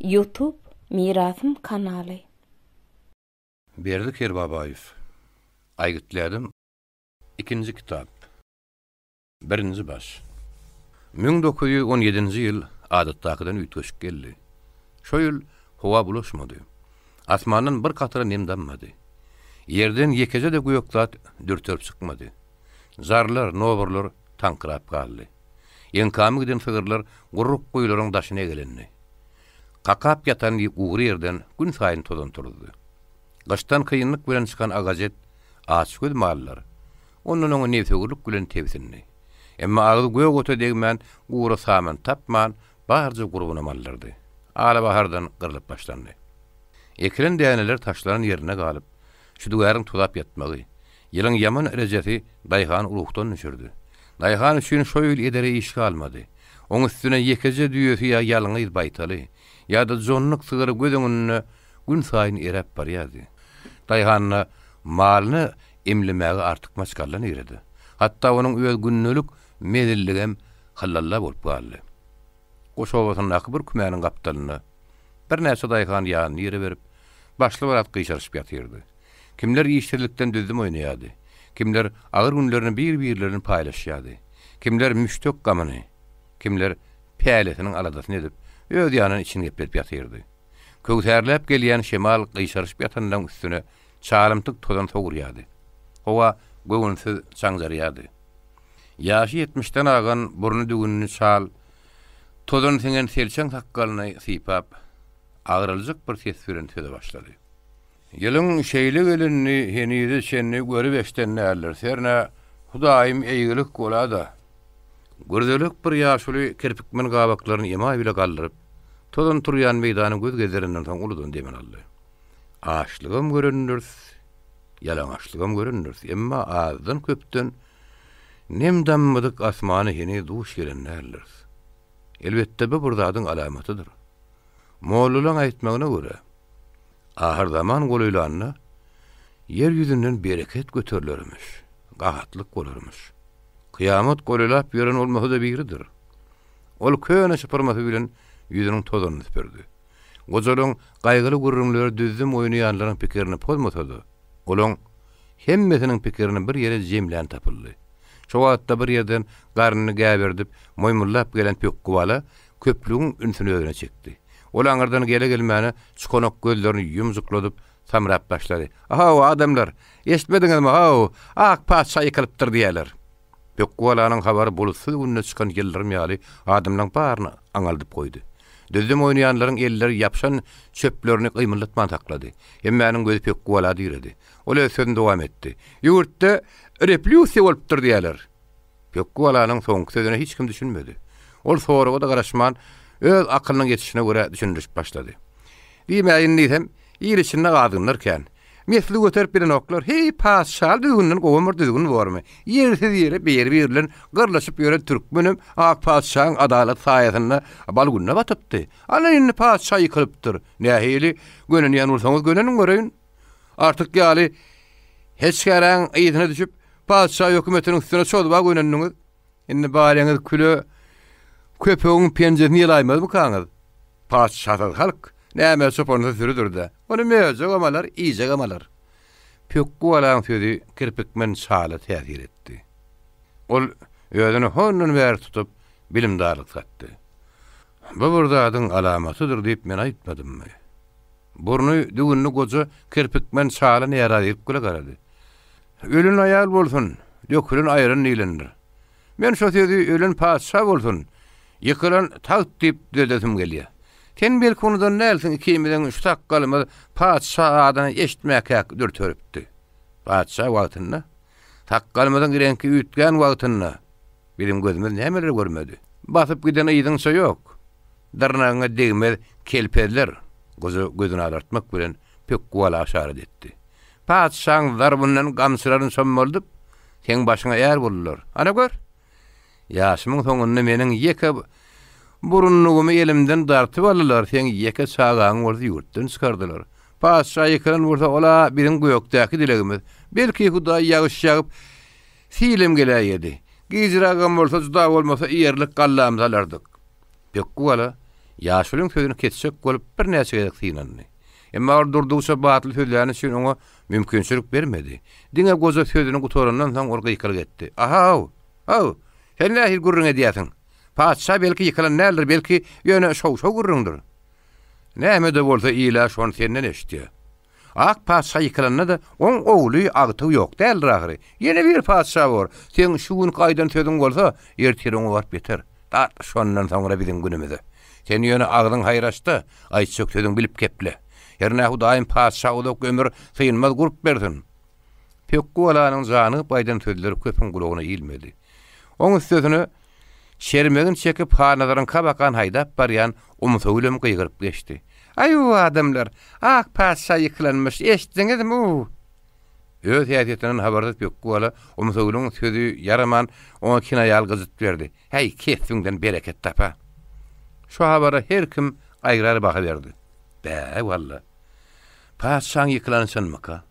Youtube Mirasym kanaly. Berdi Kerbabaýew. Aýgytlädim. Ikinji kitap. Birinji baş. 1917-nji ýyl adatdakydan üýtgeşik geldi. Şo ýyl howa bulaşmady. Asmandan bir katra nem dammady. Ýerden ýekeje-de gök zat dürterip çykmady. Jarlar, noburlar taňkyrap galdy. Eňkamy giden sygyrlar gurruk guýularyň daşyna egelendi. Kakap ýatan gury ýerden günsaýyn tozan turuzdy. Gyşdan kynlyk bilen çykan agajet, açgöz mallar ondan oňa nebsewürlik bilen tebsindi. Emma agzy gök ota degmän, gury saman tapman, barja gurbunam aldyrdy. Alabahardan gyrlyp başlandy. Ekilen däneler taşlanan ýerinde galyp, şüdügäriň tozap ýatmagy, ýylyň ýaman rejesi daýhany ruhdan düşürdi. Daýhan üçin şo ýyl edere iş galmady. Oň üstüne ýekeje düýesi ýa ýalňyz baýtaly, ýa-da jonnuk sygyry göz öňünde günsaýyn eräp barýardy. Daýhanda malyny emlemäge artykmaç galla nirede? Hatda onuň öz gündelik mezilligem hyllalla bolup galdy. Goş obasyndaky bir kümäniň gapdalynda birnäçe daýhan ýanyny ýere berip, başly-barat gyşaryşyp ýatyrdy. Kimler işsizlikden düzzüm oýnaýardy, kimler agyr günlerini bir-birlerini paýlaşýardy, kimler müşdek gamyny, kimler pälesiniň aladasyny edip, öz ýanyndan içini gepledip ýatyrdy. Köwsarlap gelýän şemal gyşaryşyp ýatanlaryň üstüne çalymtyk tozan sowurýardy. Howa göwünsiz çaňjarýardy. Ýaşy ýetmişden agan, burny düwünli çal, tozan siňen selçeň sakgalyny sypap, agraljyk bir ses bilen söze başlady. Ýylyň şeýle gelenini henize çenli görüp-eşden däldir. Hernä, Hudaýym eýgilik bola-da. Gürzelek bir ýaşuly kirpikmen gabaklaryny emaý bile galdyryp, tozan turýan meýdana göz gezdirenden soň uludan demini aldy. Açlygam görendiris, ýalaňaçlygam görendiris, emma azdan-köpden nem dammadyk asmana heniz duş gelen däldiris. Elbetde, bu bir zadyň alamatydyr. Mollalaň aýtmagyna görä, ahyrzaman golaýlanda ýer ýüzünden bereket göterilermiş, gahatlyk bolarmyş. Kyýamat golaýlap ýören bolmasa-da biridir. Ol köne şypyrmasy bilen ýüzüniň tozanyny süpürdi. Gojalaň gaýgyly gürrüňleri düzzüm oýnaýanlaryň pikirini pozmasa-da, olaň hemmesiniň pikirini bir ýere jemlän tapyldy. Şo wagtda bir ýerden garnyny gäberdip, moýmullap gelen Pökgi bala köplügiň ünsüni özüne çekdi. Ol aňyrdan gele-gelmäne çukanak gözlerini ýumjukladyp, samrap başlady. How, adamlar! Eşitmediňizmi, how! Ak patyşa ýykylypdyr diýýärler. Pökgi balanyň habary bulutsyz günde çykan ýyldyrym ýaly adamlaryň baryny aňaldyp goýdy. Düzzüm oýnaýanlaryň elleri ýapyşan çöplerini gymyldatman saklady. Hemmäniň gözi Pökgi bala diredi. Ol öz sözüni dowam etdi. Ýurtda replýusiýa bolupdyr diýýärler. Pökgi balanyň soňky sözüne hiç kim düşünmedi. Ol soraga-da garaşman, öz akylynyň ýetişine görä düşündirişip başlady. Diýmäýin diýsem, il içinde azgynlar kän. Mesli göterip bilenoklar. Heý, patyşaly düzgünden gowam bir düzgün bormy? Ýersiz ýere bir-biri bilen gyrlyşyp ýören türkmenem ak patyşaň adalaty saýasynda bal gününe batypdy. Ana indi patyşa ýykylypdyr. Nähili gönenýän bolsaňyz göneniň göreýin. Artyk ýaly heçkäräň yzyna düşüp, patyşa hökümetiniň üstüne çozba gönendiňiz. Indi baryňyz küle köpegiň penjesini ýelaýmazmykaňyz? Patyşasyz halk näme çopansyz sürüdir-dä. Ony möjegem alar, iýjegem alar. Pökgi balaň sözi kirpikmen çala täsir etdi. Ol özüni hondan bäri tutup, bilimdarlyk satdy. Bu bir zadyň alamatydyr diýip men aýtmadymmy? Burny düwünli goja kirpikmen çala närazylyk bile garady. Ölen aýal bolsun, dökülen aýran diýlendir. Men şo sözi ölen patyşa bolsun, ýykylan tagt diýip düzedesim gelýär. Sen belki unudan dälsiň, ikimiziň şu sakgalymyz patyşa adyny eşitmäkäk dürteripdi. Patyşa wagtynda, sakgalymyzyň reňki üýtgän wagtynda biziň gözümiz nämeleri görmedi. Basyp giden yzyňça ýok. Dyrnagyňa degmez kelpezler, goja gözüni alartmak bilen pökgüwala yşarat etdi. Patyşaň zarbyndan gamçylaryny çommaldyp, seň başyňa är boldular. Ana gör! Ýaşymyň soňunda meniň ýeke burunlygymy elimden dartyp aldylar, seň ýeke çagaňy bolsa ýurtdan çykardylar. Patyşa ýykylan bolsa, ol-a biziň gökdäki dilegimiz. Belki Hudaý ýagyş ýagyp, silem geläýedi. Gijrägem bolsa, juda bolmasa, ýerlik gallamyzy alardyk. Pökgi bala. Ýaşulyň sözüni kesjek bolup birnäçe gezek synandy. Emma ol durdugyça batly sözläni üçin oňa mümkinçilik bermedi. Diňe goja sözüni gutarandan soň ol gykylyk etdi. Ahaw! Haw! Sen nähili gürrüň edýärsiň? Patyşa belki ýykylan däldir, belki ýöne şow-şow gürrüňdir. Näme-de bolsa il-ä şony senden eşitýär. Ak patyşa ýykylanda-da oň ogly, agtygy ýok däldir ahyry. Ýene bir patyşa bor. Seň şu günki aýdan sözüň bolsa, ertir oňa baryp ýeter. Dat, şondan soňra biziň günümize. Sen ýöne agzyň haýraçda, aýtjak sözüňi bilip geple. Hernä Hudaýym patyşa uzak ömür, synmaz gurp bersin. Pökgi balanyň janygyp aýdan sözleri köpüň gulagyna ilmedi. Oň üstesine, Şermegini çekip Hanazaryňka bakan haýdap barýan Umsagülem gygyryp geçdi. Aý-uw, adamlar, ak patyşa ýykylanmyş, eşitdiňizmi-uw? Öz häsiýetinden habarsyz Pökgi bala Umsagülüň sözi ýaraman, oňa kinaýaly gyjyt berdi. Häý, kesbiňden bereket tap-a! Şu habara her kim aýry-aýry baha berdi. Bä, walla, patyşaň ýykylany çynmyka?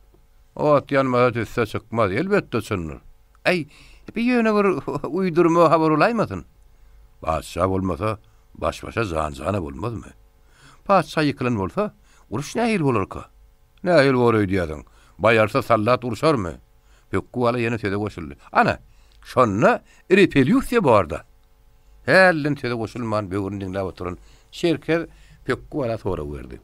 Ot ýanmasa tüsse çykmaz, elbetde çyndyr. Äý, bi ýöne bir uýdurma habar bolaýmasyn? Patyşa bolmasa, baş-başa jan-jana bolmazmy? Patyşa ýykylan bolsa, uruş nähili bolarka? Nähili bor öýdýärsiň? Baýarsa sallat urşarmy? Pökgi bala ýene söze goşuldy. Ana, şonda repelýusiýa bor-da. Hälden söze goşulman böwrüni diňläp oturan Çerkez Pökgi bala sorag berdi.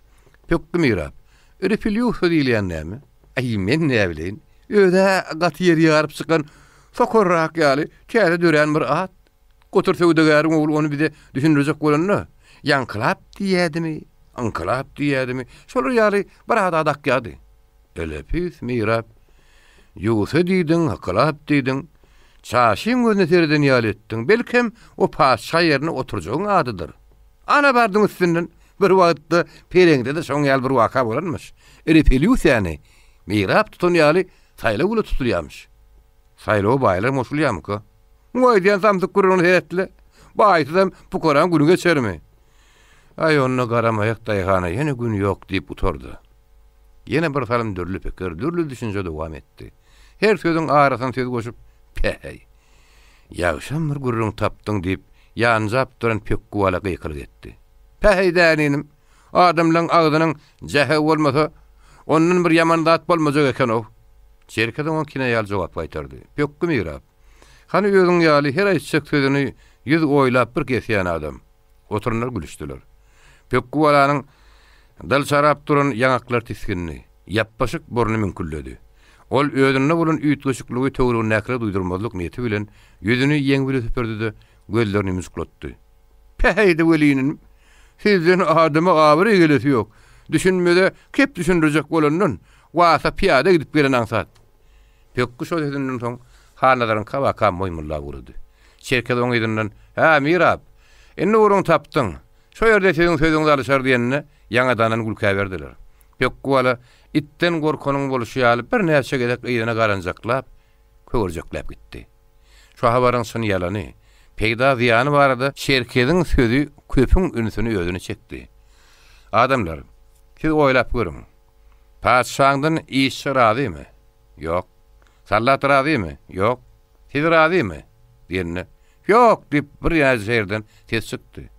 Pökgi mirap, repelýusiýa diýilýän näme? Äý, men näbileýin. Öz-ä gaty ýeri ýaryp çykan sokarrak ýaly täze dörän bir at. Gotur söwdagäriň ogly ony bize düşündirjek bolanda, ýaňkylap diýýädimi, yňkylap diýýädimi, şolar ýaly bir ada dakýardy. Elepis mirap, ýuwsa diýdiň, hykylap diýdiň, çaşyň gözüne sereden ýaly etdiň, belkem, o patyşa ýerine oturjagyň adydyr. Ana bardyň üstünden, bir wagtda Pereňde-de şoň ýaly bir waka bolanmyş. Repelýusiýany Mirap tutan ýaly saýlaw güli tutulýarmyş. Saýlawa baýlar goşulýarmyka? Muňa aýdýan samsyk gürrüňini seretle. Baýsyzam pukaraň güni geçermi? Aý, onda garamaýak daýhana ýene gün ýok diýip gutardy. Ýene bir salym dürli pikir, dürli düşünje dowam etdi. Her sözüň arasyna söz goşup, Päheý, ýagşam bir gürrüň tapdyň diýip, ýanjap duran Pökgi bala gykylyk etdi. Päheý däninim, Adamlaň agzynyň jähegi bolmasa, ondan bir ýaman zat bolmajak eken-ow. Çerkez oňa kinaýaly jogap gaýtardy. Pökgi mirap. Hany özüň ýaly her aýtjak sözüni ýüz oýlap bir kesýän adam. Oturanlar gülüşdiler. Pökgi balanyň dylçarap duran ýaňaklary tisgindi. Ýapbaşyk burny müňkülledi. Ol özünde bolan üýtgeşikligi töweregindäkilere duýdurmazlyk niýeti bilen ýüzüni ýeňi bile süpürdi-de, gözlerini ýumjuklatdy. Päheý-de welinim, sizden adama abraý gelesi ýok. Düşünmeze kep düşündirjek bolandan, wasa pyýada gidip gelen aňsat. Pökgi şo sözünden soň Hannazaryňka baka moýmullap ugrady. Çerkez oň yzyndan, Hä, mirap, indi ugruňy tapdyň. Şo ýerde siziň sözüňiz alyşar diýeninde, ýaňadandan gülkä berdiler. Pökgi bala itden gorkanyň bolşy ýaly birnäçe gezek yzyna garanjaklap, köwerjekläp gitdi. Şu habaryň çyn-ýalany, peýda-zyýany barada Çerkeziň sözi köpüň ünsüni özüne çekdi. Adamlar, siz oýlap görüň. Patyşaňdan işçi razymy? Ýok. Sallat razymy? Ýok. Siz razymy? Diýende, Ýok! diýip, bir ýaýja ýerden ses çykdy.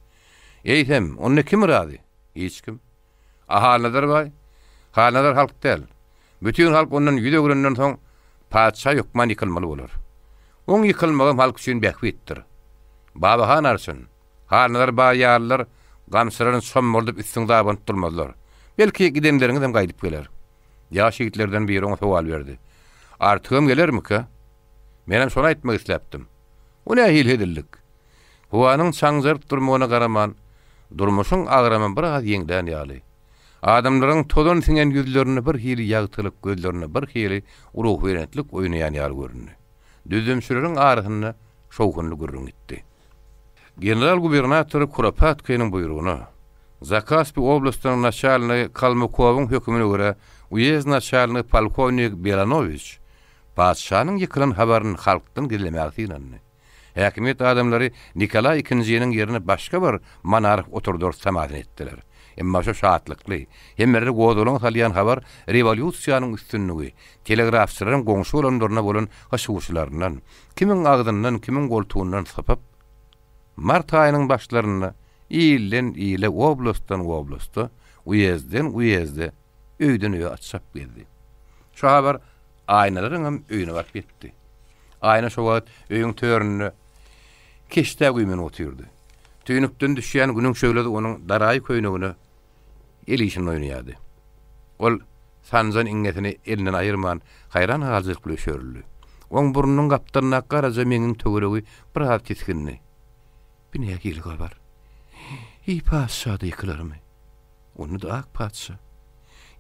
Eýsem, onda kim razy? Hiç kim. A Halnazar baý? Halnazar halk däl. Bütin halk ondan ýüz öwrenden soň, patyşa hökman ýykylmaly bolar. Oň ýykylmagam halk üçin bähbitdir. Babahan arçyn, Halnazar baý ýalylar gamçylaryny çommaldyp üstüňize abanyp durmazlar. Belki, gidenleriňizem gaýdyp geler. Ýaş ýigitlerden biri oňa sowal berdi. Artygam gelermikä? Menem şony aýtmak isläpdim. O nähili hezillik? Howanyň çaňjaryp durmagyna garaman, durmuşyň agramy biraz ýeňlän ýaly. Adamlaryň tozan siňen ýüzlerinde bir hili ýagtylyk, gözlerinde bir hili ruhubelentlik oýnaýan ýaly göründi. Düzümçileriň arasynda şowhunly gürrüň gitdi. General-gubernator Kuropatkiniň buýrugyna, Zakaspi oblastynyň naçalnigi Kalmykowyň hökümine görä, uýezd naçalnigi polkownik Belanowiç patyşanyň ýykylan habaryny halkdan gizlemäge synandy. Häkimiýet adamlary Nikolaý II-niň ýerine başga bir monarh oturdarys tamasyny etdiler. Emma şu şatlykly, hemmeleri gozgalaňa salýan habar rewolýusiýanyň üstünligi, telegrafçylaryň goňşy bolanlaryna bolan hyş-huşlaryndan, kimiň agzyndan, kimiň goltugyndan sypyp, mart aýynyň başlarynda. Ilden ile, oblastdan oblasta, uýezdden uýezde, öýden öýe at çapyp gezdi. Şu habar Aýnalaryňam öýüne baryp ýetdi. Aýna şo wagt öýüň töründe keşdä güýmenip otyrdy. Tüýnükden düşýän günüň şöhlesi onuň daraýy köýnegine el işinde oýnaýardy. Ol sanjan iňňesini elinden aýyrman, haýran galyjylyk bilen üşerildi. Oň burnunyň gapdalyndaky garaja meňiň töweregi biraz tisgindi. Bi nähili habar? Hiý, patyşa-da ýykylarmy? Onda-da ak patyşa.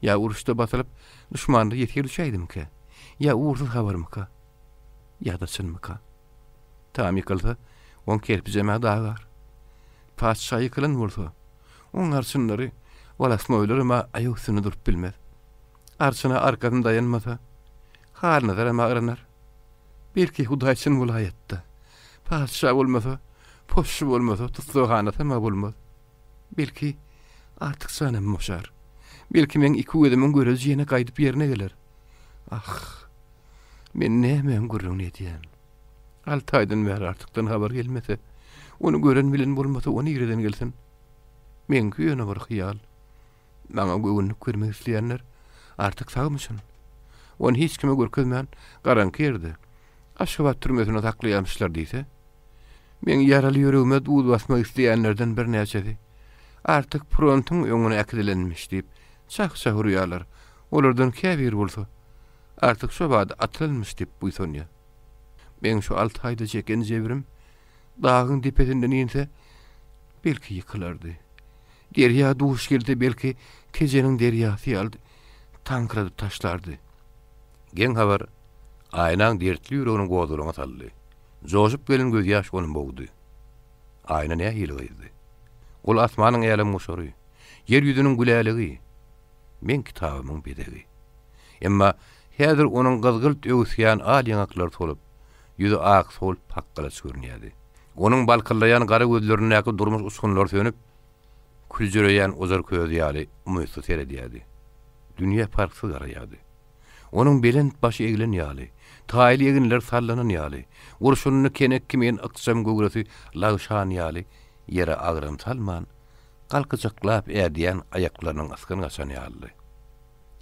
Ýa uruşda basylyp, duşmanda ýesir düşäýdimikä? Ýa ugursyz habarmyka? Ýa-da çynmyka? Tam ýykylsa, oň kerpijem-ä dagar. Patyşa ýykylan bolsa, oň arçynlary, wolostnoýlaram-a aýak üstünde durup bilmez. Arçyna arkasyny daýanmasa, Halnazaram agyranar. Belki, Hudaý çyn bolaýatda. Patyşa bolmasa, poçşy bolmasa, tussaghanasam-a bolmaz. Belki, Artyk janam boşar. Belki, meň iki gözümiň göreji ýene gaýdyp ýerine geler. Ah, men nämäň gürrüňini edýän? Alty aýdan bäri Artykdan habar gelmese, ony gören-bilen bolmasa, o nireden gelsin? Meňki ýöne bir hyýal. Maňa göwünlik bermek isleýänler Artyk sagmyşyn. Ony hiç kime görkezmän, garaňky ýerde, Aşgabat türmesinde saklaýarmyşlar diýse, meň ýaraly ýüregime duz basmak isleýänlerden birnäçesi, Artyk frontuň öňüne äkidilenmiş diýip, çah-çah urýarlar. Olardan käbiri bolsa, Artyk şo bada atylanmyş diýip buýsanýar. Meň şu alty aýda çeken jebrim dagyň depesinden inse, belki ýykylardy. Derýa duş gelse, belki Tejeniň derýasy ýaly taňkyradyp taşlardy. Geň habar Aýnaň dertli ýüregini gozgalaňa saldy. Joşup gelen gözýaş ony bogdy. Aýna nähili gyzdy. Ol asmanyň älemgoşary, ýer ýüzüniň gülälegi, meň kitabymyň bezegi. Emma häzir onuň gyzgylt öwüsýän al ýaňaklary solup, ýüzi ak-sol pakgalaç görünýärdi. Onuň balkyldaýan gara gözlerindäki durmuş uçgunlary sönüp, küljüreýän ojar közi ýaly umytsyz seredýärdi. Dünýä parhsyz garaýardy. Onuň belent başy eglen ýaly, taýly eginleri sallanan ýaly, gurşunly kenek kimin ykjam göwresi lagşan ýaly ýere agram salman, galkyjaklap ädýän aýaklarynyň ysgyn gaçan ýalydy.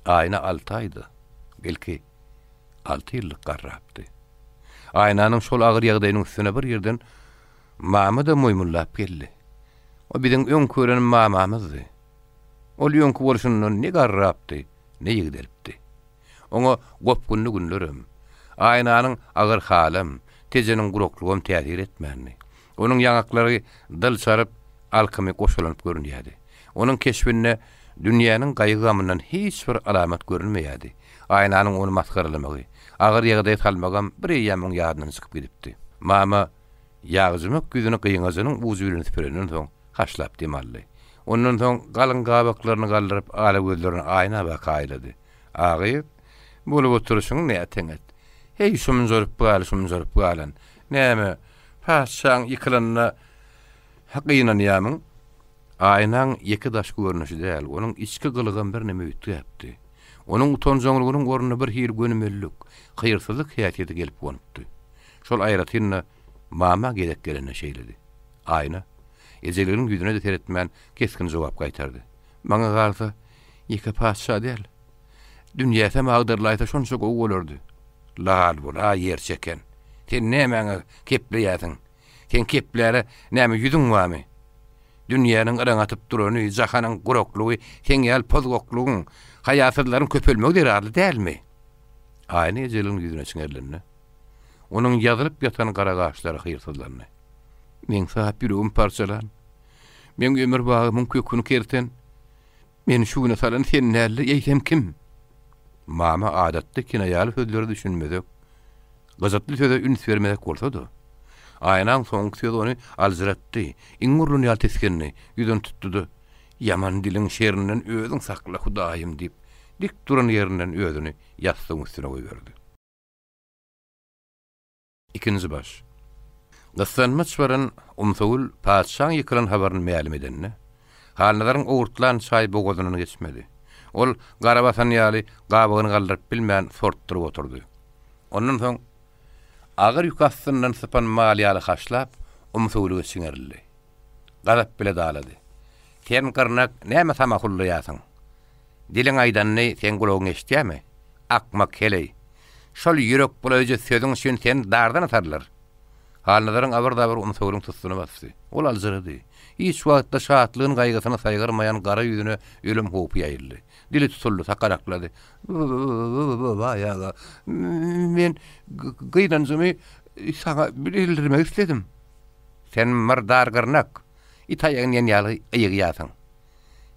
Aýna alty aýda, belki, alty ýyllyk garrapdy. Aýnanyň şol agyr ýagdaýynyň üstüne bir ýerden mama-da muýmullap geldi. O biziň öň kören mamamyzdy. Ol öňki bolşundan ne garrapdy, ne ýigdelipdi. Oňa gopgunly günlerem, Aýnanyň agyr halam, Tejeniň guraklygam täsir etmändi. Onuň ýaňaklary dylçaryp, alkymy goşalanyp görünýärdi. Onuň keşbinde dünýäniň gaýgy-gamyndan hiç bir alamat görünmeýärdi. Aýnanyň ony masgaralamagy, agyr ýagdaýa salmagam bir eýýäm oň ýadyndan çykyp gidipdi. Mama ýagjymak ýüzüni gyňajynyň ujy bilen süpürenden soň, haşlap dem aldy. Ondan soň galyň gabaklaryny galdyryp, ala gözlerini Aýna baka aýlady. A gyz, bolup oturyşyň näteňet? Heý, şumjaryp gal, şumjaryp galan. Näme, patyşaň ýykylanyna gynanýamyň? Aýnaň ýeke daşky görnüşi däl, onuň içki gylygam birneme üýtgäpdi. Onuň utanjaňlygynyň ornuna bir hili gönümellik, hyýrsyzlyk häsiýeti gelip gonupdy. Şol aýratyn-da mama gezek gelende şeýledi. Aýna, ejeliginiň ýüzüne-de seretmän, kesgin jogap gaýtardy. Maňa galsa, ýeke patyşa däl. Dünýäsem agdarylaýsa şonça gowy bolardy. Lal bol-a, ýer çeken. Sen nämäňe kepleýärsiň? Seň kepläre näme ýüzüň barmy? Dünýäniň yraň atyp durany, jahanyň guraklygy seň ýaly pozgaklygyň, haýasyzlaryň köpelmegi zerarly dälmi? Aýna ejeligiň ýüzüne çiňerilende, onuň ýazylyp ýatan gara gaşlary hyýrsyzlandy. Meň sap ýüregimi parçalan, meň ömür bagymyň köküni kerten, meni şu güne salan sen däl-de, eýsem kim? Mama adatda kinaýaly sözlere düşünmezek, gyjytly söze üns bermezek bolsa-da, Aýnaň soňky sözi ony aljyratdy, iňňe urlan ýaly tisgindi, ýüzüni tutdy-da, Ýaman diliň şerinden özüň sakla, Hudaýym! diýip, dik duran ýerinden özüni ýassygyň üstüne goýberdi. Ikinji baş. Gyssanmaç baran Umsagül patyşaň ýykylan habaryny mälim edende, Halnazaryň owurtlan çaýy bogazyndan geçmedi. Ol gara basan ýaly gabygyny galdyryp bilmän sortduryp oturdy. Ondan soň agyr ýük astyndan sypan mal ýaly haşlap, Umsagülige çiňerildi. Gazap bile dalady. Sen gyrnak näme samahullaýarsyň? Diliň aýdanyny seň gulagyň eşidýärmi? Akmak heleý! Şol ýürek bulaýjy sözüň üçin seni dardan atarlar. Halnazaryň abyr-zabyr Umsöwrüň tustuny basdy. Ol aljyrady. Hiç wagtda şatlygyny-gaýgysyny saýgarmaýan gara ýüzüne ölüm howpy ýaýyldy. Dili tutuldy, sakaraklady. Baý aga, men gynanjymy saňa bildirmek isledim. Sen myrdar gyrnak, it aýagyny iýen ýaly ýygýarsyň.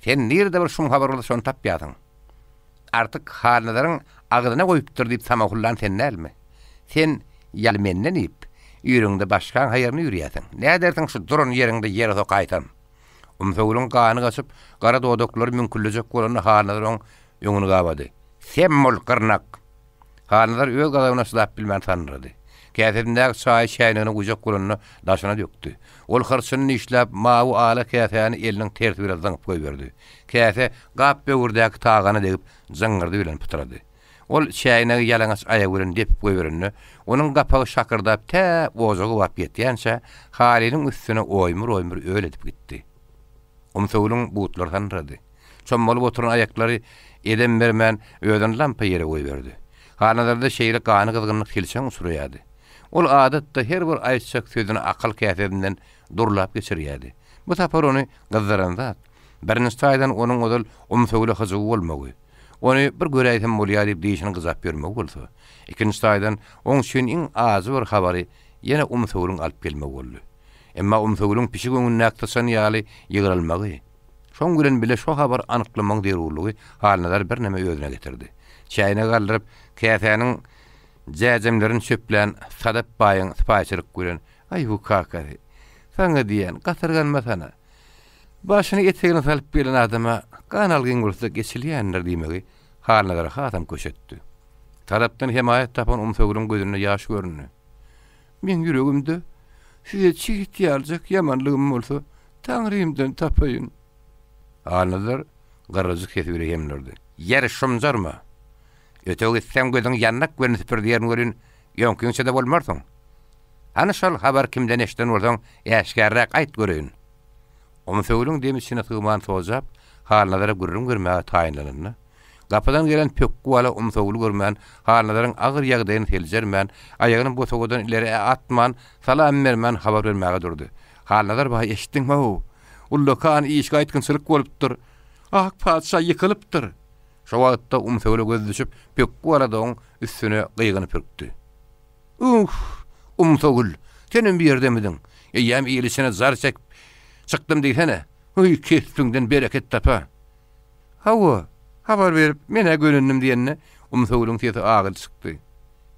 Sen nirede bir şum habar bolsa şony tapýarsyň. Artyk Halnazaryň agzyna goýupdyr diýip samahullan sen dälmi? Sen ýaly menden iýip, ýüregiňde başgaň haýryny ýürýärsiň. Nädersiň şu duran ýeriňde ýere sokaýsam? Umsöwüliň gany gaçyp, gara dodaklary müňküllejek bolanda Halnazar oň öňüni gabady. Sem bol, gyrnak! Halnazar öz gazabyna çydap bilmän sandyrady. Käsesindäki çaýy çäýnegine guýjak bolanda daşyna dökdi. Ol hyrçyny dişläp, mawy ala käsäni eliniň tersi bilen zyňyp goýberdi. Käse gap böwürdäki tagana degip, jyňňyrdy bilen pytrady. Ol çäýnegi ýalaňaç aýagy bilen depip goýberende, onuň gapagy şakyrdap tä ojaga baryp ýetýänçä, halynyň üstüne oýmur-oýmur öl edip gitdi. Umsöwüliň butlary sandyrady. Çommalyp oturan aýaklary edem bermän, özüni lampa ýere goýberdi. Halnazarda şeýle gany gyzgynlyk selçeň uçraýardy. Ol adatda her bir aýtjak sözüni akyl käsesinden durlap geçirýärdi. Bu sapar ony gyzdyran zat, birinji taýdan onuň ozal Umsöwüle hyjuwy bolmagy, ony bir göräýsem bolýar diýip dişini gyjap ýörmegi bolsa, ikinji taýdan oň üçin iň ajy bir habary ýene Umsöwüliň alyp gelmegi boldy. Emma Umsöwüliň pişik öňündäki syçan ýaly ýygralmagy, şoň bilen bile şo habary anyklamagyň zerurlygy Halnazary birneme özüne getirdi. Çäýnegi galdyryp, käsäniň jäjemlerini çöplän Sadap baýyň sypaýyçylyk bilen, Aý, bu kakasy, saňa diýýän, gatyrganmasana. Başyny etegine salyp gelen adama gan algyň bolsa geçilýändir diýmegi Halnazary hasam köşetdi. Sadapdan hemaýat tapan Umsöwrüň gözünde ýaş göründi. Meň ýüregimde size çigit ýaljak ýamanlygym bolsa, Taňrymdan tapaýyn. Halnazar garrajyk sesi bile hemlirdi. Ýeri şumjarma! Öte gitseň gözüň ýandak bilen süpür diýerin welin, ýöňkiňçe-de bolmarsyň. Hany şol habar kimden eşiden bolsaň, äşgärräk aýt göreýin. Omsöwüliň demi içine sygman sojap, Halnazara gürrüň bermäge taýynlananda, gapydan gelen pökgi bala Omsöwüli görmän, Halnazaryň agyr ýagdaýyny seljermän, aýagyny bosagadan ileri atman, salam bermän habar bermäge durdy. Halnazar baý, eşitdiňmi-ow? Ullakan iş gaýtgynçylyk bolupdyr. Ak patyşa ýykylypdyr. Şo wagtda Umsöwüle gözi düşüp, pökgi bala-da oň üstüne gygynyp ürkdi. Üh, Umsagül, senem bir ýerdemidiň? Eýýäm il içine jar çekip çykdym diýsene. Öý, kesbiňden bereket tapa. Hawa, habar berip, men-ä gönendim diýende, Umsagülüň sesi agyly çykdy.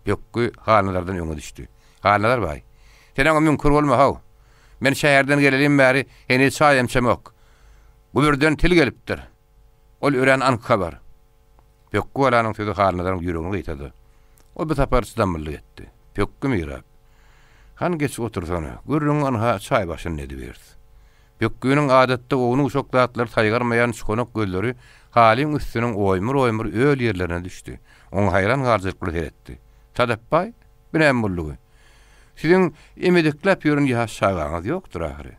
Pökgi Halnazardan öňe düşdi. Halnazar baý, sen oňa müňkür bolma, how. Men şäherden gelelim bäri heniz çaýam içemok. Gübürden til gelipdir. Ol örän anyk habar. Pökgi balanyň sözi Halnazaryň ýüregini gyýtady. Ol bu sapar çydamlylyk etdi. Pökgi mirap. Hany geçip otursana, gürrüňi ynha çaý başynda edibiris. Pökginiň adatda ownuk-uşak zatlary saýgarmaýan çukanak gözleri halyň üstüniň oýmur-oýmur öl ýerlerine düşdi. Oňa haýran galyjylyk bilen seretdi. Sadapbaý, bu näme boldugy? Siziň emedekläp ýören ýaş çagaňyz ýokdur ahyry.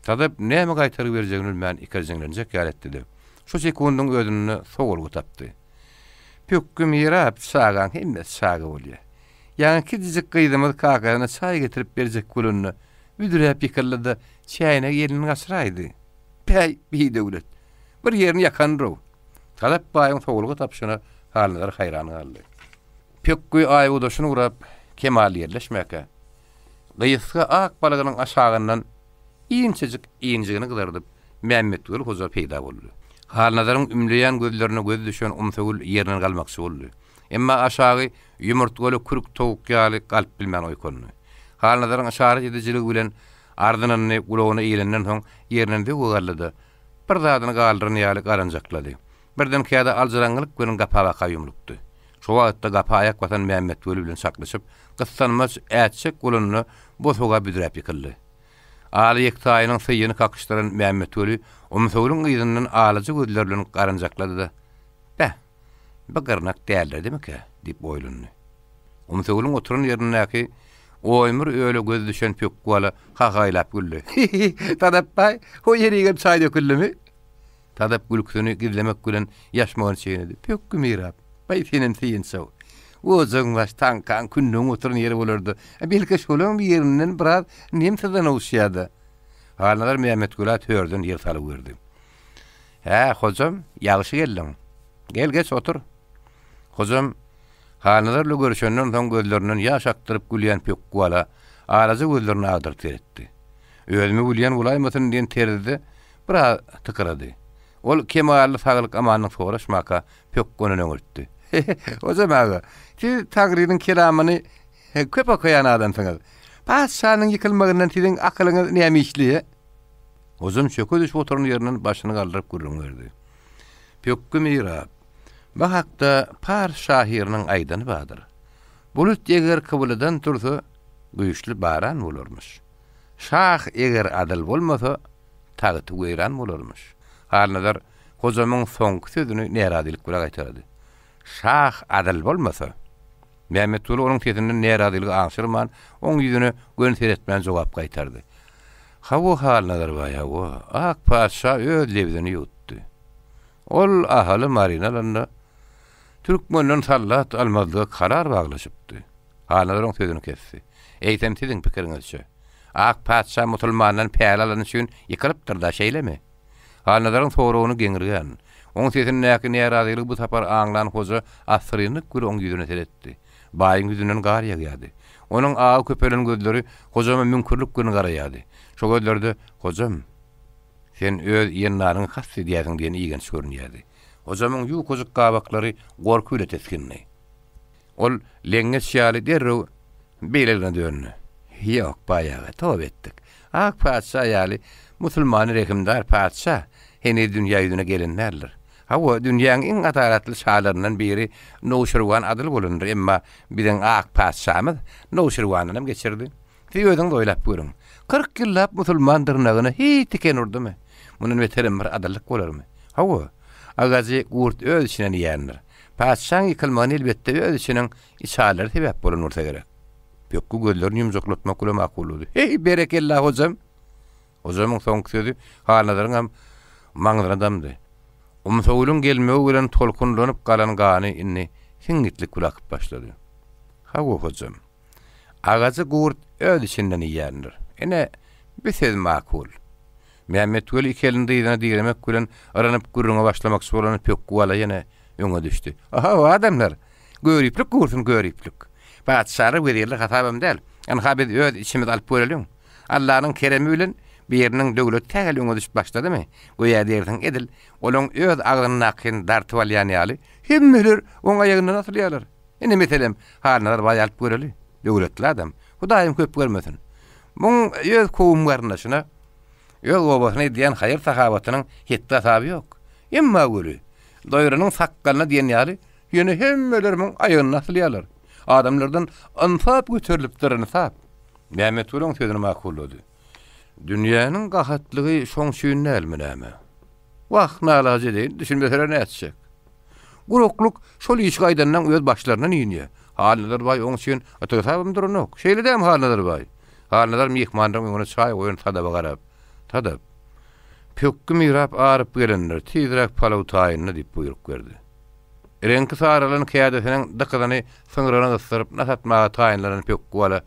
Sadap näme gaýtargy berjegini bilmän ikirjiňlenjek ýaly etdi-de, şo sekundyň özünde sowalga tapdy. Pökgi mirap, çagaň hemmesi çaga bolýa. Ýaňy kiçijik gyzymyz kakasyna çaý getirip berjek bolanda, büdräp ýykyldy-da, çäýnegi elinden gaçyraýdy. Päý, bidöwlet! Bir ýerini ýakandyr-ow. Sadap baýyň sowalga tapyşyna Halnazar haýran galdy. Pökgi aýbogdaşyny gurap, kemally ýerleşmäkä, Gysga ak balagynyň aşagyndan inçejik injigini gyzardyp, Mämmetweli hoja peýda boldy. Halnazaryň ümleýän gözlerine gözi düşen Umsagül ýerinden galmakçy boldy. Emma aşagy ýumurtgaly kürk towuk ýaly galyp bilmän oýkandy. Halnazaryň yşarat edijiligi bilen ardynyny gulagyna ilenden soň ýerinden zöwwe galdy-da, bir zadyny galdyran ýaly garanjaklady. Birdenkä-de aljyraňňylyk bilen gapa baka ýumlukdy. Şo wagtda gapa aýak basan Mämmetweli bilen çaknyşyp, gyssanmaç ätjek bolanda bosaga büdräp ýykyldy. Aly ýektaýynyň syýyny kakyşdyran Mämmetweli Umsöwrüň yzyndan alaja gözleri bilen garanjaklady-da, Beh, bi gyrnak däldirdimikä? diýip oýlandy. Umsöwrüň oturan ýerindäki. Oýmur öle gözi düşen Pökgi bala hahaýlap güldi. Hi-hi, Sadap baý, o ýerigem çaý döküldimi? Sadap gülküsini gizlemek bilen ýaşmagyny çeýnedi. Pökgi mirap, baý senem synçaw. Ojagyň baş taňkaň kündügiň oturan ýeri bolardy. Belki şolaň birinden biraz nem syzan oguşýa-da. Halnazar Mämmetgula törden ýer salyberdi. Hä, hojam, ýagşy geldiň. Gel, geç, otur. Hojam Halnazar bilen görüşenden soň gözlerinden ýaş akdyryp gülýän Pökgi bala alaja gözlerini agdaryp seretdi. Özüme gülýän bolaýmasyn diýen terzde biraz tykyrady. Ol kemally saglyk-amanlyk soraşmaka Pökgi ondan öňürtdi. Hojam aga, siz Taňrynyň kelamyny köp okaýan adamsyňyz. Patyşanyň ýykylmagyndan siziň akylyňyz näme işleýä? Hojam çöke düşüp oturan ýerinden başyny galdyryp gürrüň berdi. Pökgi mirap, Bu hakda pars şahyrynyň aýdany bardyr. Bulut eger kybladan tursa, güýçli baran bolarmyş. Şah eger adyl bolmasa, tagty weýran bolarmyş. Halnazar hojamyň soňky sözüni närazylyk bilen gaýtalady. Şah adyl bolmasa. Mämmetguly onuň sesinden närazylygy aňşyrman, oň ýüzüne göni seretmän jogap gaýtardy. Hawa, Halnazar baý, hawa. Ak patyşa öz lebzini ýuwutdy. Ol Ahaly Maryny alanda, türkmenden sallat almazlyga karar baglaşypdy. Halnazar oň sözüni kesdi. Eýsem, siziň pikiriňizçe, Ak patyşa musulmandan päl alany üçin ýykylypdyr-da, şeýlemi? Halnazaryň soragyny geňirgän, oň sesindäki närazylygy bu sapar aňlan hoja assyrynlyk bilen oň ýüzüne seretdi. Baýyň ýüzünden gar ýagýardy. Onuň agy köpelen gözleri hojama müňkürlik bilen garaýardy. Şo gözlerde, Hojam, sen öz iýen nanyňy kast edýärsiň diýen igenç görünýärdi. Hojamyň ýukajyk gabaklary gorky bile tisgindi. Ol leňňeç ýaly derrew beýlegine döndi. Ýok, baý aga, toba etdik. Ak patyşa ýaly musulmany rehimdar patyşa heniz dünýä ýüzüne gelen däldir. Hawa, dünýäň iň adalatly şalaryndan biri Nowşirwan adyl bolandyr, emma biziň ak patyşamyz Nowşirwandanam geçirdi. Siz özüňiz oýlap görüň. 40 ýyllap musulman dyrnagyna hiç tiken urdumy? Mundan beterem bir adyllyk bolarmy? Hawa, agajy gurt öz içinden iýendir. Patyşaň ýykylmagyna elbetde öz içiniň içalylary sebäp bolan bolsa gerek. Pökgi gözlerini ýumjaklatmak bilen makullady. Heý, berekella, hojam! Hojamyň soňky sözi Halnazaryňam maňzyna damdy. Umsagülüň gelmegi bilen tolkunlanyp galan gany indi siňňitlik bilen akyp başlady. Hawa, hojam. Agajy gurt öz içinden iýendir. Ine, bi söz makul. Mämmetweli iki elini dyzyna diremek bilen yranyp gürrüňe başlamakçy bolanda Pökgi bala ýene öňe düşdi. Ohow, adamlar! Göriplik gursun, göriplik! Patyşalar wezirler hasabam däl. Ynha biz öz içimizi alyp göreliň. Allanyň keremi bilen biriniň döwleti sähel öňe düşüp başladymy, göýä diýersiň edil olaň öz agzyndakyny dartyp alýan ýaly, hemmeler oň aýagyndan asylýarlar. Ine meselem, Halnazar baýy alyp göreli. Döwletli adam. Hudaýym köp görmesin. Muň öz kowum-garyndaşyna, öz obasyna edýän haýyr-sahawatynyň hetdi-hasaby ýok. Emma weli, doýranyň sakgalyna diýen ýaly, ýöne hemmeler muň aýagynda asylýarlar. Adamlardan ynsap göterilipdir, ynsap. Mämmetguly oň sözüni makullady. Dünýäniň gahatlygy şoň üçin dälmi näme? Wah, nalaç edeýin, düşünmeseler nätjek? Guraklyk şol işi gaýdandan öz başlaryndan inýär. Halnazar baý oň üçin ytygsabam duranok. Şeýle dämi, Halnazar baý? Halnazar myhmanlaryň öňüne çaý goýan Sadaba garap, Sadap, pökgi mirap aryp gelendir, tizräk palaw taýynla diýip buýruk berdi. Reňki saralan kädesiniň dykyzyny syňrygyna gysdyryp, nas atmaga taýynlanan pökgi bala,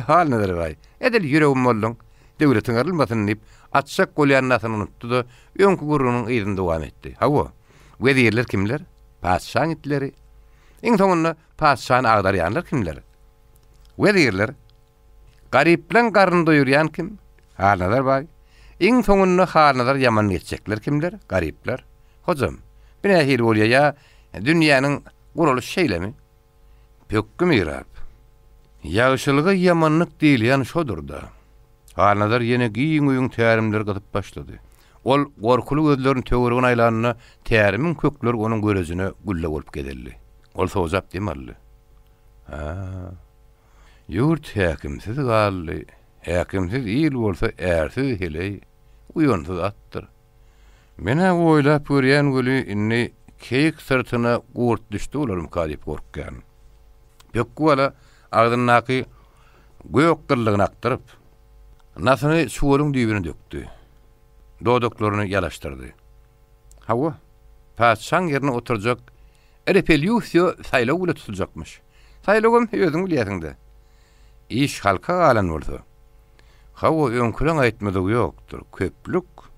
Halnazar baý, edil ýüregim bolduň, döwletiň yrylmasyn diýip, atjak bolýan nasyny unutdy-da, öňki gürrüňiniň yzyny dowam etdi. Hawa, Wezirler kimler? Patyşaň itleri. Iň soňunda patyşany agdarýanlar kimler? Wezirler. Garyplaň garnyny doýurýan kim? Halnazar baý. Iň soňunda Halnazar ýaman geçjekler kimler? Garyplar. Hojam, bu nähili bolýa ýa dünýäniň guralyşy şeýlemi? Pökgi mirap. Ýagşylyga ýamanlyk diýilýän şodur-da. Halnazar ýene giň öýüň tärimleri gyzyp başlady. Ol gorkuly gözlerini töweregine aýlanda, tärimiň kökleri onuň görejine gülle bolup gezeldi. Ol sojap dem aldy. Hä, ýurt häkimsiz galdy. Häkimsiz il bolsa ärsiz heleý, uýansyz atdyr. Men-ä oýlap görýän weli, indi keýik syrtyna gurt düşdi bolarmyka diýip gorkýan. Pökgi bala agzyndaky. Gök gyllygyny akdyryp, nasyny çuwalyň düýbüne dökdi. Dodaklaryny ýalaşdyrdy. Hawa, patyşaň ýerine oturjak repelýusiýa saýlaw bile tutuljakmyş. Saýlawam özüň bilýäsiň-dä. Iş halka galan bolsa. Hawa, öňküleň aýtmadygy ýokdur. Köplük.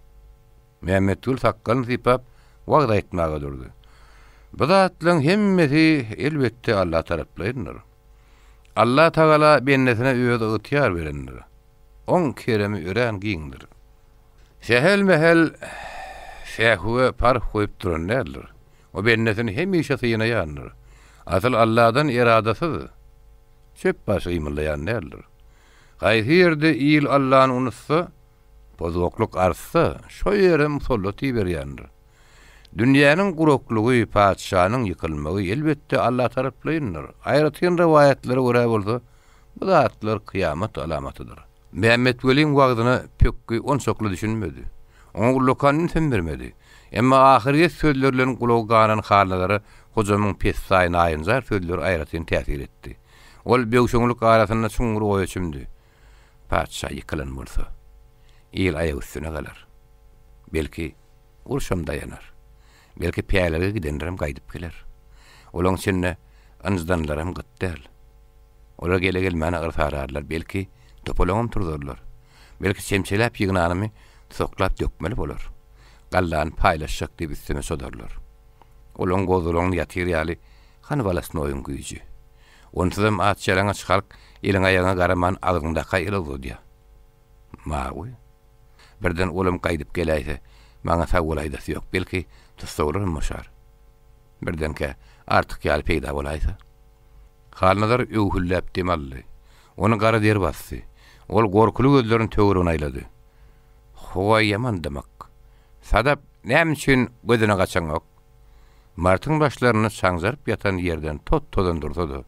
Mämmetgül sakgalyny sypap, wagyz aýtmaga durdy. Bu zatlaryň hemmesi, elbetde, Alla taraplaýyndyr. Alla tagala bendesine öz ygtyýar berendir. Oň keremi örän giňdir. Sähel-mähel sähwe parh goýup duran däldir. O bendesini hemişe synaýandyr. Asyl Alladan eradasyz çöp başy gymyldaýan däldir. Haýsy ýerde il Allany unutsa, Bozgaklyk artsa, şo ýere musallat iberýändir. Dünýäniň guraklygy, patyşanyň ýykylmagy, elbetde, Alla taraplaýyndyr. Aýratyn rowaýatlara görä bolsa, bu zatlar kyýamat alamatydyr. Mämmetweliň wagzyna Pökgi onçakly düşünmedi. Oňa ullakan ünsem bermedi. Emma ahyrýet sözleri bilen gulagy ganan Halnazara Hojamyň pessaý, naýynjar sözleri aýratyn täsir etdi. Ol böwşeňlik arasynda çuňňur oýa çümdi. Patyşa ýykylan bolsa, il aýak üstüne galar. Belki, urşam daýanar. Belki, pälege gidenlerem gaýdyp geler. Olaň içinde ynjydanlaram gyt däl. Olar gele-gelmäne yrsararlar, belki, topalaňam turzarlar. Belki, çemçeläp ýygnanymy tusaklap dökmeli bolar. Gallany paýlaşjak diýip üstüme çozarlar. Olaň gozgalaňyny ýatyr ýaly hany walasnoýyň güýji? Onsuzam aç-ýalaňaç halk eliň-aýagyňa garaman agzyňdaka el uzadýar. Mawy. Birden olam gaýdyp geläýse, maňa sag bol aýdasy ýok, belki, tussaglaram boşar. Birdenkä, Artyk ýaly peýda bolaýsa. Halnazar öwhülläp dem aldy. Ony gara der basdy. Ol gorkuly gözlerini töweregine aýlady. Howa ýaman dymyk. Sadap näme üçin gözüne gaçaňok? Martyň başlarynda çaňjaryp ýatan ýerden tot-tozan dursa-da,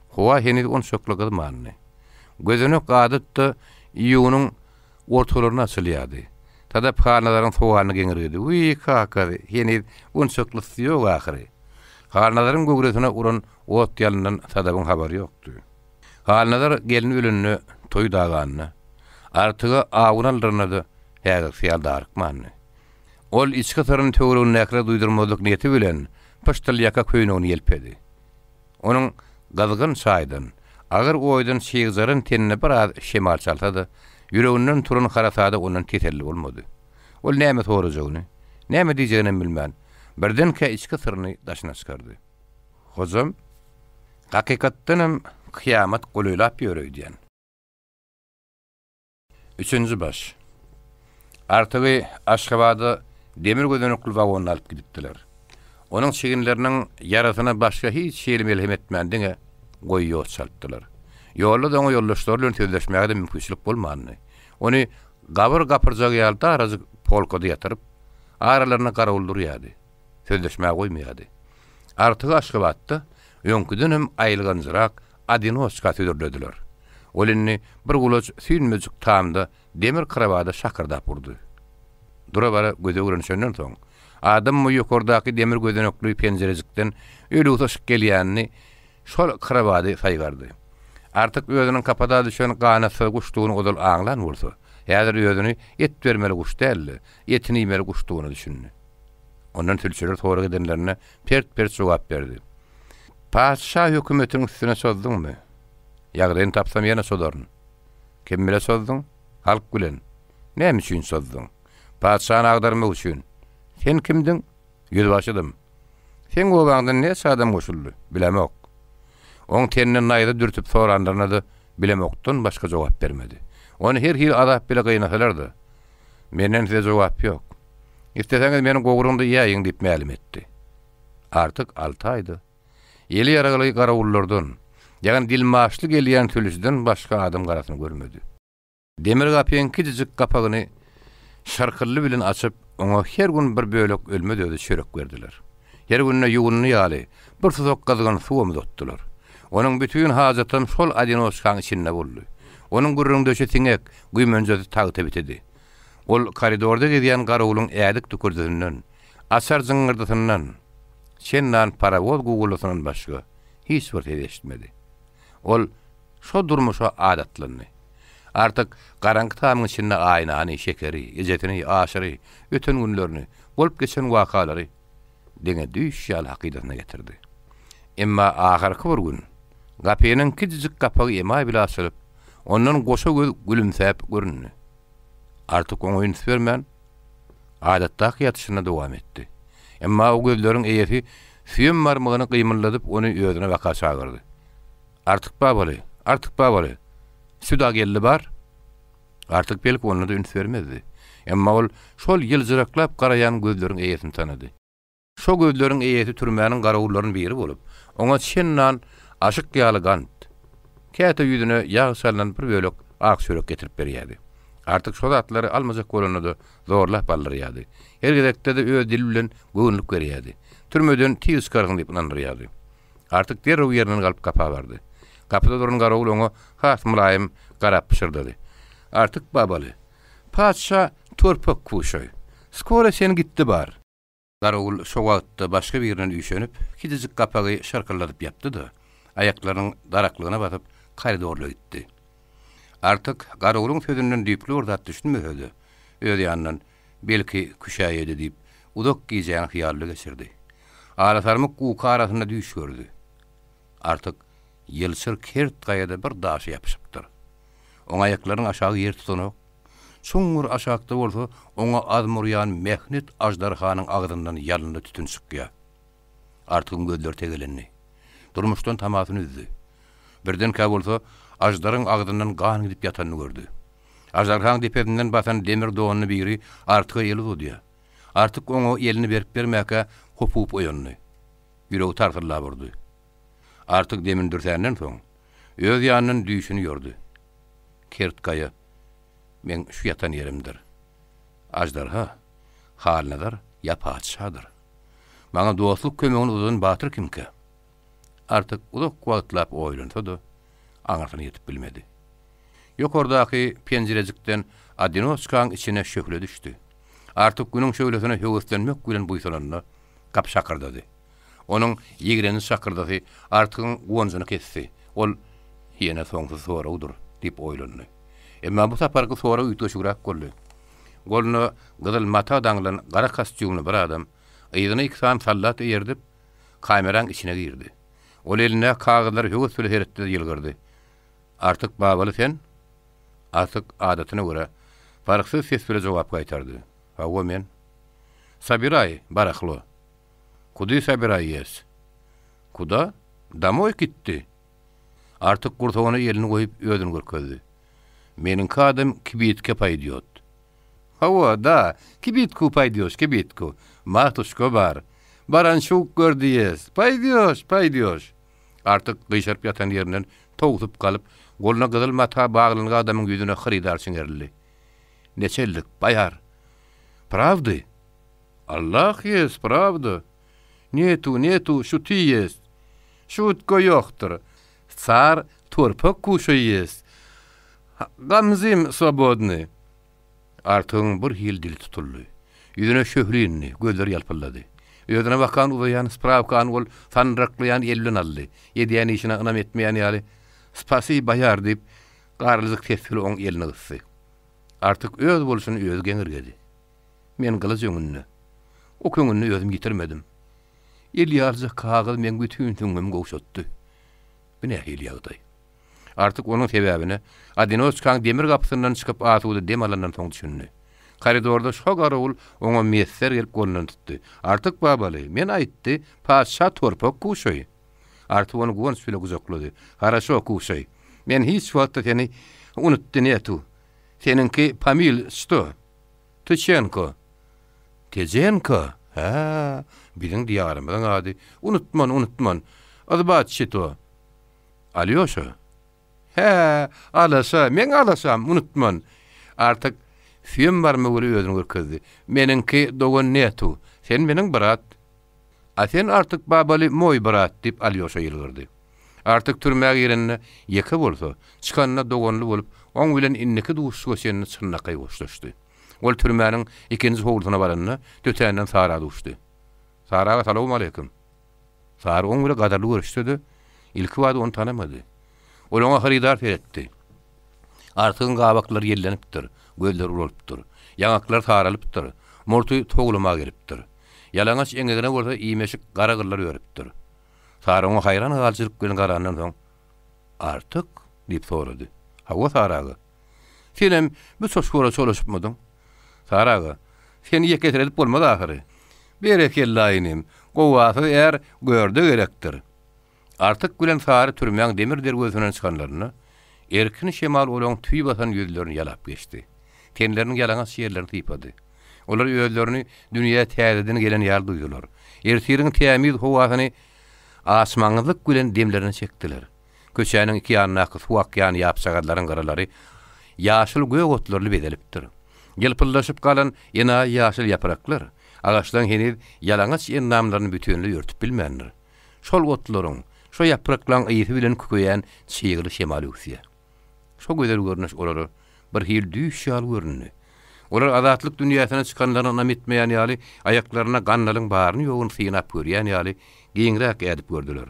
howa heniz onçakly gyzmandy. Gözenek adatda iýunyň ortalarynda açylýardy. Sadap Halnazaryň sowalyna geňirgedi, Wiý, kakasy, heniz onçakly yssy ýok ahyry. Halnazaryň göwresine uran ot-ýalyndan Sadabyň habary ýokdy. Halnazar gelni ölende toý daganda, Artyga awun aldyranda-da häzirkisi ýaly darykmandy. Ol içki syryny töweregindäkilere duýdurmazlyk niýeti bilen pyşdyl ýaka köýnegini ýelpedi. Onuň gyzgyn çaýdan, agyr oýdan çygjaran tenine biraz şemal çalsa-da, ýüreginden turan harasada ondan teselli bolmady. Ol näme sorajagyny, näme diýjeginem bilmän, birdenkä içki syryny daşyna çykardy. Hojam, hakykatdanam kyýamat golaýlap ýör öýdýän. Üçünji baş. Artygy Aşgabada demir gözenekli wagonda alyp gidipdiler. Onuň çiginleriniň ýarasyna başga hiç hili melhem etmän diňe goýy ýod çalypdylar. Ýolda-da oňa ýoldaşlary bilen sözleşmäge-de mümkinçilik bolmandy. Ony gabyr gapyrjagy ýaly darajyk polkada ýatyryp, aralarynda garawul durýardy. Sözleşmäge goýmaýardy. Artygy Aşgabatda öňküdenem aýylganjyrak odinoçka hödürlediler. Ol indi bir gulaç süýnmejik tamda demir krowada şakyrdap urdy. Dura-bara gözi öwrenişenden soň, adam bu ýokardaky demir gözenekli penjirejikden ölügsi yşyk gelýänini şol krowady saýgardy. Artyk özüniň kapada düşen ganatsyz guşdugyny ozal aňlan bolsa, häzir özüni et bermeli guş däl-de, etini iýmeli guşdugyna düşündi. Ondan sülçüler sorag edenlerine pert-pert jogap berdi. Patyşa hökümetiniň üstüne çozduňmy? Ýagdaýyny tapsam ýene çozaryn. Kim bile çozduň? Halk bilen. Näme üçin çozduň? Patyşany agdarmak üçin. Sen kimdiň? Ýüzbaşydym. Seň obaňdan näçe adam goşuldy? Bilemok. Oň tenine naýza dürtüp soranlaryna-da bilemokdan başga jogap bermedi. Ony her hili azap bile gynasalar-da, Menden size jogap ýok. Isleseňiz meniň gowrumda iýäýiň diýip mälim etdi. Artyk alty aýda eli ýaragly garawullardan, ýagny dilmaçly gelýän sülçüden başga adam garasyny görmedi. Demir gapyň kiçijik gapagyny şarkyldy bilen açyp, oňa her gün bir bölek ölmez-ödi çörek berdiler. Her günde ýuwundy ýaly, bir susak gyzgyn suwam uzatdylar. Onuň bütin hajatam şol odinoçkaň içinde boldy. Onuň gürrüňdeşi siňek, güýmenjesi tagta bitidi. Ol koridorda gezýän garawulyň ädik tükürdisinden, açar jyňňyrdysyndan, çendan parowoz guguldysyndan başga hiç bir ses eşitmedi. Ol. Şo durmuşa adatlandy. Artyk garaňky tamyň içinde Aýnany, Şekeri, ejesini, Aşyry, öten günlerini, bolup geçen wakalary diňe düýş ýaly hakydasyna getirdi. Emma ahyrky bir gün gapynyň kiçijik gapagy emaý bile açylyp, ondan goşa göz gülümsäp göründi. Artyk oňa üns bermän, adatdaky ýatyşyna dowam etdi. Emma o gözleriň eýesi süýem barmagyny gymyldadyp ony özüne baka çagyrdy. Artyk babaly, Artyk babaly, süda geldi bar! Artyk belki onda-da üns bermezdi. Emma ol şol ýyljyraklap garaýan gözleriň eýesini tanady. Şo gözleriň eýesi türmäniň garawullarynyň biri bolup, oňa çendan aşyk ýaly gant, käte ýüzüne ýag çalnan bir bölek ak çörek getirip berýärdi. Artyk şo zatlary almajak bolanda-da zorlap aldyrýardy. Her gezekde-de öz dili bilen göwünlik berýärdi. Türmeden tiz çykarsyň diýip ynandyrýardy. Artyk derrew ýerinden galyp gapa bardy. Gapyda duran garawul oňa has mylaýym garap pyşyrdady. Artyk babaly, patyşa torpak kuşaý. Skoro sen gitdi bar. Garawul şo wagtda başga birinden üýşenip, kiçijik gapagy şarkyldadyp ýapdy-da, aýaklarynyň daraklygyna basyp, koridorla gitdi. Artyk garawulyň sözünden düýpli bir zat düşünmese-de, öz ýanyndan, Belki, küşäýedi diýip, uzak gijäni hyýalda geçirdi. Alasarmyk uky arasynda düýş gördi. Artyk ýylçyr kert gaýada bir daşa ýapyşypdyr. Oň aýaklarynyň aşagy ýer tutanok. Çuňňur aşakda bolsa oňa azm urýan mähnet aždarhanyň agzyndan ýalynly tütün çykýar. Artygyň gözleri tegelendi. Durmuşdan tamasyny üzdi. Birdenkä bolsa aždaryň agzyndan gan gidip ýatanyny gördi. Aždarhaň depesinden basan demir donly biri Artyga el uzadýar. Artyk oňa elini berip-bermäkä hopugyp oýandy. Ýüregi tarsyldap urdy. Artyk demini dürsänden soň, öz ýanyndan düýşüni ýordy. Kert gaýa meň şu ýatan ýerimdir. Aždarha, Halnazar ýa patyşadyr. Maňa dostluk kömegini uzadan batyr kimkä? Artyk uzak wagtlap oýlansa-da, aňyrsyna ýetip bilmedi. Ýokardaky penjirejikden odinoçkaň içine şöhle düşdi. Artyk günüň şöhlesine höweslenmek bilen buýsananda, gapy şakyrdady. Onuň ýigrenji şakyrdasy Artygyň guwanjyny kesdi. Ol, Ýene soňsuz soragdyr diýip oýlandy. Emma bu saparky sorag üýtgeşigräk boldy. Goluna gyzyl mata daňylan gara kostýumly bir adam, yzyna iki sany sallat eýerdip, kameraň içine girdi. Ol elindäki kagyzlara höwes bilen seretdi-de ýylgyrdy. Artyk babaly sen? Artyk adatyna görä, parhsyz ses bile jogap gaýtardy. Hawa, men. Sabiraý, barahlo. Kudy sabiraýes? Kuda? Damoý gitdi. Artyk gursagyna elini goýup, özüni görkezdi. Meniňki adam kibitke paýdýot. Hawa, da, kibitku paýdýoş, kibitku. Matuşka bar. Barançuk gördiýes. Paýdýoş, paýdýoş. Artyk gyşaryp ýatan ýerinden towsup galyp, goluna gyzyl mata baglangy adamyň ýüzüne hyrydar çiňerildi. Neçellik, baýar? Prawdy? Allah ýest, prawda. Netu, netu, şuti ýest. Şutka ýokdur. Car torpak kuşaý ýest. Gamzym swobodny. Artygyň bir hili dili tutuldy. Ýüzüne şöhle indi, gözleri ýalpyldady. Özüne bakan uzaýan sprawkany ol sandyraklaýan eli bilen aldy. Edýän işine ynam etmeýän ýaly, Spasi, baýar! diýip, garlyjyk ses bilen oň elini gysdy. Artyk öz bolşuny özi geňirgedi. Men gylyç öňünde, ok öňünde özümi ýitirmedim. El ýalyjak kagyz meň bütin süňňümi gowşatdy. Bu nähili ýagdaý? Artyk onuň sebäbine Odinoçkaň demir gapysyndan çykyp asuda dem alandan soň düşündi. Koridorda şo garawul oňa miýesser gelip golundan tutdy. Artyk babaly, men aýtdy, patyşa torpak kuşaý. Artyk ony guwanç bile gujaklady. Haraşo, kuşaý. Men hiç wagtda seni unutdy netu. Seniňki pamil çto? Tyçenko. Tejenko? Hä, biziň diýarymyzyň ady. Unutman, unutman. Yzbat çito. Alýoşa? Hä, alaşa, meň alaşam, unutman. Artyk süýem barmagy bilen özüni görkezdi. Meniňki dogan netu. Sen meniň brat. A sen Artyk babaly moý brat, diýip, Alýoşa ýylgyrdy. Artyk türmä girende ýeke bolsa, çykanda doganly bolup, oň bilen indiki duşuşyga çenli çynlakaý hoşlaşdy. Ol türmäniň ikinji howlusyna baranda, tötänden Sara duşdy. Sara aga, salowmaleýkim. Sary oň bilen gadyrly görüşse-de, ilkibada ony tanamady. Ol oňa hyrydar seretdi. Artygyň gabaklary ýellenipdir, gözleri ulalypdyr, ýaňaklary saralypdyr, murty towlama gelipdir. Ýalaňaç eňegine bolsa imeşik gara gyllar örüpdir. Sary oňa haýran galyjylyk bilen garandan soň, Artyk? diýip sorady. Hawa, Sary aga. Senem bu çoçgara çolaşypmydyň? Sary aga, seni ýekesiredip bolmaz ahyry. Berekella, inim, gowasyz är görde gerekdir. Artyk bilen Sary türmäň demir derwezesinden çykanlarynda, erkin şemal olaň tüý basan ýüzlerini ýalap geçdi. Tenleriniň ýalaňaç ýerlerini sypady. Olar özlerini dünýä täzeden gelen ýaly duýdular. Ertiriň tämiz howasyny açmaňyzlyk bilen demlerine çekdiler. Köçäniň iki ýanyndaky suw akýan ýapjagazlaryň gyralary ýaşyl gök otlarly bezelipdir. Ýylpyldaşyp galan enaýy ýaşyl ýapraklar agaçlaryň heniz ýalaňaç endamlaryny bütinleý örtüp bilmändir. Şol otlaryň, şo ýapraklaň ysy bilen kükeýän çygly şemal öwüsýär. Şo gözel görnüş olara bir hili düýş ýaly göründi. Olar azatlyk dünýäsine çykanlaryna ynam etmeýän ýaly, aýaklarynda gandalyň baryny-ýoguny synap görýän ýaly giňräk ädip gördüler.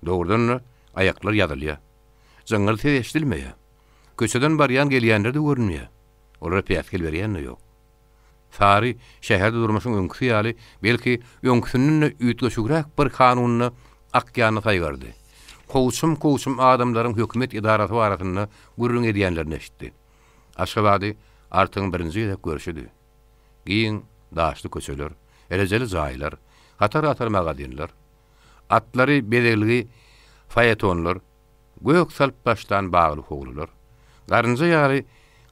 Dogrudan-da, aýaklar ýazylýar. Jyňňyr ses eşidilmeýär. Köçeden barýan-gelýänler-de görünmeýär. Olara päsgel berýän-de ýok. Sary şäherde durmuşyň öňküsi ýaly, belki, öňküsinden-de üýtgeşigräk bir kanunda akýanyny saýgardy. Kowçum-kowçum adamlaryň hökümet edarasy barasynda gürrüň edýänlerini eşitdi. Aşgabady Artygyň birinji gezek görşüdi. Giň, daşly köçeler, rejeli jaýlar, hatar-hatar magazinler, atlary bezegligi faetonlar, Gök salyp başlan bagly howlular, garynja ýaly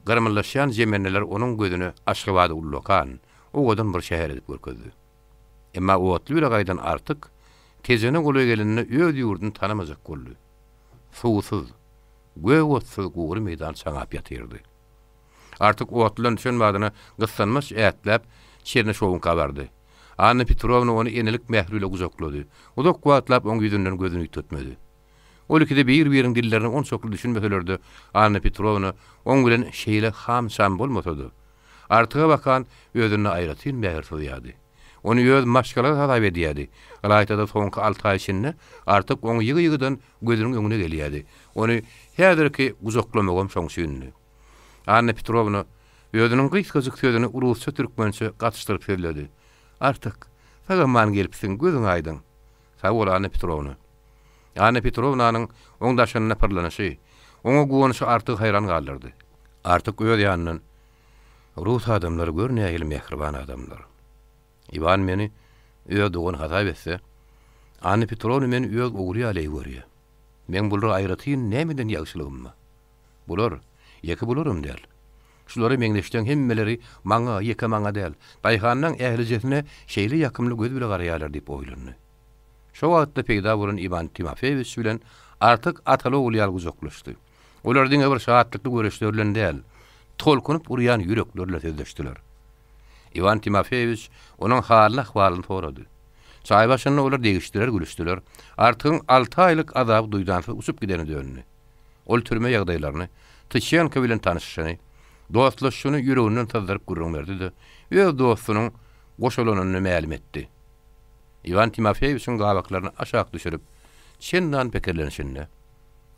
gyrmyldaşýan jemendeler onuň gözüne Aşgabady ullakan, owadan bir şäher edip görkezdi. Emma otly bile gaýdan Artyk Tejene golaý gelende öz ýurduny tanamajak boldy. Suwsuz, gök otsuz gury meýdan çaňap ýatyrdy. Artyk otludan düşen badyna gyssanmaç ätläp, Çernyşowyňka bardy. Anna Petrowna ony enelik mähri bile gujaklady. Uzak wagtlap oň ýüzünden gözüni üýtgetmedi. Ol ikisi bir-biriniň dillerine onçakly düşünmeseler-de, Anna Petrowna oň bilen şeýle ham-çam bolmasa-da, Artyga bakan özünde aýratyn mähir syzýardy. Ony öz maşgalasy hasap edýärdi. Ylaýta-da soňky alty aý içinde Artyk oň ýygy-ýygydan gözüniň öňüne gelýärdi. Ony häzirki gujaklamagam şoň üçindi. Anna Petrowna özüniň gysgajyk sözüni rusça-türkmençe gatyşdyryp sözledi. Artyk, sag-aman gelipsiň, gözüň aýdyň. Sag bol, Anna Petrowna. Anna Petrownanyň oň daşynda pyrlanyşy, oňa guwanyşy Artygy haýran galdyrdy. Artyk öz ýanyndan, Rus adamlary gör nähili mähriban adamlar. Iwan meni öz dogany hasap etse, Anna Petrowna meni öz ogly ýaly eý görýär. Meň bulara aýratyn nämeden ýagşylygym bar? Bular, ýeke bularam däl. Şulara meňzeşleň hemmeleri maňa, ýeke maňa däl, daýhanlaň ählijesine şeýle ýakymly göz bile garaýarlar diýip oýlandy. Şo wagtda peýda bolan Iwan Timofeýewiç bilen Artyk ataly-ogul ýaly gujaklaşdy. Olar diňe bir şatlykly göreçler bilen däl, tolkunyp urýan ýürekleri bilen sözleşdiler. Iwan Timofeýewiç onuň halyny-ahwalyny sorady. Çaý başynda olar degişdiler, gülüşdiler. Artygyň alty aýlyk azaby duýdansyz uçup gidene döndi. Ol türme ýagdaýlaryny, Tyçenko bilen tanyşyşyny, dostlaşyşyny ýüreginden syzdyryp gürrüň berdi-de, öz dostunyň goşalanyny mälim etdi. Iwan Timofeýewiçiň gabaklaryny aşak düşürip, çendan pikirlenişinde,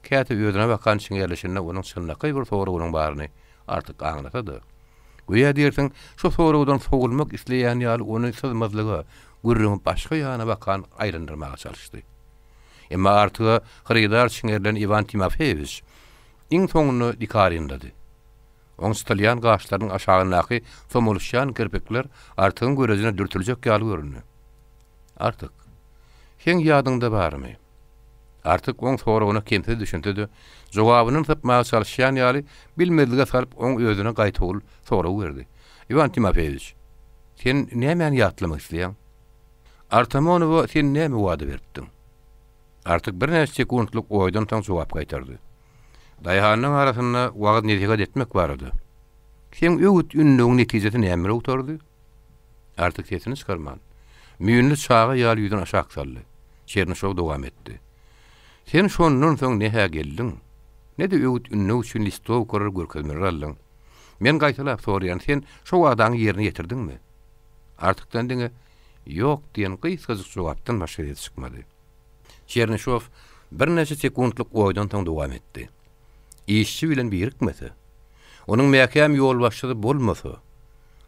käte özüne bakan çiňerilişinde onuň çynlakaý bir soragynyň baryny artyk aňlasa-da, göýä diýersiň, şu soragdan sowulmak isleýän ýaly ony syzmazlyga, gürrüňi başga ýana bakan aýlandyrmaga çalyşdy. Emma Artyga hyrydar çiňerilen Iwan Timofeýewiç iň soňunda dikarinledi. Oň çytylýan gaşlarynyň aşagyndaky somalyşýan kirpikler Artygyň görejine dürtüljek ýaly göründi. Artyk, seň ýadyňda barmy? Artyk oň soragyna kemsiz düşünse-de, jogabyndan sypmaga çalyşýan ýaly, bilmezlige salyp oň özüne gaýtawul sorag berdi. Iwan Timofeýewiç, sen nämäni ýatlamak isleýäň? Artamonowa sen näme wada beripdiň? Artyk birnäçe sekuntlyk oýdan soň jogap gaýtardy. Daýhanyň arasynda wagyz-nesihat etmek barada. Seň öwüt-ündewiň netijesi näme bilen gutardy? Artyk sesini çykarman, müýnli çaga ýaly ýüzüni aşak saldy. Çernyşow dowam etdi. Sen şondan soň ne-hä geldiň, ne-de öwüt-ündew üçin listowkalar, görkezmeler aldyň. Men gaýtalap soraýan, sen şo wadaňy ýerine ýetirdiňmi? Artykdan diňe Ýok diýen gysgajyk jogapdan başga ses çykmady. Çernyşow. birnäçe sekuntlyk oýdan soň dowam etdi. Işçi bilen birikmese, onuň mäkäm ýolbaşçysy bolmasa,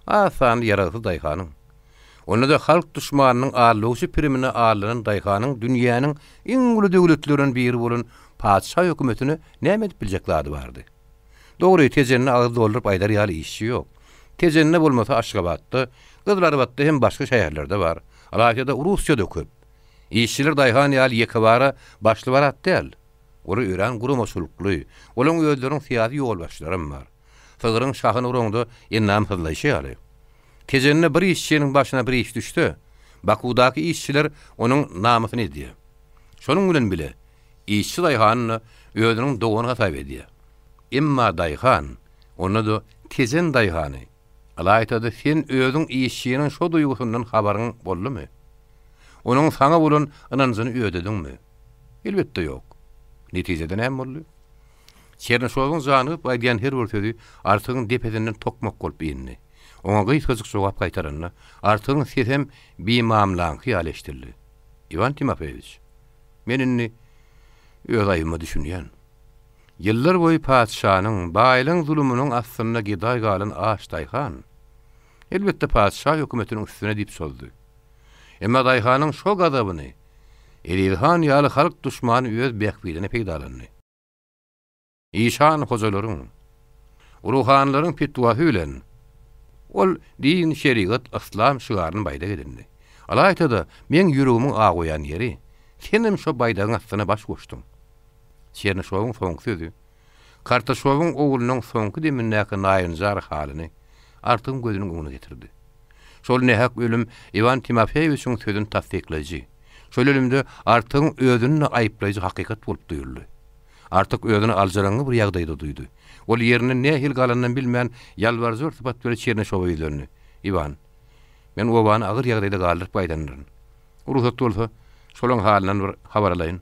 az sanly ýaragsyz daýhanyň, onda-da halk duşmanynyň aldawçy pirimine aldanan daýhanyň dünýäniň iň uly döwletlerinden biri bolan patyşa hökümetine näme edip biljek zady bardy? Dogry, Tejende agyz dolduryp aýdar ýaly işçi ýok. Tejende bolmasa Aşgabatda, Gyzylarbatda hem başga şäherlerde bar. Ylaýta-da Russiýada köp. Işçiler daýhan ýaly ýekebara başly-barat däl. Olar örän guramaçylykly, olaň özleriniň syýasy ýolbaşçylaram bar. Sygryň şahyny uraňda endam syzlaýşy ýaly. Tejende bir işçiniň başyna bir iş düşse, Bakuwdaky işçiler onuň namysyny edýär. Şonuň bilen bile, işçi daýhanyny özüniň dogany hasap edýär. Emma daýhan, onda-da Tejen daýhany, ylaýta-da sen özüň işçiniň şo duýgusyndan habaryň boldumy? Onuň saňa bolan ynanjyny ödediňmi? Elbetde ýok. Netijede näme boldy? Çernyşowyň janygyp aýdýan her bir sözi Artygyň depesinden tokmak bolup indi. Oňa gysgajyk jogap gaýtaranda, Artygyň sesem bimamlaňky ýaly eşidildi. Iwan Timofeýewiç, men indi öz aýbyma düşünýän. Ýyllar boýy patyşanyň, baýlaň zulumynyň astynda gedaý galan aç daýhan, elbetde, patyşa hökümetiniň üstüne diýip çozdy. Emma daýhanyň şo gazabyny Eziz han ýaly halk duşmany öz bähbidine peýdalandy. Işan hojalaryň, ruhanylaryň pitwasy bilen ol din, şerigat, yslam şygaryny baýdak edindi. Ylaýta-da, meň ýüregimiň agoýan ýeri, senem şo baýdagyň astyna baş goşduň. Çernyşowyň soňky sözi Kartaşowyň oglunyň soňky demindäki naýynjar halyny Artygyň gözüniň öňüne getirdi. Şol nähak ölüm Iwan Timofeýewiçiň sözüni tassyklaýjy, şol ölümde Artygyň özüni-de aýyplaýjy hakykat bolup duýuldy. Artyk özüni aljyraňňy bir ýagdaýda duýdy. Ol ýerinden nähili galanynam bilmän, ýalbaryjy bir sypat bilen Çernyşowa ýüzlendi, Iwan, men obany agyr ýagdaýda galdyryp gaýdandyryn. Rugsat bolsa, şolaň halyndan bir habar alaýyn.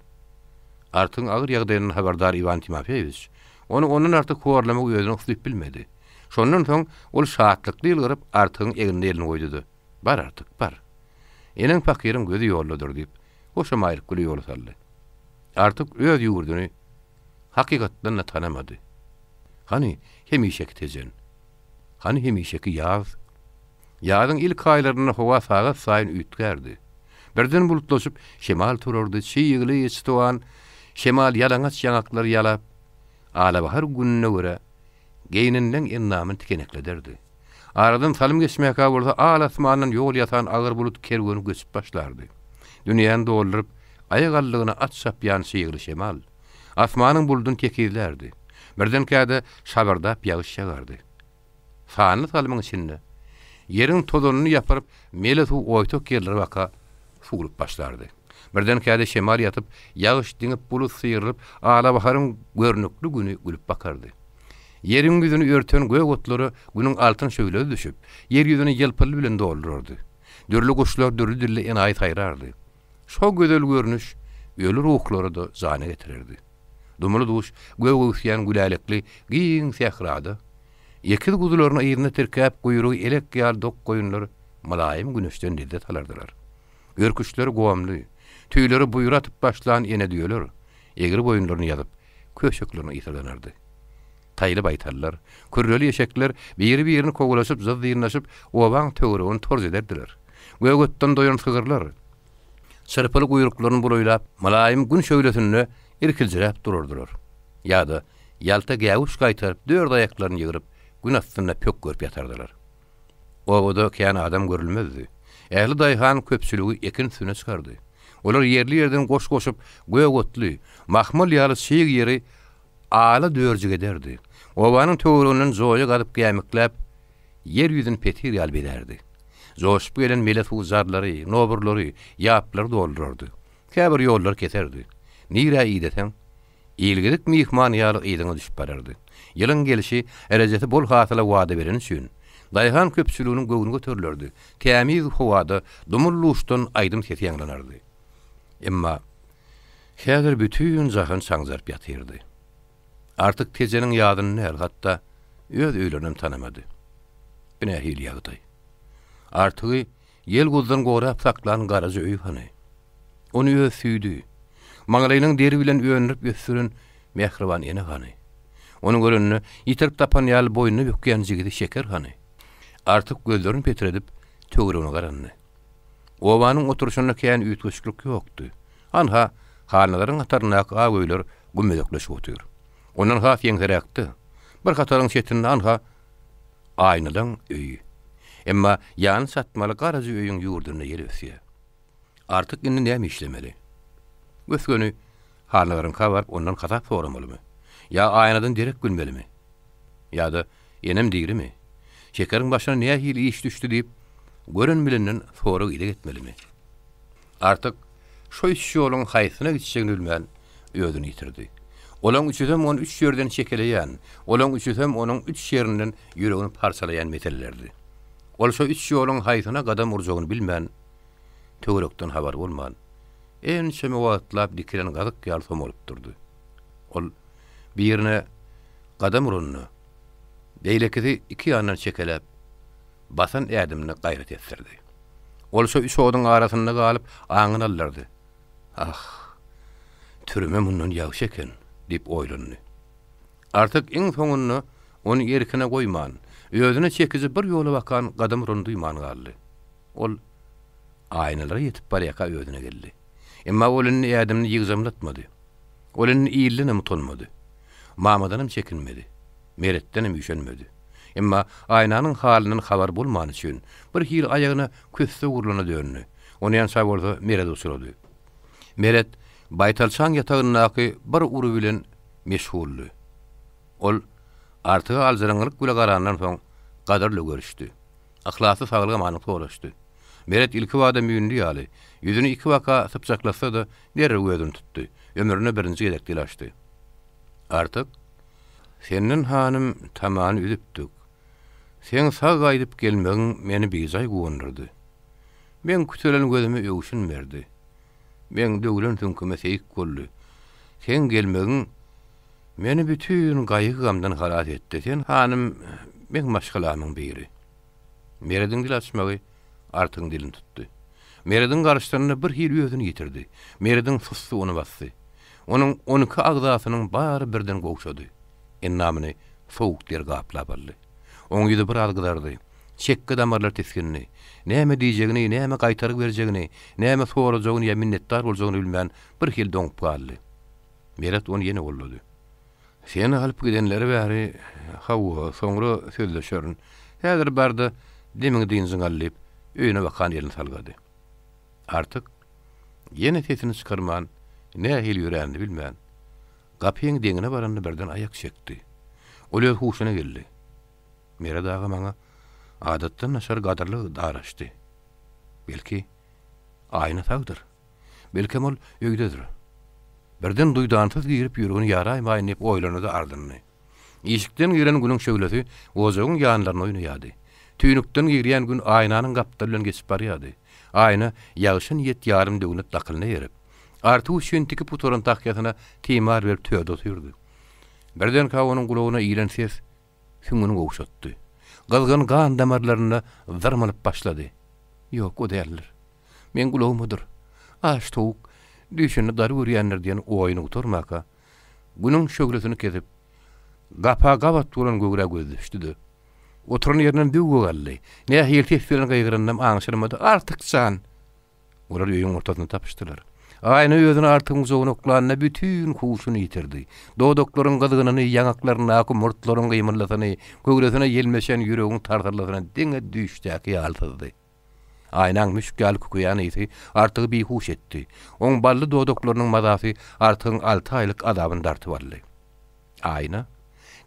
Artygyň agyr ýagdaýyndan habardar Iwan Timofeýewiç ony ondan artyk horlamagy özüne uslyp bilmedi. Şondan soň ol şatlykly ýylgyryp, Artygyň egnine elini goýdy-da, Bar, Artyk, bar. Eneň pakyryň gözi ýoldadyr diýip, hoşamaýlyk güli ýola saldy. Artyk öz ýurduny hakykatdan-da tanamady. Hany, hemişeki Tejen? Hany hemişeki ýaz? Ýazyň ilki aýlarynda howa sagat saýyn üýtgärdi. Birden bulutlaşyp, şemal turardy, çygly, çytywan şemal ýalaňaç ýaňaklary ýalap, alabahar gününe görä, geýnenleň endamyny tikeneklederdi. Aradan salym geçmäkä bolsa al asmandan ýol ýasan agyr bulut kerweni göçüp başlardy. Dünýäni dolduryp, aýak aldygyna at çapýan çygly şemal, asmanyň buludyny tekizlärdi. Birdenkä-de şabyrdap ýagyş ýagardy. Sanly salymyň içinde ýeriň tozanyny ýapyryp, mele suw oýtak ýerlere baka suwlup başlardy. Birdenkä-de şemal ýatyp, ýagyş diňip, bulut syrylyp, alabaharyň görnükli güni gülüp bakardy. Ýeriň ýüzüni örten gök otlara Günüň altyn şöhlesi düşüp, ýer ýüzüni ýylpyldy bilen doldurardy. Dürli guşlar dürli dilde enaýy saýrardy. Şo gözel görnüş öli ruhlary-da jana getirerdi. Dumly-duş gök öwüsýän gülälekli giň sährada ekiz guzularyny yzyna tirkäp, guýrugy elek ýaly dok goýunlar mylaýym güneşden lezzet alardylar. Örküçleri gomly, tüýleri buýra atyp başlan ene düýeler egri boýunlaryny ýazyp, köşeklerine ysyrdanardy. Taýly baýtallar, kürreli eşekler biri-birini kowalaşyp, jyzdynlaşyp, obaň töweregini torç ederdiler. Gök otdan doýan sygyrlar, çyrpyly guýruklaryny bulaýlap, mylaýym gün şöhlesinde irkiljiräp durardylar. Ýa-da ýalta gäwüş gaýtaryp, dört aýaklaryny ýygryp, gün astynda pök görüp ýatardylar. Obada kän adam görülmezdi. Ähli daýhan köpçüligi ekin üstüne çykardy. Olar ýerli-ýerden goş goşup, gök otly, mahmal ýaly çyg ýeri ala dörjük ederdi. Obanyň töwereginden joýa gazyp gämikläp, ýer ýüzüni petir ýaly bezärdi. Joşup gelen mele suw jarlary, noburlary, ýaplary doldurardy. Käbir ýollary keserdi. Nirä ideseň, ilgezik myhman ýaly yzyňa düşüp barardy. Ýylyň gelşi, rejesi bol hasyla wada bereni üçin, daýhan köpçüliginiň göwni göterilerdi, tämiz howada dumul-duşdan aýdym sesi ýaňlanardy. Emma häzir bütin jahan çaňjaryp ýatyrdy. Artyk Tejeniň ýazyny däl, hatda öz öýlerinem tanamady. Bu nähili ýagdaý? Artygy ýel-guzdan gorap saklan garaja öý hany? Ony öz süýdi. Maňlaýynyň deri bilen öndürip ösdüren mähriban ene hany? Ony görende, ýitirip tapan ýaly boýnuna bökýän jigidi Şeker hany? Artyk gözlerini petredip, töweregine garandy. Obanyň oturyşynda kän üýtgeşiklik ýokdy. Hanha, Halnazaryň hataryndaky ak öýler gümmezekleşip otyr. Ondan has ýeňseräkde, bir hataryň çetinde hanha, Aýnalaň öýi. Emma ýany çatmaly garaja öýüň ýurdunda ýel ösýär. Artyk indi näme işlemeli? Gös-göni Halnazaryňka baryp ondan hasap soramalymy? Ýa Aýnadan derek bilmelimi? Ýa-da enem dirimi? Şekeriň başyna nähili iş düşdi diýip, gören-bilenden sorag-ideg etmelimi? Artyk şo üç ýoluň haýsyna gitjegini bilmän, özüni ýitirdi. Olaň üçüsem ony üç ýerden çekeleýän, olaň üçüsem onuň üç ýerinden ýüregini parçalaýan meselelerdi. Ol şo üç ýoluň haýsyna gadam urjagyny bilmän, töwerekden habary bolman, ençeme wagtlap dikilen gazyk ýaly somalyp durdy. Ol birine gadam uranda, beýlekisi iki ýandan çekeläp, basan ädimini gaýrat etdirdi. Ol şo üç oduň arasynda galyp, aňyny aldyrdy. Ah, türme mundan ýagşy eken, diýip oýlandy. Artyk iň soňunda ony erkine goýman, özüne çekiji bir ýola bakan gadam uranyny duýman galdy. Ol aýnalara ýetip barýaka özüne geldi. Emma ol indi ädimini ýygjamlatmady. Ol indi ildenem utanmady. Mamadanam çekinmedi. Meretdenem üşenmedi. Emma Aýnanyň halyndan habary bolmany üçin, bir hili aýagyna kösse urlana döndi. Onýança bolsa Meret uçrady. Meret baýtalçaň ýatagyndaky bir ury bilen meşguldy. Ol Artyga aljyraňňylyk bile garandan soň, gadyrly görüşdi. Yhlasly saglyk-amanlyk soraşdy. Meret ilkibada müýnli ýaly, ýüzüni ikibaka sypjaklatsa-da, derrew özüni tutdy. Ömründe birinji gezek dil açdy. Artyk, senden hanym tamany üzüpdik. Seň sag gaýdyp gelmegiň meni bijaý guwandyrdy. Meň kütelen gözüme öwşün berdi. Meň döwlen süňküme seýik boldy. Seň gelmegiň meni bütin gaýgy-gamdan halas etdi. Sen hanym meň maşgalamyň biri. Merediň dil açmagy Artygyň dilini tutdy. Merediň garşysynda bir hili özüni ýitirdi. Merediň sussy ony basdy. Onuň 12 agzasynyň bary birden gowşady. Endamyny sowuk der gaplap aldy. Oň ýüzi biraz gyzardy. Çekge damarlary tisgindi. Näme diýjegini, näme gaýtargy berjegini, näme sorajagyny ýa minnetdar boljagyny bilmän, birhili doňup galdy. Meret ony ýene gollady. Seni alyp gidenleri bäri, hawa, soňra sözleşerin. Häzir bar-da, demiňi-dynjyňy al diýip, öýüne bakan elini salgady. Artyk ýene sesini çykarman, nähili ýöränini bilmän, gapyň deňine baranda birden aýak çekdi. Ol öz huşuna geldi. Meret aga maňa adatdan daşary gadyrly daraşdy. Belki, Aýna sagdyr. Belkem ol öýdedir. Birden duýdansyz girip ýüregini ýaraýmaýyn diýip oýlandy-da ardyndy. Işikden giren günüň şöhlesi ojagyň ýanlarynda oýnaýardy. Tüýnükden girýän gün Aýnanyň gapdaly bilen geçip barýardy. Aýna ýagşy niýet ýarym döwlet dakylyna erip, Artyk üçin tikip gutaran tahýasyna timar berip törde otyrdy. Birdenkä onuň gulagyna ilen ses süňňüni gowşatdy. Gyzgyn gan damarlarynda zyrmanyp başlady. Ýok, o däldir. Meň gulagymdadyr. Aç towuk düýşünde dary görýändir diýen oýuny gutarmaka, Günüň şöhlesini kesip, gapa gabat bolan göwrä gözi düşdi-de, oturan ýerinden zöwwe galdy. Nähili ses bilen gygyranynam aňşyrmady, Artyk jan! Olar öýüň ortasynda tapyşdylar. Aýna özüni Artygyň gujagyna oklanda bütin huşuny ýitirdi. Dodaklaryň gyzgynyny, ýaňaklaryndaky murtlaryň gymyldysyny, göwresine ýelmeşen ýüregiň tarsyrlysyny diňe düýşdäki ýaly syzdy. Aýnaň müşk ýaly kükeýän ysy Artygy bihuş etdi. Oň bally dodaklarynyň mazasy Artygyň alty aýlyk azabyny dartyp aldy. Aýna,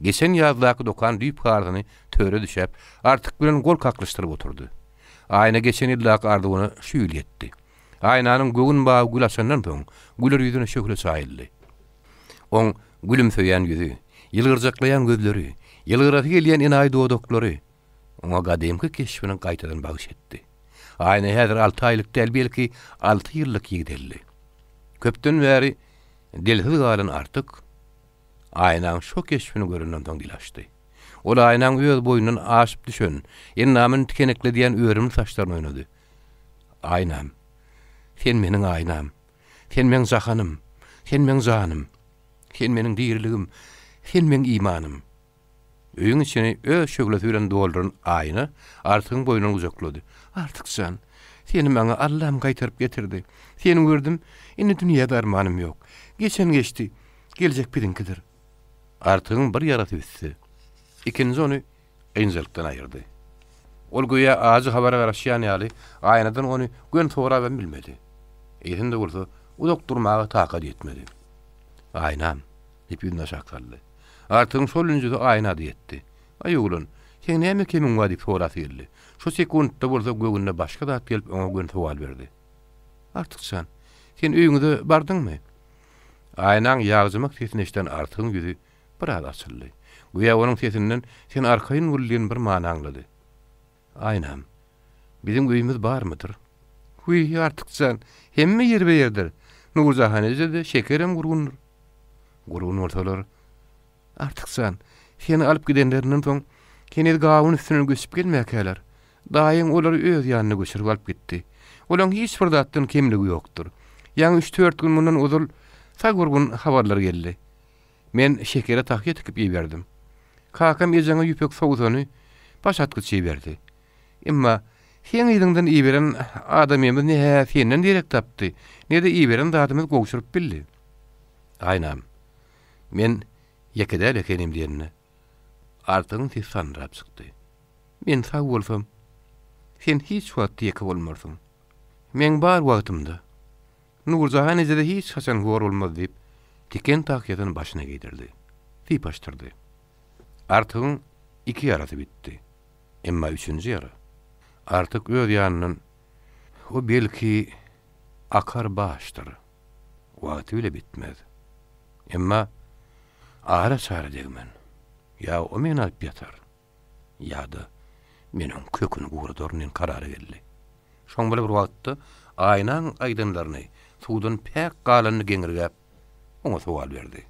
geçen ýazdaky dokan düýp halysyny töre düşäp, Artyk bilen gol kaklyşdyryp oturdy. Aýna geçen ýyldaky arzuwyna şu ýyl ýetdi. Aýnanyň göwün bagy gül açandan soň, güler ýüzüne şöhle çaýyldy. Oň gülümseýän ýüzi, ýylgyrjaklaýan gözleri, ýylgyrasy gelýän enaýy dodaklary oňa gadymky keşbini gaýtadan bagyş etdi. Aýna häzir alty aýlyk däl, belki, alty ýyllyk ýigdeldi. Köpden bäri dilsiz galan Artyk Aýnaň şo keşbini görenden soň dil açdy. Ol Aýnaň öz boýundan aşyp düşen, endamyny tikenekledýän örümli saçlaryny oýnady. Aýnam! Sen meniň Aýnam! Sen meň jahanym! Sen meň janym. Sen meniň diriligim. Sen meň imanym. Öýüň içini öz şöhlesi bilen dolduran Aýna Artygyň boýnundan gujaklady. Artyk jan, seni maňa Allam gaýtaryp getirdi. Seni gördüm, indi dünýäde armanym ýok. Geçen geçdi, geljek biziňkidir. Artygyň bir ýarasy bitse, ikinji ony ynjalykdan aýyrdy. Ol göýä ajy habara garaşýan ýaly, Aýnadan ony göni sorabam bilmedi. Eýsem-de bolsa, uzak durmaga takady ýetmedi. Aýnam, diýip ýüzüni aşak saldy. Artygyň şol ünjüsi Aýna-da ýetdi. Aý oglan, seň näme kemiň bar diýip sorasy geldi. Şo sekuntda bolsa göwnüne başga zat gelip oňa göni sowal berdi. Artyk jan, sen öýüňize bardyňmy? Aýnaň ýagjymak sesini eşiden Artygyň ýüzi biraz açyldy. Göýä onuň sesinden sen arkaýyn bol diýen bir many aňlady. Aýnam, biziň öýümiz barmydyr? Wiý, Artyk jan, hemme ýerbe-ýerdir. Nurjahan eje-de, Şekerem gurgundyr. Gurgun bolsalar, Artyk jan, seni alyp gidenlerinden soň, heniz gawun üstünden göçüp gelmäkäler. Daýyň olary öz ýanyna göçürip alyp gitdi. Olaň hiç bir zatdan kemligi ýokdur. Ýaňy üç-dört gün mundan ozal sag-gurgun habarlar geldi. Men Şekere tahýa tikip iberdim. Kakam ejeňe ýüpek sowsany, baş atgyç iberdi. Emma seň yzyňdan iberen adamymyz ne-hä senden derek tapdy, ne-de iberen zadymyzy gowşuryp bildi. Aýnam, Men ýeke däl ekenim diýende, Artygyň sesi sandyrap çykdy. Men sag bolsam, sen hiç wagt ýeke bolmarsyň. Meň bar wagtymda Nurjahan eje-de hiç haçan hor bolmaz diýip, tiken tahýasyny başyna geýdirdi. Sypaşdyrdy. Artygyň iki ýarasy bitdi. Emma üçünji ýara. Artyk öz ýanyndan, O belki akar başdyr. Wagty bile bitmez. Emma ara-çara degmen. Ýa o meni alyp ýatar. Ýa-da men oň köküni guradaryn diýen karara geldi. Şoň bile bir wagtda Aýnaň aýdanlaryny, suwdan päk galanyny geňirgäp, oňa sowal berdi.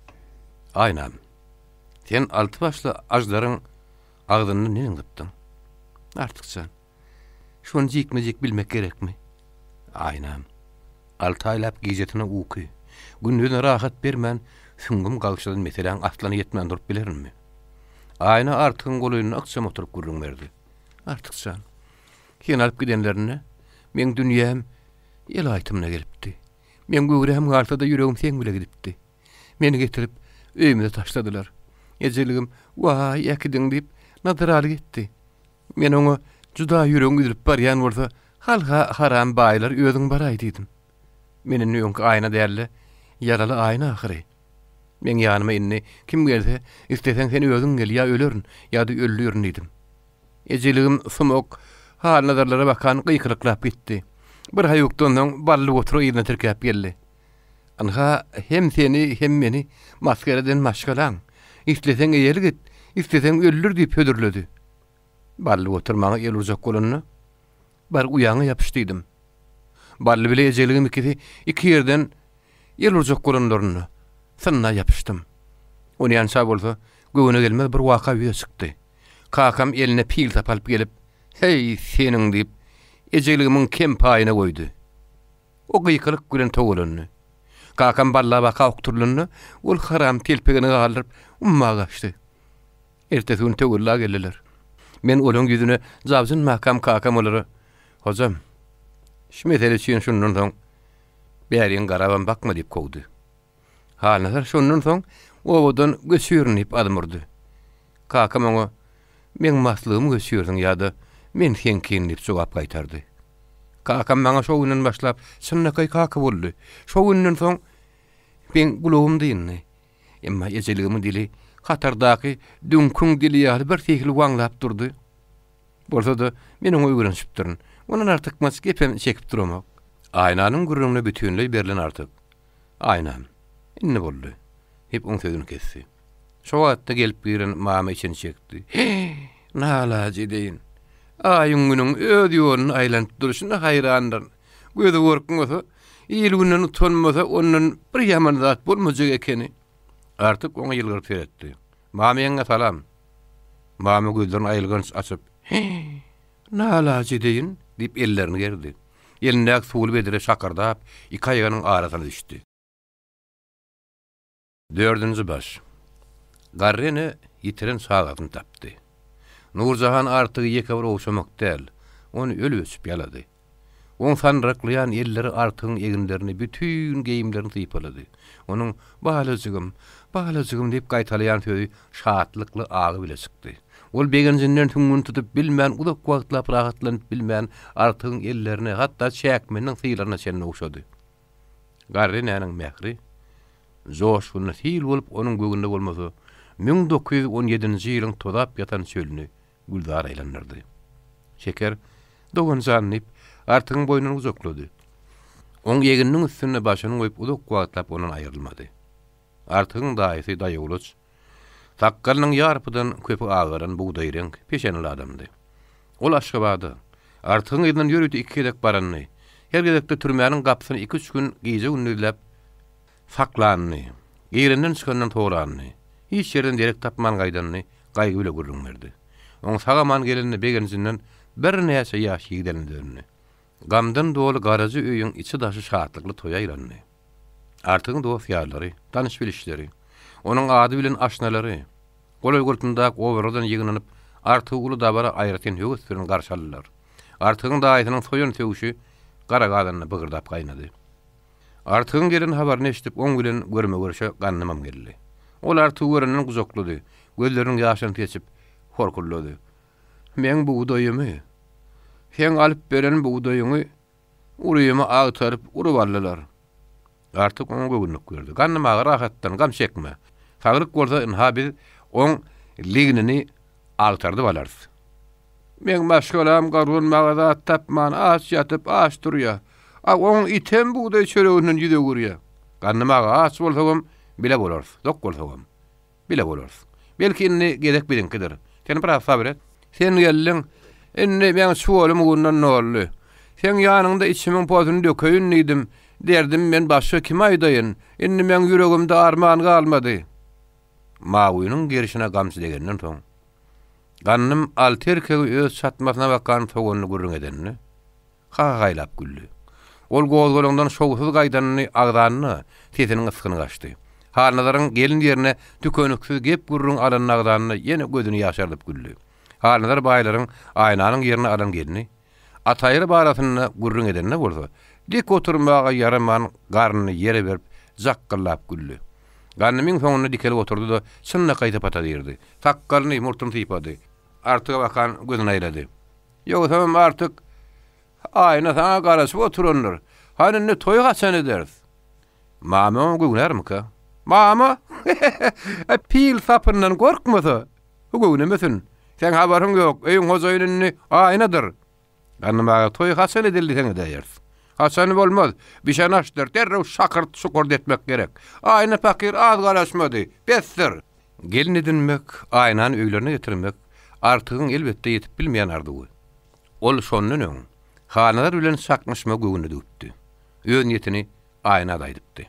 Aýnam, sen alty başly aždaryň agzyndan neneň sypdyň? Artyk jan, şony jikme-jik bilmek gerekmi? Aýnam, alty aýlap gijesine uky, gündizine rahat bermän, süňňüm gagşadan meseläň aslyna ýetmän durup bilerinmi? Aýna Artygyň golaýynda ykjam oturyp gürrüň berdi. Artyk jan, seni alyp gidenlerinde meň dünýäm el aýtymyna gelipdi. Meň göwräm galsa-da ýüregim seň bile gidipdi. Meni getirip, öýümize taşladylar. Ejeligim, Waý, äkidiň diýip, Nazaraly gitdi. Men oňa, Juda ýüregiň üzülip barýan bolsa, halha haram baýlar özüň baraý diýdim. Men indi öňki Aýna däl-de, ýaraly Aýna ahyry. Meň ýanyma indi kim gelse, isleseň sen özüň gel, ýa ölerin, ýa-da öldürin diýdim. Ejeligim sumak Halnazarlara bakan gykylyklap gitdi. Bir haýukdan soň Bally gotur yzyna tirkäp geldi. Ynha, hem seni, hem meni masgara eden maşgalaň. Isleseň eýelik et, isleseň öldür diýip hödürledi. Bally gotur maňa el urjak bolanda, Bar uýaňa ýapyş diýdim. Bally bile ejeligim ikisi iki ýerden el urjak bolanlarynda, synyna ýapyşdym. Onýança bolsa, göwne gelmez bir waka ýüze çykdy. Kakam eline pil sap alyp gelip, Heý, seniň diýip, ejeligimiň kem paýyna goýdy. O gykylyk bilen togalandy. Kakam Balla baka okdurylanda, ol haram telpegini galdyryp, umma gaçdy. Ertesi gün töwella geldiler. Men olaň ýüzüne jabjynmakam kakam olara, Hojam, şu mesele üçin şundan soň bäriň garabam bakma diýip kowdy. Halnazar şondan soň obadan göçürin diýip azm urdy. Kakam oňa, Meň maslygymy göçürdiň ýa-da men seňkini diýip jogap gaýtardy. Kakam maňa şo günden başlap çynlakaý kaka boldy. Şo günden soň meň gulagym dyndy. Emma ejeligimiň dili hatardaky düňküň dili ýaly birhili waňlap durdy. Bolsa-da, men oňa öwrenişipdirin. Ondan artykmaç gepem çekip duramok. Aýnanyň gürrüňine bütinleý berlen Artyk, Aýnam, indi boldy, diýip, oň sözüni kesdi. Şo wagtda gelip giren mama içini çekdi. Heý, nalaç edeýin. Aýyň-günüň öz ýoluna aýlanyp durşuna haýrandyryn. Gözi gorkmasa, il-günden utanmasa, ondan bir ýaman zat bolmajak ekeni. Artyk oňa ýylgyryp seretdi. Mama ýeňňe salam. Mama gözlerini aýylganç açyp, Heý, nalaç edeýin, diýip ellerini gerdi. Elindäki suwly bedre şakyrdap, iki aýagynyň arasyna düşdi. Dördünji baş. Garry ene ýitiren çagasyny tapdy. Nurjahan Artygy ýeke bir ogşamak däl, ony ölüp-öçüp ýalady. Oň sandyraklaýan elleri Artygyň eginlerini, bütin geýimlerini sypalady. Onuň Balajygym, balajygym diýip gaýtalaýan sözi şatlykly agy bile çykdy. Ol begenjinden süňňüni tutup bilmän, uzak wagtlap rahatlanyp bilmän, Artygyň ellerini, hatda çäkmeniniň sylaryna çenli ogşady. Garry enäniň mähri joşgunly sil bolup onuň göwnüne bolmasa, 1917-nji ýylyň tozap ýatan çölüni gülzar aýlandyrdy. Şeker, Dogan jan diýip, Artygyň boýnundan gujaklady. Oň egniniň üstünde başyny goýup uzak wagtlap ondan aýrylmady. Artygyň daýysy Daýawlaç, sakgalynyň ýarpydan köpi agaran bugdaýreňk peşeneli adamdy. Ol Aşgabada, Artygyň yzyndan ýörite iki gezek baranyny, her gezekde türmäniň gapysyny iki-üç gün gije-gündizläp saklanyny, girenden-çykandan soranyny, hiç ýerden derek tapman gaýdanyny gaýgy bile gürrüň berdi. Oň sag-aman gelenine begenjinden birnäçe ýaş ýigit eline döndi. Gamdan doly garaja öýüň içi-daşy şatlykly toýa aýlandy. Artygyň dost-ýarlary, tanyş-bilişleri, onuň ady bilen aşnalary golaý-goltumdaky obalardan ýygnanyp, Artygy uly dabara aýratyn höwes bilen garşy aldylar. Artygyň daýysynyň soýan sögüşi gara gazanda bygyrdap gaýnady. Artygyň gelen habaryny eşidip, oň bilen görme-görşe Gandymam geldi. Ol Artygy görenden gujaklady, gözleriniň ýaşyny seçip, horkuldady. Meň bugdaýymy, seň alyp beren bugdaýyňy Urymy agtaryp, urup aldylar. Artyk oňa göwünlik berdi. Gandym aga, rahatlan, gam çekme. Saglyk bolsa, ynha biz oň lignini agtardyp alarys. Meň maşgalam gargynmaga zat tapman, aç ýatyp, aç durýa. A oň item bugdaý çöreginden ýüz öwürýä. Gandym aga, aç bolsagam, bile bolarys, dok bolsagam. Bile bolarys. Belki indi gezek biziňkidir. Sen biraz sabyr et. Sen geldiň. Indi meň çuwalym ugundan doldy. Seň ýanyňda içimiň pozuny dökeýin diýdim. Derdimi men başga kime aýdaýyn? Indi meň ýüregimde arman galmady. Mawynyň gerşine gamçy degenden soň, Gandym alty erkegi öz çatmasyna bakan soganyny gürrüň edende, Ha-haýlap güldi. Ol gozgalaňdan şowsuz gaýdanyny agzanda, sesiniň ysgyny gaçdy. Halnazaryň gelin ýerine tükeniksiz gep-gürrüň alanyny agzanda ýene gözüni ýaşardyp güldi. Halnazar baýlaryň Aýnanyň ýerini alan gelni Ataýry barasynda gürrüň edende bolsa, dik oturmaga ýaraman garnyny ýere berip, jakgyllap güldi. Gandym iň soňunda dikelip oturdy-da, çynlakaý sypata girdi. Sakgalyny, murtuny sypady. Artyga bakan gözüni aýlady. Ýogsamam Artyk, Aýna saňa garaşyp oturandyr. Hany indi toýy haçan ederis? Mama oňa göwnärmika? Mama? He-he-he! Pil sapyndan gorkmasa, göwnemesin. Seň habaryň ýok, öýüň hojaýyny indi Aýnadyr. Gandym aga, toý haçan edildi diýseň edäýeris. Haçany bolmaz, bişen aşdyr, derrew şakyrt-şukurt etmek gerek. Aýna pakyr az garaşmady, besdir. Gelin edinmek, Aýnany öýlerine getirmek Artygyň elbetde ýetip bilmeýän arzuwy. Ol şondan öň Halnazar bilen çaknyşmagy göwnüne düwüpdi. Öz niýetini Aýna-da aýdypdy.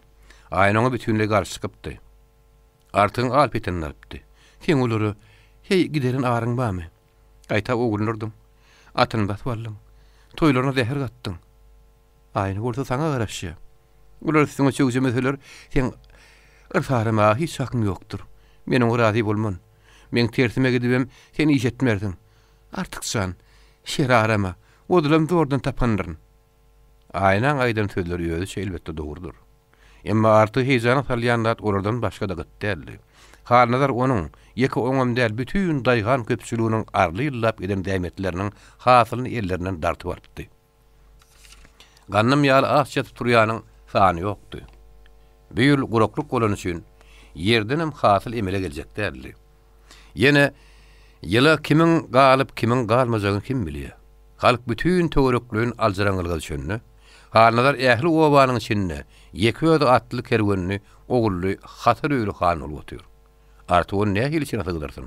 Aýna oňa bütinleý garşy çykypdy. Artygyň al-petenini alypdy. Seň olara, heý, gideren aryň barmy? Gaýta ogundyrdyň. Atyny basyp aldyň. Toýlaryna zäher gatdyň. Aýna bolsa saňa garaşýar. Olar üstüňe çöwjemeseler, seň yrsaramaga hiç hakyň ýokdur. Men oňa razy bolman. Meň tersime gidibem sen iş etmersiň. Artyk jan, şer arama, ozulam zordan tapandyryn. Aýnaň aýdan sözleri özüçe elbetde dogrudyr. Emma Artygy heýjana salýan zat olardan başga-da gyt däldi. Halnazar onuň, ýeke oňam däl, bütin daýhan köpçüliginiň arly ýyllap eden zähmetleriniň hasylyny ellerinden dartyp alypdy. Gandym ýaly aç ýatyp turýanyň sany ýokdy. Bu ýyl guraklyk bolany üçin ýerdenem hasyl emele geljek däldi. Ýene ýyla kimiň galyp, kimiň galmajagyny kim bilýär. Halk bütin töwerekleýin aljyraňňylyga düşende, Halnazar ähli obanyň içinde ýeke özi atly kerwenli, ogully, hasar öýli han bolup otyr. Artyk ony nähili içine sygdyrsyn?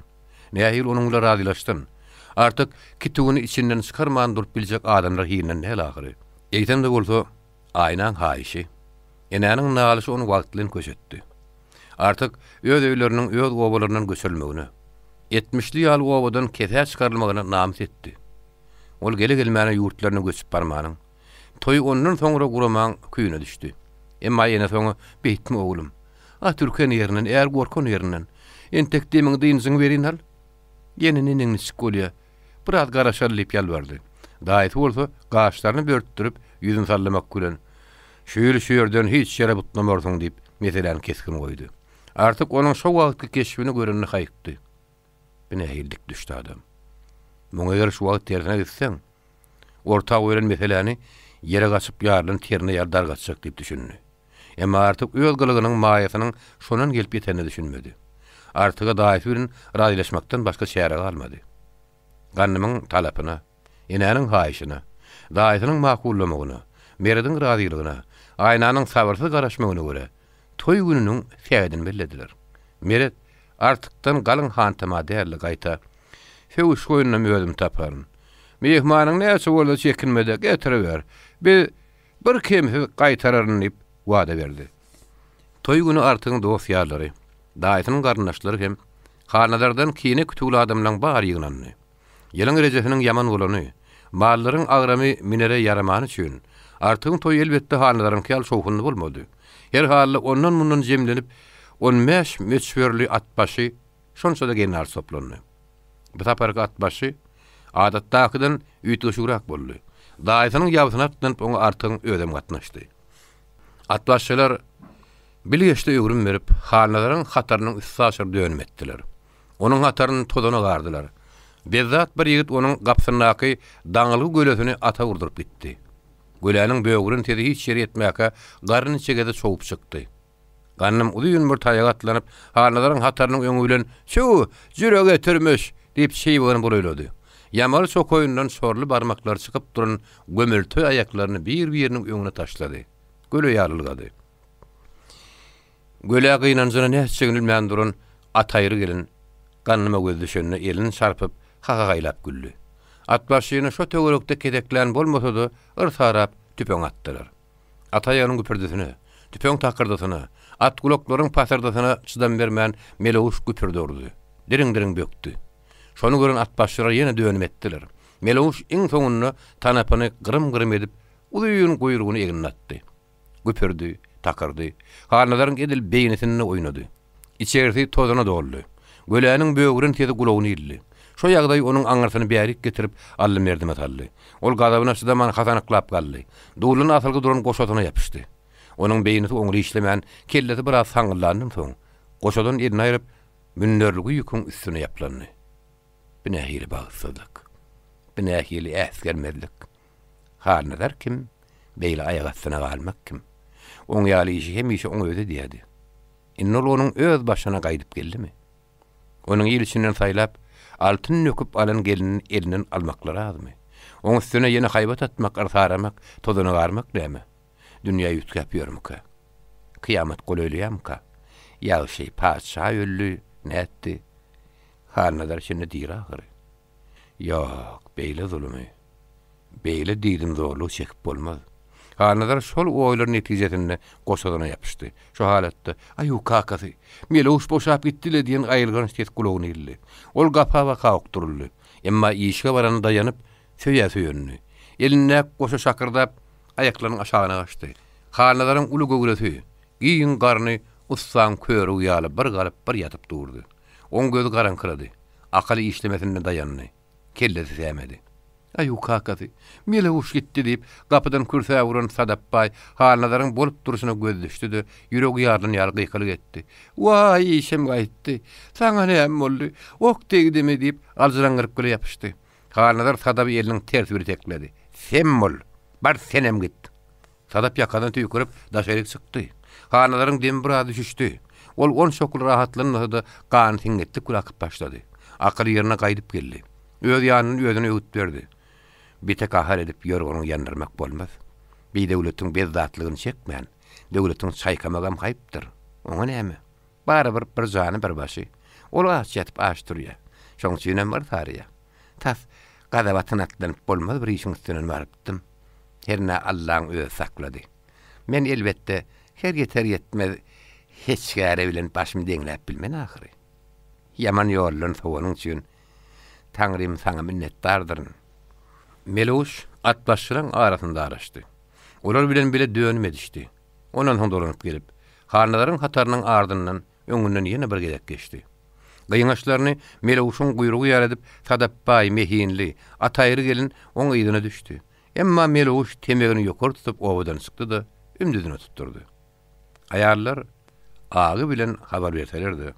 Nähili onuň bilen razylaşsyn? Artyk kitüwini içinden çykarman durup biljek adamlar hilinden däl ahyry. Eýsem-de bolsa, Aýnaň haýyşy, enäniň nalyşy ony wagtlaýyn köşetdi. Artyk öz öýleriniň öz obalaryndan göçürilmegine, etmişli ýaly obadan kesä çykarylmagyna namys etdi. Ol gele-gelmäne ýurtlaryna göçüp barmanyň, toýy ondan soňra guramaň küýüne düşdi. Emma enesi oňa, Beýtme, oglum. At ürken ýerinden, är gorkan ýerinden. Entek demiňi dynjyňy berin al. Ýene neneň-niçik bolýa. Biraz garaşaly diýip ýalbardy. Daýysy bolsa gaşlaryny börtdürip, ýüzüni sallamak bilen, Şu ýyl şu ýerden hiç ýere butnamarsyň diýip, meseläni kesgin goýdy. Artyk onuň şo wagtky keşbini görenine haýykdy. Bu nähili dik düşdi adam. Muňa eger şu wagt tersine gitseň, orta goýlan meseläni ýere gaçyp ýarylan terne ýaly dargatjak diýip düşündi. Emma Artyk öz gylygynyň maýasynyň şondan gelip ýetenine düşünmedi. Artyga daýysy bilen razylaşmakdan başga çäre galmady. Gandymyň talapyna, enäniň haýyşyna, daýysynyň makullamagyna, Merediň razylygyna, Aýnanyň sabyrsyz garaşmagyna görä, toý gününiň sähedini bellediler. Meret Artykdan galyň hantama däldi, gaýta, Söwüş goýnunam özüm taparyn. Myhmanyň näçe bolsa çekinme-de, getiriber. Biz Bir kemsiz gaýtararyn diýip, wada berdi. Toý güni Artygyň dost-ýarlary, daýysynyň garyndaşlary hem Halnazardan kine-kütügli adamlaň bary ýygnandy. Ýylyň rejesiniň ýaman bolany, mallaryň agramy münere ýaramany üçin, Artygyň toýy elbetde Halnazaryňky ýaly şowhunly bolmady. Her halda ondan-mundan jemlenip, on bäş möçberli atbaşy, şonça-da gelnalyjy toplandy. Bu saparky atbaşy adatdakydan üýtgeşigräk boldy. Daýysynyň ýabsyna atlanyp oňa Artygyň özem gatnaşdy. Atbaşylar bilgeşli öwrüm berip, Halnazaryň hatarynyň üstaşyr dönüm etdiler. Onuň hataryny tozana gardylar. Bezzat bir ýigit onuň gapysyndaky daňylgy gölesini ata urduryp gitdi. Göläniň böwren sesi hiç ýere ýetmäkä garyn içegesi çowup çykdy. Gandym uzyn bir taýaga atlanyp, Halnazaryň hatarynyň öňi bilen, Çüw, jüre getirmiş! diýip, çybygyny bulaýlady. Ýamaly çokaýyndan şorly barmaklary çykyp duran gömelteý aýaklaryny bir-biriniň öňüne taşlady. Göle ýaly ylgady. Gölä gynanjyna nätjegini bilmän duran Ataýry gelin Gandyma gözi düşende elini çarpyp, hahagaýlap güldi. Atbaşyny şo töwerekde keseklän bolmasa-da, yrsarap, tüpeň atdylar. At aýagynyň güpürdisine, tüpeň takyrdysyna, atgulaklaryň pasyrdysyna çydam bermän Meleguş güpürdi urdy. Diriň-diriň bökdi. Şony gören atbaşylar ýene dönüm etdiler. Meleguş iň soňunda tanapyny gyrym-gyrym edip, uzyn guýrugyny egnine atdy. Güpürdi, takyrdy. Halnazaryň edil beýnisinde oýnady. Içerisi tozana doldy. Göläniň böwren sesi gulagyny ildi. Şo ýagdaý onuň aňyrsyny bärik getirip, Allymerdime saldy. Ol gazabyna çydaman hasanaklap galdy. Duldan asylgy duran goşasyna ýapyşdy. Onuň beýnisi oňly işlemän, kellesi biraz saňňyldandan soň, goşadan elini aýryp, münderligi ýüküň üstüne ýaplandy. Bu nähili bagtsyzlyk? Bu nähili äsgermezlik? Halnazar kim? Beýle aýak astyna galmak kim? Oň ýaly işi hemişe oň özi edýärdi. Indi ol onuň öz başyna gaýdyp geldimi? Onuň il içinden saýlap, altyn döküp alan gelinini elinden almaklary azmy? Oň üstüne ýene haýbat atmak, yrsaramak, tozana garmak näme? Dünýä üýtgäp ýörmükä? Kyýamat golaýlaýarmyka? Ýagşy, patyşa öldi, nätdi? Halnazar şindi diri ahyry. Ýok, beýle zulumy, beýle diýdimzorlugy çekip bolmaz. Halnazar şol oýlar netijesinde goşadyna ýapyşdy. Şo halatda, Aýu, kakasy, Meleguş boşap gitdi-le diýen aýylganç ses gulagyna ildi. Ol gapa baka okduryldy. Emma işige baranda daýanyp, söýä söýendi. Elindäki goşa şakyrdap, aýaklarynyň aşagyna gaçdy. Halnazaryň uly göwresi, giň garny ussaň körügi ýaly bir galyp, bir ýatyp durdy. Oň gözi garaňkyrady. Akyly işlemesinde daýandy. Kellesi sämedi. Aýu, kakasy, Meleguş gitdi diýip, gapydan kürsä uran Sadap baý Halnazaryň bolup durşuna gözi düşdi-de, ýüregi ýarylan ýaly gykylyk etdi. Waý, işim gaýtdy. Saňa näme boldy? Ok degdimi? diýip, aljyraňňyryp güle ýapyşdy. Halnazar Sadaby eliniň tersi bile tekledi. Sem bol! Bar, senem git! Sadap ýakadan tüýkürip, daşaryk çykdy. Halnazaryň demi biraz düşüşdi. Ol onçakly rahatlanmasa-da, gany siňňitlik bilen akyp başlady. Akyly ýerine gaýdyp geldi. Öz ýanyndan özüne öwüt berdi. Bite gahar edip ýorganyňy ýandyrmak bolmaz. Bidöwletiň bezzatlygyny çekmän, döwletiňi çaýkamagam haýpdyr. Oňa näme? Barybir bir jany bir başy. Ol aç ýatyp aç turýar. Şoň üçinem bir sarýar. Tas gazaba tanatlanyp bolmaz bir işiň üstünden barypdym. Hernä Allaň özi saklady. Men elbetde her ýeter-ýetmez heçgäre bilen başymy deňläp bilmen ahyry. Ýaman ýoldan sowanyň üçin Taňrym saňa minnetdardyryn. Meluş atbaşylaň arasynda araşdy. Olar bilen bile dönüm edişdi. Ondan soň dolanyp gelip. Halnazaryň hatarynyň ardyndan, öňünden ýene bir gezek geçdi. Gyňaçlaryny Melewşiň guýrugy ýaly edip Sadap baý, mehinli, ataýry gelin oň yzyna düşdi. Emma Melewş temegini ýokary tutup obadan çykdy-da, ümdüzine tutdurdy. Aýallar agy bilen habar berseler-de,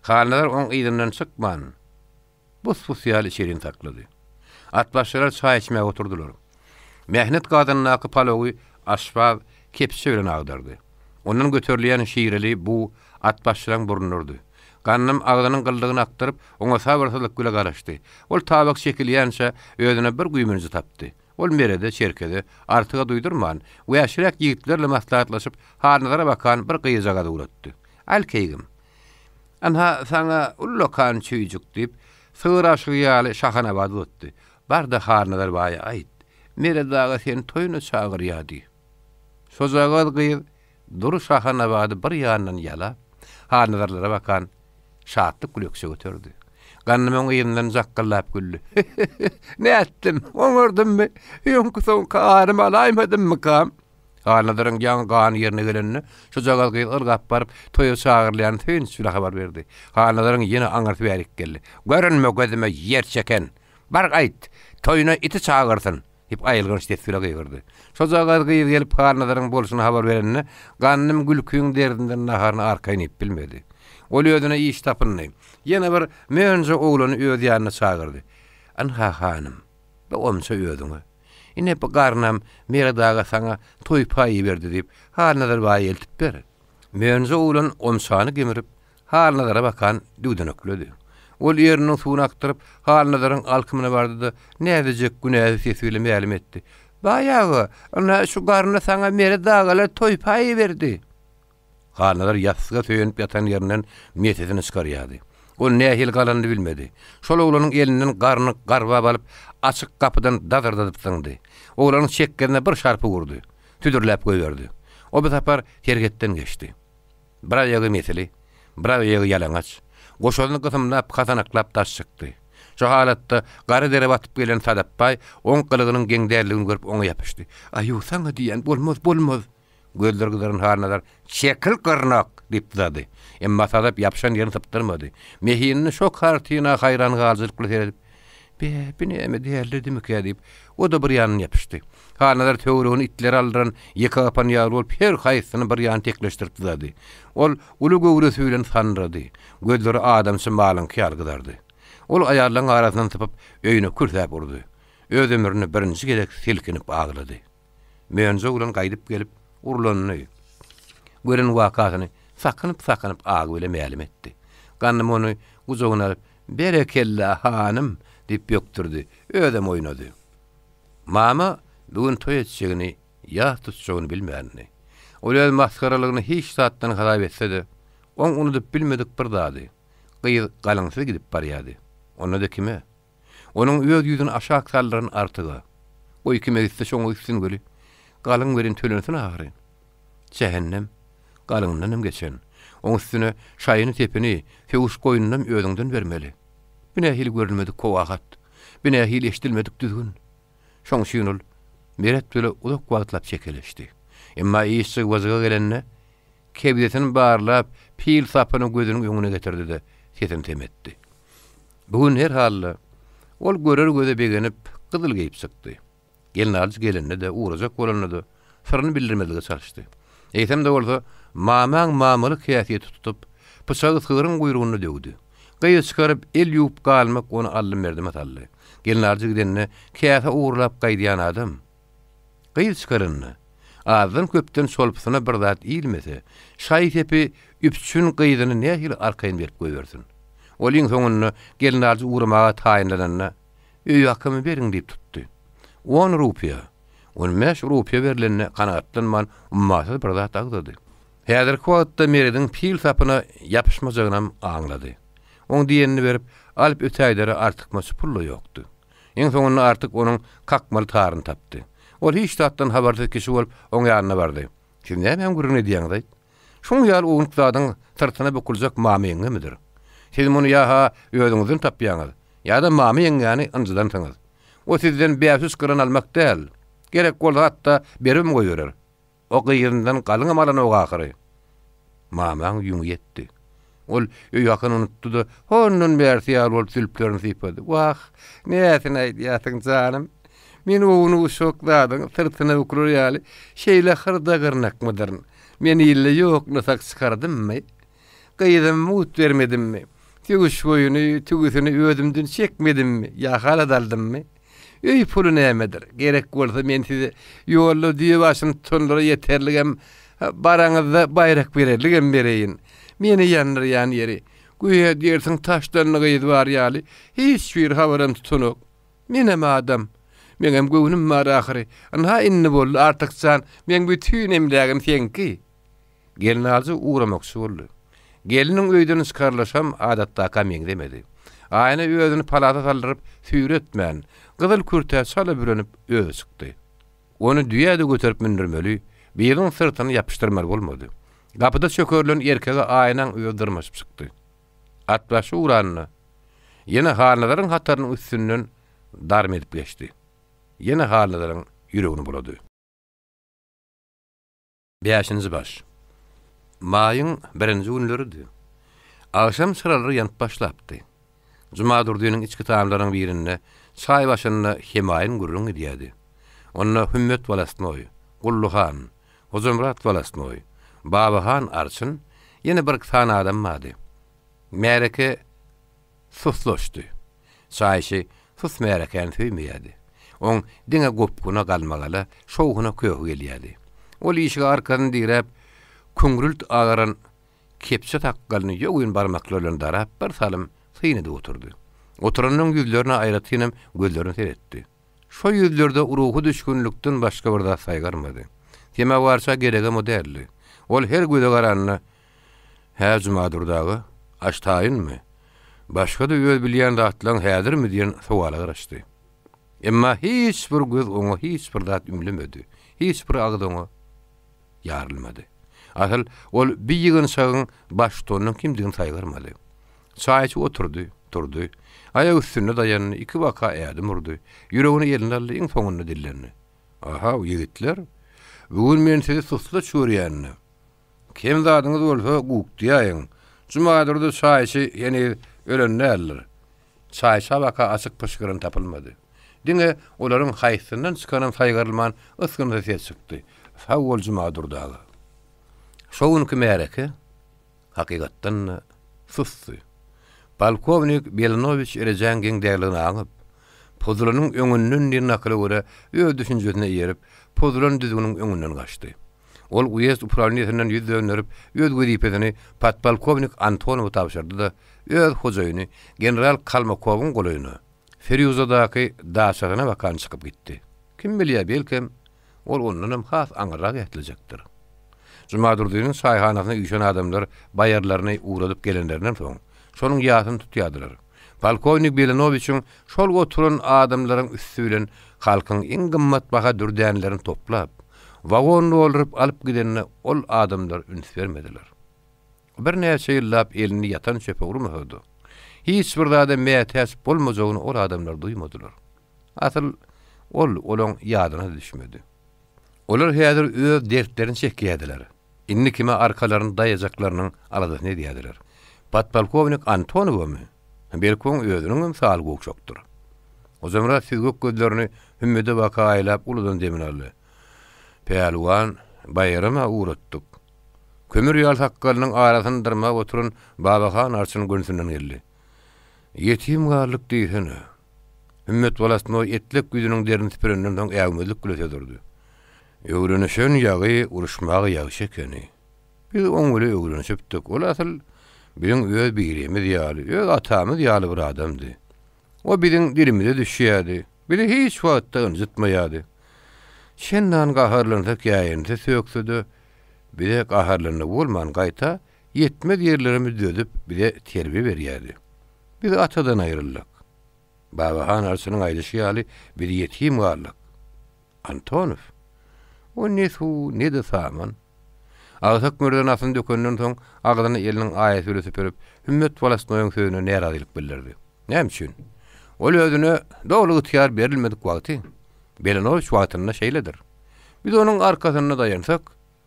Halnazar oň yzyndan çykman, Bus-bus ýaly içerini saklady. Atbaşylar çaý içmäge oturdylar. Mähnet gazandaky palawy aşpaz kepçe bilen agdardy. Ondan göterilýän şireli bug atbaşylaryň burnuna urdy. Gandym agzynyň gyllygyny akdyryp, oňa sabyrsyzlyk bile garaşdy. Ol tabak çekilýänçä özüne bir güýmenje tapdy. Ol Merede, Çerkeze, Artyga duýdurman, wäşiräk ýigitlerle maslahatlaşyp, Halnazara bakan bir gyzjagazy ugratdy. Al, keýgim! Ynha, saňa ullakan çüýjük, diýip, sygyr aşygy ýaly Şahanabady uzatdy. Bar-da Halnazar baýa aýt, Meret aga seni toýuna çagyrýa diý. Şojagaz gyz dury Şahanabady bir ýandan ýalap, Halnazarlara bakan şatlyk gülekçe göterdi. Gandym oň yzyndan jakgyldap güldi. Nätdim, oňardymmy? Öňki-soňky arymy alaýmadymmykam? Halnazaryň ýaňy gany ýerine gelende, şujagaz gyz ylgap baryp, toýa çagyrylýanyny söýünç bilen habar berdi. Halnazaryň ýene aňyrsy bärik geldi. Görünme gözüme ýer çeken! Bar gaýt, toýuna iti çagyrsyn! diýip, aýylganç ses bile gygyrdy. Şojagaz gyz gelip Halnazaryň bolşuny habar berende, Gandym gülkiň derdinden naharyny arkaýyn iýip bilmedi. Ol özüne iş tapyndy. Ýene bir mönje oglany öz ýanyna çagyrdy. Ynha, hanym, bu omça özüňe. Ine, bu garynam Meret aga saňa toý paýy berdi diýip, Halnazar baýa eltip ber. Mönje oglan omçany gemirip, Halnazara bakan düwdenekledi. Ol erniniň suwuny akdyryp, Halnazaryň alkymyna bardy-da, näzijek günäsiz sesi bilen mälim etdi. Baý aga, ynha, şu garyny saňa Meret agalar toý paýy berdi. Halnazar ýassyga söýenip ýatan ýerinden mesesini çykarýardy. Ol nähili galanyny bilmedi. Şol oglanyň elinden garyny garbap alyp, açyk gapydan dazyrdadyp zyňdy. Oglanyň çekgesine bir şarpyk urdy. Südürläp goýberdi. O bu sapar serhetden geçdi. Bir aýagy mesili, bir aýagy ýalaňaç. Goşasyny gysymlap, hasanaklap daş çykdy. Şu halatda gara dere batyp gelen Sadapbaý oň gylygynyň geň däldigini görüp oňa ýapyşdy. Aýu, saňa diýýän, bolmaz, bolmaz! Gözleri gyzaran Halnazar, Çekil, gyrnak! diýip dyzady. Emma Sadap ýapyşan ýerini sypdyrmady. Mehinli şo kartina haýran galyjylyk bilen seredip, Be, bi näme dälledimikä diýip, o-da bir ýandan ýapyşdy. Halnazar töweregini itlere aldyran ýeke gapan ýaly bolup, her haýsysyny bir ýana tekleşdirip dyzady. Ol uly göwresi bilen sandyrady. Gözleri adamçy malyňky ýaly gyzardy. Ol aýallaryň arasyndan sypyp, öýüne kürsäp urdy. Öz ömründe birinji gezek silkinip aglady. Mönje oglan gaýdyp gelip, urlanyny, gören wakasyny sakynyp-sakynyp Agbile mälim etdi. Gandym ony gujagyna alyp, Berekella, hanym! diýip bökdürdi, özem oýnady. Mama bu gün toý etjegini, ýas tutjagyny bilmändi. Ol öz masgaralygyny hiç zatdan hasap etse-de, oň unudyp bilmedik bir zady, gyz galyňsyz gidip barýardy. Onda-da kime? Onuň öz ýüzüni aşak saldyran Artyga, Goý kime gitse şoňa gitsin weli, galyň welin tölensin ahyry. Jähennem, galyňyndanam geçen. Oň üstüne şaýyny-sepini, söwüş goýnunam özüňden bermeli. Bu nähili görülmedik kowahat? Bu nähili eşidilmedik düzgün? Şoň üçin ol Meret bile uzak wagtlap çekeleşdi. Emma iş jygba-jyga gelende, kebzesini barlap, pil sapyny gözüniň öňüne getirdi-de, sesini sem etdi. Bu gün her halda, ol görer göze begenip, gyzyl geýip çykdy. Gelnalyjy gelende-de, ugrajak bolanda-da, syryny bildirmezlige çalyşdy. Eýsem-de bolsa, mamaň mamalyk häsiýeti tutup, pyçagy sygryň guýrugynda döwdi. Gyz çykaryp, el ýuwup galmak ony aldym-berdime saldy. Gelnalyjy gidende, käse ogurlap gaýdýan adam, gyz çykaranda, azdan-köpden çolpusyna bir zat ilmese, şaý-sepi üpjün gyzyny nähili arkaýyn berip goýbersin? Ol iň soňunda gelnalyjy ugramaga taýynlananda, Öý hakymy beriň diýip tutdy. On rupiýa, on bäş rupiýa berlende kanagatlanman ummasyz bir zat agzady. Häzirki wagtda Merediň pil sapyna ýapyşmajagynam aňlady. Oň diýenini berip, alyp ötäýdere artykmaç pul-da ýokdy. Iň soňunda Artyk onuň kakmaly taryny tapdy. Ol hiç zatdan habarsyz kişi bolup, oň ýanyna bardy. Siz nämäň gürrüňini edýäňiz-aýt? Şuň ýaly ownuk zadyň syrtyna bukuljak mama ýeňňemidir? Siz muny ýa-ha özüňizden tapýaňyz, ýa-da mama ýeňňäni ynjydansyňyz. O sizden bäş-üç gyran almak däl, gerek bolsa hatda beribem goýberer. O gyzyndan galyňam alanok ahyry. Mamaň ýüňi ýetdi. Ol öý hakyny unutdy-da, hondan bärsi ýaly bolup zülplerini sypady. Wah, näsini aýdýarsyň, janym? Men ownuk-uşak zadyň syrtyna büküler ýaly şeýle hyrda-gyrnakmydyryn? Men ilde ýok nysak çykardymmy? Gyzymy mugt bermedimmi? Sögüş goýuny, tüwüsini özümden çekmedimmi ýa halat aldymmy? Öý puly nämedir? Gerek bolsa men size ýolda düýe başyny tutanlara ýeterligem, baraňyzda baýrak bererligem bereýin. Meni ýandyrýan ýeri, göýä diýersiň taşlandy gyz bar ýaly, hiç bir habaram tutanok. Menem adam. Meňem göwnüm bar ahyry. Ynha indi boldy, Artyk jan, meň bütin emlägim seňki. Gelnaljy ugramakçy boldy. Gelniň öýden çykarylyşam adatdaka meňzemedi. Aýna özüni palasa saldyryp, süýretmän, gyzyl kürtä çala bürenip özi çykdy. Ony düýä-de göterip mündürmeli, biriniň syrtyna ýapyşdyrmaly bolmady. Gapyda çökerilen erkege Aýnaň özi dyrmaşyp çykdy. Atbaşy ugranda, ýene Halnazaryň hatarynyň üstünden darm edip geçdi. Ýene Halnazaryň ýüregini bulady. Bäşinji baş. Maýyň birinji günleridi. Agşam çyralary ýanyp başlapdy. Jumadurdynyň içki tamlarynyň birinde çaý başynda hemaýyn gürrüň gidýärdi. Onda Hümmet wolostnoý, Gully han, Hojamyrat wolostnoý, Babahan arçyn, ýene birki sany adam bardy. Märeke Suslaşdy. Çaýçy sus märekäni söýmeýärdi. Oň diňe gopguna, galmagala, şowhuna köhi gelýärdi. Ol işige arkasyny diräp, küňrült agaran kepje sakgalyny ýogyn barmaklary bilen darap, bir salym syn edip oturdy. Oturanyň ýüzlerine, aýratynam gözlerine seretdi. Şo ýüzlerde ruhy düşgünlikden başga bir zat saýgarmady. Semawarça geregem o däldi. Ol her göze garanda, Hä, Jumadurdy aga, aş taýynmy? Başga-da öz bilýän zatlaň häzirmi diýen sowala garaşdy. Emma hiç bir göz oňa hiç bir zat ümlemedi, hiç bir agyz oňa ýarylmady. Asyl, ol bi ýygynçagyň baştutanynyň kimdigini saýgarmady. Çaýçy oturdy, turdy. Aýak üstünde daýandy, ikibaka ädim urdy. Ýüregini eline aldy, iň soňunda dillendi. Ahaw, ýigitler, bu gün men sizi suslaç görýän-de. Kem zadyňyz bolsa, gukdyýaýyň. Jumadurdy çaýçy heniz ölen däldir. Çaýça baka açyk pyşgyran tapylmady. Diňe olaryň haýsysyndan çykanam saýgarylman ysgynsyz ses çykdy, Sag bol, Jumadurdy aga. Şo günki märeke hakykatdan-da susdy. Polkownik Belanowiç rejäň geň däldigini aňyp, pozulanyň öňünden diýen nakyla görä öz düşünjesine eýerip, pozulan düzgüniň öňünden gaçdy. Ol uýezd uprawleniýesinden ýüz dönderip, öz wezipesini podpolkownik Antonowa tabşyrdy-da, öz hojaýyny general Kalmakowyň golaýyna, Ferýuzadaky daçasyna bakan çykyp gitdi. Kim bilýär, belkem, ol ondanam has aňyrrak ätlejekdir. Jumadurdynyň çaýhanasyna üýşen adamlar baýarlaryny ugradyp gelenlerinden soň, şonuň ýasyny tutýardylar. Polkownik Belenowiçiň şol oturan adamlaryň üsti bilen halkyň iň gymmatbaha dürdänlerini toplap, wagon dolduryp alyp gidenine ol adamlar üns bermediler. Birnäçe ýyllap elini ýatan çöpe urmasa-da, hiç bir zada mätäç bolmajagyny ol adamlar duýmadylar. Asyl, ol olaň ýadyna-da düşmedi. Olar häzir öz dertlerini çekýärdiler. Indi kime arkalaryny daýajaklarynyň aladasyny edýärdiler. Podpolkownik Antonowamy? Belki oň özüniňem saly gowşakdyr. Hojamyrat süzgek gözlerini Hümmede baka aýlap uludan demini aldy. Pälwan, baýram-a ugratdyk. Kömür ýaly sakgalynyň arasyny dyrmap oturan Babahan arçyn gönüsinden geldi. Ýetim galdyk diýsene. Hümmet wolostnoý etlek ýüzüniň derini süpürenden soň äwmezlik bile söz urdy. Öwrenişen ýagy uruşmaga ýagşy ekeni. Biz oň bile öwrenişipdik. Ol asyl biziň öz birimiz ýaly, öz atamyz ýaly bir adamdy. O biziň dilimize düşýärdi. Bizi hiç wagtda ynjytmaýardy. Çendan gaharlansa, käýinse, sökse-de, bize gaharlandygy bolman, gaýta, ýetmez ýerlerimizi düzedip, bize terbiýe berýärdi. Biz atadan aýryldyk. Babahan arçynyň aýdyşy ýaly, biz ýetim galdyk. Antonow? O ne suw, ne-de saman. Agsak mürze nasyny dökenden soň, agzyny eliniň aýasy bilen süpürip, Hümmet wolostnoýyň sözüne närazylyk bildirdi. Näme üçin? Ol özüne doly ygtyýar berilmedik wagty, Belenowiç wagtynda şeýledir. Biz onuň arkasynda daýansak,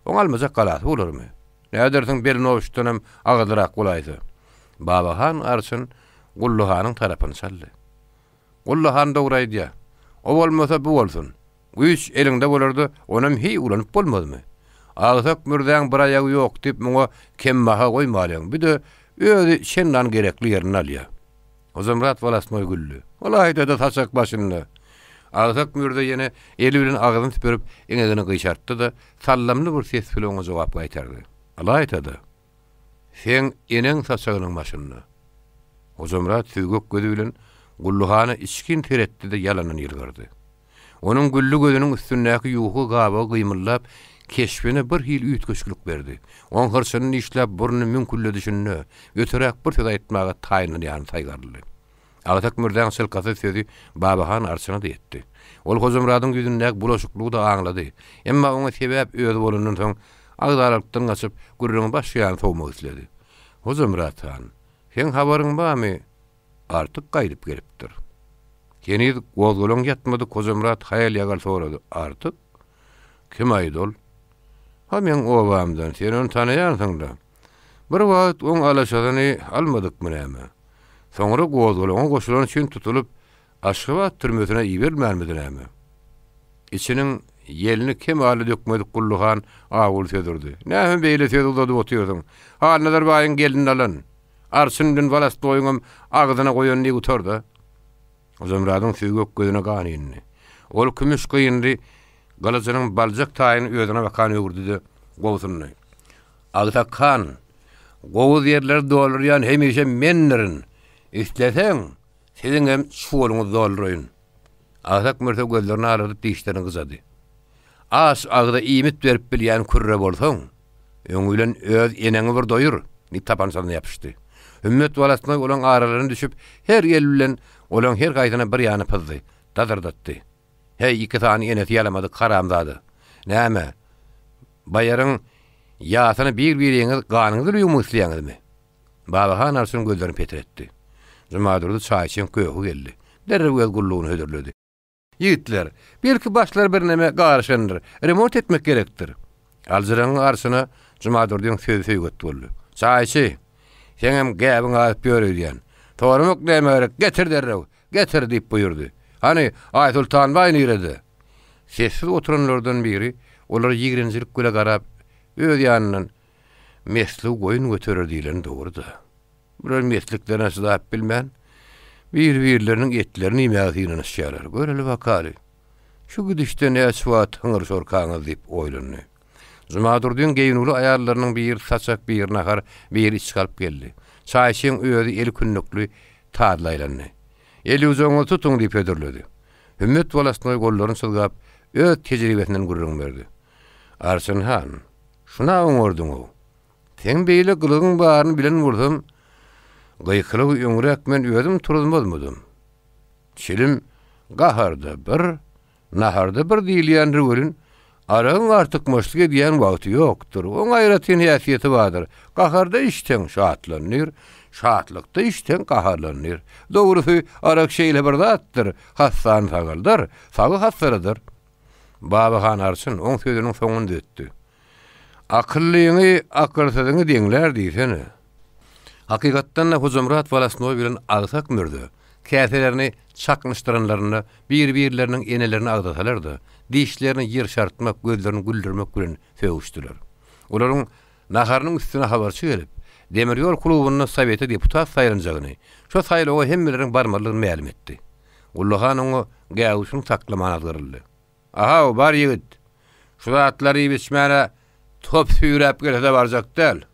oň almajak galasy bolarmy? Nädersiň Belnowiçdenem agyzlyrak bolaýsa. Babahan arçyn Gully hanyň tarapyny çaldy. Gully han dogry aýdýar. O bolmasa bu bolsun. Güýç eliňde bolarda onam hiý ulanyp bolmazmy? Agsak mürzäň bir aýagy ýok diýip muňa kembaha goýmalyň. Büde özi çendan gerekli ýerini alýar. Hojamyrat wolostnoý güldi. Ylaýta-da saçak başynda. Agsak mürze ýene eli bilen agzyny süpürip, eňegini gyşartdy-da, sallamly bir ses bilen oňa jogap gaýtardy. Ylaýta-da, seň eneň saçagynyň başynda. Hojamyrat süzgek gözi bilen Gully hana içgin seretdi-de ýalandan ýylgyrdy. Onuň gülli gözüniň üstündäki ýuka gabagy gymyldap, keşbine bir hili üýtgeşiklik berdi. Oň hyrçyny dişläp, burnuny müňkülledişinde, öteräk bir söz aýtmaga taýynlanýany saýgaryldy. Agsak Mürzäň çylkasyz sözi Babahan arçyna-da ýetdi. Ol Hojamyradyň ýüzündäki bulaşyklygy-da aňlady. Emma oňa sebäp özi bolandan soň, agzalalykdan gaçyp, gürrüňi başga ýana sowmak isledi. Hojamyrat han, seň habaryň barmy, Artyk gaýdyp gelipdir. Heniz gozgalaň ýatmadyk Hojamyrat haýal-ýagal sorady, Artyk? Kim aýdy ol? Ha meň obamdan, sen ony tanaýansyň-da. Bir wagt oň alaşasyny almadykmy näme? Soňra gozgalaňa goşulany üçin tutulyp, Aşgabat türmesine iberilmänmidi näme? Içiniň ýelini kemally dökmedik Gully han awuly söz urdy. Näme beýle söz uzadyp otyrsyň? Halnazar baýyň gelnini alan. Arçyn bilen wolostoýyňam agzyna goýan diý gutar-da. Hojamyradyň süzgek gözüne gan indi. Ol kümüş gynly gylyjynyň baljak taýyny özüne bakan öwürdi-de, gobsundy. Agsak han, gowuz ýerleri doldurýan hemişe mendirin. Isleseň, siziňem çuwalyňyzy dolduraýyn. Agsak mürze gözlerini alardyp dişlerini gyjady. Aç agza iýmit berip bilýän kürre bolsaň, öňi bilen öz eneňi bir doýur, diýip tapançasyna ýapyşdy. Hümmet wolostnoý olaň aralaryna düşüp, her eli bilen olaň her haýsyna bir ýana pyzdy, dazyrdatdy. Heý, iki sany enesi ýalamadyk haramzada! Näme, baýaryň ýasyny bir-biriňiz ganyňyzy bilen ýuwmak isleýäňizmi? Babahan arçyn gözlerini petretdi. Jumadurdy çaýçyň köhi geldi. Derrew öz gullugyny hödürledi. Ýigitler, belki başlar birneme garyşandyr, remont etmek gerekdir. Aljyraňňy arçyna Jumadurdyň sözi söýget boldy. Çaýçy, seňem gäbiň azyp ýör öýdýän. Soramak näme gerek, getir derrew, getir diýip buýurdy. Hany, Aýsultan baý nirede? Sessiz oturanlardan biri olara ýigrenjilik bile garap, öz ýanyndan, Mesli goýun göterer diýleni dogry-da. Bular mesliklerine çydap bilmän, bir-birleriniň etlerini iýmäge synanyşýarlar. Göreli bakaly, şu gidişde näçe wagt hyňryşarkaňyz diýip oýlandy. Jumadurdyň geýnüwli aýallarynyň biri saçak, biri nahar, biri içgi alyp geldi. Çaýçyň özi eli kündükli tazla aýlandy. Elýujagyňyzy tutuň diýip hödürledi. Hümmet wolostnoý gollaryny çyzgap, öz tejribesinden gürrüň berdi. Arçyn han, Şuna oňardyň-ow. Seň beýle gylygyň baryny bilen bolsam, gykylygy öňräk men özüm turuzmazmydym. Çilim gaharda bir, naharda bir diýilýändir welin, aragyň artykmaçlyk edýän wagty ýokdur. Oň aýratyn häsiýeti bardyr. Gaharda içseň, şatlandyr, şatlykda içseň, gaharlandyr. Dogrusy, arak şeýle bir zatdyr, hassany sagaldar, sagy hassaladar. Babahan arçyn oň sözüniň soňuny düzetdi. Akyllyňy akylsyzyňy deňlär diýsene. Hakykatdan-da Hojamyrat wolostnoý bilen Agsak mürze käselerini çaknyşdyranlarynda bir-birleriniň enelerini agzasalar-da, dişlerini ýyrşartmak, gözlerini güldürmek bilen sögüşdiler. Olaryň naharynyň üstüne habarçy gelip, demir ýol klubynda sowete deputat saýlanjagyny, şo saýlawa hemmeleriň barmalydygyny mälim etdi. Gulluhan oňa gäwüşini saklaman azgyryldy. Ahaw, bar ýigit! Şu zatlary iýip-içmäne top süýräp gelse-de barjak däl.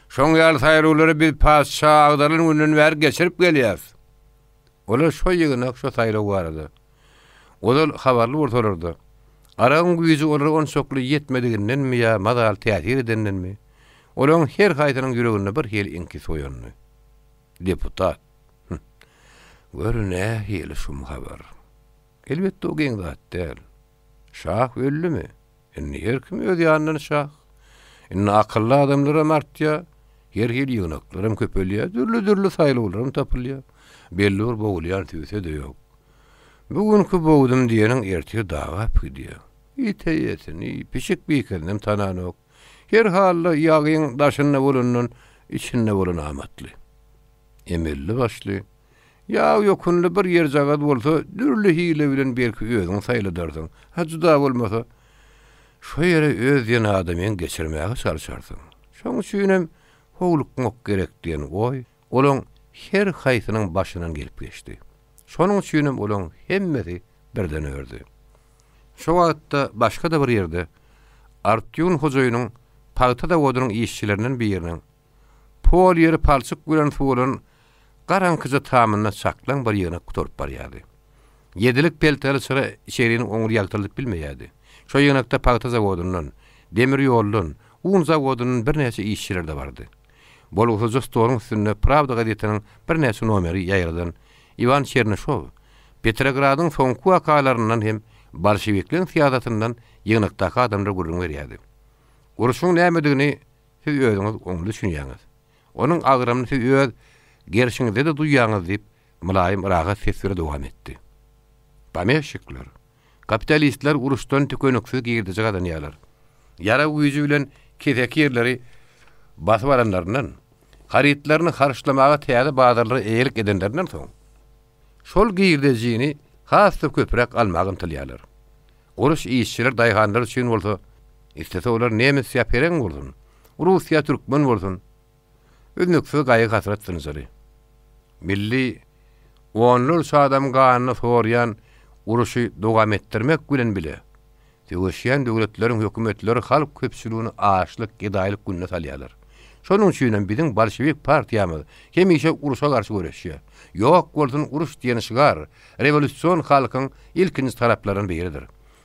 Şoň ýaly saýlawlary biz patyşa agdarylan günden bäri geçirip gelýäs. Olar şo ýygnak, şo saýlaw barada ozal habarly bolsalar-da, aragyň güýji olara onçakly ýetmedigindenmi ýa mazaly täsir edendenmi, olaryň her haýsynyň ýüreginde bir hili iňkis oýandy. Deputat. Hü. Gör nähili şum habar. Elbetde o geň zat däl. Şah öldümi? Indi her kim öz ýanyndan şah. Indi akylly adamlaram artýar, her hili ýygnaklaram köpelýär, dürli-dürli saýlawlaram tapylýar. Belli bir bogulýan tüwse-de ýok. Bu günki bogdum diýeniň ertir dagap gidýär. It eýesini, pişik bikesinem tananok. Her halda ýagyň daşynda bolandan içinde bolan amatly. Emelli-başly, ýag ýokunly bir ýerjagaz bolsa, dürli hile bilen belki özüň saýladarsyň, ha juda bolmasa, şo ýere öz diýen adamyňy geçirmäge çalşarsyň. Şoň üçinem howlukmak gerek diýen oý olaň her haýsynyň başyndan gelip geçdi. Şonuň üçinem olaň hemmesi birden ördi. Şo wagtda başga-da bir ýerde Artýun hojaýynyň pagta zawodynyň işçilerinden biriniň pol ýeri palçyk bilen suwalan garaňkyja tamynda çaklaň bir ýygnak gutaryp barýardy. Ýedilik pelteli çyra içeriniň oňly ýagtyldyp bilmeýärdi. Şo ýygnakda pagta zawodyndan, demir ýoldan, un zawodyndan birnäçe işçiler-de bardy. Bolgusyzja stoluň üstünde Prawda gazetiniň birnäçe nomeri ýaýradan Iwan Çernyşow Petrogradyň soňky wakalaryndan hem bolşewikleň syýasatyndan ýygnakdaky adamlara gürrüň berýärdi. Urşuň nämedigini siz özüňiz oňly düşünýäňiz. Onuň agramyny siz öz gerşiňizde-de duýýaňyz diýip, mylaýym rahat ses bilen dowam etdi. Pomeşikler, kapitalistler uruşdan tükeniksiz girdeji gazanýarlar. Ýarag güýji bilen keseki ýerleri basyp alanlaryndan, harytlaryny harçlamaga täze bazarlara eýelik edenlerinden soň, şol girdejini has-da köpräk almaga ymtylýarlar. Uruş işçiler, daýhanlar üçin bolsa, islese olar nemes ýa pereň bolsun, rus ýa türkmen bolsun, üznüksiz gaýgy-hasrat zynjyry. Milli onlarça adam ganyny sorýan uruşy dowam etdirmek bilen bile, söweşýän döwletleriň hökümetleri halk köpçüligini açlyk, gedaýlyk gününe salýarlar. Şonuň üçinem biziň bolşewik partiýamyz hemişe urşa garşy göreşýär. Ýok bolsun uruş diýen şygar rewolýusion halkyň ilkinji talaplarynyň biridir.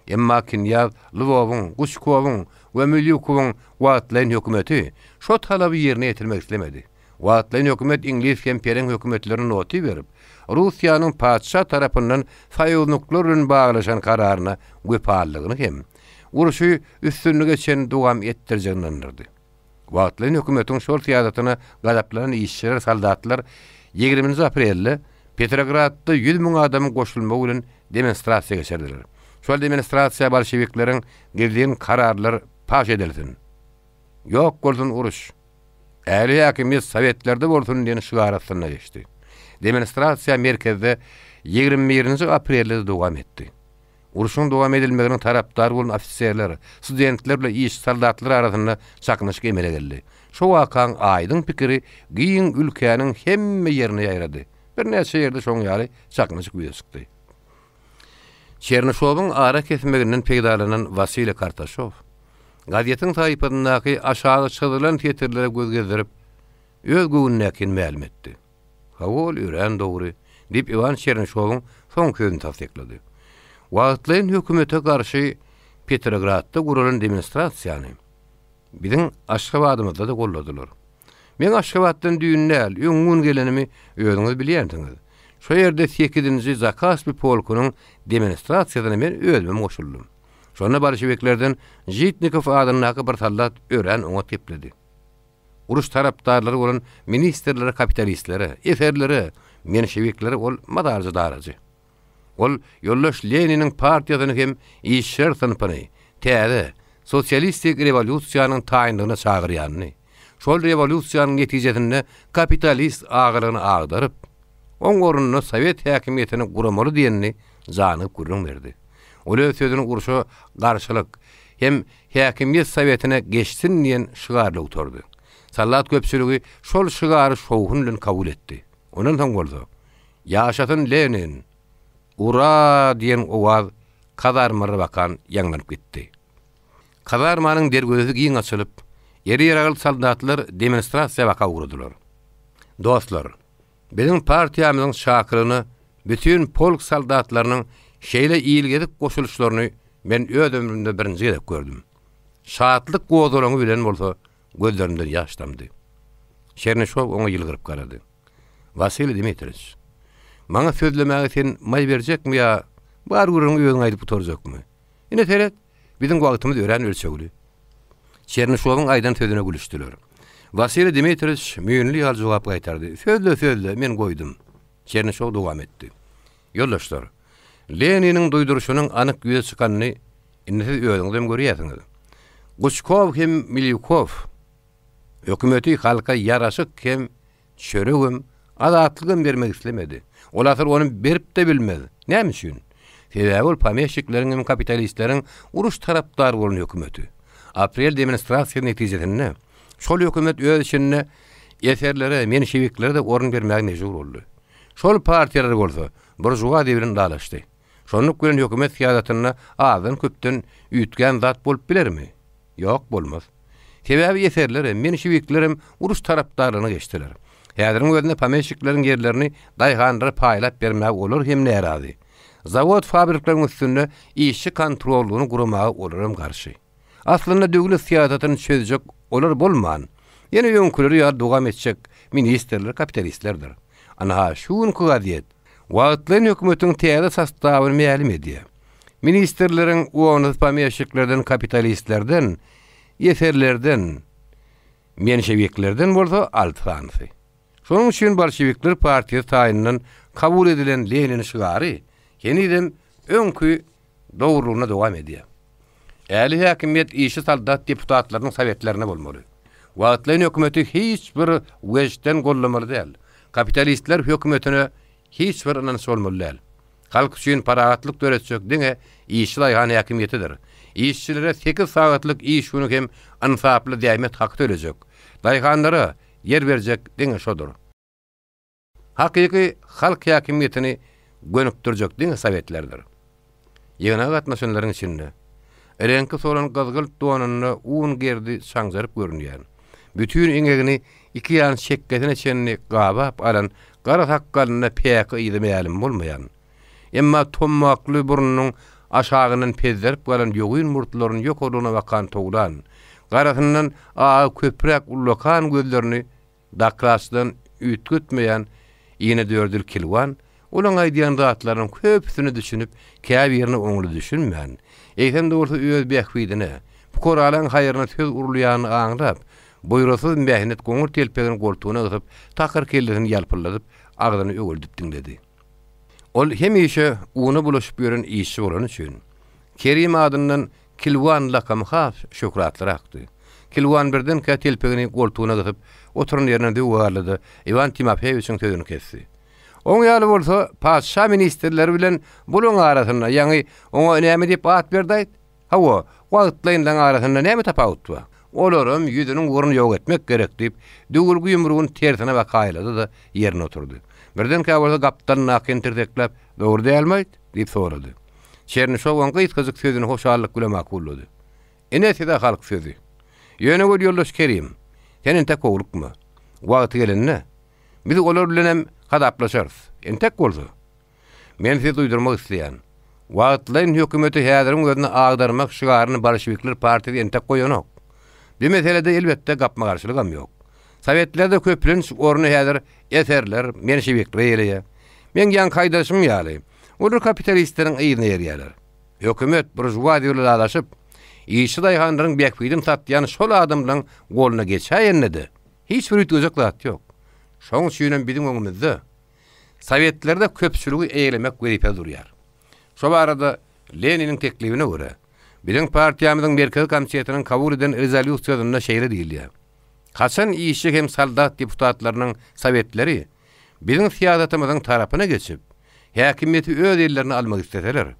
Emma knýaz Lwowyň, Guçkowyň we Milýukowyň wagtlaýyn hökümeti şo talaby ýerine ýetirmek islemedi. Wagtlaýyn hökümet iňlis hem pereň hökümetlerine noty berip, Russiýanyň patyşa tarapyndan soýuznyklar bilen baglaşan kararyna wepalylygyny hem urşy üstünlige çenli dowam etdirjegini ynandyrdy. Wagtlaýyn hökümetiň şol syýasatyna gazaplanan işçiler, soldatlar ýigriminji aprelde Petrogradda 100 müň adamyň goşulmagy bilen demonstrasiýa geçirdiler. Şol demonstrasiýa bolşewikleriň gizlin kararlar paş edilsin! Ýok bolsun uruş! Ähli häkimiýet sowetlerde bolsun diýen şygar astynda geçdi. Demonstrasiýa merkezde ýigrimi birinji aprelde-de dowam etdi. Urşuň dowam edilmeginiň tarapdary bolan ofiserler, studentler bilen işçi soldatlar arasynda çaknyşyk emele geldi. Şo wakaň aýdyň pikiri giň ülkäniň hemme ýerine ýaýrady. Birnäçe ýerde şoň ýaly çaknyşyk ýüze çykdy. Çernyşowyň ara kesmeginden peýdalanan Wasiliý Kartaşow gazetiň sahypasyndaky aşagy çyzylan setirlere göz gezdirip, öz göwnündäkini mälim etdi. Hawa, ol örän dogry, diýip, Iwan Çernyşowyň soňky sözüni tassyklady. Wagtlaýyn hökümete garşy Petrogradda guralan demonstrasiýany biziň Aşgabadymyzda-da golladylar. Meň Aşgabatdan düýn däl, öňňi gün gelenimi özüňiz bilýänsiňiz. Şo ýerde sekizinji Zakaspi polkunyň demonstrasiýasyna men özümem goşuldym. Şonda bolşewiklerden Žitnikow adyndaky bir soldat örän oňat gepledi. Uruş tarapdarlary bolan ministrlere kapitalistlere, eserlere, menşewiklere ol mazarja darajy. Ol ýoldaş Leniniň partiýasyny hem işçiler synpyny täze, sosialistik rewolýusiýanyň taýynlygyna çagyrýanyny, şol rewolýusiýanyň netijesinde kapitalist agalygyny agdaryp, oň ornuna sowet häkimiýetini guramaly diýenini janygyp gürrüň berdi. Ol öz sözüni urşa garşylyk hem häkimiýet sowetine geçsin diýen şygarla gutardy. Soldat köpçüligi şol şygary şowhun bilen kabul etdi. Ondan soň bolsa, Ýaşasyn Lenin! Ura! diýen owaz kazarmalara bakan ýaňlanyp gitdi. Kazarmanyň derwezesi giň açylyp, eri ýaragly soldatlar demonstrasiýa baka ugradylar. Dostlar, biziň partiýamyzyň çakylygyna bütin polk soldatlarynyň şeýle ilgezik goşulyşlaryny men öz ömrümde birinji gezek gördüm. Şatlyk gozgalaňy bilen bolsa gözlerimden ýaş damdy. Çernyşow oňa ýylgyryp garady. Wasiliý Dmitriç, maňa sözlemäge sen maý berjekmi ýa bar gürrüňi özüň aýdyp gutarjakmy? Ine seret, biziň wagtymyz örän ölçegli. Çernyşowyň aýdan sözüne gülüşdiler. Wasiliý Dmitriç müýnli ýaly jogap gaýtardy, Sözle, sözle, men goýdum. Çernyşow dowam etdi. Ýoldaşlar, Leniniň duýduryşynyň anyk ýüze çykanyny indi siz özüňizem görýärsiňiz. Guçkow hem Milýukow hökümeti halka ýaraşyk hem çöregem, azatlygam bermek islemedi. Ol asyl ony berip-de bilmez. Näme üçin? Sebäbi ol pomeşikleriň hem kapitalistleriň uruş tarapdary bolan hökümeti. Aprel demonstrasiýasy netijesinde şol hökümet öz içinde eserlere, menşewiklere-de orun bermäge mejbur boldy. Şol partiýalar bolsa buržuaziýa bilen ylalaşdy. Şonluk bilen hökümet syýasatynda azdan-köpden üýtgän zat bolup bilermi? Ýok, bolmaz. Sebäbi eserlerem, menşewiklerem uruş tarapdarlygyna geçdiler. Häziriň özünde pomeşikleriň ýerlerini daýhanlara paýlap bermäge olar hem närazy. Zawod-fabrikleriň üstünde işçi kontrollygyny guramaga olaram garşy. Aslynda döwlet syýasatyny çözjek olar bolman, ýene öňküleri ýaly dowam etjek ministrler kapitalistlerdir. Ynha, şu günki gazet wagtlaýyn hökümetiň täze sostawyny mälim edýär. Ministrleriň onusy pomeşiklerden, kapitalistlerden, eserlerden, menşewiklerden bolsa alty sanysy. Şonuň üçin bolşewikler partiýasy taýyndan kabul edilen Lenin şygary henizem öňki dogrulygyna dowam edýär. Äli häkimiýet işçi soldat deputatlarynyň sowetlerinde bolmaly. Wagtlaýyn hökümeti hiç bir weçden goldamaly däl. Kapitalistler hökümetine hiç bir ynanç bolmaly däl. Halk üçin parahatlyk döretjek diňe işçi-daýhan häkimiýetidir. Işçilere sekiz sagatlyk iş güni hem ynsaply zähmet haky tölejek, daýhanlara ýer berjek diňe şodur. Hakyky halk häkimiýetini gönükdirjek diňe sowetlerdir. Ýygnaga gatnaşanlaryň içinde, reňki solan gyzgylt donunda un gerdi çaňjaryp görünýän, bütin eňegini iki ýan çekgesine çenli gabap alan gara sakgalynda päki yzy mälim bolmaýan, emma tommakly burnunyň aşagyndan pezzerip galan ýogyn murtlaryny ýokarlygyna bakan towlan, garasyndan agy köpräk ullakan gözlerini Daklasdan üýtgetmeýän inedördül kilwan olaň aýdýan zatlarynyň köpüsine düşünip, käbirine oňly düşünmän, eýsem-de bolsa öz bähbidine, pukaralaň haýryna söz urulýanyny aňlap, buýrasyz mähnet goňur telpegini goltugyna gysyp, takyr kellesini ýalpyldadyp, agzyny öweldip diňledi. Ol hemişe una bulaşyp ýören işçi bolany üçin, Kerim adyndan Kilwan lakamy has şöhratlyrakdy. Kilwan birdenkä telpegini goltugyna gysyp, oturan ýerinden zöwwe galdy-da, Iwan Timofeýewiçiň sözüni kesdi. Oň ýaly bolsa, patyşa ministrleri bilen bulaň arasynda, ýaňy oňa näme diýip at berdi-aýt? Hawa, wagtlaýynlaň arasynda näme tapawut bar? Olaram ýüzüniň ugruny ýok etmek gerek diýip, düwülgi ýumrugyny tersine bakaýlady-da, ýerine oturdy. Birdenkä bolsa gapdalyndakyny tirsekläp, Dogry dälmi-aýt? diýip sorady. Çernyşowyň gysgajyk sözüni hoşallyk bilen makullady. Ine size halk sözi. Ýöne gör ýoldaş Kerim, sen entek howlukma. Wagty gelende, biz olar bilenem hasaplaşarys. Entek bolsa, men sizi duýdurmak isleýän. Wagtlaýyn hökümeti häziriň özünde agdarmak şygaryny bolşewikler partiýasy entek goýanok. Bu meselede elbetde gapma-garşylygam ýok. Sowetlerde köplenç orny häzir eserler, menşewikler eýeleýär. Meň ýaňky aýdaşym ýaly, Olar kapitalistleriň yzyna erýärler. Hökümet buržuaziýa bilen ylalaşyp, işçi-daýhanlaryň bähbidini satýan şol adamlaryň goluna geçäýende-de, hiç bir üýtgejek zat ýok. Şoň üçinem biziň öňümizde Sowetlerde köpçüligi eýelemek wezipesi durýar. Şo barada Leniniň teklibine görä, biziň partiýamyzyň Merkezi Komitetiniň kabul eden rezolýusiýasynda şeýle diýilýär, Haçan işçi hem soldat deputatlarynyň Sowetleri biziň syýasatymyzyň tarapyna geçip, häkimiýeti öz ellerine almak isleseler,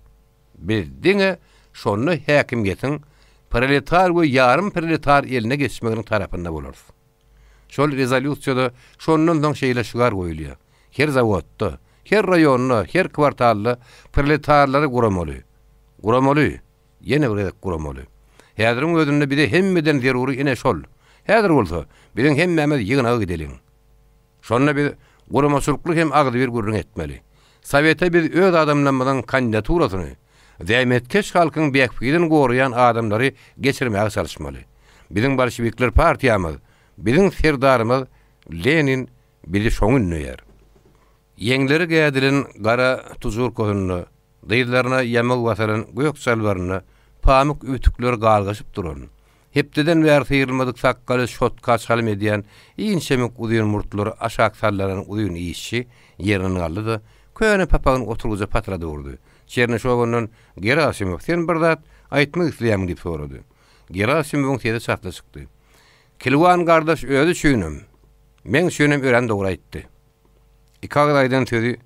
biz diňe şonda häkimiýetiň proletar we ýarym proletar eline geçmeginiň tarapynda bolarys. Şol rezolýusiýada şondan soň şeýle şygar goýulýar, Her zawodda, her raýonda, her kwartalda proletarlary guramaly. Guramaly! Ýene bir gezek guramaly. Häziriň özünde bize hemmeden zerury ine şol. Häzir bolsa, biziň hemmämiz ýygnaga gideliň. Şonda biz guramaçylykly hem agzybir gürrüň etmeli. Sowete biz öz adamlarymyzyň kandidaturasyny, zähmetkeş halkyň bähbidini goraýan adamlary geçirmäge çalyşmaly. Biziň bolşewikler partiýamyz, biziň serdarymyz Lenin bizi şoňa ündeýär. Ýeňleri gädilen gara tužurkasynda Dyzlaryna ýamyk basylan gök çalbarynda pamyk ütükleri galgaşyp duran, hepdeden bäri syrylmadyk sakgaly şotka çalym edýän inçemik uzyn murtlary aşak sallanan uzyn işçi ýerinden galdy-da, köne papagyny oturgyja patyrady urdy. Çernyşow ondan, Gerasimow, sen bir zat aýtmak isleýärmiň diýip sorady. Gerasimowyň sesi çasly çykdy. Kilwan gardaş özi üçinem, meň üçinem örän dogry aýtdy. Iki agyz aýdan sözi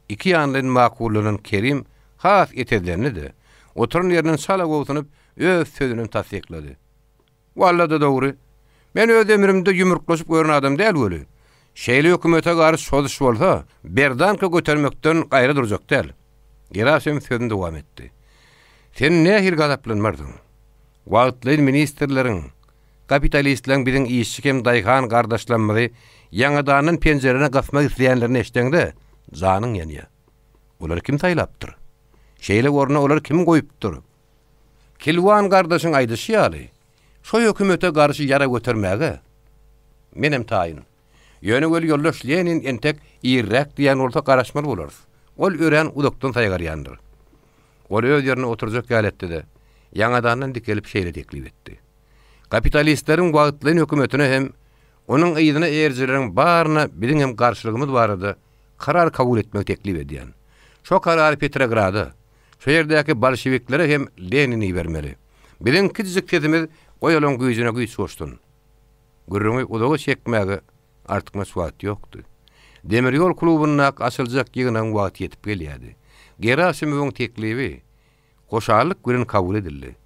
iki ýanlaýyn makullanan Kerim has etezlendi-de, oturan ýerinden çala gobsunyp, öz sözünem tassyklady. Walla-da dogry. Men öz ömrümde ýumruklaşyp gören adam däl weli, şeýle hökümete garşy çozuş bolsa, berdanka götermekden gaýra durjak däl. Gerasim sözüni dowam etdi. Sen nähili gazaplanmarsyň? Wagtlaýyn ministrleriň, kapitalistleriň biziň işçi hem daýhan gardaşlarymyzy ýaňadandan penjirene gysmak isleýänlerini eşdeňde, janyň ýanýar. Olary kim saýlapdyr? Şeýle orna olary kim goýupdyr? Kilwan gardaşyň aýdyşy ýaly, şo hökümete garşy ýara götermäge menem taýyn. Ýöne weli ýoldaş Lenin entek irräk diýýän bolsa garaşmaly bolarys. Ol örän uzakdan saýgarýandyr. Ol öz ýerinde oturjak ýaly etdi-de, ýaňadandan dikelip şeýle teklip etdi. Kapitalistleriň wagtlaýyn hökümetine hem onuň yzyna eýerijileriň baryna biziň hem garşylygymyz barada karar kabul etmegi teklip edýän. Şo karary Petrograda, şo ýerdäki bolşewiklere hem Lenin ibermeli. Biziň kiçijik sesimiz goý olaň güýjüne güýç goşsun. Gürrüňi uzaga çekmäge artykmaç wagt ýokdy. Demir ýol klubyndaky açyljak ýygnagyň wagty ýetip gelýärdi. Gerasimowyň teklibi hoşallyk bilen kabul edildi.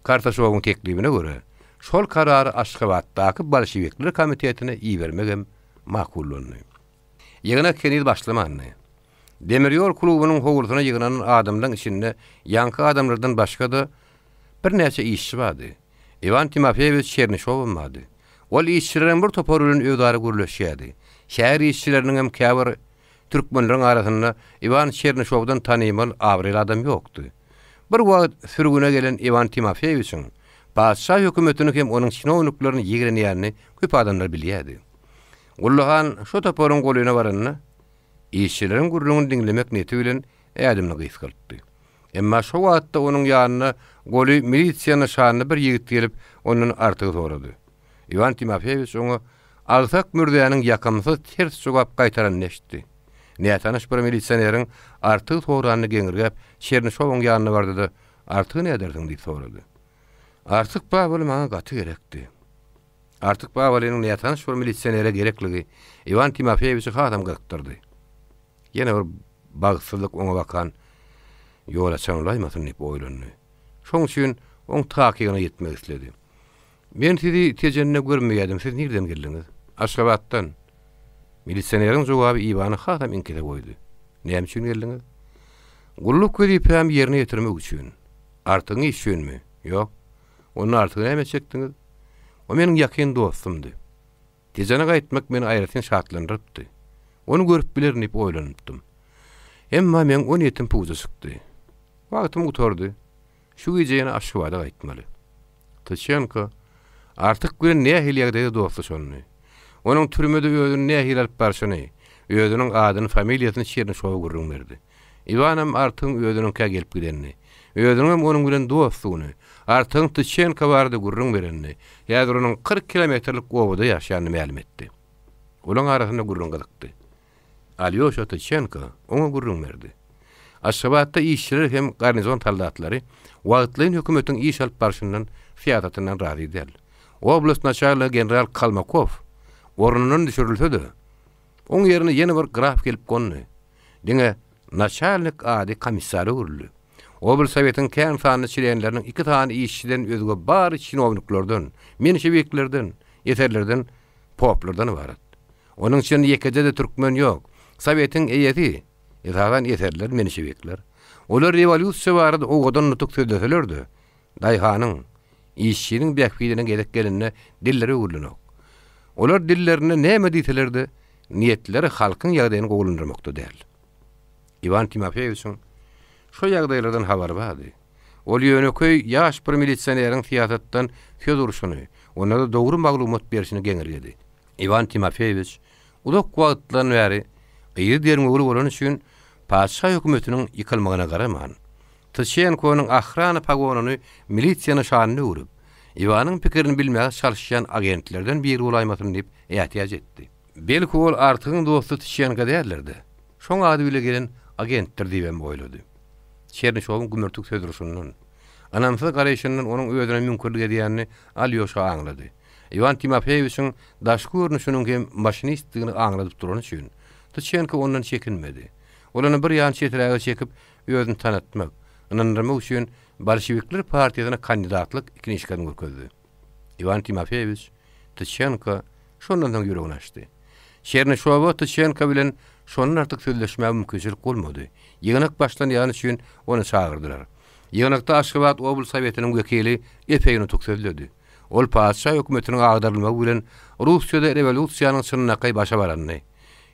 Kartaşowyň teklibine görä, şol karary Aşgabatdaky bolşewikler komitetine ibermegem makullandy. Ýygnak heniz başlamandy. Demir ýol klubunyň howlusyna ýygnanan adamlaryň içinde ýaňky adamlardan başga-da birnäçe işçi bardy. Iwan Timofeýewiç Çernyşowam bardy. Ol işçileriň bir topary bilen özara gürleşýärdi. Şäher işçileriniňem käbir türkmenleriň arasynda Iwan Çernyşowdan tanymal, abraýly adam ýokdy. Bir wagt sürgüne gelen Iwan Timofeýewiçiň patyşa hökümetini hem onuň çinowniklerini ýigrenýänini köp adamlar bilýärdi. Gully han şo toparyň golaýyna baranda, işçileriň gürrüňini diňlemek niýeti bilen ädimini gysgaltdy. Emma şo wagtda onuň ýanyna goly milisiýa nyşanly bir ýigit gelip, ondan Artygy sorady. Iwan Timofeýewiç oňa Agsak Mürzäniň ýakymsyz ters jogap gaýtaranyny eşitdi. Nätanyş bir milisioneriň Artygy soranyny geňirgäp, Çernyşowyň ýanyna bardy-da, Artygy nädersiň? diýip sorady. Artyk babaly maňa gaty gerekdi. Artyk Babalynyň nätanyş bir milisionere gerekligi Iwan Timofeýewiçi hasam gyzykdyrdy. Ýene bir bagtsyzlyk oňa bakan ýol açan bolaýmasyn diýip oýlandy. Şoň üçin oň takygyna ýetmek isledi. Men sizi Tejende görmeýärdim, siz nirden geldiňiz? Aşgabatdan. Milisioneriň jogaby Iwany hasam iňkise goýdy. Näme üçin geldiňiz? Gulluk wezipämi ýerine ýetirmek üçin. Artygyň işi üçinmi? Ýok. Onda Artygy näme etjekdiňiz? O meniň ýakyn dostumdy. Tejene gaýtmak meni aýratyn şatlandyrypdy. Ony görüp bilerin diýip oýlanypdym. Emma meň o niýetim puja çykdy. Wagtym gutardy. Şu gije ýene Aşgabada gaýtmaly. Tyçenko Artyk bilen nähili ýagdaýda dostlaşanyny, onuň türmede özüni nähili alyp barşyny, özüniň adyny, familiýasyny Çernyşowa gürrüň berdi. Iwanam Artygyň özüniňkä gelip gidenini, özüniňem onuň bilen dostdugyny, Artygyň Tyçenko barada gürrüň berenini, häzir onuň 40 kilometrlik obada ýaşaýanyny mälim etdi. Olaň arasynda gürrüň gyzykdy. Alýoşa Tyçenko oňa gürrüň berdi. Aşgabatda işçiler hem garnizon soldatlary wagtlaýyn hökümetiň iş alyp barşyndan, syýasatyndan razy däl. Oblast naçalnigi general Kalmakow ornundan düşürilse-de, oň ýerine ýene bir graf gelip gondy. Diňe naçalnik ady komissara öwrüldi. Oblsowetiň kän sanly çlenleriniň iki sany işçiden özge bary çinowniklerden, menşewiklerden, eserlerden, poplardan ybarat. Onuň içinde ýekeje-de türkmen ýok. Sowetiň eýesi, esasan eserler, menşewikler. Olar rewolýusiýa barada owadan nutuk sözleseler-de, daýhanyň, işçiniň bähbidine gezek gelende dilleri öwrülenok. Olar dillerinde näme diýseler-de, niýetleri halkyň ýagdaýyny gowulandyrmakda däl. Iwan Timofeýewiçiň şo ýagdaýlardan habary bardy. Ol ýönekeý ýaş bir milisioneriň syýasatdan söz urşuny, onda-da dogry maglumat berşini geňirgedi. Iwan Timofeýewiç uzak wagtdan bäri yzy derňewli bolany üçin patyşa hökümetiniň ýykylmagyna garaman, Tyçenkonyň ahrana pogonyny milisiýa nyşanyna öwrüp, Iwanyň pikirini bilmäge çalyşýan agentlerden biri bolaýmasyn diýip ätiýaç etdi. Belki ol Artygyň dosty Tyçenko däldir-de, şoň ady bile gelen agentdir diýibem oýlady. Çernyşowyň gümürtik söz urşundan. Ynamsyz garaýşyndan onuň özüne müňkürlik edýänini Alýoşa aňlady. Iwan Timofeýewiçiň daşky görnüşiniň hem maşinistdigini aňladyp durany üçin, Tyçenko ondan çekinmedi. Ol ony bir ýan çeträge çekip, özüni tanatmak, ynandyrmak üçin bolşewikler partiýasyna kandidatlyk knižkasyny görkezdi. Iwan Timofeýewiç Tyçenko şondan soň ýüregini açdy. Çernyşowa Tyçenko bilen şondan artyk sözleşmäge mümkinçilik bolmady. Ýygnak başlanýany üçin ony çagyrdylar. Ýygnakda Aşgabat oblsowetiniň wekili epeý nutuk sözledi. Ol patyşa hökümetiniň agdarylmagy bilen Russiýada rewolýusiýanyň çynlakaý başa baranyny,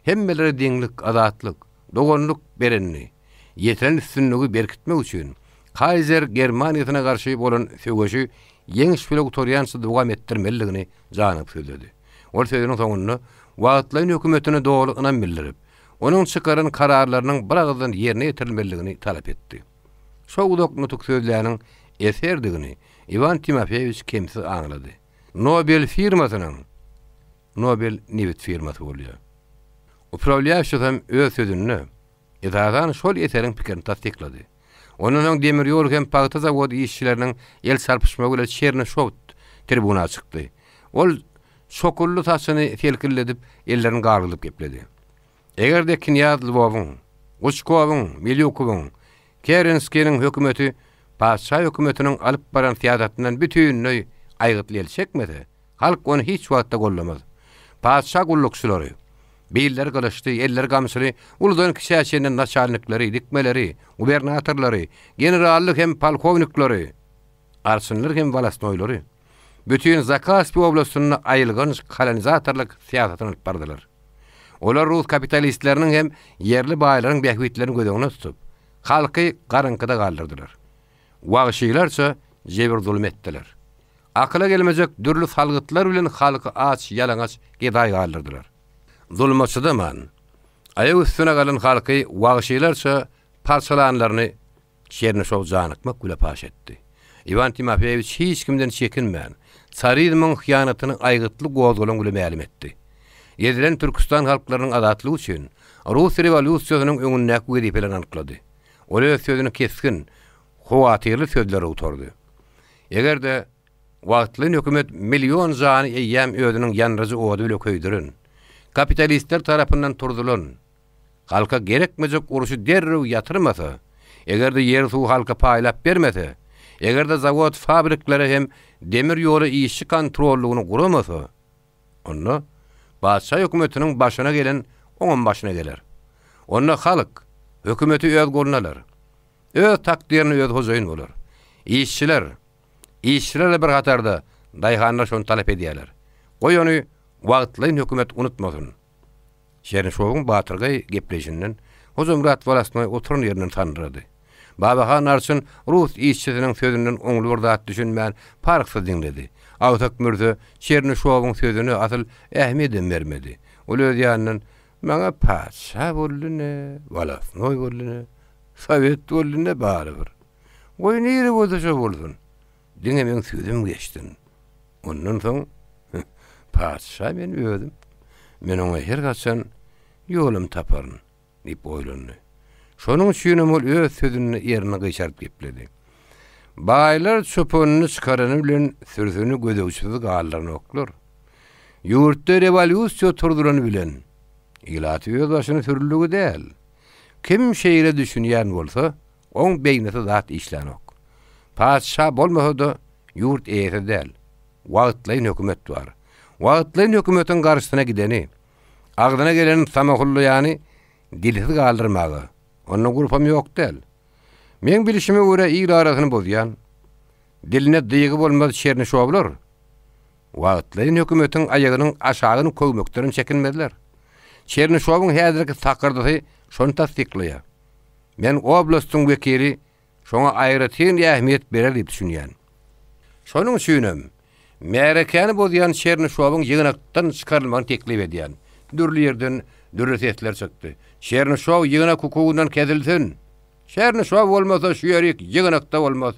hemmelere deňlik, azatlyk, doganlyk berenini, ýetilen üstünligi berkitmek üçin Kaýzer Germaniýasyna garşy bolan söweşi ýeňiş bile gutarýança dowam etdirmelidigini janygyp sözledi. Ol sözüniň soňunda wagtlaýyn hökümetine doly ynam bildirip, onuň çykaran kararlarynyň biragyzdan ýerine ýetirilmelidigini talap etdi. Şo uzak nutuk sözläniň eserdigini Iwan Timofeýewiç kemsiz aňlady. Nobel firmasynyň Nobel nebit firmasy bolýar. Uprawlýaýuşisem öz sözünde, esasan, şol eseriň pikirini tassyklady. Ondan soň demir ýol hem pagta zawody işçileriniň el çarpyşmagy bilen Çernyşow tribuna çykdy. Ol çokully saçyny selkilledip, ellerini galgadyp gepledi. Eger-de knýaz Lwowyň, Guçkowyň, Milýukowyň, Kerenskiniň hökümeti patyşa hökümetiniň alyp baran syýasatyndan bütinleý aýgytly el çekmese, halk ony hiç wagtda gollamaz. Patyşa gullukçylary, billeri gylyçly, elleri gamçyly, uludan kiçä çenli naçalnikleri, dikmeleri, gubernatorlary, generally hem polkownikleri, arçynlar hem wolostnoýlary bütin Zakaspi oblastynda aýylganç kolonizatorlyk syýasatyny alyp bardylar. Olar rus kapitalistleriniň hem ýerli baýlaryň bähbitlerini göz öňünde tutup, halky garaňkyda galdyrdylar. Wagşylarça jebir-zulum etdiler. Akyla gelmejek dürli salgytlar bilen halky aç-ýalaňaç gedaý galdyrdylar. Zuluma çydaman, aýak üstüne galan halky wagşylarça parçalanlaryny Çernyşow janykmak bile paş etdi. Iwan Timofeýewiç hiç kimden çekinmän, sarizmiň hyýanatyny aýgytly gozgalaň bile mälim etdi. Ezilen Türküstan halklarynyň azatlygy üçin rus rewolýusiýasynyň öňündäki wezipelerini anyklady. Ol öz sözüni kesgin, howatyrly sözlere gutardy. Eger-de wagtlaýyn hökümet million jany eýýäm özüniň ýandyryjy ody bile köýdüren, kapitalistler tarapyndan turzulan, Halka gerekmejek urşy derrew ýatyrmasa, eger-de ýer-suwy halka paýlap bermese, eger-de zawod-fabriklere hem demir ýola işçi kontrollygyny guramasa, onda patyşa hökümetiniň başyna gelen oňam başyna geler. Onda halk hökümeti öz goluna alar. Öz takdyryna özi hojaýyn bolar. Işçiler, işçiler bilen bir hatarda daýhanlar şony talap edýärler. Goý ony wagtlaýyn hökümet unutmasyn. Çernyşowyň batyrgaý gepleýşinden Hojamyrat wolostnoý oturan ýerinden sandyrady. Babahan arçyn rus işçisiniň sözünden oňly bir zat düşünmän, parhsyz diňledi. Agsak mürze Çernyşowyň sözüne asyl ähmiýedem bermedi. Ol öz ýanyndan, Maňa patyşa boldy ne, wolostnoý boldy ne, sowet boldy ne, barybir. Goý nire bolsa şo bolsun. Diňe meň sözüm geçsin. Ondan soň patyşa men özüm. Men oňa her haçan ýolum taparyn diýip oýlandy. Şonuň üçinem ol öz sözünde ýerine gyşaryp gepledi. Baýlar çopanyny çykarany bilen sürüsini gözegçisiz galdyranoklar. Ýurtda rewolýusiýa turzulany bilen, ilaty öz başyna sürüligi däl. Kim şeýle düşünýän bolsa, Oň beýnisi zat işlänok. Patyşa bolmasa-da, ýurt eýesi däl. Wagtlaýyn hökümet bar. Wagtlaýyn hökümetiň garşysyna gideni, agzyna geleni samahullaýany dilsiz galdyrmaga, onda gurpam ýok däl. Meň bilşime görä il arasyny bozýan, diline dygy bolmaz çernişowlar wagtlaýyn hökümetiň aýagynyň aşagyny köwmekdenem çekinmezler. Çernişowyň häzirki sakyrdysy şony tassyklaýar. Men oblastyň wekili şoňa aýratyn ähmiýet berer diýip düşünýän. Şonuň üçinem, märekäni bozýan Çernyşowyň ýygnakdan çykarylmagyny teklip edýän. Dürli ýerden dürli sesler çykdy. Çernyşow ýygnak hukugyndan kesilsin! Çernyşow bolmasa şu ýerik ýygnakda bolmaz.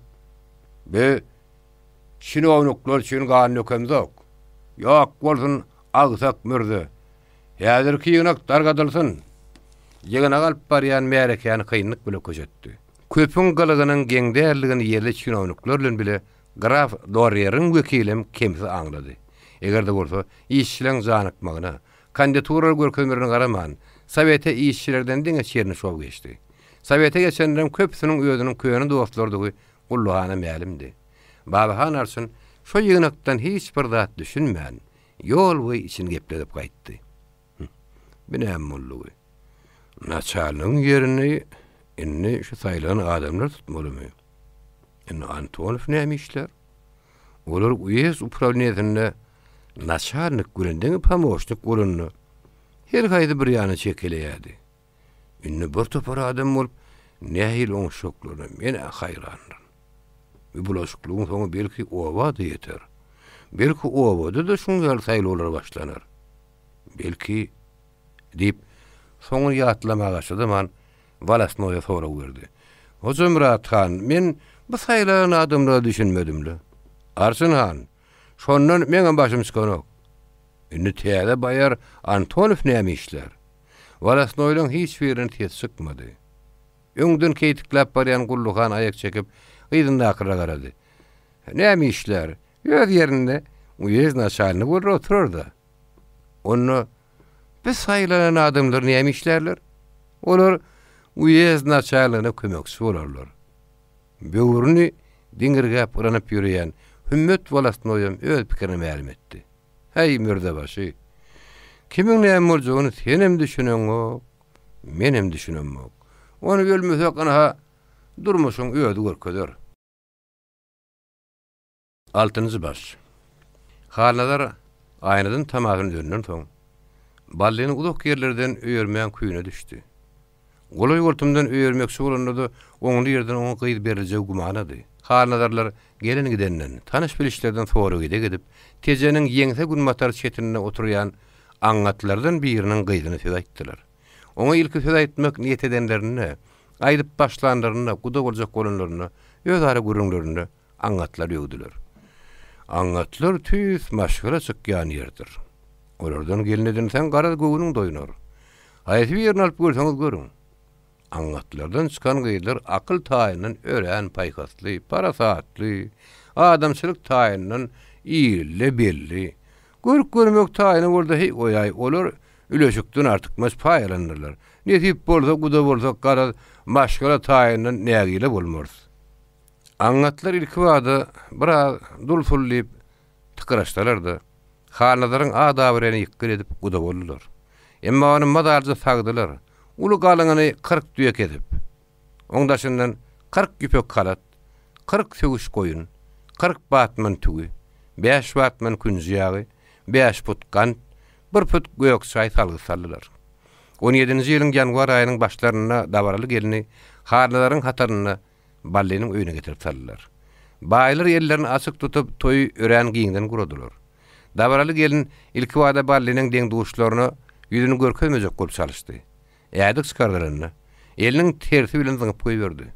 Bi çinownikler üçin gan dökemzok. Ýok bolsun agsak mürze. Häzirki ýygnak dargadylsyn! Ýygnagy alyp barýan märekäni kynlyk bile köşetdi. Köpüň gylygynyň geň däldigini ýerli çinownikler bilen bile graf Dorreriň wekilem kemsiz aňlady. Eger-de bolsa, işçileň janykmagyna, kandidatura görkezmelerine garaman, Sowete işçilerden diňe Çernyşow geçdi. Sowete geçenleriň köpüsiniň özüniň köne dostlarydygy Gulluhana mälimdi. Babahan arçyn şo ýygnakdan hiç bir zat düşünmän, ýol boýy içini gepledip gaýtdy. Hü, bi näme boldugy? Naçalnigiň ýerini indi şu saýlanan adamlar tutmalymy? Indi Antonow näme işlär? Olar uýezd uprawleniýesinde naçalnik bilen diňe pomoçnik bolanda, her haýsy bir ýana çekiläýerdi. Indi bir topar adam bolup nähili oňuşjaklaryna men-ä haýrandyryn. Bu bulaşyklygyň soňy belki oba-da ýeter. Belki obada-da şuň ýaly saýlawlar başlanar. Belki, diýip, soňuny ýatlamaga çydaman, Wolostnoýa sorag berdi. Hojamyrat han, men bu saýlanan adamlara düşünmedim-le. Arçyn han, şondan meňem başym çykanok. Indi täze baýar Antonow näme işlär? Wolostnoýlaň hiç birinden ses çykmady. Öňden keýtikläp barýan Gully han aýak çekip, yzyndakylara garady. Näme işlär? Öz ýerinde uýezd naçalnigi bolar oturar-da. Onda bu saýlanan adamlar näme işlärler? Olar uýezd naçalnigine kömekçi bolarlar. Böwrüni diňirgäp yranyp ýöreýän Hümmet wolostnoýam öz pikirini mälim etdi. Häý, mürzebaşy! Kimiň näme boljagyny senem düşüneňok, menem düşünemok. Ony ölmesek, ynha, durmuşyň özi görkezer. Altynjy baş. Halnazar aýnadan tamasyny üzenden soň, Ballyny uzak ýerlerden öýermäň küýüne düşdi. Golaý-goltumdan öýermekçi bolanda-da, oňly ýerden oňa gyz beriljegi gümanady. Halnazarlar gelen-gidenden, tanyş-bilişlerden sorag-ideg edip, Tejeniň ýeňse günbatar çetinde oturýan aňňatlardan biriniň gyzyna söz aýtdylar. Oňa ilki söz aýtmak niýet edenlerinde, aýdyp başlanlarynda, guda boljak bolanlarynda, özara gürrüňlerinde aňňatlar öwdüler. Aňňatlar tüýs maşgala çykýan ýerdir. Olardan gelin edinseň garaz göwnüň doýnar. Haýsy birini alyp görseňiz görüň. Aňňatlardan çykan gyzlar akyl taýyndan örän paýhasly, parasatly, adamçylyk taýyndan ilde belli. Görk-görmek taýyna bolsa heý goýaý, olar üleşikden artykmaç paý alandyrlar. Nesip bolsa guda bolsak garaz maşgala taýyndan nägile bolmarys. Aňňatlar ilkibada biraz dul-sul diýip tykyraşsalar-da, Halnazaryň ad-abraýyny ýykgyn edip guda boldular. Emma ony mazalyja sagdylar. Uly galyňyny 40 düýe kesip, oň daşyndan 40 ýüpek halat, 40 söwüş goýun, 40 batman tüwi, bäş batman künji ýagy, bäş put gant, bir put gök çaý salgy saldylar. On ýedinji ýylyň ýanwar aýynyň başlarynda dabaraly gelni Halnazaryň hatarynda Ballynyň öýüne getirip saldylar. Baýlar ellerini açyk tutup, toýy örän giňden guradylar. Dabaraly gelin ilkibada Ballynyň deň-duşlaryna ýüzüni görkezmejek bolup çalyşdy. Ädik çykardylanda, eliniň tersi bilen zyňyp goýberdi.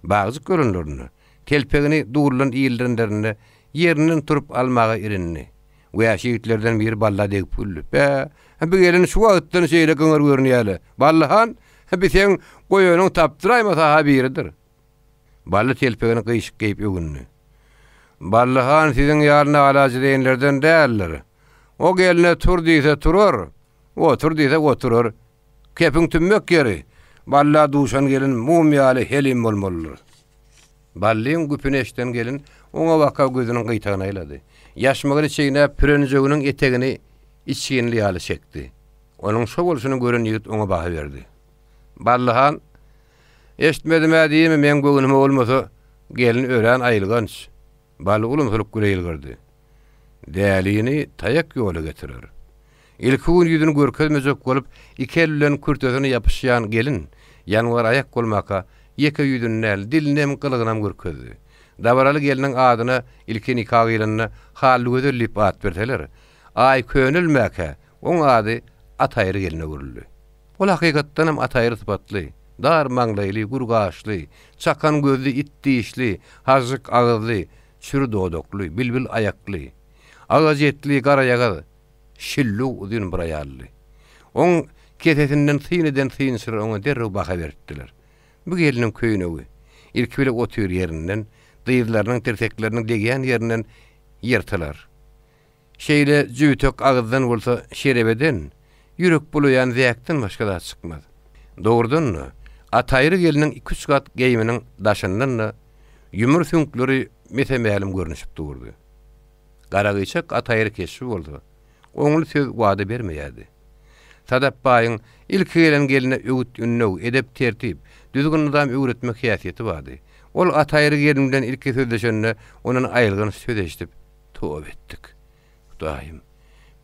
Bagjyk görenlerinde, telpegini duldan ildirenlerinde ýerinden turup almaga irindi. Wäşi ýigitlerden biri Balla degip güldi. Bä, bu gelin şu wagtdan şeýle gyňyr görünýä-le. Bally han, bi seň goýanyň tapdyraýmasa-ha biridir. Bally telpegini gyşyk geýip öwündi. Bally han siziň ýaly nalajedeýinlerden däldir. O gelne tur diýse turar, otur diýse oturar. Kepiň tümmek ýeri, Balla duşan gelin mum ýaly helim bolmalydyr. Ballyň güpüni eşiden gelin oňa baka gözüniň gyýtagyny aýlady. Ýaşmagyny çeýnäp, pürenjeginiň etegini içginli ýaly çekdi. Onuň şo bolşuny gören ýigit oňa baha berdi. Bally han, Eşitmedim-ä diýme, meň göwnüme bolmasa, gelin örän aýylganç. Bally ulumsylyk güle ýylgyrdy. Dälini taýak ýola getirer. Ilki gün ýüzüni görkezmejek bolup, iki eli bilen kürtesine ýapyşýan gelin, ýanwar aýak bolmaka, ýeke ýüzüni däl, dilinem, gylygynam görkezdi. Dabaraly gelniň adyna ilki nika gyýlanda Hallygözel diýip at berseler, aý könelmäkä, oň ady Ataýry gelne öwrüldi. Ol hakykatdanam ataýry sypatly, dar maňlaýly, gür gaşly, çakan gözli, it dişli, hažžyk agyzly, çür dodakly, bilbil aýakly, agaç etli, garaýagyz, şillug uzyn bir aýaldy. Oň kesesinden syn eden synçylar oňa derrew baha beripdiler. Bu gelniň köýnegi. Ilki bile otyr ýerinden, dyzlarynyň, tirsekleriniň degýän ýerinden ýyrtylar. Şeýle jübütek agyzdan bolsa şerebeden, ýürek bulaýan zäkden başga zat çykmaz. Dogrudan-da, Ataýry gelniň iküç gat geýiminiň daşyndan-da ýumry süňkleri mese-mälim görnüşip durdy. Garagyçak Ataýry keşbi bolsa, oňly söz wada bermeýärdi. Sadap baýyň ilki gelen gelne öwüt-ündew, edep-tertip, düzgün-nyzam öwretmek häsiýeti bardy. Ol Ataýry gelin bilen ilki sözleşende ondan aýylganç söz eşidip, Toba etdik. Hudaýym,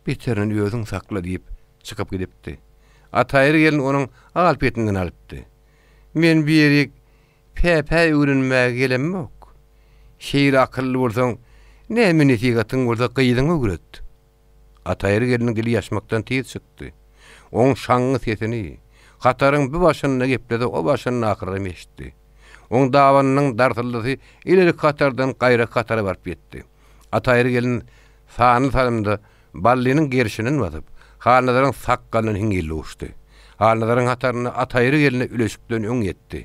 beterinden özüň sakla diýip, çykyp gidipdi. Ataýry gelin onuň al-petinden alypdy. Men bu ýerik päpä öwrenmäge gelemok. Şeýle akylly bolsaň, näme nesihatyň bolsa gyzyňa öwret. Ataýry gelniň dili ýaşmakdan tiz çykdy. Oň şaňňy sesini, hataryň bu başynda geplese, o başyndakylaram eşitdi. Oň dabanynyň darsyldysy ileriki hatardan gaýraky hatara baryp ýetdi. Ataýry gelin sanly salymda Ballynyň gerşinden basyp, Halnazaryň sakgalyndan hiňňildi uçdy. Halnazaryň hatarynda Ataýry gelne üleşikden öň ýetdi.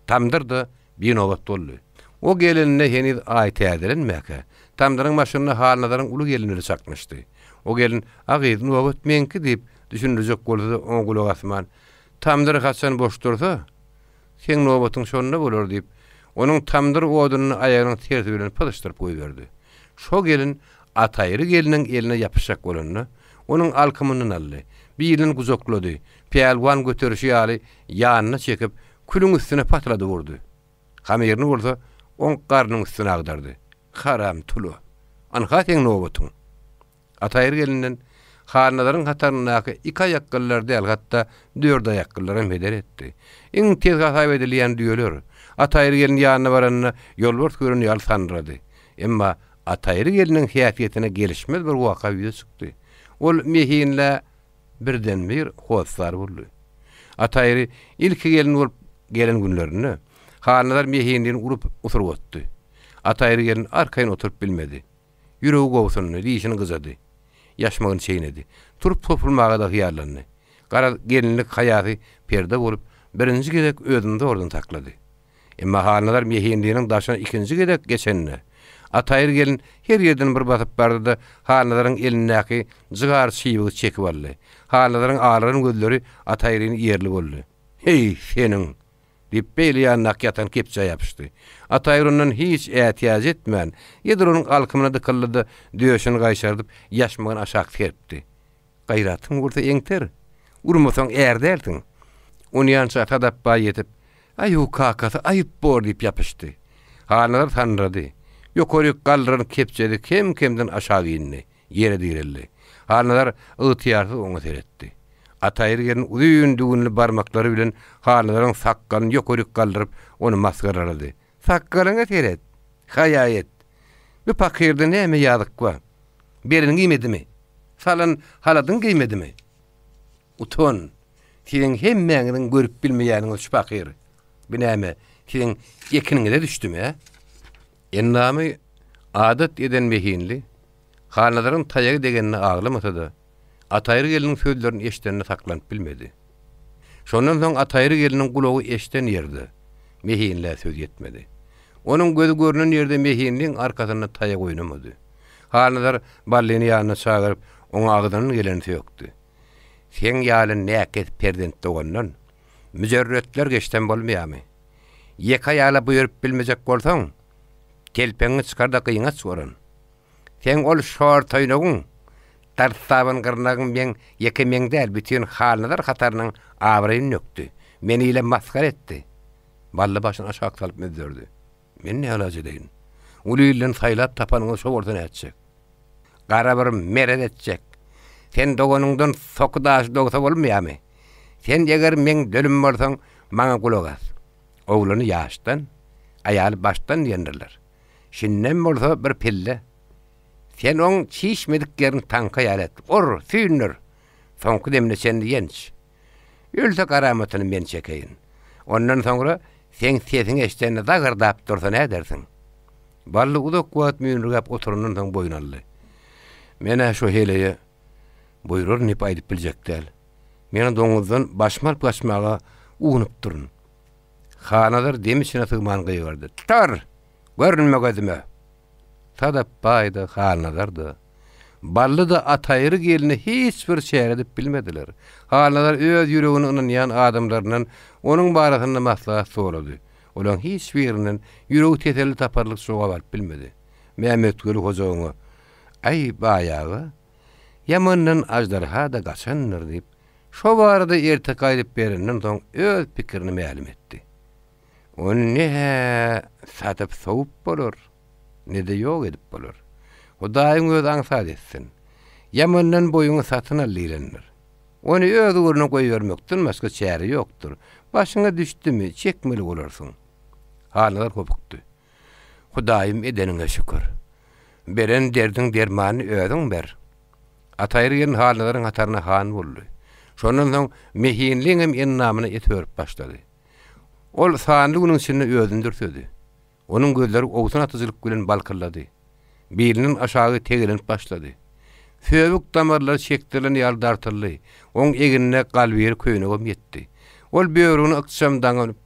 Tamdyr-da binobat boldy. O geleninde heniz aý täzelenmäkä, tamdyryň başynda Halnazaryň uly gelni bilen çaknyşdy. O gelin, A gyz, nobat meňki diýip, düşündirjek bolsa-da, oňa gulak asman, Tamdyr haçan boş dursa, seň nobatyň şonda bolar diýip, onuň tamdyr odunyny aýagynyň tersi bilen pyzyşdyryp goýberdi. Şo gelin Ataýry gelniň eline ýapyşjak bolanda, onuň alkymyndan aldy. Bilini gujaklady. Pälwan göterişi ýaly ýanyna çekip, külüň üstüne patladyp urdy. Hamyryny bolsa oň garnyň üstüne agdardy. Haram tula! Ynha seň nobatyň! Ataýry gelinden Halnazaryň hataryndaky iki aýakgylylar däl, hatda dört aýakgylylaram heder etdi. Iň tez hasap edilýän düýeler, Ataýry gelin ýanyna baranda ýolbars gören ýaly sandyrady. Emma Ataýry gelniň häsiýetine gelişmez bir waka ýüze çykdy. Ol mehinlä birdenbir hossar boldy. Ataýry ilki gelin bolup gelen günlerinde Halnazar mehinlini urup usurgatdy. Ataýry gelin arkaýyn oturyp bilmedi. Ýüregi gobsundy, dişini gyjady. Ýaşmagyny çeýnedi. Turup topulmaga-da hyýallandy. Garaz, gelinlik haýasy perde bolup, birinji gezek özüni zordan saklady. Emma Halnazar mehinliniň daşyna ikinji gezek geçende, Ataýry gelin her ýerden bir basyp bardy-da, Halnazaryň elindäki jygar çybygy çekip aldy. Halnazaryň alaran gözleri Ataýryny ýerli boldy. Heý, seniň! Diýip, beýle ýanyndaky ýatan kepjä ýapyşdy. Ataýry ondan hiç ätiýaç etmän, edil onuň alkymyna dykyldy-da, döşüni gaýşardyp, ýaşmagyny aşak serpdi. Gaýratyň bolsa eňter. Urmasaň är dälsiň. Onýança Sadap baý ýetip, Aýu, kakasy, aýyp bor diýip ýapyşdy. Halnazar sandyrady. Ýokaryk galdyran kepjesi kem-kemden aşak indi. Ýere direldi. Halnazar ygtyýarsyz oňa seretdi. Ataýry gelin uzyn düwünli barmaklary bilen Halnazaryň sakgalyny ýokaryk galdyryp, ony masgaralady. Sakgalyňa seret! Haýa et! Bu pakyrda näme ýazyk bar? Belini geýmedimi? Salan haladyňy geýmedimi? Utan! Siziň hemmäňiziň görüp bilmeýäniňiz şu pakyr. Bu näme, siziň ekiniňize düşdümi, hä? Endamy adat eden mehinli, Halnazaryň taýagy degenine aglamasa-da, Ataýry gelniň sözlerini eşidende saklanyp bilmedi. Şondan soň Ataýry gelniň gulagy eşiden ýerde mehinlä söz ýetmedi. Onuň gözi görnen ýerde mehinliň arkasynda taýak oýnamady. Halnazar Ballyny ýanyna çagyryp, oňa agzyndan geleni sökdi. Seň ýaly näkes perzent dogandan, müjerretler geçsem bolmaýarmy? Ýeke aýala buýrup bilmejek bolsaň, telpegiňi çykar-da gyňaç boran. Seň ol şor toýnagyň, darsdaban gyrnagyň meň ýeke meň däl, bütin Halnazar hatarynyň abraýyny dökdi. Meni ile masgara etdi. Bally başyny aşak salyp müzzerdi. Men ne alaç edeýin? Uly ilden saýlap tapanyňyz şo bolsa nätjek? Gara bir merez etjek. Sen doganyňdan soky daşy dogsa bolmaýarmy? Sen eger meň dölüm bolsaň, maňa gulak as. Oglany ýaşdan, aýaly başdan diýendirler. Şindem bolsa bir pille. Sen oň çişmedik ýerini taňka ýaly et. Ur, süýndür. Soňky demine çenli ýenç. Ölse garamatyny men çekeýin. Ondan soňra seň sesiňi eşidende zagyrdap dursa nädersiň? Bally uzak wagt müýnürgäp oturandan soň boýun aldy. Men-ä şo heleýe buýraryn diýip aýdyp biljek däl. Men doňuzdan başymy alyp gaçmaga uwnup durun. Hanazar dem içine sygman gygyrdy. Tur! Görünme gözüme! Sadap baý-da, Halnazar-da, Bally-da Ataýry gelne hiç bir çäre edip bilmediler. Halnazar öz ýüregine ynanýan adamlaryndan onuň barasynda maslahat sorady. Olaň hiç birinden ýüregi teselli taparlyk jogap alyp bilmedi. Mämmetguly hoja oňa, Aý, baý aga, ýamandan aždarha-da gaçandyr diýip, şo barada erteki aýdyp berenden soň öz pikirini mälim etdi. Ony ne-hä satyp sowup bolar, ne-de ýok edip bolar. Hudaýyň özi aňsat etsin. Ýamandan boýuňy satyn al diýlendir. Ony öz ugruna goýbermekden başga çäre ýokdur. Başyňa düşdümi, çekmeli bolarsyň. Halnazar hopukdy. Hudaýym edeniňe şükür. Beren derdiň dermanyny özüň ber. Ataýry gelin Halnazaryň hataryna han boldy. Şondan soň Mehinliňem endamyna et örüp başlady. Ol sanly günüň içinde özüni dürsedi. Onuň gözleri owsun atyjylyk bilen balkyldady. Bilinden aşagy tegelenip başlady. Söbük damarlary çekdirilen ýaly dartyldy. Oň egnine galbiri köýnegem ýetdi. Ol böwregini ykjam daňyp,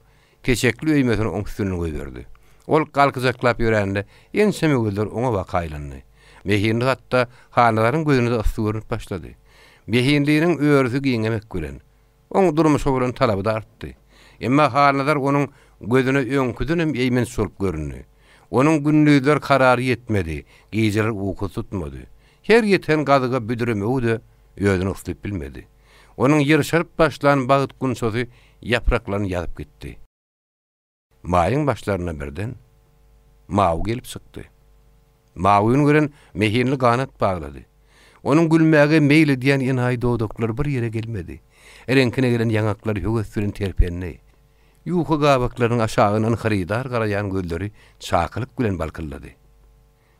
keçekli öýmesini oň üstünden goýberdi. Ol galkyjaklap ýörände, ençeme gözler oňa baka aýlandy. Mehinli hatda Hanazaryň gözüne-de yssy görnüp başlady. Mehinliniň örüsi giňemek bilen, Oň durmuşa bolan talaby-da artdy. Emma Halnazar onuň gözüne öňküdenem eýmenç bolup göründi. Onuň gündizler karary ýetmedi, gijeler ukusy tutmady. Her ýeten gazyga büdremegi-de özüni uslyp bilmedi. Onuň ýyrşaryp başlan bagt gunçasy ýapraklaryny ýazyp gitdi. Maýyň başlarynda birden Mawy gelip çykdy. Mawyny gören Mehinli ganat baglady. Onuň gülmäge meýil edýän enaýy dodaklary bir ýere gelmedi. Reňkine gelen ýaňaklary höwes bilen terpendi. Ýuka gabaklarynyň aşagyndan hyrydar garaýan gözleri çakylyk bilen balkyldady.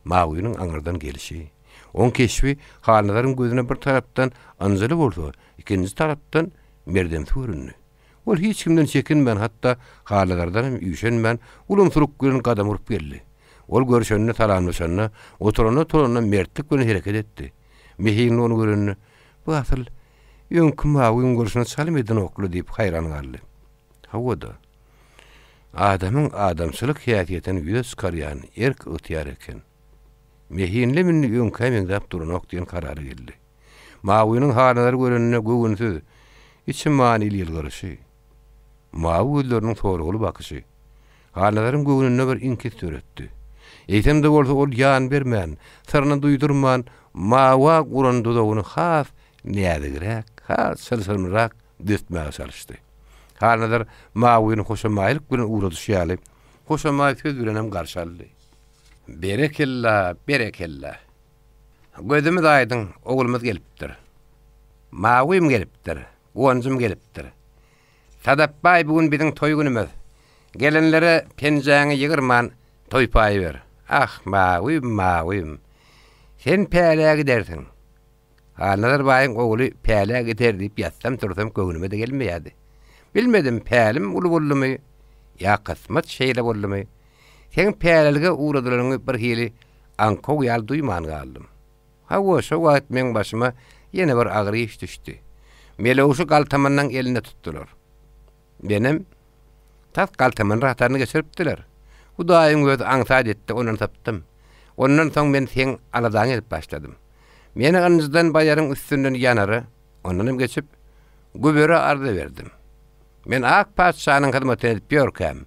Mawynyň aňyrdan gelşi, oň keşbi Halnazaryň gözüne bir tarapdan ynjyly bolsa, ikinji tarapdan merdemsi göründi. Ol hiç kimden çekinmän, hatda Halnazardan hem üýşenmän, ulumsylyk bilen gadam urup geldi. Ol görşende, salamlaşanda, oturanda-turanda mertlik bilen hereket etdi. Mehinli ony görende, Bu asyl öňki Mawyň bolşuna çalym edenok-la diýip haýran galdy. Hawa-da, adamyň adamçylyk häsiýetini ýüze çykarýan erk-ygtyýar eken. Mehinlem indi öňkä meňzäp duranok diýen karara geldi. Mawynyň Halnazary göreninde göwünsiz, içi manyly ýylgyryşy, mawy gözleriniň soragly bakyşy Halnazaryň göwnünde bir iňkis döretdi. Eýsem-de bolsa ol ýan bermän, syryny duýdurman, Mawa guran duzagyny has näzigräk, has çylşyrymlyrak düzetmäge çalyşdy. Halnazar Mawyny hoşamaýlyk bilen ugradyşy ýaly, hoşamaý söz bilenem garşy aldy. Berekella, berekella! Gözümiz aýdyň, oglumyz gelipdir. Mawym gelipdir, guwanjym gelipdir. Sadapbaý bu gün biziň toý günümiz. Gelenlere penjäňi ýygyrman toý paýy ber. Ah, Mawym, Mawym. Sen pälä gidersiň. Halnazar baýyň ogly pälä gider diýip ýatsam-tursam göwnüme-de gelmeýärdi. Bilmedim, pälim uly boldumy ýa kysmat şeýle boldumy, seň pälelige ugradylanyňy birhili aňkow ýaly duýman galdym. Hawa, şo wagt meň başyma ýene bir agyr iş düşdi. Melewşi galtamanlaň eline tutdular. Menem tas galtamanlar hataryna geçiripdiler. Hudaýyň özi aňsat etdi, ondan sypdym. Ondan soň men seň aladaňy edip başladym. Meni ynjydan baýaryň üstünden ýanara, ondanam geçip, gübere arza berdim. Men ak patyşanyň hyzmatyny edip ýörkäm,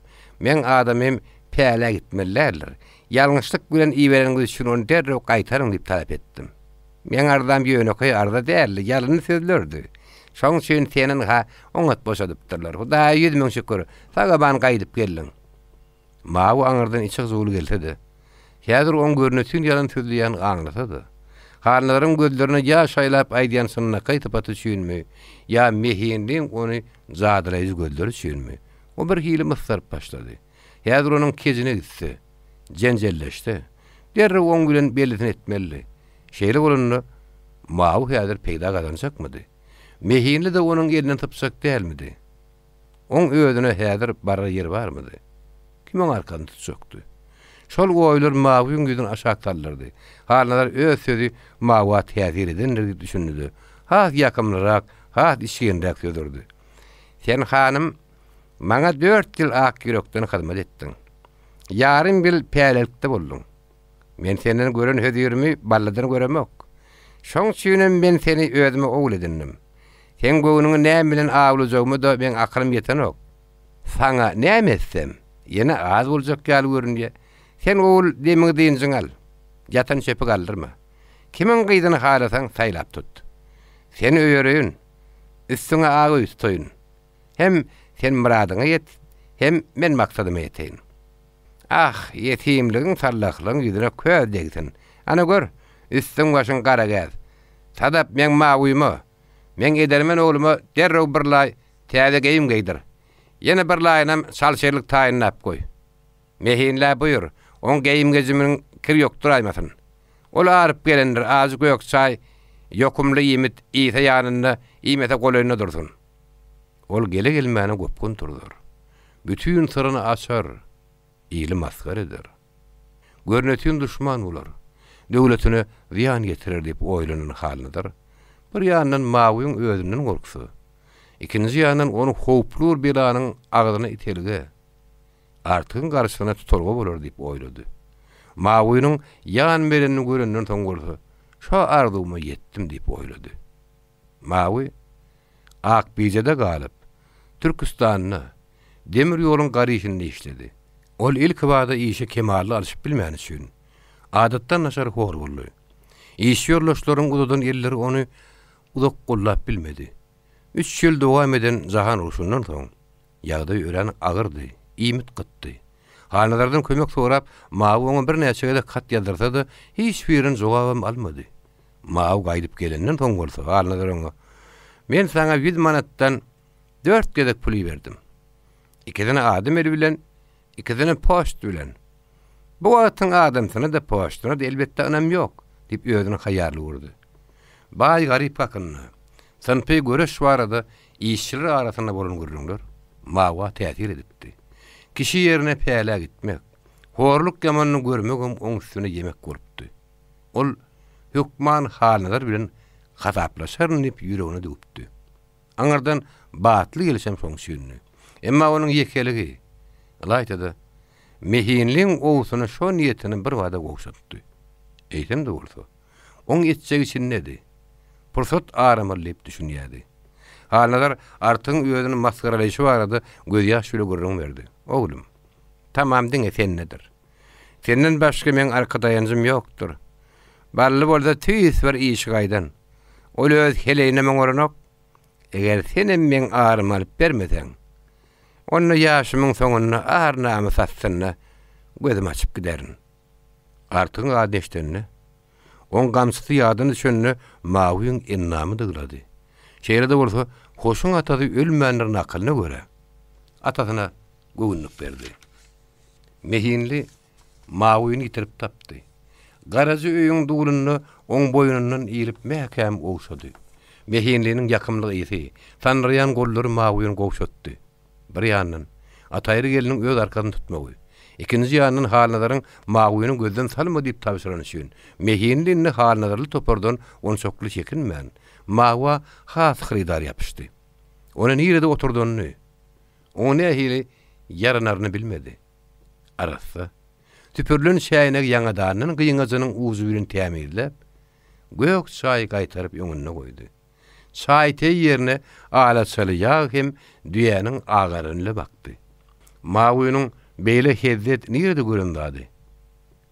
meň adamym pälä gitmeli däldir. Ýalňyşlyk bilen ibereniňiz üçin ony derrew gaýtaryň diýip talap etdim. Meň arzam ýönekeý arza däldi, ýalynly sözlerdi. Şoň üçin seni ynha oňat boşadypdyrlar. Hudaýa 100 müň şükür, sag-aman gaýdyp geldiň. Mawy aňyrdan içi hyjuwly gelse-de, häzir oň görnetin ýalan sözleýänini aňlasa-da, Halnazaryň gözlerine ýaş aýlap aýdýan çynlakaý sypaty üçinmi ýa Mehinliň ony jadylaýjy gözleri üçinmi, o birhili myssaryp başlady. Häzir onuň kejine gitse, jenjelleşse, derrew oň bilen bellisini etmelidi. Şeýle bolanda, Mawy häzir peýda gazanjakmydy? Mehinli-de onuň elinden sypjak dälmidi? Oň özüne häzir barar ýeri barmydy? Kim oň arkasyny tutjakdy? Şol oýlar Mawyň ýüzüni aşak saldyrdy. Halnazar öz sözi Mawa täsir edendir diýip düşündi-de, has ýakymlyrak, has içginräk söz urdy. Sen hanym. Maňa dört ýyl ak ýürekden hyzmat etdiň. Ýarym ýyl pälelikde bolduň. Men senden gören hözirimi Ballydan göremok. Şoň üçinem men seni özüme ogul edindim. Seň göwnüňi näme bilen awlajagyma-da meň akylym ýetenok. Saňa näme etsem, ýene az boljak ýaly görünýä. Sen ogul demiňi-dynjyňy al. Ýatan çöpi galdyrma. Kimiň gyzyny halasaň saýlap tut. Seni öýereýin. Üstüňe ak öý tutaýyn. Hem sen myradyňa ýet, hem men maksadyma ýeteýin. Ah, ýetimligiň, sallahlygyň ýüzüne köz degsin. Ana gör, üstüň-başyň garagäz. Sadap meň mawyma, meň edermen ogluma derrew bir laý täze geýim geýdir. Ýene bir laýynam çal-çerlik taýynlap goý. Mehinlä buýur, oň geýim-gejiminiň kir ýokduraýmasyn. Ol aryp gelendir, ajy gök çaý, ýokumly iýmit iýse ýanynda, iýmese golaýynda dursun. Ol gele-gelmäne gopgun turzar. Bütin syryny açar, ili masgara eder. Görnetin duşman bolar, döwletine zyýan ýetirer diýip oýlanan Halnazar, bir ýandan Mawyň özünden gorksa, ikinji ýandan ony howply bir belanyň agzyna itelge, Artygyň garşysyna tutalga bolar diýip oýlady. Mawynyň ýan berenini görenden soň bolsa, Şo arzuwyma ýetdim diýip oýlady. Mawy Akbijede galyp, Türküstanda, demir ýoluň gar işinde işledi. Ol ilkibada işe kemally alşyp bilmäni üçin, adatdan daşary hor boldy. Işçi ýoldaşlarynyň uzadan elleri ony uzak gollap bilmedi. Üç ýyl dowam eden jahan urşundan soň, ýagdaý örän agyrdy, iýmit gytdy. Halnazardan kömek sorap, Mawy oňa birnäçe gezek hat ýazdyrsa-da, hiç birinden jogabam almady. Mawy gaýdyp gelenden soň bolsa, Halnazar oňa, Men saňa ýüz manatdan dört gezek pul iberdim. Ikisini adam eli bilen, ikisini poçt bilen. Bu wagtyň adamsyna-da, poçtuna-da elbetde ynam ýok, diýip özüni haýarly urdy. Baý-garyp hakynda, synpy göreş barada işçiler arasynda bolan gürrüňler Mawa täsir edipdi. Kişi ýerine pälä gitmek, horluk ýamanyny görmegem oň üstüne ýemek bolupdy. Ol hökman Halnazar bilen hasaplaşaryn diýip ýüregine düwüpdi. Aňyrdan batly gelşem şoň üçindi. Emma onuň ýekeligi, ylaýta-da, Mehinliň owsuny şo niýetini birbada gowşatdy. Eýsem-de bolsa, oň etjegi içindedi. Pursat aramaly diýip düşünýärdi. Halnazar Artygyň özüni masgaralaýşy barada gözýaş bile gürrüň berdi. Oglum, tamam diňe sendedir. Senden başga meň arka daýanjym ýokdur. Bally bolsa tüýs bir işigaýdan. Ol öz heleýinem oňaranok. Eger senem meň arymy alyp bermeseň, onda ýaşymyň soňunda ar-namys astynda gözümi açyp giderin. Artygyň adyny eşidende, oň gamçysy ýadyna düşende Mawyň endamy dyglady. Şeýle-de bolsa, Hoşuň atasy ölmändir nakylyna görä, atasyna göwünlik berdi. Mehinli Mawyny ýitirip tapdy. Garaja öýüň dulunda oň boýnundan ilip mäkäm ogşady. Mehinliniň ýakymly ysy, sandyraýan gollary Mawyny gowşatdy. Bir ýandan, Ataýry gelniň öz arkasyny tutmagy, ikinji ýandan Halnazaryň Mawyny gözden salma diýip tabşyrany üçin, Mehinli indi Halnazarly topardan onçakly çekinmän, Mawa has hyrydar ýapyşdy. Ony nirede oturdanyny, Oňa nähili ýaranaryny bilmedi. Arassa, süpürilen çäýnegi ýaňadandan gyňajynyň ujy bilen tämizläp, gök çaýy gaýtaryp öňünde goýdy. Çaý teý ýerine alaçaly ýag hem düýäniň agaranyna bakdy. Mawynyň beýle hezzet nirede gören zady?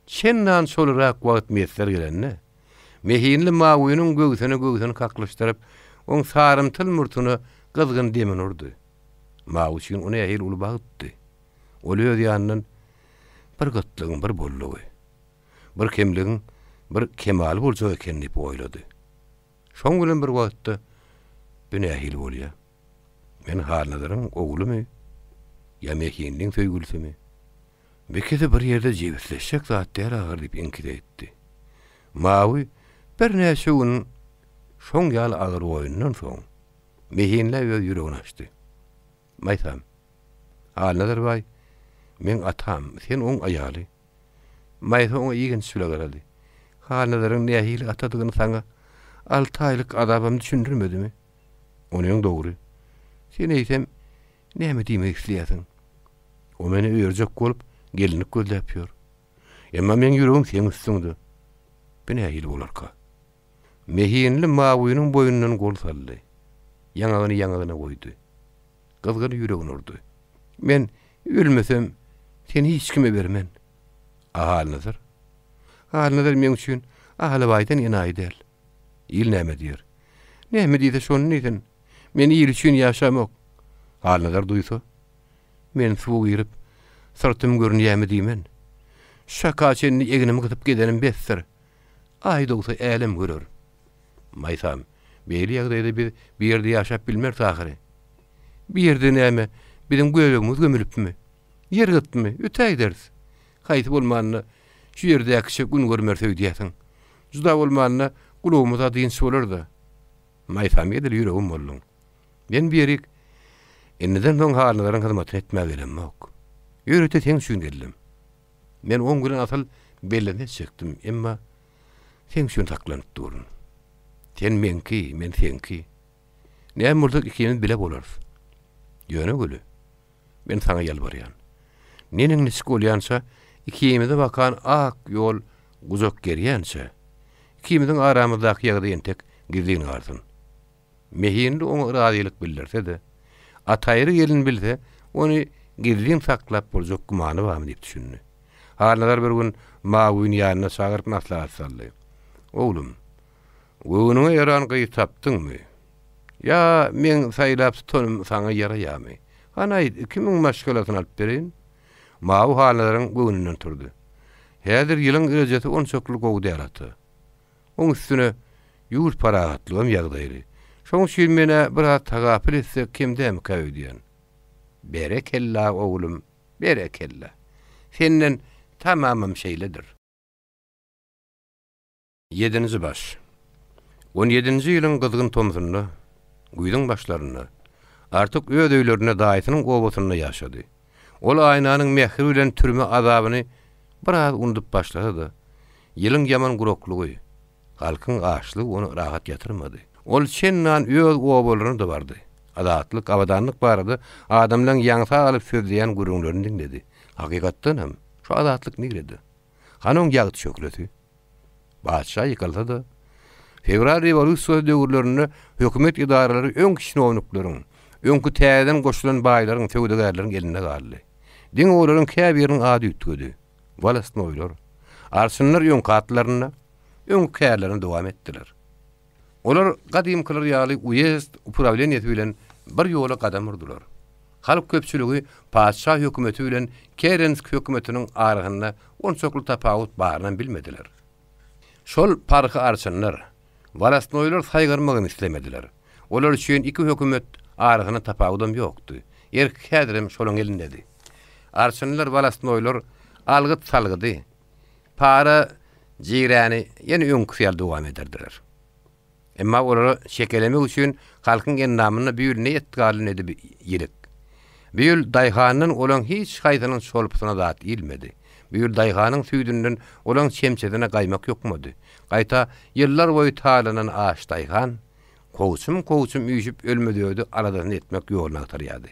Çendan çolarak wagt miýesser gelende, Mehinli Mawynyň göwsüne göwsüni kaklyşdyryp, oň sarymtyl murtuna gyzgyn demini urdy. Mawy üçin o nähili uly bagtdy! Ol öz ýanyndan Bir gytlygyň bir bollugy, bir kemligiň bir kemaly boljak eken diýip oýlady. Şoň bilen bir wagtda Bu nähili bolýa? Men Halnazaryň oglumy ýa Mehinliň söýgülisimi? Ikisi bir ýerde jebisleşjek zat däl ahyr diýip iňkise etdi. Mawy birnäçe gün şoň ýaly agyr oýundan soň, Mehinlä öz ýüregini açdy. Maýsam, Halnazar baý, meň atam, sen oň aýaly. Maýsa oňa igenç bile garady. Halnazaryň nähili atadygyny saňa alty aýlyk azabam düşündirmedimi? Onyň dogry. Sen eýsem. Näme diýmek isleýärsiň? O meni öýerjek bolup, gelinlik gözläp ýör. Emma meň ýüregim seň üstüňde. Bu nähili bolarka? Mehinli Mawynyň boýnundan gol saldy. Ýaňagyny ýaňagyna goýdy. Gyzgyn ýüregini urdy. Men ölmesem, seni hiç kime bermen. A Halnazar? Halnazar meň üçin Alabaýdan enaýy däl. Il näme diýer? Näme diýse şony diýsin. Men il üçin ýaşamok. Halnazar duýsa, men suwa girip, syrtym görünýämi diýmen. Şaka çenli egnimi gysyp gezenim besdir. Aý dogsa älem görer. Maýsam, beýle ýagdaýda biz bir ýerde ýaşap bilmeris ahyry. Bir ýerde näme, biziň göbegimiz gömülipmi? Ýer gytmy, ötägideris. Haýsy bolmanda, şu ýerdäkiçe gün görmeris öýdýäsiň. Juda bolmanda, gulagymyza dynç bolar-da. Maýsam edil ýüregim bolduň. Men bu ýerik indiden soň Halnazaryň hyzmatyny etmäge gelemok. Ýörite seň üçin geldim. Men oň bilen asyl bellenme etjekdim, emma seň üçin saklanyp durun. Sen meňki, men seňki. Näme bolsak ikimiz bile bolarys. Ýöne Güli, men saňa ýalbarýan. Neneň-niçik bolýança, ikimize bakan ak ýol gujak gerýänçä, ikimiziň aramyzdaky ýagdaý entek gizlin galsyn. Mehinli oňa razylyk bildirse-de, Ataýry gelin bilse, ony gizlin saklap boljak gümany barmy diýip düşündi. Halnazar bir gün Mawyny ýanyna çagyryp maslahat saldy. Oglum, göwnüňe ýaran gyz tapdyňmy? Ýa meň saýlap tutanym saňa ýaraýarmy? Hany aýt, kimiň maşgalasyny alyp bereýin? Mawy Halnazaryň göwnünden turdy. Häzir ýylyň rejesi onçakly gowy däl, ata. Oň üstüne ýurt parahatlygam ýagdaýly. Şoň üçin men-ä biraz tagapyl etsek kem dämikä öýdýän. Berekella, oglum, berekella. Senden tamamam şeýledir. Ýedinji baş. On ýedinji ýylyň gyzgyn tomsunda, güýzüň başlarynda, Artyk öz öýlerinde daýysynyň obasynda ýaşady. Ol Aýnanyň mähri bilen türme azabyny biraz unudyp başlasa-da, ýylyň ýaman guraklygy, halkyň açlygy ony rahat ýatyrmady. Ol çendan öz obalaryna-da bardy. Azatlyk, abadanlyk barada adamlaň ýaňsa alyp sözleýän gürrüňlerini diňledi. Hakykatdan hem, şu azatlyk nirede? Hany oň ýagty şöhlesi? Patyşa ýykylsa-da, fewral rewolýusiýasy döwürlerinde hökümet edaralary öňki çinownikleriň, öňki täzeden goşulan baýlaryň, söwdagärleriň elinde galdy. Diňe olaryň käbiriniň ady üýtgedi. Wolostnoýlar, arçynlar öňki atlarynda, öňki kärlerini dowam etdiler. Olar gadymkylar ýaly uýezd uprawleniýesi bilen bir ýola gadam urdular. Halk köpçüligi patyşa hökümeti bilen Kerensk hökümetiniň arasynda onçakly tapawut barynam bilmediler. Şol parhy arçynlar, wolostnoýlar saýgarmagam islemediler. Olar üçin iki hökümet arasynda tapawudam ýokdy. Erk häzirem şolaň elindedi. Arçynlar, wolostnoýlar algyt-salgydy, para jiräni ýene öňküsi ýaly dowam ederdiler. Emma olara şekelemek üçin halkyň endamynda bu ýyl ne et galdy ne-de ýilik. Bu ýyl daýhandan olaň hiç haýsynyň çolpusyna zat ilmedi. Bu ýyl daýhanyň süýdünden olaň çemçesine gaýmak ýokmady. Gaýta ýyllar boýy talanan aç daýhan kowçum-kowçum üýşüp ölmez-ödi aladasyny etmek ýoluny agtarýardy.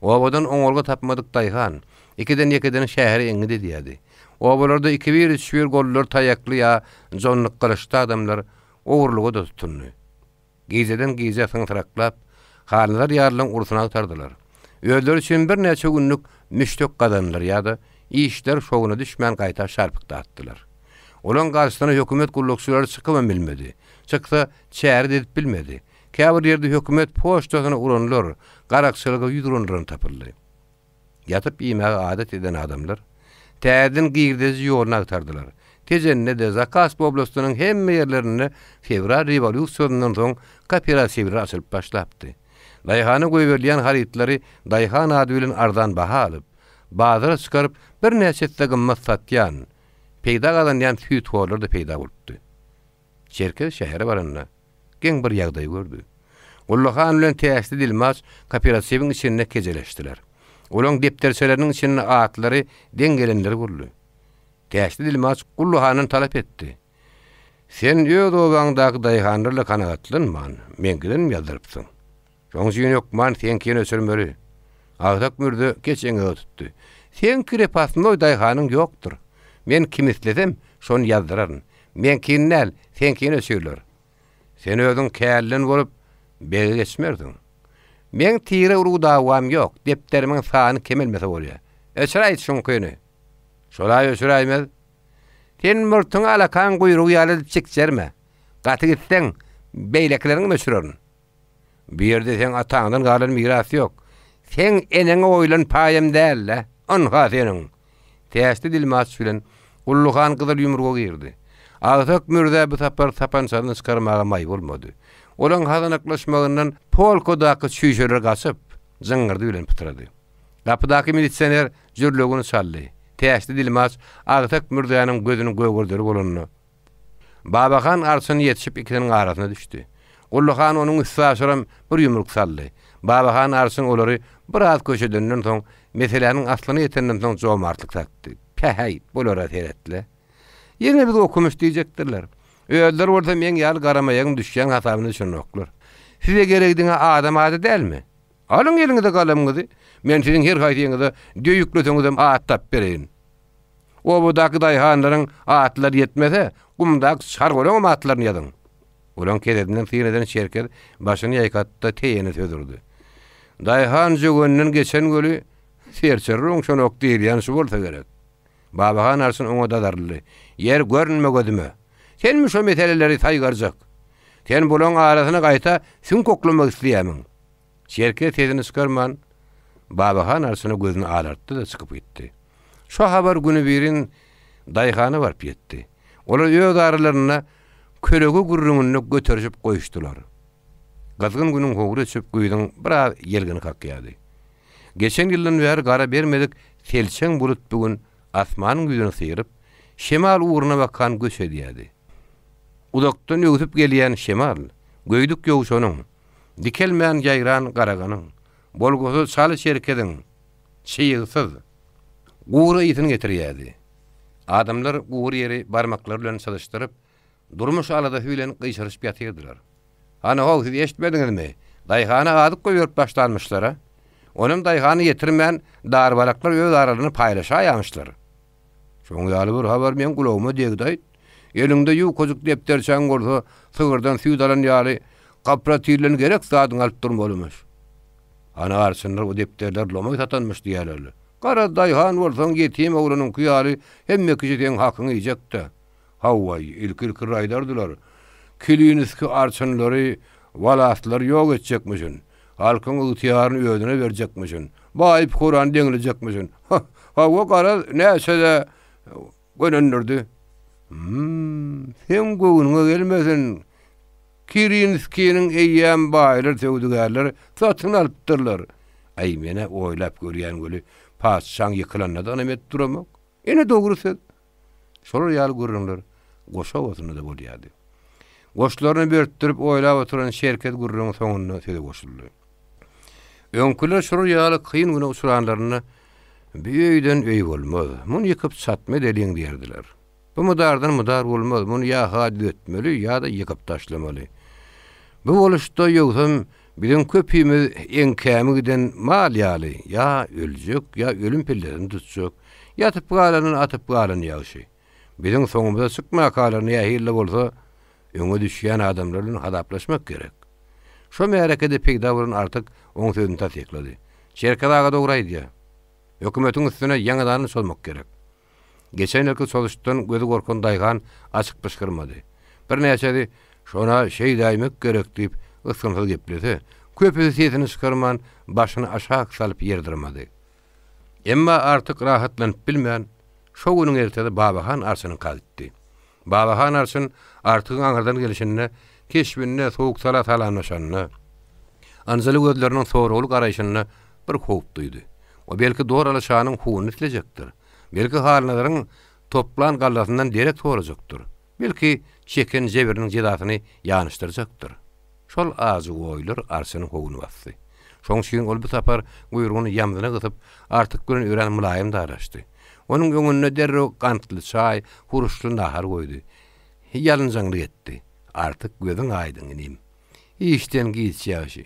Obadan oňalga tapmadyk daýhan, ikiden-ýekeden şähere eňňit edýärdi. Obalarda ikibir-üçbir gollary taýakly ýa jonnuk gylyçly adamlar ogurlyga-da tutundy. Gijeden gijä syňsyraklap, Halnazar ýalylaryň ursuny agtardylar. Özleri üçin birnäçe günlük müşdek gazandylar ýa-da işler şowuna düşmän gaýta şarpyk datdylar. Olaň garşysyna hökümet gullukçylary çykybam bilmedi. Çyksa, çäre-de edip bilmedi. Käbir ýerde hökümet poçtasyna uranlar, garakçylyga ýüz uranlaram tapyldy. Ýatyp iýmäge adat eden adamlar, täzeden girdeji ýoluny agtardylar. Tejende-de, Zakaspi oblastynyň hemme ýerlerinde fewral rewolýusiýasyndan soň kooperatiwler açylyp başlapdy. Daýhana goýberilýän harytlary daýhan ady bilen arzan baha alyp, bazara çykaryp birnäçe esse gymmat satýan, peýda gazanýan süýthorlar-da peýda bolupdy. Çerkez şähere baranda, geň bir ýagdaý gördi. Gully han bilen Täçli dilmaç kooperatiwiň içinde kejeleşdiler. Olaň depderçeleriniň içinde atlary deň gelenleri boldy. Täçli dilmaç Gully handan talap etdi. Sen öz obaňdaky daýhanlarla kanagatlanman, meňkidenem ýazdyrypsyň. Şoň üçin hökman seňkini öçürmeli. Agsak mürze keç eňege tutdy. Seň krepostnoý daýhanyň ýokdur. Men kimi islesem, şony ýazdyraryn. Meňkini däl, seňkini öçürler. Sen özüň kälden bolup, bege geçmersiň. Meň tire-urug dawam ýok, depderimiň sany kemelmese bolýa. Öçüräýt şuňkyny! Şol-aý öçüräýmez. Sen murtuňy alakaň guýrugy ýaly edip çikjerme. Gaty gitseň, beýlekileriňem öçürerin. Bu ýerde seň ataňdan galan miras ýok. Seň eneňe goýlan paýam däl-le. Ynha seniň! Täçli dilmaç bilen Gully han gyzyl ýumruga girdi. Agsak mürzä bu sapar sapançasyny çykarmaga maý bolmady. Olaň hazanaklaşmagyndan polkadaky çüýşeler gaçyp, jyňňyrdy bilen pytrady. Gapydaky milisioner jürlewügini çaldy. Täçli dilmaç Agsak mürzäniň gözüni gögerderi bolanda, Babahan arçyn ýetişip ikisiniň arasyna düşdi. Gully han onuň üstaşyram bir ýumruk saldy. Babahan arçyn olary biraz köşedenden soň, meseläniň aslyna ýetenden soň jomartlyk satdy. Päheý, bulara seret-le. Ýene biz okumyş diýjekdirler. Özleri bolsa meň ýaly garamaýagyň düşýän hasabyna düşenoklar. Size geregi diňe adam ady dälmi? Alyň eliňize galamyňyzy, men siziň her haýsyňyza düýe ýükleseňizem at tapyp bereýin. Obadaky daýhanlaryň atlary ýetmese, gumdaky çarwalaryňam atlaryny ýazyň. Olaň kezesinden syn eden Çerkez başyny ýaýkatdy-da teýene söz urdy. Daýhan jöweninden geçen göli serçeler oňşanok diýilýän şu bolsa gerek. Babahan arçyn oňa dazaryldy. Ýer görünme gözüme. Senmi şo meseleleri saýgarjak? Sen bulaň arasyna gaýta süňk oklamak isleýämiň? Çerkez sesini çykarman, Babahan arçyna gözüni alartdy-da çykyp gitdi. Şo habar günübirin daýhana baryp ýetdi. Olar öz aralarynda kölege gürrüňinde göterişip goýuşdylar. Gyzgyn günüň howry öçüp, güýzüň biraz ýelgini kakýardy. Geçen ýyldan bäri gara bermedik selçeň bulut bu gün asmanyň ýüzüni syryp, şemal ugruna bakan göç edýärdi. Uzakdan öwsüp gelýän şemal, göýdük ýowşanyň, Dikelmän ýaýran garaganyň, Bolgusyz çal çerkeziň, çygsyz, gury ysyny getirýärdi. Adamlar gury ýeri barmaklary bilen çyzyşdyryp, durmuş aladasy bilen gyşaryşyp ýatyrdylar. Hany-how, siz eşitmediňizmi? Daýhana azyk goýberip başlanmyşlar-a. Onam daýhana ýetirmän, darbalaklar öz aralarynda paýlaşaýamyşlar. Şoň ýaly bir habar meň gulagyma degdi-aýt. Eliňde ýukajyk depderçäň bolsa, sygyrdan süýt alan ýaly, kooperatirden gerek zadyňy alyp durmalymyş. Hany arçynlar o depderleri lomaý satanmyş diýýärler-le. Garaz, daýhan bolsaň, ýetim oglanyňky ýaly hemme kişi seň hakyňy iýjek-dä. Hawa, ilki-ilki aýdardylar, Kilinski arçynlary, walaslary ýok etjekmişin. Halkyň ygtyýaryny özüne berjekmişin. Baý-pukarany deňlejekmişin. Hawa, garaz, näçe-de gönendirdi. Hüm, seň göwnüňe gelmesin, Kirinskiniň eýýäm baýlar, söwdagärler satyn alypdyrlar. Aý, men-ä oýlap görýän weli, patyşaň ýykylanyna-da edip duramok. Ine dogry söz. Şolar ýaly gürrüňler goş obasynda-da bolýardy. Goşlaryny börtdürip oýlap oturan Çerkez gürrüňiň soňunda söze goşuldy. Öňküler şolar ýaly kyn güne uçranlarynda Bu öýden öý bolmaz, muny ýykyp çatma edeliň diýerdiler. Bu mydardan mydar bolmaz, muny ýa-ha düzetmeli, ýa-da ýykyp taşlamaly. Bu boluşda ýogsam biziň köpimiz eňkämi giden mal ýaly, ýa öljek, ýa ölüm pillesini tutjak. Ýatyp galandan atyp galan ýagşy. Biziň soňumyza çykmakalar nähili-de bolsa, öňe düşýän adamlar bilen hasaplaşmak gerek. Şo märekede peýda bolan Artyk oň sözüni tassyklady. Çerkez aga dogry aýdýar. Hökümetiň üstüne ýaňadanly çozmak gerek. Geçen ýylky çozuşdan gözi gorkan daýhan açyk pyşgyrmady. Birnäçesi Şona şeýdäýmek gerek diýip ysgynsyz geplese, köpüsi sesini çykarman, başyny aşak salyp ýer dyrmady. Emma Artyk rahatlanyp bilmän, şo günüň ertesi Babahan arçynyňka gitdi. Babahan arçyn Artygyň aňyrdan gelşinde, keşbinde sowuk-sala salamlaşanda, ynjyly gözleriniň soragly garaýşynda bir howp duýdy. O belki Doraly şanyň hununy islejekdir. Belki Halnazaryň toplan gallasyndan derek sorajakdyr. Belki çeken jebriniň jezasyny ýanyşdyrjakdyr. Şol ajy oýlar Arçynyň howuny basdy. Şoň üçin ol bu sapar guýrugyny ýamzyna gysyp, Artyk bilen örän mylaýym dalaşdy. Onuň öňünde derrew gantly çaý, huruşly nahar goýdy. Ýalynjaňlyk etdi. Artyk gözüň aýdyň, inim. Işden giç ýagşy.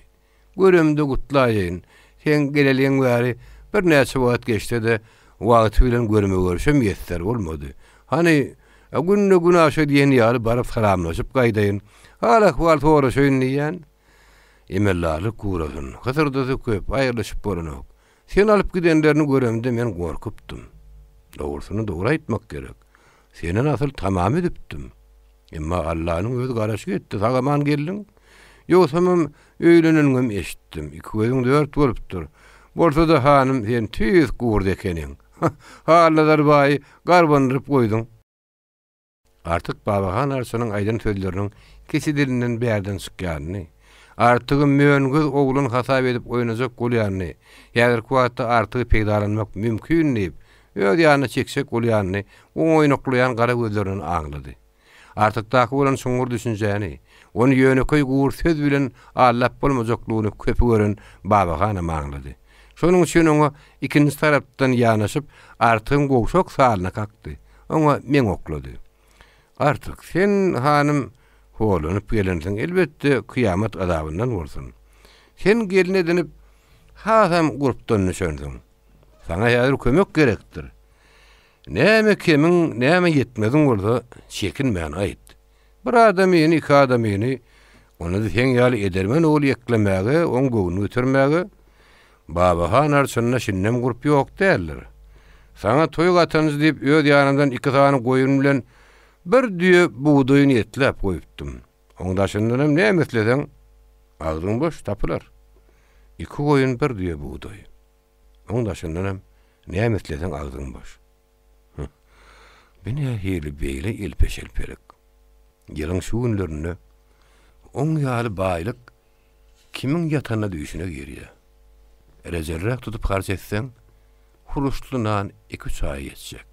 Göremde gutlaýaýyn. Seň geleliň bäri birnäçe wagt geçse-de, wagty bilen görme-görşe miýesser bolmady. Hany, günde-günaşa diýen ýaly baryp salamlaşyp gaýdaýyn, hal-ahwal soraşaýyn diýýän. Emeldarlyk gurasyn, hysyrdysy köp, aýrylyşyp bolanok. Seni alyp gidenlerini göremde men gorkupdym. Dogrusyny dogry aýtmak gerek. Senden asyl tamam edipdim. Emma Allanyň özi garaşyk etdi, sag-aman geldiň. Ýogsamam öýleneniňem eşitdim. Iki gözüň dört bolupdyr. Bolsa-da hanym, sen tüýs gurt ekeniň. Halnazar baýy garbandyryp goýduň. Artyk Babahan arçanyň aýdan sözleriniň keçi dilinden bärden çykýanyny, Artygy möngöz oglan hasap edip oýnajak bolýanyny, häzirki wagtda Artygy peýdalanmak mümkin diýip, öz ýanyna çekjek bolýanyny oň oýnaklaýan gara gözlerinden aňlady. Artykdaky bolan çuňňur düşünjäni, ony ýönekeý gury söz bilen aldap bolmajaklygyny köpi gören Babahanam aňlady. Şonuň üçin oňa ikinji tarapdan ýanaşyp, Artygyň gowşak salyna kakdy. Oňa meň oklady. Artyk, sen, hanym, horlanyp gelensiň, elbetde, kyýamat azabyndan bolsun. Sen gelin edinip, hasam gurpdan düşensiň. Saňa häzir kömek gerekdir. Näme kemiň, näme ýetmeziň bolsa, çekinmän aýt. Bir adamyny, iki adamyny, onda-da seň ýaly edermen ogul eklemäge, oň göwnüni götermäge Babahan arçynda şindem gurp ýok däldir. Saňa toý gatanjy diýip öz ýanymdan iki sany goýun bilen bir düýe bugdaý niýetläp goýupdym. Oň daşyndanam näme isleseň, agzyň boş, tapylar. Iki goýun, bir düýe bugdaý. Oň daşyndanam näme isleseň agzyň boş. Hah, bu nähili beýle elpe-şelpelik? Ýylyň şu günlerinde oň ýaly baýlyk kimiň ýatanda düýşüne girýär? Rejeliräk tutup harç etseň, huruşly nan iki-üç aýa ýetjek.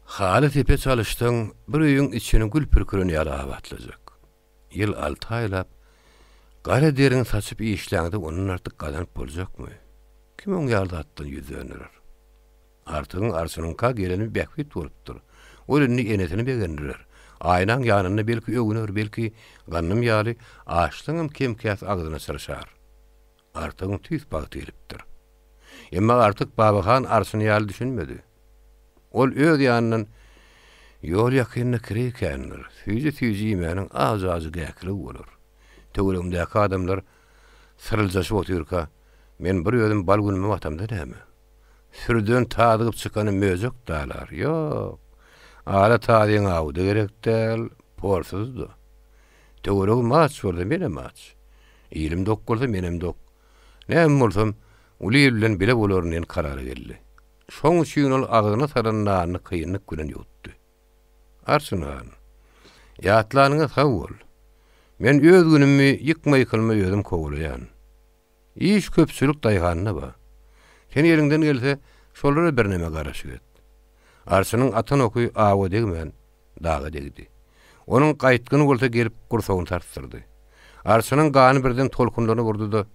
Haly sepe çalyşsaň, bir öýüň içini gül pürküren ýaly abatlajak. Ýyl alty aýlap, gara deriňi saçyp işläňde ondan artyk gazanyp boljakmy? Kim oň ýaly zatdan ýüz dönderer? Artygyň arçynyňka geleni bähbit bolupdyr. Ol indi enesini begendirer. Aýnaň ýanynda belki öwüner, belki gandym ýaly açlygyňam kem-käs agzyna çyrşar. Artygyň tüýs bagty gelipdir. Emma Artyk Babahan arçyn ýaly düşünmedi. Ol öz ýanyndan, Ýol ýakynda kireý kändir, süýji-süýji iýmäniň ajy-ajy gäkiligi bolar. Töweregimdäki adamlar syryljaşyp otyrka, men bir özüm bal günüme batamda näme? Sürüden tazygyp çykany möjek dalar. Ýok, ala tazyň awy-da gerek däl, porsuzy-da. Töweregim aç bolsa, menem aç. Ilim dok bolsa, menem dok. Näme bolsam, uly il bilen bile bolaryn diýen karara geldi. Şoň üçin ol agzyna salan nanyny kynlyk bilen ýuwutdy. Arçyn han, ýatlanyňa sag bol. Men öz günümi ýykma-ýykylma özüm kowalaýan. Iş köpçülik daýhanda bar. Sen eliňden gelse, şolara birneme garaşyk et. Arçynyň atan oky awa degmän, daga degdi. Onuň gaýtgyny bolsa gelip gursagyny sarsdyrdy. Arçynyň gany birden tolkunlanyp urdy-da,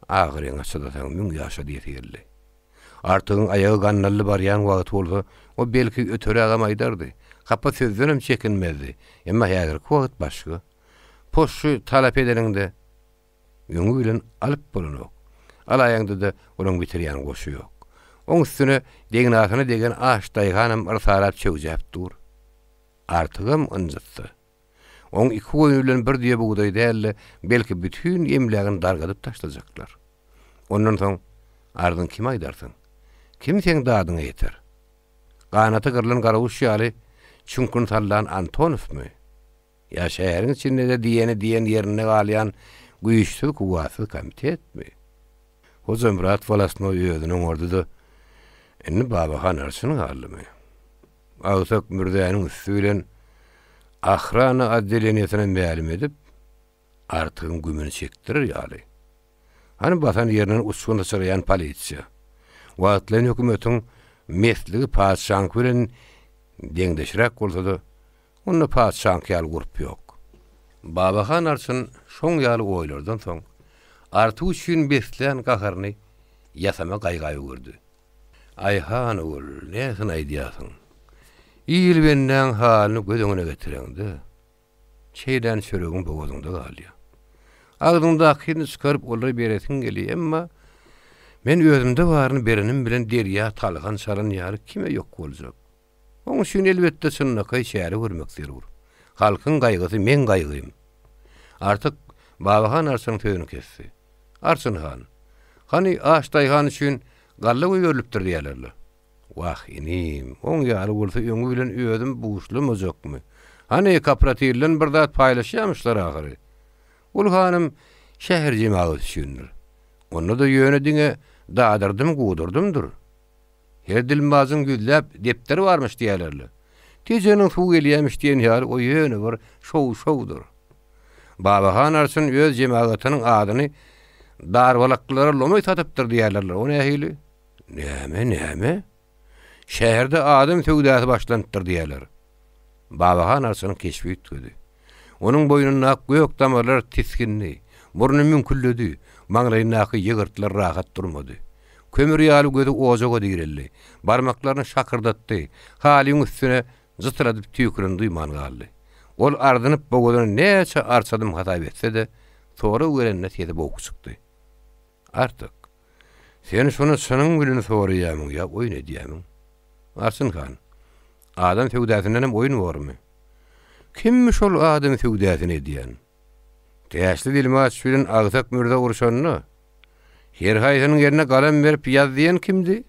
Agyryňa çydasaň müň ýaşa diýesi geldi. Artygyň aýagy gandally barýan wagty bolsa, o belki öterägem aýdardy. Hapa sözdenem çekinmezdi. Emma häzirki wagt başga. Poşşy talap edeniňde, öňi bilen alyp bolanok. Alaýaňda-da olaň bitirýän goşy ýok. Oň üstüne degnasyna degen aç daýhanam yrsarap çöwjäp dur. Artygam ynjytsa. Oň iki goýny bilen bir düýe bugdaý däl-de, belki bütin emlägini dargadyp taşlajaklar. Ondan soň arzyňy kime aýdarsyň? Kim seň dadyňa ýeter? Ganaty gyrlan garaguş ýaly çüňküni sallan Antonowmy? Ýa şäheriň içinde-de diýeni diýen ýerinde galýan güýçsüz-kuwwatsyz komitetmi? Hojamyrat wolostnoý özüni oňardy-da, Indi Babahan arçyn galdymy? Agsak Mürzäniň üsti bilen Ahrana otdeleniýesine mälim edip, Artygyň gümüni çekdirer ýaly. Hany basan ýerinden uçgun syçraýan polisiýa? Wagtlaýyn hökümetiň mesligi patyşaňky bilen deňdeşräk bolsa-da, onda patyşaňky ýaly gurp ýok. Babahan arçyn şoň ýaly oýlardan soň, Artyk üçin beslän gaharyny ýasama gaýga öwürdi. Aý, Hanygül, näsini aýdýarsyň? Il bendäň halyny göz öňüne getireňde, çeýlän çöregiň bogazyňda galýar. Agzyňdakyny çykaryp olara beresiň gelýär, emma. Men özümde baryny berenim bilen derýa talhan çalan ýaly kime ýok boljak? Oň üçin elbetde çynlakaý çäre görmek zerur. Halkyň gaýgysy meň gaýgym. Artyk Babahan arçynyň sözüni kesdi. Arçyn han, hany aç daýhan üçin galla goýberilipdir diýýärler-le. Wah, inim, oň ýaly bolsa öňi bilen özüm buşlamajakmy? Hany, kooperatilden bir zat paýlaşýamyşlar ahyry. Ol hanym şäher jemagaty üçindir. Onda-da ýöne diňe dadyrdym-gudurdymdyr. Her dilmajyň ýüzläp depderi barmyş diýýärler-le. Tejeniň suwy gelýämiş diýen ýaly o ýöne bir şow-şowdur. Babahan arçyn öz jemagatynyň adyny darbalaklylara lomaý satypdyr diýýärler-le, o nähili? Näme, näme? Şäherde adam söwdasy başlanypdyr diýýärler. Babahan arçynyň keşbi üýtgedi. Onuň boýnundaky gök damarlar tisgindi, burny müňküldedi, maňlaýyndaky ýygyrtlar rahat durmady. Kömür ýaly gözi ojaga direldi, barmaklaryny şakyrdatdy, halyň üstüne jytyladyp tüýkürini duýman galdy. Ol ardynyp bogazyna näçe arçadym hasap etse-de, sorag berende sesi boguk çykdy. Artyk, sen şuny çynyň bilen soraýamyň ýa oýun edýämiň? Arçyn han, adam söwdasyndanam oýun bormy? Kimmi şol adam söwdasyny edýän? Täşli dilmaç bilen Agsak mürze urşanda, her haýsynyň eline galam berip ýaz diýen kimdi?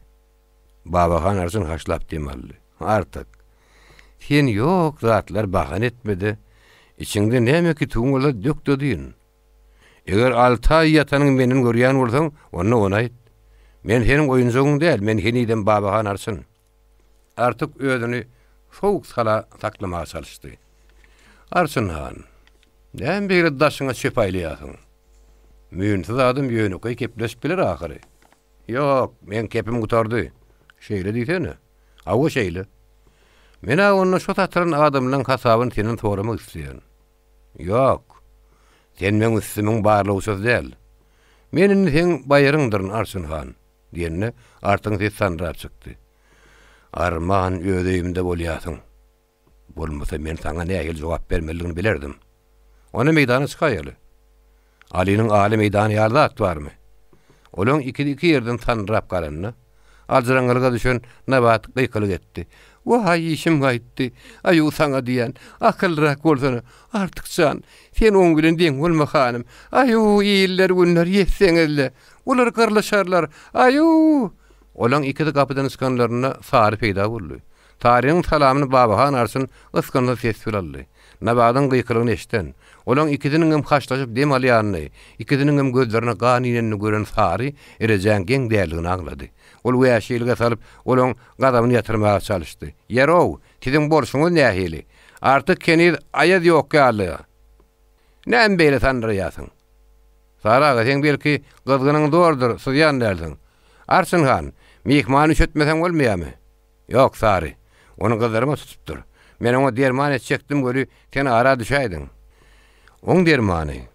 Babahan arçyn haşlap dem aldy. Artyk, sen ýok zatlar bahana etme-de, içiňde näme kitüwiň bolsa dök-de dyn. Eger alty aý ýatanyňy menden görýän bolsaň, onda ony aýt. Men seniň oýunjagyň däl, men henizem Babahan arçyn. Artyk özüni sowuk-sala saklamaga çalyşdy. Arçyn han, näme beýle daşyňa çöp aýlaýarsyň? Müýnsüz adam ýönekeý kepleşip biler ahyry. Ýok, meň kepim gutardy. Şeýle diýsene. Hawa, şeýle. Men-ä onda şo satylan adamlaň hasabyny senden soramak isleýän. Ýok. Sen meň üstümiň barlawçysy däl. Men indi seň baýaryňdyryn, Arçyn han, diýende, Artygyň sesi sandyrap çykdy. Arman, öz öýümde bolýarsyň. Bolmasa, men saňa nähili jogap bermelidigini bilerdim. Onda meýdana çykaýaly. Alynyň aly meýdany ýaly zat barmy? Olaň ikisi iki ýerden sandyrap galanda, aljyraňňylyga düşen Nabat gykylyk etdi. Waý, işim gaýtdy. Aýu, saňa diýýän, akyllyrak bolsana. Artyk jan, sen oň bilen deň bolma, hanym. Aýu, iller-günler ýetseňiz-le. Olar gyrlyşarlar. Aýu! Olaň ikisi gapydan çykanlarynda Sary peýda boldy. Sarynyň salamyny Babahan arçyn ysgynsyz ses bilen aldy. Nabadyň gykylygyny eşiden, olaň ikisiniňem haşlaşyp dem alýanyny, ikisiniňem gözlerine gan inenini gören Sary rejäň geň däldigini aňlady. Ol wäşilige salyp, olaň gazabyny ýatyrmaga çalyşdy. Ýer-ow, siziň bolşuňyz nähili? Artyk heniz aýaz ýok ýaly-a. Näme beýle sandyraýarsyň? Sary aga, seň belki, gyzgynyň zordur, syzýan dälsiň. Arçyn han, myhmany üşetmeseň bolmaýarmy? Ýok, Sary. Ony gyzdyrma tutupdyr. Men oňa derman etjekdim weli, sen ara düşäýdiň. Oň dermany,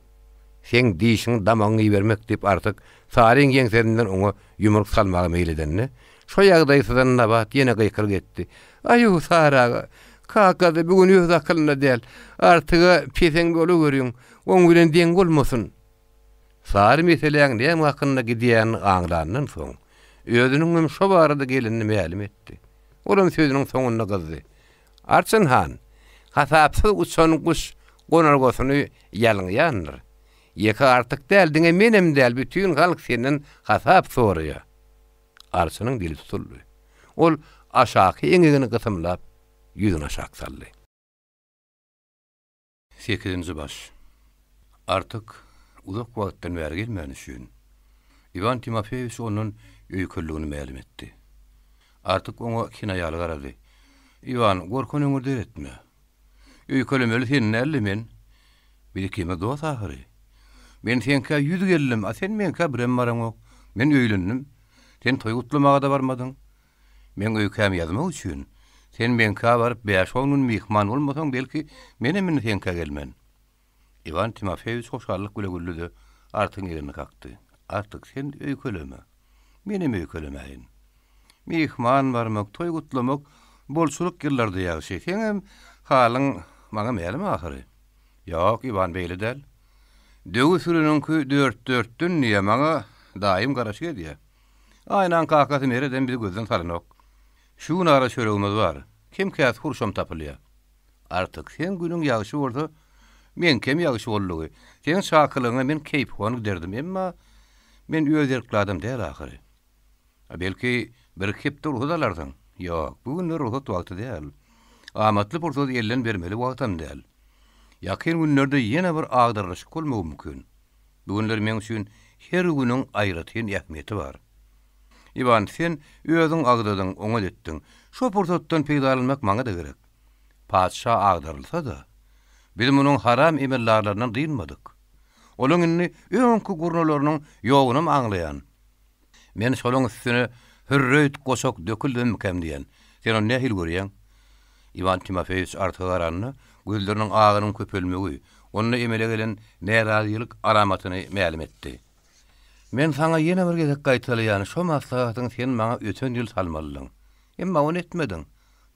seň dişiňi damagyňa ibermek diýip Artyk Saryň ýeňsesinden oňa ýumruk salmaga meýil edende, şo ýagdaýy syzan Nabat ýene gykylyk etdi. Aýu, Sary aga, kakasy bu gün öz akylynda däl. Artyga peseň bolaweriň, oň bilen deň bolmasyn. Sary meseläň näme hakynda gidýänini aňlandan soň, özüniňem şo barada gelenini mälim etdi. Olam sözüniň soňunda gyzdy. Arçyn han, hasapsyz uçan guş gonalgasyny ýalňaýandyr. Ýeke Artyk däl, diňe menem däl, bütin halk senden hasap soraýar. Arçynyň dili tutuldy. Ol aşaky eňegini gysymlap, ýüzüni aşak saldy. Sekizinji baş. Artyk uzak wagtdan bäri gelmäni üçin, Iwan Timofeýewiç ondan öýkeliligini mälim etdi. Artyk oňa kinaýaly garady. Iwan, gorkan öňürde etme. Öýkelemeli sen däl-de, men. Biz ikimiz dost ahyry. Men seňkä ýüz geldim, a sen meňkä birem baraňok. Men öýlendim. Sen toý gutlamaga-da barmadyň. Meň öýkämi ýazmak üçin, sen meňkä baryp bäş-on gün myhman bolmasaň, belki, menem indi seňkä gelmen. Iwan Timofeýewiç hoşallyk bile güldi-de, Artygyň egnine kakdy. Artyk, sen öýkeleme. Menem öýkelemäýin. Myhman barmak, toý gutlamak bolçulyk ýyllarda ýagşy. Seňem halyň maňa mälim ahyry. Ýok, Iwan, beýle däl. Döwi süreniňki dört-dörtden diýýä, maňa daýym garaşyk edýä. Aýnaň kakasy Meredem bizi gözden salanok. Şu gün ara çöregimiz bar. Kem-käs hurşam tapylýar. Artyk, seň günüň ýagşy bolsa, meňkem ýagşy boldugy. Seň çakylygyňa men keýpihon giderdim, emma men öz erkli adam däl ahyry. A belki, birki hepde rugsat alarsyň? Ýok, bu günler rugsat wagty däl. Amatly pursaty elden bermeli wagtam däl. Ýakyn günlerde ýene bir agdarylyşyk bolmagy mümkin. Bu günler meň üçin her günüň aýratyn ähmiýeti bar. Iwan, sen özüň agdadyň, oňat etdiň. Şo pursatdan peýdalanmak maňa-da gerek. Patyşa agdarylsa-da, biz munuň haram emeldarlaryndan dynmadyk. Olaň indi öňki gurnalarynyň ýogunam aňlaýan. Men şolaň üstüne hürreýt goşak döküldemmikäm diýýän. Sen ony nähili görýäň? Iwan Timofeýewiç artyga garanda, gözleriniň agynyň köpelmegi, onda emele gelen närazylyk alamatyny mälim etdi. Men saňa ýene bir gezek gaýtalaýan, şo maslahatyňy sen maňa öten ýyl salmalydyň. Emma ony etmediň.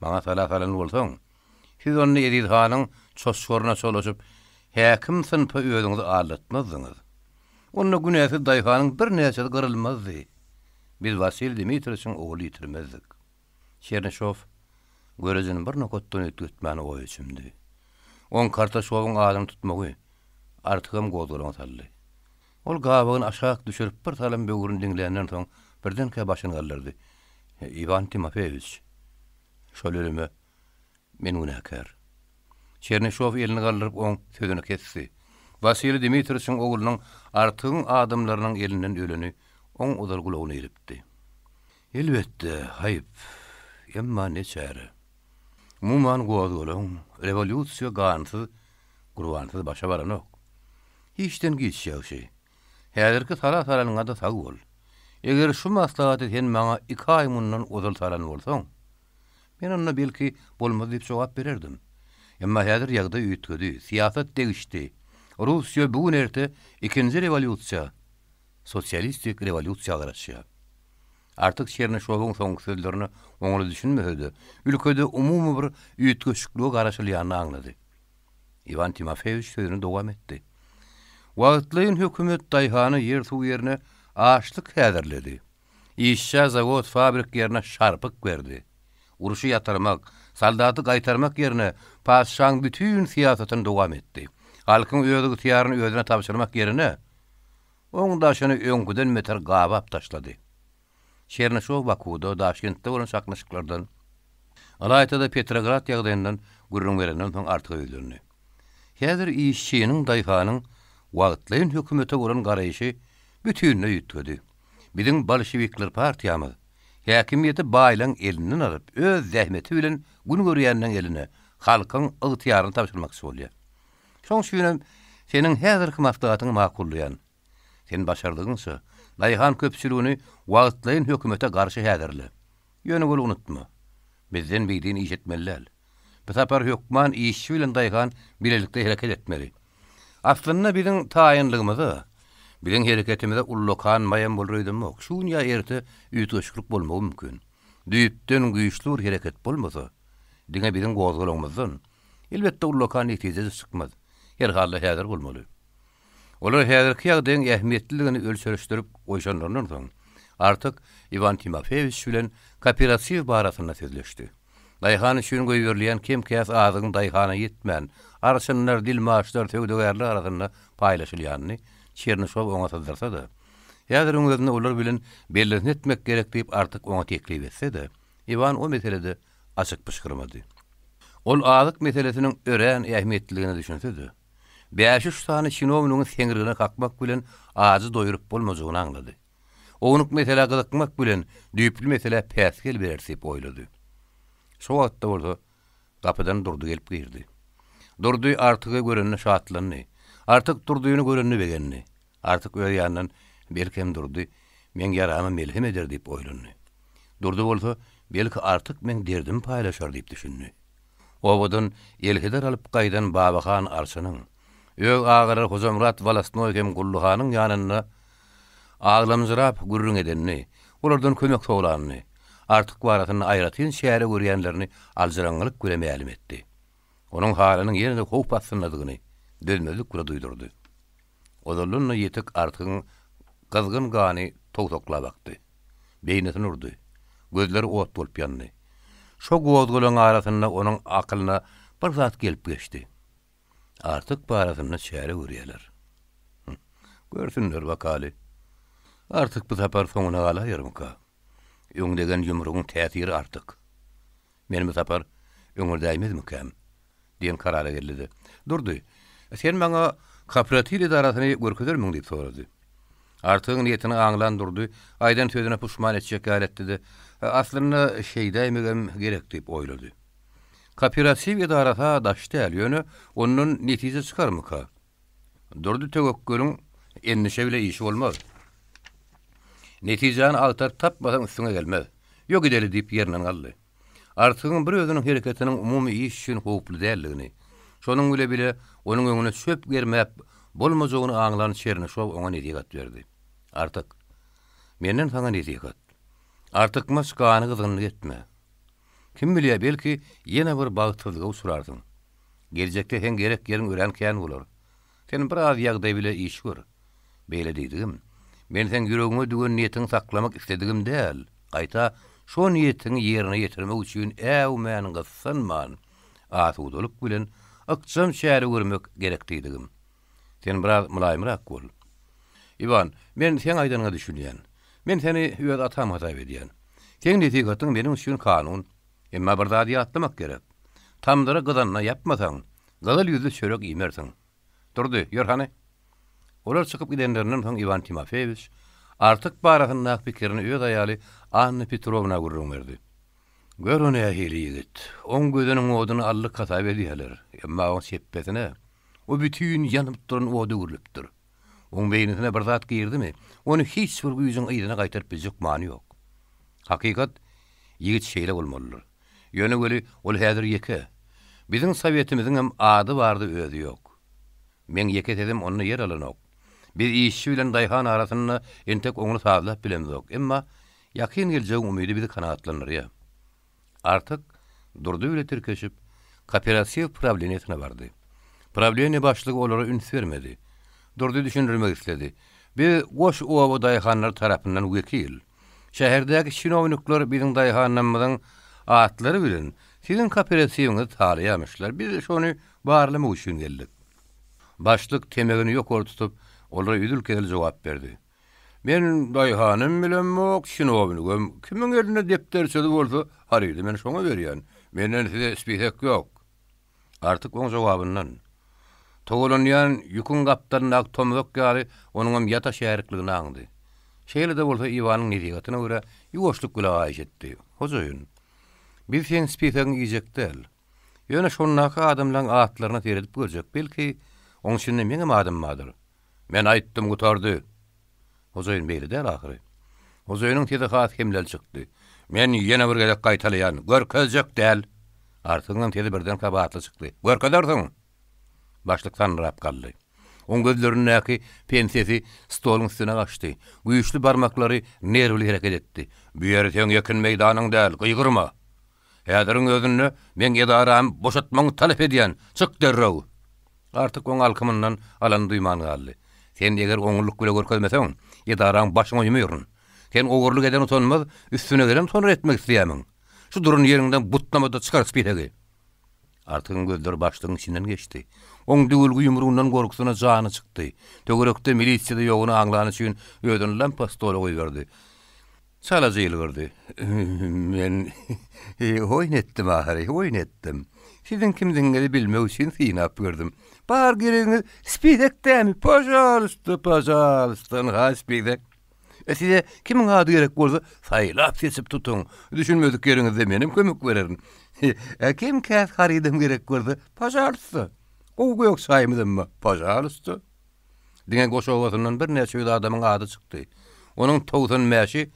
Maňa sala salan bolsaň, siz onda Eziz hanyň çoçgaryna çolaşyp, häkim synpa özüňizi aldatmazdyňyz. Onda günäsiz daýhanyň birnäçesi gyrylmazdy. Biz Wasiliý Dmitriçiň ogul ýitirmezdik. Çernyşow görejini bir nokatdan üýtgetmän oýa çümdi. Oň Kartaşowyň adyny tutmagy Artygam gozgalaňa saldy. Ol gabagyny aşak düşürip bir salym böwrüni diňländen soň birdenkä başyny galdyrdy. Iwan Timofeýewiç, şol ölüme men günäkär. Çernyşow elini galdyryp oň sözüni kesdi. Wasiliý Dmitriçiň oglunyň Artygyň adamlarynyň elinden öleni oň ozal gulagyna ilipdi. Elbetde, haýp. Emma ne çäre. Umuman gozgalaň, rewolýusiýa gansyz, gurbansyz başa baranok. Hiçden giç ýagşy. Häzirki sala salanyňa-da sag bol. Eger şu maslahaty sen maňa iki aý mundan ozal salan bolsaň, men onda belki bolmaz diýip jogap bererdim. Emma häzir ýagdaý üýtgedi, syýasat degişdi. Russiýa bu gün-erte ikinji rewolýusiýa, sosialistik rewolýusiýa garaşýar. Artyk Çernyşowyň soňky sözlerine oňly düşünmese-de, ülkede umumy bir üýtgeşiklige garaşylýanyny aňlady. Iwan Timofeýewiç sözüni dowam etdi. Wagtlaýyn hökümet daýhana ýer-suw ýerine açlyk häzirledi. Işçä zawod-fabrik ýerine şarpyk berdi. Urşy ýatyrmak, soldaty gaýtarmak ýerine patyşaň bütin syýasatyny dowam etdi. Halkyň öz ygtyýaryny özüne tabşyrmak ýerine, oň daşyny öňküden beter gabap taşlady. Çernyşow Bakuwda, Daşkentde bolan çaknyşyklardan, ylaýta-da Petrograd ýagdaýyndan gürrüň berenden soň Artyga ýüzlendi. Häzir işçiniň, daýhanyň wagtlaýyn hökümete bolan garaýşy bütinleý üýtgedi. Biziň bolşewikler partiýamyz häkimiýeti baýlaň elinden alyp, öz zähmeti bilen gün görýänleň eline halkyň ygtyýaryny tabşyrmakçy bolýar. Şoň üçinem seniň häzirki maslahatyňy makullaýan. Sen başardygyňça, daýhan köpçüligini wagtlaýyn hökümete garşy häzirle. Ýöne weli unutma, bizden bidin iş etmeli däl. Bu sapar hökman işçi bilen daýhan bilelikde hereket etmeli. Aslynda biziň taýynlygymyza, biziň hereketimize ullakan maýam bolar öýdemok. Şu gün ýa erte üýtgeşiklik bolmagy mümkin. Düýpden güýçli bir hereket bolmasa, diňe biziň gozgalaňymyzdan, elbetde ullakan netije-de çykmaz. Her halda häzir bolmaly. Olar häzirki ýagdaýyň ähmiýetliligini ölçerişdirip goýşanlaryndan soň, Artyk Iwan Timofeýewiç bilen kooperatiw barasynda sözleşdi. Daýhan üçin goýberilýän kem-käs azygyň daýhana ýetmän, arçynlar, dilmaçlar, söwdagärler arasynda paýlaşylýanyny Çernyşow oňa syzdyrsa-da, häziriň özünde olar bilen bellisini etmek gerek diýip Artyk oňa teklip etse-de, Iwan o meselede açyk pyşgyrmady. Ol azyk meselesiniň örän ähmiýetliligine düşünse-de, Bäş-üç sany çinownigiň seňrigine kakmak bilen ajy doýrup bolmajagyny aňlady. Ownuk meselä gyzykmak bilen düýpli meselä päsgel bereris diýip oýlady. Şo wagtda bolsa gapydan Durdy gelip girdi. Durdy Artygy görende şatlandy. Artyk Durdyny görende begendi. Artyk öz ýanyndan Belkem Durdy meň ýarama melhem eder diýip oýlandy. Durdy bolsa Belki Artyk meň derdimi paýlaşar diýip düşündi. Obadan elheder alyp gaýdan Babahan arçynyň, öz agalary Hojamyrat wolostnoý hem Gully hanyň ýanynda aglamjyrap gürrüň edenini, olardan kömek soranyny, Artyk barasynda aýratyn çäre görýänlerini aljyraňňylyk bile mälim etdi. Onuň halynyň ýene-de howp astyndadygyny dözmezlik bile duýdurdy. Ozaldan-da ýetik Artygyň gyzgyn gany towsaklap akdy. Beýnisini urdy. Gözleri ot bolup ýandy. Şo gozgalaň arasynda onuň akylyna bir zat gelip geçdi. Artyk barasynda çäre görýäler. Hum, görsünler bakaly. Artyk bu sapar soňuna galaýarmyka? Öň degen ýumrugyň täsiri artyk. Men bu sapar öňürdäýmezmikäm? diýen karara geldi-de, Durdy, sen maňa kooperatiw edarasyny görkezermiň diýip sorady. Artygyň niýetini aňlan Durdy aýdan sözüne puşman etjek ýaly etdi-de, Aslynda şeýdäýmegem gerek diýip oýlady. Kooperatiw edarasy-a daş däl, ýöne ondan netije çykarmyka? Durdy töwekgeliň endişe bile işi bolmaz. Netijäni agtaryp tapmasaň üstüňe gelmez. Ýok gideli diýip ýerinden galdy. Artygyň bir özüniň hereketiniň umumy iş üçin howply däldigini, şonuň bile bile onuň öňüne çöp germäp bolmajagyny aňlan Çernyşow oňa nesihat berdi. Artyk, menden saňa nesihat. Artykmaç gany gyzgynlyk etme. Kim bilýär, belki, ýene bir bagtsyzlyga uçrarsyň. Geljekde seň gerek ýeriň örän kän bolar. Sen biraz ýagdaý bile iş gör. Beýle diýdigim, men seň ýüregiňe düwen niýetiňi saklamak isledigim däl, gaýta şo niýetiňi ýerine ýetirmek üçin äwmän gyssanman, asudalyk bilen ykjam çäre görmek gerek diýdigim. Sen biraz mylaýymrak bol. Iwan, men seň aýdanyňa düşünýän. Men seni öz atam hasap edýän. Seň nesihatyň meniň üçin kanun. Emma bir zady ýatlamak gerek. Tamdyry gyzanda ýapmasaň, gyzyl ýüzli çörek iýmersiň. Durdy, ýör hany. Olar çykyp gidenlerinden soň Iwan Timofeýewiç Artyk barasyndaky pikirini öz aýaly Anna Petrowna gürrüň berdi. Gör o nähili ýigit. Oň gözüniň oduny aldyk hasap edýäler. Emma oň çepbesine, o bütin ýanyp duran oda öwrülipdir. Oň beýnisine bir zat girdimi, ony hiç bir güýjüň yzyna gaýtaryp biljek many ýok. Hakykat, ýigit şeýle bolmalydyr. Ýöne weli ol häzir ýeke. Biziň sowetimiziňem ady bardy özi ýok. Meň ýeke sesem onda ýer alanok. Biz işçi bilen daýhan arasynda entek oňly sazlap bilemzok, emma ýakyn geljegiň umydy bizi kanagatlandyrýar. Artyk Durdy bile tirkeşip, kooperatiw prawleniýesine bardy. Prawleniýe başlygy olara üns bermedi. Durdy düşündirmek isledi. Biz goş oba daýhanlary tarapyndan wekil. Şäherdäki çinownikler biziň daýhanlarymyzyň atlary bilen siziň kooperatiwiňizi talaýarmyşlar. Biz şony barlamak üçin geldik. Başlyk temegini ýokary tutup, olara üzül-kesil jogap berdi. Men daýhanam bilemok, çinownigem. Kimiň elinde depderçesi bolsa, harydy men şoňa berýän. Menden size spisek ýok. Artyk oň jogabyndan, togalanýan ýüküň gapdalyndaky tomzak ýaly onuňam ýata şärikligini aňdy. Şeýle-de bolsa Iwanyň nesihatyna görä ýuwaşlyk bile haýyş etdi, Hojaýyn, biz seň spisegiňi iýjek däl. Ýöne şondaky adamlaň atlaryna seredip görjek, belki, oň içinde meňem adym bardyr. Men aýtdym, gutardy. Hojaýyn beýle däl ahyry. Hojaýynyň sesi has hemleli çykdy. Men ýene bir gezek gaýtalaýan, görkezjek däl! Artygyňam sesi birdenkä batly çykdy. Görkezersiň! Başlyk sandyrap galdy. Oň gözlerindäki pensesi stoluň üstüne gaçdy. Güýçli barmaklary nerwli hereket etdi. Bu ýer seň ekin meýdanyň däl, gygyrma! Häziriň özünde meň edaramy boşatmagyňy talap edýän! Çyk derrew! Artyk oň alkymyndan alany duýman galdy. Sen eger oňlulyk bile görkezmeseň, edaraň başyňa ýumuryn. Sen ogurlyk eden utanmaz, üstüne gelen utanar etmek isleýärmiň? Şu duran ýeriňden butnama-da çykar spisegi! Artygyň gözleri başlygyň içinden geçdi. Oň düwülgi ýumrugyndan gorkusyna jany çykdy. Töwerekde milisiýa-da ýoguny aňlany üçin özüni lampa stola goýberdi. Çalaja ýylgyrdy. Men oýun etdim ahyry, oýun etdim. Siziň kimdigiňizi bilmek üçin synap gördüm. Bar geregiňiz spisek dämi? Pažalysta, pažalysta, ynha spisek. E size kimiň ady gerek bolsa, saýlap-seçip tutuň. Düşünmedik ýeriňizde menem kömek bererin. E kem-käs harydam gerek bolsa, pažalysta. Gowy gök çaýymyzam bar, pažalysta. Diňe Goş obasyndan birnäçe ýüz adamyň ady çykdy. Onuň 95-i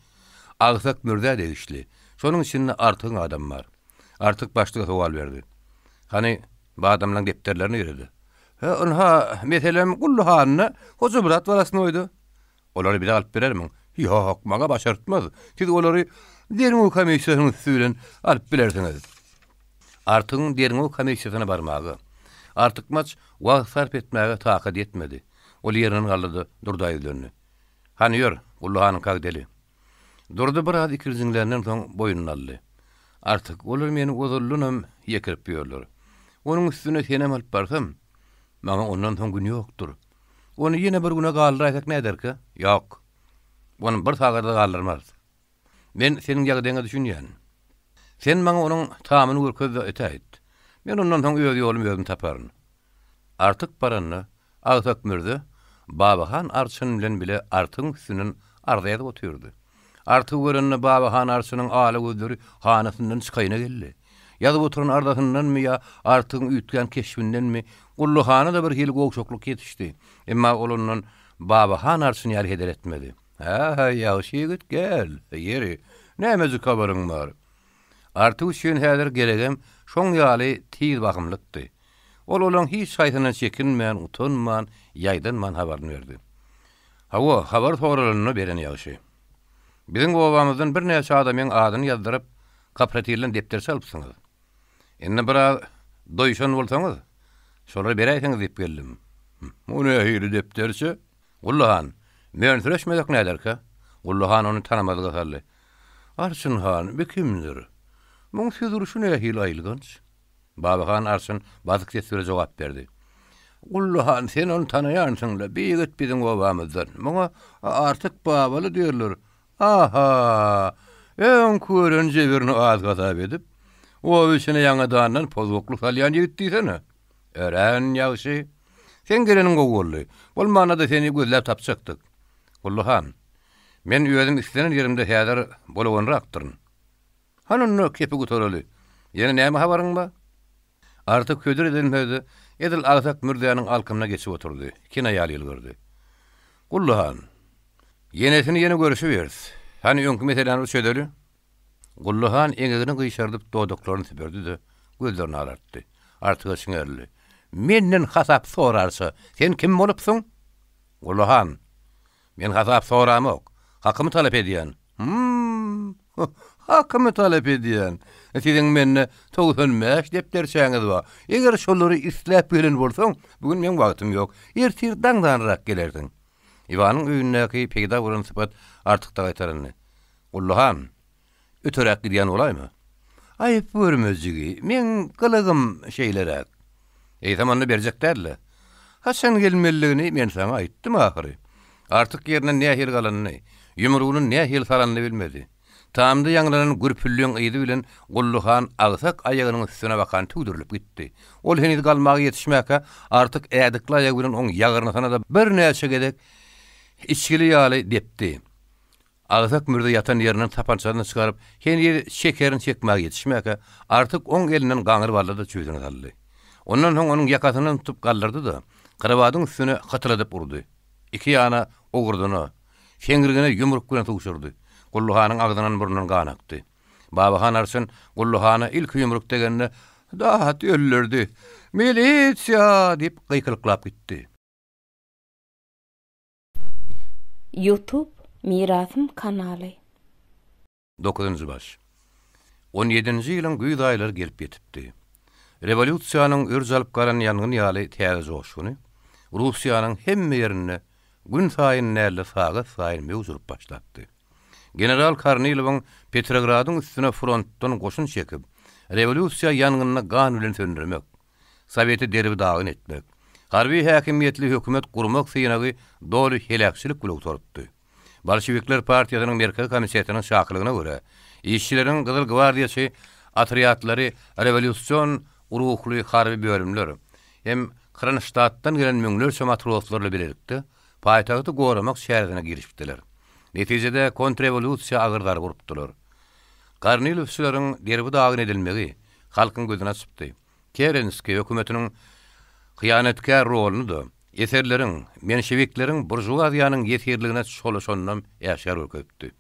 Agsak Mürzä degişli. Şonuň içinde Artygyň adamy bar. Artyk başlyga sowal berdi. Hany, bu adamlaň depderleri nirede? Hä, ynha, meselem, Gully handa, Hojamyrat balasnoýda. Olary bize alyp berermiň? Ýok, maňa başartmaz. Siz olary derňew komissiýasynyň üsti bilen alyp bilersiňiz. Artygyň derňew komissiýasyna barmaga, artykmaç wagt sarp etmäge takady ýetmedi. Ol ýerinden galdy-da, Durda ýüzlendi. Hany ýör, Gully hanyňka gideli. Durdy biraz ikirjiňländen soň boýnuna aldy. Artyk, olar meni ozaldanam ýekirip ýörler. Onuň üstüne senem alyp barsam, maňa ondan soň gün ýokdur. Ony ýene bir güne galdyraýsak näderkä? Ýok. Ony bir sagada galdyrmarys. Men seniň ýagdaýyňa düşünýän. Sen maňa onuň tamyny görkez-de ötäýt. Men ondan soň öz ýolumy özüm taparyn. Artyk baranda, Agsak Mürze Babahan arçyn bilen bile Artygyň üstünden arza ýazyp otyrdy. Artygy görende Babahan arçynyň ala gözleri hanasyndan çykaýyna geldi. Ýazyp oturan arzasyndanmy ýa Artygyň üýtgän keşbindenmi, Gully hana-da bir hili gowşaklyk ýetişdi. Emma ol ondan Babahan arçyn ýaly heder etmedi. Hä-hä, ýagşy ýigit, gel. Ýeri, nämejik habaryň bar? Artyk üçin häzir geregem şoň ýaly tiz bahymlykdy. Ol olaň hiç haýsyndan çekinmän, utanman, ýaýdanman habaryny berdi. Hawa, habar soralanda beren ýagşy. Biziň obamyzdan birnäçe adamyň adyny ýazdyryp, kooperatilden depderçe alypsyňyz. Indi biraz doýşan bolsaňyz, şolary beräýseňiz diýip geldim. O nähili depderçe? Gully han, mönsüreşmesek näderkä? Gully han ony tanamazlyga saldy. Arçyn han, bi kimdir? Muň söz urşy nähili aýylganç? Babahan arçyn basyk ses bile jogap berdi. Gully han, sen ony tanaýansyň-la, bi ýigit biziň obamyzdan. Muňa Artyk babaly diýerler. Aha! Öňki gören jebirini az hasap edip, oba içine ýaňadandan pozgaklyk salýan ýigit diýsene. Örän ýagşy. Seň geleniň gowy boldy. Bolmanda-da seni gözläp tapjakdyk. Gully han, men özüm islenen ýerimde häzir bolawanrakdyryn. Hany onda kepi gutaraly. Ýene näme habaryň bar? Artyk hödür eden sözi edil agsak mürzäniň alkymyna geçip oturdy. Kinaýaly ýylgyrdy. Gully han, ýenesini ýene görüşibiris. Hany öňki meseläni bir çözeli. Gully han eňegini gyşardyp dodaklaryny süpürdi-de, gözlerini alartdy. Artyga çiňerildi. Menden hasap sorarça, sen kim bolupsyň? Gully han, men hasap soramok. Hakymy talap edýän. Hum! Hakymy talap edýän. Siziň mende 95 depderçäňiz bar. Eger şolary isläp gelen bolsaň, bu gün meň wagtym ýok. Ertir daňdanrak gelersiň. Iwanyň öýündäki peýda bolan sypat Artykda gaýtalandy. Gully han, öteräk gidýän bolaýma? Aýyp görme jigi, meň gylygym şeýleräk. Eýsem onda berjek däl-le. Haçan gelmelidigini men saňa aýtdym ahyry. Artyk ýerinden nähili galanyny, ýumrugyny nähili salanyny bilmedi. Tamda ýaňlanan gürpülliň yzy bilen Gully han agsak aýagynyň üstüne bakan tüwdürilip gitdi. Ol heniz galmaga ýetişmäkä, Artyk ädikli aýagy bilen oň ýagyrnysyna-da birnäçe gezek içgili ýaly depdi. Agsak mürze ýatan ýerinden sapançasyny çykaryp, heniz çekerini çekmäge ýetişmäkä, Artyk oň elinden gaňryp aldy-da çüýsüne saldy. Ondan soň onuň ýakasyndan tutup galdyrdy-da, krowadyň üstüne hytyladyp urdy. Iki ýana owurdyna, seňrigine ýumruk bilen sugşurdy. Gully hanyň agzyndan-burnundan gan akdy. Babahan arçyn Gully hana ilki ýumruk degende, Dat öldürdi! Milisiýa! diýip gykylyklap gitdi. Youtube Mirasym kanaly. Dokuzynjy baş. On ýedinji ýylyň güýz aýlary gelip ýetipdi. Rewolýusiýanyň örç alyp galan ýangyn ýaly täze joşguny Russiýanyň hemme ýerinde gün saýyn däl-de sagat saýyn möwç urup başlapdy. General Kornilowyň Petrogradyň üstüne frontdan goşun çekip, rewolýusiýa ýangynyny gan bilen söndürmek, Soweti derbi-dagyn etmek, harby häkimiýetli hökümet gurmak synagy doly heläkçilik bilen gutarypdy. Bolşewikler partiýasynyň Merkezi Komitetiniň çakylygyna görä, işçileriň Gyzyl gwardiýaçy otrýadlary rewolýusion ruhly harby bölümler hem Kronştadtdan gelen müňlerçe matroslar bilen bilelikde paýtagty goramak çäresine girişipdiler. Netijede kontrrewolýusiýa agyr zarba urupdylar. Kornilowçylaryň derbi-dagyn edilmegi halkyň gözüni açypdy. Kerenskiý hökümetiniň hyýanatkär roluny-da, eserleriň, menşewikleriň buržuaziýanyň ýesirligine çolaşanynam äşgär görkezipdi.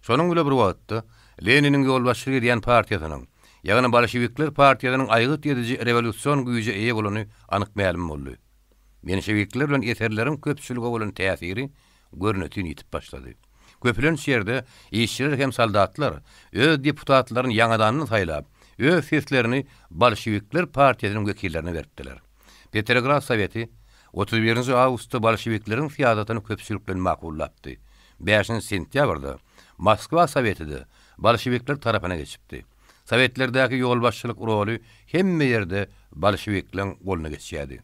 Şonuň bile bir wagtda, Leniniň ýolbaşçylyk edýän partiýasynyň, ýagny bolşewikler partiýasynyň aýgyt ediji rewolýusion güýje eýe bolany anyk mälim boldy. Menşewikler bilen eserleriň köpçülige bolan täsiri görnetin ýitip başlady. Köplenç ýerde işçiler hem soldatlar öz deputatlaryny ýaňadandan saýlap, öz seslerini bolşewikler partiýasynyň wekillerine beripdiler. Petrograd Soweti 31 awgustda bolşewikleriň syýasatyny köpçülik bilen makullapdy. Bäşinji sentýabrda. Moskwa Soweti-de bolşewikler tarapyna geçipdi. Sowetlerdäki ýolbaşçylyk roly hemme ýerde bolşewikleň goluna geçýärdi.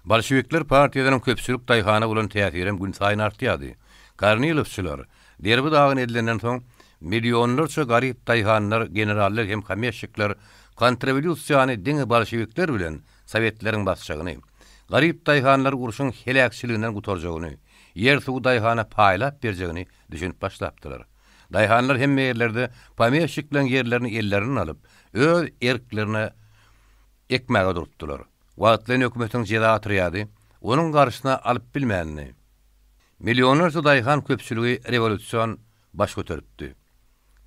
Bolşewikler partiýasynyň köpçülik daýhana bolan täsirem günsaýyn artýardy. Kornilowçylar derbi-dagyn edilenden soň, millionlarça garyp daýhanlar, generallar hem pomeşikler kontrrewolýusiýany diňe bolşewikler bilen sowetleriň basjagyny, garyp daýhanlary urşuň heläkçiliginden gutarjagyny, ýer-suwy daýhana paýlap berjegini düşünip başlapdylar. Daýhanlar hemme ýerlerde pomeşikleň ýerlerini ellerinden alyp, öz erklerine ekmäge durupdylar. Wagtlaýyn hökümetiň jeza otrýady onuň garşysyna alyp bilmändi. Millionlarça daýhan köpçüligi rewolýusion baş göteripdi.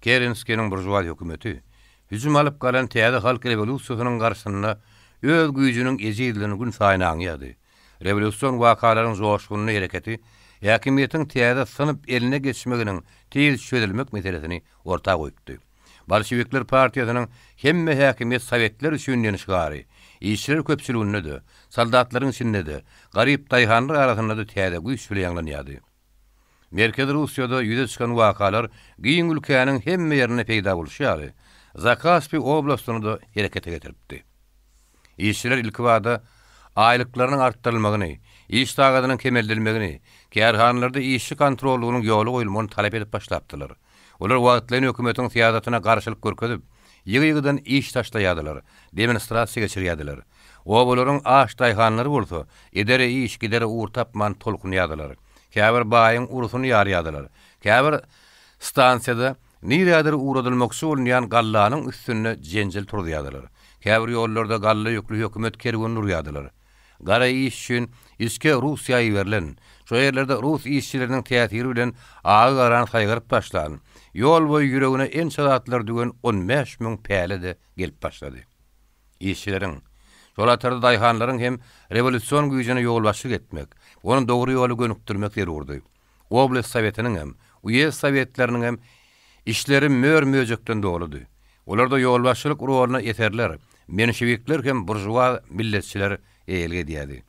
Kerenskiniň buržuaz hökümeti hüjüm alyp galan täze halk rewolýusiýasynyň garşysynda öz güýjüniň ejizligini günsaýyn aňýardy. Rewolýusion wakalaryň joşgunly hereketi häkimiýetiň täze synp eline geçmeginiň tiz çözülmek meselesini orta goýupdy. Bolşewikler partiýasynyň hemme häkimiýet sowetler üçin diýen şygary işçiler köpçüliginde-de, soldatlaryň içinde-de, garyp daýhanlar arasynda-da täze güýç bile ýaňlanýardy. Merkezi Russiýada ýüze çykan wakalar giň ülkäniň hemme ýerinde peýda bolşy ýaly, Zakaspi oblastyny-da herekete getiripdi. Işçiler ilkibada aýlyklarynyň artdyrylmagyny, iş sagadynyň kemeldilmegini, kärhanalarda işçi kontrollygynyň ýola goýulmagyny talap edip başlapdylar. Olar wagtlaýyn hökümetiň syýasatyna garşylyk görkezip, ýygy-ýygydan iş taşlaýardylar, demonstrasiýa geçirýärdiler. Obalaryň aç daýhanlary bolsa, edere iş, gidere ugur tapman tolkunýardylar. Käbir baýyň urusyny ýarýardylar. Käbir stansiýada nirädir ugradylmakçy bolunýan gallanyň üstünde jenjel turuzýardylar. Käbir ýollarda galla ýükli hökümet kerwenini urýardylar. Gara iş üçin içki Russiýa iberilen, şo ýerlerde rus işçileriniň täsiri bilen agy-garany saýgaryp başlan, ýol boýy ýüregine ençe zatlar düwen 15 müň päle-de gelip başlady. Işçileriň, şol hatarda daýhanlaryň hem rewolýusion güýjüne ýolbaşçylyk etmek, ony dogry ýola gönükdirmek zerurdy. Oblast sowetiniň hem, uýezd sowetleriniň hem içleri mör-möjekden doludy. Olarda ýolbaşçylyk roluna eserler, menşewikler hem buržuaz milletçiler eýelik edýärdi.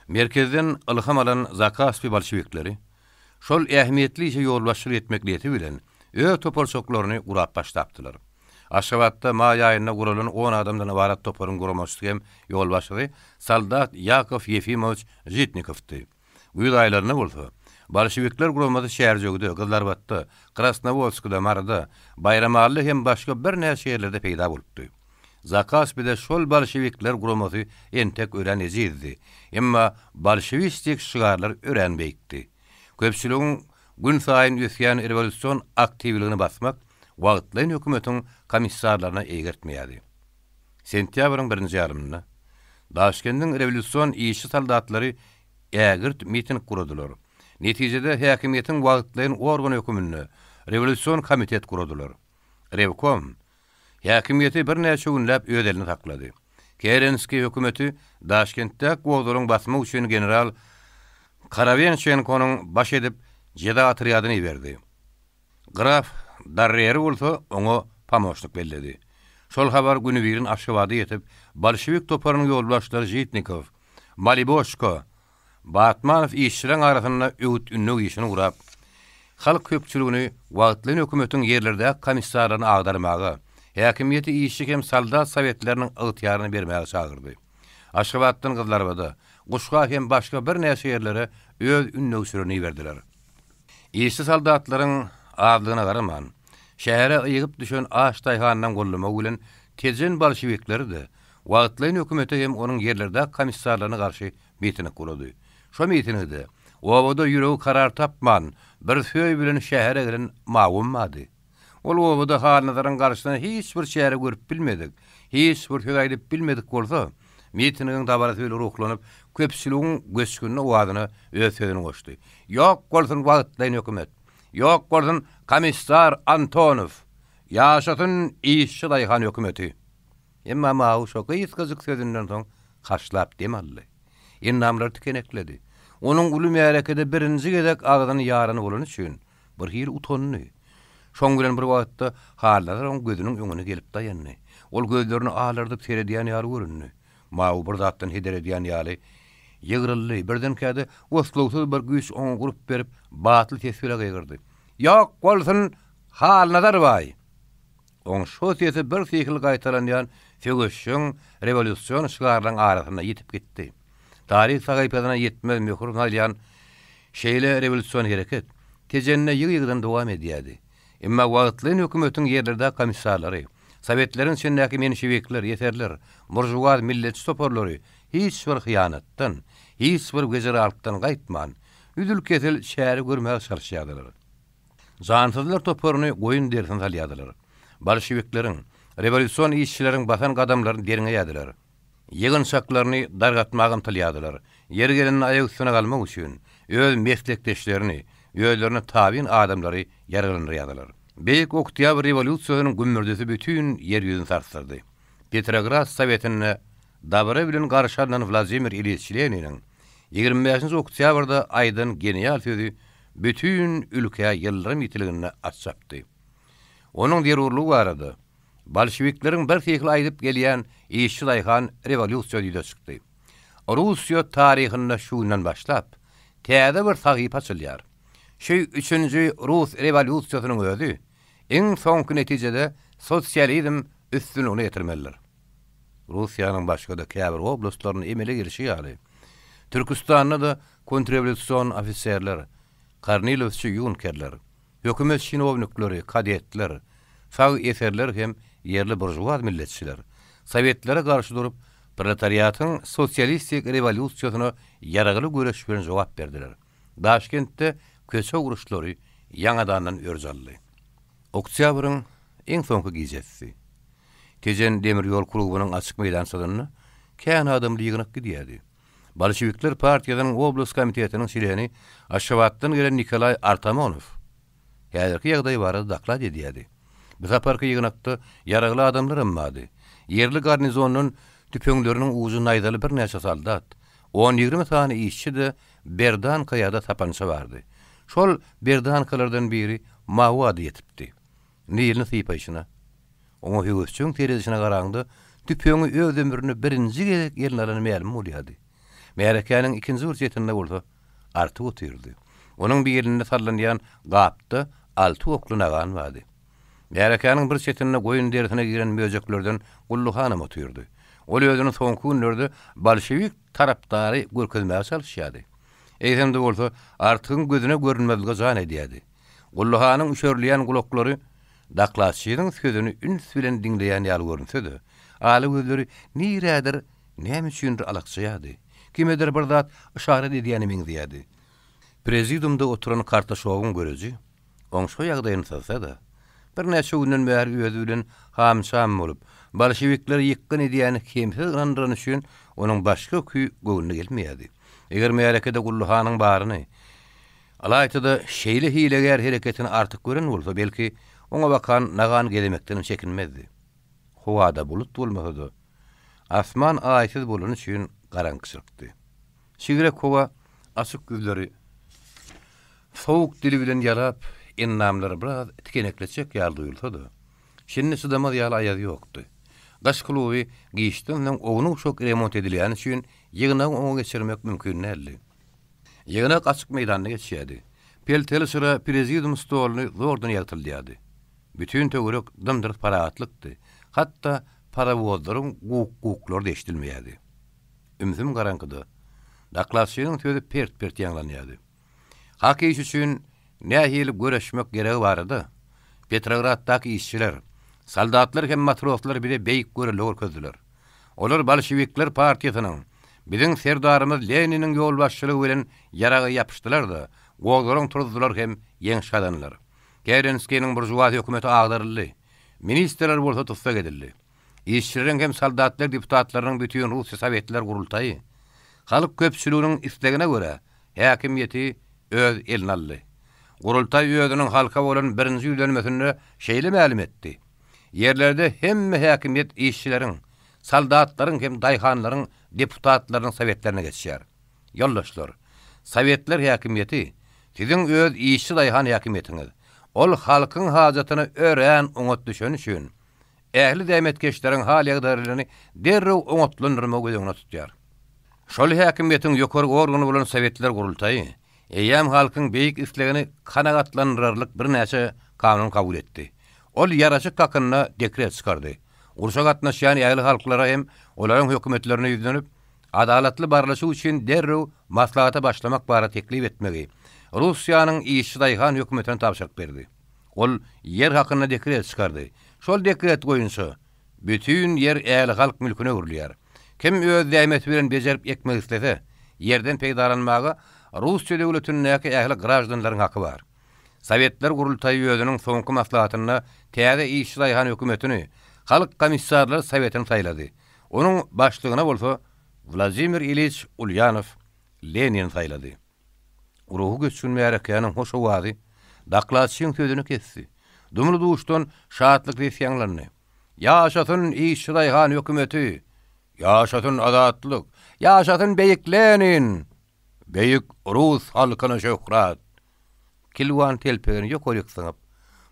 Merkezden ylham alan Zakaspi bolşewikleri şol ähmiýetli işe ýolbaşçylyk etmek niýeti bilen öz toparçaklaryny gurap başlapdylar. Aşgabatda maý aýynda guralan on adamdan ybarat toparyň guramaçysy hem ýolbaşçysy soldat Ýakow Ýefimowiç Žitnikowdy. Güýz aýlarynda bolsa, bolşewikler guramasy Çärjewde, Gyzylarbatda, Krasnowodskda, Maryda, Baýramalyda hem başga birnäçe ýerlerde peýda bolupdy. Zakaspide şol bolşewikler guramasy entek örän ejizdi. Emma bolşewistik şygarlar örän beýikdi. Köpçüligiň günsaýyn ösýän rewolýusion aktiwligini basmak wagtlaýyn hökümetiň komissarlaryna eýgertmeýärdi. Sentýabryň birinji ýarymynda Daşkendiň rewolýusion işçi soldatlary ägirt miting guradylar. Netijede häkimiýetiň wagtlaýyn organy höküminde rewolýusion komitet guradylar. Rewkom häkimiýeti birnäçe günläp öz elinde saklady. Kerenskiý hökümeti Daşkentdäki gozgalaň basmak üçin general Karawençenkonyň baş edip jeza otrýadyny iberdi. Graf Darreri bolsa oňa pomoçnik belledi. Şol habar günübirin Aşgabada ýetip, bolşewik toparynyň ýolbaşçylary Žitnikow, Maliboşko, Batmanow işçileriň arasynda öwüt-ündew işini gurap, halk köpçüligini wagtlaýyn hökümetiň ýerlerdäki komissarlaryny agdarmaga, häkimiýeti işçi hem soldat sowetleriniň ygtyýaryna bermäge çagyrdy. Aşgabatdan Gyzlarbada, Guşga hem başga birnäçe ýerlere öz ündewçilerini iberdiler. Işçi soldatlaryň azlygyna garaman, şähere ygyp düşen aç daýhanlaryň gollamagy bilen Tejen bolşewikleri-de wagtlaýyn hökümete hem onuň ýerlerdäki komissarlaryna garşy miting gurady. Şo mitingde obada ýüregi karar tapman, bir söý bilen şähere gelen Mawum bardy. Ol obada Halnazaryň garşysyna hiç bir çäre görüp bilmedik, hiç bir söz aýdyp bilmedik bolsa, mitingiň dabarasy bilen ruhlanyp, köpçüligiň göçgünli owazyna öz sözüni goşdy, Ýok bolsun wagtlaýyn hökümet! Ýok bolsun komissar Antonow! Ýaşasyn işçi-daýhan hökümeti! Emma Mawy şo gysgajyk sözünden soň haşlap dem aldy. Endamlary tikenekledi. Onuň uly märekede birinji gezek agzyny ýarany bolany üçin, Birhili utandy. Şoň bilen bir wagtda Halnazar oň gözüniň öňüne gelip daýandy. Ol gözlerini alardyp seredýän ýaly göründi. Mawy bir zatdan heder edýän ýaly ýygryldy. Birdenkä-de oslagsyz bir güýç oňa gurp berip, batly ses bile gygyrdy. Ýok bolsun Halnazar baý! Oň şo sesi bir sihil gaýtalanýan söweşjeň rewolýusion şygarlaryň arasynda ýitip gitdi. Taryh sahypasyna ýitmez möhür salýan şeýle rewolýusion hereket Tejende ýygy-ýygydan dowam edýärdi. Emma wagtlaýyn hökümetiň ýerlerdäki komissarlary, sowetleriň içindäki menşewikler, eserler, buržuaz milletçi toparlary hiç bir hyýanatdan, hiç bir wejeralyk-dan gaýtman, üzül-kesil çäre görmäge çalyşýardylar. Jansyzlar toparyny goýun derisine salýardylar. Bolşewikleriň, rewolýusion işçileriň basan gadamlaryny derňeýärdiler. Ýygynçaklaryny dargatmaga ymtylýardylar. Ýeri gelende aýak üstüne galmak üçin, öz meslekdeşlerini, özlerine tabyn adamlary ýaralandyrýardylar. Beýik Oktýabr rewolýusiýasynyň gümmürdisi bütin ýer ýüzüni sarsdyrdy. Petrograd Sowetinde dabara bilen garşy alnan Wladimir Ilýiç Leniniň 25-nji oktýabrda aýdan genial sözi bütin ülkä ýyldyrym ýitiliginde at çapdy. Onuň zerurlygy barada bolşewikleriň birsyhly aýdyp gelýän işçi-daýhan rewolýusiýasy ýüze çykdy. Russiýa taryhynda şu günden başlap, täze bir sahypa açylýar. Şu üçünji rus rewolýusiýasynyň özi iň soňky netijede sosializm üstünligine getirmelidir. Russiýanyň başga-da käbir oblastlarynda emele gelşi ýaly, Türküstanda-da kontrrewolýusion ofiserler, kornilowçy ýunkerler, hökümet çinownikleri, kadetler, sag eserler hem ýerli buržuaz milletçiler sowetlere garşy durup, proletariatyň sosialistik rewolýusiýasyna ýaragly göreş bilen jogap berdiler. Daşkentde köçe uruşlary ýaňadandan örç aldy. Oktýabryň iň soňky gijesidi. Tejen demir ýol klubunyň açyk meýdançasynda kän adamly ýygnak gidýärdi. Bolşewikler partiýasynyň oblast komitetiniň çleni Aşgabatdan gelen Nikolaý Artamonow häzirki ýagdaý barada doklad edýärdi. Bu saparky ýygnakda ýaragly adamlaram bardy. Ýerli garnizondan tüpeňleriniň ujy naýzaly birnäçe soldat, on-ýigrimi sany işçi-de berdanka ýa-da sapança bardy. Şol berdankalardan biri Mawy ady ýetipdi. Nilini sypaýşyna, oňa höwesjeň seredişine garaňda, tüpeňi öz ömründe birinji gezek eline alany mälim bolýardy. Märekäniň ikinji bir çetinde bolsa Artyk otyrdy. Onuň bir elinde sallanýan gapda alty okly nagan bardy. Märekäniň bir çetinde goýun derisine giren möjeklerden Gully hanam otyrdy. Ol özüni soňky günlerde bolşewik tarapdary görkezmäge çalyşýardy. Eýsem-de bolsa, Artygyň gözüne görünmezlige jan edýärdi. Gully hanyň üşerilýän gulaklary dokladçynyň sözüni üns bilen diňleýän ýaly görünse-de, ala gözleri nirädir, näme üçindir alakjaýardy. Kimedir bir zat yşarat edýäne meňzeýärdi. Prezidiumda oturan Kartaşowyň göreji oň şo ýagdaýyny syzsa-da, birnäçe günden bäri özi bilen ham-çam bolup, bolşewikleri ýykgyn edýäni kemsiz ynandyrany üçin onuň başga küý göwnüne gelmeýärdi. Eger märekede Gully hanyň baryny, Ylaýta-da, şeýle hilegär hereketini artyk gören bolsa, belki, oňa bakan nagan gezemekdenem çekinmezdi. Howada bulut bolmasa-da, asman aýsyz bolany üçin garaňkyçylykdy. Çigrek howa açyk ýüzleri sowuk dili bilen ýalap, endamlary biraz tikenekletjek ýaly duýulsa-da, şindi çydamaz ýaly aýaz ýokdy. Gyş kluby giçden soň ownuk-uşak remont edilýäni üçin ýygnagy oňa geçirmek mümkin däldi. Ýygnak açyk meýdanda geçýärdi. Pelteli çyra prezidium stoluny zordan ýagtyldýardy. Bütin töwerek dym-dyrs parahatlykdy. Hatda parowozlaryň guk-guklary-da eşidilmeýärdi. Ümsüm garaňkyda dokladçynyň sözi pert-pert ýaňlanýardy. Hak iş üçin nähili göreşmek geregi barada Petrograddaky işçiler, soldatlar hem matroslar bize beýik görelde görkezdiler. Olar bolşewikler partiýasynyň, biziň serdarymyz Leniniň ýolbaşçylygy bilen ýaraga ýapyşdylar-da, gozgalaň turuzdylar hem ýeňiş gazandylar. Kerenskiniň buržuaz hökümeti agdaryldy. Ministrler bolsa tussag edildi. Işçileriň hem soldatlar deputatlarynyň Bütinrussiýa Sowetler gurultaýy, halk köpçüliginiň islegine görä, häkimiýeti öz eline aldy. Gurultaý özüniň halka bolan birinji ýüzlenmesinde şeýle mälim etdi, Ýerlerde hemme häkimiýet işçileriň, soldatlaryň hem daýhanlaryň deputatlarynyň sowetlerine geçýär. Ýoldaşlar, sowetler häkimiýeti, siziň öz işçi-daýhan häkimiýetiňiz. Ol halkyň hajatyna örän oňat düşeni üçin, ähli zähmetkeşleriň hal-ýagdaýlaryny derrew oňatlandyrmagy göz öňünde tutýar. Şol häkimiýetiň ýokary organy bolan Sowetler gurultaýy. Eýýäm halkyň beýik islegini kanagatlandyrarlyk birnäçe kanun kabul etdi. Ol ýaraşyk hakynda dekret çykardy. Urşa gatnaşýan ähli halklara hem olaryň hökümetlerine ýüzlenip, adalatly barlyşyk üçin derrew maslahata başlamak barada teklip etmegi Russiýanyň işçi-daýhan hökümetine tabşyryk berdi. Ol ýer hakynda dekret çykardy. Şol dekret boýunça bütin ýer ählihalk mülküne öwrülýär. Kim öz zähmeti bilen bejerip ekmek islese, ýerden peýdalanmaga Russiýa döwletindäki ähli graždanlaryň haky bar. Sowetler gurultaýy özüniň soňky maslahatynda täze işçi-daýhan hökümetini, Halk komissarlar sowetini saýlady. Onuň başlygyna bolsa Wladimir Iliç Ulýanow, Lenin saýlady. Ruhy göçgün märekäniň hoş owazy dokladçyň sözüni kesdi. Dumly-duşdan şatlyk sesi ýaňlandy. Ýaşasyn işçi-daýhan hökümeti! Ýaşasyn azatlyk! Ýaşasyn beýik Lenin! Beýik rus halkyna şöhrat! Kilwan telpegini ýokaryk zyňyp,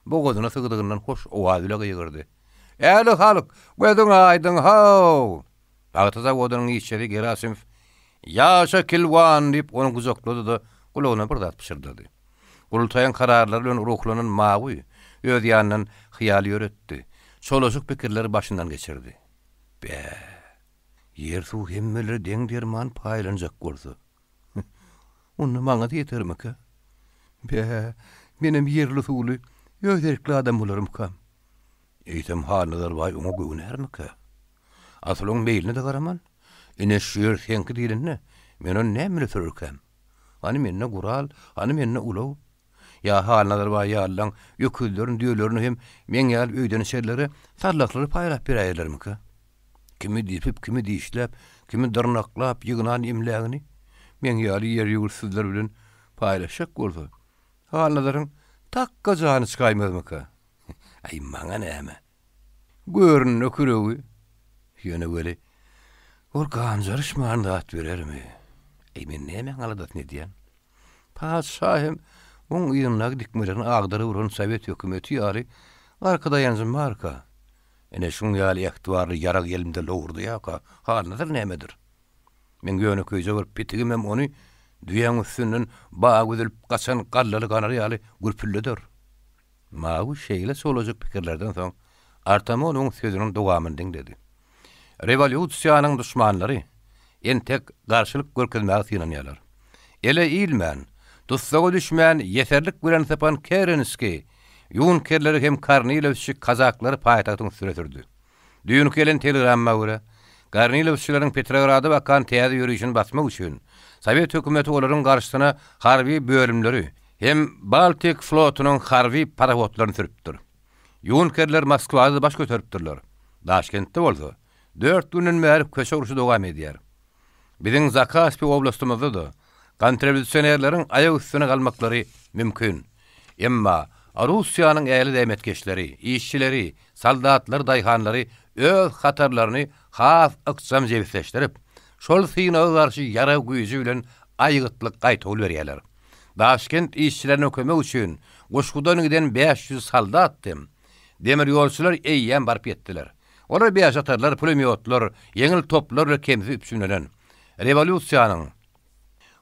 bogazyna sygdygyndan hoş owaz bile gygyrdy. Ähli halk, gözüň aýdyň, how! Pagta zawodynyň işçisi Gerasimow, Ýaşa, Kilwan! diýip, ony gujaklady-da, gulagyna bir zat pyşyrdady. Gurultaýyň kararlary bilen ruhlanan Mawy öz ýanyndan hyýal ýöretdi, çolaşyk pikirleri başyndan geçirdi. Bä, ýer-suw hemmelere deň-derman paýlanjak bolsa, onda maňa-da ýetermikä? Bä, menem ýerli-suwly, öz erkli adam bolarmykam? Eýsem, Halnazar baý oňa göwnärmikä? Asyl oň meýline-de garaman, Ine, şu ýer seňki diýlende, men ony näme bilen sürerkäm? Hany mende gural, hany mende ulag? Ýa Halnazar baý ýalylaň öküzlerini, düýelerini hem meň ýaly öýden-içerilere sallahlara paýlap beräýerlermikä? Kimi depip, kimi dişläp, kimi dyrnaklap ýygnan emlägini meň ýaly ýer-ýurtsuzlar bilen paýlaşjak bolsa, Halnazaryň takga jany çykaýmazmyka? Aý, maňa näme? Göründe küregi. Ýöne weli, ol ganjaryşman zat berermi? Eý, men nämäň aladasyny edýän? Patyşa hem oň yzyndaky dikmelerini agdaryp uran sowet hökümeti ýaly arka daýanjym barka? Ine, şuň ýaly ähtibarly ýarag elimde lowurdaýarka, Halnazar nämedir? Meň ýönekeýje bir pitigimem ony düýäň üstünden bagy üzülip gaçan gallaly ganar ýaly gürpülleder. Mawy şeýle çolajyk pikirlerden soň Artamonowyň sözüniň dowamyny diňledi. Rewolýusiýanyň duşmanlary entek garşylyk görkezmäge synanýarlar. Ele ilmän, tussaga düşmän ýeserlik bilen sypan Kerenskiý ýunkerleri hem kornilowçy kazaklary paýtagtyň üstüne sürdi. Düýnki gelen telegramma görä, kornilowçylaryň Petrograda bakan täze ýörişini basmak üçin, Sowet hökümeti olaryň garşysyna harby bölümleri hem Baltik flotunyň harby parohodlaryny sürüpdir. Ýunkerler Moskwada-da baş göteripdirler. Daşkentde bolsa, dört günden bäri köçe urşy dowam edýär. Biziň Zakaspi oblastymyzda-da kontrrewolýusionerleriň aýak üstüne galmaklary mümkin. Emma Russiýanyň ähli zähmetkeşleri, işçileri, soldatlary, daýhanlary öz hatarlaryny has ykjam jebisleşdirip, şol synaga garşy ýarag güýji bilen aýgytly gaýtawul berýärler. Daşkent işçilerine kömek üçin Guşgudan giden 500 soldat hem demirýolçular eýýäm baryp ýetdiler. Olar bäşatarlar, pulemýotlar, ýeňil toplar bilen kemsiz üpjünlenen. Rewolýusiýanyň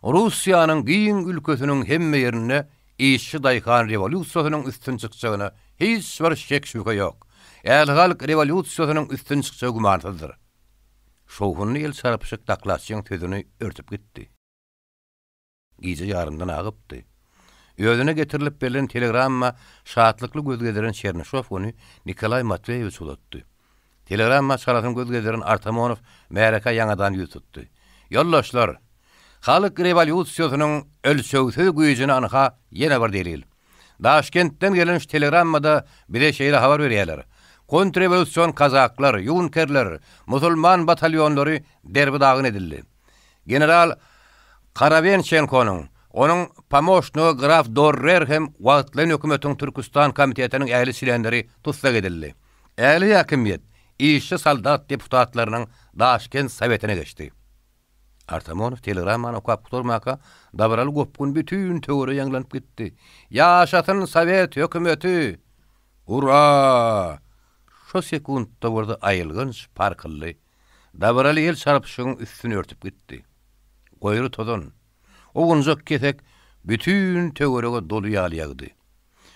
Russiýanyň giň ülkesiniň hemme ýerinde işçi-daýhan rewolýusiýasynyň üstün çykjagyna hiç bir şek-şübhe ýok. Ählihalk rewolýusiýasynyň üstün çykjagy gümansyzdyr. Şowhunly el çarpyşyk dokladçyň sözüni örtüp gitdi. Gije ýarymdan agypdy. Özüne getirilip berlen telegramma şatlykly göz gezdiren Çernyşow ony Nikolaý Matweýewiçe uzatdy. Telegramma çalasyn göz gezdiren Artamonow märekä ýaňadan ýüz tutdy. Ýoldaşlar! Halk rewolýusiýasynyň ölçegsiz güýjüne anha ýene bir delil. Daşkentden gelen şu telegrammada bize şeýle habar berýärler, Kontrrewolýusion kazaklar, ýunkerler, musulman batalýonlary derbi-dagyn edildi. General Karawençenkonyň, onuň pomoşnigi graf Dorrer hem wagtlaýyn hökümetiň Türküstan komitetiniň ähli çlenleri tussag edildi. Ähli häkimiýet işçi-soldat deputatlarynyň Daşkent Sowetine geçdi. Artamonow telegrammany okap gutarmaka, dabaraly gopgun bütin töwerege ýaňlanyp gitdi. Ýaşasyn Sowet hökümeti! Ura! Şo sekuntda bolsa aýylganç parkyldy dabaraly el çarpyşygyň üstüni örtüp gitdi. Goýry tozan, owunjak kesek. bütin töwerege doly ýaly ýagdy.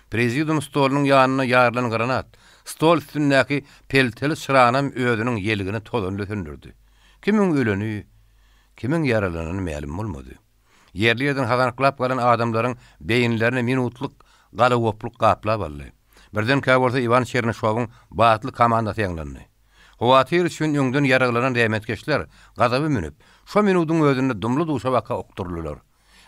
Prezidium stolunyň ýanynda ýarylan granat, stol üstündäki pelteli çyranam özüniň ýelgini tozanly söndürdi. Kimiň öleni, kimiň ýaralanany mälim bolmady. Ýerli-ýerden hazanaklap galan adamlaryň beýinlerini minutlyk galagopluk gaplap aldy. Birdenkä bolsa Iwan Çernyşowyň batly komandasy ýaňlandy. Howatyr üçin öňden ýaraglanan zähmetkeşler gazaba münüp, şo minudyň özünde dumly-duşa baka okduryldylar.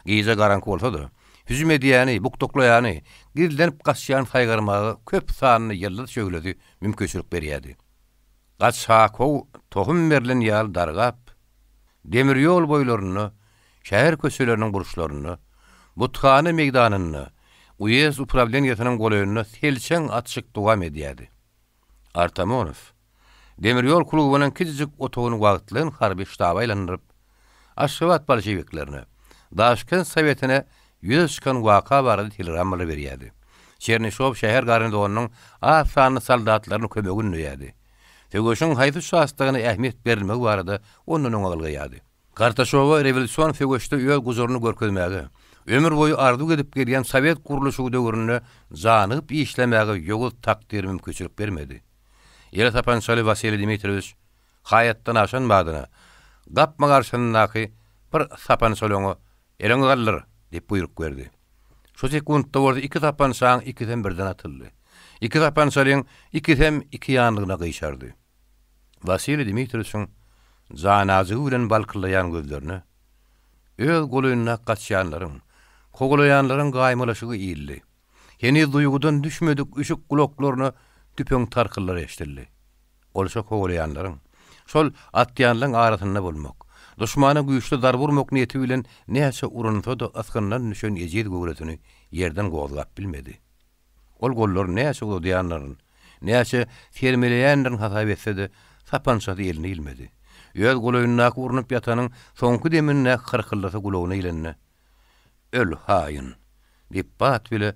Gije garaňky bolsa-da, hüjüm edýäni, bukdaklaýany, gizlenip gaçýany saýgarmaga köp sanly ýyldyz şöhlesi mümkinçilik berýärdi. Gaçhakow tohum berlen ýaly dargap, demir ýol boýlarynda, şäher köçeleriniň burçlarynda, buthana meýdanynda, uýezd uprawleniýesiniň golaýynda selçeň atyşyk dowam edýärdi. Artamonow, demir ýol klubunyň kiçijik otagyny wagtlaýyn harby ştaba aýlandyryp, Aşgabat bolşewiklerine, Daşkent Sowetine ýüze çykan waka barada telegrammalar berýärdi. Çernyşow şäher garnizonynyň az sanly soldatlaryny kömege ündeýärdi. Söweşiň haýsy uçastogyna ähmiýet berilmegi barada ondan öňe ylgaýardy. Kartaşowa rewolýusion söweşde öz gujuryny görkezmäge, ömür boýy arzuw edip gelýän sowet gurluşygy döwründe janygyp işlemäge ýowuz takdyr mümkinçilik bermedi. Ýele sapançaly Wasiliý Dmitriýewiç haýatdan aşan badyna, gapma-garşysyndaky bir sapançaly oňa, Eliňi galdyr! diýip buýruk berdi. Şo sekuntda bolsa iki sapançaň ikisem birden atyldy. Iki sapançalyň ikisem iki ýanlygyna gyşardy. Wasiliý Dmitriýewiçiň janajygy bilen balkyldaýan gözlerine öz golaýynda gaçýanlaryň, kowalaýanlaryň gaýmalaşygy ildi. Heniz duýgudan düşmedik üşük gulaklaryna tüpeň tarkyllary eşidildi. Ol şo kowalaýanlaryň, şol atýanlaryň arasynda bolmak, duşmana güýçli zarba urmak niýeti bilen näçe urunsa-da ysgyndan düşen ejiz göwresini ýerden gozgap bilmedi. Ol gollaryny näçe uzadýanlaryny, näçe sermeleýänlerini hasap etse-de, sapançasy eline ilmedi. Öz golaýyndaky urnup ýatanyň soňky demindäki hyrkyldysy gulagyna ilende, Öl, haýyn! diýip bat bile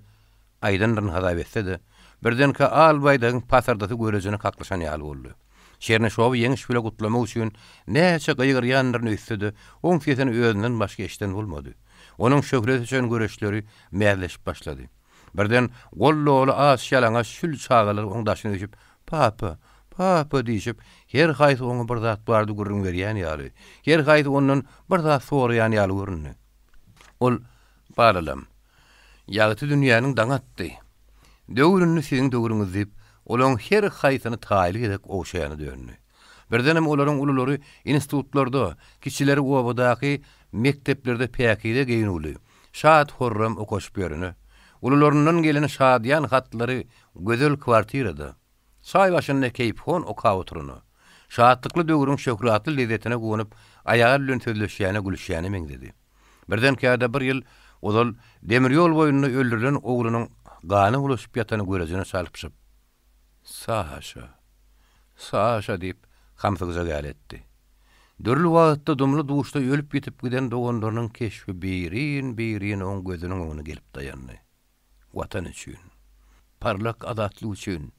aýdandyryny hasap etse-de, birdenkä al baýdagyň pasyrdysy görejine kaklyşan ýaly boldy. Çernyşowy ýeňiş bile gutlamak üçin näçe gygyrýandyryny öýtse-de, oň sesini özünden başga eşiden bolmady. Onuň şöhlesi öçen göreçleri mäzleşip başlady. Birden gol doly aç-ýalaňaç şül çagalar oň daşyna üýşüp, Papa! Papa! diýşip, her haýsy oňa bir zat barada gürrüň berýän ýaly, her haýsy ondan bir zat soraýan ýaly göründi. Ol, Balalam, ýagty dünýäniň daňy atdy. Döwür indi siziň döwrüňiz diýip, olaň her haýsyny taýly gezek ogşaýana döndi. Birdenem olaryň ululary institutlarda, kiçileri obadaky mekdeplerde päkize geýnüwli, şat-horram okaşyp ýörene, ulularyndan gelen şadyýan hatlary gözel kwartirada, çaý başynda keýpihon okap oturana, şatlykly döwrüň şöhratly lezzetine guwanyp, aýaly bilen sözleşýäne, gülüşýäne meňzedi. Birdenkä-de bir ýyl ozal demir ýol boýunda öldürilen oglunyň gana bulaşyp ýatany görejine çalypşyp, Saşa! Saşa! diýip, hamsygja gäl etdi. Dürli wagtda dumly-duşda ölüp-ýitip giden doganlarynyň keşbi birin-birin oň gözüniň öňüne gelip daýandy. Watan üçin, parlak azatlyk üçin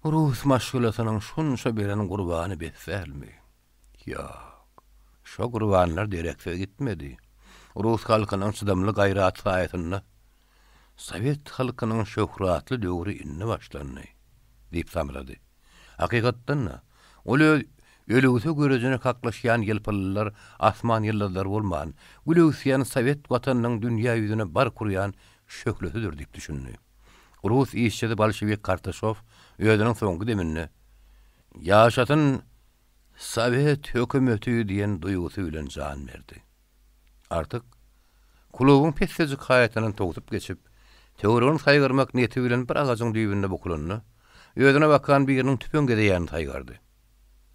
rus maşgalasynyň şunça beren gurbany bes dälmi? Ýok, şo gurbanlar dereksiz gitmedi. Rus halkynyň çydamly gaýraty saýasynda Sowet halkynyň şöhratly döwri indi başlandy, diýip samrady. Hakykatdan-da, ol öz ölügsi görejine kaklyşýan ýylpyldylar asman ýyldyzlary bolman, gül öwüsýän sowet watanynyň dünýä ýüzüne bark urýan şöhlesidir diýip düşündi. Rus işçisi bolşewik Kartaşow özüniň soňky deminde, Ýaşasyn sowet hökümeti diýen duýgusy bilen jan berdi. Artyk, klubuň pessejik haýatyndan towsup geçip, töweregini saýgarmak niýeti bilen bir agajyň düýbünde bukulanda, özüne bakan biriniň tüpeň gezeýänini saýgardy.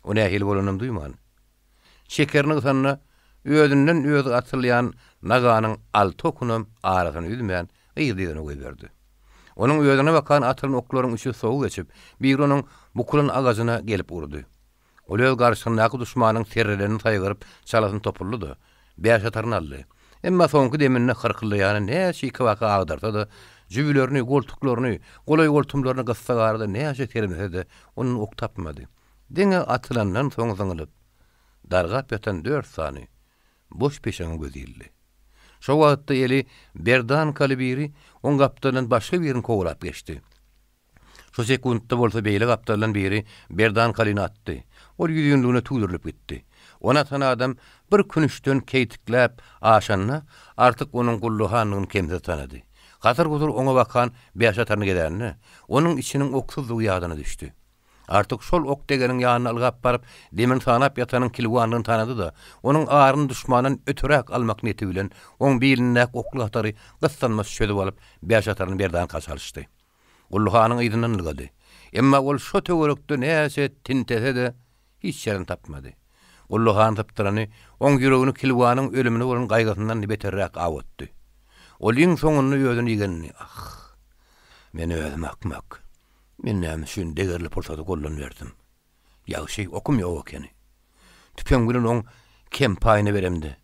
O nähili bolanynam duýman, çekerini gysanda, özünden özi atylýan naganyň alty okunam arasyny üzmän, yzly-yzyna goýberdi. Onuň özüne bakan atylan oklaryň üçi sowa geçip, biri onuň bukulan agajyna gelip urdy. Ol öz garşysyndaky duşmanyň serrelerini saýgaryp, çalasyn topuldy-da, bäşataryny aldy. Emma soňky deminde hyrkyldaýany näçe ikibaka agdarsa-da, jübülerini, goltuklaryny, golaý-goltumlaryny gyssagarada näçe sermese-de, ondan ok tapmady. Diňe atylandan soň zyňylyp, dargap ýatan dört sany boş peşeňe gözi ildi. Şo wagtda eli berdankaly biri oň gapdalyndan başga birini kowalap geçdi. Şo sekuntda bolsa beýle gapdaldan biri berdankalyny atdy. Ol ýüzünligine tüwdürilip gitdi. Ony atan adam bir künüşden keýtikläp aşanda, Artyk onuň Gully handygyny kemsiz tanady. Hasyr-husur oňa bakan bäşataryny gezände, onuň içiniň oksuzdygy ýadyna düşdi. Artyk şol ok degeniň ýanyna ylgap baryp, demini sanap ýatanyň kilwandygyny tanady-da, onuň aryny duşmandan öteräk almak niýeti bilen, oň bilindäki okly hatary gyssanmaç çözüp alyp, bäşataryny berdanka çalyşdy. Gully hanyň yzyndan ylgady. Emma ol şo töwerekde näçe tintese-de, hiç ýerini tapmady. Gully han sypdyrany oň ýüregini kilwanyň ölümine bolan gaýgysyndan beterräk awutdy. Ol iň soňunda özüni igendi, Ah, men özüm akmak. Men näme üçin degerli pursady goldan berdim? Ýagşy, okum ýok ekeni. Tüpeň bilen oň kem paýyny beremde,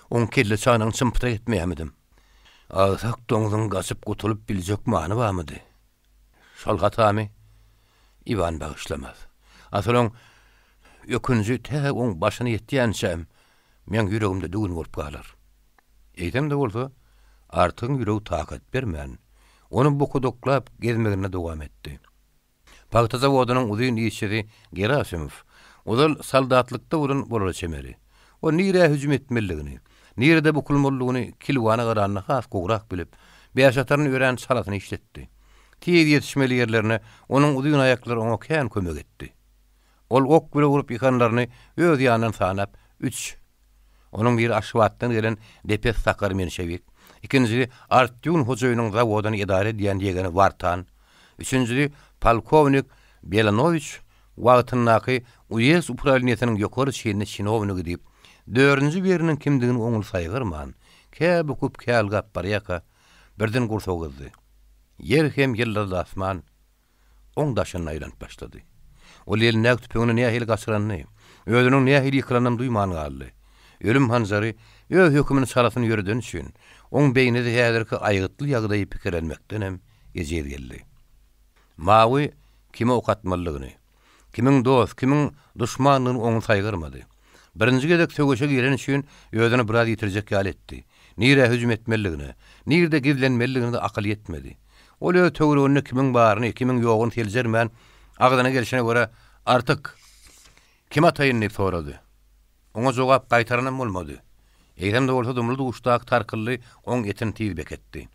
oň kelle çanagyny çym-pytrak etmeýärmidim? Agsak doňzuň gaçyp gutulyp biljek many barmydy? Şol hatamy Iwan bagyşlamaz. Asyl oň ökünji tä oň başyna ýetýänçäm meň ýüregimde düwün bolup galar. Eýsem-de bolsa, Artygyň ýüregi takat bermän, ony bokudaklap gezmeginde dowam etdi. Pagta zawodynyň uzyn işçisi Gerasimow ozal soldatlykda bolan bolara çemeli. Ol nirä hüjüm etmelidigini, nirede bukulmalydygyny kilwana garanda has gowrak bilip, bäşataryny örän çalasyn işletdi. Tiz ýetişmeli ýerlerine onuň uzyn aýaklary oňa kän kömek etdi. Ol ok bile urup ýykanlaryny öz ýanyndan sanap, üç, Onuň biri Aşgabatdan gelen Nepes sakar menşewik, ikinjisi Artýun hojaýynyň zawodyny edara edýän ýegeni Wartan, üçünjisi polkownik Belanowiç wagtyndaky uýezd uprawleniýesiniň ýokary çinli çinownigi diýip, dördünji biriniň kimdigini oňly saýgarman, kä bukup, kä ylgap barýarka, birden gursagy gyzdy. Ýer hem ýyldyzly asman oň daşynda aýlanyp başlady. Ol elindäki tüpeňini nähili gaçyranyny, özüniň nähili ýykylanynam duýman galdy. Ölüm hanjary öz hökümini çalasyn ýöredeni üçin, oň beýnisi häzirki aýgytly ýagdaýy pikirlenmekdenem ejiz geldi. Mawy kime ok atmalydygyny, Kimiň dost, kimiň duşmandygyny oňly saýgarmady. Birinji gezek söweşe gireni üçin özüni biraz ýitirjek ýaly etdi. Nirä hüjüm etmelidigine, nirde gizlenmelidigine-de akyly ýetmedi. Ol öz töwereginde kimiň baryny, kimiň ýoguny seljermän, agzyna gelşine görä, Artyk, kim ataýyn diýip sorady. Oňa jogap gaýtaranam bolmady. Eýsem-de bolsa dumly duşdaky tarkyldy oň etini tiz beketdi.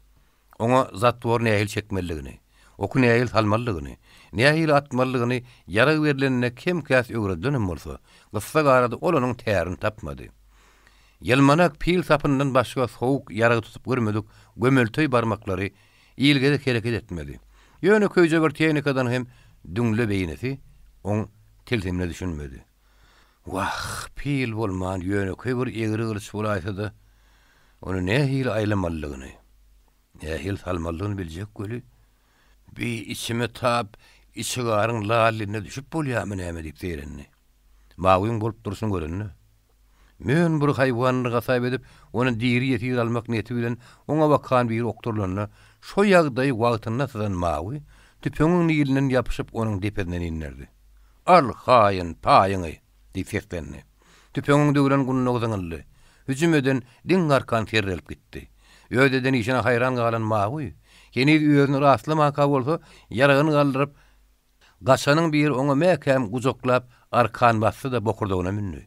Oňa zatwory nähili çekmelidigini, oky nähili salmalydygyny, nähili atmalydygyny ýarag berleninde kem-käs öwredilenem bolsa, gyssag arada ol onuň tärini tapmady. Ýylmanak pil sapyndan başga sowuk ýarag tutup görmedik gömelteý barmaklary ilgezek hereket etmedi. Ýönekeýje bir tehnikadan hem düňle beýnisi oň tilsimine düşünmedi. Wah, pil bolman ýönekeý bir egri gylyç bolaýsa-da, ony nähili aýlamalydygyny, nähili salmalydygyny biljek weli, bi içime tap içigaryň lalline düşüp bolýarmy näme diýip zeýrendi. Mawyň bolup durşuny görende, mön bir haýwandyr hasap edip, ony diri ýesir almak niýeti bilen oňa bakan biri okdurylanda, şo ýagdaýy wagtynda syzan Mawy tüpeňiň nilinden ýapyşyp onuň depesinden inderdi. Al, haýyn, paýyňy! diýip seslendi. Tüpeňiň döwlen gundagy zyňyldy. Hüjüm eden diň arkan serrelip gitdi. Öz eden işine haýran galan Mawy, heniz özüni rastlamaka bolsa, ýaragyny galdyryp, gaçanyň biri oňa mäkäm gujaklap, arkan basdy-da bokurdagyna mündi.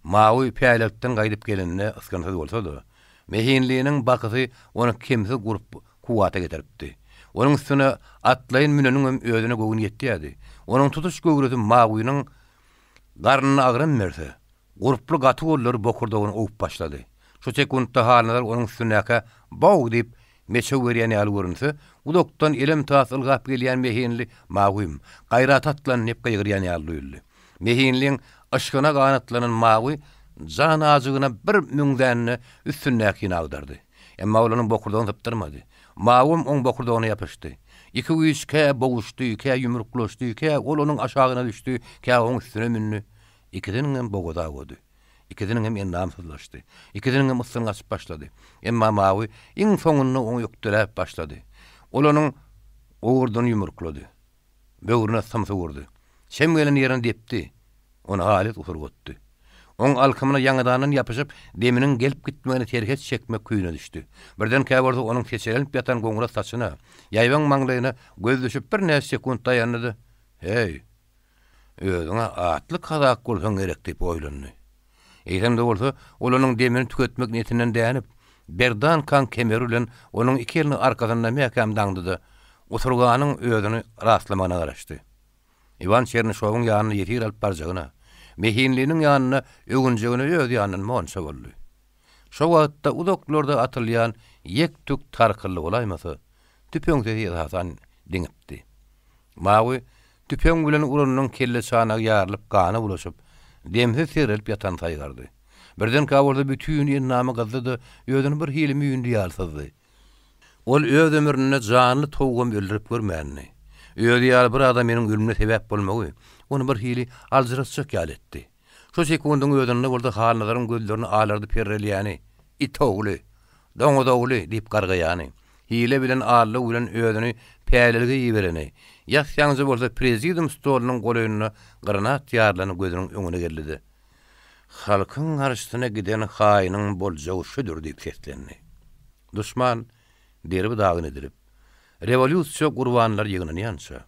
Mawy päýelekden gaýdyp gelende ysgynsyz bolsa-da, mehinliniň bakysy ony kemsiz gurup kuwwata getiripdi. Onuň üstüne atlaýyn müneniňem özüne göwün ýetýärdi. Onuň tutuş göwresi Mawynyň garnyna agram berse, gurply gaty gollary bokurdagyny owup başlady. Şu sekuntda Halnazar onuň üstündäkä Bow! diýip, meçew berýän ýaly görünse, uzakdan elem-tas ylgap gelýän mehinli Mawym, gaýrat atlan! diýip gygyrýan ýaly duýuldy. Mehinliň yşgyna ganatlanan Mawy jan ajygyna bir müňzände üstündäkini agdardy. Emma ol onuň bokurdagyny sypdyrmady. Mawum oň bokurdagyna ýapyşdy. Iki güýç kä boguşdy, kä ýumruklaşdy, kä ol onuň aşagyna düşdi, kä oň üstüne mündi. Ikisiniňem bogazy awady. Ikisiniňem endamy syzlaşdy. Ikisiniňem ysgyny gaçyp başlady. Emma Mawy iň soňunda oňy ökdeläp başlady. Ol onuň owurdyny ýumruklady. Böwrüne symsy urdy. Çem gelen ýerini depdi. Ony halys usurgatdy. Oň alkymyna ýaňadandan ýapyşyp, deminiň gelip-gitmegine serhet çekmek küýüne düşdi. Birdenkä bolsa onuň seçelenip ýatan goňras saçyna, ýaýbaň maňlaýyna göz düşüp birnäçe sekunt daýandy-da, Heý, özüň-ä atly kazak bolsaň gerek diýip oýlandy. Eýsem-de bolsa, ol onuň demini tüketmek niýetinden dänip, berdankaň kemeri bilen onuň iki elini arkasynda mäkäm daňdy-da, oturganyň özüni rastlamagyna garaşdy. Iwan Çernyşowyň ýanyna ýesir alyp barjagyna, Mehinliniň ýanynda öwünjegine öz ýanyndan monça boldy. Şo wagtda uzaklarda atylýan ýek-tük tarkyldy bolaýmasa, tüpeň sesi esasan diňipdi. Mawy tüpeň bilen uranynyň kelleçanagy ýarylyp gana bulaşyp, demsiz segrelip ýatany saýgardy. Birdenkä bolsa bütin endamy gyzdy-da, özüni bir hili müýnli ýaly syzdy. Ol öz ömründe janly towugam öldürip görmändi. Özi ýaly bir adamynyň ölümine sebäp bolmagy ony bir hili aljyratjak ýaly etdi. Şo sekundyň özünde bolsa Halnazaryň gözlerini alardyp herrelýäni, It ogly! Doňuz ogly! diýip gargaýany, hile bilen aldaw bilen özüni pälilige ibereni, ýas-ýaňja bolsa prezidium stolunyň golaýynda granat ýarylany gözüniň öňüne geldi-de, Halkyň garşysyna giden haýynyň boljagy şüdür diýip seslendi. Duşman derbi-dagyn edilip, rewolýusiýa gurbanlary ýygnanýança,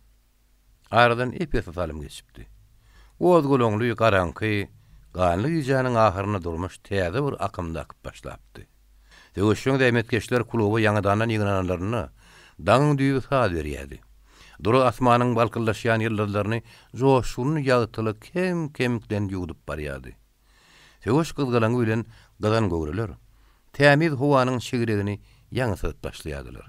aradan ep-esli salym geçipdi. Gozgalaňly, garaňky, ganly gijäniň ahyrynda durmuş täze bir akymda akyp başlapdy. Söweşjeň zähmetkeşler kluba ýaňadandan ýygnananlarynda, daňyň düýbi saz berýärdi. Dury asmanyň balkyldaşýan ýyldyzlaryny joşgunly ýagtylyk kem-kemden ýuwdup barýardy. Söweş gyzgalaňy bilen gyzan göwreler, tämiz howanyň çigregini ýaňy syzyp başlaýardylar.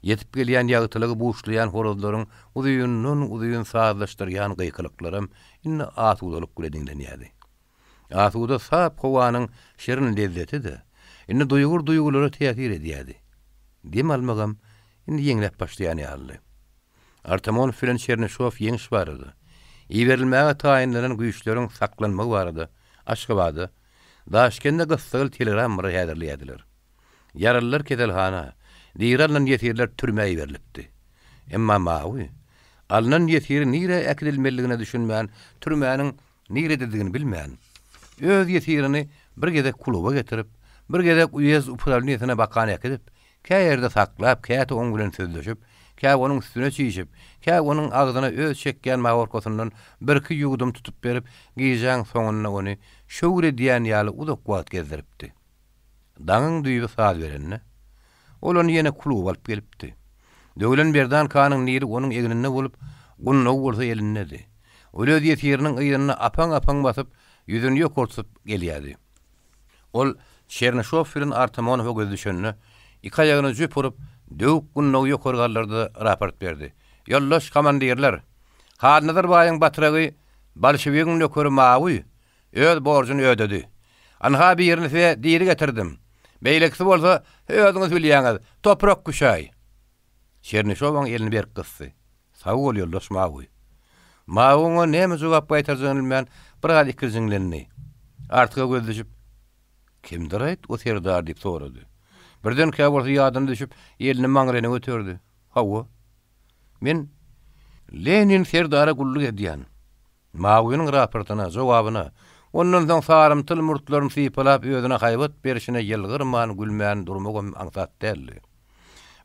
Ýetip gelýän ýagtylygy buşlaýan horazlaryň uzyndan-uzyn sazlaşdyrýan gykylyklaram indi asudalyk bile diňlenýärdi. Asuda sap howanyň şirin lezzeti-de, indi duýgur duýgulara täsir edýärdi. Dem almagam indi ýeňläp başlaýan ýalydy. Artamonow bilen Çernyşow ýeňiş barada, iberilmäge taýynlanan güýçleriň saklanmagy barada Aşgabada, Daşkende gyssagly telegrammalary häzirleýärdiler. Ýaralylar keselhana, diri alnan ýesirler türmä iberilipdi. Emma Mawy, alnan ýesiri nirä äkidilmelidigine düşünmän, türmäniň Nirededigini bilmän, öz ýesirini bir gezek kluba getirip, bir gezek uýezd uprawleniýesine bakan äkidip, kä ýerde saklap, käte oň bilen sözleşip, kä onuň üstüne çişip, kä onuň agzyna öz çekýän maworkasyndan birki ýuwdum tutup berip, gijäň soňunda ony şöwür edýän ýaly uzak wagt gezdiripdi. Daňyň düýbi saz berende, ol ony ýene kluba alyp gelipdi. Döwlen berdankanyň nili onuň egninde bolup, gundagy bolsa elindedi. Ol öz ýesiriniň yzynda apaň-apaň basyp, ýüzüni ýokary tutup gelýärdi. Ol Çernyşow bilen Artamonowa gözi düşende, iki aýagyna jüp urup, döwük gundagy ýokary galdyrdy-da, raport berdi. Ýoldaş komandirler! Halnazar baýyň batragy, bolşewigiň nökeri Mawy Öz borjuny ödedi. Anha birini size diri getirdim. Beýlekisi bolsa, özüňiz bilýäňiz, toprak küşäý. Çernyşow oň elini berk gysdy. Sag bol, ýoldaş Mawy. Mawy oňa näme jogap gaýtarjagyny bilmän, biraz ikirjiňlendi. Artyga gözi düşüp, Kimdir-aýt, o serdar diýip sorady. Birdenkä bolsa ýadyna düşüp, elini maňraýyna göterdi. Hawa. Men Lenin serdara gulluk edýän. Mawynyň raportyna, jogabyna, ondan soň sarymtyl murtlaryny sypalap özüne haýbat berşine ýylgyrman, gülmän durmagam aňsat däldi.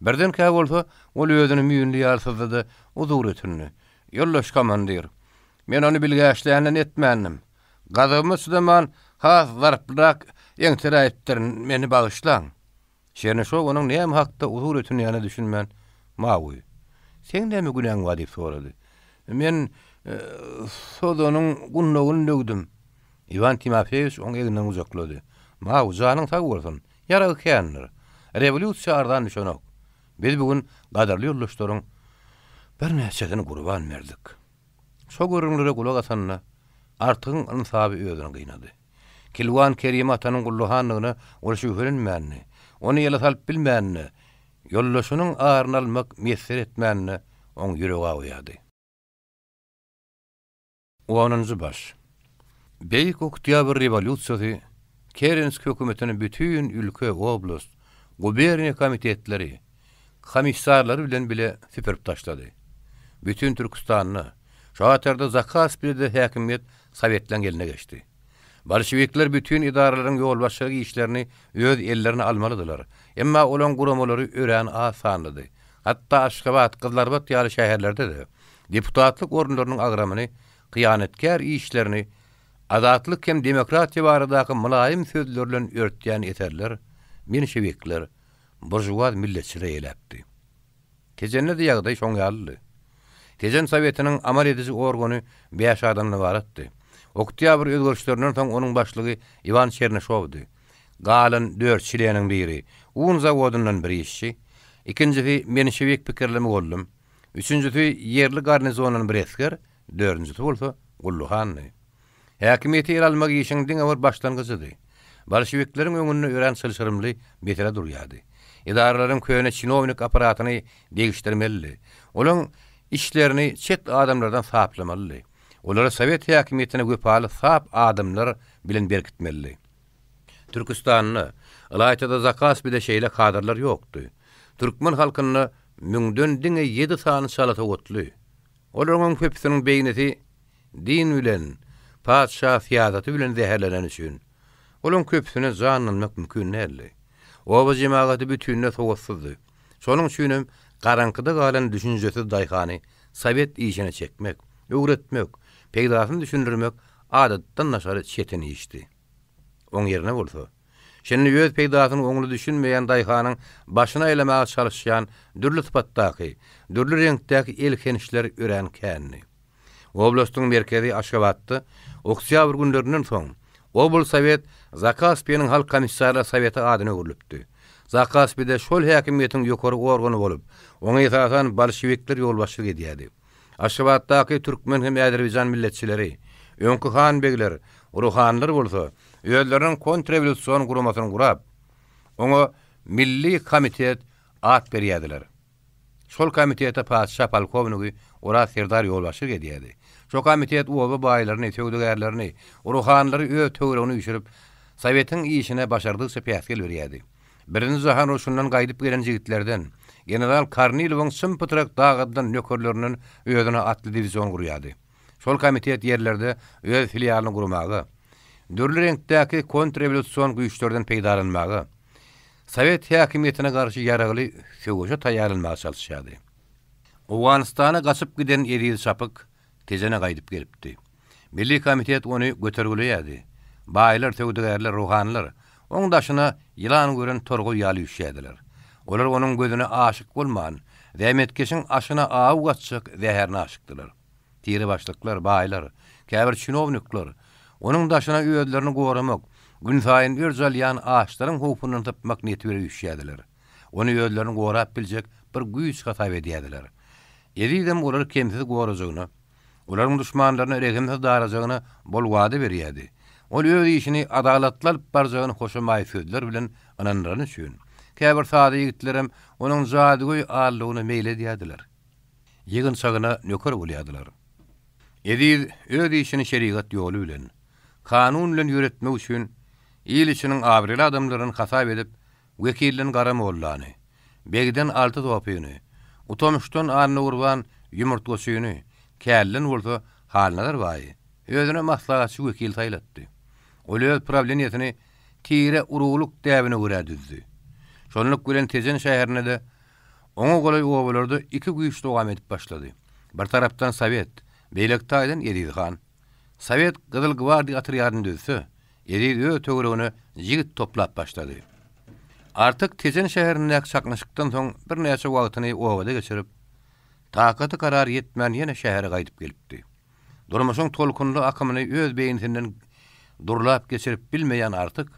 Birdenkä bolsa, ol özüni müýnli ýaly syzdy-da, uzur ötündi. Ýoldaş komandir, men ony bilgeşländen etmändim. Gazabyma çydaman, has zarplyrak eňteräýipdirin, meni bagyşlaň. Çernyşow onuň näme hakda uzur ötünýänine düşünmän, Mawy, seň näme günäň bar diýip sorady. Men sozanyň gundagyny döwdüm. Iwan Timofeýewiç oň egninden gujaklady. Mawy, janyň sag bolsun. Ýaragy kändir. Rewolýusiýa arzan düşenok. Biz bu gün gadyrly ýoldaşlaryň birnäçesini gurban berdik. Şo gürrüňlere gulak asanda, Artygyň ynsaby özüni gynady. Kilwan Kerim atanyň gulluhandygyna ol şübhelenmändi. Ony ýele salyp bilmänine, ýoldaşynyň aryny almak miýesser etmänine oň ýüregi awuýardy. Onunjy baş. Beýik Oktýabr rewolýusiýasy Kerenskiý hökümetini bütin ülke, oblast, guberniýa komitetleri, komissarlary bilen bile süpürip taşlady. Bütin Türküstanda, şo hatarda Zakaspide-de häkimiýet sowetleň eline geçdi. Bolşewikler bütin edaralaryň ýolbaşçylyk işlerini öz ellerine almalydylar. Emma olaň guramalary örän az sanlydy. Hatda Aşgabat, Gyzylarbat ýaly şäherlerde-de deputatlyk orunlarynyň agramyny hyýanatkär işlerini azatlyk hem demokratiýa baradaky mylaýym sözler bilen örtýän eserler, menşewikler, buržuaz milletçiler eýläpdi. Tejende-de ýagdaý şoň ýalydy. Tejen Sowetiniň amal ediji organy bäş adamdan ybaratdy. Oktýabr özgerişlerinden soň onuň başlygy Iwan Çernyşowdy. Galan dört çleniň biri, un zawodyndan bir işçi, ikinjisi menşewik pikirli mugallym, üçünjisi ýerli garnizondan bir esger, dördünjisi bolsa Gully handy. Häkimiýeti ele almak işiň diňe bir başlangyjydy. Bolşewikleriň öňünde örän çylşyrymly mesele durýardy. Edaralaryň köne çinownik apparatyny degişdirmelidi. Olaň içlerini çet adamlardan saplamalydy. Olary sowet häkimiýetine wepaly sap adamlar bilen berkitmelidi. Türküstanda, ylaýta-da Zakaspide şeýle kadrlar ýokdy. Türkmen halkynda müňden diňe ýedi sany çala sowatly, Olaryňam köpüsiniň beýnisi din bilen, patyşa syýasaty bilen zäherleneni üçin, olaryň köpüsine janlanmak mümkin däldi. Oba jemagaty bütinleý sowatsyzdy. Şonuň üçinem garaňkyda galan düşünjesiz daýhany sowet işine çekmek, öwretmek, peýdasyny düşündirmek adatdan daşary çetin işdi. Oň ýerine bolsa, Şindi öz peýdasyny oňly düşünmeýän daýhanyň başyny aýlamaga çalyşýan dürli sypatdaky, dürli reňkdäki elhençler örän kändi. Oblastyň merkezi Aşgabatda oktýabr günlerinden soň Oblsowet Zakaspiniň Halk Komissarlar Soweti adyna öwrülipdi. Zakaspide şol häkimiýetiň ýokary organy bolup, oňa esasan bolşewikler ýolbaşçylyk edýärdi. Aşgabatdaky türkmen hem äzerbaýjan milletçileri, öňki han-begler, ruhanylar bolsa özleriniň kontrrewolýusion guramasyny gurap, oňa Milli komitet at berýärdiler. Şol komitete patyşa polkownigi Oraz Serdar ýolbaşçylyk edýärdi. Şo komitet oba baýlaryny, söwdagärlerini, ruhanylary öz töweregine üýşürip, Sowetiň işine başardygyça päsgel berýärdi. Birinji jahan urşundan gaýdyp gelen jigitlerden, general Kornilowyň çym-pytrak dagadylan nökerlerinden özüne atly diwizion gurýardy. Şol komitet ýerlerde öz filialyny gurmaga, dürli reňkdäki kontrrewolýusion güýçlerden peýdalanmaga, sowet häkimiýetine garşy ýaragly söweşe taýýarlanmaga çalyşýardy. Owganystana gaçyp giden Eziz Çapyk Tejene gaýdyp gelipdi. Milli komitet ony götergileýärdi. Baýlar, söwdagärler, ruhanylar oň daşyna ýylan gören torgaý ýaly üýşýärdiler. Olar onuň gözüne aşyk bolman, zähmetkeşiň aşyna aw gaçjak zäherine aşykdylar. Tire başlyklar, baýlar, käbir çinownikler onuň daşyna özlerini goramak, günsaýyn örç alýan açlaryň howpundan sypmak niýeti bilen üýşýärdiler. Ony özlerini gorap biljek bir güýç hasap edýärdiler. Ezizem olary kemsiz gorajagyna, olaryň duşmanlaryna rehimsiz darajagyna bol wada berýärdi. Ol öz işini adalatly alyp barjagyny hoşamaý sözler bilen ynandyrany üçin, käbir sada ýigitlerem onuň jadygöý aldygyna meýil edýärdiler. Ýygynçagyna nöker bolýardylar. Eziz öz işini şerigat ýoly bilen, kanun bilen ýöretmek üçin il içiniň abraýly adamlaryny hasap edip, Wekilden Gara mollany, begden Alty sopyny, Utamyşdan Annagurban ýumurtgaçyny, Kälden bolsa Halnazar baýy özüne maslahatçy wekil saýlatdy. Ol öz prawleniýesini tire-uruglyk däbine görä düzdi. Şonluk bilen Tejen şäherinde-de, oňa golaý obalarda iki güýç dowam edip başlady. Bir tarapdan Sowet, beýleki taýdan Eziz han. Sowet Gyzyl gwardiýa otrýadyny düzse, Eziz öz töweregine jigit toplap başlady. Artyk Tejen şäherindäki çaknyşykdan soň birnäçe wagtyny obada geçirip, takaty-karary ýetmän ýene şähere gaýdyp gelipdi. Durmuşyň tolkunly akymyny öz beýnisinden durlap geçirip bilmeýän Artyk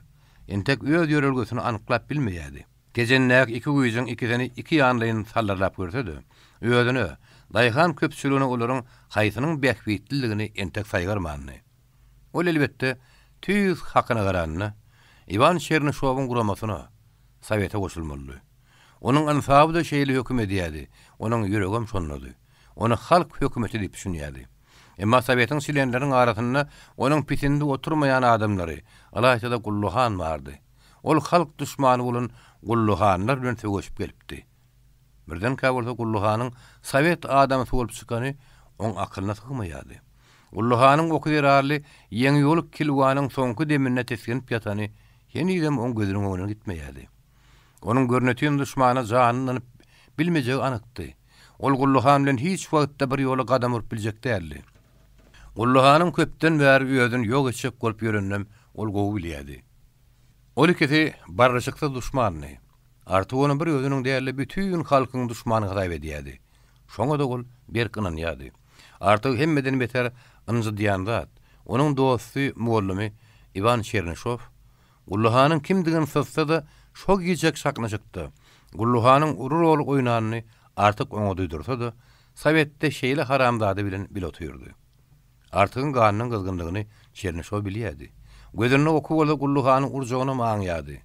entek öz ýörelgesini anyklap bilmeýärdi. Tejendäki iki güýjüň ikisini iki ýanlaýyn salyrlap görse-de, özüne, daýhan köpçüligine olaryň haýsynyň bähbitliligini entek saýgarmandy. Ol elbetde, tüýs hakyna garanda, Iwan Çernyşowyň guramasyna, Sowete goşulmalydy. Onuň ynsaby-da şeýle höküm edýärdi, onuň ýüregem şondady. Ony halk hökümeti diýip düşünýärdi. Emma Sowetiň çlenleriniň arasynda onuň pisindi oturmaýan adamlary, ylaýta-da Gully han bardy. Ol halk duşmany bolan Gully hanlar bilen söweşip gelipdi. Birdenkä bolsa Gully hanyň sowet adamsy bolup çykany oň akylyna sygmaýardy. Gully hanyň oky zerarly ýeňiýoluk kilwanyň soňky deminde tisginip ýatany henizem oň gözüniň öňünden gitmeýärdi. Onuň görnetin duşmana janyny ynanyp bilmejegi anykdy. Ol Gully han bilen hiç wagtda bir ýola gadam urup biljek däldi. Gully hanyň köpden bäri özüni ýok etjek bolup ýöreninem ol gowy bilýärdi. Ol ikisi barlyşyksyz duşmandy. Artyk ony bir özüniň däl-de, bütin halkyň duşmany hasap edýärdi. Şoňa-da ol berk ynanýardy. Artygy hemmeden beter ynjydýan zat, onuň dosty, mugallymy Iwan Çernyşow Gully hanyň kimdigini syzsa-da, şo gijeki çaknyşykda Gully hanyň uly rol oýnanyny Artyk oňa duýdursa-da, Sowetde şeýle haramzada bilen bile otyrdy. Artygyň ganynyň gyzgynlygyny Çernyşow bilýärdi. Gözünde oky bolsa Gully hanyň urjagynam aňýardy.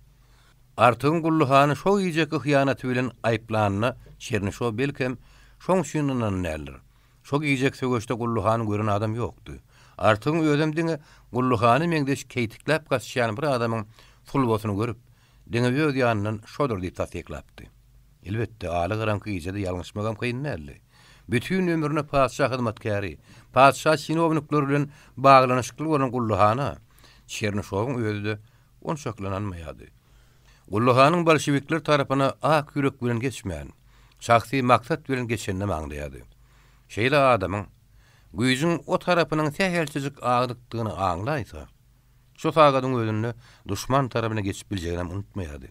Artygyň Gully hany şo gijeki hyýanaty bilen aýyplanyna Çernyşow belkem, şoň üçin ynanan däldir. Şo gijeki söweşde Gully hany gören adam ýokdy. Artygyň özem diňe Gully hana meňzeş keýtikläp gaçýan bir adamyň sulbasyny görüp, diňe öz ýanyndan şodur diýip tassyklapdy. Elbetde, ala garaňky gijede ýalňyşmagam kyn däldi. Bütin ömrüne patyşa hyzmatkäri, patyşa çinownikleri bilen baglanyşykly bolan Gully hana Çernyşowyň özi-de onçakly ynanmaýardy. Gully hanyň bolşewikler tarapyna ak ýürek bilen geçmän, şahsy maksat bilen geçeninem aňlaýardy. Şeýle adamyň güýjüň o tarapynyň sähelçejik agdykdygyny aňlaýsa, şo sagadyň özünde duşman tarapyna geçip biljeginem unutmaýardy.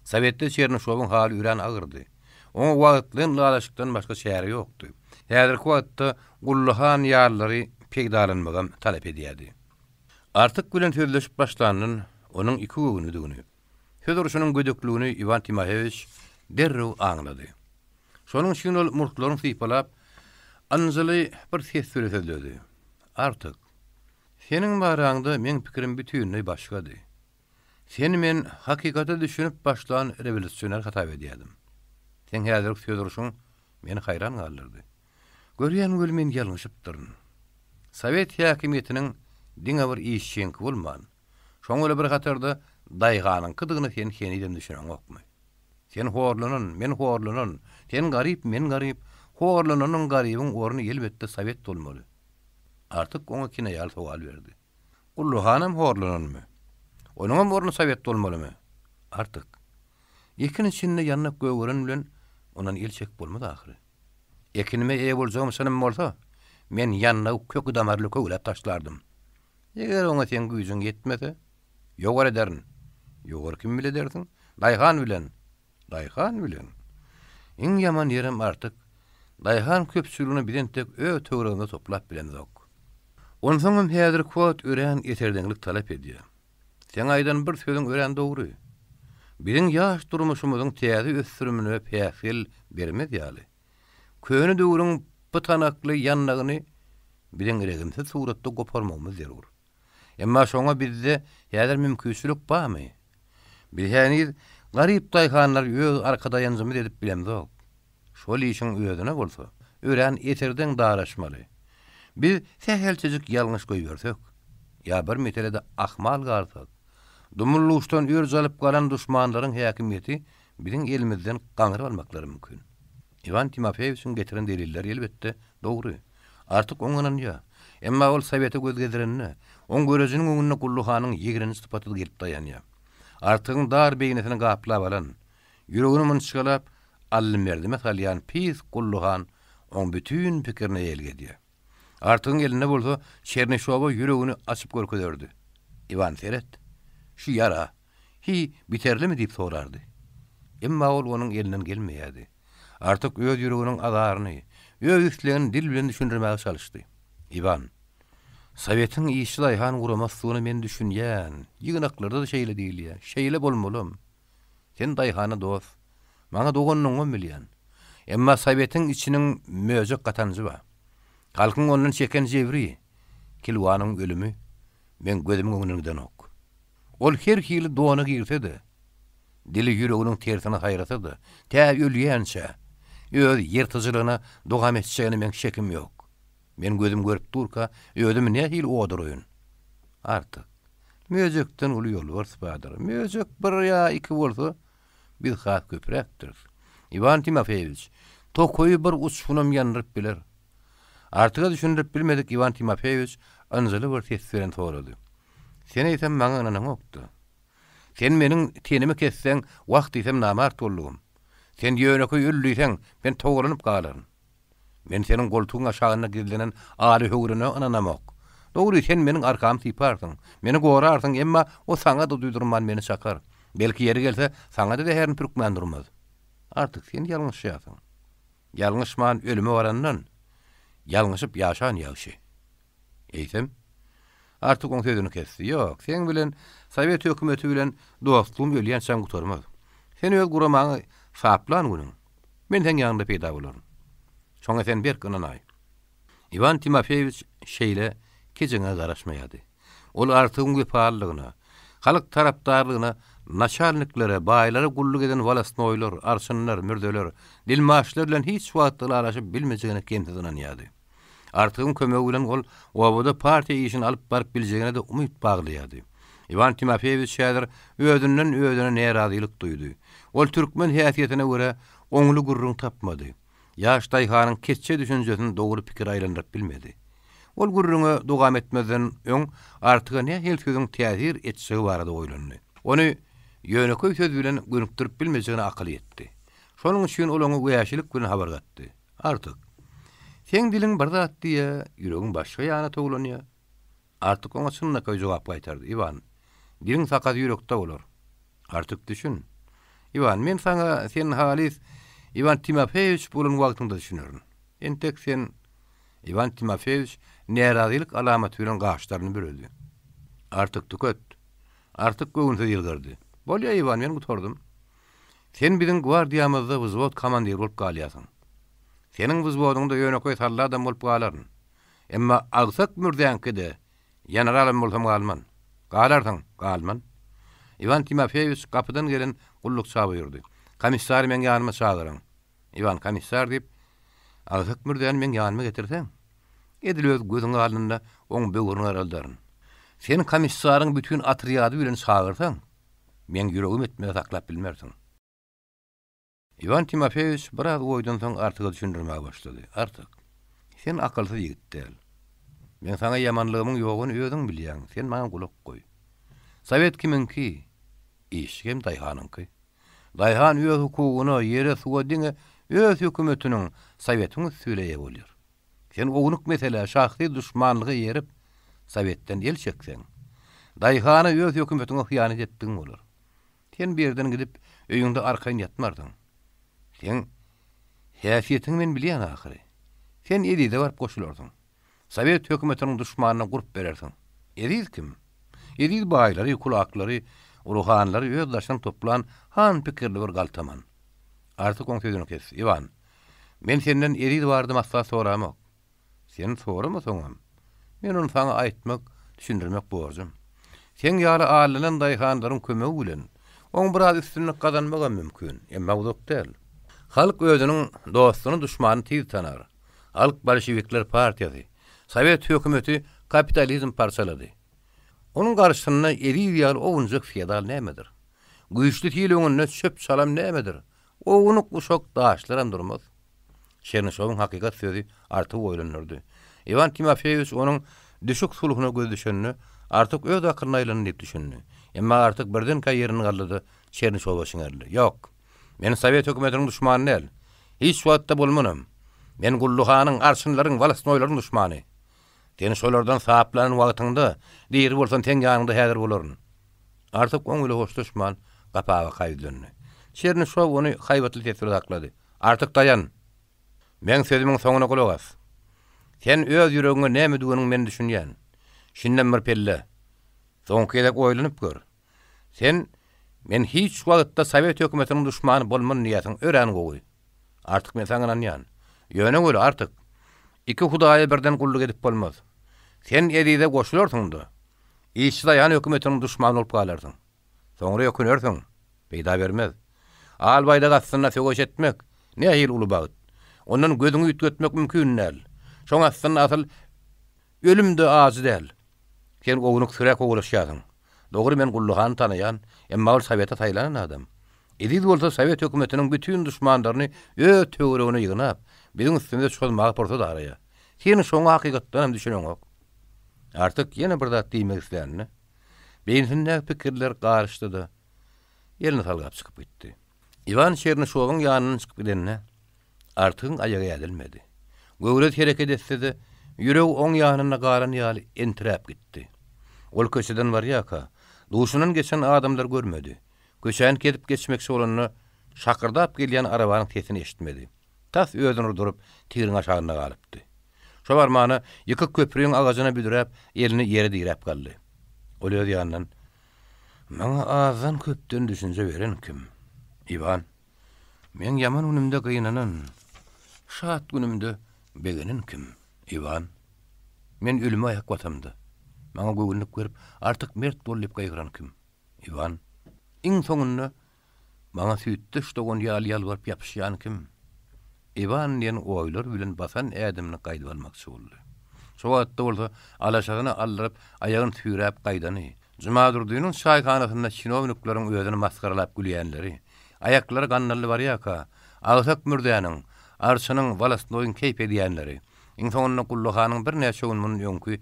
Sowetde Çernyşowyň haly örän agyrdy. Oňa wagtlaýyn ylalaşykdan başga çäre ýokdy. Häzirki wagtda Gully han ýalylary peýdalanmagam talap edýärdi. Artyk bilen sözleşip başlandan onuň ikigöwünlidigini, söz urşunyň gödekligini Iwan Timofeýewiç derrew aňlady. Şonuň üçin ol murtlaryny sypalap, ynjyly bir ses bile sözledi, Artyk, seniň baraňda meň pikirim bütinleý başgady. Seni men hakykata düşünip başlan rewolýusioner hasap edýärdim. Seň häzirki söz urşuň meni haýran galdyrdy. Görýän weli men ýalňyşypdyryn. Sowet häkimiýetiniň diňe bir işçiňki bolman, şoň bilen bir hatarda daýhanyňkydygyna sen henizem düşüneňokmy? Sen horlanan, men horlanan, sen garyp, men garyp, horlananyň garybyň orny elbetde sowet bolmaly. Artyk oňa kinaýaly sowal berdi. Gully hanam horlananmy? Onuňam orny sowet bolmalymy? Artyk. Ekin içinde ýandak gögeren bilen ondan el çekip bolmaz ahyry. Ekinime eýe boljagym çynym bolsa, men ýandagy köki-damarly köwläp taşlardym. Eger oňa seň güýjüň ýetmese, ýowar ederin. Ýowar kim bile edersiň? Daýhan bilen. Daýhan bilen. Iň ýaman ýerem Artyk, daýhan köpçüligini biz entek öz töweregimize toplap bilemzok. Onsoňam häzirki wagt örän eserdeňlik talap edýär. Seň aýdan bir sözüň örän dogry. Biziň ýaş durmuşymyzyň täze ösdürimine päsgel bermez ýaly, köne döwrüň pytanakly ýandagyny biziň rehimsiz suratda goparmagymyz zerur. Emma şoňa bizde häzir mümkinçilik barmy? Biz heniz garyp daýhanlary öz arkadaýanjymyz edip bilemzok. Şol işiň özüne bolsa, örän eserdeň daraşmaly. Biz sähelçejik ýalňyş goýbersek, ýa bir meselede ahmal galsak, dumly-duşdan örç alyp galan duşmanlaryň häkimiýeti biziň elimizden gaňryp almaklary mümkin. Iwan Timofeýewiçiň getiren delilleri, elbetde, dogry. Artyk oňa ynanýar. Emma ol Sowete göz gezdirende, oň görejiniň öňünde Gully hanyň ýigrenji sypaty gelip daýanýar. Artygyň dar beýnisini gaplap alan, Ýüregini mynçgalap, allymerdime salýan pis Gully han oň bütin pikirine eýelik edýär. Artygyň elinde bolsa Çernyşowa ýüregini açyp görkezerdi. Iwan seret, şu ýara, hiý, biterlimi diýip sorardy. Emma ol onuň elinden gelmeýärdi. Artyk öz ýüreginiň azaryny, öz islegini dil bilen düşündirmäge çalyşdy. Iwan, Sowetiň işçi-daýhan guramasydygyna men düşünýän, ýygnaklarda-da şeýle diýilýär, şeýle bolmalam. Sen daýhana dost, maňa doganlygyňam bilýän. Emma sowetiň içiniň möjek gatanjy bar. Halkyň ondan çeken jebri, kilwanyň ölümi meň gözümiň öňünden gidenok. Ol her hili dona girse-de, dili ýüreginiň tersine saýrasa-da, tä ölýänçä, öz ýyrtyjylygyna dogam etjegine meň şekim ýok. Men gözüm görüp durka, özümi nähili oda uraýyn? Artyk. Möjekden uly ýolbars bardyr. Möjek bir ýa iki bolsa, biz has köpräkdiris. Iwan Timofeýewiç, tokaýy bir uçgunam ýandyryp biler. Artyga düşündirip bilmedik Iwan Timofeýewiç ynjyly bir ses bilen sorady. Sen eýsem maňa ynanaňok-da. Sen meniň tenimi kesseň, wah diýsem namart boldugym. Sen ýönekeý öl diýseň, men togalanyp galaryn. Men seniň goltugyň aşagynda gizlenen aly höwrüne ynanamok. Dogry, sen meniň arkamy syparsyň, meni gorarsyň, emma o saňa-da duýdurman meni çakar. Belki ýeri gelse, saňa-da zäherini pürkmän durmaz. Artyk, sen ýalňyşýarsyň. Ýalňyşman ölüme barandan, ýalňyşyp ýaşan ýagşy. Eýsem? Artyk oň sözüni kesdi. Ýok, seň bilen, sowet hökümeti bilen dostlugym ölýänçäm gutarmaz. Sen öz guramaňy saplan günüň, men seň ýanyňda peýda bolaryn. Şoňa sen berk ynanaý. Iwan Timofeýewiç şeýle kejeňe garaşmaýardy. Ol Artygyň wepalylygyna, halk tarapdarlygyna naçalniklere, baýlara gulluk eden wolostnoýlar, arçynlar, mürzeler, dilmaçlar bilen hiç wagt ylalaşyp bilmejegine kemsiz ynanýardy. Artygyň kömegi bilen ol obada partiýa işini alyp baryp biljegine-de umyt baglaýardy. Iwan Timofeýewiç häzir özünden özüne närazylyk duýdy. Ol türkmen häsiýetine görä oňly gürrüň tapmady. Ýaş daýhanyň keçje düşünjesini dogry pikire aýlandyryp bilmedi. Ol gürrüňe dowam etmezden öň Artyga nähili sözüň täsir etjegi barada oýlandy. Ony ýönekeý söz bilen gönükdirip bilmejegine akyly ýetdi. Şonuň üçin ol oňa wäşilik bilen habar gatdy. Artyk, seň diliň bir zat diýýä, ýüregiň başga ýana towlanýa. Artyk oňa çynlakaý jogap gaýtardy, Iwan, diliň sakasy ýürekde bolar. Artyk düşün. Iwan, men saňa sen halys Iwan Timofeýewiç bolan wagtyňda düşünerin. Entek sen Iwan Timofeýewiç närazylyk alamaty bilen gaşlaryny büredi. Artyk tüket. Artyk göwünsiz ýylgyrdy. Bolýa, Iwan, men gutardym. Sen biziň gwardiýamyzda wzwod komandiri bolup galýarsyň. Seniň wzwodyňda ýönekeý salladam bolup galaryn. Emma agsak mürzäňkide ýeneralam bolsam galman. Galarsyň, galman. Iwan Timofeýewiç gapydan gelen gullukça buýurdy. Komissary meň ýanyma çagyryň. Iwan, komissar diýip, agsak mürzäni meň ýanyma getirseň, edil öz gözüň alnynda oň böwrüni garaldaryn. Sen komissaryň bütin otrýady bilen çagyrsaň, Meň ýüregim etmegi saklap bilmersiň. Iwan Timofeýewiç biraz oýdan soň Artyga düşündirmäge başlady. Artyk, sen akylsyz ýigit däl. Meň saňa ýamanlygymyň ýoguny özüň bilýäň, sen maňa gulak goý. Sowet kimiňki? Işçi hem daýhanyňky. Daýhan öz hukugyna, ýere, suwa diňe öz hökümetiniň, Sowetiň üsti bile eýe bolýar. Sen ownuk meselä, şahsy duşmanlyga eýerip, Sowetden el çekseň, daýhana öz hökümetiňe hyýanat etdigiň bolar. Sen bu ýerden gidip, öýüňde arkaýyn ýatmarsyň. Seň häsiýetiňi men bilýän ahyry. Sen Ezize baryp goşularsyň. Sowet hökümetiniň duşmanyna gurp berersiň. Eziz kim? Eziz baýlary, kulaklary, ruhanylary öz daşyna toplan han pikirli bir galtaman. Artyk oň sözüni kesdi. Iwan, Men senden Eziz barada maslahat soramok. Sen soramasaňam, men ony saňa aýtmak, düşündirmek borjum. Seň ýaly aldanan daýhanlaryň kömegi bilen, oň biraz üstünlik gazanmagam mümkin, emma uzak däl. Halk özüniň dostuny-duşmanyny tiz tanar. Halk bolşewikler partiýasy, sowet hökümeti kapitalizm parçalady. Onuň garşysynda Eziz ýaly owunjak feodal nämedir? Güýçli sil öňünde çöp-çalam nämedir? Ownuk-uşak daşlaram durmaz. Çernyşowyň hakykat sözi Artygy oýlandyrdy. Iwan Timofeýewiç onuň düşük sulhuna gözi düşende, Artyk öz akylyna aýlandy diýip düşündi. Emma Artyk birdenkä ýerinden galdy-da, Çernyşowa çiňerildi. Ýok! Men sowet hökümetiniň duşmany däl. Hiç wagtda bolmanam. Men Gully hanyň, arçynlaryň, wolostnoýlaryň duşmany. Sen şolardan saplanan wagtyňda, diri bolsam seň ýanyňda häzir bolaryn. Artyk oň bile hoşlaşman, gapa baka ýüzlendi. Çernyşow ony haýbatly ses bilen saklady. Artyk daýan! Meň sözümiň soňuna gulak as. Sen öz ýüregiňe näme düweniňi men düşünýän. Şindem bir pelle. Soňky gezek oýlanyp gör. Sen, Men hiç wagtda sowet hökümetiniň duşmany bolman diýýäsiň, örän gowy. Artyk men saňa ynanýan. Ýöne weli, Artyk, iki hudaýa birden gulluk edip bolmaz. Sen Ezize goşularsyň-da, Işçi daýhan hökümetiniň duşmany bolup galarsyň. Soňra ökünersiň. Peýda bermez. Al baýdak astynda söweş etmek, nähili uly bagt. Ondan gözüňi üýtgetmek mümkin däl. Şoň astynda asyl ölüm-de ajy däl. Sen ownuk sürä kowalaşýarsyň. Dogry men Gully hany tanaýan, emma ol sowete saýlanan adam. Eziz bolsa sowet hökümetiniň bütin duşmanlaryny öz töweregine ýygnap, biziň üstümize çozmaga pursat araýar. Sen şoňa hakykatdanam düşüneňok. Artyk ýene bir zat diýmek islände, beýnisindäki pikirler garyşdy-da, elini salgap çykyp gitdi. Iwan Çernyşowyň ýanyndan çykyp gidende, Artygyň aýagy ädilmedi. Göwresi hereket etse-de, ýüregi oň ýanynda galan ýaly entiräp gitdi. Ol köçeden barýarka, duşundan geçen adamlary görmedi. Köçäni kesip geçmekçi bolanda, şakyrdap gelýän arabanyň sesini eşitmedi. Tas özüni urduryp, tigriň aşagynda galypdy. Şo barmana ýykyk köprüň agajyna büdräp, elini ýere diräp galdy. Ol öz ýanyndan, Maňa azdan-köpden düşünje beren kim? Iwan. Meň ýaman günümde gynanan, şat günümde begenen kim? Iwan. Men ölüme aýak basamda, maňa göwünlik berip, artyk mert bol diýip gygyran kim? Iwan. Iň soňunda maňa süýtdeş dogan ýaly ýalbaryp ýapyşýan kim? Iwan diýen oýlar bilen basan ädimini gaýdyp almakçy boldy. Şo wagtda bolsa alaşasyny aldyryp, aýagyny süýräp gaýdany, Jumadurdynyň çaýhanasynda çinownikleriň özüni masgaralap gülýänleri, aýaklary gandally barýarka, agsak Mürzäniň, Arçynyň, wolostnoýyň keýp edýänleri, iň soňunda Gully hanyň birnäçe gün mundan öňki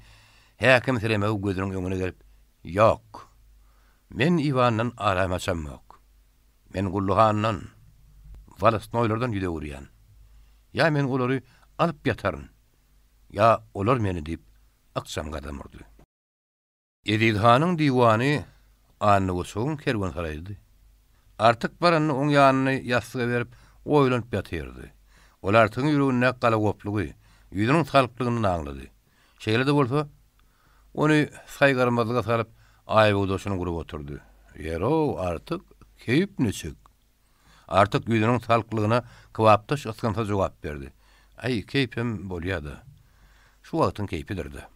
häkimsiremegi gözüniň öňüne gelip, Ýok! Men Iwandan aram açamok. Men Gully handan, wolostnoýlardan ýüz öwürýän. Ýa men olary alyp ýataryn, ýa olar meni diýip, ykjam gadam urdy. Eziz hanyň diwany Anna Goçugyň kerwensaraýydy. Artyk baranda oň ýanyny ýassyga berip, oýlanyp ýatyrdy. Ol Artygyň ýüregindäki galagoplugy, ýüzüniň salklygyndan aňlady. Şeýle-de bolsa, ony saýgarmazlyga salyp, aýbogdaşyny gurup oturdy. Ýer-ow, Artyk, keýp niçik? Artyk ýüzüniň salklygyna kybapdaş ysgynsyz jogap berdi. Aý, keýpem bolýa-da. Şu wagtyň keýpidir-dä.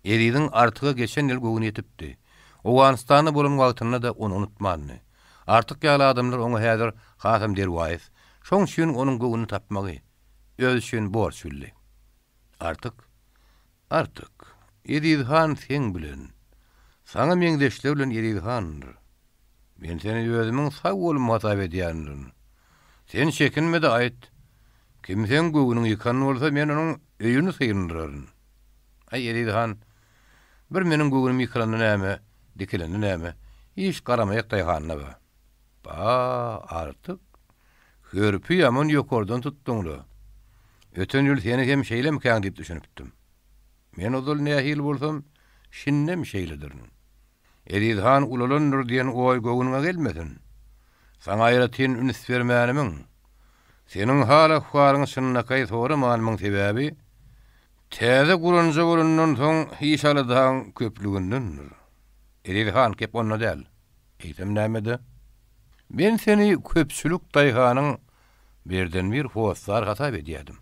Eziziň Artyga geçen ýyl göwni ýetipdi. Owganystanda bolan wagtynda-da ony unutmandy. Artyk ýaly adamlar oňa häzir hasam derwaýys. Şoň üçin onuň göwnüni tapmagy özi üçin borç bildi. Artyk, Artyk, Eziz han seň bilen, saňa meňzeşler bilen Eziz handyr. Men seni özümiň sag golum hasap edýändirin. Sen çekinme-de aýt, kim seň göwnüňi ýykan bolsa, men onuň öýüni syndyraryn. Aý, Eziz han, bir meniň göwnüm ýykylanda näme, dikilende näme, iş garamaýak daýhanda bar. Ba, Artyk, hörpi ýaman ýokardan tutduň-la. Öten ýyl seni hem şeýlemikäň diýip düşünipdim. Men ozal nähili bolsam, şindem şeýledirin. Eziz han ulalandyr diýen oý göwnüňe gelmesin. Saňa aýratyn üns bermänimiň, seniň hal-ahwalyňy çynlakaý soramanymyň sebäbi, täze guranja bolandan soň iş-aladaň köplügindendir. Eziz han, gep onda däl. Eýsem nämede? Men seni köpçülik daýhanyň birden-bir hossary hasap edýärdim.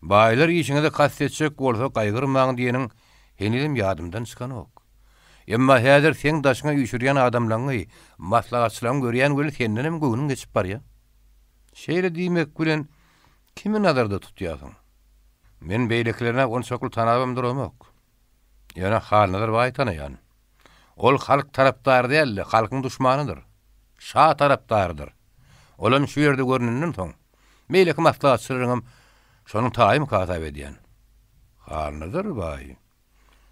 Baýlar işiňize kast etjek bolsa gaýgyrmaň diýeniň henizem ýadymdan çykanok. Emma häzir seň daşyňa üýşürýän adamlaňy, maslahatçylaňy görýän weli sendenem göwnüň geçip barýa. Şeýle diýmek bilen kimi nazarda tutýarsyň? Men beýlekilerini onçakly tanabam duramok. Ýöne Halnazar baýy tanaýan. Ol halk tarapdary däl-de, halkyň duşmanydyr. Şa tarapdarydyr. Olam şu ýerde görnenden soň, beýleki maslahatçylaryňam şonuň taýymyka hasap edýän. Halnazar baý.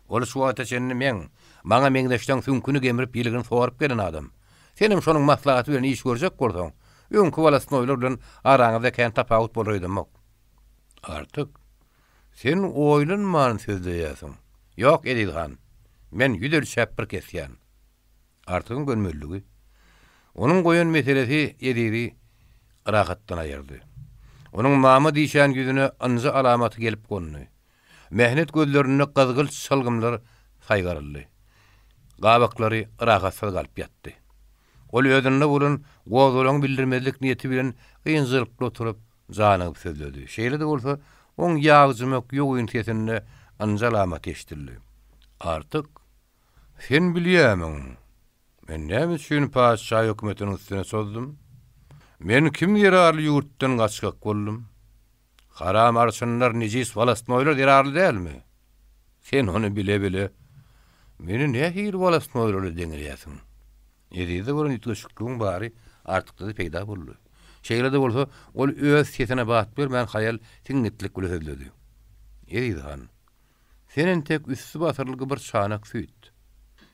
Ol şu wagta çenli meň, maňa meňzeşleň süňküni gemrip ýiligini sorup gelen adam. Senem şonuň maslahaty bilen iş görjek bolsaň, öňki wolostnoýlar bilen araňyzda kän tapawut bolar öýdemok. Artyk, sen oýlanman sözleýärsiň. Ýok, Eziz han, men ýüz ölçäp bir kesýän. Artygyň gönmelligi, onuň goýan meselesi Ezizi rahatdan aýyrdy. Onuň mama diýşän ýüzüne ynjy alamaty gelip gondy. Mähnet gözlerinde gyzgylt çylgymlar saýgaryldy. Gabaklary rahatsyz galyp ýatdy. Ol özünde bolan gozgalaňy bildirmezlik niýeti bilen ynjalykly oturyp, janygyp sözledi. Şeýle-de bolsa, oň ýagjymak ýogyn sesinde ynjy alamaty eşidildi. Artyk, sen bilýärmiň, men näme üçin patyşa hökümetiniň üstüne çozdum? Men kim zerarly ýurtdan gaçgak boldum? Haram arçynlar, nejis wolostnoýlar zerarly dälmi? Sen ony bile-bile meni nähili wolostnoýlara deňelýärsiň? Ezizde bolan üýtgeşikligiň bary Artykda-da peýda boldy. Şeýle-de bolsa, ol öz sesine bat bermän haýal siňňitlik bile sözledi. Eziz han, sen entek üsti basyrylgy bir çanak süýt.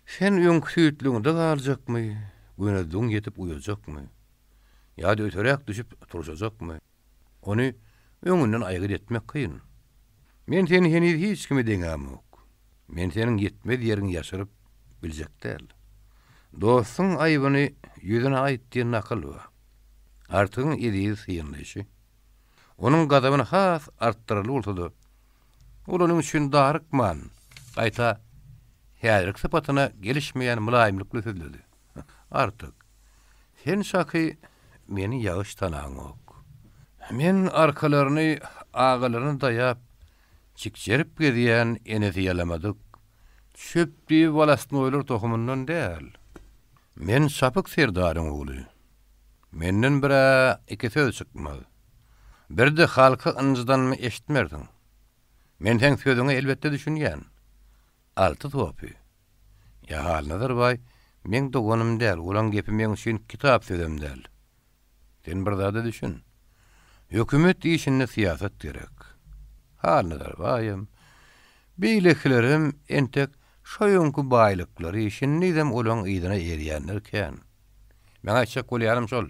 Sen öňki süýtlügiňde galjakmy, gönezligiň ýetip uýajakmy? Ýa-da öteräk düşüp turşajakmy? Ony öňünden aýgyt etmek kyn. Men seni heniz hiç kime deňämok. Men seniň ýetmez ýeriňi ýaşyryp biljek däl. Dostuň aýbyny ýüzüne aýt diýen nakyl bar. Artygyň Ezizi synlaýşy, onuň gazabyny has artdyrarly bolsa-da, ol onuň üçin darykman, gaýta häzirki sypatyna gelişmeýän mylaýymlykly sözledi. Artyk, sen çaky meni ýagyş tanaňok. Men arkalaryny agalaryna daýap, çikjerip gezýän enesi ýalamadyk, çöp düýe wolostnoýlar tohumyndan däl. Men Çapyk serdaryň ogly. Menden bir-ä iki söz çykmaz. Bir-de halky ynjydanymy eşitmersiň. Men seň sözüňe elbetde düşünýän. Alty sopy. Ýa Halnazar baý meň doganym däl, olaň gepi meň üçin kitap sözem däl. Sen bir zada düşün. Hökümet işinde syýasat gerek. Halnazar baýam, beýlekilerem entek şo öňki baýlyklary şindizem olaň yzyna erýänler kän. Meň aýtjak bolýanym şol.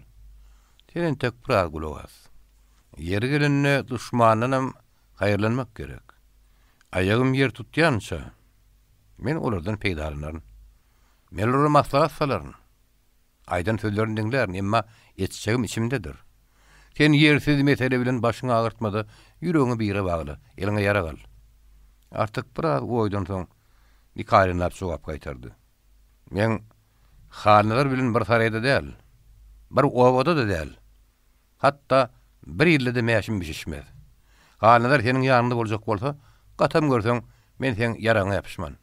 Sen entek biraz gulak as. Ýeri gelende duşmandanam haýyrlanmak gerek. Aýagym ýer tutýança, men olardan peýdalanaryn. Men olara maslahat salaryn. Aýdan sözlerini diňlärin, emma etjegim içimdedir. Sen ýersiz mesele bilen başyňy agyrtma-da, ýüregiňi bire bagla, eliňe ýarag al. Artyk biraz oýdan soň nikaýlanlap jogap gaýtardy. Meň Halnazar bilen bir saraýda däl, bir obada-da däl. Hatda bir ilde-de mäşim bişişmez. Halnazar seniň ýanyňda boljak bolsa, gatam görseň, men seň ýaraňa ýapyşman.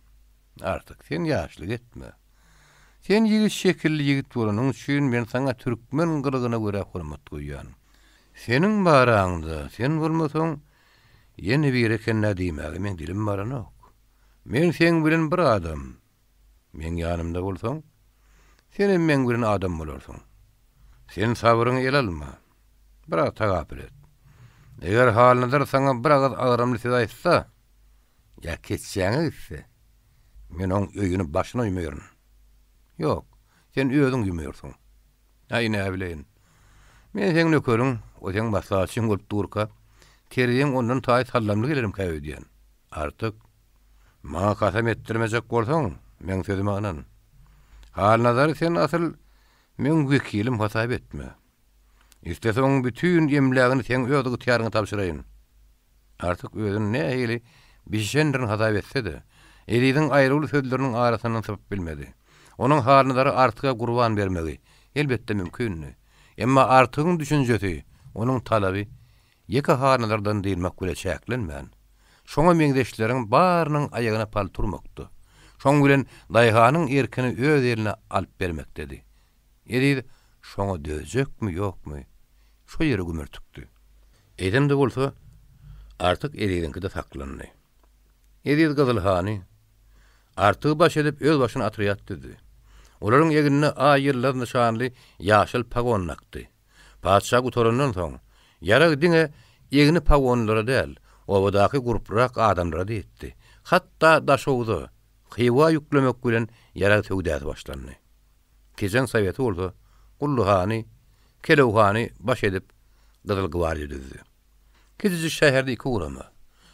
Artyk, sen ýaşlyk etme. Sen ýigit şekilli ýigit bolanyň üçin men saňa türkmen gylygyna görä hormat goýýan. Seniň baraňda, sen bolmasaň, ýene biri eken-dä diýmäge meň dilim baranok. Men seň bilen bir adam. Meň ýanymda bolsaň, senem meň bilen adam bolarsyň. Sen sabryňy ele alma. Biraz tagapyl et. Eger Halnazar saňa bir agyz agramly söz aýtsa, ýa keçjäňe gitse, men oň öýüni başyna ýumaýaryn. Ýok, sen özüň ýumaýarsyň. Aý, näbileýin. Men seň nökeriň, o seň maslahatçyň bolup durka, terziň ondan taý sallamly gelerimkä öýdýän. Artyk. Maňa kasam etdirmejek bolsaň, meň sözüme ynan. Halnazary sen asyl meň wekilim hasap etme. Isleseň oň bütin emlägini seň öz ygtyýaryňa tabşyraýyn. Artyk özüni nähili bişişendirin hasap etse-de, Eziziň aýrawly sözleriniň arasyndan sypyp bilmedi. Onuň Halnazary Artyga gurban bermegi, elbetde, mümkindi. Emma Artygyň düşünjesi, onuň talaby Ýeke Halnazardan dynmak bile çäklenmän, şoňa meňzeşleriň barynyň aýagyna pal turmakdy. Şoň bilen daýhanyň erkini öz eline alyp bermekdedi. Eziz şoňa dözjekmi-ýokmy, şo ýeri gümürtikdi. Eýsem-de bolsa, Artyk Eziziňkide saklandy. Eziz Gyzyl hany Artygy baş edip öz başyna otrýad düzdi. Olaryň egnine aý-ýyldyz nyşanly ýaşyl pagon dakdy. Patyşa gutarandan soň, ýarag diňe egni pagonlylara däl, obadaky gurplurak adamlara-da ýetdi. Hatda Daşogza, Hywa ýüklemek bilen ýarag söwdasy başlandy. Tejen soweti bolsa Gully hany, Kelew hany baş edip Gyzyl gwardiýa düzdi. Kiçijik şäherde iki gurama,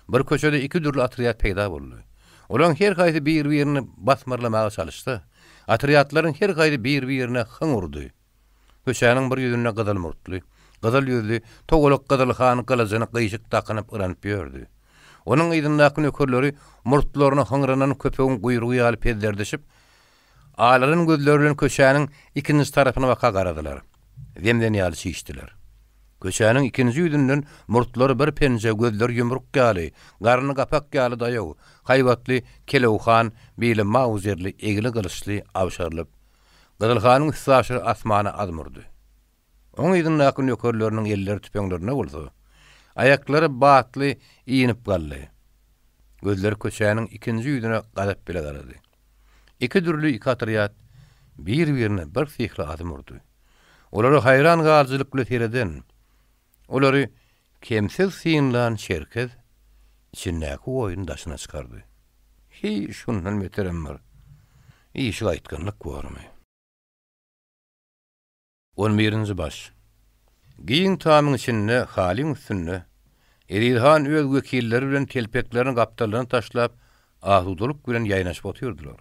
bir köçede iki dürli otrýad peýda boldy. Olaryň her haýsy bir-birini basmarlamaga çalyşsa, otrýadlaryň her haýsy bir-birine hyň urdy. Köçäniň bir ýüzünde gyzyl murtly, gyzyl ýüzli, togalak gyzyl han gylyjyny gyşyk dakynyp yranyp ýördi. Onuň yzyndaky nökerleri murtlaryny hyňranan köpegiň guýrugy ýaly pezzerdişip, alaran gözleri bilen köçäniň ikinji tarapyna baka garadylar. Zemzen ýaly çişdiler. Köçäniň ikinji ýüzünden murtlary bir penje, gözleri ýumruk ýaly, garny gapak ýaly daýaw, haýbatly Kelew han bili mauzerli, egni gylyçly abşarylyp, Gyzylhanyň üstaşyry asmana azm urdy. Oň yzyndaky nökerleriniň elleri tüpeňlerinde bolsa, aýaklary batly inip galdy. Gözleri köçäniň ikinji ýüzüne gazap bile garady. Iki dürli iki otrýad bir-birine birsyhly azm urdy. Olara haýran galyjylyk bile sereden, olary kemsiz synlan Çerkez. Içindäki oýuny daşyna çykardy. Hiý, şundan beterem bir işi gaýtgynlyk bormy? On birinji baş. Giň tamyň içinde, halyň üstünde Eziz han öz wekilleri bilen telpeklerini gapdallaryna taşlap, asudalyk bilen ýaýnaşyp otyrdylar.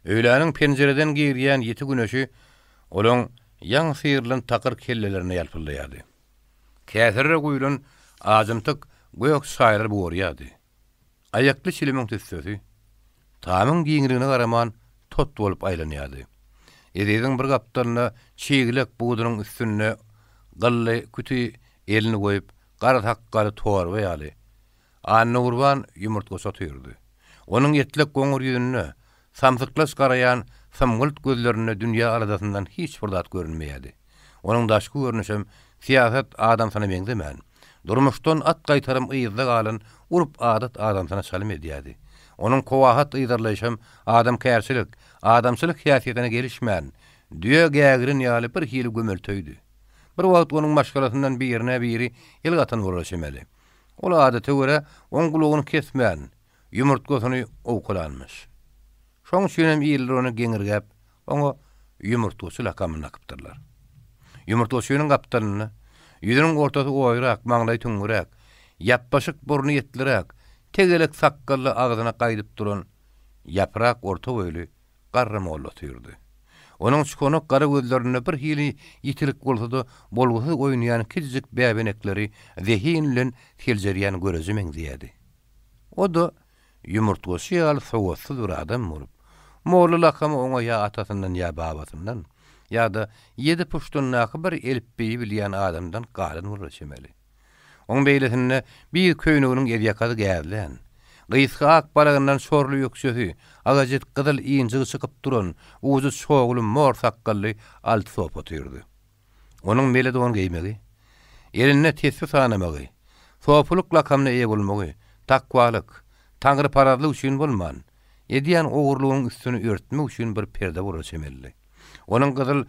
Öýläniň penjireden girýän ýiti güneşi olaň ýaňy syrylan takyr kellelerine ýalpyldaýardy. Käsirre guýlan ajymtyk gök çaýlar bugarýardy. Aýakly çilimiň tüssesi, tamyň giňligine garaman, tot bolup aýlanýardy. Eziziň bir gapdalynda çiglek budunyň üstünde gylly küti elini goýup, gara sakgaly torba ýaly, Annagurban ýumurtgaçy otyrdy. Onuň etlek goňur ýüzünde, samsyklaç garaýan symgylt gözlerinde dünýä aladasyndan hiç bir zat görünmeýärdi. Onuň daşky görnüşem syýasat adamsyna meňzemän, durmuşdan at gaýtarym yzda galan urp-adat adamsyna çalym edýärdi. Onuň kowahat yzarlaýşam adamkärçilik, adamçylyk häsiýetine gelişmän, düýe gägiren ýaly bir hili gömelteýdi. Bir wagt onuň maşgalasyndan birine biri el gatan bolara çemeli. Ol adata görä, oň gulagyny kesmän, ýumurtgasyny owkalanmyş. Şoň üçinem iller ony geňirgäp, oňa Ýumurtgaçy lakamyny dakypdyrlar. Ýumurtgaçynyň gapdalynda, ýüzüniň ortasy oýrak, maňlaýy tüňňüräk, ýapbaşyk burny etliräk, tegelek sakgally agzyna gaýdyp duran ýaprak orta boýly garry molla otyrdy. Onuň çukanak gara gözlerinde bir hili ýitilik bolsa-da, bolgusyz oýnaýan kiçijik bäbenekleri zehin bilen seljerýän göreje meňzeýärdi. O-da ýumurtgaçy ýaly sowatsyz bir adam bolup, molla lakamy oňa ýa atasyndan ýa babasyndan, ýa-da ýedi puştundaky bir elipbiýi bilýän adamdan galan bolara çemeli. Oň beýlesinde bir köýneginiň ezýakasy gäzlän, gysga ak balagyndan çorly ökjesi, agajet gyzyl injigi çykyp duran, ujy çogly mor sakgally Alty sopy otyrdy. Onuň mele don geýmegi, elinde tesbi sanamagy, sopulyk lakamyna eýe bolmagy takwalyk, taňryparazlyk üçin bolman, edýän ogurlygynyň üstüni örtmek üçin bir perde bolara çemelidi. Onuň gyzyl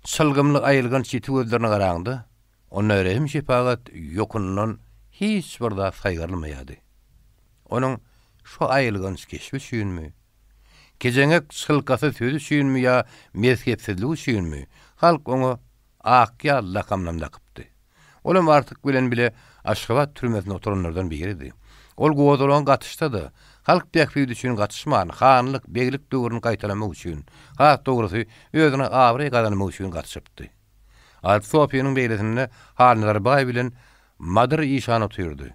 çylgymly aýylganç ýiti gözlerine garaňda, Onda rehim-şepagat ýokundan hiç bir zat saýgarylmaýardy. Onuň şu aýylganç keşbi üçinmi, kejeňek çylkasy sözi üçinmi ýa mezhepsizligi üçinmi, halk oňa Akýal lakamynam dakypdy. Olam Artyk bilen bile Aşgabat türmesinde oturanlardan biridi. Ol gozgalaňa gatyşsa-da, halk bähbidi üçin gatyşman, hanlyk, beglik döwrüni gaýtalamak üçin, has dogrusy, özüne abraý gazanmak üçin gatyşypdy. Alty sopynyň beýlesinde Halnazar baý bilen Madyr işan otyrdy.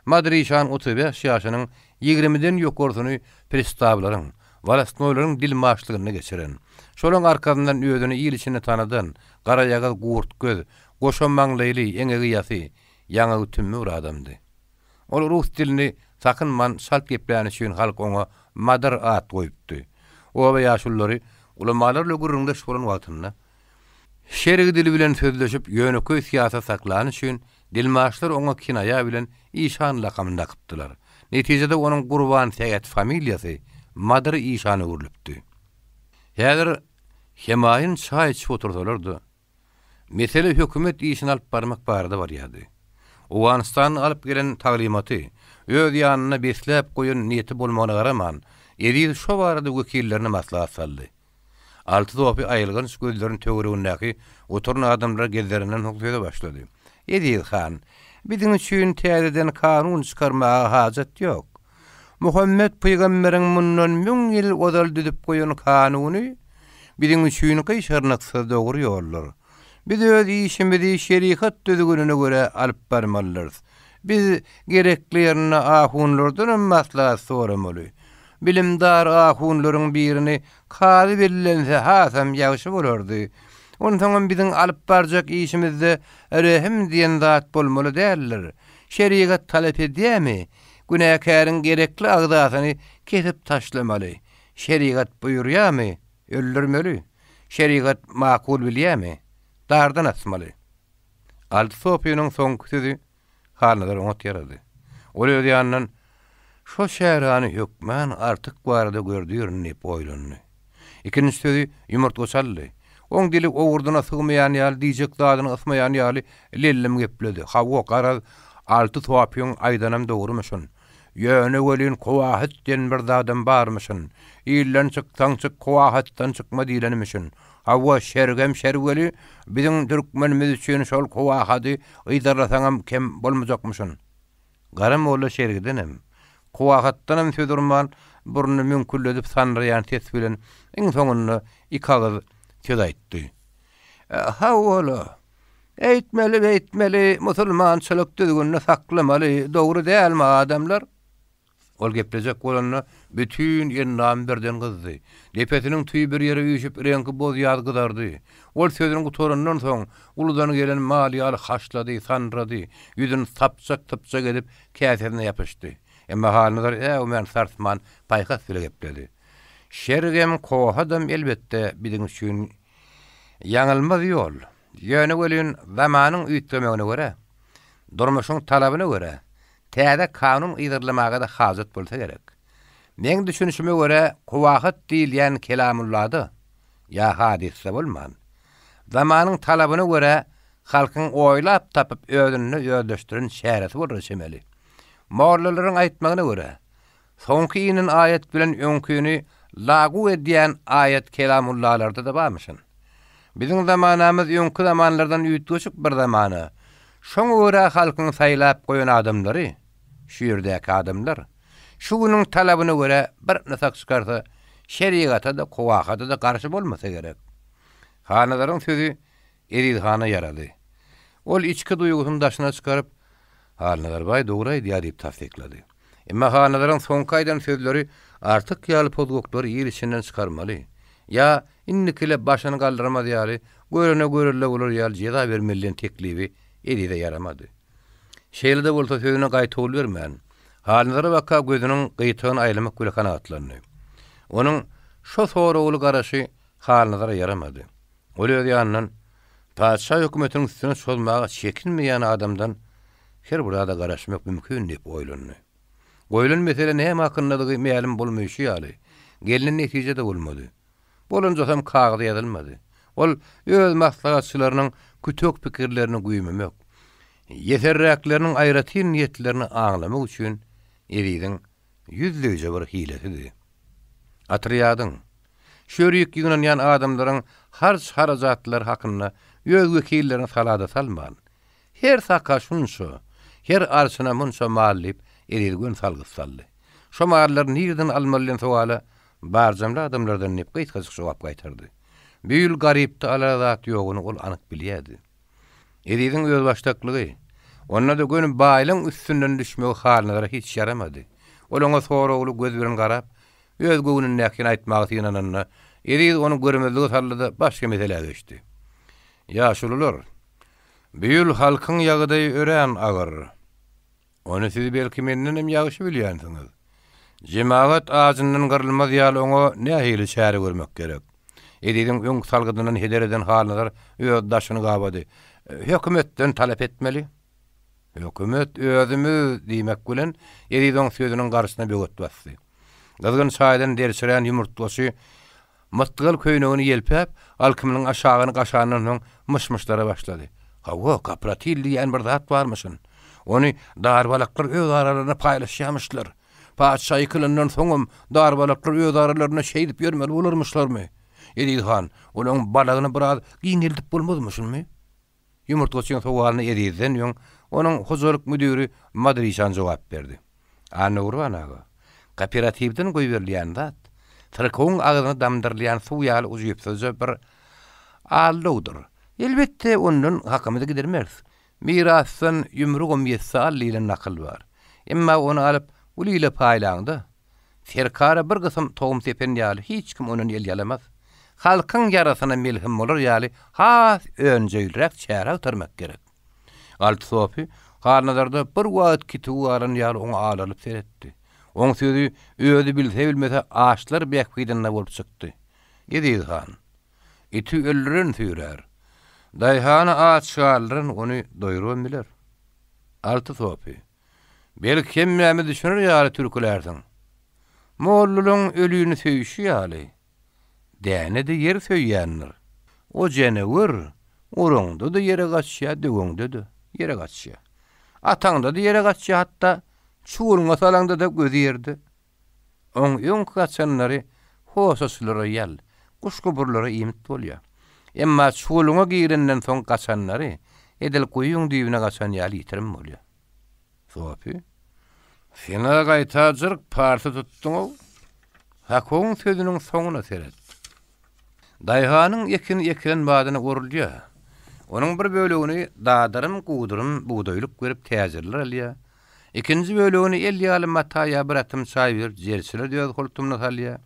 Madyr işan 35 ýaşynyň ýigrimiden ýokarsyny pristawlaryň, wolostnoýlaryň dilmaçlygynda geçiren, şolaň arkasyndan özüni il içinde tanadan, garaýagyz gurt göz, goşa maňlaýly, eňegi ýasy, ýaňagy tümmi bir adamdy. Ol rus dilini sakynman çalt gepläni üçin halk oňa Madyr at goýupdy. Oba ýaşululary ulamalar bilen gürrüňdeş bolan wagtynda, Şerigi dili bilen sözleşip ýönekeý syýasat saklany üçin dilmaçlar oňa kinaýa bilen Işan lakamyny dakypdylar. Netijede onuň Gurban Sähet familiýasy Madyr işana öwrülipdi. Häzir hemaýyn çaý içip otursalar-da, mesele hökümet işini alyp barmak barada barýardy. Owganystandan alyp gelen taglymaty, öz ýanynda besläp goýan niýeti bolmagyna garaman, Eziz şo barada wekillerine maslahat saldy. Alty sopy aýylganç gözlerini töweregindäki oturan adamlara gezderenden soň söze başlady. Eziz han, biziň üçin täzeden kanun çykarmaga hajat ýok. Muhammet pygamberiň mundan müň ýyl ozal düzüp goýan kanuny biziň üçin gyşarnyksyz dogry ýoldur. Biz öz işimizi şerigat düzgünine görä alyp barmalydyrys. Biz gerekli ýerinde ahunlardanam maslahat soramaly. Bilimdar ahunlaryň birini kazy bellense hasam ýagşy bolardy. Onsoňam biziň alyp barjak işimizde rehim diýen zat bolmaly däldir. Şerigat talap edýämi, günäkäriň gerekli agzasyny kesip taşlamaly. Şerigat buýurýamy, öldürmeli. Şerigat makul bilýämi, dardan asmaly. Alty sopynyň soňky sözi Halnazar oňat ýarady. Ol öz ýanyndan, Şo çäräni hökman Artyk barada gördürin diýip oýlandy. Ikinji sözi ýumurtga çaldy. Oň dili owurdyna sygmaýan ýaly, diýjek zadyny ysmaýan ýaly lellim gepledi. Hawa, garaz, Alty sopyň aýdanam dogrumyşyn. Ýöne welin kowahat diýen bir zadam barmyşyn. Ilden çyksaň çyk, kowahatdan çykma diýlenmişin. Hawa, şergem şer weli, biziň türkmenimiz üçin şol kowahady yzarlasaňam kem bolmajakmyşyn. Gara molla şergidenem, kowahatdanam söz urman, burnuny müňkülledip sandyraýan ses bilen iň soňunda iki agyz söz aýtdy. Hawa-la, eýtmeli-beýtmeli, musulmançylyk düzgünini saklamaly, dogry dälmi, adamlar? Ol geplejek bolanda, bütin endamy birden gyzdy. Depesiniň tüýi bir ýere üýşüp, reňki boz-ýaz gyzardy. Ol sözüni gutarandan soň, uludan gelen mal ýaly haşlady, sandyrady, ýüzüni sapjak-sypjak edip, käsesine ýapyşdy. Emma Halnazar äwmän, sarsman, paýhas bile gepledi. Şergem, kohadam, elbetde, biziň üçin ýaňylmaz ýol. Ýöne welin, zamanyň üýtgemegine görä, durmuşyň talabyna görä, Täze kanun yzarlamaga-da hajat bolsa gerek. Meň düşünişime görä, kowahat diýilýän kelamullada ýa hadysda bolman, zamanyň talabyna görä halkyň oýlap tapyp özünde özleşdiren çäresi bolara çemeli. Mollalaryň aýtmagyna görä, soňky inen aýat bilen öňkini lagu edýän aýat kelamullalarda-da barmyşyn. Biziň zamanamyz öňki zamanlardan üýtgeşik bir zamana. Şoňa görä halkyň saýlap goýan adamlary, şu ýerdäki adamlar, şu günüň talabyna görä bir nysak çykarsa, şerigata-da, kowahata-da garşy bolmasa gerek. Hanazaryň sözi Eziz hana ýarady. Ol içki duýgusyny daşyna çykaryp, Halnazar baý dogry aýdýar diýip tassyklady. Emma Halnazaryň soňky aýdan sözleri Artyk ýaly pozguklary il içinden çykarmaly, ýa indikile başyny galdyrmaz ýaly, görene görelde bolar ýaly jeza bermeli diýen teklibi Ezize ýaramady. Şeýle-de bolsa sözüne gaýtawul bermän, Halnazara baka gözüniň gyýtagyny aýlamak bile kanagatlandy. Onuň şo soragly garaşy Halnazara ýaramady. Ol öz ýanyndan, Patyşa hökümetiniň üstüne çozmaga çekinmeýän adamdan her bir zada garaşmak mümkin diýip oýlandy. Goýlan mesele näme hakyndadygy mälim bolmaýşy ýaly, gelnen netije-de bolmady. Bolanjasam kagyza ýazylmady. Ol öz maslahatçylarynyň kütek pikirlerini güýmemek, ýeserräkleriniň aýratyn niýetlerini aňlamak üçin Eziziň ýüzleýje bir hilesidi. Otrýadyň, şörik ýygnanýan adamlaryň harç-harajatlary hakynda öz wekillerini salada salman, her saka şunça, her arçyna munça mal diýip, Eziz göni salgyt saldy. Şo mallary nireden almaly diýen sowala Barjamly adamlardan diýip gysgajyk jogap gaýtardy. Bu ýyl garypda alara zat ýoguny ol anyk bilýärdi. Eziziň özbaşdaklygy, onda-da göni baýlaň üstünden düşmegi Halnazara hiç ýaramady. Ol oňa soragly göz bilen garap, öz göwnündäkini aýtmaga synananda, Eziz ony görmezlige saldy-da, başga meselä geçdi. Ýaşulular, bu ýyl halkyň ýagdaýy örän agyr. Ony siz belki mendenem ýagşy bilýänsiňiz. Jemagat ajyndan gyrylmaz ýaly oňa nähili çäre görmek gerek? Eziziň öň salgydyndan heder eden Halnazar öz daşyny gabady. Hökümetden talap etmeli. Hökümet özümiz diýmek bilen, Eziz oň sözüniň garşysyna böwet basdy. Gyzgyn çaýdan derçirän ýumurtgaçy Mytgal köýnegini ýelpäp, alkymynyň aşagyny gaşandan soň myş-myşlara başlady. Hawa, kooperatil diýýän bir zat barmyşyn. Ony darbalaklar öz aralarynda paýlaşýamyşlar. Patyşa ýykylandan soňam darbalaklar öz aralarynda şeýdip ýörmeli bolarmyşlarmy? Eziz han, olaň balagyny biraz giňeldip bolmazmyşynmy? Ýumurtgaçyň sowalyna Ezizden öň onuň hojalyk müdiri Madr işan jogap berdi. Annagurban aga, kooperatiwden goýberilýän zat, syrkawyň agzyna damdyrylýan suw ýaly ujypsyzja bir aldawdyr. Elbetde, ondan hakymyzy gidirmeris. Mirasdan ýumrugam ýetse al diýlen nakyl bar. Emma ony alyp, uly ile paýlaňda, Serkara bir gysym tohum sepen ýaly hiç kim ondan el ýalamaz. Halkyň ýarasyna melhem bolar ýaly has önjeýliräk çäre agtarmak gerek. Alty sopy Halnazarda bir wagt kitüwi galan ýaly oňa alarylyp seretdi. Oň sözi özi bilse-bilmese açlar bähbidinde bolup çykdy. Eziz han, iti öldüren süýrär. Daýhany aç galdyran ony doýrubam biler. Alty sopy, Belki hemmämiz düşüner ýaly türkülärsiň. Mollalaň ölini söýşi ýaly, däne-de ýer söýýändir. O jenewer uraňda-da ýere gaçýar, döweňde-de ýere gaçýar. Ataňda-da ýere gaçýar, hatda çuwulyňa salaňda-da gözi ýerde. Oň öňki gaçanlary hosaçylara ýal, guş-guburlara iýmit bolýar. Emma çuwulyňa girenden soň gaçanlary edil guýyň düýbüne gaçan ýaly ýitirim bolýar. Sopy. Sen-ä gaýta jyrk parsa tutduň-ow. Hakowyň sözüniň soňuna seret. Daýhanyň ekini ekilen badyna orulýar. Onuň bir bölegini dadyrym-gudurym bugdaýlyk berip täjirler alýar. Ikinji bölegini el ýaly mata ýa bir atym çaý berip jerçiler öz holtumyna salýar.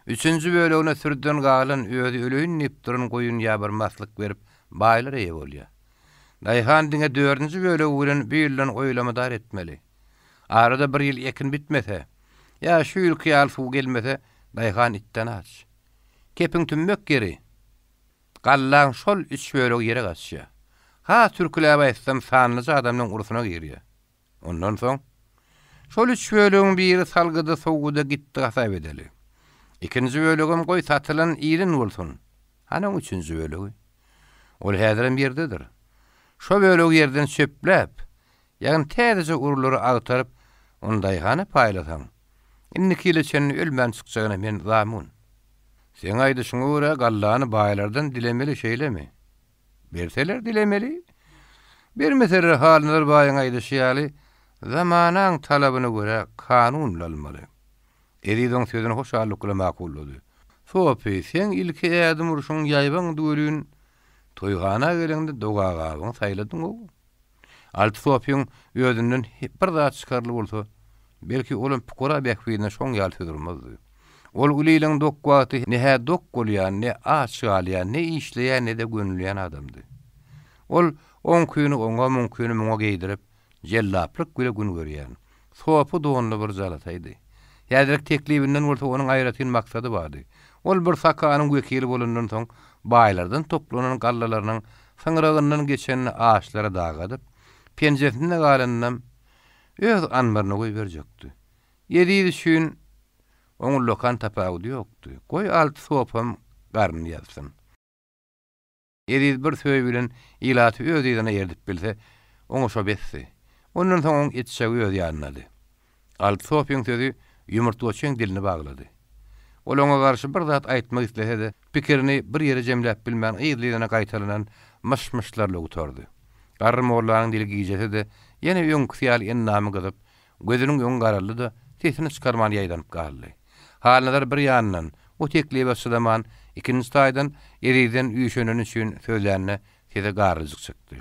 Üçünji bölegine sürüden galan özi öleýin diýip duran goýun ýa bir maslyk berip baýlar eýe bolýar. Daýhan diňe dördünji bölegi bilen bu ýyldan o ýyla mydar etmeli. Arada bir ýyl ekin bitmese, ýa şu ýylky ýaly suw gelmese, daýhan itden aç. Kepiň tümmek ýeri, gallaň şol üç bölegi ýere gaçýar. Has türküläp aýtsam, sanlyja adamlaň urusuna girýär. Ondan soň, şol üç bölegiň biri salgyda sowguda gitdi hasap edeli. Ikinji bölegem goý satylan iýlen bolsun. Hany oň üçünji bölegi? Ol häzirem ýerdedir. Şo bölegi ýerden çöpläp, ýagny täzeje urulary agtaryp, ony daýhana paýlasaň, indiki ýyla çenli ölmän çykjagyna men zamun. Seň aýdyşyňa görä gallany baýlardan dilemeli şeýlemi? Berseler dilemeli, bermeseler Halnazar baýyň aýdyşy ýaly, zamanaň talabyna görä kanun almaly. Eziz oň sözüni hoşallyk bilen makullady. Sopy, seň ilki ädim urşuň ýaýbaňdy welin, toýhana geleňde dogagabyňy saýladyň-ow. Alty sopyň özünden bir zat çykarly bolsa, belki olam pukara bähbidine şoň ýaly söz urmazdy. Ol uly iliň dok wagty ne-hä dok bolýan, ne aç galýan, ne işleýän, ne-de gönülýän adamdy. Ol oňkyny oňa, muňkyny muňa geýdirip, jellaplyk bile gün görýän, sopy donly bir jalataýdy. Häzirki teklibinden bolsa onuň aýratyn maksady bardy. Ol bir sakanyň wekili bolandan soň, baýlardan toplanan gallalarynyň syňragyndan geçenini açlara dagadyp, penjesinde galanynam öz anbaryna goýberjekdi. Eziz üçin oň ullakan tapawudy ýokdy. Goý alty sopam garnyny ýazsyn. Eziz bir söý bilen ilaty öz yzyna erdip bilse, oňa şo besdi. Ondan soň oň etjegi öz ýanyndady. Alty sopyň sözi ýumurtgaçyň dilini baglady. Ol oňa garşy bir zat aýtmak islese-de, pikirini bir ýere jemläp bilmän yzly-yzyna gaýtalanan myş-myşlarla gutardy. Garry mollanyň dili gijese-de, ýene öňküsi ýaly endamy gyzyp, gözüniň öňi garaldy-da, sesini çykarman ýaýdanyp galdy. Halnazar bir ýandan, bu teklibe çydaman, ikinji taýdan, Ezizden üýşeneni üçin sözlände sesi garryjyk çykdy.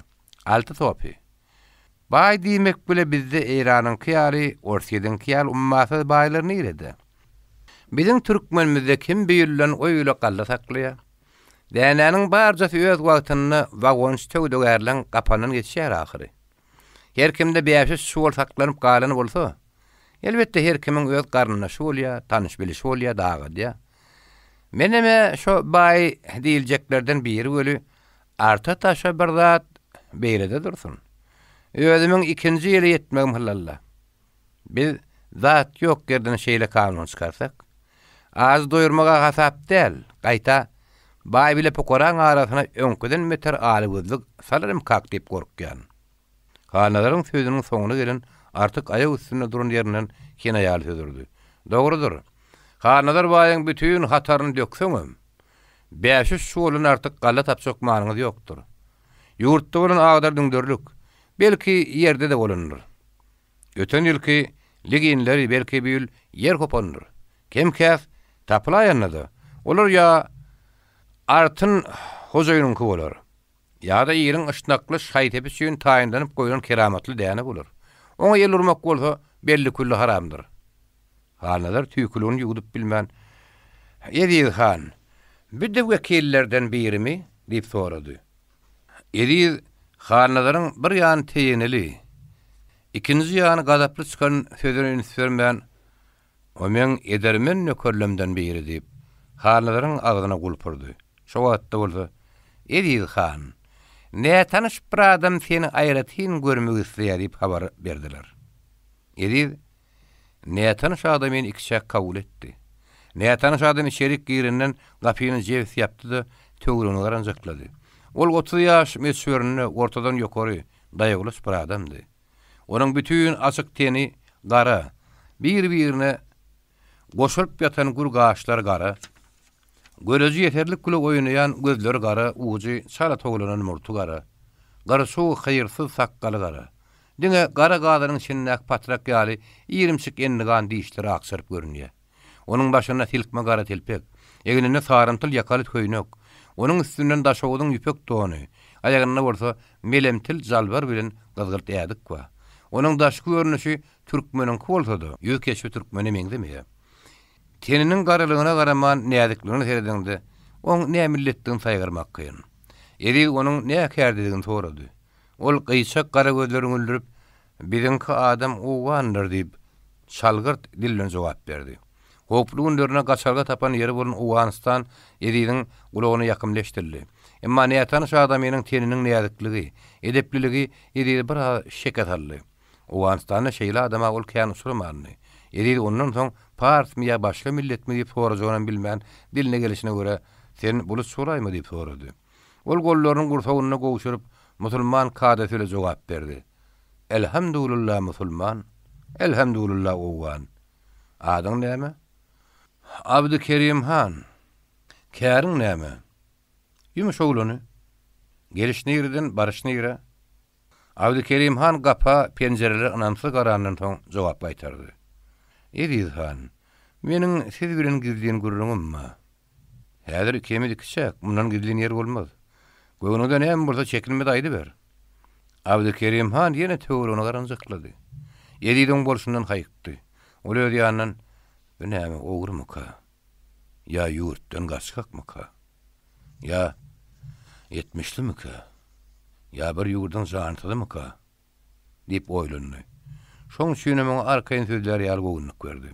Alty sopy. Baý diýmek bile bizde Eýranyňky ýaly, Orsýediňki ýaly ummasyz baýlar nirede? Biziň türkmenimizde kim bu ýyldan o ýyla galla saklaýar? Dänäniň barjasy öz wagtynda wagonçy söwdagärleň gapandan geçýär ahyry. Her kimde bäş-üç çuwal saklanyp galany bolsa, elbetde her kimiň öz garyndaşy bolýar, tanyş-bilişi bolýar, dagadýar. Menem-ä şo baý diýiljeklerden biri weli, Arta-taşa bir zat beýlede dursun. Özümiň ikinji ýyla ýetmegim hylalla. Biz zat ýok ýerden şeýle kanun çykarsak, ajy doýurmaga hasap däl, gaýta, baý bile pukaraň arasyna öňküden beter alagözlük salarmykak diýip gorkýan. Halnazaryň sözüniň soňuna gelen Artyk aýak üstünde duran ýerinden kinaýaly söz urdy. Dogrudyr. Halnazar baýyň bütin hataryny dökseňem, Bäş-üç çuwaldan artyk galla tapjak manyňyz ýokdur. Ýurtda bolan agdar-düňderlik, belki, ýerde-de bolandyr. Öten ýylky liginleri, belki, bu ýyl ýer hopandyr. Kem-käs tapylaýanda-da, olar ýa artyn hojaýynyňky bolar, ýa-da iliň yşnakly şaý-sepi üçin taýynlanyp goýlan keramatly däne bolar. Oňa el urmak bolsa, belli-külli haramdyr. Halnazar tüýküligini ýuwdup bilmän, Eziz han, bi-de wekillerden birimi? diýip sorady. Eziz Halnazaryň bir ýany teýeneli, ikinji ýany gazaply çykan sözüne üns bermän, O meň edermen nökerlemden biri diýip, Halnazaryň agzyna gulp urdy. Şo wagtda bolsa, Eziz han, nätanyş bir adam seni aýratyn görmek isleýär diýip habar berdiler. Eziz Nätanyş adamyny ikiçäk kabul etdi. Nätanyş adam içerik girenden gapyny jebis ýapdy-da, töweregine garanjaklady. Ol 30 ýaş möçberinde, ortadan ýokary, daýawlaç bir adamdy. Onuň bütin açyk teni gara, bir-birine goşulyp ýatan gür gaşlary gara. Göreji ýeserlik bile oýnaýan gözleri gara, ujy çala towlanan murty gara. Gyrçuw hyýrsyz sakgaly gara. Diňe gara gazanyň içindäki patrak ýaly irimçik endigan dişleri akjaryp görünýär. Onuň başynda silkme gara telpek, egninde sarymtyl ýakaly köýnek, onuň üstünden daşoguzyň ýüpek dony, aýagynda bolsa melemtil jalbar bilen gyzgylt ädik bar. Onuň daşky görnüşi türkmeniňki bolsa-da, ýüz keşbi türkmene meňzemeýär. Teniniň garalygyna garaman näzikligine seredeňde, oň nä milletdigini saýgarmak kyn. Eziz onuň nä kärdedigini sorady. Ol gyýçak gara gözlerini güldürip, Biziňki adam owgandyr diýip, çalgyrt dil bilen jogap berdi. Howply günlerinde gaçalga tapan ýeri bolan Owganystan Eziziň gulagyna ýakymly eşidildi. Emma nätanyş adamynyň teniniň näzikligi, edepliligi Ezizi biraz şeke saldy. Owganystanda şeýle adama ol kän uçramandy. Eziz ondan soň parsmy ýa başga milletmi diýip sorajagynam bilmän, diline gelşine görä, Sen buluç bolaýma diýip sorady. Ol gollaryny gursagynda gowşuryp, musulman kadasy bile jogap berdi. Elhamdulillah musulman, elhamdulillah owgan. Adyň näme? Abdykerim han. Käriň näme? Ýumuş oglany. Geliş nireden, baryş nire? Abdykerim han gapa, penjirelere ynamsyz garandan soň jogap gaýtardy. Eziz han, meniň siz bilen gizlin gürrüňim bar. Häzir ikimiz ikiçäk, mundan gizlin ýer bolmaz. Göwnüňde näme bolsa çekinme-de aýdyber. Abdykerim han ýene töweregine garanjaklady. Eziz oň bolşundan haýykdy. Ol öz ýanyndan, Bu näme, ogrumyka? Ýa ýurtdan gaçgakmyka? Ýa etmişlimikä? Ýa bir ýurduň jansyzymyka? Diýip oýlandy. Şoň üçinem oňa arkaýyn sözlär ýaly göwünlik berdi.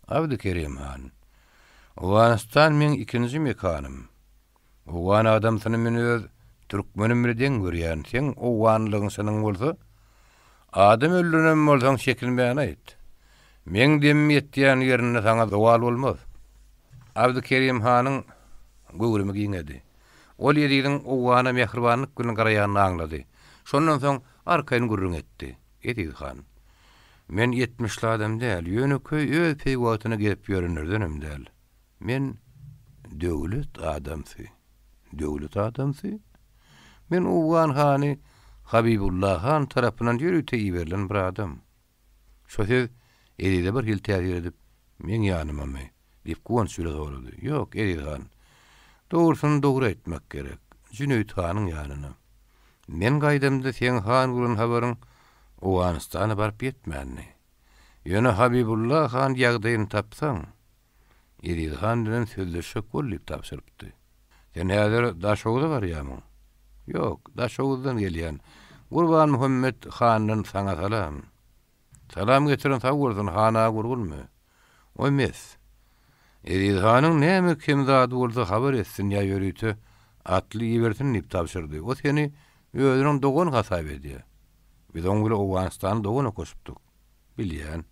Abdykerim han, Owganystan meň ikinji mekanym. Owgan adamsyny men öz türkmenim bile deň görýän. Seň owganlygyň çynyň bolsa, adam öldürenem bolsaň çekinmän aýt. Meň demim ýetýän ýerinde saňa zowal bolmaz. Abdykerim hanyň göwrümi giňedi. Ol Eziziň Owgana mähribanlyk bilen garaýanyny aňlady. Şondan soň arkaýyn gürrüň etdi. Eziz han, men ýetmişli adam däl, ýönekeý öz peýwagtyna gezip ýörenlerdenem däl. Men döwlet adamsy. Döwlet adamsy? Men owgan hany Habibulla han tarapyndan ýörite iberilen bir adam. Şo söz Ezize bir hili täsir edip, Meň ýanymamy? diýip guwanç bile sorady. Ýok, Eziz han. Dogrusyny dogry aýtmak gerek. Jüneýit hanyň ýanyna. Men gaýdamda seň han bolan habaryň Owganystana baryp ýetmändi. Ýöne Habibulla han ýagdaýyny tapsaň, Eziz han bilen sözleşjek bol diýip tabşyrypdy. Sen häzir Daşoguza barýamyň? Ýok, Daşoguzdan gelýän. Gurbanmuhammet handan saňa salam. Salam getiren sag bolsun, han aga gurgunmy? O mes. Eziz hanyň näme kem zady bolsa habar etsin ýa ýörite atly ibersin diýip tabşyrdy. O seni özüniň dogany hasap edýär. Biz oň bile Owganystanda dogan okaşypdyk. Bilýän.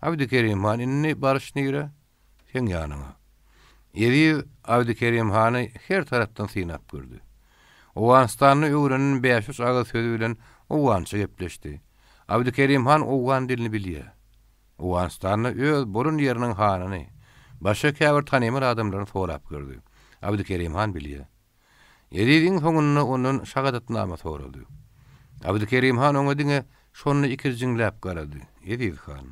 Abdykerim han indi baryş nire? Seň ýanyňa. Eziz Abdykerim hany her tarapdan synap gördi. Owganystanda öwrenen bäş-üç agyz sözi bilen owgança gepleşdi. Abdykerim han owgan dilini bilýär. Owganystanda öz bolan ýeriniň hanyny, başga käbir tanymal adamlaryny sorap gördi. Abdykerim han bilýär. Eziz iň soňunda ondan şahadatnama sorady. Abdykerim han oňa diňe şonda ikirjiňläp garady. Eziz han,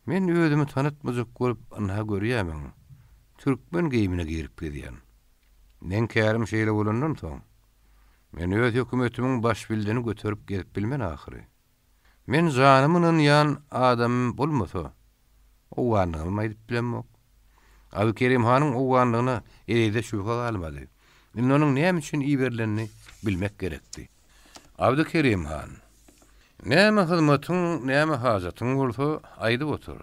men özümi tanytmajak bolup ynha görýämiň, türkmen geýimine girip gezýän. Meň kärim şeýle bolandan soň, men öz hökümetimiň başbildini göterip gezip bilmen ahyry. Men janymy ynanýan adamym bolmasa, owganlygymam aýdyp bilemok. Abykerim hanyň owganlygyna Ezizde şübhe galmady. Indi onuň näme üçin iberilenini bilmek gerekdi. Abdykerim han, näme hyzmatyň, näme hajatyň bolsa, aýdyp otur.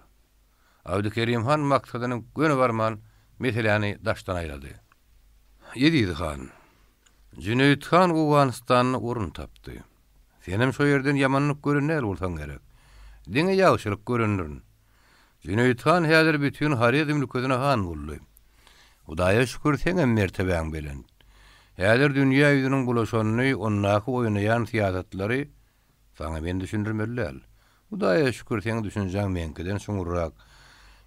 Abdykerim han maksadyna göni barman, meseläni daşdan aýlady. Eziz han, Jüneýit han Owganystanda orun tapdy. Senem şo ýerden ýamanlyk gören däl bolsaň gerek. Diňe ýagşylyk görendirin. Jüneýit han häzir bütin Horezm ülkesine han boldy. Hudaýa şükür seňem mertebäň belent. Häzir dünýä ýüzüniň bulaşanyny, ondaky oýnaýan syýasatlary. Saňa men düşündirmeli däl. Hudaýa şükür, seň düşünjäň meňkiden çuňňurrak.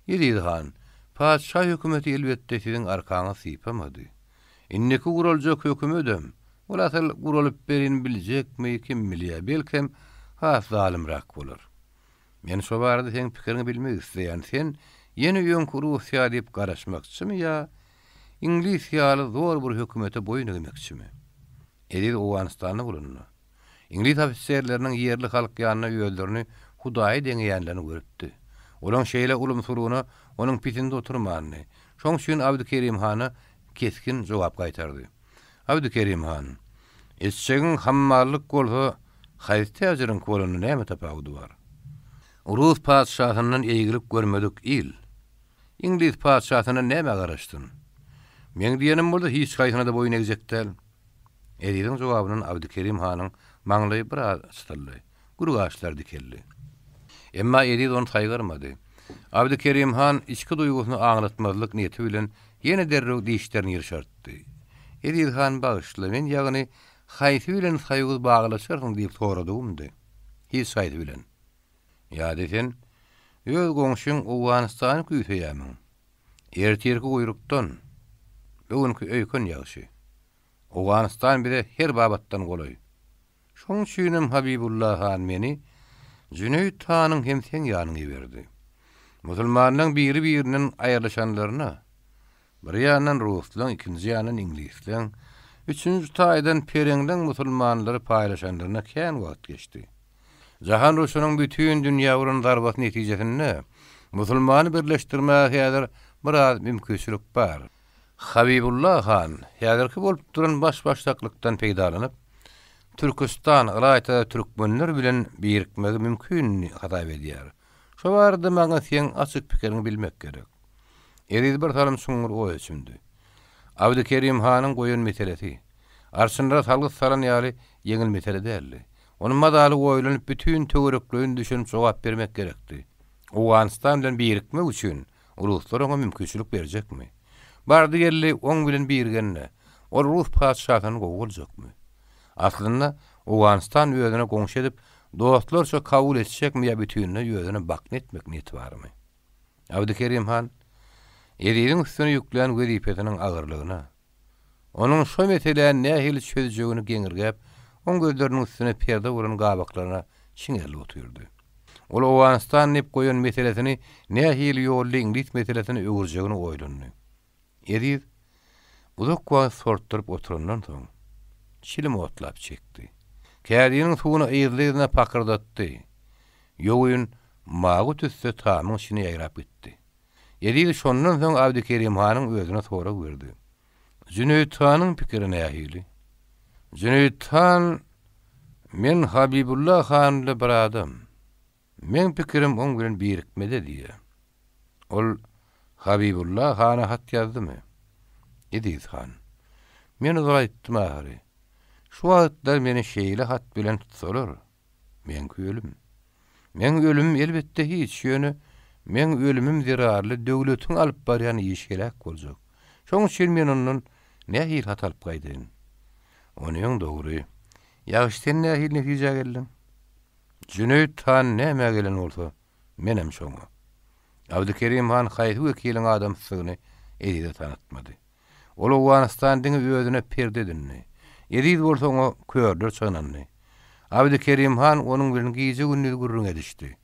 Eziz han, patyşa hökümeti elbetde siziň arkaňyz sypamady. Indiki guraljak hökümedem, ol asyl guralyp berin biljekmi, kim bilýä, belkem, has zalymrak bolar. Men şo barada seň pikiriňi bilmek isleýän, sen ýene öňki Russiýa diýip garaşmakçymy ýa iňlis ýaly zor bir hökümete boýun egmekçimi? Eziz Owganystanda bolanda, iňlis ofiserleriniň ýerli halk ýanynda özlerini Hudaýa deňeýänlerini görüpdi. Olaň şeýle ulumsylygyna onuň pisindi oturmandy. Şoň üçin Abdykerim hana kesgin jogap gaýtardy. Abdykerim han, Etjegiň hammallyk bolsa, haýsy täjiriňki bolanda näme tapawudy bar? Rus patyşasyndan eýgilik görmedik il, iňlis patyşasyndan nämä garaşsyn? Meň diýenim bolsa hiç haýsyna-da boýun egjek däl. Eziziň jogabyndan Abdykerim hanyň maňlaýy biraz çytyldy, gür gaşlary dikeldi. Emma Eziz ony saýgarmady. Abdykerim han içki duýgusyny aňlatmazlyk niýeti bilen ýene derrew dişlerini ýyrşartdy. Eziz han bagyşla, men ýagny haýsy bilen soýuz baglaşarsyň diýip soradygymdy. Hiç haýsy bilen. Ýa-da sen öz goňşyň Owganystany küýseýärmiň? Ertirki guýrukdan, bu günki öýken ýagşy. Owganystan bize her babatdan golaý. Şoň üçinem Habibulla han meni Jüneýit hanyň hem seň ýanyňa iberdi. Musulmanlaň biri-birinden aýrylyşanlaryna, bir ýandan ruslaň, ikinji ýandan iňlisleň, üçünji taýdan pereňleň musulmanlary paýlaşanlaryna kän wagt geçdi. Jahan urşunyň bütin dünýä uran zarbasy netijesinde musulmany birleşdirmäge häzir biraz mümkinçilik bar. Habibulla han häzirki bolup duran baş-başdaklykdan peýdalanyp, Türküstan, ylaýta-da türkmenler bilen birikmegi mümkin hasap edýär. Şo barada maňa seň açyk pikiriňi bilmek gerek. Eziz bir salym çuňňur oýa çümdi. Abdykerim hanyň goýan meselesi, arçynlara salgyt salan ýaly ýeňil mesele däldi. Ony mazaly oýlanyp, bütin töwerekleýin düşünip jogap bermek gerekdi. Owganystan bilen birikmek üçin Ruslar oňa mümkinçilik berjekmi? Bardy-geldi oň bilen birigende, ol rus patyşasyndan gowy boljakmy? Aslynda, Owganystan özüne goňşy edip, dostlarça kabul etjekmi ýa bütinleý özüne bakna etmek niýeti barmy? Abdykerim han Eziziň üstüne ýüklän wezipesiniň agyrlygyna, onuň şo meseläni nähili çözjegini geňirgäp, oň gözleriniň üstüne perde bolan gabaklaryna çiňerilip otyrdy. Ol Owganystan diýip goýan meselesini nähili ýolda iňlis meselesine öwürjegini oýlandy. Eziz uzak wagt sortduryp oturandan soň, çilim otlap çekdi. Kädiniň suwuny yzly-yzyna pakyrdatdy. Ýogyn mawy tüsse tamyň içine ýaýrap gitdi. Eziz şondan soň Abdykerim hanyň özüne sorag berdi. Jüneýit hanyň pikiri nähili? Jüneýit han, Men Habibulla han bilen bir adam. Meň pikirim oň bilen birikmede diýýä. Ol Habibulla hana hat ýazdymy? Eziz han, Men ozal aýtdym ahyry. Şu wagtlar meni şeýle hat bilen tutsalar, Meňki ölüm. Meň ölümim elbetde hiç, ýöne meň ölümim zerarly döwletiň alyp barýan işi heläk boljak. Şoň üçin men ondan nähili hat alyp gaýdaýyn? Onyň dogry. Ýagşy sen nähili netijä geldiň? Jüneýit han nämä gelen bolsa, menem şoňa. Abdykerim han haýsy wekiliň adamsydygyny Ezize tanytmady. Ol Owganystan diňe özüne perde edindi. Eziz bolsa oňa körlerçe ynandy. Abdykerim han onuň bilen gije-gündiz gürrüň edişdi.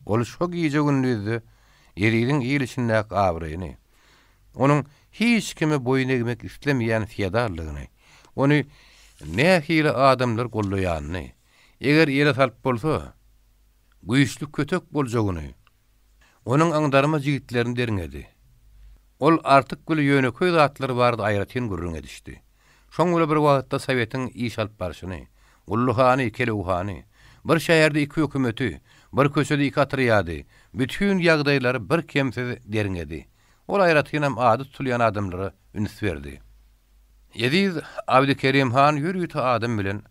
Ol şo gije-gündizde Eziziň il içindäki abraýyny, onuň hiç kime boýun egmek islemeýän feodaldygyny, ony nähili adamlar gollaýanyny, eger ele salyp bolsa, güýçli kötek boljagyny, Onuň aňdarma jigitlerini derňedi. Ol Artyk bile ýönekeý zatlar barada aýratyn gürrüň edişdi. Şoň bile bir wagtda Sowetiň iş alyp barşyny, Gully hany, Kelew hany, bir şäherde iki hökümeti, bir köçede iki otrýady, bütin ýagdaýlary birkemsiz derňedi. Ol aýratynam ady tutulýan adamlara üns berdi. Eziz Abdykerim han ýörite adam bilen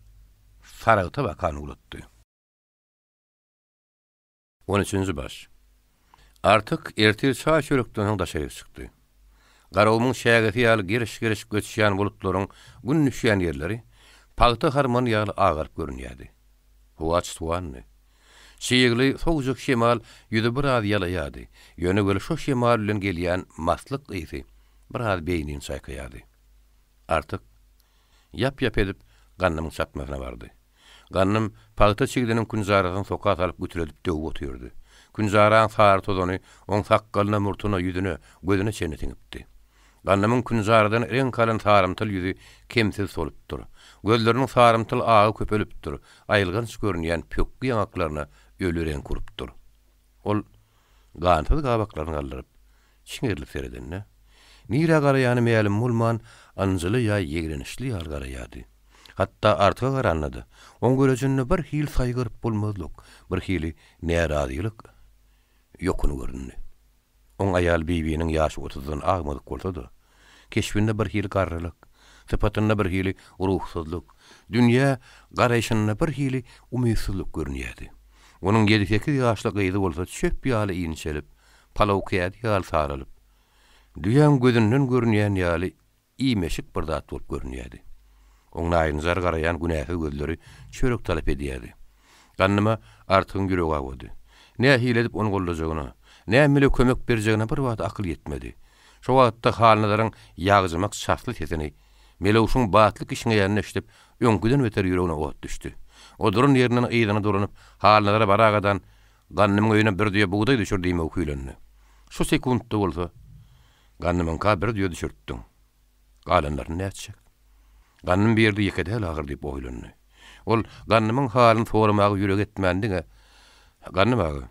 Saragta bakan ugratdy. On üçünji baş. Artyk ertir çaý-çörekden soň daşaryk çykdy. Garagumuň çägesi ýaly geriş-geriş göçýän bulutlaryň gün düşýän ýerleri pagta harmany ýaly agaryp görünýärdi. Howa çytwandy. Çygly, sowujak şemal ýüzi biraz ýalaýardy, ýöne weli şo şemal bilen gelýän maslyk ysy biraz beýnini çaýkaýardy. Artyk, ýap-ýap edip, Gandymyň çatmasyna bardy. Gandym pagta çigdiniň künjarasyny soka salyp gütüledip döwüp otyrdy. Künjaraň sary tozany oň sakgalyna, murtuna, ýüzüne, gözüne çenli siňipdi. Gandymyň künjaradan reňk alan sarymtyl ýüzi kemsiz solupdyr. Gözleriniň sarymtyl agy köpelipdir, aýylganç görünýän pökgi ýaňaklaryna öli reňk urupdyr. Ol gansyz gabaklaryny galdyryp, çiňerilip seredende, nirä garaýany mälim bolman, ynjyly ýa ýigrençli ýaly garaýardy. Hatda Artyga garanda-da, oň görejinde bir hili saýgaryp bolmazlyk, bir hili närazylyk ýokuny göründi. Oň aýaly Bibiniň ýaşy otuzdan agmadyk bolsa-da, keşbinde bir hili garrylyk, sypatynda bir hili ruhsuzlyk, dünýä garaýşynda bir hili umytsyzlyk görünýärdi. Onuň ýedi-sekiz ýaşly gyzy bolsa çöp ýaly inçelip, palaw kädi ýaly saralyp, düýäň gözünden görünýän ýaly imeşik bir zat bolup görünýärdi. Oň naýynjar garaýan günäsiz gözleri çörek talap edýärdi. Gandyma Artygyň ýüregi awady. Nähili edip ony goldajagyna, näme bile kömek berjegine bir wagt akyl ýetmedi. Şo wagtda Halnazaryň ýagjymak çasly sesini, Melewşiň batly kişňeýänini eşidip, öňküden beter ýüregine ot düşdi. O duran ýerinden yzyna dolanyp, Halnazara baragadan, Gandymyň öýüne bir düýe bugdaý düşür diýmegi küýlendi. Şu sekuntda bolsa, Gandymyňka bir düýe düşürtdiň. Galanlaryny nätjek? Gandym bir ýerde ýeke däl ahyr diýip oýlandy. Ol Gandymyň halyny soramaga ýüregi etmän diňe, Gandym aga,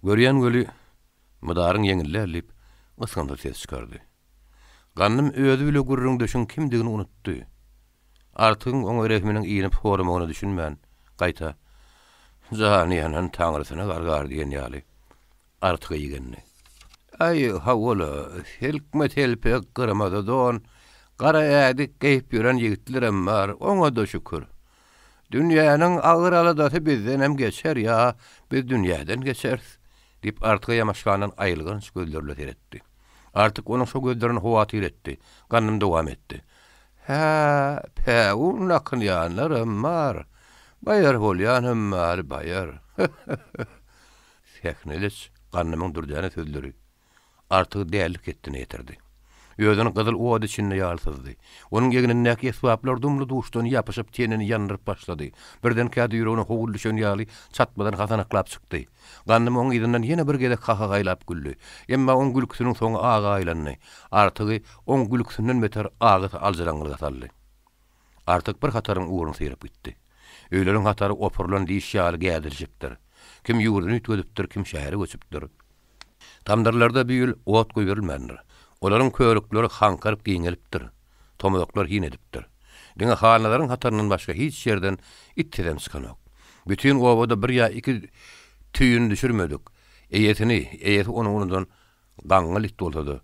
görýän weli mydaryň ýeňil däl diýip, ysgynsyz ses çykardy. Gandym özi bile gürrüňdeşiň kimdigini unutdy. Artygyň oňa rehminiň inip soramagyna düşünmän, gaýta, Jany ýanan taňrysyna gargar diýen ýaly, Artyga igendi. Aý, hawa-la, silkme-telpek, gyrmyzy don, gara ädik geýip ýören ýigitlerem bar, oňa-da şükür. Dünýäniň agyr aladasy bizdenem geçer ýa biz dünýäden geçeris, diýip, Artyga ýamaşgandan aýylganç gözleri bilen seretdi. Artyk onuň şo gözlerini howatyr etdi. Gandym dowam etdi. Hä, päwün dakynýanlaram bar, baýar bolýanam bar, baýar. Hö-hö-hö! Sähneleç Gandymyň dürdäne sözleri Artygy dälilik hetdine ýetirdi. Özüni gyzyl ot içinde ýaly syzdy. Onuň egnindäki esbaplar dumly-duşdan ýapyşyp tenini ýandyryp başlady. Birdenkä-de ýüregine howul düşen ýaly çatmadan hasanaklap çykdy. Gandym oň yzyndan ýene bir gezek hahagaýlap güldi. Emma oň gülküsiniň soňy aga aýlandy. Artygy oň gülküsinden beter agysy aljyraňňylyga saldy. Artyk bir hataryň ugruny syryp gitdi. Öýleriň hatary opurylan diş ýaly gädilişipdir. Kim ýurduny üýtgedipdir, kim şähere göçüpdir. Tamdyrlarda bu ýyl ot goýberilmändir. Olaryň körükleri haňkaryp giňelipdir. Tomazaklar hin edipdir. Diňe Halnazaryň hataryndan başga hiç ýerden it sesem çykanok. Bütin obada bir ýa iki tüýüni düşürmedik, eýesini, eýesi ony unudan Gaňňal it bolsa-da,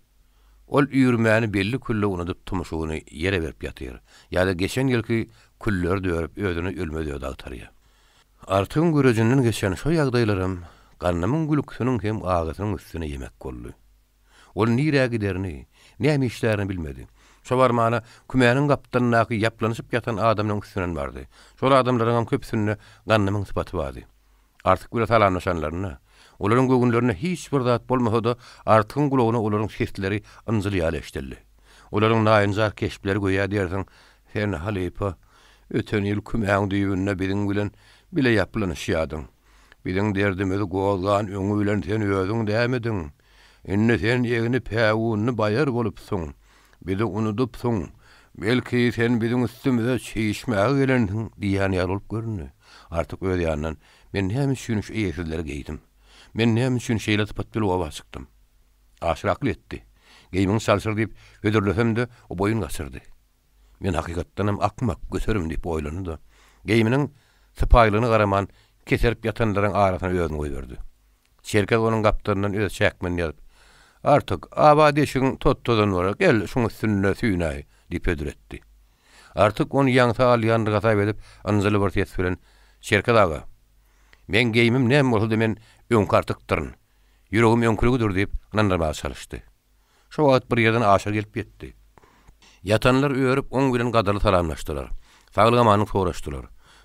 ol üýrmäni belli-külli unudyp tumşugyny ýere berip ýatyr, ýa-da geçen ýylky külleri dörüp özüne ölmez ödi agtarýar. Artygyň görejinden geçen şo ýagdaýlaram Gandymyň gülküsiniň hem agysynyň üstüne ýemek boldy. Ol nirä giderini, näme işlärini bilmedi. Şo barmana kümäniň gapdalyndaky ýaplanyşyp ýatan adamlaryň üstünden bardy. Şol adamlaryňam köpüsinde Gandymyň sypaty bardy. Artyk bile salamlaşanlarynda, olaryň göwünlerinde hiç bir zat bolmasa-da, Artygyň gulagyna olaryň sesleri ynjyl ýaly eşidildi. Olaryň naýynjar keşpleri göýä diýersiň, Sen, halypa, öten ýyl kümäň düýbünde biziň bilen bile ýaplanyşýardyň. Biziň derdimizi gozgan öňi bilen sen özüň dämidiň? Indi sen egni päwünli baýar bolupsyň. Bizi unudypsyň. Belki, sen biziň üstümize çişmäge gelensiň diýýän ýaly bolup göründi. Artyk öz ýanyndan, Men näme üçin şu eýesizleri geýdim? Men näme üçin şeýle sypat bilen oba çykdym? Aşyr akyl etdi. Geýimiňi çalşyr diýip hödürlesem-de, o boýun gaçyrdy. Men hakykatdanam akmak, göterim diýip oýlandy-da, geýiminiň sypaýylygyna garaman, keserip ýatanlaryň arasyna özüni goýberdi. Çerkez onuň gapdalyndan öz çäkmenini ýazyp, Artyk, abat eşigiň tot-tozan bolar, gel, şuň üstünde süýnäý, diýip hödür etdi. Artyk ony ýaňsa alýandyr hasap edip, ynjyly bir ses bilen, Çerkez aga, meň geýimim näme bolsa-da men öňki Artykdyryn. Ýüregim öňküligidir diýip, ynandyrmaga çalyşdy. Şo wagt bir ýerden Aşyr gelip ýetdi. Ýatanlar örüp, oň bilen gadyrly salamlaşdylar. Saglyk-amanlyk soraşdylar.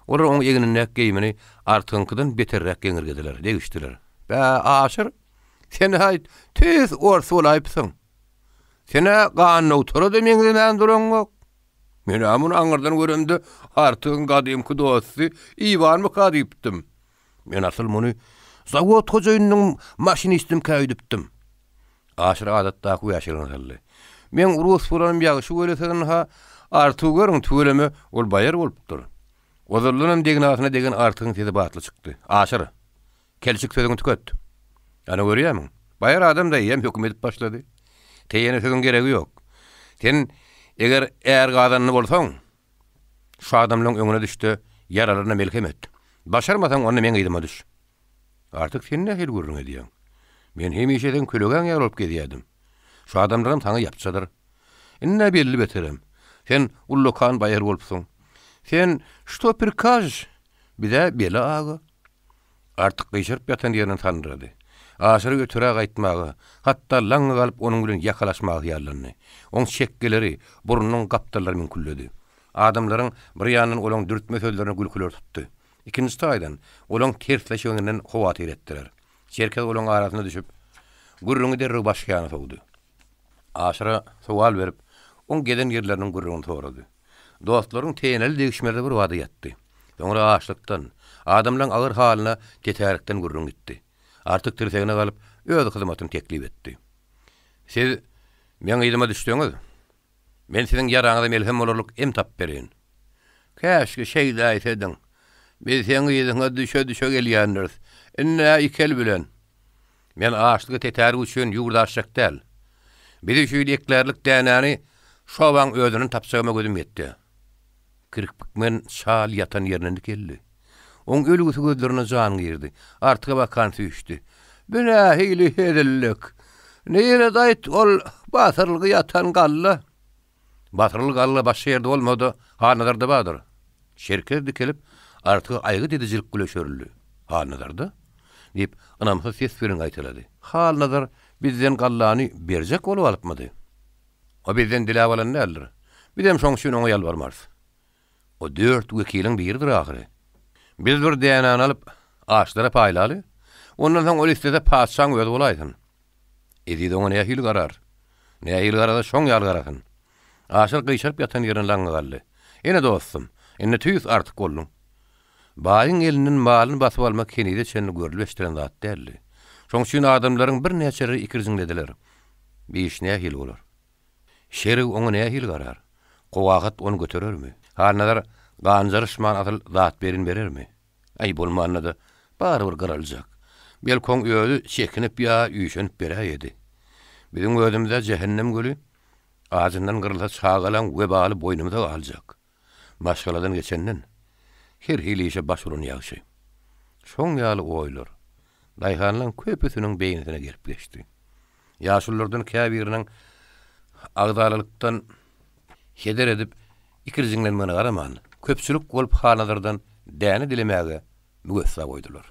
Olar oň egnindäki geýimini Artygyňkydan beterräk geňirgediler, degişdiler. Bä, Aşyr, sen-ä tüýs ors bolaýypsyň. Sen-ä gannowtara-da meňzemän duraňok. Men-ä muny aňyrdan göremde Artygyň gadymky dosty Iwanmyka diýipdim. Men asyl muny zawod hojaýynynyň maşinistimkä öýdüpdim. Aşyr adatdaky wäşiligini saldy. Meň rus bolanym ýagşy weli siz ynha Artygy görüň, tüweleme, ol baýar bolupdyr. Ozaldanam degnasyna degen Artygyň sesi batly çykdy. Aşyr! Kelçik sözüňi tüket. Ana görýärmiň? Baýar adam-da eýýäm höküm edip başlady. Teýene sözüň geregi ýok. Sen eger är gazanly bolsaň, şu adamlaň öňüne düş-de, ýaralaryna melhem et. Başarmasaň, onda meň yzyma düş. Artyk sen nähili gürrüň edýäň? Men hemişe seň kölegäň ýaly bolup gezýärdim. Şu adamlaram saňa ýapjadyr. Ind-ä belli beterem. Sen ullakan baýar bolupsyň. Sen şto prikažyş? Biz-ä bela aga. Artyk gyşaryp ýatan ýerinden sandyrady. Aşyry ötüräk aýtmaga, hatda laňňa galyp onuň bilen ýakalaşmaga hyýallandy. Oň çekgeleri, burnunyň gapdallary müňküldedi. Adamlaryň bir ýandan olaň dürtme sözlerine gülküleri tutdy. Ikinji taýdan, olaň tersleşeginden howatyr etdiler. Çerkez olaň arasyna düşüp, gürrüňi derrew başga ýana sowdy. Aşyra sowal berip, oň gezen ýerleriniň gürrüňini sorady. Dostlaryň teýeneli degişmeleri bir bada ýatdy. Soňra açlykdan, adamlaň agyr halyna tetärikden gürrüň gitdi. Artyk tirsegine galyp, öz hyzmatyny teklip etdi. Siz meň yzyma düşseňiz, men siziň ýaraňyza melhem bolarlyk em tapyp bereýin. Käşgi şeýdäýsediň. Biz seň yzyňa düşe-düşe gelýändiris. Ind-ä iki el bilen. Men açlygy tetärik üçin ýurt açjak däl. Bizi şu ýyl eklärlik dänäni şu obaň özünden tapjagyma gözüm ýetdi. Kirpikmen çal ýatan ýerinden dikeldi. Oň ölgüsi gözlerine jan girdi. Artyga bakan süýşdi. Bu nähili hezillik? Nirede aýt ol basyrylgy ýatan galla? Basyrylgy galla başga ýerde bolmasa-da, Halnazarda bardyr. Çerkez dikelip, Artyga aýgyt edijilik bilen çörüldi. Halnazarda? diýip, ynamsyz ses bilen gaýtalady. Halnazar bizden gallany berjek bolup alypmydy? O bizden diläp alan däldir. Bizem şoň üçin oňa ýalbarmarys. O dört wekiliň biridir ahyry. Biz bir dänäni alyp, açlara paýlaly. Ondan soň ol islese patyşaň özi bolaýsyn. Eziz oňa nähili garar? Nähili garasa şoň ýaly garasyn. Aşyr gyşaryp ýatan ýerine laňňa galdy. Ene dostum, indi tüýs artyk bolduň. Baýyň elinden malyny basyp almak henize çenli görlüp-eşdilen zat däldi. Şoň üçin adamlaryň birnäçeleri ikirjiňlediler. Bir iş nähili bolar? Şerik oňa nähili garar? Kowahat ony göterermi? Halnazar ganjaryşman asyl zat berin berermi? Aý, bolmanda-da, barybir gyraljak. Belki oň özi çekinip ýa üýşenip beräýedi. Biziň özümiz-ä jähennem göli. Ajyndan gyrylsa çagalaň webaly boýnumyza galjak. Maşgaladan geçenden, her hili işe baş uran ýagşy. Şoň ýaly oýlar daýhanlaň köpüsiniň beýnisine gelip geçdi. Ýaşululardan käbiriniň agzalalykdan heder edip ikirjiňlenmegine garaman, köpçülik bolup Hanazardan däne dilemäge müwessa goýdular.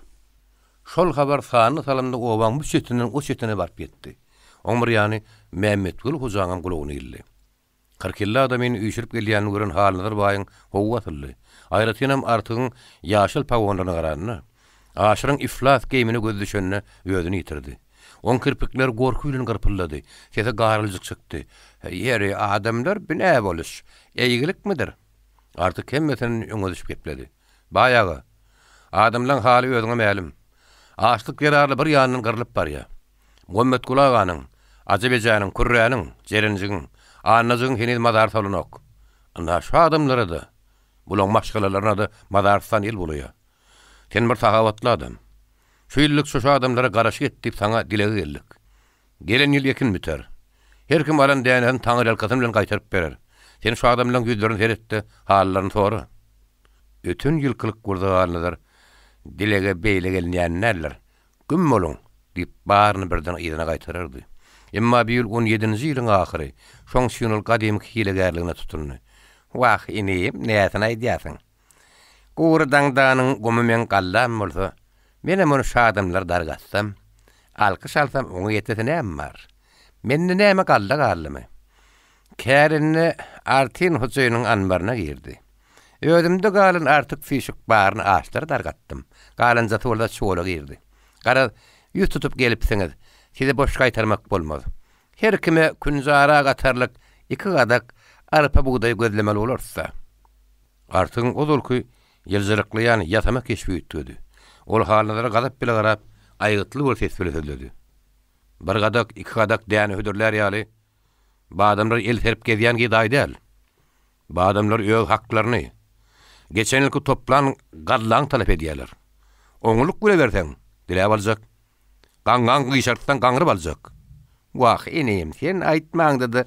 Şol habar sanly salymda obaň bu çetinden o çetine baryp ýetdi. Oň bir ýany Mämmetguly hojaňam gulagyna ildi. 40-50 adamyny üýşürip gelýänini gören Halnazar baýyň howwy asyldy. Aýratynam Artygyň ýaşyl pagonlaryna garanda, Aşyryň iflas geýmine gözi düşende özüni ýitirdi. Oň kirpikleri gorky bilen gyrpyldady, sesi garyljyk çykdy. Ýeri, adamlar, bi nä boluş? Eýgilikmidir? Artyk hemmesinden öňe düşüp gepledi. Baý aga, adamlaň haly özüňe mälim. Açlyk zerarly bir ýandan gyrlyp barýa. Muhammetguly aganyň, Ajap ejäniň, Kürräniň, Jerenjigiň, Annajygyň heniz mazary salanok. Ynha, şu adamlara-da, bulaň maşgalalaryna-da mazarystan el bolaýa. Sen bir sahawatly adam. Şu ýyllyk şu-şu adamlara garaşyk et diýip saňa dilege geldik. Gelen ýyl ekin biter. Her kim alan dänesini taňryýalkasyn bilen gaýtaryp berer. Sen şu adamlaň ýüzlerine seret-de, hallaryny sora. Öten ýylkylyk bolsa Halnazar, dilege beýle gelinýän däldir. Güm boluň! diýip, baryny birden yzyna gaýtarardy. Emma bu ýyl on ýedinji ýylyň ahyry, şoň üçin ol gadymky hilegärligine tutundy. Wah, inim, näsini aýdýarsyň? Gury daňdanyň gumy meň gallam bolsa, menem ony şu adamlara dargatsam, alkyş alsam oňa ýetesi näme bar? Mende näme galla galdymy? Kärende Artin hojaýynyň anbaryna girdi. Özümde galan artyk-süýşük baryny açlara dargatdym. Galanjasy bolsa çuwala girdi. Garaz, ýüz tutup gelipsiňiz. Sizi boş gaýtarmak bolmaz. Her kime künjara gatarlyk iki gadak arpa-bugdaý gözlemeli bolarys-da. Artygyň ozalky ýyljyraklaýan ýasama keşbi üýtgedi. Ol Halnazara gazap bile garap, aýgytly bir ses bile sözledi. Bir gadak, iki gadak däne hödürlär ýaly, bu adamlar el serip gezýän gedaý däl. Bu adamlar öz haklaryny, geçen ýylky toplan gallaňy talap edýärler. Oňulyk bile berseň, diläp aljak. Gaňňaňy gyşartsaň gaňryp aljak. Wah, inim, sen aýtmaňda-da,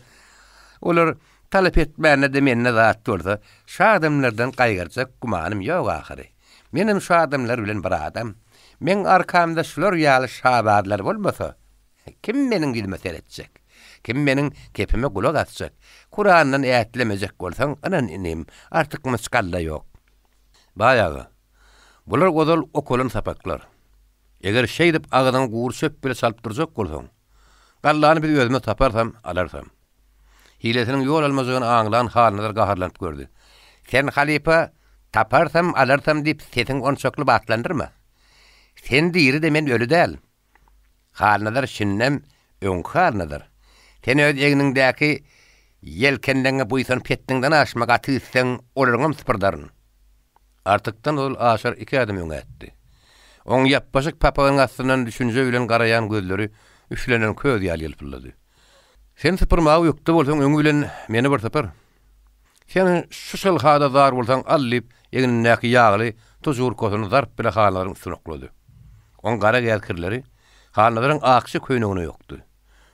olar talap etmände-de mende zat bolsa, şu adamlardan gaýgyrjak gümanym ýok ahyry. Menem şu adamlar bilen bir adam. Meň arkamda şular ýaly şabazlar bolmasa, kim meniň ýüzüme seretjek? Kim meniň kepime gulak asjak? Kurandan ätlemejek bolsaň, ynan inim, artykmaç galla ýok. Baý aga, bular ozal okalan sapaklar. Eger şeýdip agzyňy gury çöp bile çalyp durjak bolsaň, gallany biz özümiz taparsam, alarsam. Hilesiniň ýol almajagyny aňlan Halnazar gaharlanyp gördi. Sen halypa, taparsam, alarsam diýip sesiňi onçakly batlandyrma. Sen diri-de men öli däl. Halnazar şindem öňki Halnazar. Sen öz egniňdäki ýelkenleňňe buýsanyp hetdiňden aşma gaty gitseň olaryňam sypyrdaryn. Artykdan ozal Aşyr iki ädim öňe ätdi. Oň ýapbaşyk papagynyň astyndan düşünje bilen garaýan gözleri üflenen köz ýaly ýylpyldady. Sen sypyrmaga ökde bolsaň öňi bilen meni bir sypyr. Sen şu şylhada zar bolsaň al diýip, egnindäki ýagly tužurkasyny zarp bile Halnazaryň üstüne oklady. Oň gara gäz kirleri Halnazaryň akja köýnegine ýokdy.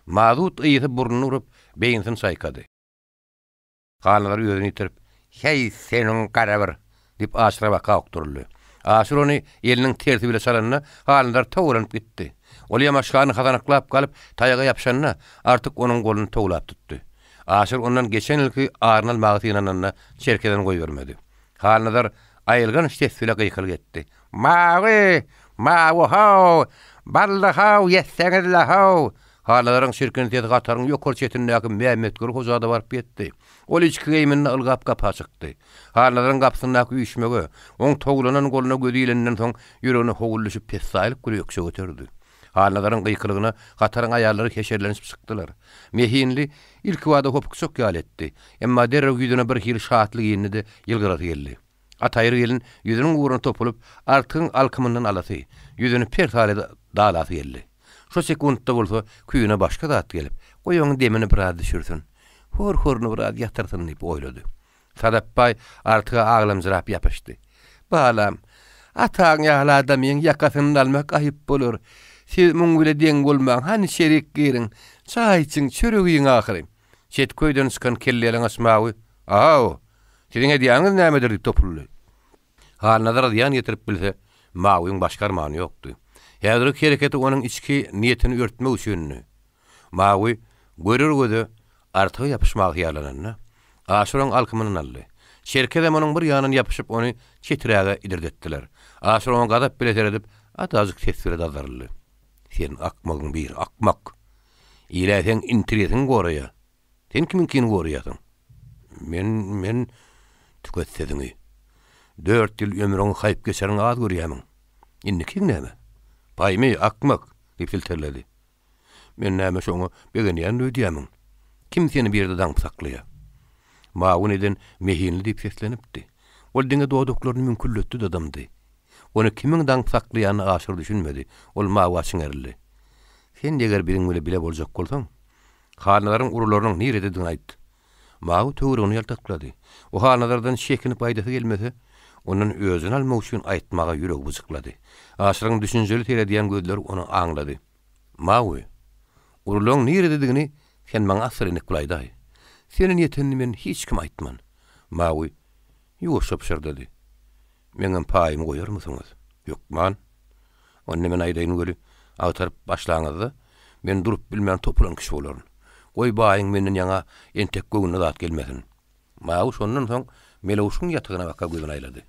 Mazut ysy burnuny urup, beýnisini çaýkady. Halnazar özüni ýitirip, Häý, seniň gara bir! diýip, Aşyra baka okduryldy. Aşyr ony eliniň tersi bile çalanda, Halnazar towlanyp gitdi. Ol ýamaşgany hasanaklap galyp, taýaga ýapyşanda, Artyk onuň goluny towlap tutdy. Aşyr ondan geçen ýylky aryny almaga synananda, Çerkezini goýbermedi. Halnazar aýylganç ses bile gykylyk etdi. Mawy! Mawy-how! Bally-how, ýetseňiz-le-how! Halnazaryň çirkin sesi hataryň ýokary çetindäki Mämmetguly hoja-da baryp ýetdi. Ol içki geýiminde ylgap gapa çykdy. Halnazaryň gapysyndaky üýşmege, oň towlanan goluna gözi ilenden soň ýüregine howul düşüp pessaýlyk bile ökje göterdi. Halnazaryň gykylygyna hataryň aýallary heşerlenişip çykdylar. Mehinli ilkibada hopukjak ýaly etdi. Emma derrew ýüzüne birhili şatlyk indi-de ýylgyrasy geldi. Ataýry gelin ýüzüniň ugruna topulyp, Artygyň alkymyndan alasy, ýüzüni persala dalasy geldi. Şo sekuntda bolsa küýüne başga zat gelip, Goý oň demini biraz düşürsin, hor-horuny biraz ýatyrsyn diýip oýlady. Sadap baý Artyga aglamjyrap ýapyşdy. Balam, ataň ýaly adamyň ýakasyndan almak aýyp bolar. Siz muň bile deň bolmaň, hany şerik giriň, çaý içiň, çörek iýiň ahyry. Çet köýden çykan kelleýalaňaç Mawy, A-haw, siziň edýäniňiz nämedir diýip topuldy. Halnazara zyýan ýetirip bilse, Mawyň başga armany ýokdy. Häzirki hereketi onuň içki niýetini örtmek üçindi. Mawy görer göze Artyga ýapyşmaga hyýallananda, Aşyr oň alkymyndan aldy. Çerkezem onuň bir ýanyndan ýapyşyp ony çeträge idirdetdiler. Aşyr oňa gazap bile seredip, azajyk ses bile dazaryldy. Sen akmagyň biri, akmak! Il-ä seň interesiňi goraýa. Sen kimiňkini goraýasyň? Men, men, tüket sözüňi. Dört ýyl ömrüňi haýp geçeriňi az görýämiň? Indikiň näme? Paýmy, akmak! diýip silterledi. Men näme şoňa begenýän öýdýämiň? Kim seni bir ýerde daňyp saklaýa? Mawy neden mehinli diýip seslenipdi. Ol diňe dodaklaryny müňküldetdi-de dymdy. Ony kimiň daňyp saklaýanyna Aşyr düşünmedi. Ol Mawa çiňerildi. Sen eger biziň bile bile boljak bolsaň, Halnazaryň urularynyň nirededigini aýt. Mawy töweregine ýaltaklady. O Halnazardan çekinip aýdasy gelmese, ondan özüni almak üçin aýtmaga ýüregi byjyklady. Aşyryň düşünjeli seredýän gözleri ony aňlady. Mawy, urulaň nirededigini sen maňa assyrynlyk bile aýdaý. Senden ýetenini men hiç kime aýtman. Mawy ýuwaşja pyşyrdady. Meňem paýymy goýarmysyňyz? Hökman. Onda men aýdaýyn weli, agtaryp başlaňyzda, men durup bilmän topulan kişi bolaryn. Goý, baýyň menden ýaňa entek göwnüne zat gelmesin. Mawy şondan soň Melewşiň ýatagyna baka gözüni aýlady.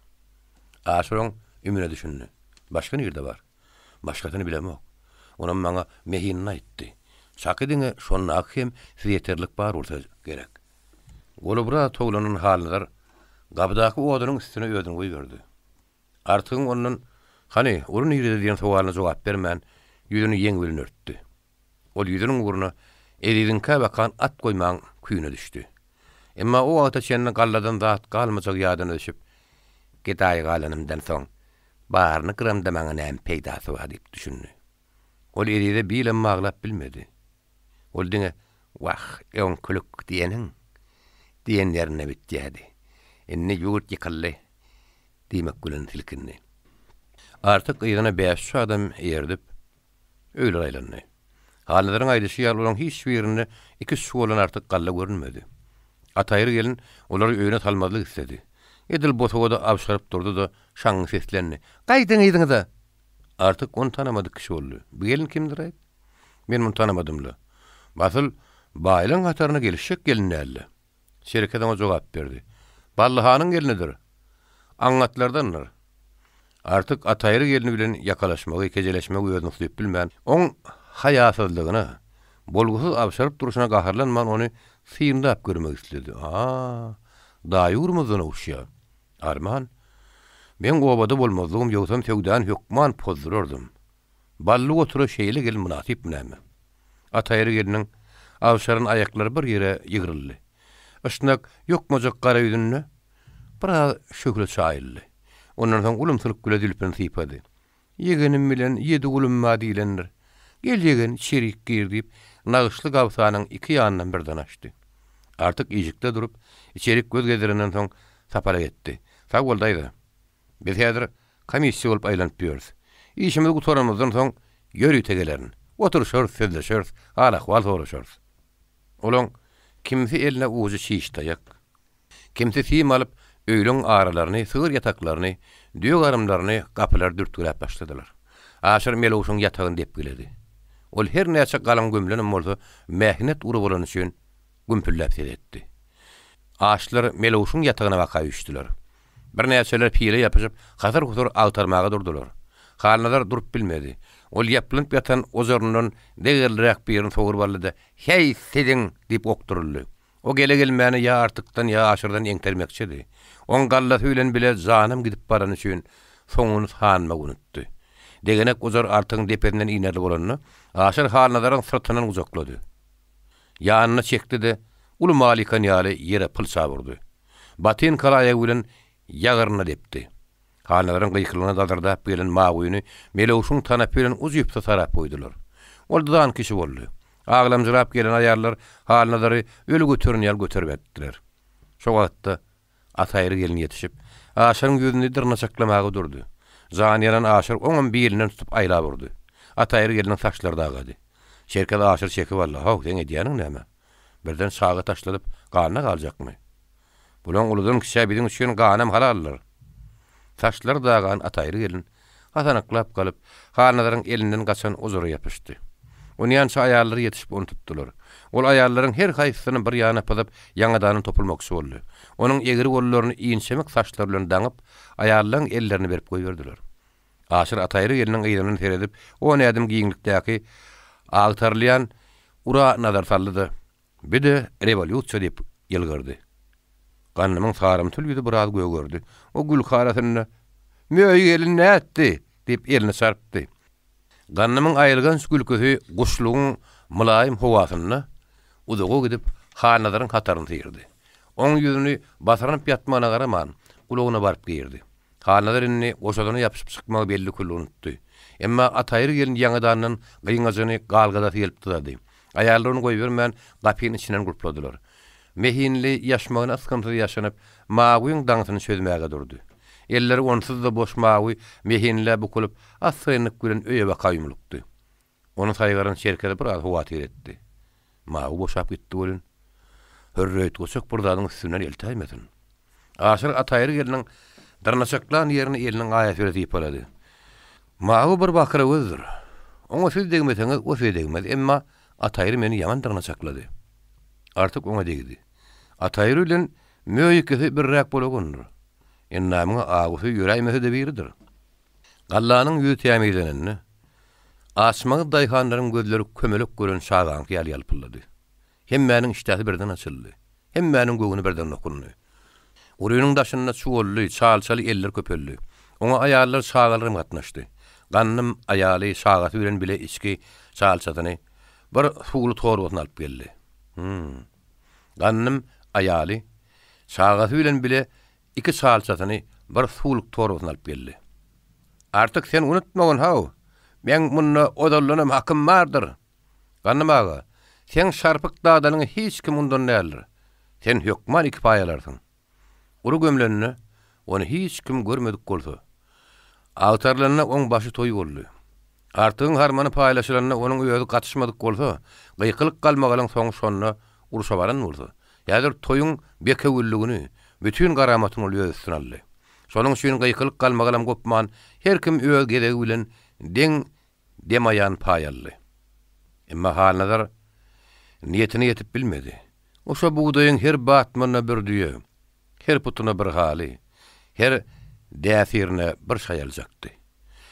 Aşyr oň ümüne düşündi. Başga nirde bar? Başgasyny bilemok. Onam maňa Mehinli aýtdy. Çaky diňe şondaky hem size ýeterlik bar bolsa gerek. Goly biraz towlanan Halnazar. Gapydaky odunyň üstüne özüni goýberdi. Artygyň ondan, Hany, uly nirede diýen sowalyna jogap bermän, ýüzüni ýeňi bilen örtdi. Ol ýüzüniň ugruna Eziziňkä bakan at goýmaň küýüne düşdi. Emma o wagta çenli galladan zat galmajagy ýadyna düşüp, Gedaý galanymdan soň, baryny gyramda maňa näme peýdasy bar diýip düşündi. Ol Ezize bilem baglap bilmedi. Ol diňe, Wah, öňkülik diýeniň diýen ýerinde bitýärdi. Indi ýurt ýykyldy diýmek bilen silkindi. Artyk yzyna bäş-üç adam eýerdip, öýlere aýlandy. Halnazaryň aýdyşy ýaly olaryň hiç birinde iki-üç çuwaldan artyk galla görünmedi. Ataýry gelin olary öýüne salmazlyk isledi. Edil bosagada abşaryp durdy-da, şaňňy seslendi, Gaýdyň yzyňyza! Artyk ony tanamadyk kişi boldy. Bu gelin kimdir-aýt? Men muny tanamadym-la. Basyl, baýlaň hataryna gelişjek gelin däl-le. Çerkez oňa jogap berdi. Bally hanyň gelnidir. Aňňatlardandyr. Artyk Ataýry gelni bilen ýakalaşmagy, kejeleşmegi özüne usulyp bilmän, oň haýasyzlygyna, bolgusyz abşaryp durşuna gaharlanman ony synlap görmek isledi. A, daýy urmazdan oguşýa. Arman, meň obada bolmazlygym, ýogsam söwdany hökman pozdurardym. Bally gotura şeýle gelin mynasypmy näme? Ataýry gelniň abşaran aýaklary bir ýere ýygryldy. Yşnak ýokmajak gara ýüzünde biraz şöhle çaýyldy. Ondan soň ulumsylyk bile zülpüni sypady. Ýegenim bilen ýedi gulum bar diýlendir. Gel ýegen, içerik gir diýip, nagyşly gabsanyň iki ýanyndan birden açdy. Artyk işikde durup, içerik göz gezdirenden soň Sapara etdi. Sag bol, daýza. Biz häzir komissiýa bolup aýlanyp ýörüs. Işimizi gutaranymyzdan soň ýörite gelerin. Oturyşarys, sözleşeris, hal-ahwal soraşarys. Olaň kimsi eline ujy çiş taýak, kimsi sim alyp, öýleň aralaryny, sygyr ýataklaryny, düýe garymlaryny, gapylary dürtgüläp başladylar. Aşyr Melewşiň ýatagyny depgiledi. Ol her näçe galyň gömlenem bolsa, mähnet ury bolany üçin gümpüldäp ses etdi. Açlar Melewşiň ýatagyna baka üýşdüler. Birnäçeler pile ýapyşyp, hasyr-husur agtarmaga durdular. Halnazar durup bilmedi. Ol ýaplanyp ýatan ojaryndan degerliräk birini sogrup aldy-da, Heý, siziň! diýip okduryldy. O gele-gelmäne ýa Artykdan, ýa Aşyrdan eňtermekçidi. Oň gallasy bilen bile janam gidip barany üçin, soňuny sanmagy unutdy. Degenek ojar Artygyň depesinden inerli bolanda, Aşyr Halnazaryň syrtyndan gujaklady. Ýanyna çekdi-de, uly mal ýykan ýaly ýere pylçap urdy. Botinkaly aýagy bilen ýagyrnyna depdi. Halnazaryň gykylygyna dazyrdap gelen Mawyny Melewşiň tanapy bilen ujypsyz sarap goýdular. Ol dyzan kişi boldy. Aglamjyrap gelen aýallar Halnazary öli göteren ýaly göterip äkitdiler. Şo wagtda Ataýry gelin ýetişip, Aşyryň ýüzüni dyrnaçaklamaga durdy. Jany ýanan Aşyr oňam bilinden tutup aýlap urdy. Ataýry gelniň saçlary dagady. Çerkez Aşyry çekip aldy, How, seň edýäniň näme? Birden çaga taşladyp, ganyna galjakmy? Bulaň uludan-kiçä biziň üçin ganam halaldyr. Saçlary dagan Ataýry gelin hasanaklap galyp, Halnazaryň elinden gaçan ojara ýapyşdy. Onýança aýallar ýetişip ony tutdular. Ol aýallaryň her haýsysyny bir ýana pyzyp, ýaňadandan topulmakçy boldy. Onuň egri gollaryny inçemik saçlary bilen daňyp, aýallaryň ellerine berip goýberdiler. Aşyr Ataýry gelniň yzyndan seredip, on ädim giňlikdäki agtarylýan ura nazar saldy-da, Bi-de rewolýusiýa diýip ýylgyrdy. Gandymyň sarymtyl ýüzi biraz gögerdi. O gülki arasynda, Möý gelin nätdi? diýip elini çarpdy. Gandymyň aýylganç gülküsi guşlugyň mylaýym howasynda uzaga gidip, Hannazaryň hataryny syrdy. Oň ýüzüni basyrynyp ýatmagyna garaman, gulagyna baryp girdi. Halnazar indi goşadyna ýapyşyp çykmagy belli-külli unutdy. Emma Ataýry gelin ýaňadandan gyňajyny galgadasy gelip dyzady. Aýallar ony goýbermän, gapyny içinden gulpladylar. Mehinli ýaşmagyny ysgynsyz ýaşynyp, Mawyň daňysyny çözmäge durdy. Elleri onsuz-da boş Mawy mehinlä bukulyp, assyrynlyk bilen öýe baka ýumlukdy. Ony saýgaran Çerkez biraz howatyr etdi. Mawy boşap gitdi welin, hörreýtgoçak bir zadyň üstünden eltäýmesin. Aşyr Ataýry gelniň dyrnaçaklan ýerini eliniň aýasy bilen sypalady. Mawy bir bakyra gözdür. Oňa siz degmeseňiz, o size degmez. Emma Ataýry meni ýaman dyrnaçaklady. Artyk oňa degdi. Ataýry bilen Möý ikisi birräk bolagandyr. Endamyňa awusy ýöräýmese-de biridir. Gallanyň ýüzi tämizlenende, açmagyz daýhanlaryň gözleri kömelek gören çagaňky ýaly ýalpyldady. Hemmäniň işdäsi birden açyldy. Hemmäniň göwni birden dokundy. Urynyň daşynda çuwally, çalçaly eller köpeldi. Oňa aýallar, çagalar hem gatnaşdy. Gandym aýaly, çagasy bilen bile içki çalçasyny, bir suwly torbasyny alyp geldi. Hum. Gandym aýaly, çagasy bilen bile iki çalçasyny, bir suwluk torbasyny alyp geldi. Artyk sen unutmagyn how, meň munda ozaldanam hakym bardyr. Gandym aga, seň şarpyk dadanyňy hiç kim undan däldir. Sen hökman iki paý alarsyň. Ury gömlende, ony hiç kim görmedik bolsa. Agtarylanda oň başy toý boldy. Artygyň harmany paýlaşylanda onuň özi gatyşmadyk bolsa, gykylyk-galmagalyň soňy şonda urşa baran bolsa, häzir toýuň bekewülligini, bütin garamatyny ol öz üstüne aldy. Şonuň üçin gykylyk-galmagalam gopman, her kim öz gezegi bilen deň demaýan paý aldy. Emma Halnazar niýetine ýetip bilmedi. Oşa bugdaýyň her batmanyna bir düýe, her putuna bir haly, her däsirine bir şaý aljakdy.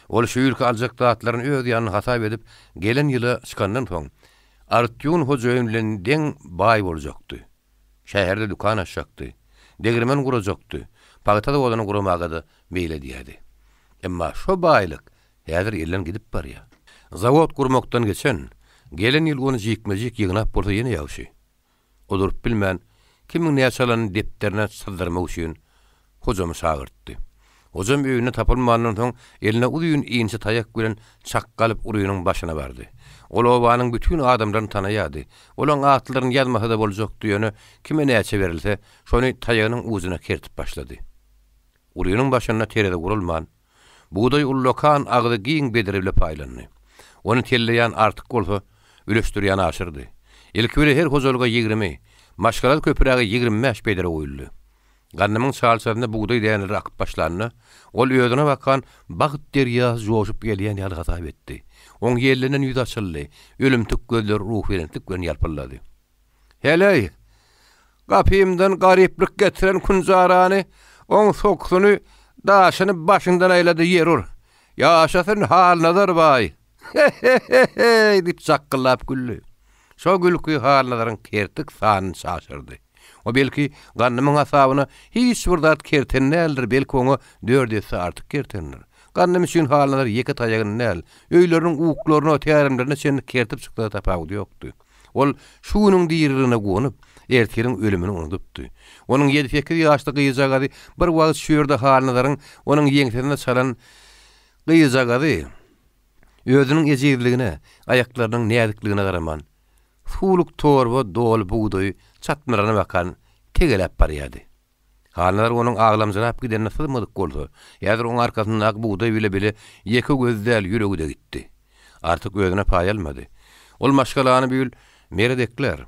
Ol şu ýylky aljak zatlaryny öz ýanynda hasap edip, gelen ýyla çykandan soň, Artýun hojaýyn bilen deň baý boljakdy. Şäherde dükan açjakdy. Degirmen gurajakdy. Pagta zawodyny guramaga-da meýil edýärdi. Emma şo baýlyk Häzir elden gidip barýar. Zawod gurmakdan geçen, gelen ýyl ony jikme-jik ýygnap bolsa ýene ýagşy. O durup bilmän, kimiň näçe alanyny depderine syzdyrmak üçin Hojamy çagyrtdy. Hojam öýünde tapylmandan soň, eline uzyn inçe taýak bilen çakgalyp urynyň başyna bardy. Ol obanyň bütin adamlaryny tanaýardy. Olaň atlaryny ýazmasa-da boljakdy, ýöne kime näçe berilse, şony taýagynyň ujuna kertip başlady. Urynyň başynda terezi gurulman, Bugdaý ullakan agzy giň bedre bile paýlandy. Ony telleýän Artyk bolsa, üleşdirýän Aşyrdy. Ilki bile her hojalyga 20, maşgala köpräge 25 bedre guýuldy. Gandymyň çalçasynda bugdaý däneleri akyp başlanda, ol özüne bakan bagt derýasy joşup gelýän ýaly hasap etdi. Oň ýellenen ýüzi açyldy, ölümtik gözleri ruhubelentlik bilen ýalpyldady. Heleý, gapymdan garyplyk getiren künjarany, oň sokusyny, daşyny başyňdan aýla-da ýer ur. Ýaşasyn Halnazar baý! He-he-he-heý! diýip jakgyllap güldi. Şo gülki Halnazaryň kertik sanyny çaşyrdy. O belki Gandymyň hasabyna hiç bir zat kerten däldir, belki oňa dört esse artyk kertendir. Gandym üçin Halnazar ýeke taýagyny däl, öýleriniň uklaryna, tärimlerine çenli kertip çyksa-da tapawudy ýokdy. Ol şu günüň diriligine guwanyp, ertiriň ölümini unudypdy. Onuň ýedi-sekiz ýaşly gyzjagazy bir wagt şu ýerde Halnazaryň onuň ýeňsesine çalan gyzjagazy özüniň ejizligine, aýaklarynyň näzikligine garaman, suwluk torba doly bugdaýy çatmalaryna bakan tegeläp barýardy. Halnazar onuň aglamjyrap gidenini syzmadyk bolsa, häzir oň arkasyndaky bugdaý bile bile ýeke gözi däl, ýüregi-de gitdi. Artyk özüne paý almady. Ol maşgalany bu ýyl Meret eklär.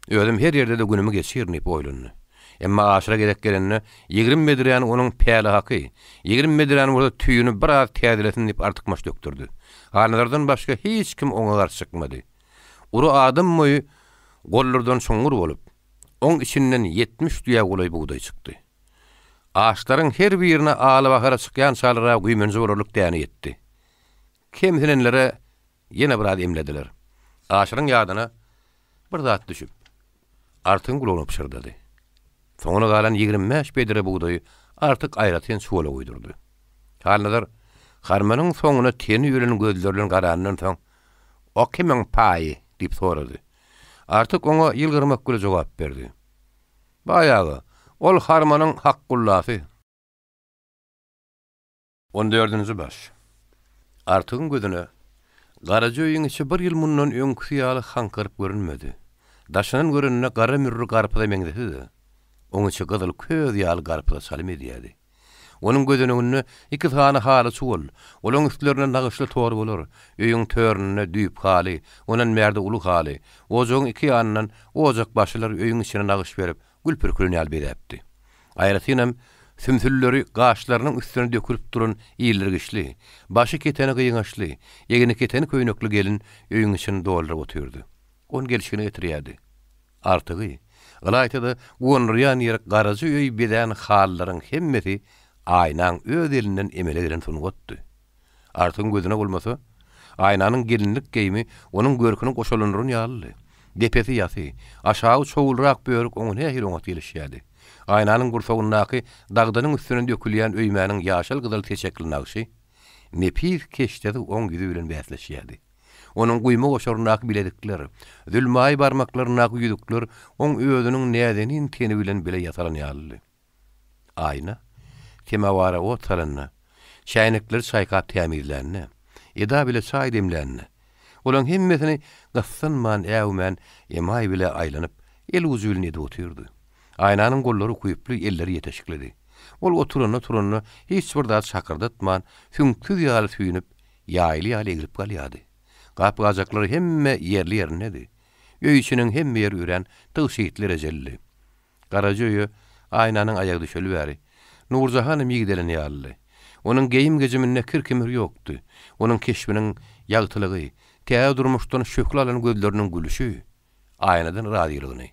Özüm her ýerde-de günümi geçirin diýip oýlandy. Emma Aşyra gezek gelende, 20 bedräni onuň päli haky, 20 bedräni bolsa tüýüni biraz täzelesin diýip artykmaç dökdürdi. Halnazardan başga hiç kim oňa garşy çykmady. Ury adam boýy gollurdan çuňňur bolup, Oň içinden 70 düýä golaý bugdaý çykdy. Açlaryň her birine alabahara çykýançalara güýmenje bolarlyk däne ýetdi. Kemsinenlere ýene biraz emlediler. Aşyryň ýadyna bir zat düşüp, Artygyň gulagyna pyşyrdady. Soňuna galan 25 bedre bugdaýy Artyk aýratyn çuwala guýdurdy. Halnazar harmanyň soňuna teni ölen gözleri bilen garandan soň, O kimiň paýy? diýip sorady. Artyk oňa ýylgyrmak bile jogap berdi. Baý aga, ol harmanyň hakgullasy. On dördünji baş. Artygyň gözüne Garaja öýüň içi bir ýyl mundan öňküsi ýaly haňkaryp görünmedi. Daşyndan görende gara mürri garpyza meňzese-de, oň içi gyzyl köz ýaly garpyza çalym edýärdi. Onuň gözeneginde iki sany haly çuwal, olaň üstlerinde nagyşly torbalar, öýüň töründe düýp haly, ondan bärde uly haly, ojagyň iki ýanyndan ojakbaşylar öýüň içine nagyş berip, gül pürkülen ýaly bezäpdi. Aýratynam, sümsülleri gaşlarynyň üstüne dökülip duran ildirgiçli, başy keteni gyňaçly, egni keteni köýnekli gelin öýüň içini dolduryp otyrdy. Ony gelşigine getirýärdi. Artygy, ylaýta-da guwandyrýan ýeri garaja öýi bezän halylaryň hemmesi Aýnaň öz elinden emele gelen sungatdy. Artygyň gözüne bolmasa, Aýnanyň gelinlik geýimi onuň görküni goşalandyran ýalydy. Depesi ýasy, aşagy çowulrak börük oňa nähili oňat gelişýärdi. Aýnanyň gursagyndaky dagdanyň üstünden dökülýän öýmäniň ýaşyl-gyzyl seçekli nagşy, nepis keşdesi oň ýüzi bilen bäsleşýärdi. Onuň guýma goşaryndaky bilezikler, zülmaýy barmaklaryndaky ýüzükler oň özüniň näzenin teni bilen bile ýasalan ýalydy. Aýna, semawara ot salanda, çäýnekleri çaýkap tämizlände, eda bile çaý demlände, olaň hemmesini gyssanman, äwmän, emaý bile aýlanyp, el ujy bilen edip otyrdy. Aýnanyň gollary ukyply, elleri ýetişiklidi. Ol oturanda-turanda hiç bir zat şakyrdatman, süňksüz ýaly süýnüp, ýaýly ýaly eglip galýardy. Gap-gajaklary hemme ýerli-ýerindedi. Öý içiniň hemme ýeri örän tygşytly, rejelidi. Garaja öýe Aýnanyň aýagy düşeli bäri, Nurjahanam ýigdelen ýalydy. Onuň geýim-gejiminde kir-kimir ýokdy. Onuň keşbiniň ýagtylygy, täze durmuşdan şöhle alan gözleriniň gülüşi Aýnadan razylygyny,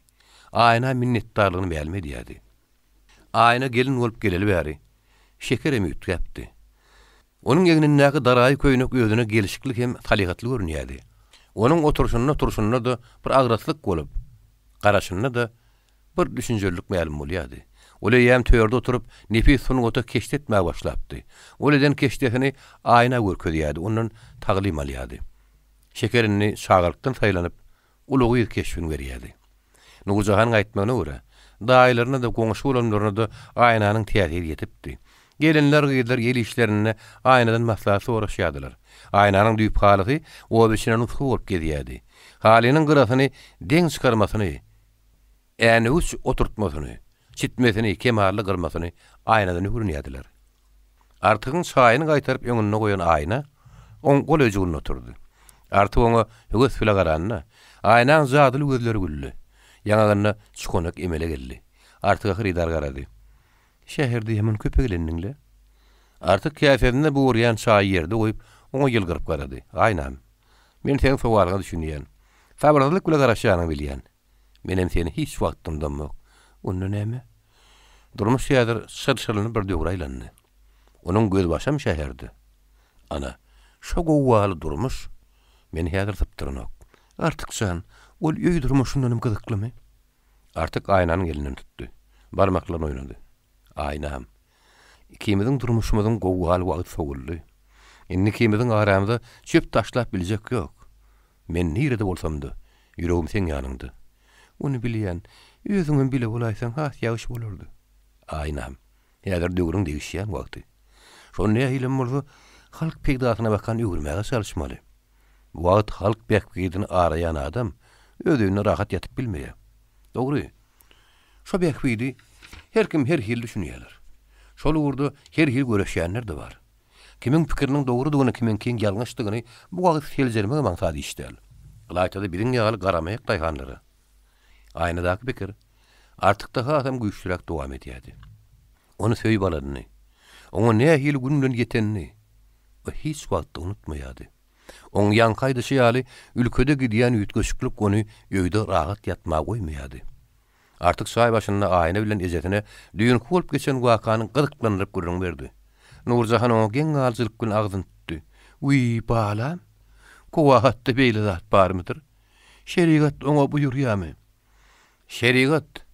Aýna minnetdarlygyny mälim edýärdi. Aýna gelin bolup geleli bäri, Şekerem üýtgäpdi. Onuň egnindäki daraýy köýnek özüne gelşikli hem salyhatly görünýärdi. Onuň oturyşynda-turşunda-da bir agraslyk bolup, garaşynda-da bir düşünjelilik mälim bolýardy. Ol eýýäm törde oturyp, nepis sungata keşde etmäge başlapdy. Ol eden keşdesini Aýna görkezýärdi, ondan taglym alýardy. Şeker indi çagalykdan saýlanyp, uly gyz keşbini berýärdi. Nurjahanyň aýtmagyna görä, daýylaryna-da, goňşy-golamlaryna-da Aýnanyň täsiri ýetipdi. Gelinler-gyzlar el işlerinde Aýnadan maslahat soraşýardylar. Aýnanyň düýp halysy oba içine nusga bolup gezýärdi. Halynyň gyrasyny deň çykarmasyny, änewüç oturtmasyny, çitmesini, kemally gyrmasyny Aýnadan öwrenýärdiler. Artygyň çaýyny gaýtaryp öňünde goýan Aýna oň golaýjygynda oturdy. Artyk oňa höwes bile garanda, Aýnaň jadyly gözleri güldi. Ýaňagynda çukanak emele geldi. Artyga hyrydar garady. Şäherde ýaman köpegelendiň-le. Artyk käsesinde bugarýan çaýy ýerde goýup, oňa ýylgyryp garady. Aýnam, men seň sowalyňa düşünýän. Sabyrsyzlyk bile garaşýanyňy bilýän. Menem seni hiç wagt unudamok. Onda näme? Durmuş häzir çylşyrymly bir döwre aýlandy. Onuň gözbaşam şäherde. Ana, şo gowgaly durmuş meni häzir sypdyranok. Artyk jan, ol öý durmuşyndanam gyzyklymy? Artyk Aýnanyň elinden tutdy. Barmaklaryny oýnady. Aýnam, ikimiziň durmuşymyzyň gowgaly wagty sowuldy. Indi ikimiziň aramyza çöp taşlap biljek ýok. Men nirede bolsam-da, ýüregim seň ýanyňda. Ony bilýän, özüňem bile bolaýsaň has ýagşy bolardy. Aýnam, häzir döwrüň degişýän wagty. Şony nähilem bolsa, halk peýdasyna bakan öwürmäge çalyşmaly. Bu wagt halk bähbidini araýan adam öz öýünde rahat ýatyp bilmeýär. Dogry, şo bähbidi her kim her hili düşünýärler. Şol ugurda her hili göreşýänler-de bar. Kimiň pikiriniň dogrudygyny, kimiňkiň ýalňyşdygyny bu wagt seljermegem aňsat iş däl. Ylaýta-da biziň ýaly garamaýak daýhanlara. Aýnadaky pikir Artykda hasam güýçlüräk dowam edýärdi. Ony söýüp alanyny, oňa nähili gün bilen ýetenini o hiç wagtda unutmaýardy. Oň ýaňky aýdyşy ýaly, ülkede gidýän üýtgeşiklik ony öýde rahat ýatmaga goýmaýardy. Artyk çaý başynda Aýna bilen ejesine düýnki bolup geçen wakany gyzyklandyryp gürrüň berdi. Nurjahan oňa geň galyjylyk bilen agzyny tutdy. Wiý, balam, kowahatda beýle zat barmydyr? Şerigat oňa buýurýamy? Şerigat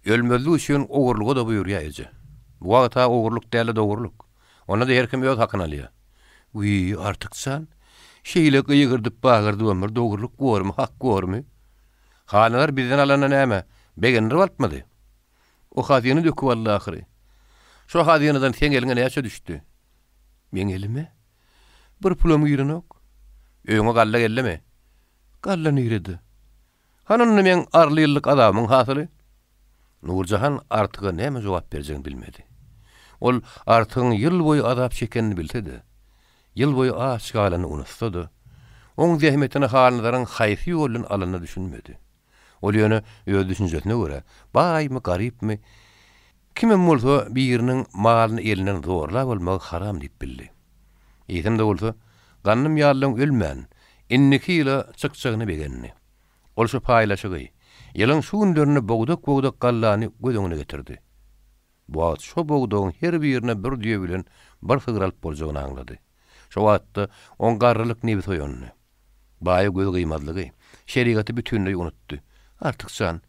ölmezlik üçin ogurlyga-da buýurýar, eje. Bu wagt-a ogurlyk däl-de dogrulyk. Onda-da her kim öz hakyny alýar. Wiý, Artyk jan, şeýle gygyrdyp-bagyrdybam bir dogrulyk bormy, hak bormy? Hanalar bizden alanda näme, begendirip alypmydy? O hazyna döküp aldy ahyry. Şo hazynadan seň eliňe näçe düşdi? Meň elime? Bir pulam girenok. Öýüňe galla geldimi? Galla nirede? Hany onda meň arly ýyllyk azabymyň hasyly? Nurjahan Artyga näme jogap berjegini bilmedi. Ol Artygyň ýyl boýy azap çekenini bilse-de, Ýyl boýy aç galanyny unutsa-da, oň zähmetini Halnazaryň haýsy ýoldan alanyna düşünmedi. Ol ýöne öz düşünjesine görä, baýmy, garypmy, kimem bolsa biriniň malyny elinden zorlap almagy haram diýip bildi. Eýsem-de bolsa, Gandym ýalylaň ölmän, indiki ýyla çykjagyna begendi. Ol şu paýlaşygy, ýylyň şu günlerinde bogdak-bogdak gallany göz öňüne getirdi. Bu wagt şo bogdagyň her birine bir düýe bilen bir sygyr alyp boljagyny aňlady. Şo wagtda oň garrylyk nebsi oýandy. Baýa göz gyýmazlygy, şerigaty bütinleý unutdy. Artyk jan,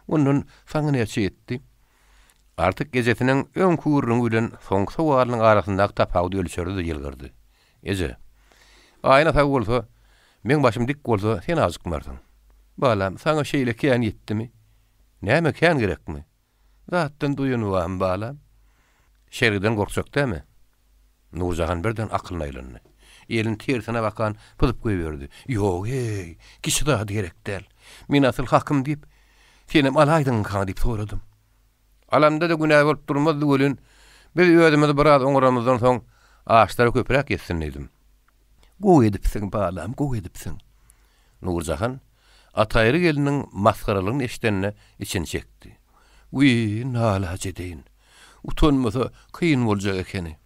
ondan saňa näçe ýetdi? Artyk ejesiniň öňki gürrüňi bilen soňky sowalynyň arasyndaky tapawudy ölçerdi-de ýylgyrdy. Eje, Aýna sag bolsa, meň başym dik bolsa, sen ajykmarsyň. Balam, saňa şeýle kän ýetdimi? Näme kän gerekmi? Zatdan doýanybam, balam. Şergiden gorkjak dämi? Nurjahan birden akylyna aýlandy. Elini tersine bakan pyzyp goýberdi. Ýog-eý, kişi zady gerek däl. Men asyl hakym diýip, senem alaýdyňka diýip soradym. Alamda-da günä bolup durmazdy welin, biz özümizi biraz oňaramyzdan soň, açlara köpräk ýetsin diýdim. Gowy edipsiň, balam, gowy edipsiň. Nurjahan Ataýry gelniň masgaralygyny eşidende içini çekdi. Wiý, nalaç edeýin. Utanmasa, kyn boljak ekeni.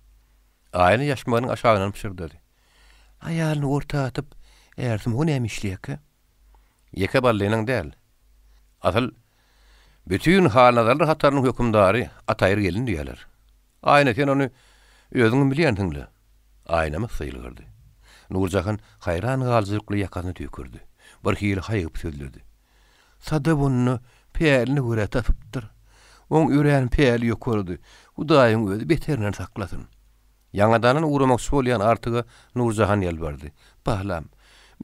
Aýna ýaşmagynyň aşagyndan pyşyrdady. Aýalyny orta atyp, ärsim o näme işleýärkä? Ýeke ballynyň däl. Asyl, bütin halnazarlar hatarynyň hökümdary Ataýry gelin diýýärler. Aýna, sen ony özüňem bilýänsiň-le. Aýna myssa ýylgyrdy. Nurjahan haýran galyjylykly ýakasyna tüýkürdi. Birhili haýygyp sözledi. Sadap onda päline görä tapypdyr. Oň örän päli ýokarydy. Hudaýyň özi beterinden saklasyn. Ýaňadandan ugramakçy bolýan Artyga Nurjahan ýalbardy. Balam,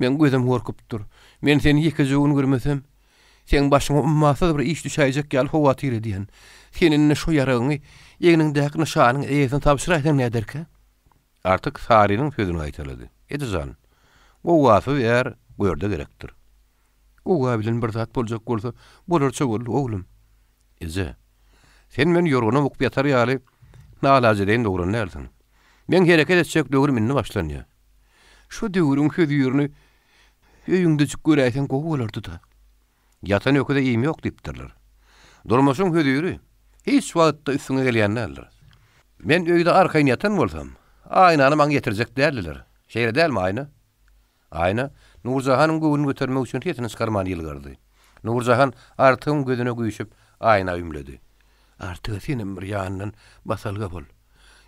meň gözüm gorkup dur. Men seni ýekeje gün görmesem, seň başyňa ummasyz bir iş düşäýjek ýaly howatyr edýän. Sen indi şo ýaragyňy egniňdäki nyşanyň eýesine tabşyraýsaň näderkä? Artyk Sarynyň sözüni gaýtalady. Eje jan, gowgasyz är görde gerekdir. Gowga bilen bir zat boljak bolsa, bolarça boldy, oglum. Eje, sen meni ýorgana bukup ýatar ýaly nalajedeýin dogran dälsiň. Meň hereket etjek döwrüm indi başlanýar. Şu döwrüň hözirini öýüňdejik göräýseň gowy bolardy-da. Ýatan öküze iým ýok diýipdirler. Durmuşyň höziri hiç wagtda üstüňe gelýän däldir. Men öýde arkaýyn ýatan bolsam, Aýnany maňa ýetirjek däldiler. Şeýle dälmi, Aýna? Aýna Nurjahanyň göwnüni götermek üçin sesini çykarman ýylgyrdy. Nurjahan Artygyň gözüne güýşüp, Aýna ümledi. Artyga senem bir ýandan basalga bol.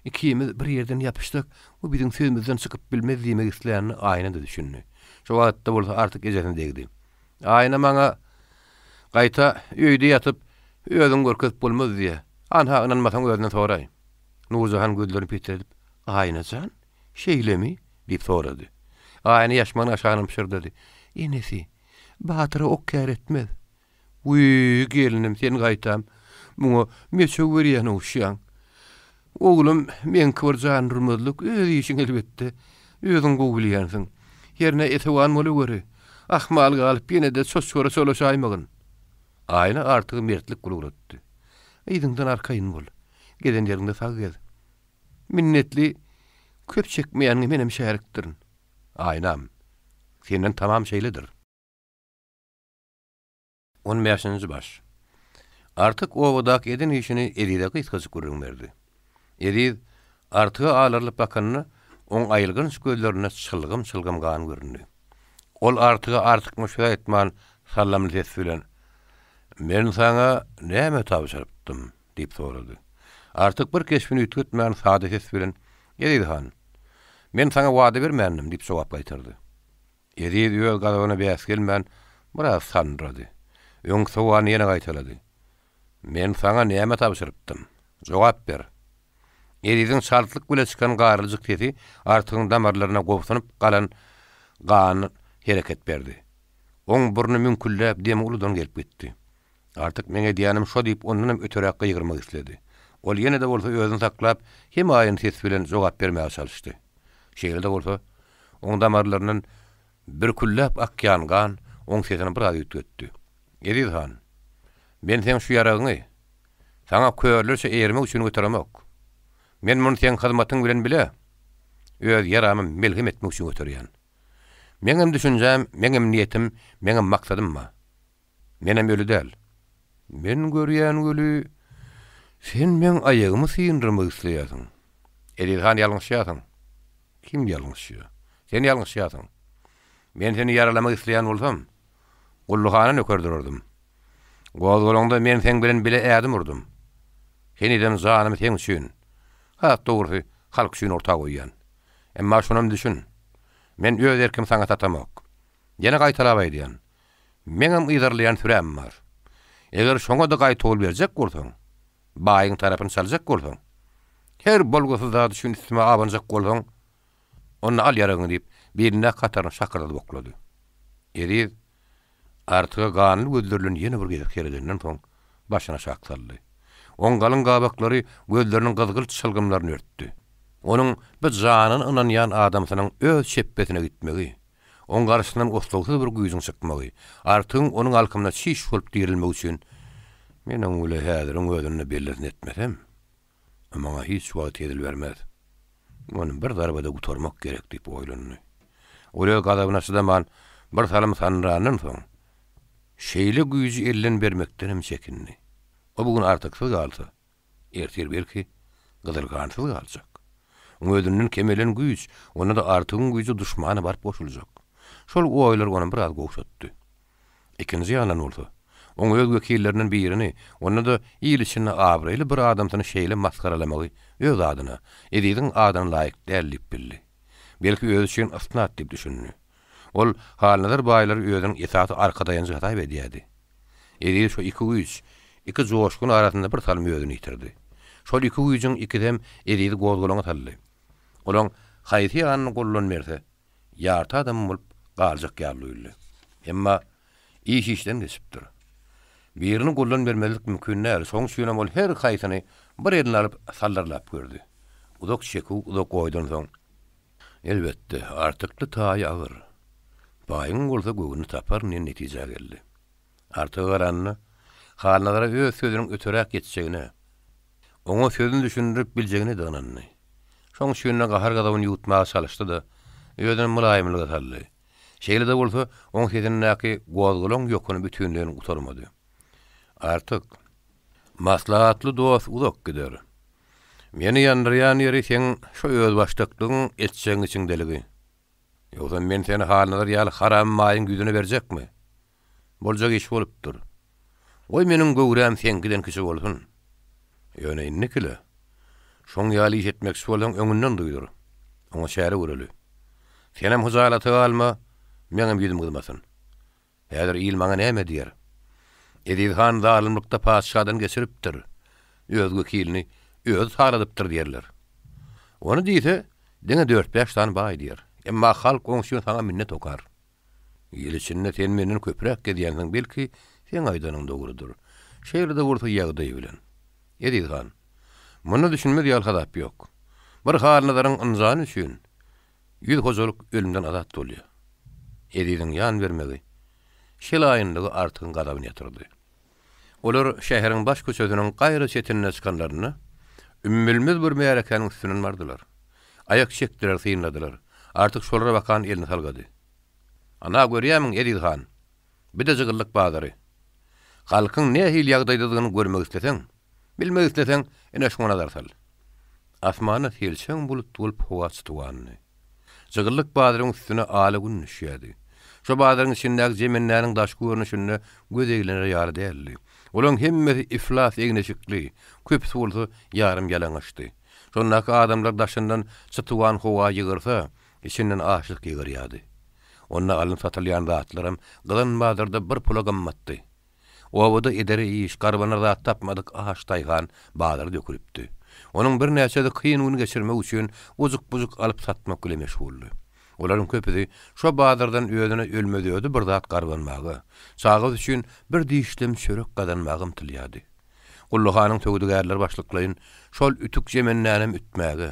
Ikimiz bir ýerden ýapyşsak, o biziň sözümizden çykyp bilmez diýmek islänine Aýna-da düşündi. Şo wagtda bolsa Artyk ejesine degdi. Aýna maňa, Gaýta, öýde ýatyp, özüňi görkezip bolmaz diýýä. Anha, ynanmasaň özünden soraý. Nurjahan gözlerini petredip, Aýna jan, şeýlemi? Diýip sorady. Aýna ýaşmagynyň aşagyndan pyşyrdady. Enesi, Batyra ok kär etmez. Wiý, gelnim, sen gaýtam muňa meçew berýän oguşýaň. Oglum, meňki bir jan urmazlyk, öz işiň elbetde. Özüň gowy bilýänsiň. Hernä esewan bolaweri. Ahmal galyp ýene-de çoçgara çolaşaýmagyn. Aýna Artygy mertlik bilen ugratdy. Yzyňdan arkaýyn bol. Gezen ýeriňde sag gez. Minnetli köp çekmeýäniňe menem şärikdirin. Aýnam, senden tamam şeýledir. On bäşinji baş. Artyk obadaky eden işini Ezize gysgajyk gürrüň berdi. Eziz Artyga alarylyp bakanda, oň aýylganç gözlerinde çylgym-çylgym gan göründi. Ol Artyga artykmaç söz aýtman, sallamly ses bilen, Men saňa näme tabşyrypdym? Diýip sorady. Artyk bir keşbini üýtgetmän sada ses bilen, Eziz han, men saňa wada bermändim, diýip jogap gaýtardy. Eziz öz gazabyna bäs gelmän, biraz sandyrady. Öňki sowalyny ýene gaýtalady. Men saňa näme tabşyrypdym? Jogap ber! Eziziň çaltlyk bile çykan garlyjyk sesi Artygyň damarlaryna gobsunyp galan gany hereket berdi. Oň burny müňkülläp, demi uludan gelip gitdi. Artyk meň edýänim şo diýip ondanam öteräk gygyrmak isledi. Ol ýene-de bolsa özüni saklap, hemaýyn ses bilen jogap bermäge çalyşdy. Şeýle-de bolsa, oň damarlaryndan bürkülläp akýan gan oň sesini biraz üýtgetdi. Eziz han, men seň şu ýaragyňy saňa körlerçe eýermek üçin göteremok. Men muny seň hyzmatyň bilen bile öz ýaramy melhem etmek üçin göterýän. Meňem düşünjäm, meňem niýetim, meňem maksadym bar. Menem öli däl. Men görýän weli, sen meň aýagymy syndyrmak isleýärsiň. Eziz han ýalňyşýarsyň. Kim ýalňyşýar? Sen ýalňyşýarsyň. Men seni ýaralamak isleýän bolsam, Gully hana nöker durardym. Gozgalaňda men seň bilen bile ädim urdum. Henizem janymy seň üçin, has dogrusy, halk üçin orta goýýan. Emma şunam düşün, men öz erkimi saňa satamok. Ýene gaýtalap aýdýan, meňem yzarlaýan süräm bar. Eger şoňa-da gaýtawul berjek bolsaň, Baýyň tarapyny çaljak bolsaň, her bolgusyz zat üçin üstüme abanjak bolsaň, onda al ýaragyňy diýip, bilindäki hataryny şakyrdadyp oklady. Eziz Artyga ganly gözleri bilen ýene bir gezek seredenden soň, başyny aşak saldy. Oň galyň gabaklary gözleriniň gyzgylt çylgymlaryny örtdi. Onuň bu janyny ynanýan adamsynyň öz çepbesine gitmegi, oň garşysyndan oslagsyz bir güýjüň çykmagy, Artygyň onuň alkymyna çiş bolup dirilmegi üçin Men oň bile häziriň özünde bellisini etmesem, o maňa hiç wagt hezil bermez. Ony bir zarbada gutarmak gerek diýip oýlandy. Ol öz gazabyna çydaman, bir salym sandyrandan soň, şeýle güýji elden bermekdenem çekindi. O bu gün Artyksyz galsa, ertir belki, Gyzylgansyz galjak. Oň özünden kemelen güýç, onda-da Artygyň güýji duşmana baryp goşuljak. Şol oýlar ony biraz gowşatdy. Ikinji ýandan bolsa, oň öz wekillerinden birini, onda-da il içinde abraýly bir adamsyny şeýle masgaralamagy öz adyna, Eziziň adyna laýyk däl diýip bildi. Belki özi üçin ysnat diýip düşündi. Ol Halnazar baýlary özüniň esasy arkadaýanjy hasap edýärdi. Eziz şo iki güýç, iki joşgun arasynda bir salym özüni ýitirdi. Şol iki güýjüň ikisem Ezizi gozgalaňa saldy. Olaň haýsy ýanyny goldan berse, ýarty adam bolup galjak ýaly duýuldy. Emma iş işden geçipdir. Birini goldan bermezlik mümkin däl, şonuň üçinem ol her haýsyny bir eline alyp saldyrlap gördi. Uzak çeküw, uzak oýdan soň, Elbetde, Artykly taýy agyr. Baýyň bolsa göwnüni taparyn diýen netijä geldi. Artyga garanda, Halnazara öz sözüniň öteräk ýetjegine, oňa sözüni düşündirip biljegine-de ynandy. Şoň üçin-de gahar-gazabyny ýuwutmaga çalyşdy-da, özüni mylaýymlyga saldy. Şeýle-de bolsa, oň sesindäki gozgalaň ýokuny bütinleýin gutarmady. Artyk, maslahatly dost uzak gider. Meni ýandyrýan ýeri seň şo özbaşdaklygyň etjegiň içiňdeligi. Ýogsam men seni Halnazar ýaly haram maýyň ýüzüne berjekmi? Boljak iş bolupdyr. Goý meniň göwräm seňkiden kiçi bolsun. Ýöne indikile, şoň ýaly iş etmekçi bolsaň öňünden duýdur. Oňa çäre göreli. Senem hyjalata galma, meňem ýüzüm gyzmasyn. Häzir il maňa näme diýer? Eziz han zalymlykda patyşadan geçiripdir, öz wekilini özi taladypdyr diýerler. Ony diýse, diňe dört-bäş sany baý diýer. Emma halk oň üçin saňa minnet okar. Il içinde sen menden köpräk gezýänsiň, belki, seň aýdanyň dogrudyr. Şeýle-de bolsa ýagdaý bilen. Eziz han, munda düşünmez ýaly hasap ýok. Bir Halnazaryň ynjany üçin 100 hojalyk ölümden azat bolýar. Eziziň ýan bermegi şelaýynlygy Artygyň gazabyny ýatyrdy. Olar şäheriň baş köçesiniň gaýra çetinde çykanlarynda, ümmülmez bir märekäniň üstünden bardylar. Aýak çekdiler, synladylar. Artyk şolara bakan elini salgady. Ana, görýärmiň, Eziz han, bi-de jygyllyk bazary. Halkyň nähili ýagdaýdadygyny görmek isleseň, bilmek isleseň, ine şuňa nazar sal. Asmanda selçeň bulut bolup howa çytywandy. Jygyllyk bazaryň üstüne ala gün düşýärdi. Şo bazaryň içindäki jemendäniň daşky görnüşinde göz eglener ýaly däldi. Olaryň hemmesi iflas egin-eşikli, köpüsi bolsa ýarym ýalaňaçdy. Şondaky adamlar daşyndan çytywan howa ýygyrsa, içinden açlyk ýygyrýardy. Onda alnyp-satylýan zatlaram gyzan bazarda bir pula gymmatdy. Obada edere iş, garbanar zat tapmadyk aç daýhan bazara dökülipdi. Onuň birnäçesi kyn gün geçirmek üçin ujuk-bujuk alyp-satmak bile meşguldy. Olaryň köpüsi şo bazardan özüne ölmez-ödi bir zat garbanmaga, çagasy üçin bir dişlem çörek gazanmaga ymtylýardy. Gully hanyň söwdagärleri başlyklaýyn şol ütük jemendänem ütmäge,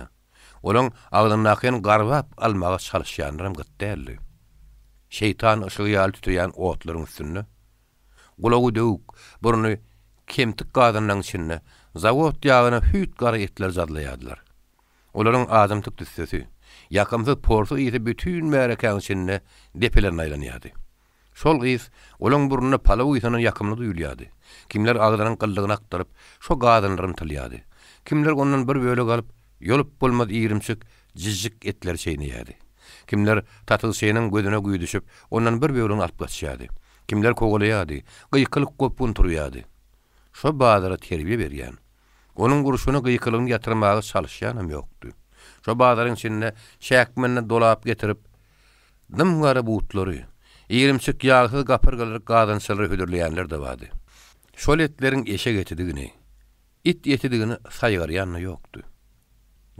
olaň agzyndakyny garbap almaga çalyşýanlaram gyt däldi. Şeýtan yşygy ýaly tüteýän otlaryň üstünde Gulagy döwük, burny kemtik gazanlaryň içinde zawod ýagyna hüýt gara etleri jazlaýardylar. Olaryň azymtyk tüssesi, ýakymsyz porsy ysy bütin märekäň içinde depelerine aýlanýardy. Şol ys olaň burnuna palaw ysyndan ýakymly duýulýardy. Kimler agzynyň gyllygyny akdyryp, şo gazanlara ymtylýardy. Kimler ondan bir bölek alyp, ýolup bolmaz irimçik, jijjik etleri çeýneýärdi. Kimler tatygçynyň gözüne güýdüşip, ondan bir bölegini alyp gaçýardy. Kimler kowalaýardy, gykylyk-gopgun turýardy. Şo bazara terbiýe berýän, onuň urşuny, gykylygyny ýatyrmaga çalyşýanam ýokdy. Şo bazaryň içinde çäkmenine dolap getirip, dym gara butlary, irimçik ýagsyz gapyrgalary gazançalara hödürleýänler-de bardy. Şol etleriň eşek etidigini. It etidigini saýgarýan-da ýokdy.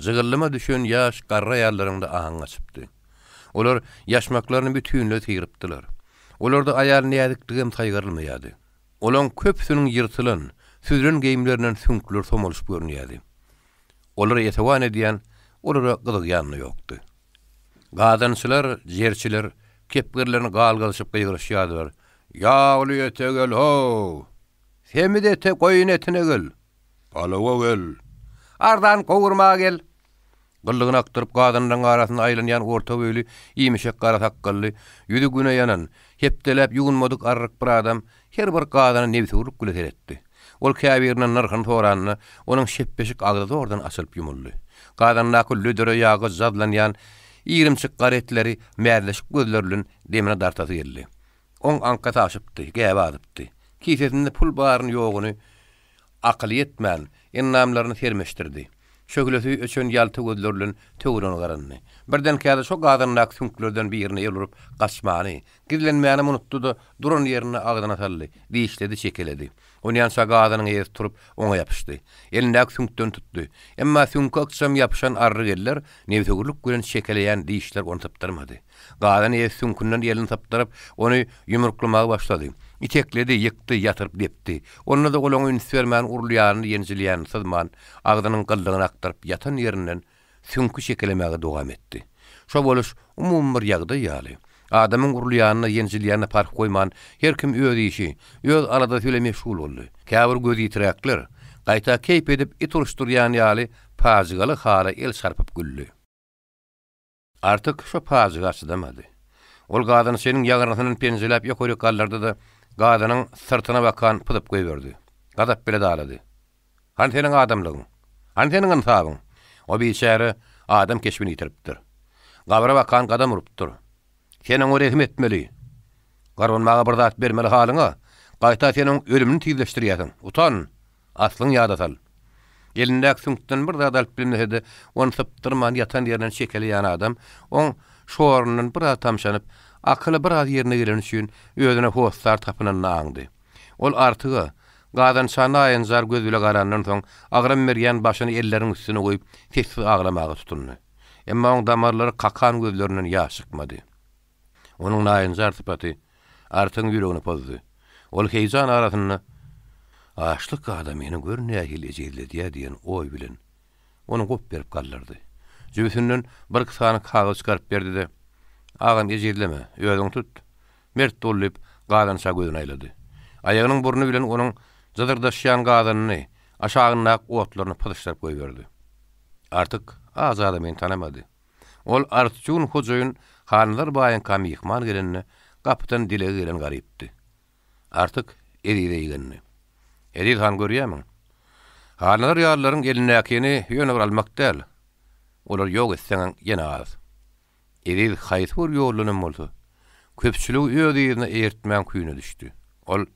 Jygyllyma düşen ýaş garry aýallaryň-da aňy gaçypdy. Olar ýaşmaklaryny bütinleý syrypdylar. Olarda aýal näzikligem saýgarylmaýardy. Olaň köpüsiniň ýyrtylan, süzülen geýimlerinden süňkleri somalyşyp görünýärdi. Olara esewan edýän, olara gyzygýan-da ýokdy. Gazançylar, jerçiler kepgirlerini galgadyşyp gygyryşýardylar, Ýagly ete gel-how! Semiz ete, goýun etine gel! Palawa gel! Arzan gowurma gel! Gyllygyny akdyryp gazanlaryň arasynda aýlanýan orta boýly, iýmişek gara sakgally, ýüzi güne ýanan, hepdeläp ýuwunmadyk arryk bir adam her bir gazana nebsewürlik bile seretdi. Ol käbirinden nyrhyny soranda, onuň şepbeşik agzy zordan açylyp ýumuldy. Gazandaky lödere ýaga jazlanýan irimçik gara etleri mäzleşik gözleri bilen demine dartasy geldi. Oň aňkasy aşypdy, gäbi azypdy. Kisesinde pul baryny-ýoguny akyly ýetmän, endamlaryny sermeşdirdi. Şöhlesi öçen ýalta gözleri bilen töweregine garandy. Birdenkä-de şo gazandaky süňklerden birine el urup, gaçmany, gizlenmänem unutdy-da, duran ýerinde agzyna saldy, dişledi, çekeledi. Onýança gazanyň eýesi turup, oňa ýapyşdy. Elindäki süňkden tutdy. Emma süňke ykjam ýapyşan arryk eller, nebsewürlik bilen çekeleýän dişler ony sypdyrmady. Gazan eýesi süňkünden elini sypdyryp, ony ýumruklamaga başlady. Itekledi, ýykdy, ýatyryp depdi. Onda-da ol oňa üns bermän urulýanyny, ýenjilýänini syzman, agzynyň gyllygyny akdyryp, ýatan ýerinden süňki çekelemäge dowam etdi. Şo boluş umumy bir ýagdaý ýaly. Adamyň urulýanyna, ýenjilýänine parh goýman, her kim öz işi, öz aladasy bilen meşgul boldy. Käbir gözýitiräkler, gaýta keýp edip it uruşdyrýan ýaly pajygaly hala el çarpyp güldi. Artyk şo pajyga çydamady. Ol gazançynyň ýagyrnysyndan penjeläp ýokaryk galdyrdy-da, gazanyň syrtyna bakan pyzyp goýberdi. Gazap bile dalady. Hany seniň adamlygyň? Hany seniň ynsabyň? O biçäre adam keşbini ýitiripdir. Gabra bakan gadam urupdyr. Sen oňa rehim etmeli. Garbanmaga bir zat bermeli halyňa, gaýta sen oň ölümini tizleşdirýärsiň. Utan! Aslyňy ýada sal. Elindäki süňkden bir zat alyp bilmese-de, ony sypdyrman ýatan ýerinden çekeleýän adam, oň şorundan biraz tamşanyp, akyly biraz ýerine geleni üçin özüne hossar tapynanyny aňdy. Ol Artyga, gazança naýynjar göz bile garandan soň, agram berýän başyny elleriniň üstüne goýup, sessiz aglamaga tutundy. Emma oň damarlary kakan gözlerinden ýaş çykmady. Onuň naýynjar sypaty Artygyň ýüregini pozdy. Ol heýjan arasynda, Açlyk adamyny gör nähili ejizledýär diýen oý bilen, ony gop berip galdyrdy. Jübüsinden birki sany kagyz çykaryp berdi-de, Agam ejizleme, özüňi tut. Mert bol diýip, gazança gözüni aýlady. Aýagynyň burny bilen onuň jyzyrdaşýan gazanyny, aşagyndaky otlaryny pyzyşdyryp goýberdi. Artyk az adamyny tanamady. Ol Artjun hojaýyn Hanlar baýyňka myhman gelende, gapydan dilegi gelen garypdy. Artyk Ezize igendi. Eziz han görýärmiň? Hanlar ýalylaryň elindäkini ýöne bir almak däl, olary ýok etseňem ýene az. Eziz haýsy bir ýoldanam bolsa, köpçüligi öz yzyna eýertmäň küýüne düşdi. Ol,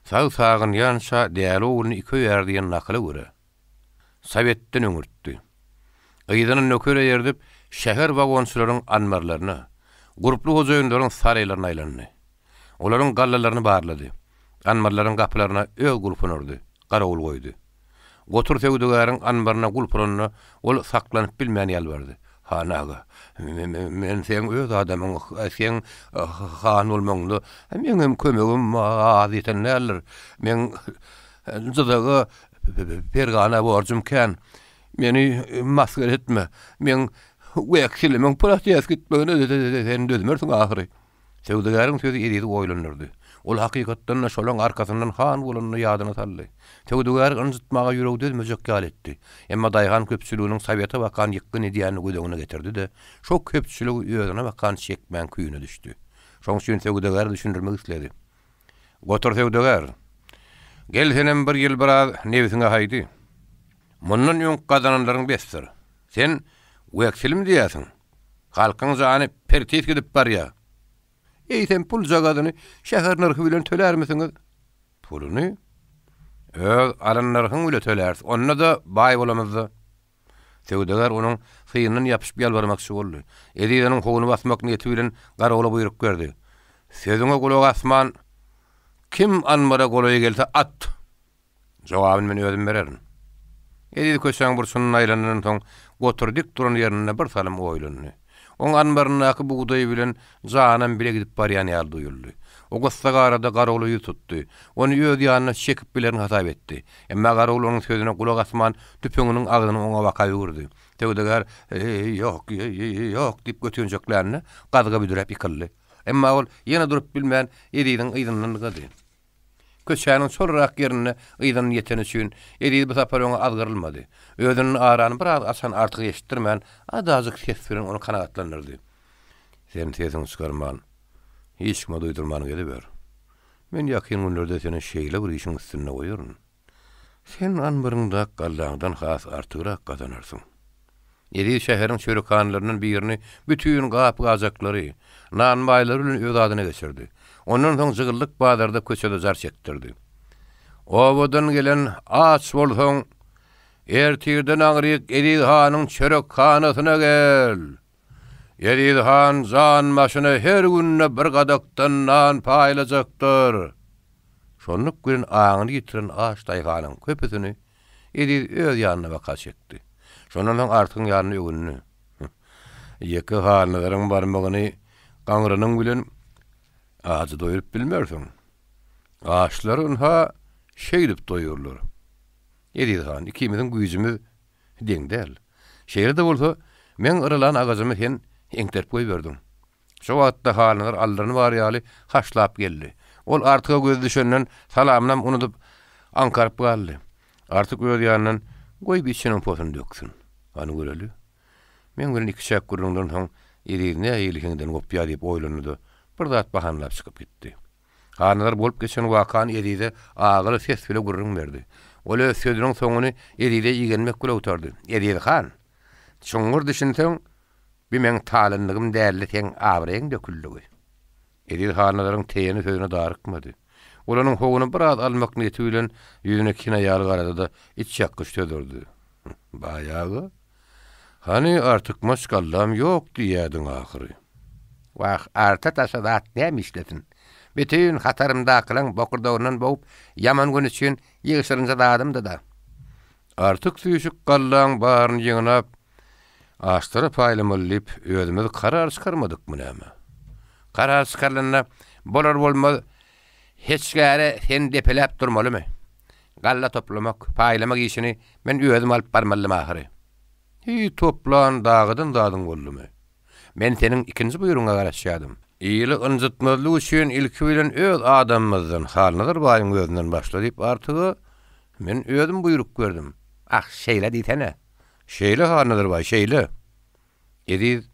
Sag sagynýança däli ogluny iki öýer diýen nakyla görä, Sowetden öňürtdi. Yzyna nöker eýerdip, şäher wagonçylaryň anbarlaryna, gurply hojaýynlaryň saraýlaryna aýlandy. Olaryň gallalaryny barlady. Anbarlaryň gapylaryna öz gulpuny urdy, garawul goýdy. Gotur söwdagäriň anbaryna gulp uranda, ol saklanyp bilmän ýalbardy, Han aga, men seň öz adamyň, seň han bolmagyňda meňem kömegim az ýeten däldir. Meň Jyzaga Fergana borjum kän. Meni masgara etme. Meň weksilimiň protest gitmegine sen dözmersiň ahyry. Söwdagäriň sözi Ezizi oýlandyrdy. Ol hakykatdan-da şolaň arkasyndan han bolanyny ýadyna saldy. Söwdagäri ynjytmaga ýüregi dözmejek ýaly etdi. Emma daýhan köpçüliginiň sowete bakan ýykgyn edýänini göz öňüne getirdi-de, şo köpçüligi özüne bakan çekmäň küýüne düşdi. Şoň üçin söwdagäre düşündirmek isledi. Gotur söwdagär, gel senem bir ýyl biraz nebsiňe haýdy. Mundan öňki gazananlaryň besdir. Sen wekselim diýýärsiň. Halkyň jany pertis gidip barýar. Eýsem puljagazyny şäher nyrhy bilen tölärmisiňiz? Puluny öz alan nyrhyň bile töläris, onda-da baý bolamyzda. Söwdagär onuň syýyndan ýapyşyp ýalbarmakçy boldy. Eziz onuň howuny basmak niýeti bilen garawula buýruk berdi. Sözüňe gulak asman, kim anbara golaý gelse, at! Jogabyny men özüm bererin. Eziz köçäň burçundan aýlanandan soň, Gotur dik duran ýerinde bir salym oýlandy. Oň anbaryndaky bugdaý bilen janam bile gidip barýan ýaly duýuldy. O gyssagarada Garogla ýüz tutdy. Ony öz ýanyna çekip bilerin hasap etdi. Emma Garogul onuň sözüne gulak asman, tüpeňiniň agzyny oňa baka öwürdi. Söwdagär, Ýok, ýok diýip götünjeklände, gazyga büdräp ýykyldy. Emma ol ýene durup bilmän, Eziziň yzyndan ylgady. Köçäniň çolarak ýerinde yzyndan ýeteni üçin, Eziz bu sapar öňe azgyrylmady. Özünden arany biraz açan Artygy eşitdirmän, azajyk ses bilen ony kanagatlandyrdy. Sen sesiňi çykarman, hiç kime duýdurman geziber. Men ýakyn günlerde seni şeýle bir işiň üstünde goýaryn. Sen anbaryňdak gallaňdan has artygrak gazanarsyň. Eziz şäheriň çörekhanlaryndan birini bütin gap-gajaklary, nanbaýlary bilen öz adyna geçirdi. Ondan soň jygyllyk bazarda köçede jar çekdirdi. Obadan gelen aç bolsaň, ertirden aňryk Eziz hanyň çörekhanasyna gel! Eziz han jan başyna her günde bir gadakdan nan paýlajakdyr. Şonluk bilen aňyny ýitiren aç daýhanyň köpüsini Eziz öz ýanyna baka çekdi. Şondan soň Artygyň ýanyna öwündi. Ýeke Halnazaryň barmagyny gaňranyň bilen ajy doýrup bilmersiň. Açlary ynha şeýdip doýurlar. Eziz han, ikimiziň güýjümiz deň däl. Şeýle-de bolsa, meň yrylan agajymy sen eňterip goýberdiň. Şo wagtda Halnazar aldyryny bar ýaly haşlap geldi. Ol Artyga gözi düşenden salamynam unudyp, aňkaryp galdy. Artyk öz ýanyndan, Goý bir içiniň posuny döksün. Hany göreli. Meň bilen ikiçäk gürrüňden soň Eziz nähili hiňden gopýar diýip oýlandy-da, bir zat bahanalap çykyp gitdi. Halnazar bolup geçen wakany Ezize agyly ses bile gürrüň berdi. Ol öz sözüniň soňuny Ezize igenmek bile gutardy. Eziz han, çuňňur düşünseň, Bi meň talynlygym däldi seň abraýyň döküldigi. Eziz Halnazaryň teýene sözüne darykmady. Ol onuň howuny biraz almak niýeti bilen ýüzüne kinaýaly garady-da, içýakgyç söz urdy. Baý aga, hany artykmaç gallam ýok diýýädiň ahyry. Wah, arta-taşa zat näme işlesin. Bütin hatarymdakylaň bokurdagyndan bogup, ýaman gün üçin ýygşyrynja zadymdy-da. Artyk süýşük gallaň baryny ýygnap, Açlara paýlamaly diýip, özümiz karar çykarmadykmy näme? Karar çykarylanda bolar-bolmaz heçgäre seni depeläp durmalymy? Galla toplamak, paýlamak işini men özüm alyp barmalydym ahyry. Hiý, toplan, dagadan zadyň boldumy? Men seniň ikinji buýrugyňa garaşýadym. Ili ynjytmazlyk üçin ilki bilen öz adamymyzdan, Halnazar baýyň özünden başla diýip, Artyga men özüm buýruk berdim. Ah, şeýle diýsene. Şeýle, Halnazar baý, şeýle. Eziz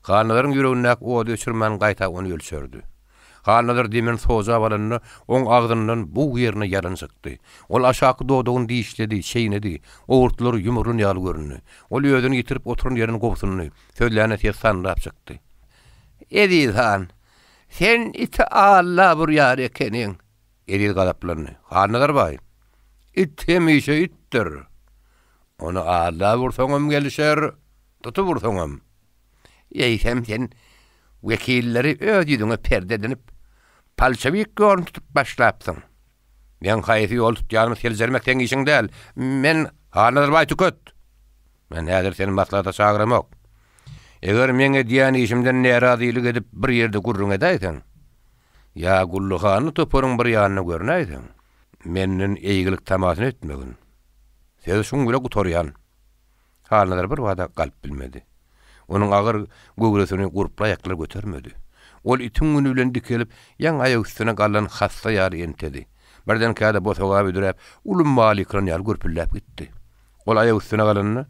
Halnazaryň ýüregindäki ody öçürmän gaýta ony ölçerdi. Halnazar demini sojap alanda, oň agzyndan bug ýerine ýalyn çykdy. Ol aşaky dodagyny dişledi, çeýnedi. Owurtlary ýumrulan ýaly göründi. Ol özüni ýitirip oturan ýerinden gobsundy. Sözlände ses sanrap çykdy. Eziz han, sen iti aldap urýar ekeniň. Eziz gazaplandy. Halnazar baý, it hemişe itdir. Ony aldap ursaňam gelişer, tutup ursaňam. Eýsem sen wekilleri öz ýüzüňe perde edinip, polşewik ýoluny tutup başlapsyň. Meň haýsy ýoly tutýanymy seljermek seň işiň däl. Men, Halnazar baý tüket! Men häzir seni maslahata çagyramok. Eger meň edýän işimden närazylyk edip bir ýerde gürrüň edäýseň, ýa Gully hany toparyň bir ýanynda görünäýseň, menden eýgilik tamasyny etmegin. Söz şuň bile gutarýan. Halnazar bir bada galyp bilmedi. Onuň agyr göwresini gurply aýaklar götermedi. Ol itiň güni bilen dikelip, ýaňy aýak üstüne galan hassa ýaly entedi. Birdenkä-de bosaga büdräp, uly mal ýykylan ýaly gürpüldäp gitdi. Ol aýak üstüne galanda,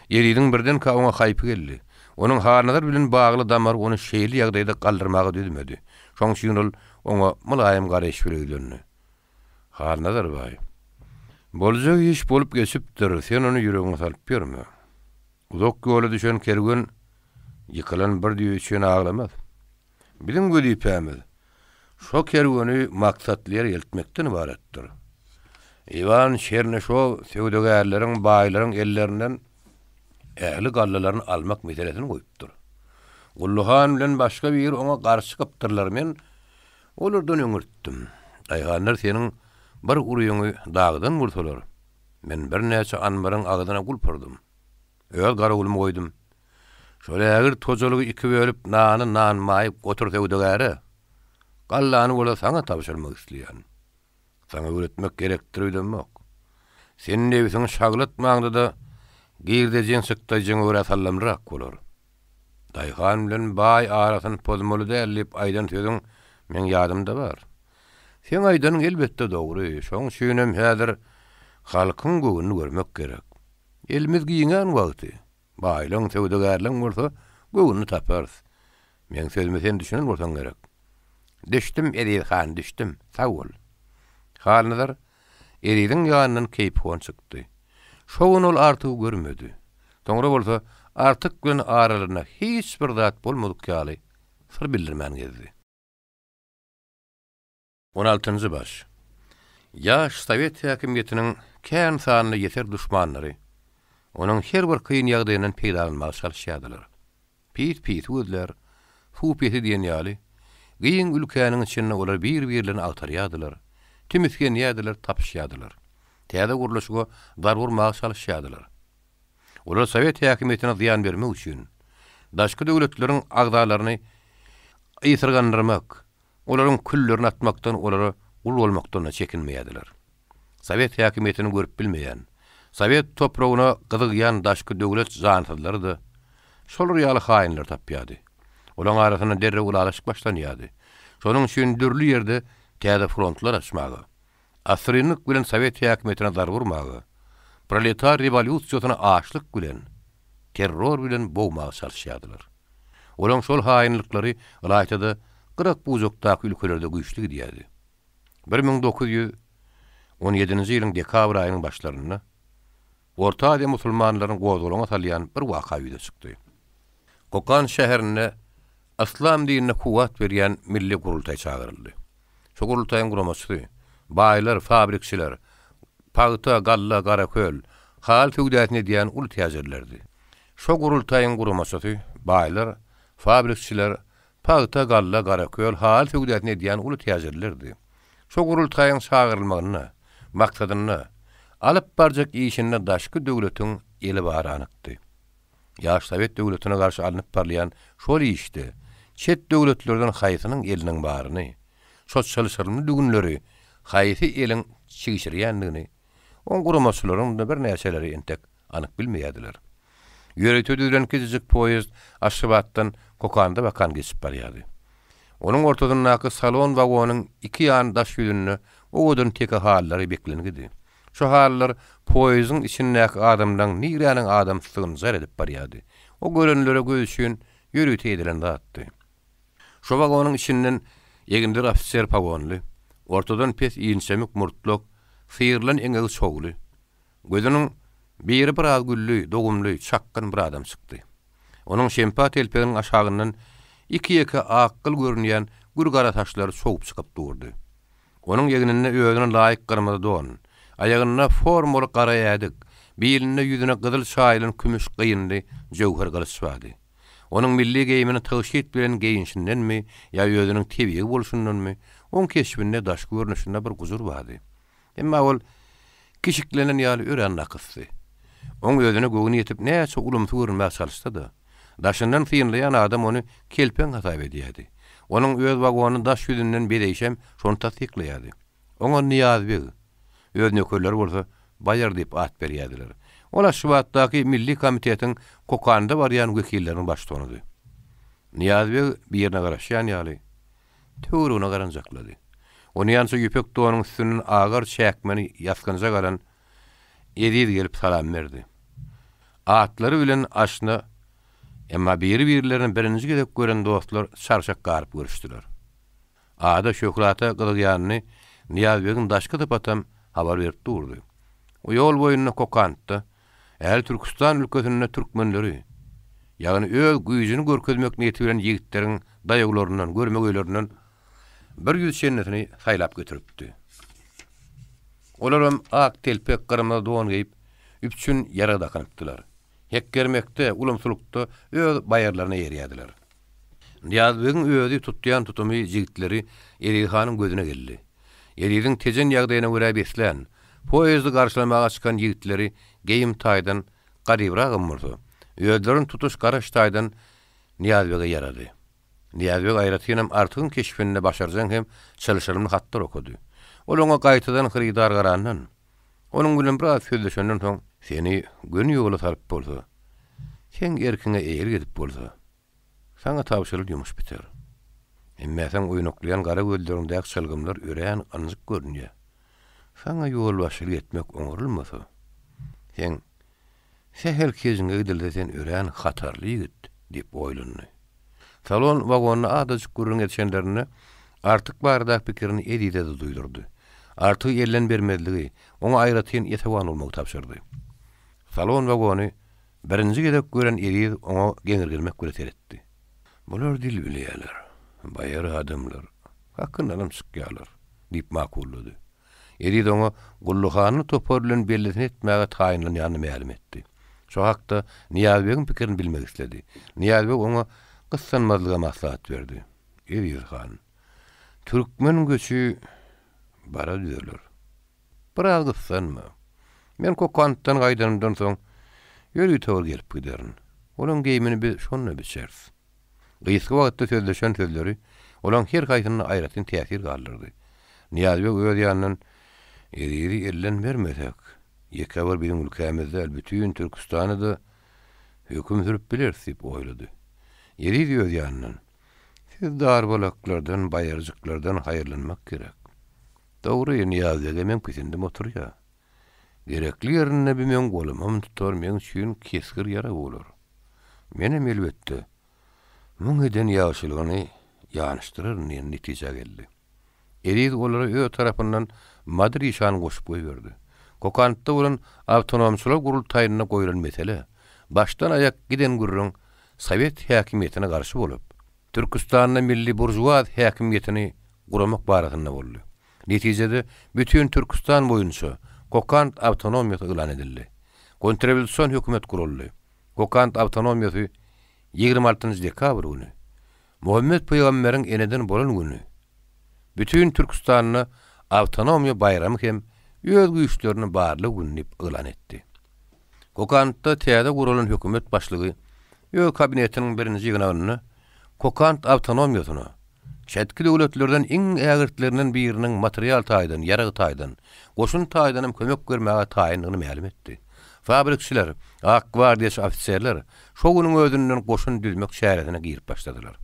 Eziziň birdenkä oňa haýpy geldi. Onuň Halnazar bilen bagly damary ony şeýle ýagdaýda galdyrmaga düzmedi. Şoň üçin ol oňa mylaýym garaýyş bile ýüzlendi. Halnazar baý, boljak iş bolup geçipdir, sen ony ýüregiňe salyp ýörme. Uzak ýola düşen kerwen ýykylan bir düýe üçin aglamaz. Biziň wezipämiz şo kerweni maksatly ýere eltmekden ybaratdyr. Iwan Çernyşow söwdagärleriň, baýlaryň ellerinden ähli gallalaryny almak meselesini goýupdyr. Gully han bilen başga biri oňa garşy çykypdyrlar, men Olardan öňürtdim. Daýhanlar seniň Bir uryňy dagdan ursalar, men birnäçe anbaryň agzyna gulp urdum. Öz garawulymy goýdum. Şol ägirt hojalygy iki bölüp nany nanmaýy gotur söwdagäre, gallany bolsa saňa tabşyrmak isleýän. Saňa öwretmek gerekdir öýdemok. Sen nebsiňi şaglatmaňda-da girdejiň çykdajyňa görä sallamlyrak bolar. Daýhan bilen baý arasyny pozmaly däl diýip aýdan sözüň meň ýadymda bar. Seň aýdanyň elbetde dogry, şoň üçinem häzir halkyň göwnüni görmek gerek. Elimiz giňän wagty, baýlaň, söwdagärleň bolsa göwnüni taparys. Meň sözüme sen düşünen bolsaň gerek. Düşdüm, Eziz han, düşdüm. Sag bol. Halnazar Eziziň ýanyndan keýpihon çykdy. Şo gün ol Artygy görmedi. Soňra bolsa Artyk bilen aralarynda hiç bir zat bolmadyk ýaly syr bildirmän gezdi. On altynjy baş. Ýaş sowet häkimiýetiniň kän sanly ýeser duşmanlary onuň her bir kyn ýagdaýyndan peýdalanmaga çalyşýardylar. Pis pisi gözlär, suw pesi diýen ýaly, giň ülkäniň içinde olar bir-birlerini agtarýardylar, timisgenýärdiler, tapyşýardylar. Täze gurluşyga zarba urmaga çalyşýardylar. Olar sowet häkimiýetine zyýan bermek üçin, daşky döwletleriň agzalaryny ysyrgandyrmak, Olaryň küllerini atmakdan olara gul bolmakdan-da çekinmeýärdiler. Sowet häkimiýetini görüp bilmeýän, sowet topragyna gyzygýan daşky döwlet jansyzlary-da şolar ýaly haýynlary tapýardy. Olaň arasynda derrew ylalaşyk başlanýardy. Şonuň üçin dürli ýerde täze frontlar açmaga, assyrynlyk bilen sowet häkimiýetine zarba urmaga, proletar rewolýusiýasyny açlyk bilen, terror bilen bogmaga çalyşýardylar. Olaň şol haýynlyklary ylaýta-da gyrak-bujakdaky ülkelerde güýçli gidýärdi. 1917-nji ýylyň dekabr aýynyň başlarynda Orta Aziýa musulmanlaryny gozgalaňa salýan bir waka ýüze çykdy. Kokan şäherinde yslam dinine kuwwat berýän milli gurultaý çagyryldy. Şu gurultaýyň guramaçysy, baýlar, fabrikçiler, pagta, galla, garaköl, haly söwdasyny edýän uly täjirlerdi. Şo gurultaýyň guramaçysy, baýlar, fabrikçiler, pagta, galla, garaköl, haly söwdasyny edýän uly täjirlerdi. Şo gurultaýyň çagyrylmagynda, maksadynda, alyp barjak işinde daşky döwletiň eli bary anykdy. Ýaş sowet döwletine garşy alnyp barylýan şol işde çet döwletlerden haýsynyň eliniň baryny, şo çylşyrymly düwünleri haýsy eliň çigşirýändigini oň guramaçylarynyň-da birnäçeleri entek anyk bilmeýärdiler. Ýörite düzülen kiçijik poýezd Aşgabatdan Kokanda bakan geçip barýardy. Onuň ortasyndaky salon wagonyň iki ýan daş ýüzünde owadan teke halylary beklengidi. Şo halylar poýezdiň içindäki adamlaň niräniň adamsydygyny jar edip barýardy. O görenlere göz üçin ýörite edilen zatdy. Şo wagonyň içinden egindir ofiser pagonly, ortadan pes inçemik murtlak, syrylan eňegi çowly, gözüniň biri biraz gülli, dogumly, çakgan bir adam çykdy. Onuň şempa telpeginiň aşagyndan iki-ýeke ak gyl görünýän gür gara saçlary çowup çykyp durdy. Onuň egninde özüne laýyk gyrmyzy don, aýagynda formaly gara ädik, bilinde ýüzüne gyzyl çaýylan kümüş gynly jöwher gylyç bardy. Onuň milli geýimini tygşyt bilen geýinşindenmi ýa özüniň tebigy bolşundanmy, oň keşbinde, daşky görnüşinde bir gujur bardy. Emma ol kiçiklenen ýaly örän nakysdy. Oň özüne göwni ýetip näçe ulumsy görünmäge çalyşsa-da, daşyndan synlaýan adam ony kelpeň hasap edýärdi. Onuň öz wagonyny daş ýüzünden bezeýşem şony tassyklaýardy. Oňa Nyýazbeg, öz nökerleri bolsa Baýar diýip at berýärdiler. Ol Aşgabatdaky Milli komitetiň Kokanda barýan wekilleriniň baştutanydy. Nyýazbeg birine garaşýan ýaly, töweregine garanjaklady. Onýança ýüpek donuň üstünden agar çäkmeni ýasgynjak alan Eziz gelip salam berdi. Atlary bilen aşna, emma biri-birlerini birinji gezek gören dostlar çarşak garyp görüşdiler. Ada, şöhrata gyzygýanyny Nyýazbegiň daşky sypatam habar berip durdy. O ýol boýunda Kokantda, Ähli Türküstan ülkesinde türkmenleri, ýagny öz güýjüni görkezmek niýeti bilen ýigitleriň daýawlaryndan, görmegeýlerinden bir ýüz çenlisini saýlap getiripdi. Olaram ak telpek, gyrmyzy don geýip, üpjün ýarag dakynypdylar. Hekgermekde, ulumsylykda öz baýarlaryna eýerýärdiler. Nyýazbegiň özi tutýan tutumy jigitleri Eziz hanyň gözüne geldi. Eziziň Tejen ýagdaýyna görä beslän, poýezdi garşylamaga çykan ýigitleri geýim taýdan garybragam bolsa, özlerini tutuş garaş taýdan Nyýazbege ýarady. Nyýazbeg aýratynam Artygyň keşbinde başarjaň hem çylşyrymly hatlar okady. Ol oňa gaýtadan hyrydar garandan, onuň bilen biraz sözleşenden soň, Seni göni ýola salyp bolsa, seň erkiňe eýelik edip bolsa, saňa tabşyryl ýumuş biter. Emmä seň oýnaklaýan gara gözleriňdäki çylgymlar örän ynjyk görünýär. Saňa ýolbaşçylyk etmek oňarylmasa, seň Sähel kejiňe gidilse sen örän hatarly ýigit, diýip oýlandy. Salon wagonda azajyk gürrüň edişenlerinde Artyk baradaky pikirini Ezize-de duýdurdy. Artygy elden bermezligi, oňa aýratyn esewan bolmagy tabşyrdy. Salon wagony birinji gezek gören Eziz oňa geňirgenmek bilen seretdi. Bular dil bilýärler, baýar adamlar, hakyndanam çykýarlar, diýip makullady. Eziz oňa Gully hanyň topary bilen bellisini etmäge taýynlanýanyny mälim etdi. Şo hakda Nyýazbegiň pikirini bilmek isledi. Nyýazbeg oňa gyssanmazlyga maslahat berdi. Eziz han, türkmen göçi bara düzeler. Biraz gyssanma. Men Kokantdan gaýdanymdan soň, ýörite bir gelip giderin. Olaň geýmini biz şonda biçeris. Gysga wagtda sözleşen sözleri olaň her haýsynda aýratyn täsir galdyrdy. Nyýazbeg öz ýanyndan, Ezizi elden bermesek, ýeke bir biziň ülkämiz däl, bütin Türküstana-da höküm sürüp bileris diýip oýlady. Eziz öz ýanyndan, Siz darbalaklardan, baýarjyklardan haýyrlanmak gerek. Dogry, Nyýazbege meň pisindim oturýar. Gerekli ýerinde bi meň golumam tutar, meň üçin kesgir ýara bolar. Menem, elbetde, muň eden ýagşylygyny ýanyşdyraryn diýen netijä geldi. Eziz olara öz tarapyndan Madyr işany goşup goýberdi. Kokantda bolan awtonomçylar gurultaýynda goýlan mesele, başdan-aýak giden gürrüň sowet häkimiýetine garşy bolup, Türküstanda milli buržuaz häkimiýetini guramak barasynda boldy. Netijede, bütin Türküstan boýunça Kokant awtonomiýasy yglan edildi. Kontrrewolýusion hökümet guruldy. Kokant awtonomiýasy 26 dekabr güni, Muhammet pygamberiň eneden bolan güni, bütin Türküstanda awtonomiýa baýramy hem öz güýçlerini barlag güni diýip yglan etdi. Kokantda täze guralan hökümet başlygy öz kabinetiniň birinji ýygnagynda Kokant awtonomiýasyna çetki döwletlerden iň ägirtlerinden biriniň material taýdan, ýarag taýdan, goşun taýdanam kömek bermäge taýyndygyny mälim etdi. Fabrikçiler, ak gwardiýaçy ofiserler şo günüň özünden goşun düzmek çäresine girip başladylar.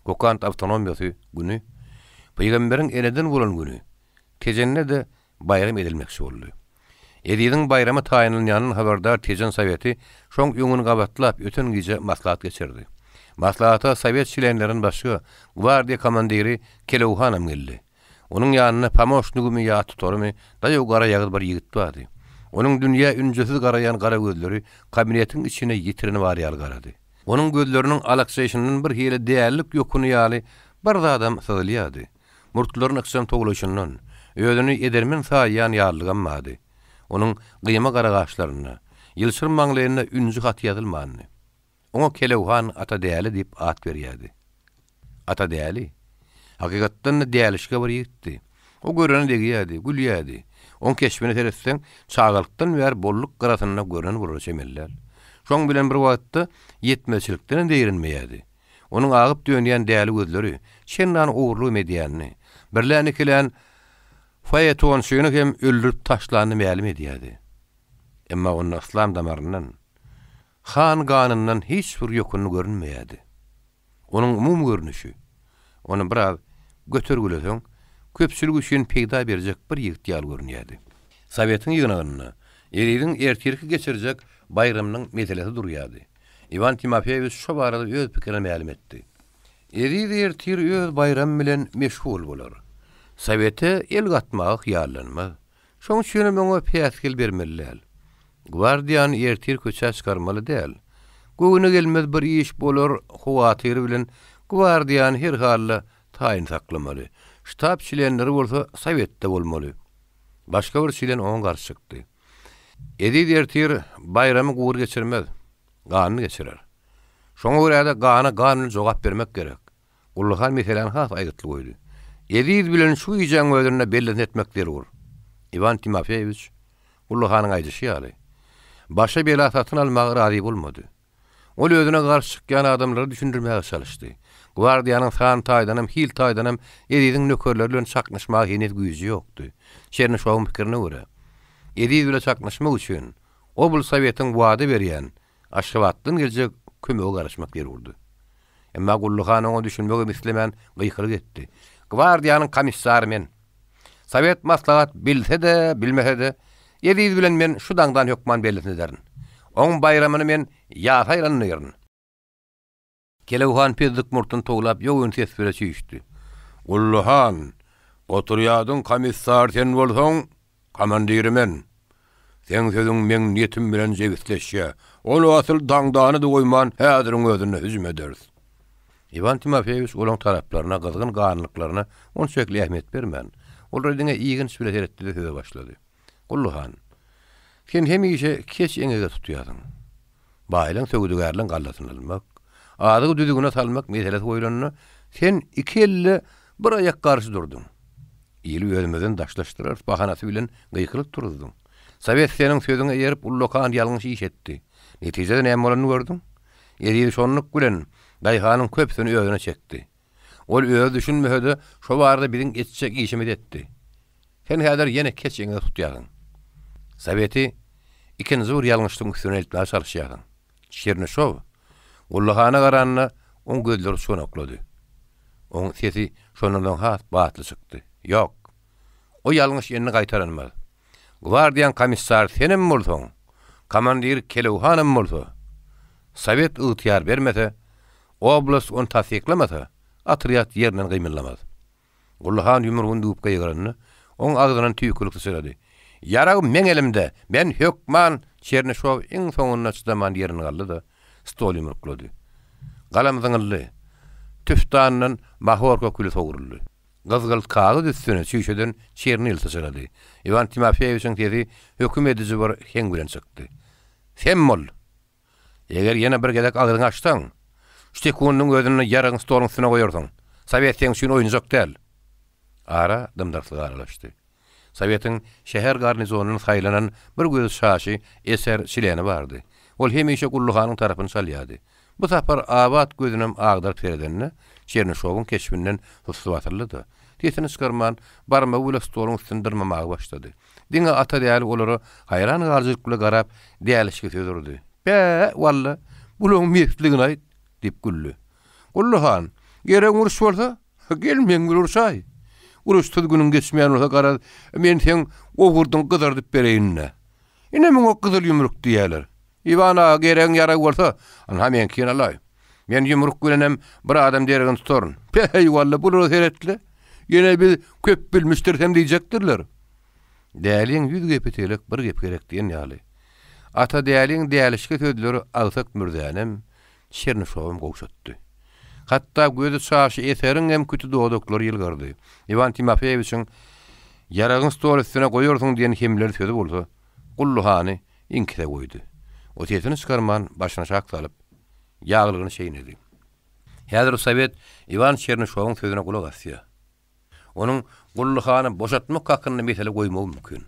Kokant awtonomiýasy güni, pygamberiň eneden bolan güni, Tejende-de baýram edilmekçi boldy. Eziziň baýrama taýynlanýanyndan habardar Tejen Soweti şoň öňüni gabatlap, öten gije maslahat geçirdi. Maslahata Sowet çlenlerinden başga, gwardiýa komandiri Kelew hanam geldi. Onuň ýanynda pomoşnigimi ýa tutarymy, daýaw garaýagyz bir ýigit bardy. Onuň dünýä ünjüsiz garaýan gara gözleri kabinetiň içine ýitireni bar ýaly garady. Onuň gözleriniň alakjaýşyndan bir hili dälilik ýokuny ýaly bir zadam syzylýardy. Murtlaryny ykjam towlaýşyndan, özüni edermen saýýan ýalylygam bardy. Onuň gyýma gara gaşlarynda, ýylçyr maňlaýynda ünji haty ýazylmandy. Oňa Kelew han Ata däli diýip at berýärdi. Ata däli? Hakykatdan-da dälişge bir ýigitdi. O görene degýärdi, gülýärdi. Oň keşbine seretseň, çagalykdan bäri bolluk gyrasynda görnen bolara çemeli däl. Şoň bilen bir wagtda ýetmezçilikdenem zeýrenmeýärdi. Onuň agyp-dönýän däli gözleri çendan ogurlygam edýänini, birlän-ikilän faetonçyny hem öldürip taşlanyny mälim edýärdi. Emma onda yslam damaryndan, han ganyndan hiç bir ýokundy görünmeýärdi. Onuň umumy görnüşi, ony biraz götergileseň, köpçülik üçin peýda berjek bir ýigit ýaly görünýärdi. Sowetiň ýygnagynda Eziziň ertirki geçirjek baýramynyň meselesi durýardy. Iwan Timofeýewiç şo barada öz pikirini mälim etdi. Eziz ertir öz baýramy bilen meşgul bolar. Sowete el gatmaga hyýallanmaz. Şoň üçinem oňa päsgel bermeli däl. Gwardiýany ertir köçä çykarmaly däl. Göwne gelmez bir iş bolar howatyry bilen gwardiýany her halda taýyn saklamaly. Ştab çlenleri bolsa sowetde bolmaly. Başga bir çlen oňa garşy çykdy. Eziz ertir baýramy gury geçirmez, ganly geçirer. Şoňa görä-de gana gan bilen jogap bermek gerek. Gully han meseläni has aýgytly goýdy. Eziz bilen şu gijäň özünde bellisini etmek zerur. Iwan Timofeýewiç, Gully hanyň aýdyşy ýaly, başa bela satyn almaga razy bolmady. Ol özüne garşy çykýan adamlara düşündirmäge çalyşdy. Gwardiýanyň san taýdanam, hil taýdanam Eziziň nökerleri bilen çaknyşmaga heniz güýji ýokdy. Çernyşowyň pikirine görä, Eziz bile çaknyşmak üçin oblsowetiň wada berýän Aşgabatdan geljek kömege garaşmak zerurdy. Emma Gully han oňa düşünmegem islemän gykylyk etdi. Gwardiýanyň komissary men. Sowet maslahat bilse-de, bilmese-de, Eziz bilen men şu daňdan hökman bellisini ederin. Oň baýramyny men ýasa aýlandyryn. Kelew han pezzik murtuny towlap ýogyn ses bile çüýşdi. Gully han, otrýadyň komissary sen bolsaň, komandiri men. Seň sözüň meň niýetim bilen jebisleşýä. Ony asyl daňdany-da goýman häziriň özünde hüjüm ederis. Iwan Timofeýewiç olaň taraplaryna, gyzgyn ganlyklaryna onçakly ähmiýet bermän, olara diňe igenç bile seretdi-de söze başlady. Gully han, sen hemişe keç eňege tutýarsyň. Baýlaň, söwdagärleň gallasyny almak, azygy düzgüne salmak meselesi goýlanda, sen iki elle bir aýak garşy durduň. Ili özümizden daşlaşdyrarys bahanasy bilen gykylyk turuzdyň. Sowet seniň sözüňe eýerip ullakan ýalňyş iş etdi. Netijede näme bolanyny gördüň. Eziz şonluk bilen daýhanyň köpüsini özüne çekdi. Ol özi düşünmese-de şo barada biziň etjek işimizi etdi. Sen häzir ýene keç eňegi tutýarsyň. Soweti ikinji bir ýalňyşlygyň üstüne eltmäge çalyşýarsyň. Çernyşow Gully hana garanda oň gözleri çonaklady. Oň sesi şondan soň has batly çykdy. Ýok. O ýalňyş indi gaýtalanmaz. Gwardiýaň komissary senem bolsaň, komandir Kelew hanam bolsa, Sowet ygtyýar bermese, oblast ony tassyklamasa, otrýad ýerinden gymyldamaz. Gully han ýumrugyny düwüp gygyranda, oň agzyndan tüýkülik syçrady. Ýarag meň elimde! Men hökman! Çernyşow iň soňunda çydaman ýerinden galdy-da, stoly ýumruklady. Galam zyňyldy. Tüfdandan mahorka küli sowruldy. Gyzgylt kagyz üstüne çüýşeden çernil syçrady. Iwan Timofeýewiçiň sesi höküm ediji bir heň bilen çykdy. Sem bol! Eger ýene bir gezek agzyňy açsaň, şu sekundyň özünde ýaragyňy stoluň üstüne goýarsyň. Sowet seň üçin oýunjak däl. Ara dymdyrtlyk aralaşdy. Sowetiň şäher garnizonyndan saýlanan bir gözi çaşy eser çleni bardy. Ol hemişe Gully hanyň tarapyny çalýardy. Bu sapar abat gözünem agdaryp seredende, Çernyşowyň keşbinden sussy basyldy-da, sesini çykarman, barmagy bile stoluň üstüni dyrmamaga başlady. Diňe Ata däli olara haýran galyjylyk bile garap, dälişgi söz urdy. Bä, walla, bulaň mesligini-aýt! diýip güldi. Gully han, geregiň uruş bolsa, gel meň bilen urşaý. Uruşsyz günüň geçmeýän bolsa, garaz, men seň owurdyňy gyzardyp bereýin-dä. Ine muňa gyzyl ýumruk diýýärler. Iwan aga geregiň ýarag bolsa, ynha meňkini alaý. Men ýumruk bilenem bir adam deregini tutaryn. Päheý walla bulara seret-le. Ýene biz köp bilmişdirisem diýjekdirler. Däliň ýüz gepi telek bir gepi gerek diýen ýaly. Ata däliň dälişge sözleri agsak Mürzänem, Çernyşowam gowşatdy. Hatda gözi çaşy eseriň hem küti dodaklary ýylgyrdy. Iwan Timofeýewiçiň Ýaragyňy stol üstüne goýarsyň diýen hemleli sözi bolsa, Gully hany iňkise goýdy. O sesini çykarman, başyny aşak salyp, ýaglygyny çeýnedi. Häzir Sowet Iwan Çernyşowyň sözüne gulak asýar. Onuň Gully hany boşatmak hakynda mesele goýmagy mümkin.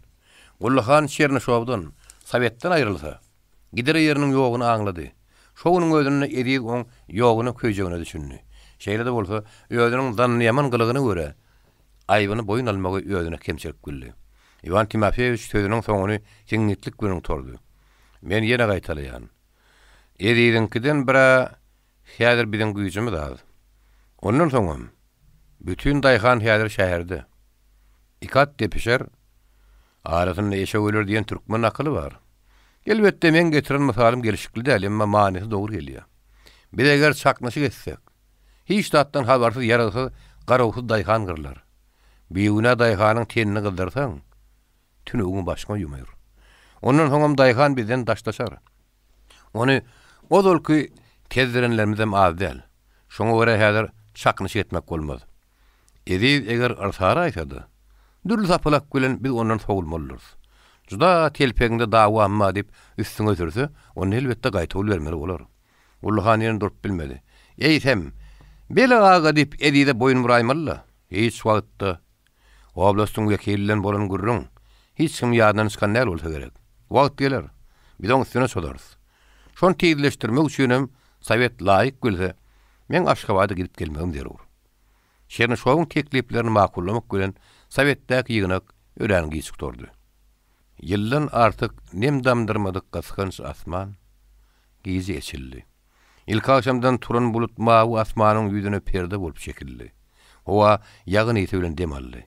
Gully han Çernyşowdan, Sowetden aýrylsa, gidere ýeriniň ýoguny aňlady. Şo günüň özünde Eziz oň ýoguna köýjegine düşündi. Şeýle-de bolsa, özüniň zannyýaman gylygyna görä, aýbyny boýun almagy özüne kemçilik bildi. Iwan Timofeýewiç sözüniň soňuny siňňitlik bilen gutardy. Men ýene gaýtalaýan. Eziziňkiden bir-ä häzir biziň güýjümiz az. Ondan soňam, bütin daýhan häzir şäherde. Iki at depişer, arasynda eşek öler diýen türkmen nakyly bar. Elbetde, meň getiren mysalym gelşikli däl, emma manysy dogry gelýär. Biz eger çaknyşyk etsek, hiç zatdan habarsyz ýaragsyz, garawsyz daýhan gyrlar. Bigünä daýhanyň tenini gyzdyrsaň, tünegiňi başyňa ýumaýr. Ondan soňam daýhan bizden daşlaşar. Ony ozalky tezdirenlerimizem az däl. Şoňa görä häzir çaknyşyk etmek bolmaz. Eziz eger yrsaraýsa-da, dürli sapalak bilen biz ondan sowulmalydyrys. Juda telpegiňde dawam bar diýip üstüňe sürse, onda elbetde gaýtawul bermeli bolar. Gully han ýene durup bilmedi. Eýsem, Bele aga diýip Ezize boýun buraýmaly-la. Hiç wagtda oblastyň wekili bilen bolan gürrüň hiç kimiň ýadyndan çykan däl bolsa gerek. Wagt geler, biz oň üstüne çozarys. Şony tizleşdirmek üçinem Sowet laýyk bilse, meň Aşgabada gidip gelmegim zerur. Çernyşowyň tekliplerini makullamak bilen Sowetdäki ýygnak örän giç gutardy. Ýyldan artyk nem damdyrmadyk gysganç asman gije eçildi. Ilkagşamdan turan bulut mawy asmanyň ýüzüne perde bolup çekildi. Howa ýagyn ysy bilen dem aldy.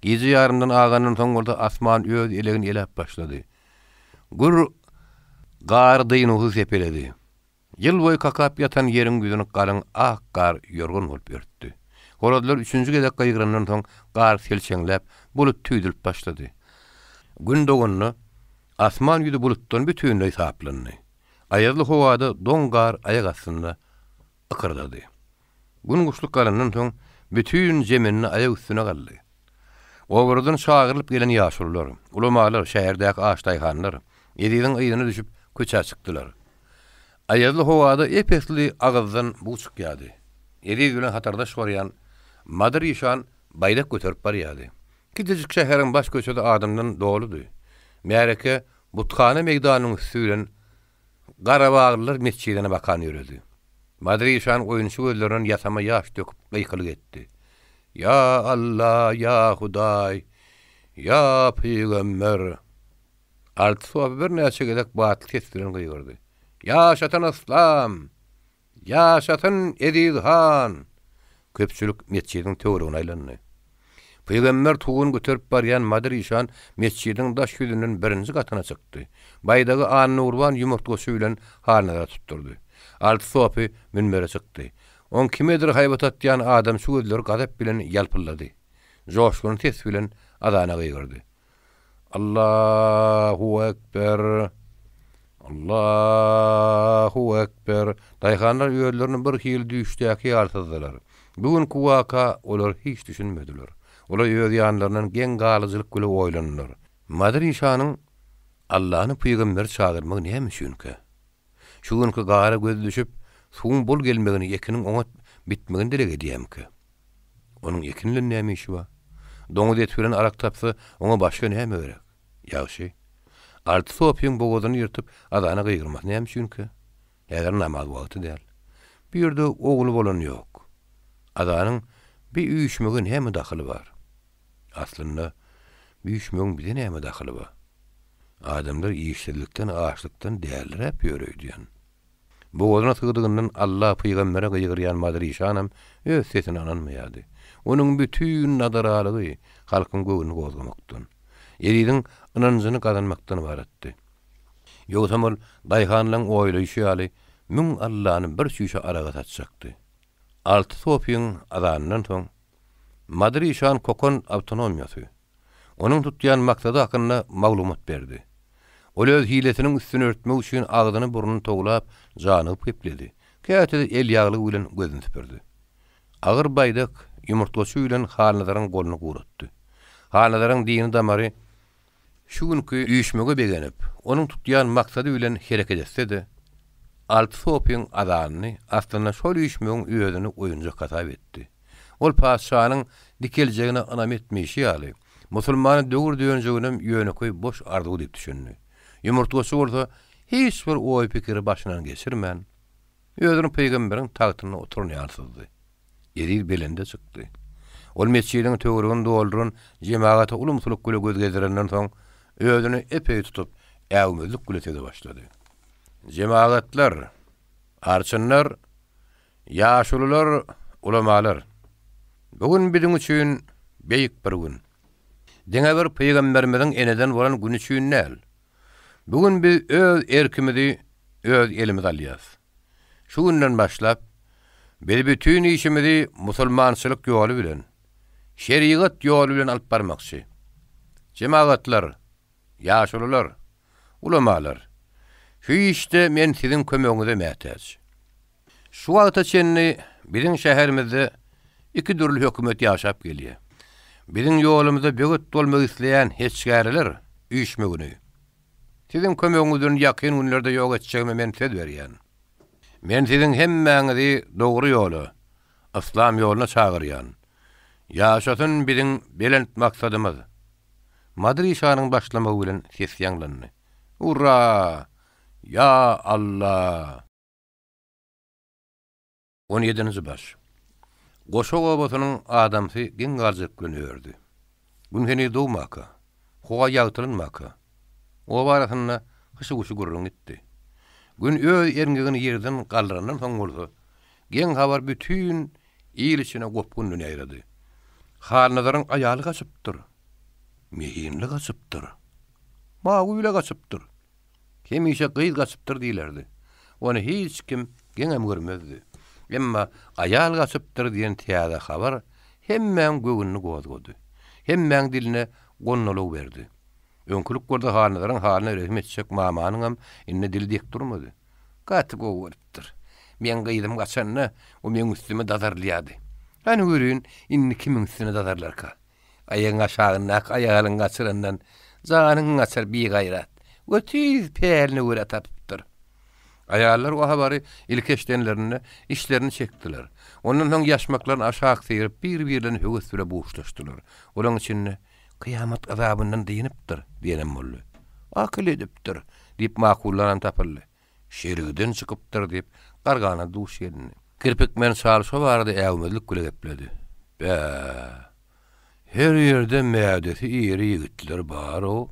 Gije ýarymdan agandan soň bolsa asman öz elegini eläp başlady. Gür gar dynuwsyz sepeledi. Ýyl boýy kakap ýatan ýeriň ýüzüni galyň ak gar ýorgan bolup örtdi. Horazlar üçünji gezek gygyrandan soň gar selçeňläp, bulut tüýdülip başlady. Gün doganda asman ýüzi bulutdan bütinleý saplandy. Aýazly howada doň gar aýak astynda ykyrdady. Gün guşluk galandan soň bütin zemende aýak üstüne galdy. Obalardan çagyrylyp gelen ýaşulular, ulamalar, şäherdäki aç daýhanlar Eziziň yzyna düşüp köçä çykdylar. Aýazly howada ep-esli agyzdan bug çykýardy. Eziz bilen hatardaş barýan Madyr işan baýdak göterip barýardy. Kiçijik şäheriň baş köçesi adamdan doludy. Märeke Buthana meýdanynyň üsti bilen Garabaglylar metjidine bakan ýöredi. Madyr işan oýunçy gözlerinden ýasama ýaş döküp gykylyk etdi. Ýa Alla, ýa Hudaý, ýa pygamber! Alty sopy birnäçe gezek batly ses bilen gygyrdy. Ýaşasyn yslam! Ýaşasyn Eziz han! Köpçülik metjidiň töweregine aýlandy. Pygamber tuguny göterip barýan Madyr işan metjidiň daş ýüzünden birinji gatyna çykdy. Baýdagy Annagurban ýumurtgaçy bilen Halnazara tutdurdy. Alty sopy münbere çykdy. Oň kimedir haýbat atýan adamçy gözleri gazap bilen ýalpyldady. Joşgunly ses bilen azana gygyrdy. Allahu ekber! Allahu ekber! Daýhanlar özlerini bir hili düýşdäki ýaly syzdylar. Bu günki waka olar hiç düşünmediler. Olar öz ýanlaryndan geň galyjylyk bile oýlandylar. Madyr işanyň Allany pygamberi çagyrmagy näme üçinkä? Şu günki gara göz düşüp, suwuň bol gelmegini, ekiniň oňat bitmegini dileg edýämikä? Onuň ekin bilen näme işi bar? Doňuz eti bilen arak tapsa, oňa başga näme gerek? Ýagşy. Alty sopyň bogazyny ýyrtyp, azana gygyrmasy näme üçinkä? Häzir namaz wagty däl. Bu ýerde ogly bolan ýok. Azanyň bi üýşmege näme dahyly bar? Aslynda, bu üýşmegiň bize näme dahyly bar? Adamlar işsizlikden, açlykdan däliräp ýör öýdýän. Bogazyna sygdygyndan Alla, pygambere gygyrýan Madyr işanam öz sesine ynanmaýardy. Onuň bütin nadaralygy halkyň göwnüni gozgamakdan, Eziziň ynanjyny gazanmakdan ybaratdy. Ýogsam ol daýhanlaň oýlaýşy ýaly müň Allany bir çüýşe araga satjakdy. Alty sopyň azanyndan soň Madyr işan Kokon awtonomiýasy, onuň tutýan maksady hakynda maglumat berdi. Ol öz hilesiniň üstüni örtmek üçin agzyny-burnuny towlap, janygyp gepledi. Käte-de elýaglygy bilen gözüni süpürdi. Agyr baýdak ýumurtgaçy bilen Halnazaryň goluny guratdy. Halnazaryň dini damary şu günki üýşmege begenip, onuň tutýan maksady bilen hereket etse-de, Alty sopyň azanyny, aslynda şol üýşmegiň özüni oýunjak hasap etdi. Ol patyşanyň dikeljegine ynam etmeýşi ýaly, musulmany döwür dönjeginem ýönekeý boş arzuw diýip düşündi. Ýumurtgaçy bolsa hiç bir oý-pikiri başyndan geçirmän, özüni pygamberiň tagtynda oturan ýaly syzdy. Eziz belende çykdy. Ol metjidiň töweregini dolduran jemagata ulumsylyk bile göz gezdirenden soň, özüni epeý tutup, äwmezlik bile söze başlady. Jemagatlar! Arçynlar! Ýaşulular, ulamalar! Bu gün biziň üçin beýik bir gün. Diňe bir pygamberimiziň eneden bolan güni üçin däl. Bu gün biz öz erkimizi öz elimize alýas. Şu günden başlap, biz bütin işimizi musulmançylyk ýoly bilen, şerigat ýoly bilen alyp barmakçy. Jemagatlar, ýaşulular, ulamalar, şu işde men siziň kömegiňize mätäç. Şu wagta çenli biziň şäherimizde iki dürli hökümet ýaşap gelýär. Biziň ýolumyza böwet bolmak isleýän heçgäreler üýşmegini siziň kömegiňiz bilen ýakyn günlerde ýok etjegime men söz berýän. Men siziň hemmäňizi dogry ýola, yslam ýoluna çagyrýan. Ýaşasyn biziň belent maksadymyz! Madyr işanyň başlamagy bilen ses ýaňlandy. Ura! Ýa Alla! On ýedinji baş. Goşak obasynyň adamsy geň galjak bilen ördi. Gün heniz dogmaka, howa ýagtylanmaka, oba arasynda hyşy-wuşy gürrüň gitdi. Gün öz erňegini ýerden galdyrandan soň bolsa, geň habar bütin il içine gopgun bilen ýaýrady. Halnazaryň aýaly gaçypdyr. Mehinli gaçypdyr. Mawy bile gaçypdyr. Hemişe gyz gaçypdyr diýlerdi. Ony hiç kim geňem görmezdi. Emma aýal gaçypdyr diýen täze habar hemmäň göwnüni gozgady. Hemmäň diline gondalaw berdi. Öňkülik bolsa Halnazaryň halyna rehim etjek mamanyňam indi dili dek durmady. Gaty gowy bolupdyr. Meň gyzym gaçanda, o meň üstüme dazarylýardy. Hany göreýin, indi kimiň üstüne dazarlarka? Aýagyň aşagyndaky aýalyňy gaçyrandan janyňy gaçyr bigaýrat. Götiz päline görä tapypdyr. Aýallar o habary ilki eşidenlerinde içlerini çekdiler. Ondan soň ýaşmaklaryny aşak syryp, bir-birlerine höwes bile buşlaşdylar. Olaň içinde, Kyýamat azabyndan dynypdyr diýenem boldy. Akyl edipdir diýip makullanam tapyldy. Şerigden çykypdyr diýip, Gargana duş gelindi. Kirpikmen çal şo barada äwmezlik bile gepledi. Bä, her ýerde mädesi iri ýigitler bar-ow.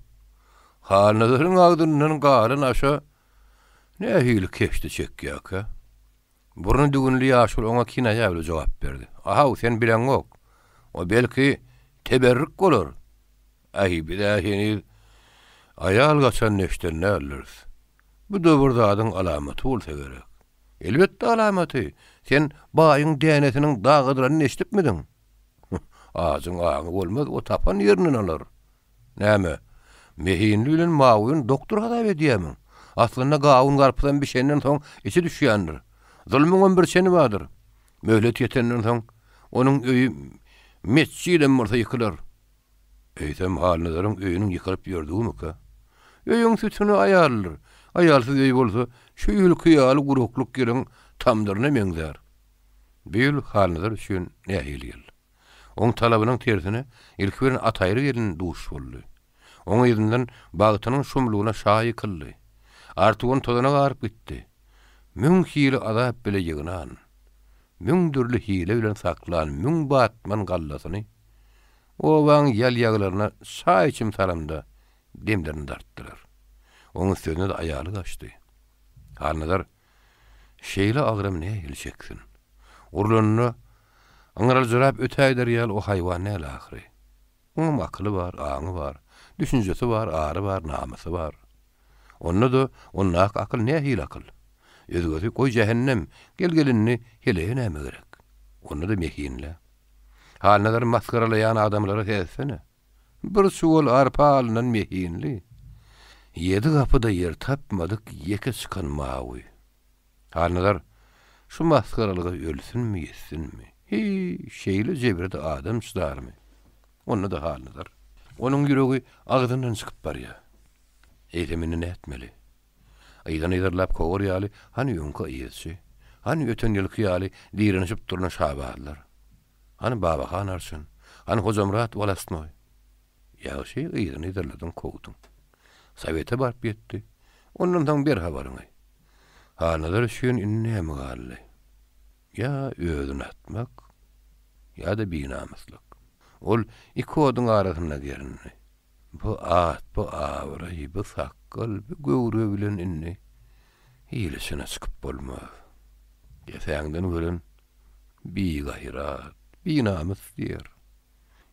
Halnazaryň agzyndan galan aşa nähili keşde çekýärkä? Burny düwünli ýaşuly oňa kinaýa bilen jogap berdi. Ahaw, sen bileňok. O belki, teberrik bolar. Äý, biz-ä heniz aýal gaçan neşden däldiris. Bu-da bir zadyň alamaty bolsa gerek. Elbetde alamaty. Sen baýyň dänesiniň dagydylanyny eşidipmidiň? Ajyň aňy bolmaz, o tapan ýerinden alar. Näme, mehinli bilen mawuny doktor hasap edýärmiň? Aslynda gawun-garpyzam bişenden soň içi düşýändir. Zulmuňam bir çeni bardyr. Möhlet ýetenden soň, onuň öýi metjidem bolsa ýykylar. Eýsem, Halnazaryň öýüniň ýykylyp ýördügimikä? Öýüň sütüni aýaldyr. Aýalsyz öý bolsa, şu ýylky ýaly guraklyk ýylyň tamdyryna meňzär. Bu ýyl Halnazar üçin nähili ýyl? Oň talabynyň tersine, ilki bilen Ataýry gelin duş boldy. Oň yzyndan bagtynyň şumlugyna şa ýykyldy. Artygyny tozana garyp gitdi. Müň hili azap bile ýygnan, müň dürli hile bilen saklan müň batman gallasyny Obaň ýal-ýaglaryna çaý içim salamda demlerini dartdylar. Oň üstesine-de aýaly gaçdy. Halnazar şeýle agramy nähili çeksin? Urlanda yňraljyrap ötägider ýaly o haýwan däl ahyry. Oňam akyly bar, aňy bar, düşünjesi bar, ary bar, namysy bar. Onda-da ondaky akyl nähili akyl? Özgesi, goý jähennem, gel-gel indi heleýe näme gerek? Onda-da mehinle. Halnazar masgaralaýan adamlara seretsene. Bir çuwal arpa alnan mehinli. Ýedi gapyda ýer tapmadyk ýeke çykan mawy. Halnazar şu masgaralyga ölsünmi, ýetsinmi? Hiý, şeýle jebre-de adam çydarmy? Onda-da Halnazar. Onuň ýüregi agzyndan çykyp barýar. Eýsem indi nätmeli? Yzyny yzarlap kowar ýaly hany öňki yzçy, hany öten ýylky ýaly direnişip duran şabazlar? Hany Babahan arçyn, hany Hojamyrat wolostnoý? Ýagşy yzyny yzarladyň, kowduň. Sowete baryp ýetdi. Ondan soň ber habaryňy. Halnazar üçin indi näme galdy? Ýa özüni atmak, ýa-da binamyslyk. Ol iki oduň arasynda gerindi. Bu at, bu abraý, bu sakgal, bu göwre bilen indi il içine çykyp bolmaz. Depäňden gören bigaýrat, binamys diýer.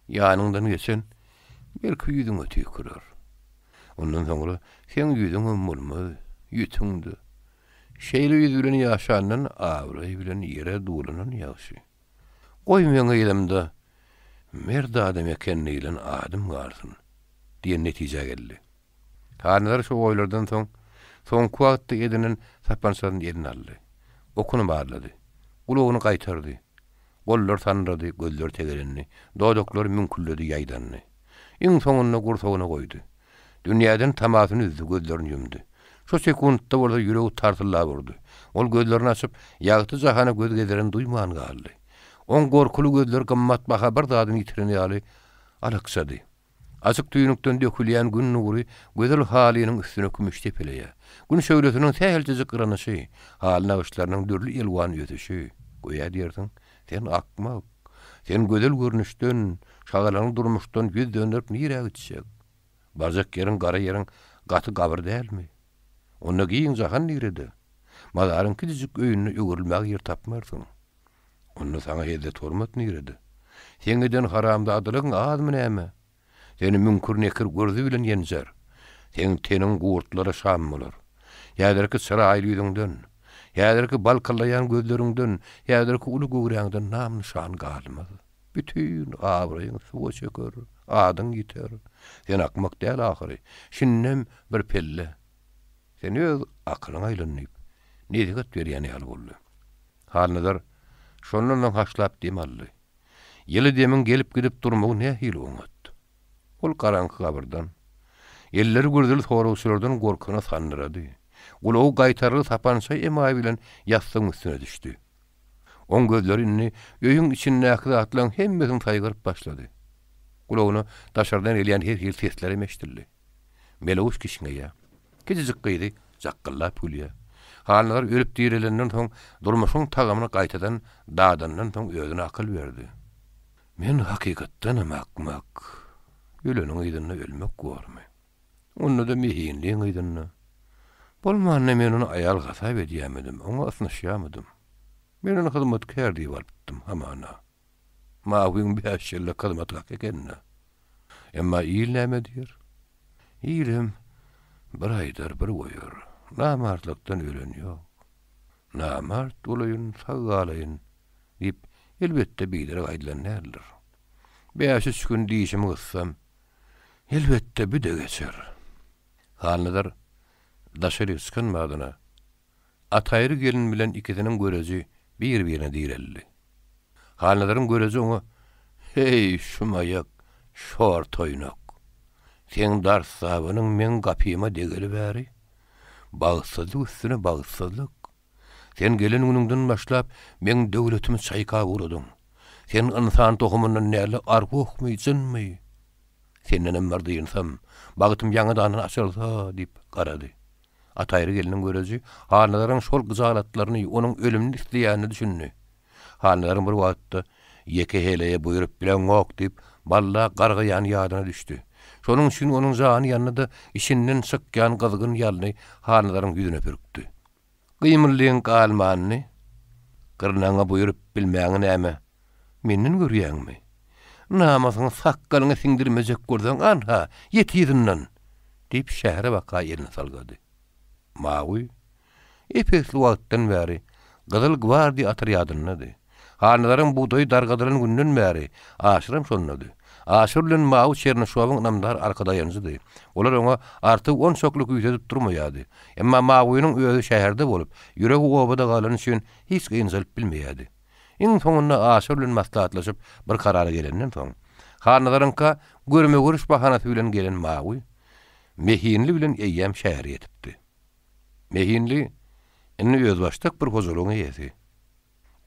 Ýanyňdan geçen belki ýüzüňe tüýkürer. Ondan soňra seň ýüzüňem bolmaz, ýütüň-de. Şeýle ýüz bilen ýaşandan abraý bilen ýere dulanan ýagşy. Goý meň yzymda Mert adam eken diýlen adym galsyn diýen netijä geldi. Halnazar şu oýlardan soň, soňky wagtda edinen sapançasyny eline aldy. Okuny barlady. Gulagyny gaýtardy. Gollary sandyrady, gözleri tegelendi, dodaklary müňkülledi, ýaýdandy. Iň soňunda gursagyna goýdy. Dünýäden tamasyny üzdi, gözlerini ýumdy. Şo sekuntda bolsa ýüregi tarsyllap urdy. Ol gözlerini açyp, ýagty jahana göz gezdiren duýman galdy. Oň gorkuly gözleri gymmatbaha bir zadyny ýitiren ýaly alakjady. Açyk tüýnükden dökülýän gün nury gözel halynyň üstüne kümüş depeleýär. Gün şöhlesiniň sähelçejik yranyşy, haly nagyşlarynyň dürli elwan ösüşi, göýä diýersiň, sen akmak, sen gözel görnüşden, şagalaňly durmuşdan ýüz dönderip nirä gitjek? Barjak ýeriň gara ýeriň gaty gabyr dälmi? Onda giň jahan nirede? Mazaryň kiçijik öýünde öwrülmäge ýer tapmarsyň. Onda saňa hezzet-hormat nirede? Seň eden haramzadalygyň azmy näme? Seni müňkür-nekir gürzi bilen ýenjer. Seň teniň gurtlara şam bolar. Häzirki çyraýly ýüzüňden, häzirki balkyllaýan gözleriňden, häzirki uly göwräňden nam-nyşan galmaz. Bütin abraýyň suwa çöker, adyň ýiter. Sen akmak däl ahyry, şindem bir pelle. Sen öz akylyňa aýlan diýip, nesihat berýän ýaly boldy. Halnazar şondan soň haşlap dem aldy. Ýyly demiň gelip-gidip durmagy nähili oňat. Ol garaňky gabyrdan, elleri gürzüli soragçylardan gorkana sandyrady. Gulagy gaýtargy sapança emaý bilen ýassygyň üstüne düşdi. Oň gözleri indi öýüň içindäki zatlaryň hemmesini saýgaryp başlady. Gulagyna daşardan gelýän her hili seslerem eşidildi. Meleguş kişňeýär. Kiçijik gyzy jakgyllap gülýär. Halnazar ölüp direlenden soň, durmuşyň tagamyny gaýtadan dadandan soň özüne akyl berdi. Men hakykatdanam akmak. Öleniň yzynda ölmek bormy? Onda-da mehinliň yzynda. Bolmanda men ony aýal hasap edýärmidim, oňa ysnyşýarmydym? Men ony hyzmatkär diýip alypdym, hamana. Mawyň bäş ýyllyk hyzmat haky eken-dä. Emma il näme diýer? Ilem bir aýdar, bir goýar. Namartlykdan ölen ýok. Namart bolaýyn, sag galaýyn diýip, elbetde, biderek aýdylan däldir. Bäş-üç gün dişimi gyssam, Elbetde, bu-da geçer. Halnazar daşaryk çykan badyna, Ataýry gelin bilen ikisiniň göreji bir-birine direldi. Halnazaryň göreji oňa, Heý, şumaýak, şor toýnak! Seň darsdabynyň meň gapyma degeli bäri, bagtsyzlyk üstüne bagtsyzlyk. Sen gelen günüňden başlap, meň döwletimi çaýkap ugradyň. Sen ynsan tohumyndan däl-de, arwahmy, jynmy? Sendenem bir dynsam, bagtym ýaňadandan açylsa, diýip garady. Ataýry gelniň göreji Halnazaryň şol gyjalatlaryny, onuň ölümini isleýänine düşündi. Halnazaryň bir wagtda, Ýeke heleýe buýrup bileňok diýip, balla gargaýany ýadyna düşdi. Şonuň üçin onuň jany ýandy-da, içinden çykýan gyzgyn ýalny Halnazaryň ýüzüne pürkdi. Gymyldyň galmanyny, gyrnagyňa buýrup bilmäňi näme, menden görýäňmi? Namysyňy sakgalyňa siňdirmejek bolsaň, anha, ýet yzyndan! diýip, şähere baka elini salgady. Mawy Ep-esli wagtdan bäri Gyzyl gwardiýa otrýadyndady. Halnazaryň bugdaýy dargadylan günden bäri Aşyram şondady. Aşyr bilen Mawy Çernyşowyň ynamdar arkadaýanjydy. Olar oňa Artygy onçakly küýsedip durmaýardy. Emma Mawynyň özi şäherde bolup, ýüregi obada galany üçin hiç gynjalyp bilmeýärdi. Iň soňunda Aşyr bilen maslahatlaşyp bir karara gelenden soň, Halnazaryňka görme-görüş bahanasy bilen gelen Mawy Mehinli bilen eýýäm şähere ýetipdi. Mehinli indi özbaşdak bir hojalygyň eýesi.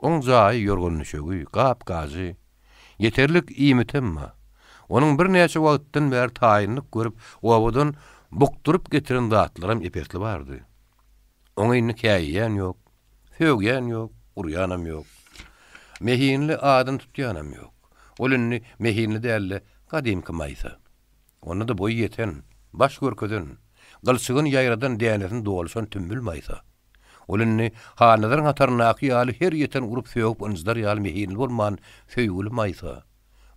Oň jaýy, ýorgan-düşegi, gap-gajy, ýeterlik iýmitem bar. Onuň birnäçe wagtdan bäri taýynlyk görüp, obadan bukduryp getiren zatlaram ep-esli bardy. Oňa indi käýýän ýok, sögýän ýok, urýanam ýok. Mehinli adyny tutýanam ýok. Ol indi Mehinli däl-de, gadymky Maýsa. Onda-da boýy ýeten, baş görkezen, gylçygyny ýaýradan dänesini doluşan tümmül maýsa. Ol indi Halnazaryň hataryndaky ýaly her ýeten urup sögüp ynjydar ýaly mehinli bolman söýgüli maýsa,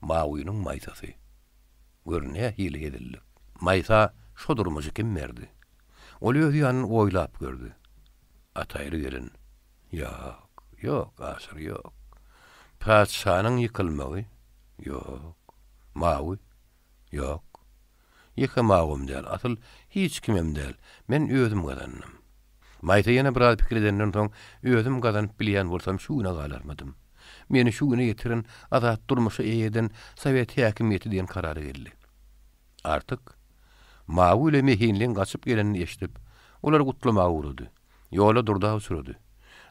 Mawynyň maýsasy. Gör nähili hezillik. Maýsa şo durmuşy kim berdi? Ol öz ýanyndan oýlap gördi. Ataýry gelin. Ýok, ýok, Aşyr, ýok. Patyşanyň ýykylmagy? Ýok. Mawy? Ýok. Ýeke Mawam däl, asyl hiç kimem däl. Men özüm gazandym. Maýsa ýene biraz pikir edenden soň, Özüm gazanyp bilýän bolsam şu güne galarmydym. Meni şu güne ýetiren, azat durmuşa eýe eden sowet häkimiýeti diýen karara geldi. Artyk, Mawy ile Mehinliň gaçyp gelenini eşidip, olary gutlamaga ugrady. Ýola Durda uçrady.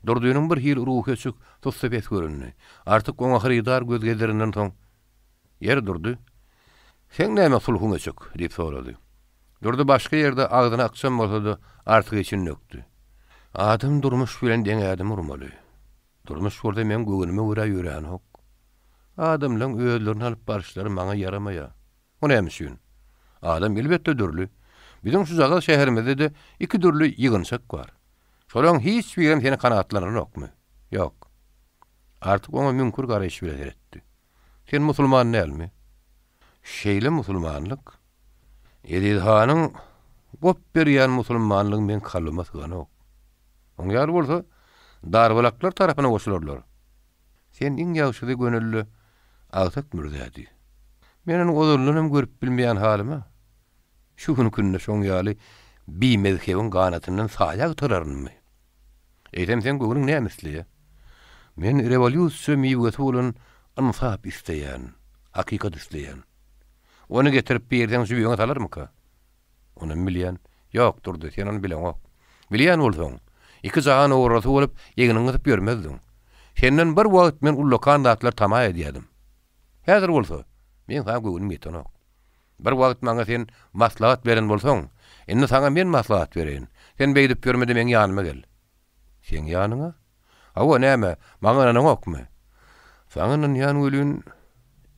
Durdynyň bir hili ruhy öçük, sussupes göründi. Artyk oňa hyrydar göz gezdirenden soň, Ýeri, Durdy, seň näme sulhuň öçük? diýip sorady. Durdy başga ýerde agzyny ykjam bolsa-da, Artyk içini dökdi. Adam durmuş bilen deň ädim urmaly. Durmuş bolsa meň göwnüme görä ýöränok. Adamlaň özlerini alyp baryşlary maňa ýaramaýar. O näme üçin? Adam elbetde dürli. Biziň şujagaz şäherimizde-de iki dürli ýygynçak bar. Şolaň hiç birem seni kanagatlandyranokmy? Ýok. Artyk oňa müňkür garaýyş bilen seretdi. Sen musulman dälmi? Şeýle musulmanlyk? Eziz hanyň gop berýän musulmanlygy meň kalbyma syganok. Oň ýaly bolsa, darbalaklar tarapyna goşularlar. Sen iň ýagşysy gönülle Agsak Mürzädi. Men ony ozaldanam görüp bilmeýän halyma, şu günkünde şoň ýaly bimezhebiň ganatyndan saýa agtararynmy? Eýsem seň göwnüň näme isleýä? Men rewolýusiýa miwesi bolan ynsap isleýän, hakykat isleýän. Ony getirip berseň jübiňe salarmyka? Onam bilýän. Ýok, Durdy, sen ony bileňok. Bilýän bolsaň, iki jahan ograsy bolup, egniňi gysyp ýörmezdiň. Senden bir wagt men ullakan zatlar tama edýädim. Häzir bolsa, meň saňa göwnüm ýetenok. Bir wagt maňa sen maslahat beren bolsaň, indi saňa men maslahat bereýin. Sen beýdip ýörme-de meň ýanyma gel. Seň ýanyňa? Hawa, näme, maňa ynanaňokmy? Saňa ynanýan welin,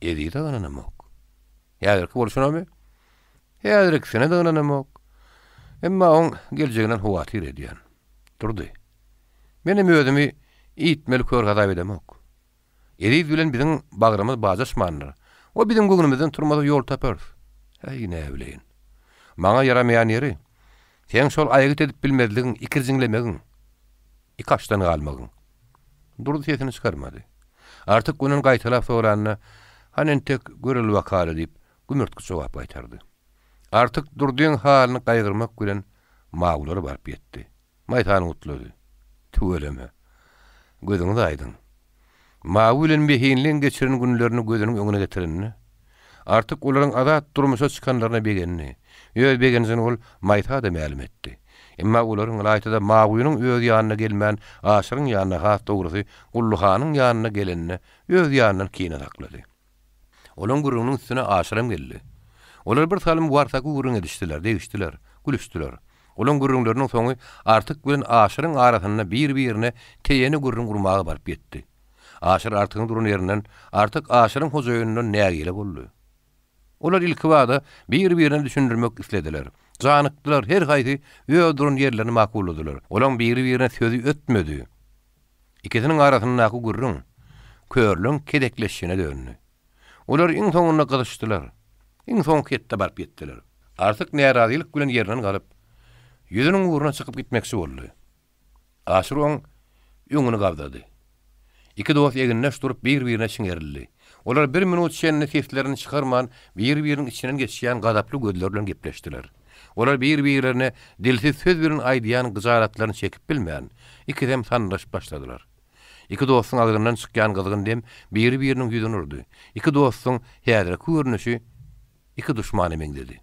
Ezize ynanamok. Häzirki bolşunamy? Häzirkisine-de ynanamok. Emma oň geljeginden howatyr edýän. Durdy. Menem özümi iýtmeli kör hasap edemok. Eziz bilen biziň bagrymyz bajaşmandyr. O biziň göwnümizden turmasa ýol taparys. Häý, näbileýin. Maňa ýaramaýan ýeri, seň şol aýgyt edip bilmezligiň, ikirjiňlemegiň. Ikaçdan galmagyň. Durdy sesini çykarmady. Artyk ondan gaýtalap soranda, Hany entek göreli bakaly diýip, gümürtgi jogap gaýtardy. Artyk Durdyň halyny gaýgyrmak bilen Mawulara baryp ýetdi. Maýsany gutlady. Tüweleme. Gözüňiz aýdyň. Mawy bilen Mehinliň geçiren günlerini gözüniň öňüne getirende, Artyk olaryň azat durmuşa çykanlaryna begendi. Öz begenjini ol Maýsa-da mälim etdi. Emma olaryň, ylaýta-da Mawynyň öz ýanyna gelmän, Aşyryň ýanyna, has dogrusy, Gully hanyň ýanyna gelenine öz ýanyndan kine saklady. Olaň gürrüňiniň üstüne Aşyram geldi. Olar bir salym warsaky gürrüň edişdiler, degişdiler, gülüşdiler. Olaň gürrüňleriniň soňy Artyk bilen Aşyryň arasynda bir-birine teýene gürrüň urmaga baryp ýetdi. Aşyr Artygyň duran ýerinden, Artyk Aşyryň hojaýynyndan nägile boldy. Olar ilkibada bir-birine düşündirmek islediler. Janykdylar, her haýsy öz duran ýerlerini makulladylar. Olaň biri-birine sözi ötmedi. Ikisiniň arasyndaky gürrüň körleň kezekleşişine döndi. Olar iň soňunda gyzyşdylar. Iň soňky hetde baryp ýetdiler. Artyk närazylyk bilen ýerinden galyp, ýüzüniň ugruna çykyp gitmekçi boldy. Aşyr oň öňüni gabzady. Iki dost egindeş durup bir-birine çiňerildi. Olar bir minut çenli seslerini çykarman bir-biriniň içinden geçýän gazaply gözler bilen gepleşdiler. Olar bir-birlerine dilsiz söz bilen aýdýan gyjalatlaryny çekip bilmän, ikisem sandyraşyp başladylar. Iki dostuň agzyndan çykýan gyzgyn dem biri-biriniň ýüzüne urdy. Iki dostuň häzirki görnüşi iki duşmana meňzedi.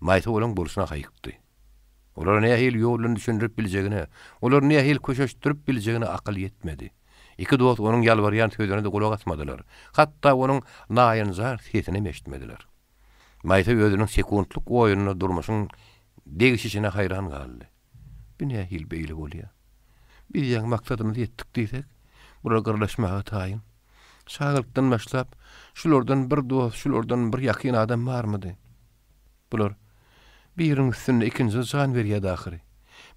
Maýsa olaň bolşuna haýykdy. Olara nähili ýol bilen düşündirip biljegine, olary nähili köşeşdirip biljegine akyl ýetmedi. Iki dost onuň ýalbarýan sözüne-de gulak asmadylar. Hatda onuň naýynjar sesinem eşitmediler. Maýsa özüniň sekuntlyk oýnuna durmuşyň degişişine haýran galdy. Bu nähili beýle bolýar? Biz ýaňy maksadymyza ýetdik diýsek, bular gyrlyşmaga taýyn. Çagalykdan başlap, şulardan bir dost, şulardan bir ýakyn adam barmydy? Bular biriniň üstünde ikinjisi jan berýärdi ahyry.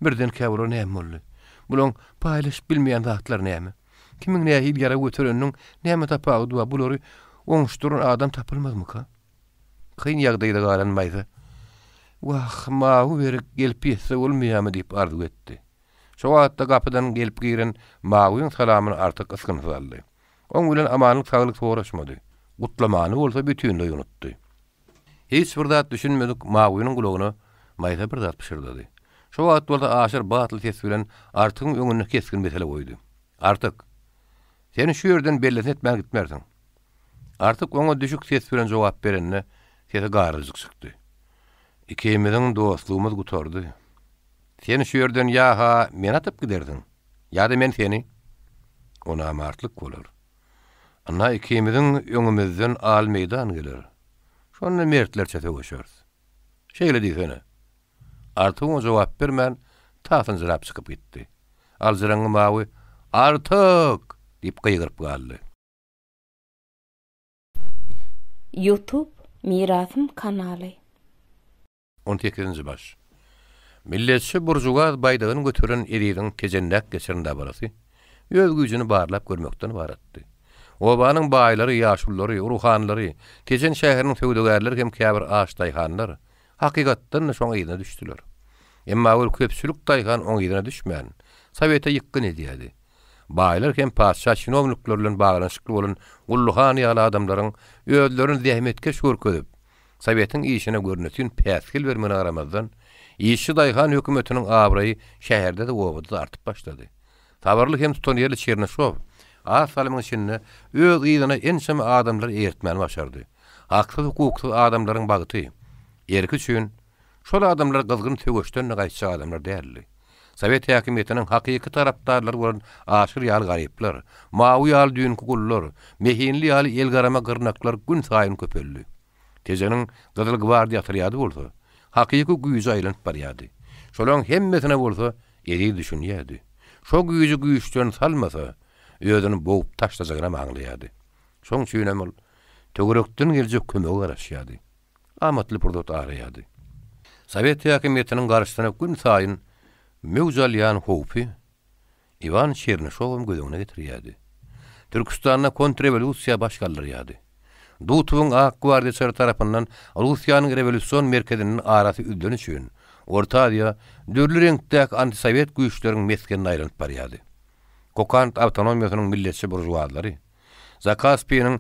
Birdenkä bulara näme boldy? Bulaň paýlaşyp bilmeýän zatlary näme? Kimiň nähili ýara götereniniň näme tapawudy bar, bulary oňuşdyran adam tapylmazmyka? Kyn ýagdaýda galan Maýsa, Wah, Mawy berik gelip ýetse bolmaýarmy diýip arzuw etdi. Şo wagtda gapydan gelip giren Mawyň salamyny Artyk ysgynsyz aldy. Oň bilen amanlyk-saglyk soraşmady. Gutlamany bolsa bütinleý unutdy. Hiç bir zat düşünmedik Mawynyň gulagyna Maýsa bir zat pyşyrdady. Şo wagt bolsa Aşyr batly ses bilen Artygyň öňünde kesgin mesele goýdy. Artyk! Sen şu ýerden bellisini etmän gitmersiň. Artyk oňa düşük ses bilen jogap berende, sesi garyljyk çykdy. Ikimiziň dostlugymyz gutardy. Sen şu ýerden ýa-ha meni atyp gidersiň. Ýa-da men seni. O namartlyk bolar. Ynha ikimiziň öňümizden al meýdan geler. Şonda mertlerçe söweşeris. Şeýle diýsene. Artyk oňa jogap bermän, tasynjyrap çykyp gitdi. Aljyraňňy Mawy, Artyk! diýip gygyryp galdy. Youtube Mirasym kanaly. On sekizinji baş. Milletçi buržuaz baýdagyny göteren Eziziň Tejendäki geçiren dabarasy öz güýjüni barlap görmekden ybaratdy. Obanyň baýlary, ýaşululary, ruhanylary, Tejen şäheriniň söwdagärleri hem käbir aç daýhanlar, hakykatdan-da şoň yzyna düşdüler. Emma ol köpçülik daýhan oň yzyna düşmän, Sowete ýykgyn edýärdi. Baýlar hem patyşa çinownikleri bilen baglanyşykly bolan Gully han ýaly adamlaryň özlerini zähmetkeş görkezip, Sowetiň işine görnetin päsgel bermegine garamazdan, işçi-daýhan hökümetiniň abraýy şäherde-de, obada-da artyp başlady. Sabyrly hem tutanýerli Çernyşow az salymyň içinde öz yzyna ençeme adamlary eýertmäni başardy. Haksyz-hukuksyz adamlaryň bagty, erki üçin şol adamlar gyzgyn söweşden-de gaýtjak adamlar däldi. Sowet häkimiýetiniň hakyky tarapdarlary bolan Aşyr ýaly garyplar, Mawy ýaly düýnki gullar, Mehinli ýaly elgarama gyrnaklar günsaýyn köpeldi. Tejeniň Gyzyl gwardiýa otrýady bolsa, hakyky güýje aýlanyp barýardy. Şolaryň hemmesine bolsa Eziz düşünýärdi. Şo güýji güýçden salmasa, özüni bogup taşlajagynam aňlaýardy. Şoň üçinem ol töwerekden geljek kömege garaşýardy. Amatly pursat araýardy. Sowet häkimiýetiniň garşysyna günsaýyn möwç alýan howpy Iwan Çernyşowam göz öňüne getirýärdi. Türküstanda kontrrewolýusiýa baş galdyrýardy. Dutowyň ak gwardiýaçylary tarapyndan Russiýanyň rewolýusion merkeziniň arasy üzleni üçin, Orta Aziýa dürli reňkdäki antisowet güýçleriň mesgenine aýlanyp barýardy. Kokant awtonomiýasynyň milletçi buržuazlary, Zakaspiniň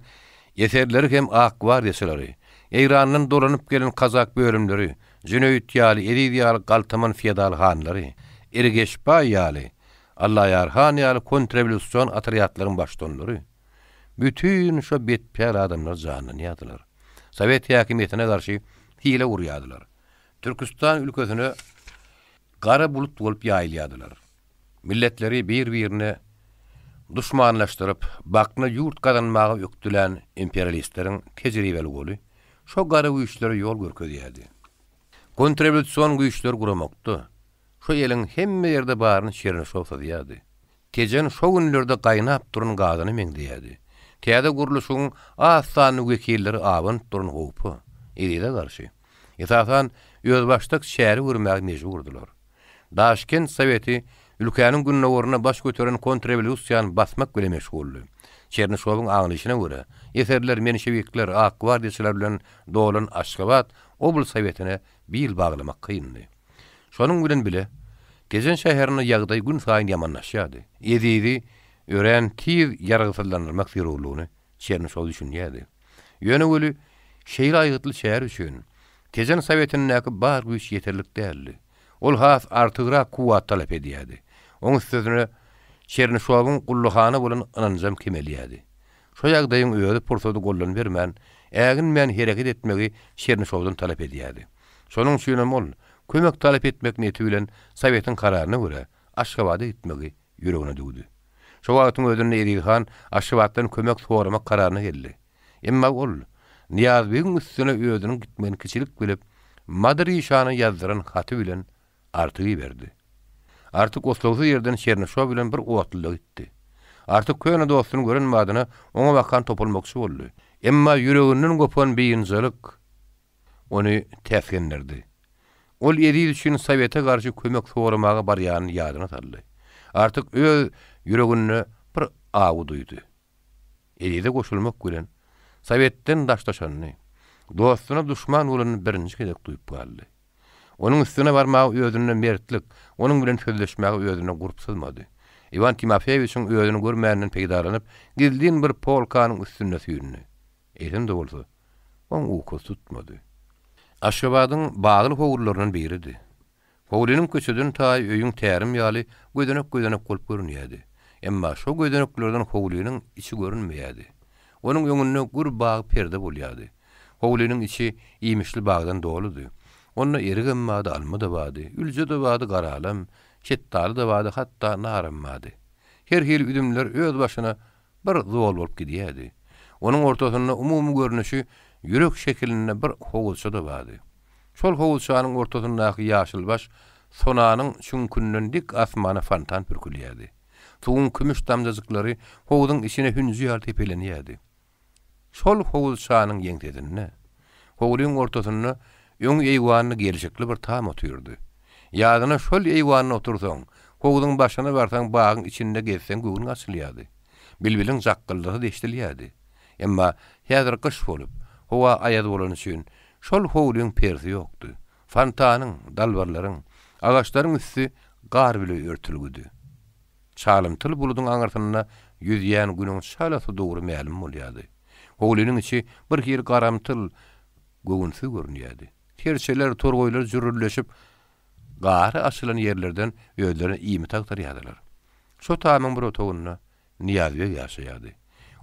eserleri hem ak gwardiýaçylary, Eýrandan dolanyp gelen kazak bölümleri, Jüneýit ýaly, Eziz ýaly galtaman feodal hanlary, Irgeşbaý ýaly, Allaýar han ýaly kontrrewolýusion otrýadlaryň baştutanlary, bütin şo betpäl adamlar janlanýardylar. Sowet häkimiýetine garşy hile gurýardylar. Türküstan ülkesine gara bulut bolup ýaýylýardylar. Milletleri bir-birine duşmanlaşdyryp, bakna ýurt gazanmaga ökdülän imperialistleriň tejribeli goly şo gara güýçlere ýol görkezýärdi. Kontrrewolýusion güýçleri guramakda şo eliň hemme ýerde baryny Çernyşow syzýardy. Tejen şo günlerde gaýnap duran gazana meňzeýärdi. Täze gurluşygyň az sanly wekilleri abanyp duran howpa, Ezize garşy, esasan, özbaşdak çäre görmäge mejburdylar. Daşkent Soweti ülkäniň gündogarynda baş göteren kontrrewolýusiýany basmak bile meşguldy. Çernyşowyň aňlaýşyna görä, eserler, menşewikler, ak gwardiýaçylar bilen dolan Aşgabat oblsowetine bil baglamak kyndy. Şonuň bilen bile, Tejen şäherinde ýagdaý günsaýyn ýamanlaşýardy. Ezizi örän tiz ýaragsyzlandyrmak zerurlygyny Çernyşow düşünýärdi. Ýöne weli, şeýle aýgytly çäre üçin Tejen Sowetindäki bar güýç ýeterlik däldi. Ol has artygrak kuwwat talap edýärdi. Oň üstesine, Çernyşowyň Gully hana bolan ynanjam kemelýärdi. Şo ýagdaýyň özi pursady goldan bermän, äginmän hereket etmegi Çernyşowdan talap edýärdi. Şonuň üçinem ol, kömek talap etmek niýeti bilen Sowetiň kararyna görä, Aşgabada gitmegi ýüregine düwdi. Şo wagtyň özünde Eziz han Aşgabatdan kömek soramak kararyna geldi. Emma ol Nyýazbegiň üstüne özüniň gitmegini kiçilik bilip, Madyr işana ýazdyran haty bilen Artygy iberdi. Artyk oslagsyz ýerden Çernyşow bilen bir otluda gitdi. Artyk köne dostuny gören badyna oňa bakan topulmakçy boldy. Emma ýüreginden gopan biynjalyk ony täsgendirdi. Ol Eziz üçin Sowete garşy kömek soramaga barýanyny ýadyna saldy. Artyk öz ýüreginde bir awy duýdy. Ezize goşulmak bilen, Sowetden daşlaşanyny, dostuna duşman bolanyny birinji gezek duýup galdy. Onuň üstüne barmaga özünde mertlik, onuň bilen sözleşmäge özünde gurp syzmady. Iwan Timofeýewiçiň özüni görmäninden peýdalanyp, gizlin bir polkanyň üstünde süýndi. Eýsem-de bolsa, oň ukusy tutmady. Aşgabadyň bagly howlularyndan biridi. Howlynyň köçeden taýy öýüň tärim ýaly gözenek-gözenek bolup görünýärdi. Emma şo gözeneklerden howlynyň içi görünmeýärdi. Onuň öňünde gür bag perde bolýardy. Howlynyň içi iýmişli bagdan doludy. Onda erigem bardy, alma-da bardy, ülje-de bardy, garalam. şetdaly-da bardy, hatda naram bardy. Her hili üzümler öz başyna bir zol bolup gidýärdi. Onuň ortasynda umumy görnüşi ýürek şekilinde bir howuzça-da bardy. Şol howuzçanyň ortasyndaky ýaşylbaş sonanyň çüňkünden dik asmana fontan pürkülýärdi. Suwuň kümüş damjajyklary howzuň içine hünji ýaly sepelenýärdi. Şol howuzçanyň ýeňsesinde, howlyň ortasynda öň eýwanly gelşikli bir tam otyrdy. Ýazyna şol eýwanda otursaň, howzuň başyna barsaň bagyň içinde gezseň göwnüň açylýardy. Bilbiliň jakgyldysy eşidilýärdi. Emma häzir gyş bolup, howa aýaz bolany üçin şol howlyň perisi ýokdy. Fontanyň, dalbarlaryň, agaçlaryň üsti gar bile örtülgidi. Çalymtyl buludyň aňyrsynda ýüzýän Günüň çala sudury mälim bolýardy. Howlynyň içi bir hili garamtyl, göwünsiz görünýärdi. Serçeler, torgaýlar jürrüldeşip, gary açylan ýerlerden özlerine iýmit agtarýardylar. Şo tamyň bir otagynda Nyýazbeg ýaşaýardy.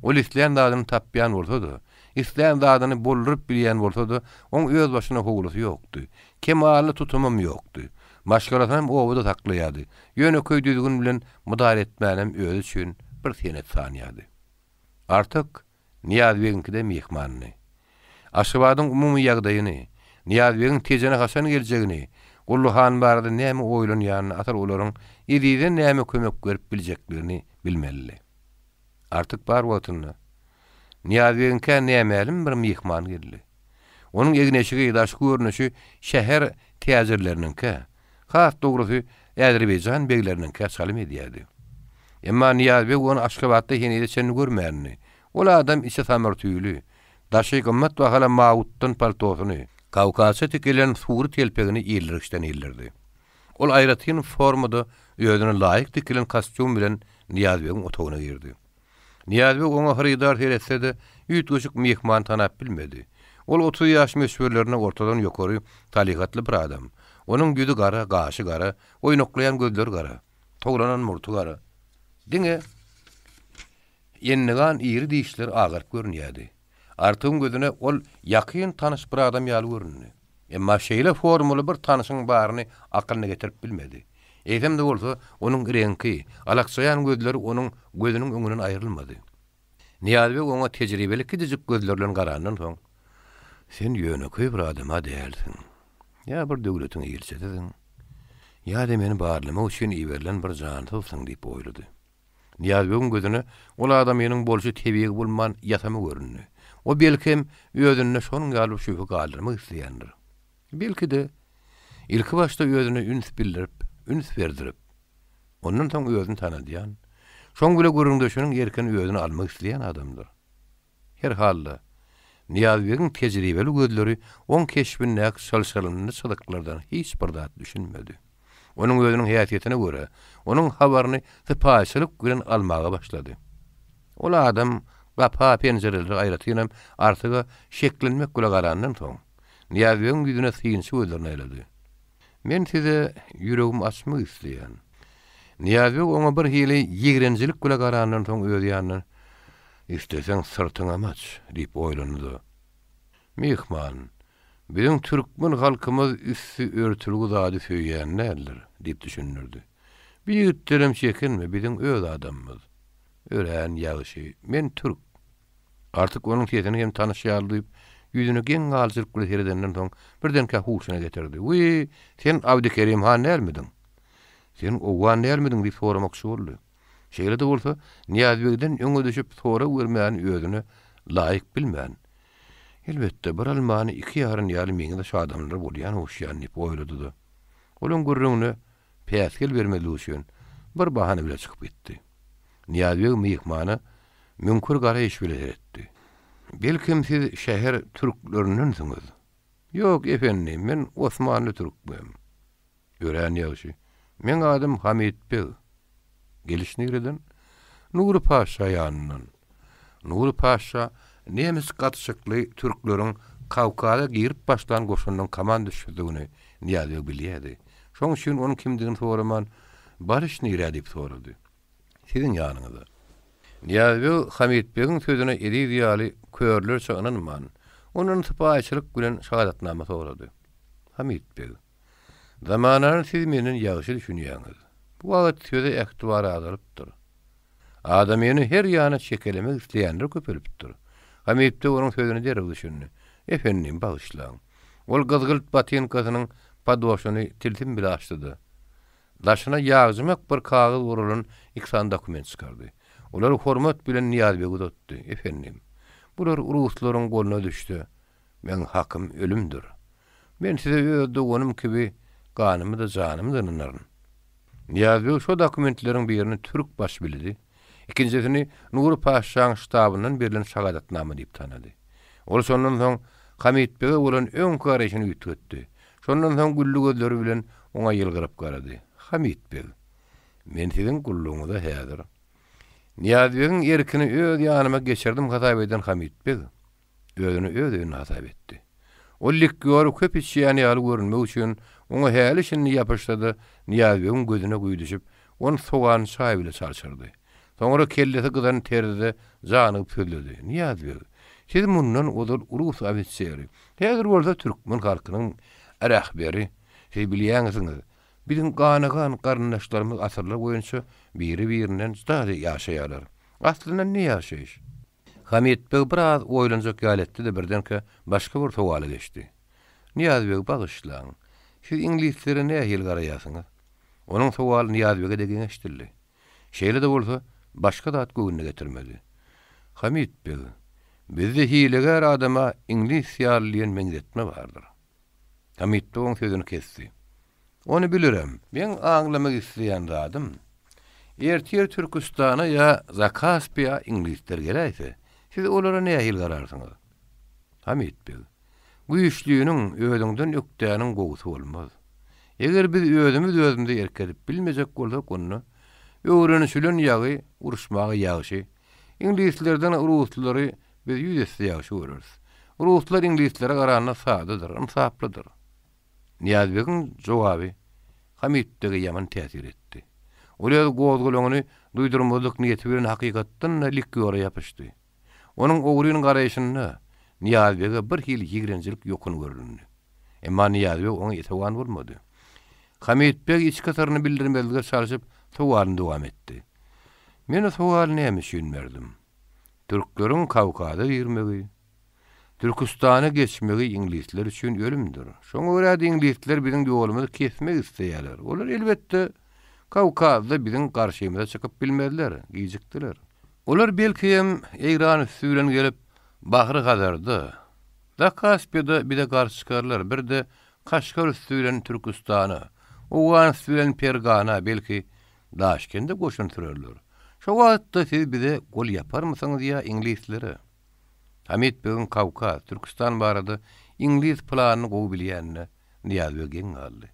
Ol islän zadyny tapýan bolsa-da, islän zadyny bolduryp bilýän bolsa-da, oň özbaşyna howlusy ýokdy. Kemally tutumam ýokdy. Maşgalasynam obada saklaýardy. Ýönekeý düzgün bilen mydar etmänem özi üçin bir senet sanýardy. Artyk Nyýazbegiňkide myhmandy. Aşgabadyň umumy ýagdaýyny, Nyýazbegiň Tejene haçan geljegini, Gully han barada näme oýlanýanyny asyl olaryň Ezize näme kömek berip biljekligini bilmelidi. Artyk bar wagtynda Nyýazbegiňkä nämälim bir myhman geldi. Onuň egin-eşigi, daşky görnüşi şäher täjirleriniňkä, has dogrusy, Azerbaýjan begleriniňkä çalym edýärdi. Emma Nyýazbeg ony Aşgabatda henize çenli görmändi. Ol adam içi samyr tüýli, daşy gymmat bahaly mawutdan paltosyny, kawkazça tikilen sury telpegini ildirgiçden ildirdi. Ol aýratyn formada özüne laýyk tikilen kostýum bilen Nyýazbegiň otagyna girdi. Nyýazbeg oňa hyrydar seretse-de, üýtgeşik myhmany tanap bilmedi. Ol 30 ýaş möçberlerinde ortadan ýokary, salyhatly bir adam. Onuň ýüzi gara, gaşy gara, oýnaklaýan gözleri gara, towlanan murty gara. Diňe endigan iri dişleri agaryp görünýärdi. Artygyň gözüne ol ýakyn tanyş bir adam ýaly göründi. Emma şeýle formaly bir tanyşyň baryny akylyna getirip bilmedi. Eýsem-de bolsa, onuň reňki, alakjaýan gözleri onuň gözüniň öňünden aýrylmady. Nyýazbeg oňa tejribeli kiçijik gözleri bilen garandan soň, Sen ýönekeý bir adam-a dälsiň. Ýa bir döwletiň ilçisidiň, ýa-da meni barlamak üçin iberilen bir jansyzsyň diýip oýlady. Nyýazbegiň gözüne ol adamynyň bolşy tebigy bolman ýasama göründi. O belkem, özünde şonuň ýaly bir şübhe galdyrmak isleýändir. Belki-de, ilki başda özüne üns bildirip, üns berdirip, ondan soň özüni tanadýan, şoň bile gürrüňdeşiniň erkini özüne almak isleýän adamdyr. Her halda, Nyýazbegiň tejribeli gözleri oň keşbindäki çylşyrymly çyzyklardan hiç bir zat düşünmedi. Onuň özüniň häsiýetine görä, onuň habaryny sypaýyçylyk bilen almaga başlady. Ol adam gapa, penjirelere aýratynam Artyga şeklenmek bile garandan soň, Nyýazbegiň ýüzüne synçy gözlerini aýlady. Men size ýüregimi açmak isleýän. Nyýazbeg oňa bir hili ýigrenjilik bile garandan soň öz ýanyndan, Isleseň syrtyňam aç, diýip oýlandy-da. Myhman, biziň türkmen halkymyz üsti örtülgi zady söýýän däldir, diýip düşündirdi. Bu ýigitlerem çekinme, biziň öz adamymyz. Örän ýagşy, men türk. Artyk onuň sesini hem tanyş ýaly duýup, ýüzüne geň galyjylyk bilen seredenden soň, birdenkä huşuna getirdi. Wiý, sen Abdykerim han dälmidiň? Sen owgan dälmidiň? diýip soramakçy boldy. Şeýle-de bolsa, Nyýazbegden öňe düşüp sorag bermäni özüne laýyk bilmän, Elbetde, bir almany iki ýaryn ýaly meňzeş adamlar bolýan oguşýan diýip oýlady-da, olaň gürrüňine päsgel bermezlik üçin bir bahana bile çykyp gitdi. Nyýazbeg myhmana müňkür garaýyş bile seretdi. Belkem siz şäher türklerindensiňiz? Ýok, ependi, men osmanly türkmen. Örän ýagşy. Meň adym Hamid beg. Geliş nireden? Nury paşşa ýanyndan. Nury paşşa nemes gatyşykly türkleriň Kawkaza girip başlan goşunynyň komanduşydygyny Nyýazbeg bilýärdi. Şoň üçin onuň kimdigini soraman, Baryş nirä diýip sorady. Siziň ýanyňyza. Nyýazbeg Hamid begiň sözüne Eziz ýaly körlerçe ynanman, ondan sypaýyçylyk bilen şahadatnama sorady. Hamid beg, zamanany siz menden ýagşy düşünýäňiz. Bu wagt söze ähtibar azalypdyr. Adamyny her ýana çekelemek isleýänler köpelipdir. Hamit beg onuň sözüne derrew düşündi. Efendim, bagyşlaň. Ol gyzgylt botinkasynyň podwoşyny tilsim bile açdy-da, daşyna ýagjymak bir kagyz oralan iki sany dokument çykardy. Olary hormat bilen Nyýazbege uzatdy. Efendim, bular ruslaryň goluna düşse, meň hakym ölümdir. Men size öz doganym kibi ganymy-da, janymy-da ynanaryn. Nyýazbeg şo dokumentleriň birini türk başbilidi, ikinjisini Nury paşşaň ştabyndan berlen şahadatnama diýip tanady. Ol şondan soň Hamit bege bolan öňki garaýşyny üýtgetdi. Şondan soň gülli gözleri bilen oňa ýylgyryp garady. Hamit beg, men siziň gullugyňyza häzir. Nyýazbegiň erkini öz ýanyma geçirdim hasap eden Hamit beg, Özüni öz öýünde hasap etdi. Ol likýory köp içýän ýaly görünmek üçin oňa häli-şindi ýapyşsa-da, Nyýazbegiň gözüne güýdüşip, ony sogan çaý bile çalşyrdy. Soňra kellesi gyzan terzde janygyp sözledi, Nyýazbeg, siz mundan ozal rus ofiseri, häzir bolsa türkmen halkynyň rähberi. Siz bilýäňsiňiz, biziň gana-gan garyndaşlarymyz asyrlar boýunça biri-birinden juda ýaşaýarlar. Aslynda ne ýaşaýyş? Hamit beg biraz oýlanjak ýaly etdi-de birdenkä başga bir sowala geçdi. Nyýaz beg, bagyşlaň, siz iňlislere nähili garaýarsyňyz? Onuň sowaly Nyýaz bege-de geň eşidildi. Şeýle-de bolsa, başga zat göwnüne getirmedi. Hamit beg, bizde hilegär adama iňlis ýaly diýen meňzetme bardyr. Hamit beg oň sözüni kesdi. Ony bilirem. Meň aňlamak isleýän zadym, ertir Türküstana ýa Zakaspiýa iňlisler geläýse, siz olara nähili gararsyňyz? Hamit beg, Güýçliniň, özüňden ökdäniň gowusy bolmaz. Eger biz özümiz özümize erk edip bilmejek bolsak, onda öwrenişilen ýagy uruşmaga ýagşy. Iňlislerden ruslary biz ýüz esse ýagşy göreris. Ruslar iňlislere garanda sadadyr, ynsaplydyr. Nyýazbegiň jogaby Hamit bege ýaman täsir etdi. Ol öz gozgalaňyny duýdurmazlyk niýeti bilen hakykatdan-da likýora ýapyşdy. Onuň ogryn garaýşynda Nyýazbege bir hili ýigrenjilik ýokun göründi. Emma Nyýazbeg oňa esewan bolmady. Hamit beg içki syryny bildirmezlige çalşyp, sowalyny dowam etdi. Men o sowaly näme üçin berdim? Türkleriň Kawkaza girmegi, Türküstana geçmegi iňlisler üçin ölümdir. Şoňa görä-de iňlisler biziň ýolumyzy kesmek isleýärler. Olar, elbetde, Kawkazda biziň garşymyza çykyp bilmezler, gijikdiler. Olar belki hem Eýran üsti bilen gelip, Bahry Hazarda, Zakaspiýada bize garşy çykarlar, bir-de Kaşgar üsti bilen Türküstana, Owgan üsti bilen Fergana, belki, Daşkende goşun sürerler. Şo wagtda siz bize gol ýaparmysyňyz ýa iňlislere? Hamit begiň Kawkaz, Türküstan barada iňlis planyny gowy bilýänine Nyýaz beg geň galdy.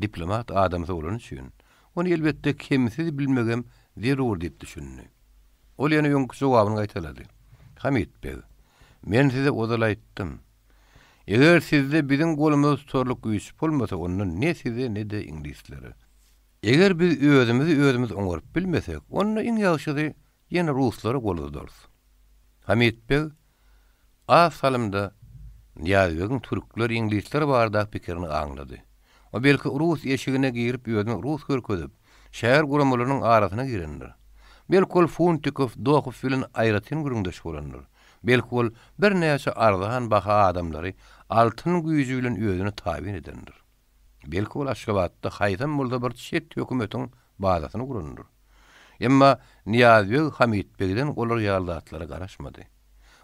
Diplomat adamsy bolany üçin, ony elbetde kemsiz bilmegem zerur diýip düşündi. Ol ýene öňki jogabyny gaýtalady. Hamit beg, men size ozal aýtdym. Eger sizde biziň golumyzy tutarlyk güýç bolmasa, onda ne size, ne-de iňlislere. Eger biz özümizi özümiz oňaryp bilmesek, onda iň ýagşysy Ýene ruslara gol uzadarys. Hamit beg az salymda Nyýazbegiň türkler, iňlisler baradaky pikirini aňlady. O belki rus eşigine girip özüni rus görkezip, şäher guramalarynyň arasyna girendir. Belki ol Funtikow, Dohow bilen aýratyn gürrüňdeş bolandyr. Belki ol birnäçe arzan baha adamlary altyn güýji bilen özüne tabyn edendir. Belki ol Aşgabatda haýsam bolsa bir çet hökümetiň bazasyny gurandyr. Emma Nyýazbeg Hamit begden olar ýaly zatlara garaşmady.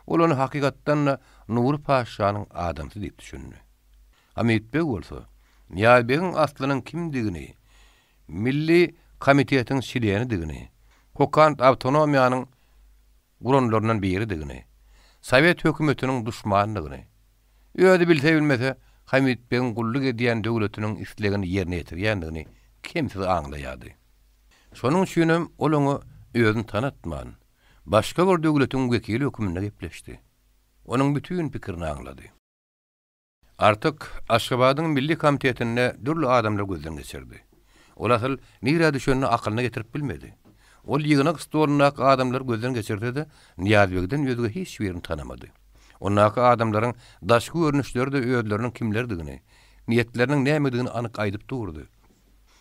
Ol ony hakykatdan-da Nury paşşanyň adamsy diýip düşündi. Hamit beg bolsa, Nyýazbegiň aslynyň kimdigini, Milli komitetiň çlenidigini, Kokant awtonomiýanyň guranlaryndan biridigini, sowet hökümetiniň duşmanydygyny, özi bilse-bilmese Hamit begiň gulluk edýän döwletiniň islegini ýerine ýetirýändigini kemsiz aňlaýardy. Şonuň üçinem ol oňa özüni tanatman, başga bir döwletiň wekili hökmünde gepleşdi. Onuň bütin pikirini aňlady. Artyk Aşgabadyň Milli komitetinde dürli adamlary gözden geçirdi. Ol asyl nirä düşenini akylyna getirip bilmedi. Ol ýygnak stolundaky adamlary gözden geçirse-de, Nyýazbegden özge hiç birini tanamady. Ondaky adamlaryň daşky görnüşleri-de özleriniň kimlerdigini, niýetleriniň nämedigini anyk aýdyp durdy.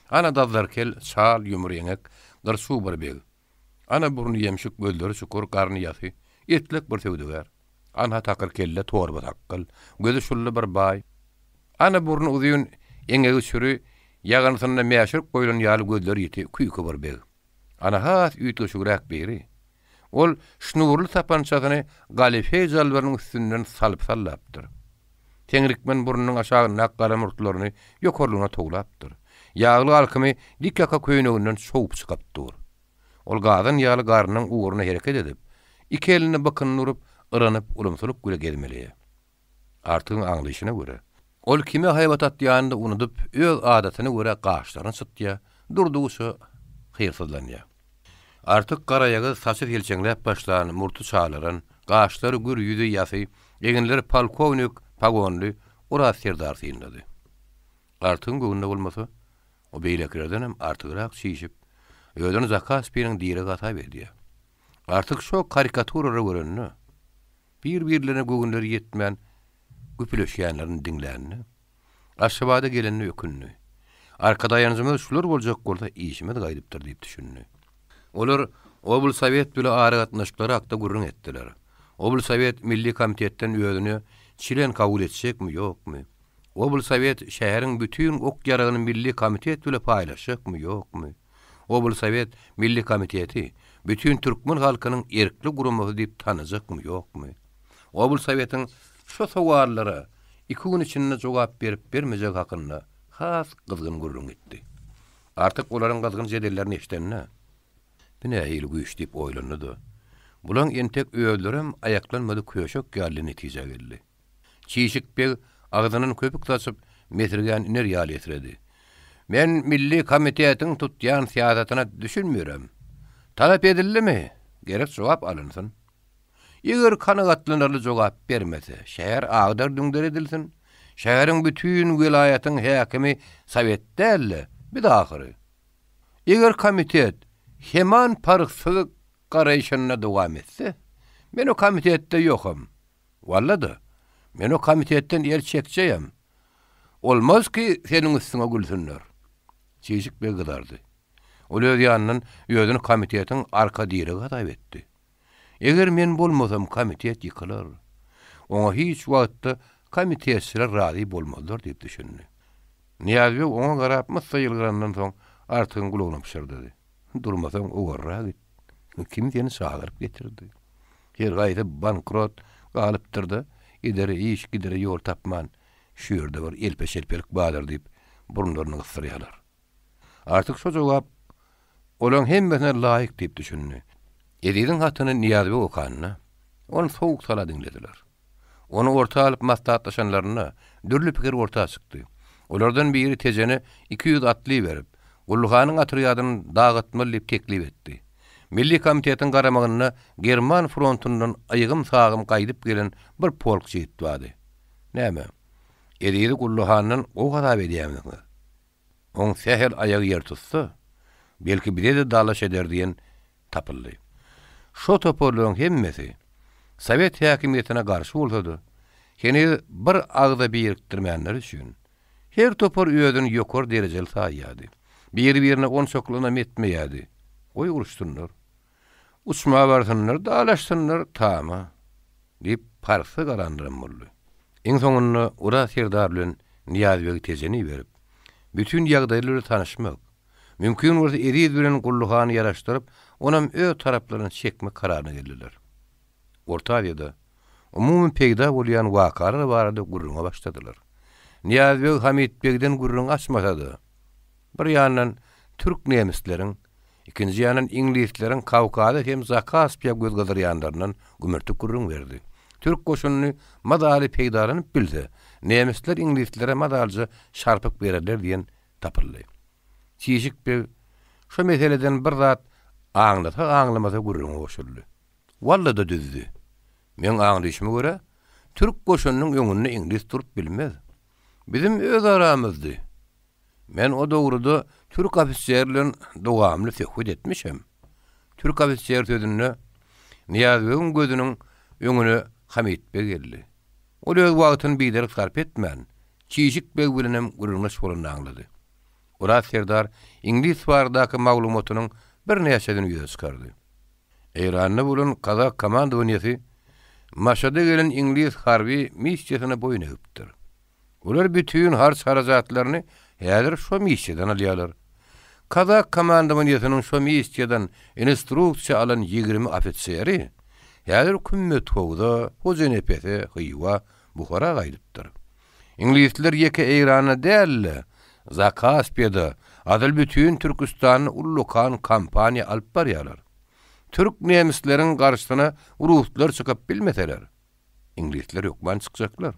Ana dazzarkel, çal, ýumry eňek, gyrçuw bir beg. Ana burny ýemşik, gözleri çukur, garny ýasy, etlek bir söwdagär. Anha takyr kelle, torba sakgal, gözi şully bir baý. Ana burny uzyn, eňegi çüri, ýagynsynda mäşirik goýlan ýaly gözleri ýiti, küýki bir beg. Ana has üýtgeşigräk biri. Ol şnurly sapançasyny galifeý jalbarynyň üstünden salyp sallapdyr. Seňrikmen burnunyň aşagyndaky gara murtlaryny ýokarlygyna towlapdyr. Ýagly alkymy dik ýaka köýneginden çowup çykyp dur. Ol gazan ýaly garnynyň ugruna hereket edip, iki elini bykynyna urup, yranyp, ulumsylyk bile gezmeleýär. Artygyň aňlaýşyna görä, ol kime haýbat atýanyny unudyp, öz adatyna görä gaşlaryny çytýar, durdugyça hyrsyzlanýar. Artyk garaýagyz, saçy selçeňläp başlan, murty çalaran, gaşlary gür, ýüzi ýasy, eginleri polkownik pagonly Oraz serdary synlady. Artygyň göwnüne bolmasa, o beýlekilerdenem artygrak çişip, özüni Zakaspiniň diregi hasap edýär. Artyk şo karikaturalary görende, Bir-birlerine göwünleri ýetmän güpüleşýänlerini diňlände, Aşgabada gelenine ökündi. Arkadaýanjymyz şular boljak bolsa işimiz gaýdypdyr diýip düşündi. Olar oblsowet bile aragatnaşyklary hakda gürrüň etdiler. Oblsowet milli komitetden özüni çlen kabul etjekmi, ýokmy? Oblsowet şäheriň bütin ok-ýaragyny milli komitet bile paýlaşjakmy, ýokmy? Oblsowet Milli komiteti bütin türkmen halkynyň erkli guramasy diýip tanajakmy, ýokmy? Oblsowetiň şu sowallara iki gün içinde jogap berip-bermejegi hakynda has gyzgyn gürrüň gitdi. Artyk olaryň gyzgyn jedellerini eşidende, Bu nähili güýç diýip oýlandy-da, bulaň entek özlerem aýaklanmadyk köşek ýaly netijä geldi. Çişik beg agzyndan köpük saçyp, mesirgän iner ýaly esredi. Men Milli komitetiň tutýan syýasatyna düşünmirem. Talap edildimi, gerek jogap alynsyn. Eger kanagatlanarly jogap bermese, şäher agdar-düňder edilsin. Şäheriň bütin welaýatyň häkimi sowet däl-de, biz ahyry. Eger komitet heman parhsyz garaýşynda dowam etse, men o komitetde ýokam. Walla-da, men o komitetden el çekjeýem. Olmaz ki, seniň üstüňe gülsünler. Çişik beg gyzardy. Ol öz ýanyndan özüni komitetiň arka diregi hasap etdi. Eger men bolmasam, komitet ýykylar. Oňa hiç wagtda komitetçiler razy bolmazlar diýip düşündi. Nyýazbeg oňa garap myssa ýylgyrandan soň Artygyň gulagyna pyşyrdady. Durmasaň owarra git. Kim seni çagyryp getirdi? Her haýsy bankrot galypdyr-da, edere iş, gidere ýol tapman, şu ýerde bir elpe-şelpelik bardyr diýip, burunlaryny gysdyrýarlar. Artyk şo jogap olaň hemmesine laýyk diýip düşündi. Eziziň hatyny Nyýazbeg okanda, ony sowuk-sala diňlediler. Ony orta alyp maslahatlaşanlarynda, dürli pikir orta çykdy. Olardan biri Tejene 200 atly berip, Gulluhanyň otrýadyny dagytmaly diýip teklip etdi. Milli komitetiň garamagynda german frontundan ýygym-sagym gaýdyp gelen bir polk jigit bardy. Näme, Ezizi Gulluhandan gowy hasap edýärmisiňiz? Oň sähel aýagy ýer tutsa, belki bize-de dalaş eder diýen tapyldy. Şo toparlaryň hemmesi sowet häkimiýetine garşy bolsa-da, heniz bir agza birikdirmänleri üçin, her topar özüni ýokary derejeli saýýardy. Biri-birine onçakly ynam etmeýärdi. Goý uruşsynlar. Uçma barsynlar, dalaşsynlar, tama! Diýip, parhsyz garanlaram boldy. Iň soňunda Oraz serdar bilen Nyýazbegi Tejene iberip, bütin ýagdaýlar bilen tanyşmak, mümkin bolsa Eziz bilen Gully hany ýaraşdyryp, onam öz taraplaryna çekmek kararyna geldiler. Orta Aziýada umumy peýda bolýan wakalar barada gürrüňe başladylar. Nyýazbeg Hamit begden gürrüň açmasa-da, bir ýandan türk-nemisleriň, Ikinji ýandan iňlisleriň Kawkaza hem Zakaspiýa göz gyzdyrýanlaryndan gümürtik gürrüň berdi. Türk goşunyny mazaly peýdalanyp bilse, nemisler iňlislere mazalyja şarpyk bererler diýen tapyldy. Çişik beg şo meseleden bir zat aňlasa-aňlamasa gürrüňe goşuldy. Walla-da düzdi. Meň aňlyşyma görä, türk goşunynyň öňünde iňlis durup bilmez. Bizim öz aramyzdy. Men o dogruda türk ofiseri bilen dowamly söhbet etmişem. Türk ofiseri sözünde Nyýazbegiň gözüniň öňüne Hamit beg geldi. Ol öz wagtyny biderek sarp etmän, Çişik beg bilenem gürrüňdeş bolanyny aňlady. Oraz serdar iňlis baradaky maglumatynyň birnäçesini ýüze çykardy. Eýranda bolan kazak komandowaniýesi Maşada gelen iňlis harby missiýasyna boýun egipdir. Olar bütin harç-harajatlaryny häzir şo missiýadan alýarlar. Kazak komandowaniýesiniň şo missiýadan instruksiýa alan 20 ofiseri häzir Kümmethowza, Hojanepese, Hywa, Buhara gaýdypdyr. Iňlisler ýeke Eýranda däl-de, Zakaspiýada, asyl bütin Türküstanda ullakan kampaniýa alyp barýarlar. Türk-nemisleriň garşysyna ruslar çykyp bilmeseler, iňlisler hökman çykjaklar.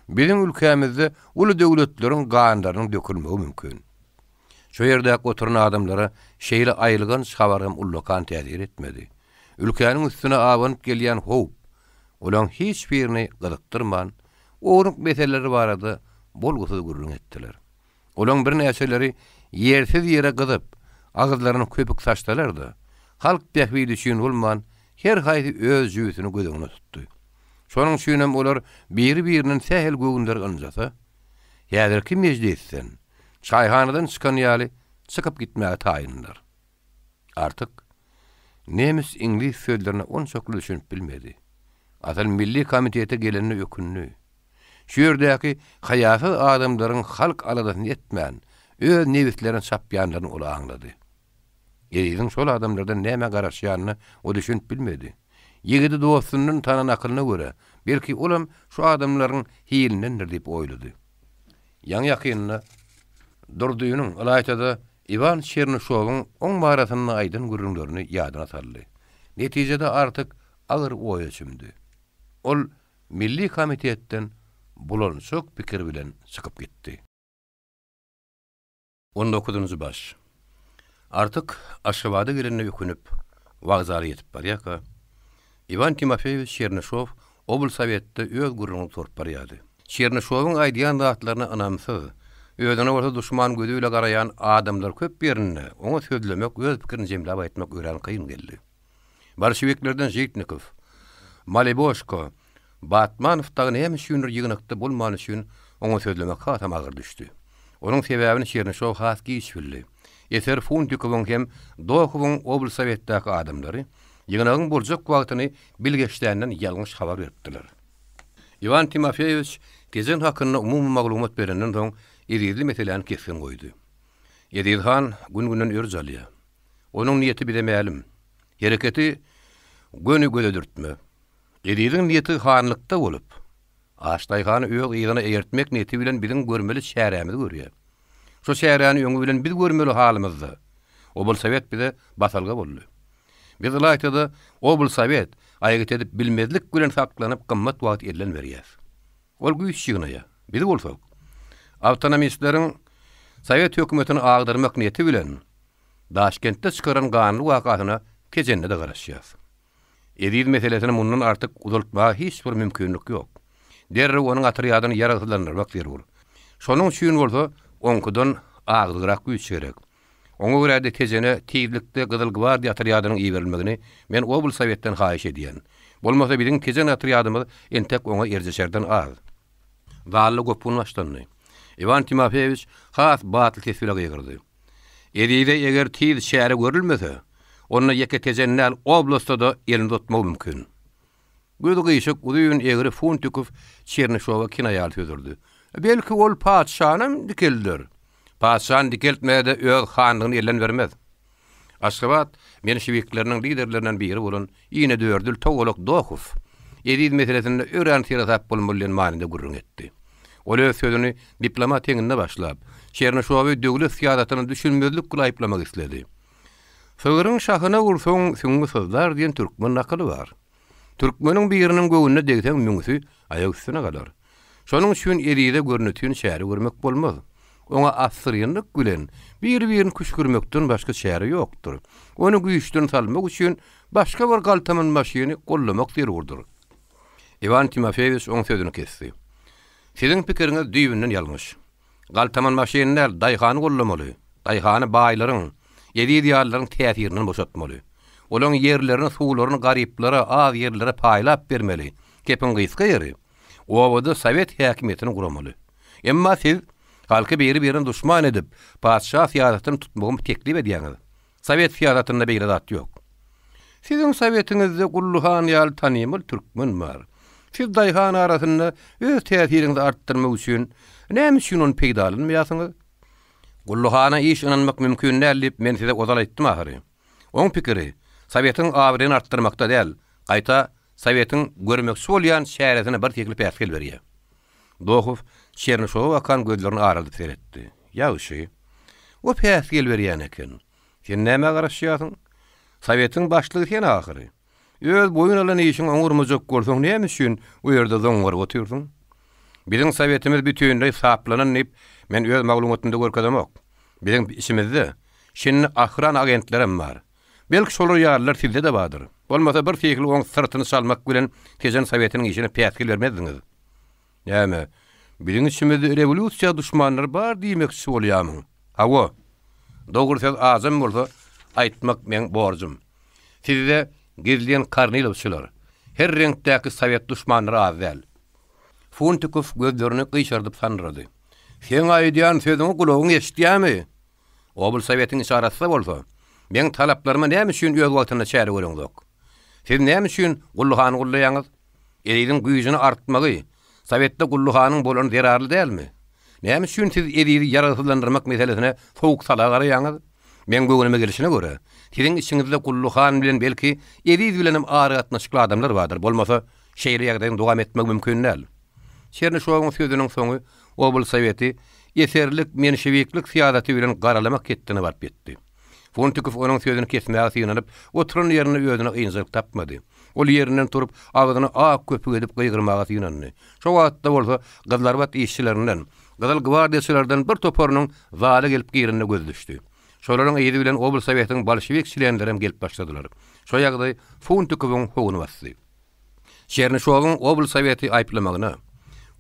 Biziň ülkämizde uly döwletleriň ganlarynyň dökülmegi mümkin. Şo ýerdäki oturan adamlara şeýle aýylganç habar hem ullakan täsir etmedi. Ülkäniň üstüne abanyp gelýän howp olaň hiç birini gyzykdyrman, ownuk meseleler barada bolgusyz gürrüň etdiler. Olaň birnäçeleri ýersiz ýere gyzyp, agyzlaryna köpük saçsalar-da, halk bähbidi üçin bolman, her haýsy öz jübüsini göz öňüne tutdy. Şonuň üçinem olar biri-birinden sähel göwünleri ynjasa, häzirki mejlisden, çaýhanadan çykan ýaly çykyp gitmäge taýyndylar. Artyk, nemes-iňlis sözlerine onçakly düşünip bilmedi. Asyl Milli komitete gelenine ökündi. Şu ýerdäki haýasyz adamlaryň halk aladasyny etmän, öz nebislerine çapýanlaryny ol aňlady. Eziziň şol adamlardan nämä garaşýanyna o düşünip bilmedi. Ýigidi dostundan tanan akylyna görä, belki olam şu adamlaryň hilindendir diýip oýlady. Ýaňy-ýakynda Durdynyň, ylaýta-da Iwan Çernyşowyň oň barasynda aýdan gürrüňlerini ýadyna saldy. Netijede Artyk agyr oýa çümdi. Ol Milli komitetden bulançak pikir bilen çykyp gitdi. On dokuzynjy baş. Artyk Aşgabada gelenine ökünip, wokzala ýetip barýarka, Iwan Timofeýewiç Çernyşow oblsowetde öz gürrüňini gutaryp barýardy. Çernyşowyň aýdýan zatlaryna ynamsyz, özüne bolsa duşman gözi bile garaýan adamlar köp ýerinde oňa sözlemek, öz pikirini jemläp aýtmak örän kyn geldi. Bolşewiklerden Žitnikow, Maliboşko, Batmanow dagy näme üçindir ýygnakda bolmany üçin oňa sözlemek hasam agyr düşdi. Onuň sebäbini Çernyşow has giç bildi. Eser Funtikowyň hem Dohowyň oblsowetdäki adamlary ýygnagyň boljak wagtyny bilgeşländen ýalňyş habar beripdiler. Iwan Timofeýewiç Tejen hakynda umumy maglumat berenden soň Ezizli meseläni kesgin goýdy. Eziz han gün-günden örç alýar. Onuň niýeti bize mälim. Hereketi göni göze dürtme. Eziziň niýeti hanlykda bolup, aç daýhany öz yzyna eýertmek niýeti bilen biziň görmeli çärämizi görýär. Şo çäräni öňi bilen biz görmeli halymyzda, oblsowet bize basalga boldy. Biz ylaýta-da oblsowet aýgyt edip bilmezlik bilen saklanyp gymmat wagt elden berýäs. Ol güýç ýygnaýar. Biz bolsak, awtonomistleriň sowet hökümetini agdarmak niýeti bilen Daşkentde çykaran ganly wakasyna Tejende-de garaşýas. Eziz meselesini mundan artyk uzaltmaga hiç bir mümkinlik ýok. Derrew onuň otrýadyny ýaragsyzlandyrmak zerur. Şonuň üçin bolsa oňkudan agzybrak güýç gerek. Oňa görä-de Tejene tizlikde Gyzyl gwardiýa otrýadynyň iberilmegini men oblsowetden haýyş edýän. Bolmasa biziň Tejen otrýadymyz entek oňa erjeşerden az. Zalda gopgun başlandy. Iwan Timofeýewiç has batly ses bile gygyrdy. Ezize eger tiz çäre görülmese, onda ýeke Tejen däl, oblastda-da elini uzatmagy mümkin. Gözi gyşyk, uzyn egri Funtikow Çernyşowa kinaýaly söz urdy. Belki ol patyşanam dikelder. Patyşany dikeltmese-de öz hanlygyny elden bermez. Aşgabat menşewikleriniň liderlerinden biri bolan inedördül togalak Dohow Eziz meselesinde örän seresap bolmaly diýen manyda gürrüň etdi. Ol öz sözüni diplomat heňinde başlap, Çernyşowy döwlet syýasatyna düşünmezlik bilen aýyplamak isledi. Sygryň şahyna ursaň, süňňi syzlar diýen türkmen nakyly bar. Türkmeniň biriniň göwnüne degseň müňüsi aýak üstüne galar. Şonuň üçin Ezize görnetin çäre görmek bolmaz. Oňa assyrynlyk bilen bir-birini küşgürmekden başga çäre ýokdur. Ony güýçden salmak üçin başga bir galtaman maşyny gollamak zerurdyr. Iwan Timofeýewiç oň sözüni kesdi. Siziň pikiriňiz düýbünden ýalňyş. Galtaman maşyny däl, daýhany gollamaly. Daýhany baýlaryň, eziz ýalylaryň täsirinden boşatmaly. Olaň ýerlerini, suwlaryny garyplara, az ýerlilere paýlap bermeli. Gepiň gysga ýeri, obada sowet häkimiýetini guramaly. Emma siz. Halky biri-birine duşman edip, patyşa syýasatyny tutmagymy teklip edýäňiz. Sowet syýasatynda beýle zat ýok. Siziň sowetiňizde Gully han ýaly tanymal türkmen bar. Siz daýhan arasynda öz täsiriňizi artdyrmak üçin näme üçin ony peýdalanmaýarsyňyz? Gully hana iş ynanmak mümkin däl diýip men size ozal aýtdym ahyry. Oň pikiri sowetiň abraýyny artdyrmakda däl, gaýta sowetiň görmekçi bolýan çäresine bir tekli päsgel berýär. Dohow Çernyşowa bakan gözlerini araldyp seretdi. Ýagşy. O päsgel berýän eken. Sen nämä garaşýarsyň? Sowetiň başlygy sen ahyry. Öz boýun alan işiňi oňarmajak bolsaň näme üçin o ýerde zoňňaryp otyrsyň? Biziň sowetimiz bütinleý saplanan diýip, men öz maglumatymda görkezemok. Biziň içimizde şindi ahran agentlerem bar. Belki şolar ýalylar sizde-de bardyr. Bolmasa bir sihli oň syrtyny çalmak bilen Tejen sowetiniň işine päsgel bermezdiňiz. Näme, biziň içimizde rewolýusiýa duşmanlary bar diýmekçi bolýamyň? Hawa. Dogry söz ajam bolsa, aýtmak meň borjum. Sizde gizlin kornilowçylar, her reňkdäki sowet duşmanlary az däl. Funtikow gözlerini gyşardyp sandyrady. Seň aýdýan sözüňi gulagyň eşidýämi? Oblsowetiň içi arassa bolsa, meň talaplaryma näme üçin öz wagtynda çäre göreňzok? Siz näme üçin Gully hany gullaýaňyz? Eziziň güýjüni artmagy Sowetde Gully hanyň bolany zerarly dälmi? Näme üçin siz Ezizi ýaragsyzlandyrmak meselesine sowuk-sala garaýaňyz? Meň göwnüme gelşine görä, siziň içiňizde Gully han bilen belki Eziz bilenem aragatnaşykly adamlar bardyr, bolmasa şeýle ýagdaýyň dowam etmegi mümkin däl. Çernyşowyň sözüniň soňy Oblsoweti eserlik, menşewiklik syýasaty bilen garalamak hetdine baryp ýetdi. Funtikow onuň sözüni kesmäge synanyp, oturan ýerinde özüne ynjalyk tapmady. Ol ýerinden turup, agzyny ak köpük edip gygyrmaga synandy. Şo wagtda bolsa gyzlarbat işçilerinden, gyzyl gwardiýaçylardan bir toparynyň zala gelip girenine gözi düşdi. Şolaryň yzy bilen oblsowetiň bolşewik çlenlerem gelip başladylar. Şo ýagdaý Funtikowyň howuny basdy. Çernyşowyň oblsoweti aýyplamagyna,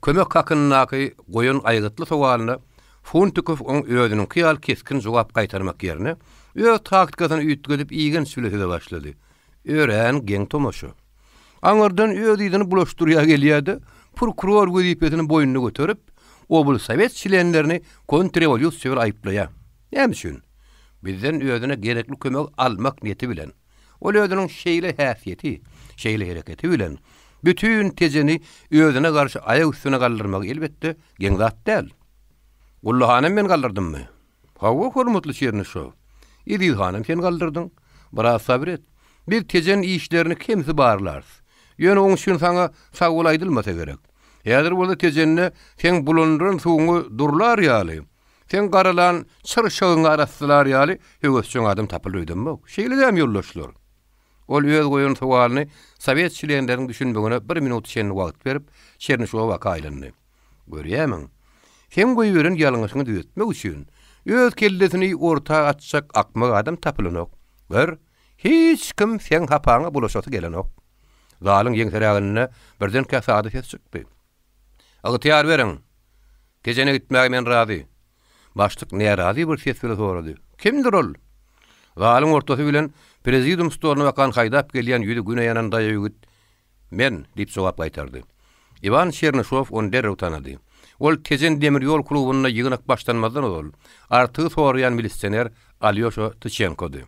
kömek hakyndaky goýan aýgytly sowalyna Funtikow oň özüniňki ýaly kesgin jogap gaýtarmak ýerine, öz taktikasyny üýtgedip igenç bile söze başlady, Örän geň tomaşa. Aňyrdan öz yzyny bulaşdyrýar gelýär-de, prokuror wezipesini boýnuna göterip, oblsowet çlenlerini kontrrewolýusiýa bilen aýyplaýar. Näme üçin? Bizden özüne gerekli kömegi almak niýeti bilen. Ol özüniň şeýle häsiýeti, şeýle hereketi bilen bütin Tejeni özüne garşy aýak üstüne galdyrmagy elbetde geň zat däl. Gully hanam men galdyrdymmy? Hawa, hormatly Çernyşow. Eziz hanam sen galdyrdyň. Biraz sabyr et. Biz Tejen işlerini kemsi barlarys. Ýöne oň üçin saňa sag bol aýdylmasa gerek. Häzir bolsa Tejende seň bulandyran suwuňy durlar ýaly, Seň garalan çyrşagyňy arassalar ýaly höwesjeň adam tapylar öýdemok. Şeýle dämi ýoldaşlar? Ol öz goýan sowalyny sowet çlenleriniň düşünmegine bir minut çenli wagt berip, Çernyşowa baka aýlandy. Görýämiň? Seň goýberen ýalňyşyňy düzetmek üçin öz kellesini orta atjak akmak adam tapylanok. Gör, hiç kim seň hapaňa bulaşasy gelenok. Zalyň ýeňseräginde birdenkä sada ses çykdy. Ygtyýar beriň! Tejene gitmäge men razy. Başlyk närazy bir ses bilen sorady. Kimdir ol? Zalyň ortasy bilen prezidium stoluna bakan haýdap gelýän ýüzi güne ýanan daýaw ýigit, Men, diýip jogap gaýtardy. Iwan Çernyşow ony derrew tanady. Ol Tejen demir ýol klubynda ýygnak başlanmazdan ozal, Artygy soraýan milisioner Alýoşa Tyçenkody.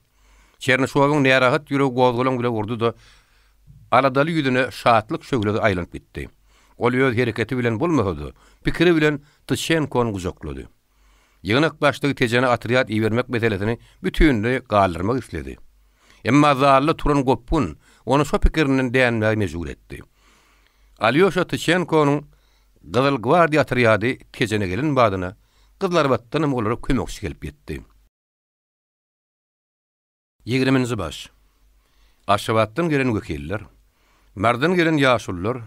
Çernyşowyň närahat ýüregi gozgalaň bile urdy-da, aladaly ýüzüne şatlyk şöhlesi aýlanyp gitdi. Ol öz hereketi bilen bolmasa-da, pikiri bilen Tyçenkony gujaklady. Ýygnak başlygy Tejene otrýad ibermek meselesini bütinleý galdyrmak isledi. Emma zalda turan gopgun ony şo pikirinden dänmäge mejbur etdi. Alýoşa Tyçenkonyň Gyzyl gwardiýa otrýady Tejene gelen badyna, Gyzylarbatdanam olara kömekçi gelip ýetdi. Ýigriminji baş. Aşgabatdan gelen wekiller, Marydan gelen ýaşulular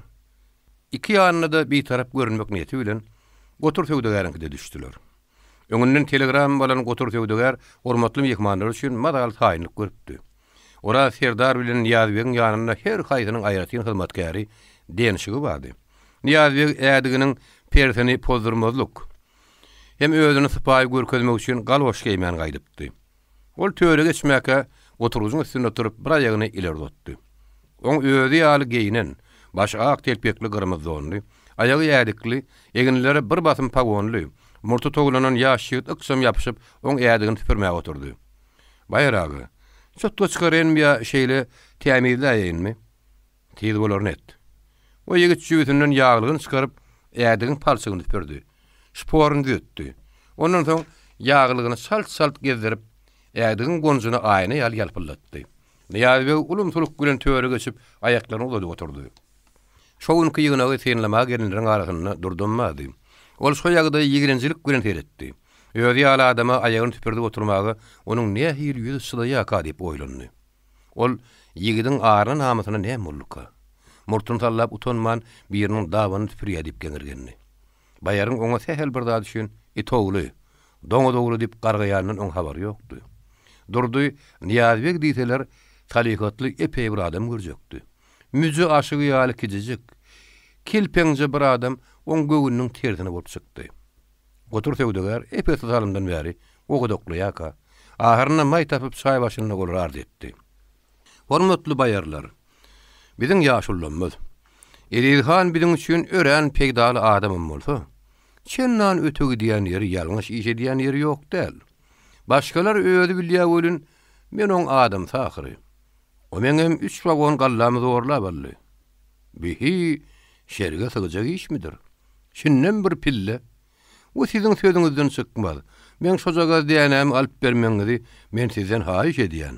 iki ýanyna-da bitarap görünmek niýeti bilen Gotur söwdagäriňkide düşdüler. Öňünden telegramma alan Gotur söwdagär hormatly myhmanlar üçin mazaly taýynlyk görüpdi. Oraz serdar bilen Nyýazbegiň ýanynda her haýsynyň aýratyn hyzmatkäri, denşigi bardy. Nyýazbeg ädiginiň persini pozdurmazlyk hem özüni sypaýy görkezmek üçin galoş geýmän gaýdypdy. Ol töre geçmäkä, oturgyjyň üstünde oturyp, bir aýagyny ileri uzatdy. Oň özi ýaly geýnen, başy ak telpekli gyrmyzy donly, aýagy ädikli, eginleri bir basym pagonly. Murty towlanan ýaş ýigit ykjam ýapyşyp, oň ädigini süpürmäge oturdy. Baýar aga, çotga çykaraýynmy ýa şeýle tämizläýeýinmi? Tiz bolaryny et. O ýigit jübüsinden ýaglygyny çykaryp, ädigiň palçygyny süpürdi. Şporuny düzetdi. Ondan soň ýaglygyny çalt-çalt gezdirip, ädigiň gonjuna aýna ýaly ýalpyldatdy. Nyýazbeg ulumsylyk bilen töre geçip, aýaklaryny uzadyp oturdy. Şo günki ýygnagy synlamaga gelenleriň arasynda Durdam bardy. Ol şo ýagdaýa ýigrenjilik bilen seretdi. Özi ýaly adama aýagyny süpürdip oturmaga onuň nähili ýüzi çydaýarka diýip oýlandy. Ol ýigidiň aryna-namysyna näme bolduka? Murtuny sallap utanman biriniň dabanyny süpürýär diýip geňirgendi. Baýaryň oňa sähel bir zat üçin it ogly, doňuz ogly diýip gargaýanyndan oň habary ýokdy. Durdy Nyýazbeg diýseler salykatly epeý bir adam görjekdi. Müji aşygy ýaly kijijik, kelpeňje bir adam oň göwnüniň tersine bolup çykdy. Gotur söwdagär ep-esli salymdan bäri gogudaklaýarka, ahyrynda maý tapyp çaý başynda olara arz etdi. Hormatly baýarlar! Biziň ýaşulamyz, Eziz han biziň üçin örän peýdaly adamam bolsa, çendan öte gidýän ýeri, ýalňyş iş edýän ýeri ýok däl. Başgalar özi bilýär welin, men oň adamsy ahyry. O meňem üç wagon gallamy zorlap aldy. Bi-hi, şerge sygjak işmidir? Şindem bir pille. O siziň sözüňizden çykmaz. Meň şojagaz dänämi alyp bermegiňizi men sizden haýyş edýän.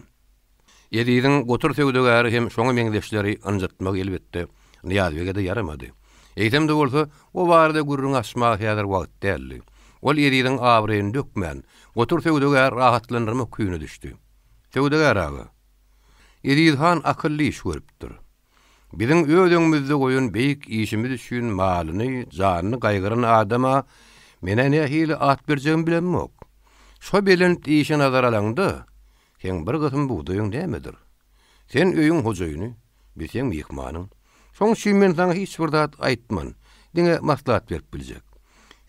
Eziziň gotur söwdagäri hem şoňa meňzeşleri ynjytmagy elbetde, Nyýazbege-de ýaramady. Eýsem-de bolsa, o barada gürrüň açmaga häzir wagt däldi. Ol Eziziň abraýyny dökmän, gotur söwdagäri rahatlandyrmak küýüne düşdi. Söwdagär aga, Eziz han akylly iş görüpdir. Biziň öz öňümizde goýan beýik işimiz üçin malyny, janyny gaýgyran adama men-ä nähili at berjegimi bilemok. Şo belent işi nazara alaňda, seň bir gysym bugdaýyň nämedir? Sen öýüň hojaýyny, biz seň myhmanyň. Şoň üçin men saňa hiç bir zat aýtman, diňe maslahat berip biljek.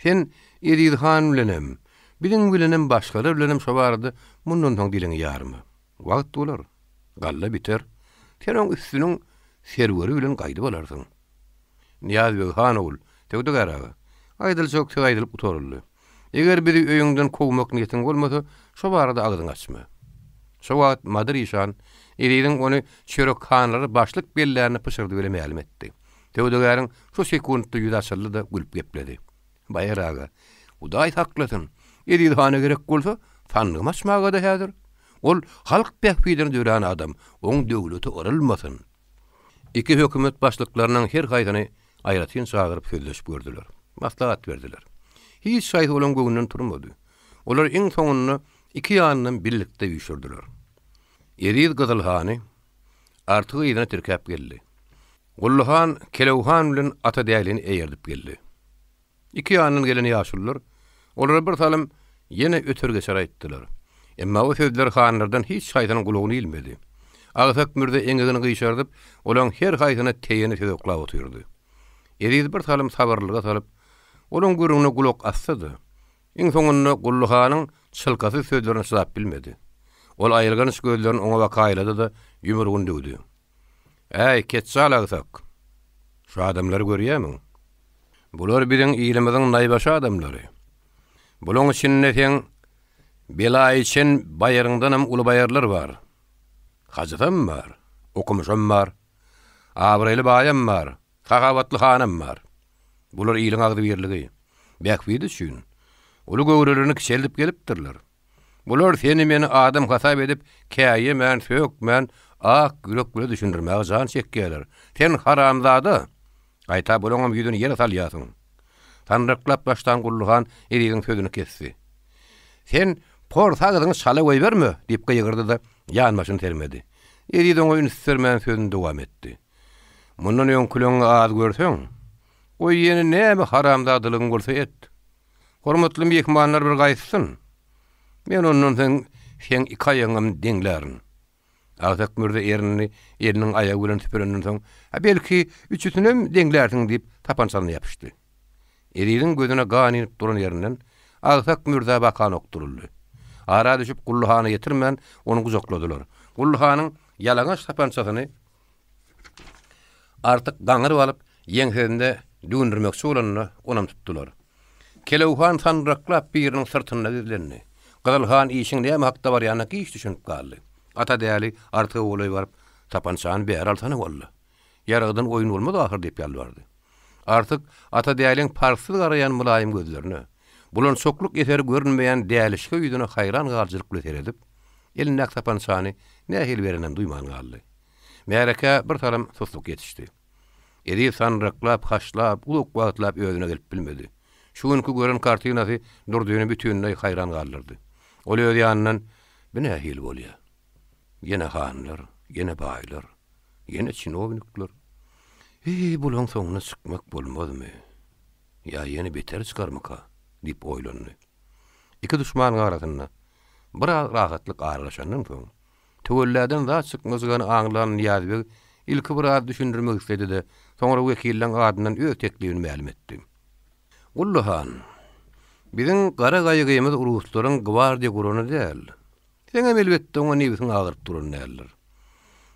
Sen Eziz han bilenem, biziň bilenem, başgalar bilenem şo barada mundan soň diliňi ýarma. Wagt bolar, galla biter, sen oň üstüniň serweri bilen gaýdyp alarsyň. Nyýazbeg han ogul, söwdagär aga, aýdyljak söz aýdylyp gutaryldy. Eger bizi öýüňden kowmak niýetiň bolmasa, şo barada agzyňy açma. Şo wagt Madyr işan Eziziň ony çörekhanlara başlyk bellänini pyşyrdy bile mälim etdi. Söwdagäriň şo sekuntda ýüzi açyldy-da, gülüp gepledi. Baýar aga, Hudaý saklasyn, Eziz hana gerek bolsa, sandygymy açmaga-da häzir. Ol halk bähbidine dörän adam, oň döwleti yrylmasyn. Iki hökümet başlyklarynyň her haýsyny aýratyn çagyryp sözleşip gördüler. Maslahat berdiler. Hiç haýsy olaň göwnünden turmady. Olar iň soňunda iki ýanyndan birlikde üýşürdiler. Eziz Gyzyl hany Artygy yzyna tirkäp geldi. Gully han Kelew han bilen Ata dälini eýerdip geldi. Iki ýandan gelen ýaşulular olara bir salym ýene öter-geçer aýtdylar. Emma o sözler hanlardan hiç haýsynyň gulagyna ilmedi. Agsak mürze eňegini gyşardyp, olaň her haýsyna teýene söz oklap otyrdy. Eziz bir salym sabyrlylyga salyp, olaň gürrüňine gulak assa-da, iň soňunda Gully hanyň çylkasyz sözlerine çydap bilmedi. Ol aýylganç gözlerini oňa baka aýlady-da, ýumrugyny döwdi. Äý, ketjal agsak! Şu adamlary görýämiň? Bular biziň ilimiziň naýbaşy adamlary. Bulaň içinde seň belaýyçen baýaryňdanam uly baýarlar bar. Hajysam bar, okumyşam bar, abraýly baýam bar, sahawatly hanam bar. Bular iliň agzybirligi, bähbidi üçin uly göwrelerini kiçeldip gelipdirler. Bular seni-meni adam hasap edip, käýemän, sökmän, ak ýürek bile düşündirmäge jan çekýärler. Sen haramzada! Gaýta bulaňam ýüzüni ýere salýarsyň. Sandyraklap başlan Gully han Eziziň sözüni kesdi. Sen porsa agzyňy çala goýberme! diýip gygyrdy-da, ýanbaşyny sermedi. Eziz oňa üns bermän sözüni dowam etdi. Mundan öňküleňňi az görseň, goý ýene näme haramzadalygyň bolsa et. Hormatly myhmanlar bir gaýtsyn. Men ondan soň seň iki aýagyňam deňlärin. Agsak mürze ernini eliniň aýagy bilen süpürenden soň, A belki, üçüsinem deňlärsiň diýip, sapançasyna ýapyşdy. Eziziň gözüne gan inip duran ýerinden Agsak mürzä bakan okduryldy. Ara düşüp Gully hana ýetirmän, ony gujakladylar. Gully hanyň ýalaňaç sapançasyny Artyk gaňryp alyp, ýeňsesinde düwündirmekçi bolanda, onam tutdular. Kelew han sandyraklap biriniň syrtynda gizlendi. Gyzyl han işiň näme hakda barýanyna giç düşünip galdy. Ata däli Artyga golaý baryp, Sapançany bäri alsana walla. Ýaragdan oýun bolmaz ahyr diýip ýalbardy. Artyk Ata däliň parhsyz garaýan mylaýym gözlerine, bulançaklyk eseri görünmeýän dälişge ýüzüne haýran galyjylyk bilen seredip, elindäki sapançany nähili bereninem duýman galdy. Märekä bir salym susluk ýetişdi. Eziz sandyraklap, haşlap, uzak wagtlap özüne gelip bilmedi. Şu günki gören kartinasy Durdyny bütinleý haýran galdyrdy. Ol öz ýanyndan, Bu nähili bolýa? Ýene hanlar, ýene baýlar, ýene çinownikler. Heý, bulaň soňuna çykmak bolmazmy? Ýa ýene beteri çykarmyka? diýip oýlandy. Iki duşmanyň arasynda biraz rahatlyk aralaşandan soň, Töwelladan zat çykmajygyny aňlan Nyýazbeg ilki biraz düşündirmek isledi-de, soňra wekilleň adyndan öz teklibini mälim etdi. Gully han, biziň gara gaýgymyz ruslaryň gwardiýa gurany däl. Seňem elbetde oňa nebsiň agyryp duran däldir.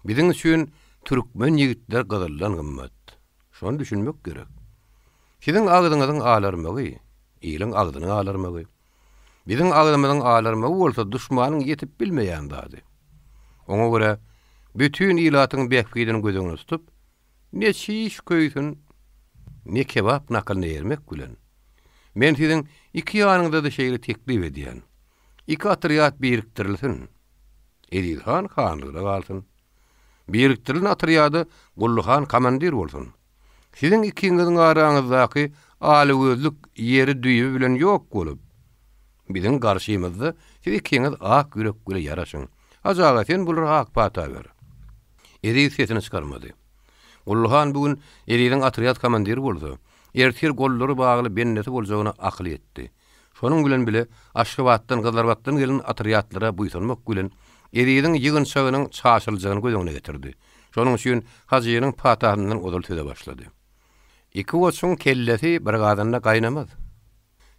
Biziň üçin türkmen ýigitler gyzyldan gymmat. Şony düşünmek gerek. Siziň agzyňyzyň alarmagy, iliň agzynyň alarmagy. Biziň agzymyzyň alarmagy bolsa duşmanyň ýetip bilmeýän zady. Oňa görä, bütin ilatyň bähbidini göz öňünde tutup, ne çiş köýsün, ne kebap nakylyna ermek bilen, men siziň iki ýanyňyza-da şeýle teklip edýän, iki otrýad birikdirilsin, Eziz han hanlygyna galsyn. Birikdirilen otrýada Gully han komandir bolsun. Siziň ikiňiziň araňyzdaky alagözlük ýeri düýbi bilen ýok bolup, biziň garşymyzda siz ikiňiz ak ýürek bile ýaraşyň. Hajy aga, sen bulara ak pata ber. Eziz sesini çykarmady. Gully han bu gün Eziziň otrýad komandiri bolsa, ertir gollary bagly bendesi boljagyna akyly ýetdi. Şonuň bilen bile Aşgabatdan, Gyzylarbatdan gelen otrýadlara buýsanmak bilen, Eziziň ýygynçagynyň çaşyryljagyny göz öňüne getirdi. Şonuň üçin Hajynyň patasyndan ozal söze başlady. Iki goçuň kellesi bir gazanda gaýnamaz.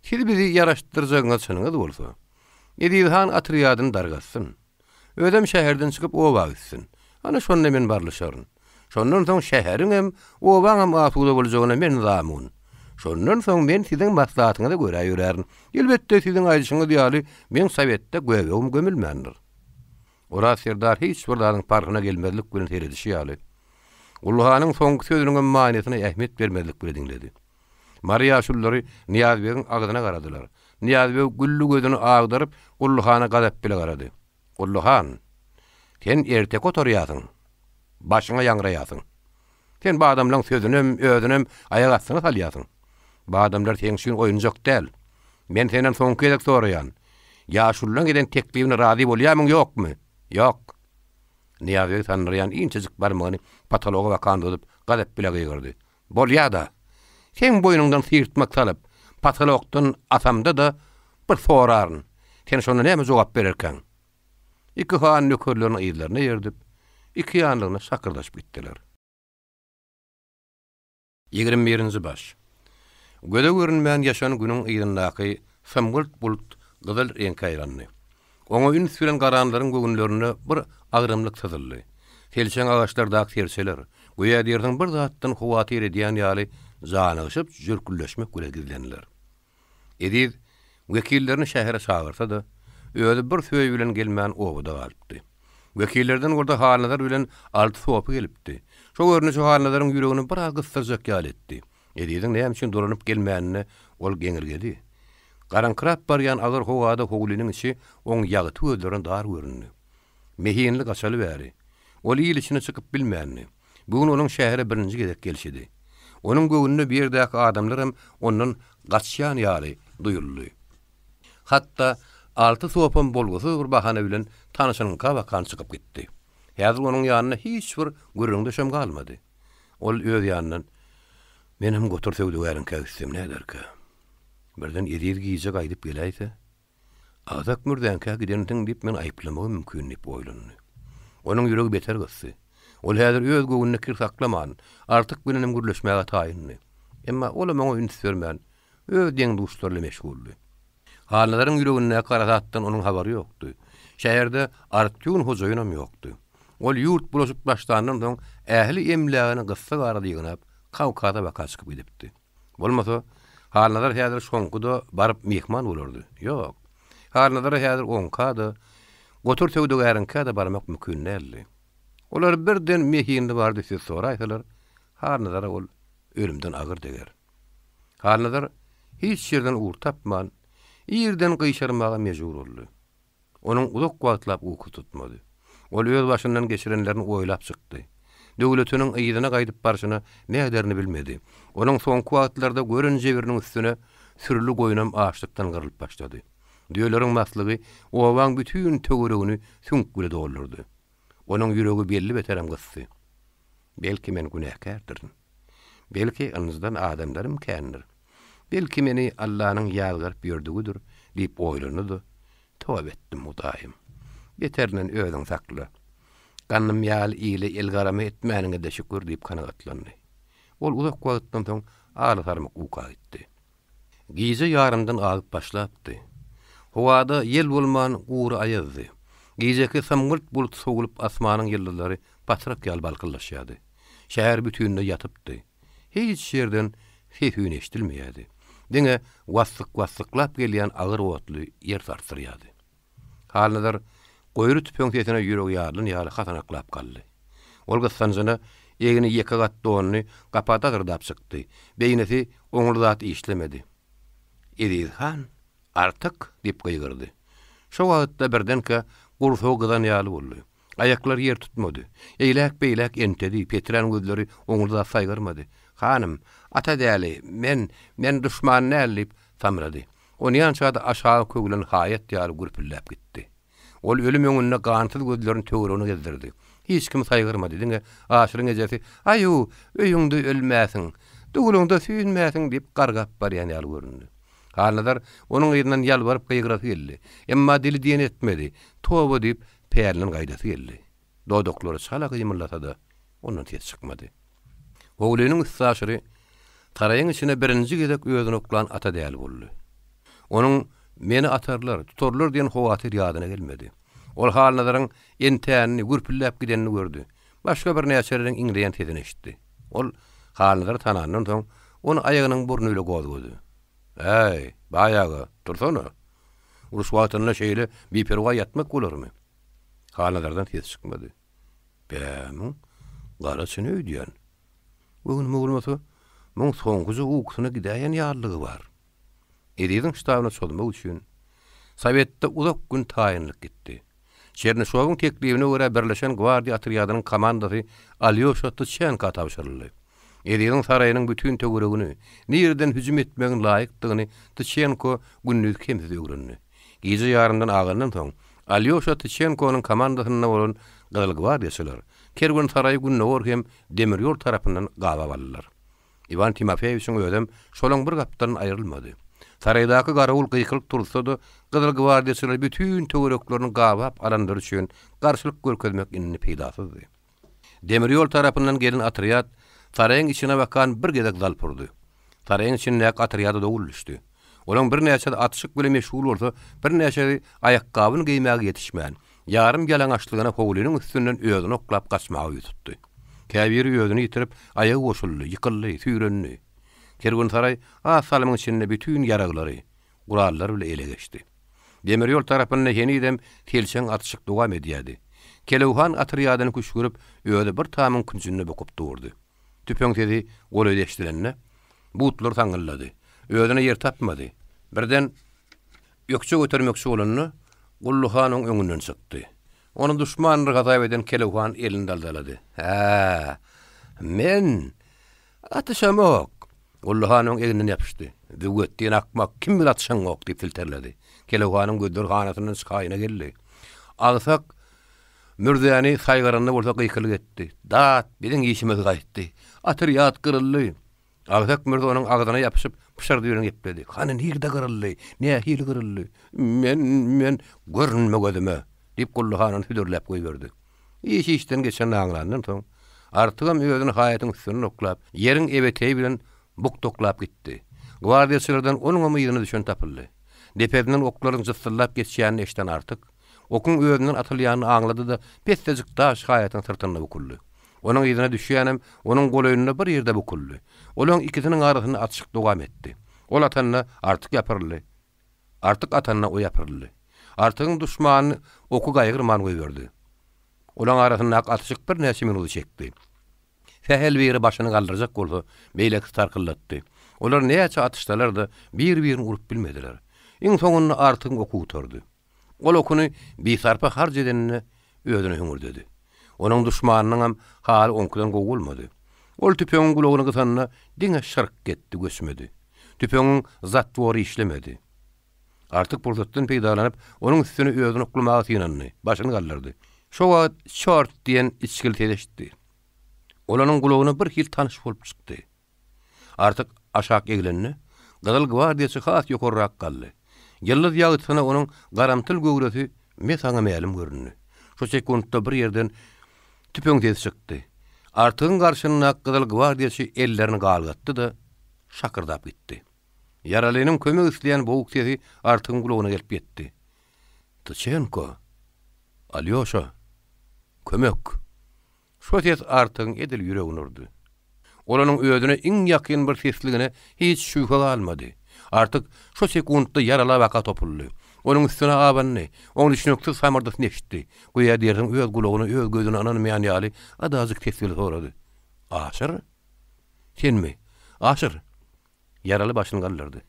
Siz bizi ýaraşdyrjagyňyz çynyňyz bolsa, Eziz han otrýadyny dargatsyn. Özem şäherden çykyp oba gitsin. Ana şonda men barlyşaryn. Şondan soň şäheriňem, obaňam asuda boljagyna men zamun. Şondan soň men siziň maslahatyňyza görä ýörärin. Elbetde, siziň aýdyşyňyz ýaly, meň sowetde göbegim gömülmändir. Oraz serdar hiç bir zadyň parhyna gelmezlik bilen seredişi ýaly, Gulhanyň soňky sözüniňem manysyna ähmiýet bermezlik bile diňledi. Mary ýaşululary Nyýazbegiň agzyna garadylar. Nyýazbeg gülli gözüni agdaryp, Gulluhana gazap bile garady. Gulluhan, sen erteki otarýarsyň. Başyňa ýaňraýarsyň. Sen bu adamlaň sözünem, özünem aýak astyna salýarsyň. Bu adamlar seň üçin oýunjak däl. Men senden soňky gezek soraýan. Ýaşululaň eden teklibine razy bolýarmyň, ýokmy? Ýok. Nyýazbeg sandyraýan inçejik barmagyny potologa bakan uzadyp, gazap bile gygyrdy. Bolýa-da. Seň boýnuňdan syrtmak salyp, potolokdan asamda-da bir soraryn. Sen şonda näme jogap bererkäň? Iki han nökerlerini yzlaryna ýerdip, iki ýanlygyna şakyrdaşyp gitdiler. 21-nji baş. Göze görünmän ýaşan günüň yzyndaky symgylt bulut gyzyl reňke aýlandy. Oňa üns bilen garanlaryň göwünlerinde bir agramlyk syzyldy. Selçeň agaçlardaky serçeler, göýä diýersiň bir zatdan howatyr edýän ýaly janygyşyp jürküldeşmek bilen gizlendiler. Eziz wekillerini şähere çagyrsa-da, özi bir söý bilen gelmän obada galypdy. Wekillerden bolsa Halnazar bilen Alty sopy gelipdi. Şo görnüşi Halnazaryň ýüregini biraz gysdyrjak ýaly etdi. Eziziň näme üçin dolanyp gelmänine ol geňirgedi. Garaňkyrap barýan agyr howada howlynyň içi oň ýagty gözlerine dar göründi. Mehinli gaçaly bäri, ol il içine çykyp bilmändi. Bu gün onuň şähere birinji gezek gelşidi. Onuň göwnüne bu ýerdäki adamlaram ondan gaçýan ýaly duýuldy. Hatda Alty sopam bolgusyz bir bahana bilen tanşynyňka bakan çykyp gitdi. Häzir onuň ýanynda hiç bir gürrüňdeşem galmady. Ol öz ýanyndan, Menem gotur söwdagäriňkä gitsem näderkä? Birden Eziz gije gaýdyp geläýse? Agsak mürzäňkä gidensiň diýip meni aýyplamagy mümkin diýip oýlandy. Onuň ýüregi beter gysdy. Ol häzir öz göwnüne kir saklaman, Artyk bilenem gürleşmäge taýyndy. Emma olam oňa üns bermän, öz deň-duşlary bilen meşguldy. Halnazaryň ýüregindäki harasatdan onuň habary ýokdy. Şäherde Artýun hojaýynam ýokdy. Ol ýurt bulaşyp başlandan soň ähli emlägini gyssag arada ýygnap, Kawkaza baka çykyp gidipdi. Bolmasa, Halnazar häzir şoňky-da baryp myhman bolardy. Ýok. Halnazara häzir oňka-da, Gotur söwdagäriňkä-de barmak mümkin däldi. Olar birden mehinli bardy söz soraýsalar, Halnazara ol ölümden agyr deger. Halnazar hiç ýerden ugur tapman, irden gyşarmaga mejbur boldy. Onuň uzak wagtlap uky tutmady. Ol öz başyndan geçirenlerini oýlap çykdy. Döwletiniň yzyna gaýdyp barşyna näderini bilmedi. Onuň soňky wagtlarda gören jebiriniň üstüne sürüli goýnam açlykdan gyrlyp başlady. Düýeleriň maslygy obaň bütin töweregini süňk bile doldurdy. Onuň ýüregi belli beterem gysdy. Belki men günäkärdirin. Belki ynjydan adamlarym kändir. Belki meni Allanyň ýazgaryp ýördügidir diýip oýlandy-da, Toba etdim, Hudaýym. Beterinden özüň sakla. Gandym ýaly ile elgarama etmäniňe-de şükür diýip kanagatlandy. Ol uzak wagtdan soň aly-sarmyk uka gitdi. Gije ýarymdan agyp başlapdy. Howada ýel bolman gury aýazdy. Gijeki symgylt bulut sowulyp asmanyň ýyldyzlary patrak ýaly balkyldaşýardy. Şäher bütinleý ýatypdy. Hiç ýerden ses-üýn eşidilmeýärdi. Diňe wassyk-wassyklap gelýän agyr otly ýer sarsdyrýardy. Halnazar goýry tüpeň sesine ýüregi ýarylan ýaly hasanaklap galdy. Ol gyssanjyna egni ýeke gat donuny gapa dazyrdap çykdy. Beýnisi oňly zat işlemedi. Eziz han, Artyk! diýip gygyrdy. Şo wagtda birdenkä gursagy gyzan ýaly boldy. Aýaklary ýer tutmady. Eýläk-beýläk entedi, peträn gözleri oňly zat saýgarmady. Hanym, Ata däli, men, men duşman däl diýip, samrady. Onýança-da aşagy köwlen haýat ýaly gürpüldäp gitdi. Ol ölüm öňünde gansyz gözlerini töweregine gezdirdi. Hiç kim saýgarmady, diňe Aşyryň ejesi, Aýu, öýüňde ölmäsiň, dugluňda süýnmäsiň diýip gargap barýan ýaly göründi. Halnazar onuň yzyndan ýalbaryp gygyrasy geldi. Emma dili diýen etmedi. Toba diýip, pälinden gaýdasy geldi. Dodaklary çala gymyldasa-da, ondan ses çykmady. Howlynyň üstaşyry saraýyň içine birinji gezek özüni oklan ata däli boldy. Onuň Meni atarlar, tutarlar diýen howatyr ýadyna gelmedi. Ol Halnazaryň entänini, gürpüldäp gidenini gördi. Başga birnäçeleriň iňleýän sesini eşitdi. Ol Halnazary tanandan soň, ony aýagynyň burny bile gozgady. Äý, baý aga, tursana! Uruş wagtynda şeýle biperwaý ýatmak bolarmy? Halnazardan ses çykmady. Bä, muň gara çyny öýdýän. Göwnüme bolmasa, muň soňkuja ukusyna gidäýen ýalylygy bar. Eziziň ştabyna çozmak üçin, Sowetde uzak gün taýynlyk gitdi. Çernyşowyň teklibine görä Birleşen gwardiýa otrýadynyň komandasy Alýoşa Tyçenka tabşyryldy. Eziziň saraýynyň bütin töweregini, nireden hüjüm etmegiň laýykdygyny Tyçenko gündiz kemsiz öwrendi. Gije ýarymdan agandan soň, Alýoşa Tyçenkonyň komandasynda bolan gyzylgwardiýaçylar kerwensaraýy gündogar hem demir ýol tarapyndan gabap aldylar. Iwan Timofeýewiçiň özem şolaň bir gapdalyndan aýrylmady. Saraýdaky garawul gykylyk turuzsa-da, gyzylgwardiýaçylar bütin töwereklerini gabap alanlary üçin garşylyk görkezmek indi peýdasyzdy. Demir ýol tarapyndan gelen otrýad saraýyň içine bakan bir gezek zalp urdy. Saraýyň içindäki otrýada dowul düşdi. Olaň birnäçesi atyşyk bilen meşgul bolsa, birnäçesi aýakgabyny geýmäge ýetişmän, ýarym ýalaňaçlygyna howlynyň üstünden özüni oklap gaçmaga ýüz tutdy. Käbiri özüni ýitirip, aýagy goşuldy, ýykyldy, süýrendi. Kerwensaraý az salymyň içinde bütin ýaraglary, gurallary bile ele geçdi. Demir ýol tarapynda henizem selçeň atyşyk dowam edýärdi. Kelewhan otrýadyny küşgürip, özi bir tamyň künjünde bukup durdy. Tüpeň sesi golaýda eşidilende, butlary saňňyldady. Özüne ýer tapmady. Birden ökje götermekçi bolanda, Gully han oň öňünden çykdy. Ony duşmandyr hasap eden Kelewhan elini daldalady. Hä, men atyşamok. Gully han oň egninden ýapyşdy. Züwwetdin akmak, kim bilen atyşaňok diýip silterledi. Kelewhanyň gözleri hanasyndan çykaýyna geldi. Agsak Mürzäni saýgaranda bolsa gykylyk etdi. Dat, biziň işimiz gaýtdy. Otrýad gyryldy. Agsak mürze onuň agzyna ýapyşyp, pyşyrdy bilen gepledi. Hany nirde gyryldy? Nähili gyryldy? Men, men, görünme gözüme! diýip, Gully han ony südürläp goýberdi. Iş işden geçenini aňlandan soň, Artygam özüni haýatyň üstünden oklap, ýeriň ebeteýi bilen bukdaklap gitdi. Gwardiýaçylardan onuňam yzyna düşen tapyldy. Depesinden oklaryň jyssyldap geçýänini eşiden Artyk, Okuň özünden atylýanyny aňlady-da, pessejik daş haýatyň syrtynda bukuldy. Onuň yzyna düşýänem onuň golaýynda bir ýerde bukuldy. Olaň ikisiniň arasynda atyşyk dowam etdi. Ol atanda Artyk ýapyryldy. Artyk atanda o ýapyryldy. Artygyň duşmanyny oky gaýgyrman goýberdi. Olaň arasyndaky atyşyk birnäçe minudy çekdi. Sähel biri başyny galdyrjak bolsa, beýlekisi tarkyldatdy. Olar näçe atyşsalar-da, bir-birini urup bilmediler. Iň soňunda Artygyň oky gutardy. Ol okuny bisarpa harç edenine özüne hüňürdedi. Onuň duşmanynyňam haly oňkudan gowy bolmady. Ol tüpeňiň gulagyny gysanda diňe şyrk etdi, göçmedi. Tüpeňiň zatwory işlemedi. Artyk pursatdan peýdalanyp, onuň üstüne özüni oklamaga synandy, başyny galdyrdy. Şo wagt Çort diýen içgili ses eşitdi. Ol onuň gulagyna birhili tanyş bolup çykdy. Artyk aşak eglende, gyzyl gwardiýaçy has ýokarrak galdy. Ýyldyz ýagtysyna onuň garamtyl göwresi mesaňa mälim göründi. Şo sekuntda bir ýerden tüpeň sesi çykdy. Artygyň garşyndaky gyzyl gwardiýaçy ellerini galgatdy-da, şakyrdap gitdi. Ýaralynyň kömek isleýän boguk sesi Artygyň gulagyna gelip ýetdi. Tyçenko! Alýoşa! Kömek! Şo ses Artygyň edil ýüregini urdy. Ol onuň özüne iň ýakyn bir sesligine hiç şübhe galmady. Artyk şo sekuntda ýarala baka topuldy. Onuň üstüne abandy. Oň düşnüksiz samyrdysyny eşitdi. Göýä diýersiň öz gulagyna, öz gözüne ynanmaýan ýaly adajyk ses bilen sorady. Aşyr? Senmi? Aşyr? Ýaraly başyny galdyrdy.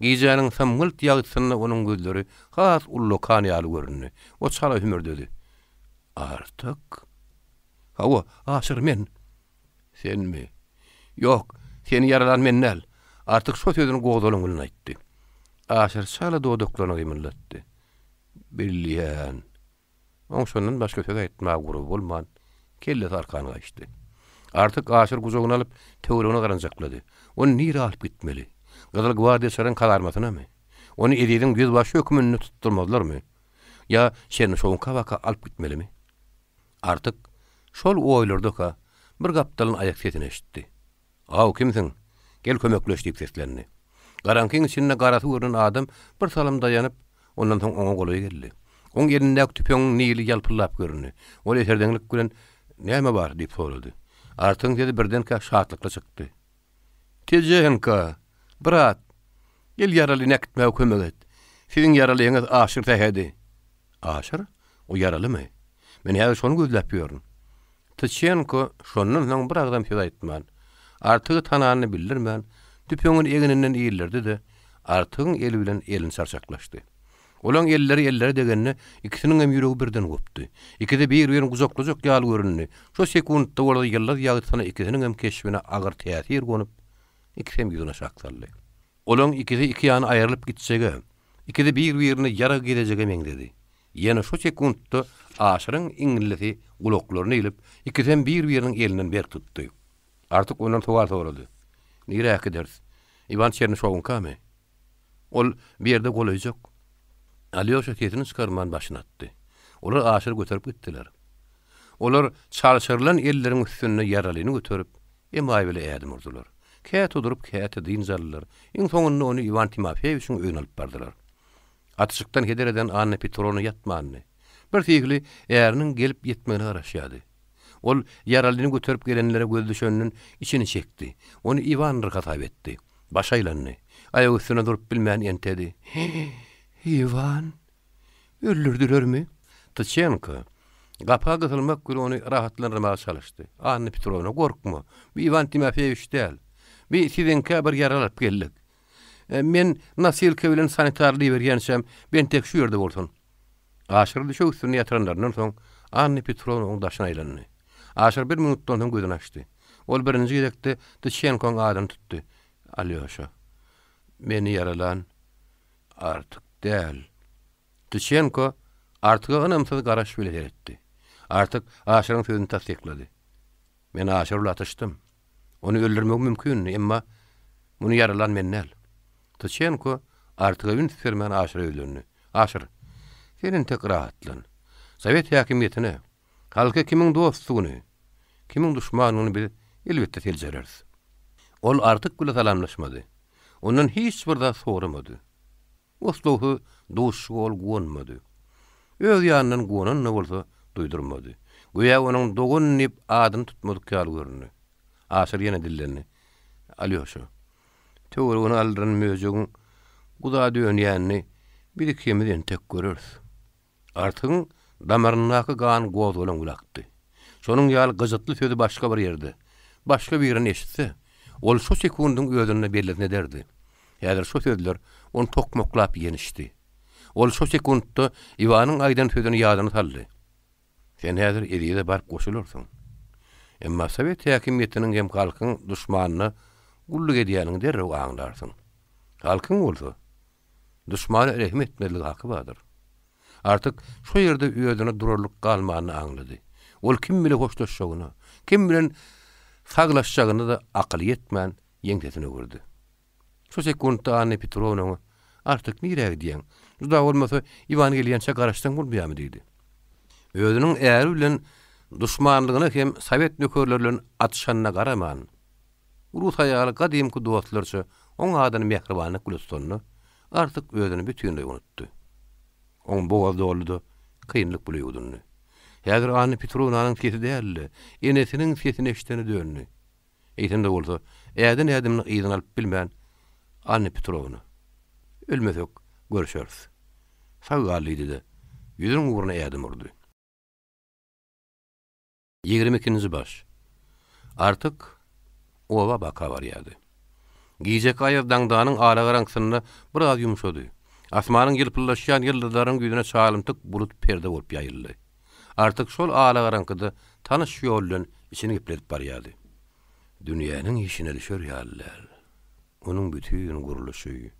Gijäniň symgylt ýagtysynda onuň gözleri has ullakan ýaly göründi. O çala hümürdedi. Artyk? Hawa, Aşyr men. Senmi? Ýok, seni ýaralan men däl. Artyk şo sözüni gozgalaň bilen aýtdy. Aşyr çala dodaklaryny gymyldatdy. Bilýän. Oň şondan başga söz aýtmaga gurby bolman, kellesi arkan gaýyşdy. Artyk Aşyry gujagyna alyp, töweregine garanjaklady. Ony nirä alyp gitmeli? Gyzyl gwardiýaçylaryň kazarmasynamy? Ony Eziziň ýüzbaşy höküminde tutdurmazlarmy? Ýa Çernyşowyňka baka alyp gitmelimi? Artyk şol oýlardaka bir gapdaldan aýak sesini eşitdi. Aw, kimsiň? Gel kömekleş diýip seslendi. Garaňkyň içinde garasy görnen adam bir salym daýanyp, ondan soň oňa golaý geldi. Oň elindäki tüpeňiň nili ýalpyldap göründi. Ol eserdeňlik bilen, Näme bar? diýip sorady. Artygyň sesi birdenkä şatlykly çykdy. Tejenka! Brat! Gel ýaralyny äkitmäge kömek et. Siziň ýaralyňyz Aşyr Sähedi. Aşyr? O ýaralymy? Men häzir şony gözläp ýörün. Tyçenko şondan soň bir agzam söz aýtman, Artygy tananyny bildirmän, tüpeňini egninden ildirdi-de, Artygyň eli bilen elini çarçaklaşdy. Olaň elleri ellere degende, ikisiniňem ýüregi birden gopdy. Ikisi bir-birini gujaklajak ýaly göründi. Şo sekuntda bolsa ýyldyz ýagtysyna ikisiniňem keşbine agyr täsir gonup, ikisem ýüzüni aşak saldy. Olaň ikisi iki ýana aýrylyp gitjege, ikisi bir-birine ýarag gezejege meňzedi. Ýene şo sekuntda Aşyryň iňňillisi gulaklaryny ilip, ikisem bir-biriniň elinden berk tutdy. Artyk ondan sowal sorady. Nirä äkideris? Iwan Çernyşowyňkamy? Ol bu ýerde golaýjak. Alýoşa sesini çykarman başyny atdy. Olar Aşyry göterip gitdiler. Olar çalşyrylan elleriň üstünde ýaralyny göterip, emaý bile ädim urdular. Käte durup, käte dynç aldylar. Iň soňunda ony Iwan Timofeýewiçiň öýüne alyp bardylar. Atyşykdan heder eden Anna Petrowna ýatmandy. Birhili äriniň gelip ýetmegine garaşýardy. Ol ýaralyny göterip gelenlere gözi düşenden içini çekdi. Ony Iwandyr hasap etdi. Başy aýlandy. Aýak üstünde durup bilmän entedi. Iwan! Öldürdilermi? Tyçenko gapa gysylmak bilen ony rahatlandyrmaga çalyşdy. Anna Petrowna, gorkma. Bu Iwan Timofeýewiç däl. Bi siziňkä bir ýaraly alyp geldik. Men nosilka bilen sanitarly iberýänçäm, bentek şu ýerde bolsun. Aşyry düşek üstünde ýatyranlaryndan soň, Anna Petrowna oň daşyna aýlandy. Aşyr bir minutdan soň gözüni açdy. Ol birinji gezekde Dyçenkoň adyny tutdy. Alýoşa. Meni ýaralan Artyk däl. Dyçenko Artyga ynamsyz garaş bile seretdi. Artyk Aşyryň sözüni tassyklady. Men Aşyr bilen atyşdym. Ony öldürmegim mümkindi, emma muny ýaralan men däl. Tyçenko Artyga üns bermän Aşyra ýüzlendi. Aşyr, sen entek rahatlan. Sowet häkimiýetine, halka kimiň dostdugyny, kimiň duşmandygyny biz elbetde seljereris. Ol Artyk bile salamlaşmady. Ondan hiç bir zat soramady. Oslagsyz duşuşyga ol guwanmady. Öz ýanyndan guwanan-da bolsa, duýdurmady. Göýä onuň dogan diýip adyny tutmadyk ýaly göründi. Aşyr ýene dillendi. Alýoşa. Töweregini aldyran möjegiň guza dönýänini biz ikimiz entek göreris. Artygyň damaryndaky gan gozgalaň bile akdy. Şonuň ýaly gyjytly sözi başga bir ýerde, başga birinden eşitse, ol şo sekundyň özünde bellisini ederdi. Häzir şo sözler ony tokmaklap ýenişdi. Ol şo sekuntda Iwanyň aýdan sözüni ýadyna saldy. Sen häzir Ezize baryp goşularsyň. Emma sowet häkimiýetiniň hem halkyň duşmanyna gulluk edýäniňi derrew aňlarsyň. Halkyň bolsa, duşmana rehim etmezlige haky bardyr. Artyk şo ýerde özüne durarlyk galmanyny aňlady. Ol kim bile hoşlaşjagyna, kim bilen saglaşjagyna-da akyly ýetmän, ýeňsesine öwürdi. Şo sekuntda Anna Petrowna oňa, Artyk nirä gidýäň? Juda bolmasa, Iwan gelýänçä garaşsaň bolmaýarmy? diýdi. Özüniň äri bilen duşmanlygyna hem sowet nökerleri bilen atyşanyna garaman, rus aýaly gadymky dostlarça oň adyny mähribanlyk bilen tutanda, Artyk özüni bütinleý unutdy. Oň bogazy doldy-da, kynlyk bile ýuwdundy. Häzir Anna Petrownanyň sesi däl-de, enesiniň sesini eşidene döndi. Eýsem-de bolsa, äden ädimini yzyna alyp bilmän, Anna Petrowna, Ölmesek, görşeris. Sag gal diýdi-de, ýüzüniň ugruna ädim urdy. Ýigrimi ikinji baş. Artyk oba baka barýardy. Gijeki aýaz daňdanyň alagaraňkysynda biraz ýumşady. Asmanyň ýylpyldaşýan ýyldyzlarynyň ýüzüne çalymtyk bulut perde bolup ýaýyldy. Artyk şol alagaraňkyda tanyş ýol bilen içini gepledip barýardy. Dünýäniň işine düşer ýaly däl. Onuň bütin gurluşy,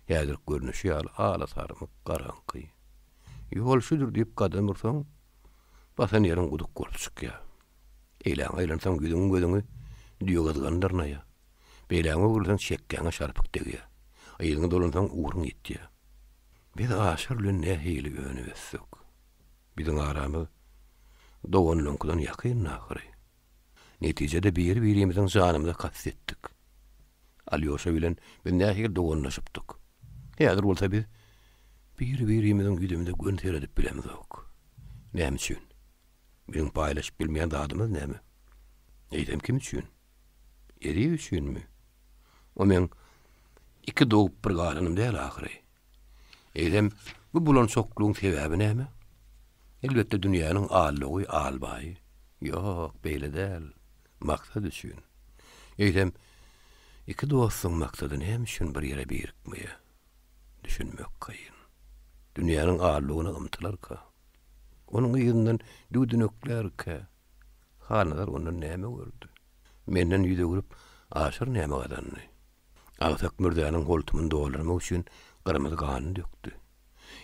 häzirki görnüşi ýaly alasarmyk, garaňky. Ýol şüdür diýip gadam ursaň, basan ýeriň guduk bolup çykýar. Eýläňe aýlansaň ýüzüňi-gözüňi düýe gyzgan dyrnaýar. Beýläňe öwrülseň çekgäňe şarpyk degýär. Yzyňa dolansaň ugruň ýitýär. Biz Aşyr bilen nähili önüp-ösdük. Biziň aramyz doganlaryňkydan ýakyndy ahyry. Netijede biri-birimiziň janymyza kast etdik. Alýoşa bilen biz nähili doganlaşypdyk. Häzir bolsa biz biri-birimiziň ýüzümize göni seredip bilemizok. Näme üçin? Biziň paýlaşyp bilmeýän zadymyz näme? Eýsem kim üçin? Eziz üçinmi? O meň iki dogup bir galanym däl ahyry. Eýsem, bu bulançaklygyň sebäbi näme? Elbetde, dünýäniň allogy, albaýy. Ýok, beýle däl. Maksat üçin. Eýsem, iki dostuň maksady näme üçin bir ýere birikmeýär? Düşünmek kyn. Dünýäniň allogyna ymtylarka, onuň yzyndan düwdüneklärkä, Halnazar ondan näme gördi? Menden ýüz öwrüp, Aşyr näme gazandy? Agsak Mürzäniň holtumyny doldurmak üçin gyrmyzy ganyny dökdi.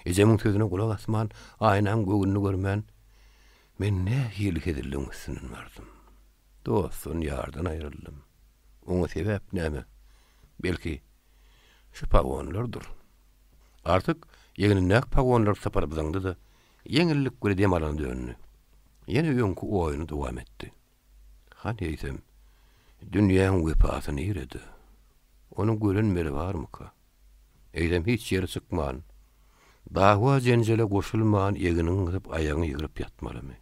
Ejemiň sözüne gulak asman, Aýnaň göwnüni görmän, men nähili hezilligiň üstünden bardym. Dostdan, ýardan aýryldym. Oňa sebäp näme? Belki, şu pagonlardyr. Artyk egnindäki pagonlary sypyryp zyňdy-da, ýeňillik bile dem alana döndi. Ýene öňki oýuny dowam etdi. Hany eýsem, dünýäň wepasy nirede? Ony gören beri barmyka? Eýsem hiç ýere çykman, dawa-jenjele goşulman egniňi gysyp, aýagyňy ýygryp ýatmalymy?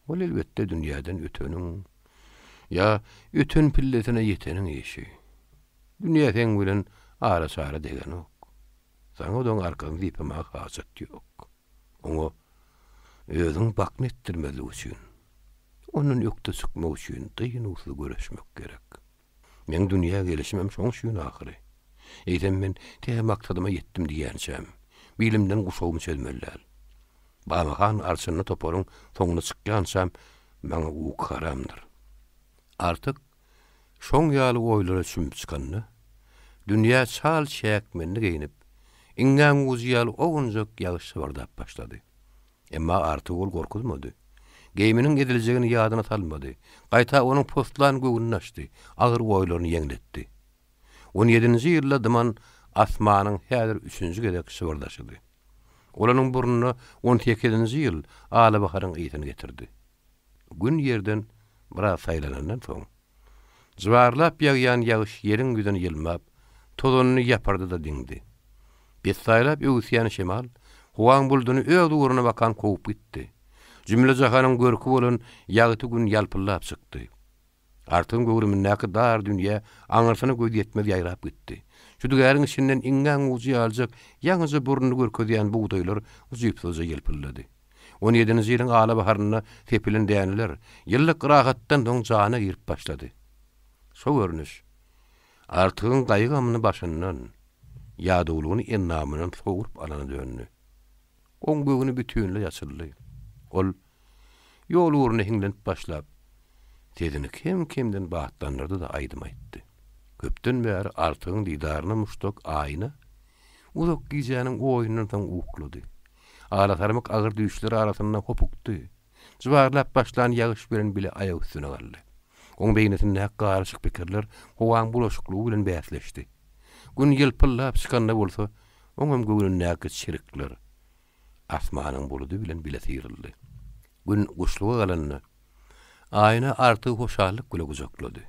Ol elbetde dünýäden öteniň ýa öten pillesine ýeteniň işi. Dünýä seň bilen ara-çara degenok. Saňa onuň arkaňy sypamaga hajat ýok. Oňa özüňi bakna etdirmezlik üçin, ondan ökde çykmak üçin dynuwsyz göreşmek gerek. Meň dünýä gelişimem şoň üçin ahyry. Eýsem men tä maksadyma ýetdim diýýänçäm, bilimden guşagymy çözmeli däl. Babahan arçynly toparyň soňuna çykýançam maňa uky haramdyr. Artyk Şoň ýaly oýlara çümüp çykanda, dünýä çal çäkmenini geýnip, iňňäň ujy ýaly owunjak ýagyş şybyrdap başlady. Emma Artygy ol gorkuzmady. Geýminiň eziljegini ýadyna salmady. Gaýta onuň poslan göwnüni açdy, agyr oýlaryny ýeňletdi. On ýedinji ýylda dyman asmanyň häzir üçünji gezek şybyrdaşydy. Ol onuň burnuna on sekizinji ýyl alabaharyň ysyny getirdi. Gün ýerden biraz saýlanandan soň, jybarlap ýagýan ýagyş ýeriň ýüzüni ýylmap, tozanyny ýapyrdy-da diňdi. Pessaýlap öwüsýän şemal howaň bulduny öz ugruna bakan kowup gitdi. Jümle-jahanyň görki bolan ýagty gün ýalpyldap çykdy. Artygyň göwrümindäki dar dünýä aňyrsyna göz ýetmez ýaýrap gitdi. Şüdügäriň içinden iňňäň ujy ýalyjak ýaňyja burnuny görkezýän bugdaýlar ujypsyzja ýelpildedi. On ýedinji ýylyň alabaharynda sepilen däneler ýyllyk rahatdan soň jana girip başlady. Şo görnüş Artygyň gaýgy-gamyny başyndan, ýadawlygyny endamyndan sowrup alana döndi. Oň göwni bütinleý açyldy. Ol ýol ugruna hiňlenip başlap, sesini kem-kemden batlandyrdy-da aýdym aýtdy. Köpden bäri Artygyň didaryna muşdak Aýna uzak gijäniň oýundan soň uklady. Alasarmyk agyr düýşler arasynda hopukdy. Jybarlap başlan ýagyş bilen bile aýak üstüne galdy. Oň beýnisindäki garyşyk pikirler howaň bulaşyklygy bilen bäsleşdi. Gün ýylpyldap çykanda bolsa, oňam göwnündäki çirikler asmanyň buludy bilen bile syryldy. Gün guşluga galanda, Aýna Artygy hoşallyk bile gujaklady.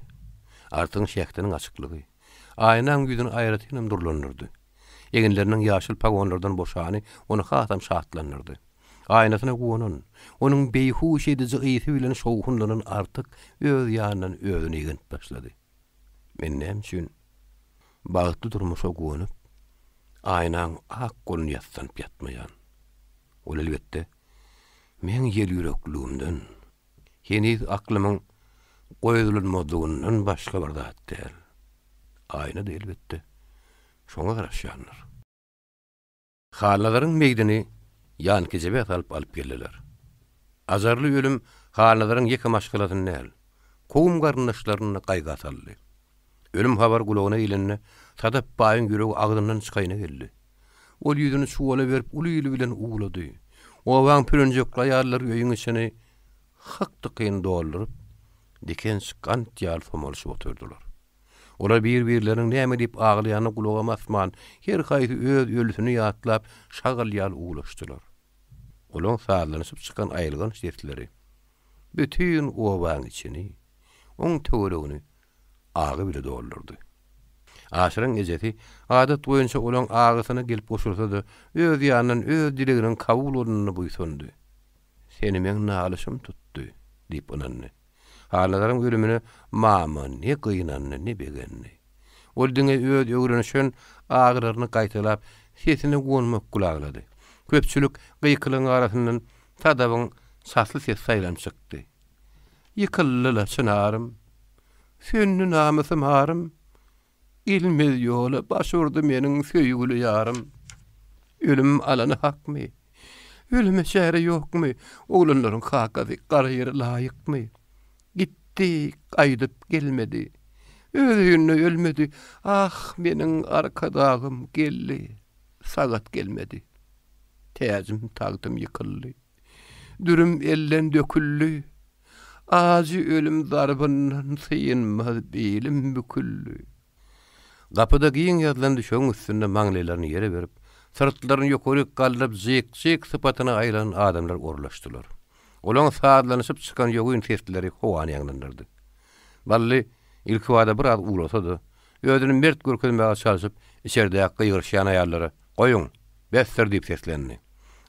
Artygyň şähdiniň açyklygy, Aýnaň ýüzüni aýratynam nurlandyrdy. Eginleriniň ýaşyl pagonlardan boşany ony hasam şatlandyrdy. Aýnasyna guwanan, onuň beýhuş ediji ysy bilen şowhunlanan Artyk öz ýanyndan özüni igenip başlady. Men näme üçin bagtly durmuşa guwanyp, Aýnaň ak goluny ýassanyp ýatmaýan? Ol elbetde, meň ýelýürekligimden, heniz aklymyň goýazylanmazlygyndan başga bir zat däl. Aýna-da elbetde, şoňa garaşýandyr. Halnazaryň meýdini ýankejebä salyp alyp geldiler. Azarly ölüm Halnazaryň ýeke maşgalasyny däl, kowum-garyndaşlaryny-da gaýga saldy. Ölüm habary gulagyna ilende, Sadap baýyň ýüregi agzyndan çykaýyna geldi. Ol ýüzüni çuwala berip uly-ili bilen uwlady. Obaň pürenjekli aýallary öýüň içini hyk-dykyn dolduryp, dikenç gant ýaly somalyşyp otyrdylar. Olar bir-birleriniň näme diýip aglaýanyna gulagam asman, her haýsy öz ölüsini ýatlap, şagal ýaly uwlaşdylar. Olaň sazlanyşyp çykan aýylganç sesleri bütin obaň içini, oň töweregini agy bile doldurdy. Aşyryň ejesi adat boýunça olaň agysyna gelip goşulsa-da, öz ýanyndan öz dileginiň kabul bolanyna buýsandy. Seni meň nalyşym tutdy, diýip ynandy. Halnazaryň ölümine mama ne gynandy, ne begendi. Ol diňe öz öwrenişen agylaryny gaýtalap, sesine guwanmak gül aglady. Köpçülik gykylygyň arasyndan Sadabyň çasly sesi saýlanyp çykdy. Ýykyldy-la çynarym, Söndi namysym arym, Ilmez ýola baş urdy meniň söýgüli ýarym. Ölüm alany hakmy? Ölüme çäre ýokmy? Oglanlaryň kakasy gara ýere laýykmy? Gitdi, gaýdyp gelmedi. Öz öýünde ölmedi. Ah, meniň Arkadagym geldi, sagat gelmedi. Täjim, tagtym ýykyldy. Dürüm elden döküldi. Ajy ölüm zarbyndan synmaz bilim büküldi. Gapyda giň ýazylan düşegiň üstünde maňlaýlaryny ýere berip, syrtlaryny ýokaryk galdyryp jyk-jyk sypatyna aýlanan adamlar orlaşdylar. Olaň sazlanyşyp çykan ýogyn sesleri howany ýaňlandyrdy. Bally ilkibada biraz uwlasa-da, özüni mert görkezmäge çalşyp, içerdäki gygyryşýan aýallara, Goýuň! Besdir! diýip seslendi.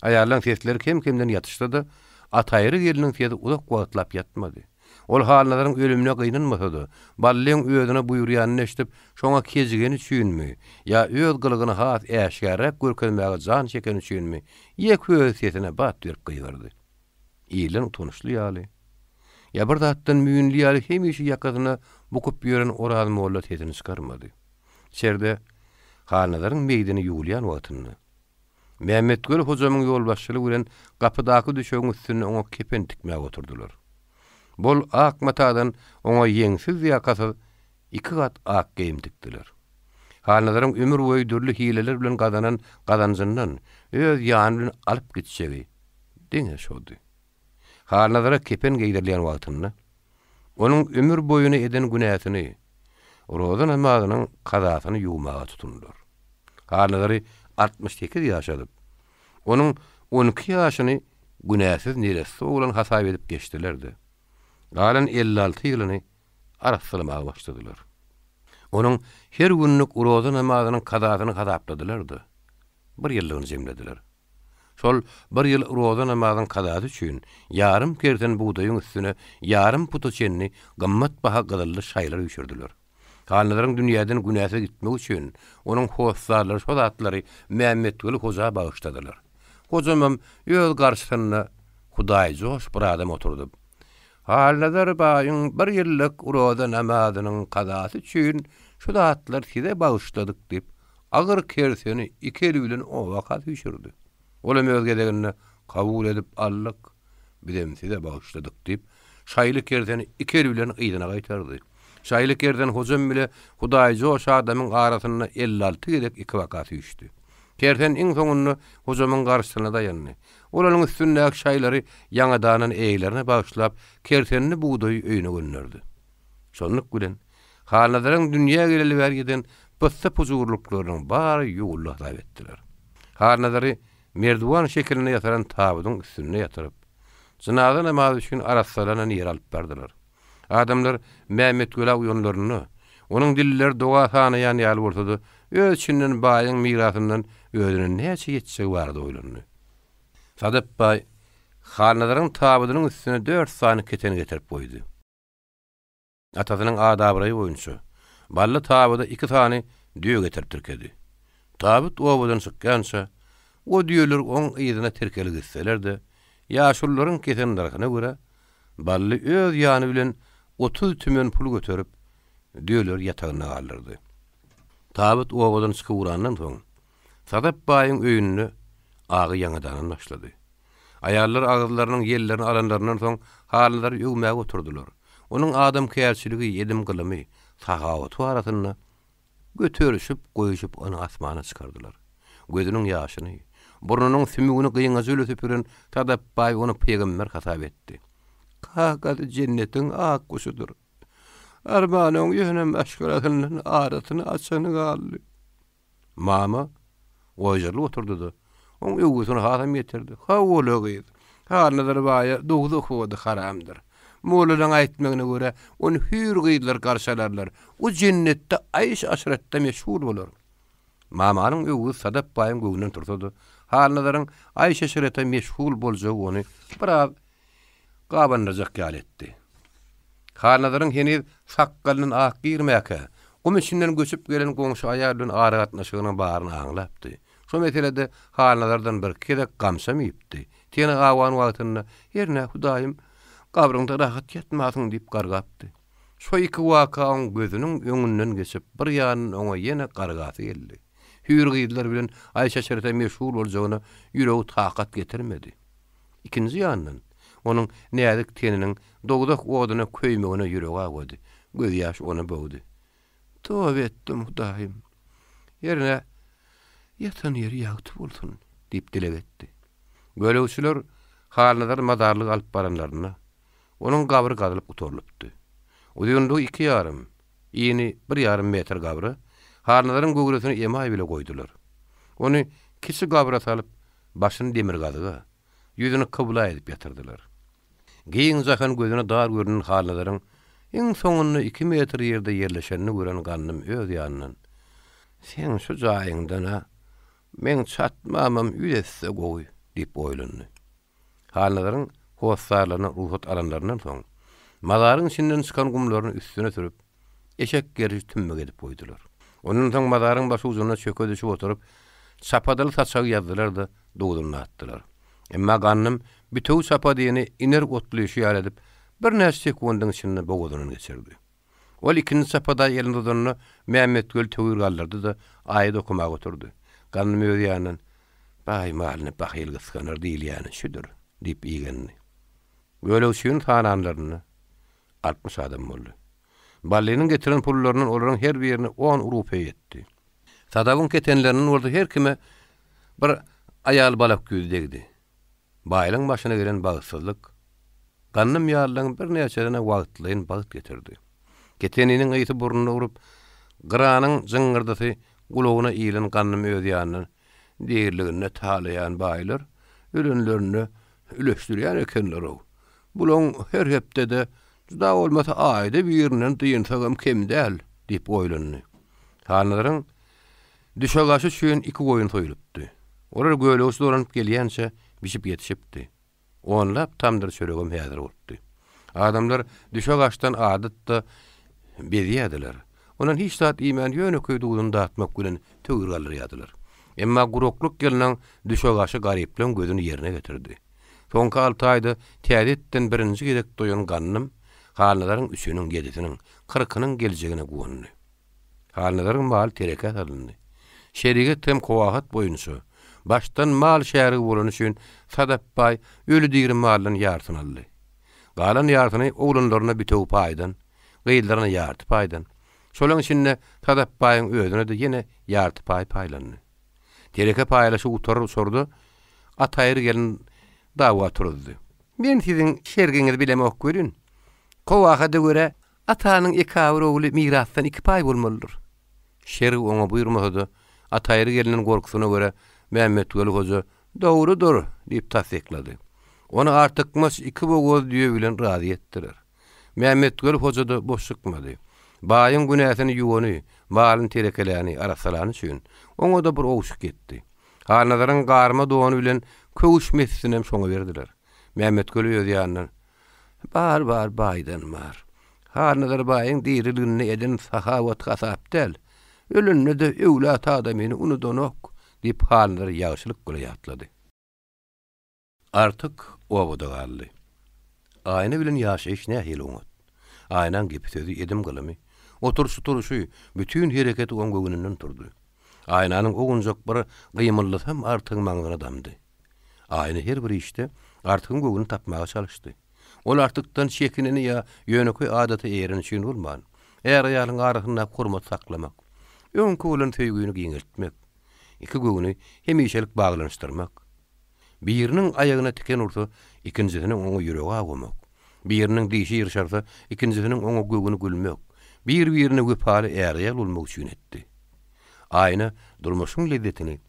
Aýallaň sesleri kem-kemden ýatyşsa-da, Ataýry gelniň sesi uzak wagtlap ýatmady. Ol Halnazaryň ölümine gynanmasa-da, Ballyň özüne buýurýanyny eşidip, şoňa kejigeni üçinmi, ýa öz gylygyny has äşgärräk görkezmäge jan çekeni üçinmi, ýeke özi sesine bat berip gygyrdy. Ilden utançly ýaly, ýa bir zatdan müýnli ýaly hemişe ýakasyna bukup ýören Oraz molla sesini çykarmady. Içerde Halnazaryň meýdini ýuwulýan wagtynda, Mämmetweli hojamyň ýolbaşçylygy bilen gapydaky düşegiň üstünde oňa kepen tikmäge oturdylar. Bol ak matadan oňa ýeňsiz-ýakasyz iki gat ak geýim tikdiler. Halnazaryň ömür boýy dürli hileler bilen gazanan gazanjyndan öz ýany bilen alyp gitjegi diňe şody. Halnazara kepen geýdirilýän wagtynda, onuň ömür boýuna eden günäsini, roza namazynyň kazasyny ýuwmaga tutundylar. Halnazary 68 ýaşadyp, onuň on iki ýaşyny günäsiz neresse oglan hasap edip geçdiler-de, galan 56 ýylyny arassalamaga başladylar. Onuň her günlük roza namazynyň kazasyny hasapladylar-da, bir ýyllygyny jemlediler. Şol bir ýyl roza namazyň kazasy üçin ýarym kersen bugdaýyň üstüne ýarym puta çenli gymmat baha gyzylly şaýlar üýşürdiler. Halnazaryň dünýäden günäsiz gitmegi üçin onuň hossarlary şo zatlary Mämmetweli hoja bagyşladylar. Hojamam öz garşysynda hudaýjoş bir adam oturdyp, Halnazar baýyň bir ýyllyk roza namazynyň kazasy üçin şu zatlary size bagyşladyk diýip, agyr kerseni iki eli bilen obaka süýşürdi. Olam öz gezeginde, Kabul edip aldyk, bizem size bagyşladyk diýip, şaýly kerseni iki eli bilen yzyna gaýtardy. Şaýly kersen hojam bile hudaýjoş adamyň arasynda 56 gezek ikibaka süýşdi. Kersen iň soňunda hojamyň garşysyna daýandy. Ol onuň üstündäki şaýlary ýaňadandan eýelerine bagyşlap, kersenli bugdaýy öýüne gönderdi. Şonluk bilen, Halnazaryň dünýä geleli bäri eden pyssy-pujurlyklarynyň bary ýuwuldy hasap etdiler. Halnazary merdiwan şekilinde ýasalan tabydyň üstünde ýatyryp, jynaza namazy üçin arassalanan ýere alyp bardylar. Adamlar Mämmetwelä uýanlarynda, onuň dilleri doga sanaýan ýaly bolsa-da, öz içinden baýyň mirasyndan özüne näçe ýetjegi barada oýlandy. Sadap baý Halnazaryň tabydynyň üstüne dört sany keteni getirip goýdy. Atasynyň at-abraýy boýunça, Bally tabyda iki sany düýe getirip tirkedi. Tabyt obadan çykýança, o düýeler oň yzyna tirkeli gitseler-de, ýaşulularyň kesen nyrhyna görä, Bally öz ýany bilen 30 tümen pul göterip, düýeleri ýatagynda galdyrdy. Tabyt obadan çykyp ugrandan soň, Sadap baýyň öýünde agy ýaňadanan başlady. Aýallar agyzlarynyň ýellerini alanlaryndan soň halylary öwmäge oturdylar. Onuň adamkärçiligi, edim-gylymy, sahawaty barasynda göterişip, goýuşyp ony asmana çykardylar. Gözüniň ýaşyny, burnunyň sümügini gyňajy bilen süpüren Sadap baý ony pygamber hasap etdi. Kakasy jennetiň ak guşudyr. Arman oň ýöne maşgalasyndan arasyny açany galdy. Mama goýjarylyp oturdy-da, oň öwgüsini hasam ýetirdi. Hawa-la gyz, Halnazar baýa dowzah ody haramdyr. Mollalaň aýtmagyna görä, ony hüýr gyzlar garşy alarlar. O jennetde aýş-aşratda meşgul bolar. Mamanyň öwgüsi Sadap baýyň göwnünden tursa-da, Halnazaryň aýş-eşrete meşgul boljagy ony biraz gabandyrjak ýaly etdi. Halnazaryň heniz sakgalyndan ak girmäkä, gum içinden göçüp gelen goňşy aýal bilen aragatnaşygynyň baryny aňlapdy. Şo meselede Halnazardan birki gezek gamçam iýipdi. Teni awan wagtynda, Hernä, Hudaýym, gabryňda rahat ýatmasyň diýip gargapdy. Şo iki waka oň gözüniň öňünden geçip, bir ýandan oňa ýene gargasy geldi. Hüýr gyzlar bilen aýşeşerete meşgul boljagyna ýüregi takat getirmedi. Ikinji ýandan, onuň näzik teniniň dowzah oduna köýmegine ýüregi awady, gözýaş ony bogdy. Toba etdim, Hudaýym! Hernä, ýatan ýeri ýagty bolsun! diýip dileg etdi. Gölegçiler Halnazary mazarlyga alyp baranlarynda, onuň gabry gazylyp gutarylypdy. Uzynlygy iki ýarym, ini bir ýarym metr gabra Halnazaryň göwresini emaý bile goýdular. Ony kiçi gabra salyp, Başyny demirgazyga, ýüzüni kybla edip ýatyrdylar. Giň jahan gözüne dar görnen Halnazaryň iň soňunda iki metr ýerde ýerleşenini gören Gandym öz ýanyndan, Seň şu jaýyňdan-a meň çatmamam ýüz esse gowy diýip oýlandy. Halnazaryň hossarlaryna rugsat alanlaryndan soň, mazaryň içinden çykan gumlaryny üstüne sürüp, eşek gerşi tümmek edip goýdular. Ondan soň mazaryň başujunda çöke düşüp oturyp, çapadaly saçagy ýazdylar-da, duzuny atdylar. Emma Gandym bütewi çapadyny iner otlyşy ýaly edip, birnäçe sekundyň içinde bogazyndan geçirdi. Ol ikinji çapadaýy eline uzanda, Mämmetweli töwir galdyrdy-da, aýat okamaga oturdy. Gandym öz ýanyndan, Baý malyny bahyl gysganar diýilýäni şüdür, diýip igendi. Gölegçini sananlarynda 60 adam boldy. Ballynyň getiren pullaryndan olaryň her birine on rupiýa ýetdi. Sadabyň ketenlerinden bolsa her kime bir aýal balak ýüzi degdi. Baýlaň başyna gelen bagtsyzlyk Gandym ýalylaryň birnäçesine wagtlaýyn bagt getirdi. Keteniniň ysy burnuna urup, gyranyň jyňňyrdysy gulagyna ilen Gandym öz ýanyndan, Diriliginde talaýan baýlar ölenlerinde üleşdirýän ekenler-ow. Bulaň her hepdede, juda bolmasa aýda birinden dynsagam kem däl diýip oýlandy. Halnazaryň düşegaşy üçin iki goýun soýlupdy. Olar gölegçi dolanyp gelýänçä bişip ýetişipdi. Onlap tamdyr çöregem häzir bolupdy. Adamlar düşek aşdan adatda bezýärdiler. Ondan hiç zat iýmän ýönekeý duzuny datmak bilen töwir galdyrýardylar. Emma guraklyk ýylynyň düşek aşy garyplaň gözüni ýerine getirdi. Soňky alty aýda täze etden birinji gezek doýan Gandym Halnazaryň üçüniň, ýedisiniň, kyrkynyň geljegine guwandy. Halnazaryň maly terekä salyndy. Şerigat hem kowahat boýunça, başdan mal şärigi bolany üçin Sadap baý öli-diri maldan ýarsyny aldy. Galan ýarsyny oglanlaryna bitewi paýdan, gyzlaryna ýarty paýdan, şolaň içinde Sadap baýyň özüne-de ýene ýarty paý paýlandy. Tereke paýlaşy gutarar uçurda Ataýry gelin dawa turuzdy. Men siziň şergiňizi bilemok welin, kowahada görä Atanyň ekabyr ogly mirasdan iki paý bolmalydyr. Şerg oňa buýurmasa-da, Ataýry gelniň gorkusyna görä, Mämmetweli hoja, Dogrudyr! diýip tassyklady. Ony artykmaç iki bogaz düýe bilen razy etdiler. Mämmetweli hoja-da boş çykmady. Baýyň günäsini ýuwany, malyny terekeläni, arassalany üçin, oňa-da bir owşuk ýetdi. Halnazaryň garma dony bilen köwüş mesisinem şoňa berdiler. Mämmetweli öz ýanyndan, Bar, bar, baýdan bar. Halnazar baýyň diriliginde eden sahawaty hasap däl. Ölende-de öwlat adamyny unudanok, diýip, Halnazar ýagşylyk bile ýatlady. Artyk obada galdy. Aýna bilen ýaşaýyş nähili oňat. Aýnaň gepi-sözi, edim-gylymy, oturyşy-turuşy, bütin hereketi oň göwnünden turdy. Aýnanyň owunjak bir gymyldysam Artygyň maňzyna damdy. Aýna her bir işde Artygyň göwnüni tapmaga çalyşdy. Ol Artykdan çekineni ýa ýönekeý adata eýereni üçin bolman, är-aýalyň arasyndaky hormaty saklamak, öňki bolan söýgüni giňeltmek, iki göwni hemişelik baglanyşdyrmak, biriniň aýagyna tiken ursa, ikinjisiniň oňa ýüregi awamak, biriniň dişi ýyrşarsa, ikinjisiniň oňa göwni gülmek, bir-birine wepaly är-aýal bolmak üçin etdi. Aýna durmuşyň lezzetini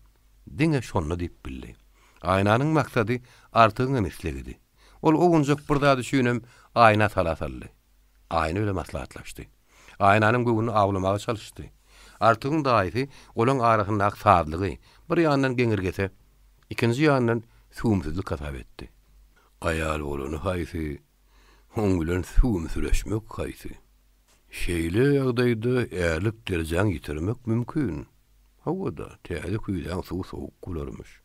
Diňe şonda diýip bildi. Aýnanyň maksady Artygyňam islegidi. Ol owunjak bir zat üçinem Aýna sala saldy. Aýna bile maslahatlaşdy. Aýnanyň göwnüni awlamaga çalyşdy. Artygyň daýysy olaň arasyndaky sazlygy bir ýandan geňirgese, ikinji ýandan süwümsizlik hasap etdi. Aýal bolany haýsy, oň bilen süwümsileşmek haýsy? Şeýle ýagdaýda ärlik derejäňi ýitirmek mümkin. Hawa-da, täze küýzäň suwy sowuk bolarmyş.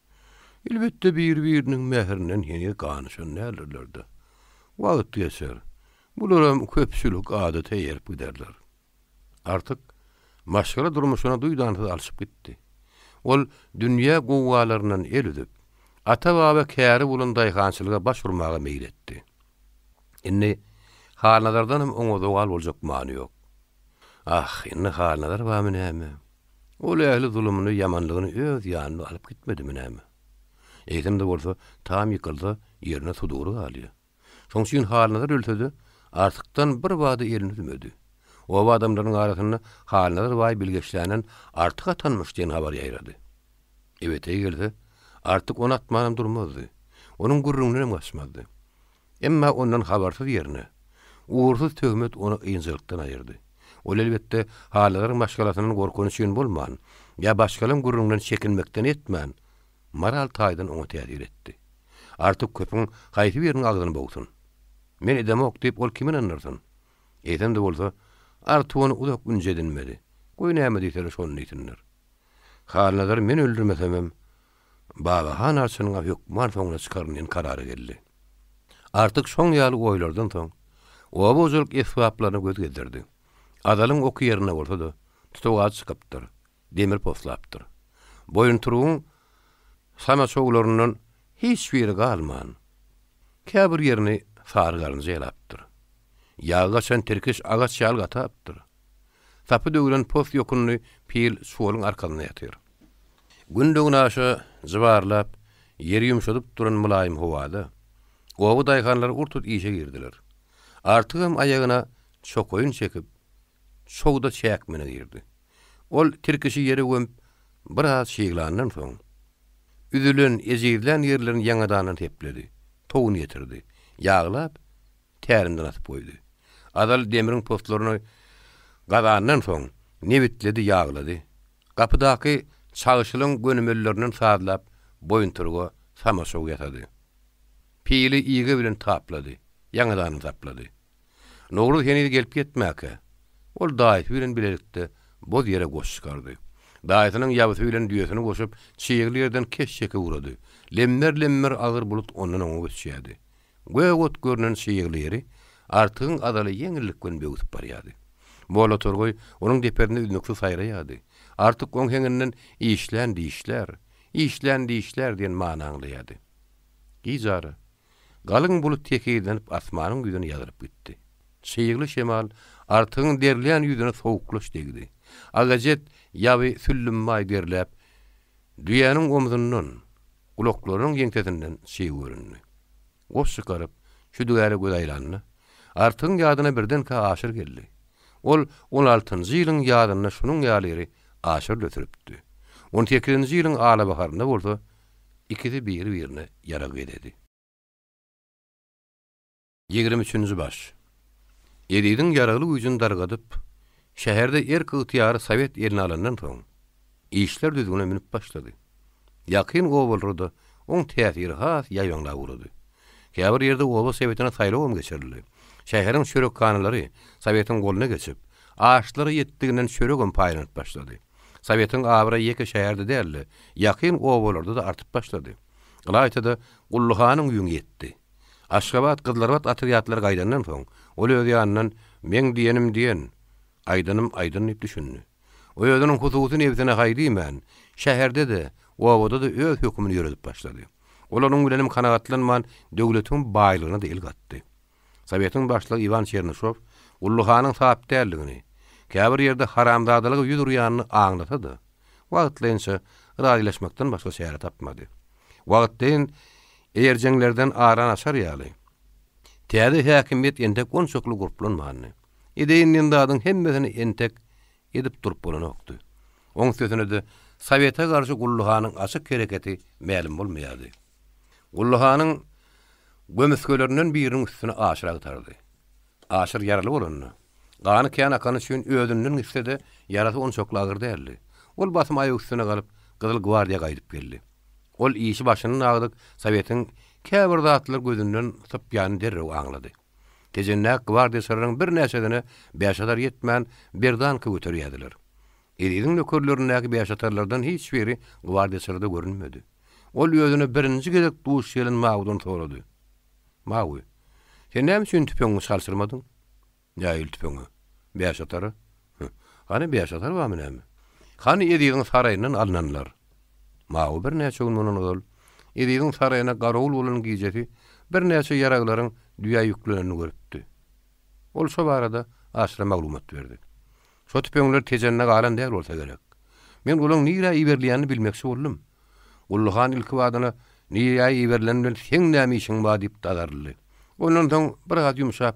Elbetde, bir-biriniň mährinden heniz ganyşan däldirler-de. Wagt geçer. Bularam köpçülik adata eýerip giderler. Artyk maşgala durmuşyna duýdansyz alşyp gitdi. Ol dünýä gowgalaryndan el üzüp, ata-baba käri bolan daýhançylyga baş urmaga meýil etdi. Indi Halnazardanam oňa zowal boljak many ýok. Ah, indi Halnazar barmy näme? Ol ähli zulumyny, ýamanlygyny öz ýanyna alyp gitmedimi näme? Eýsem-de bolsa, tam ýykylsa, ýerine sudury galýar. Şoň üçin Halnazar ölse-de, Artykdan bir bada elini üzmedi. Oba adamlarynyň arasynda Halnazar baý bilgeşländen Artyk atanmyş diýen habar ýaýrady. Ebeteý gelse, Artyk ony atmanam durmazdy. Onuň gürrüňindenem gaçmazdy. Emma ondan habarsyz ýerine, ugursyz töhmet ony ynjalykdan aýyrdy. Ol elbetde, Halnazaryň maşgalasyndan gorkany üçin bolman, ýa başgalaň gürrüňinden çekinmekden etmän, moral taýdan oňa täsir etdi. Artyk köpüň haýsy biriniň agzyny bogsun? Men edemok diýip ol kimi ynandyrsyn? Eýsem-de bolsa, Artyk ony uzak ünji edinmedi. Goý näme diýseler şony diýsinler. Halnazary men öldürmesemem, Babahan arçynyň-a hökman soňuna çykaryn diýen karara geldi. Artyk şoň ýaly oýlardan soň, oba hojalyk esbaplaryna göz gezdirdi. Azalyň oky ýerinde bolsa-da, tutawajy çykypdyr, demir poslapdyr. Boýunturugyň samaçowlaryndan hiç biri galman, käbir ýerini sary garynja ýalapdyr. Ýagy gaçan tirkiş agaç ýaly gatapdyr. Sapy döwlen pos ýokunly pil çuwalyň arkasynda ýatyr. Günde-günaşa jybarlap, ýeri ýumşadyp duran mylaýym howada, oba daýhanlary ur-tut işe girdiler. Artygam aýagyna çokaýyny çekip, çowda çäkmene girdi. Ol tirkişi ýere gömüp, biraz çyglandan soň, üzülen, ejizlän ýerlerini ýaňadandan sepledi, towuny ýetirdi. Ýaglap, tärimden asyp goýdy. Azal demiriň postlaryny gazandan soň, nebitledi, ýaglady. Gapydaky çagşylyň gönümellerinden sazlap, boýuntyryga samaşow ýasady. Pili ige bilen taplady, ýaňadanyny taplady. Nowruz heniz gelip ýetmäkä, ol daýysy bilen bilelikde boz ýere goş çykardy. Daýysynyň ýabysy bilen düýesini goşup, çygly ýerden keş çekip ugrady. Lemmer-lemmer agyr bulut ondan-oňa göçýärdi. Gök ot görnen çygly ýeri Artygyň azaly ýeňillik bilen böwsüp barýardy. Molla Torgaý onuň depesinde üznüksiz saýraýardy. Artyk oň heňinden Işlän dişlär, işlän dişlär diýen many aňlaýardy. Gijara, Galyň bulut tekizlenip asmanyň ýüzüni ýazyryp gitdi. Çygly şemal Artygyň derleýän ýüzüne sowuklaç degdi. Agajet ýaby süllümmaý derläp, düýäniň omzundan, gulaklarynyň ýeňsesinden çyg göründi. Goş çykaryp, şüdügäre göz aýlanda, Artygyň ýadyna birdenkä Aşyr geldi. Ol on altynjy ýylyň ýazynda şunuň ýaly ýeri Aşyrly sürüpdi. On sekizinji ýylyň alabaharynda bolsa Ikisi biri-birine ýarag gezedi. Ýigrimi üçünji baş. Eziziň ýaragly güýjüni dargadyp, şäherde erk-ygtyýary sowet eline alandan soň, işler düzgüne münüp başlady. Ýakyn obalarda oň täsiri has ýaýbaňlap ugrady. Käbir ýerde oba sowetine saýlawam geçirildi. Şäheriň çörekhanalary sowetiň goluna geçip, açlara ýetdiginden çöregem paýlanyp başlady. Sowetiň abraýy ýeke şäherde däl-de, ýakyn obalarda-da artyp başlady. Ylaýta-da, Gully hanyň ýüňi ýetdi. Aşgabat, Gyzlarbat otrýadlary gaýdandan soň, ol öz ýanyndan Meň diýenim diýen, aýdanym aýdan diýip düşündi. O özüniň hususy nebsine haý diýmän, şäherde-de, obada-da öz hökümini ýöredip başlady. Ol onuň bilenem kanagatlanman, döwletiň baýlygyna-da el gatdy. Sowetiň başlygy Iwan Çernyşow Gully hanyň sap däldigini, käbir ýerde haramzadalyga ýüz urýanyny aňlasa-da, wagtlaýynça razylaşmakdan başga çäre tapmady. Wagtlaýyn eýerjeňlerden arany açar ýaly, täze häkimiýet entek onçakly gurplanmandy. Edeýin diýen zadyň hemmesini entek edip durup bolanokdy. Oň üstesine-de, Sowete garşy Gully hanyň açyk hereketi mälim bolmaýardy. Gully hanyň gömüsgelerinden biriniň üstüni Aşyr agtardy. Aşyr ýaraly bolanda, gany kän akany üçin özünden gitse-de, ýarasy onçakly agyr däldi. Ol basym aýak üstüne galyp, Gyzyl gwardiýa gaýdyp geldi. Ol işi başyndan agdyk Sowetiň käbir zatlar gözünden sypýanyny derrew aňlady. Tejendäki gwardiýaçylaryň birnäçesine bäşatar ýetmän berdanka göterýärdiler. Eziziň nökerlerindäki bäşatarlardan hiç biri gwardiýaçylarda görünmedi. Ol özüne birinji gezek duş gelen Mawudan sorady. Mawy, sen näme üçin tüpeňiňi çalşyrmadyň? Nähili tüpeňi? Bäşatary? Hü, hany bäşatar barmy näme? Hany Eziziň saraýyndan alnanlar? Mawy birnäçe gün mundan ozal Eziziň saraýyna garawul bolan gijesi birnäçe ýaraglaryň düýä ýüklenenini görüpdi. Ol şo barada Aşyra maglumat berdi. Şo tüpeňler Tejende galan däl bolsa gerek. Men olaň nirä iberilýänini bilmekçi boldum. Gully han ilkibadana Nirä iberileni bilen seň näme işiň bar diýip dazaryldy. Ondan soň biraz ýumşap,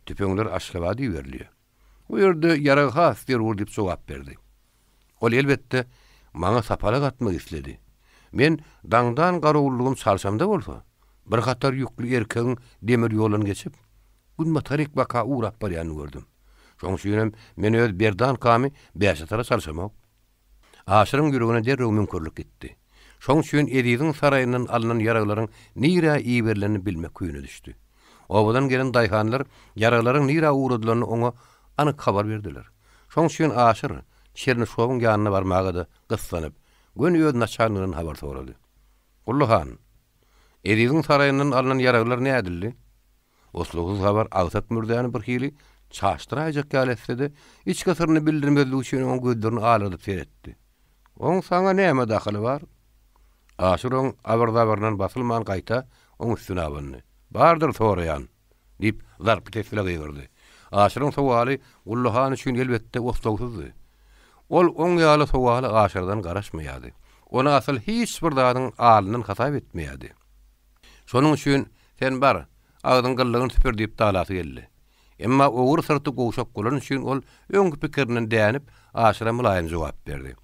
Tüpeňler Aşgabada iberilýär. O ýerde ýarag has zerur diýip jogap berdi. Ol elbetde, maňa sapalak atmak isledi. Men daňdan garawullygymy çalşamda bolsa, bir hatar ýükli erkegiň demir ýoldan geçip, günbataryk baka ugrap barýanyny gördüm. Şonuň üçinem men öz berdankamy bäşatara çalşamok. Aşyryň ýüregine derrew müňkürlik gitdi. Şoň üçin Eziziň saraýyndan alnan ýaraglaryň nirä iberilenini bilmek küýüne düşdi. Obadan gelen daýhanlar ýaraglaryň nirä ugradylanyny oňa anyk habar berdiler. Şoň üçin Aşyr Çernyşowyň ýanyna barmaga-da gyssanyp, göni öz naçalniginden habar sorady. Gully han, Eziziň saraýyndan alnan ýaraglar nädildi? Oslagsyz habar agsak mürzäni birhili çaşdyraýjak ýaly etse-de, içki syryny bildirmezlik üçin oň gözlerini alardyp seretdi. Oň saňa näme dahyly bar? Aşyr oň abyr-zabyryndan basylman gaýta oň üstüne abandy. Bardyr soraýan! diýip, zarply ses bile gygyrdy. Aşyryň sowaly Gully han üçin elbetde oslagsyzdy. Ol oň ýaly sowala Aşyrdan garaşmaýardy. Ony asyl hiç bir zadyň alyndan hasap etmeýärdi. Şonuň üçin Sen bar, agzyň gyllygyny süpür diýip dalasy geldi. Emma ogry syrty gowşak bolany üçin ol öňki pikirinden dänip, Aşyra mylaýym jogap berdi.